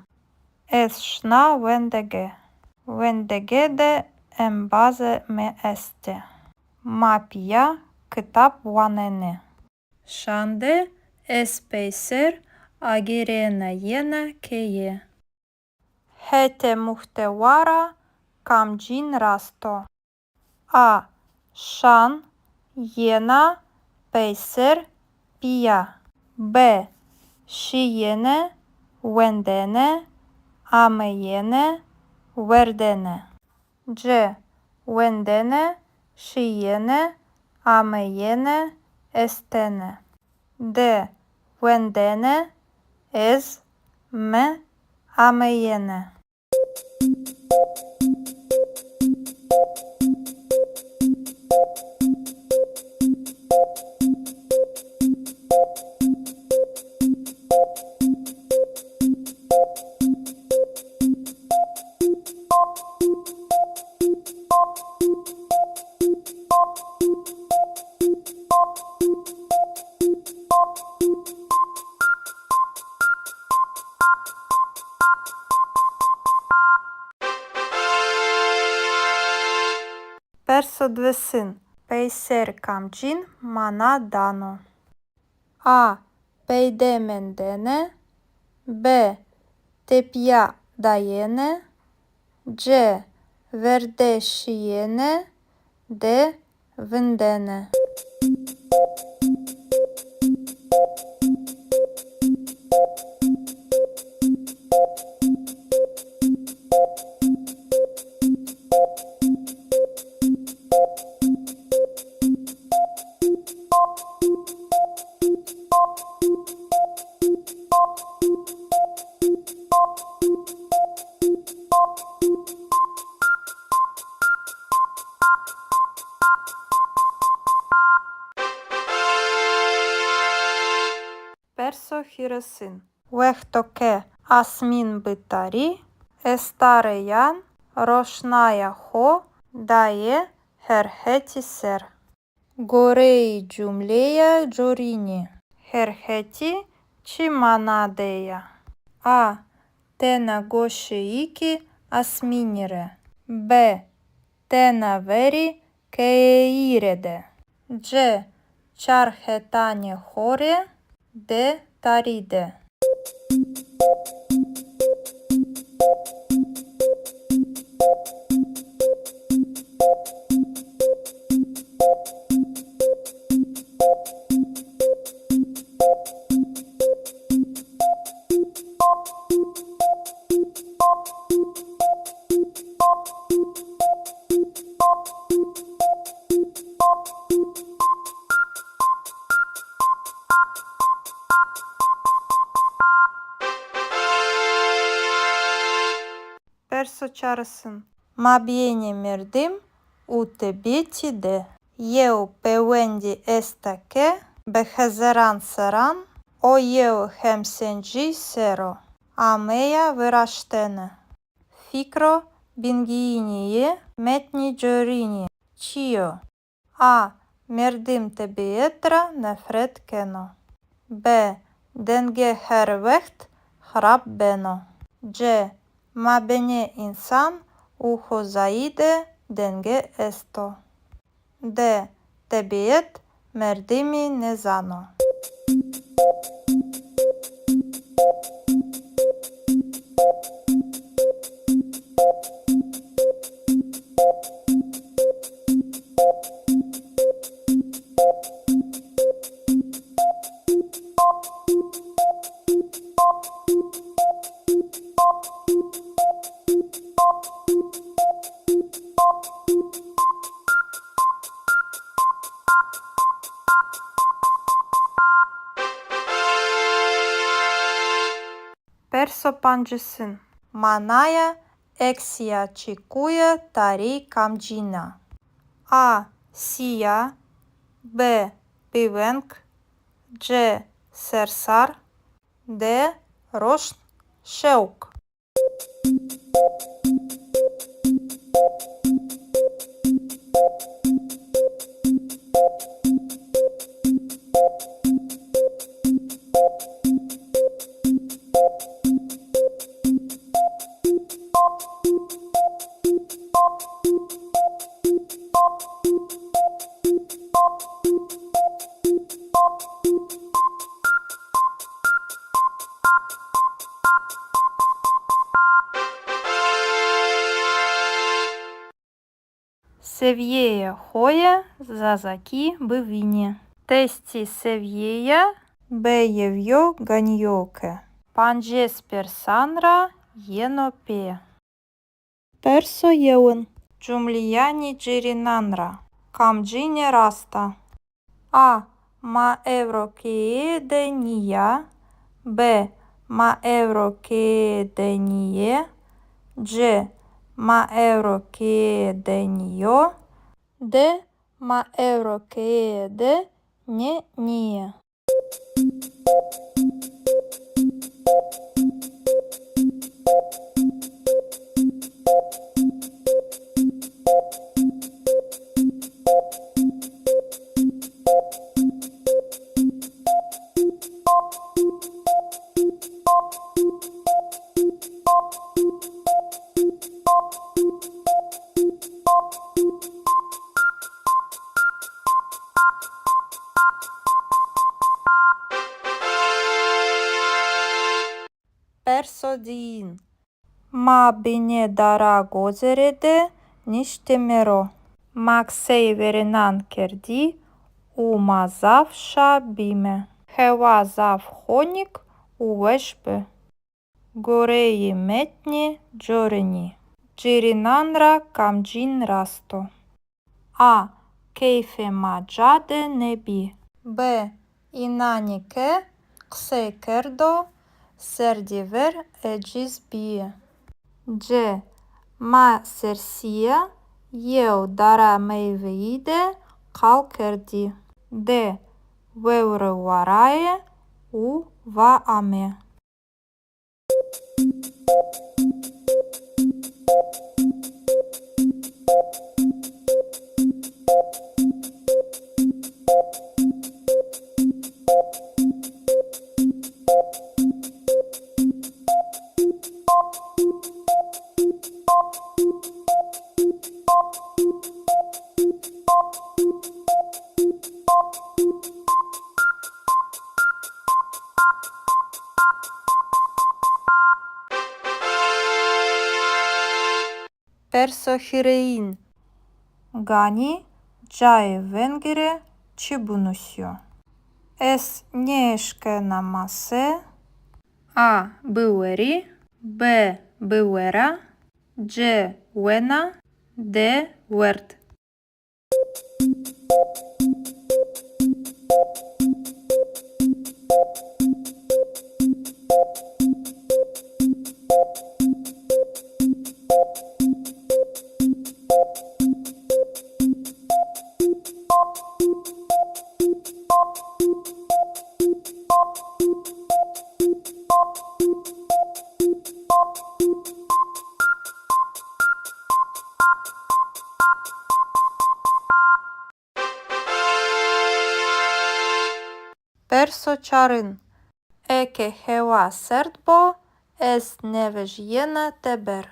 Ez şina wendege. Wendege de embazê mi estê. Ma pîya kitab wanenê. Şan de ez peyser agêrena yena keye. Hetê muhtewa ra kamcîn rast o? A. Şan, yena, peyser, pîya. B. Şîyêne, wendene, ameyêne, werdene. C. Wendene, şîyêne, ameyêne, estene. D. Wendene, ez, mi, ameyêne. Perso diwêsin. Peyser kamcîn mana dano? A. Peyde mendene. B. Tepîya dayene. C. Verde şîyene. D. Vindene. Perso hîrêsin. Wexto ke asmîn bi tarî, estareyan roşnaya xo daye her hetî ser. Goreyê cumleya corînî, her hetî çi mana de ya? A. Tena goşeyêkê asmînî rê. B. Tena verê keyeyî rê de. C. Çar hetanê xo rê. D. Tarî de. Perso çarêsin. Mabênê merdim û tebîetî de yew pêwendî esta ke bi hezaran serran o yew hemsencî ser o ameya viraştene. Fikro bingeyînî yê metnî corînî çi yo? A. Merdim tebîet ra nefret keno. B. Denge her wext xirab beno. C. Mabênê însan û xozayî de denge esto. D. Tebîet merdimî nêzano. Perso pancisin. Manaya eksîya çekuye tarî kamcîn a? A. Sîya. B. Bêveng. C. Sersar. D. Roşn, şewq. Sevîyeyê xo yê zazakî bivînî. Testê sevîyeya B yew yo ganî yo ke pancês persan ra yeno pê. Perso yewin. Cumleyanê cêrênan ra kamcîne rast a? A. Ma ewro keye de nîya. B. Ma ewro keye de nîyê. C. Ma ewro keye de nîyo. D. Ma ewro keye de nê nîyê. Perso diyin. Ma binê dara gozêre de niştîme ro. Ma qiseyê verênan kerdî û ma zaf şa bîme. Hewa zaf honik û weş bi. Goreyê metnê corênî, cêrênan ra kamcîn rast o? A. Keyfê ma ca de nêbî. B. Înanê ke qisey kerdo, serdî ver eciz bîyî. C. Ma sersîya yew dara meyweyî de qal kerdî. D. Vewre varaye û va ame. Perso hîrêyin. Ganî cayê vengî rê çi binusîyo? Ez nêeşkena mase. A. Biwerî. B. Biwera. C. Wena. D. Werd. Perso çarin. Eke hewa serd bo, ez nêvejîyena teber.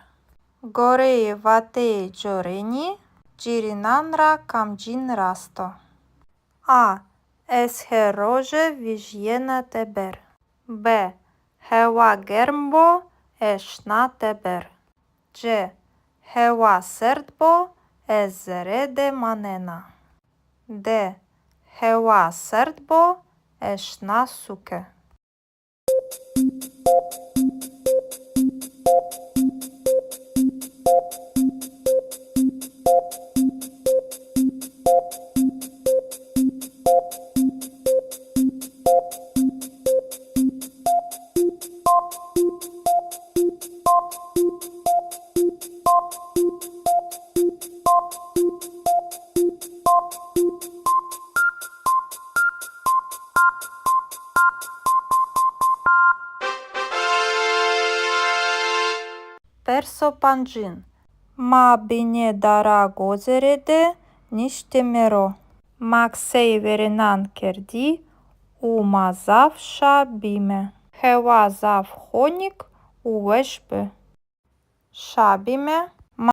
Goreyê vateyê corênî, cêrênan ra kamcîn rast o? A. Ez her roje vejîyena teber. B. Hewa germ bo, ez şina teber. C. Hewa serd bo, ez zere de manena. D. Hewa serd bo, ez şina sûke. Perso pancin. Ma binê dara gozêre de niştîme ro. Ma qiseyê verênan kerdî û ma zaf şa bîme. Hewa zaf honik û weş bi. Şa bîme.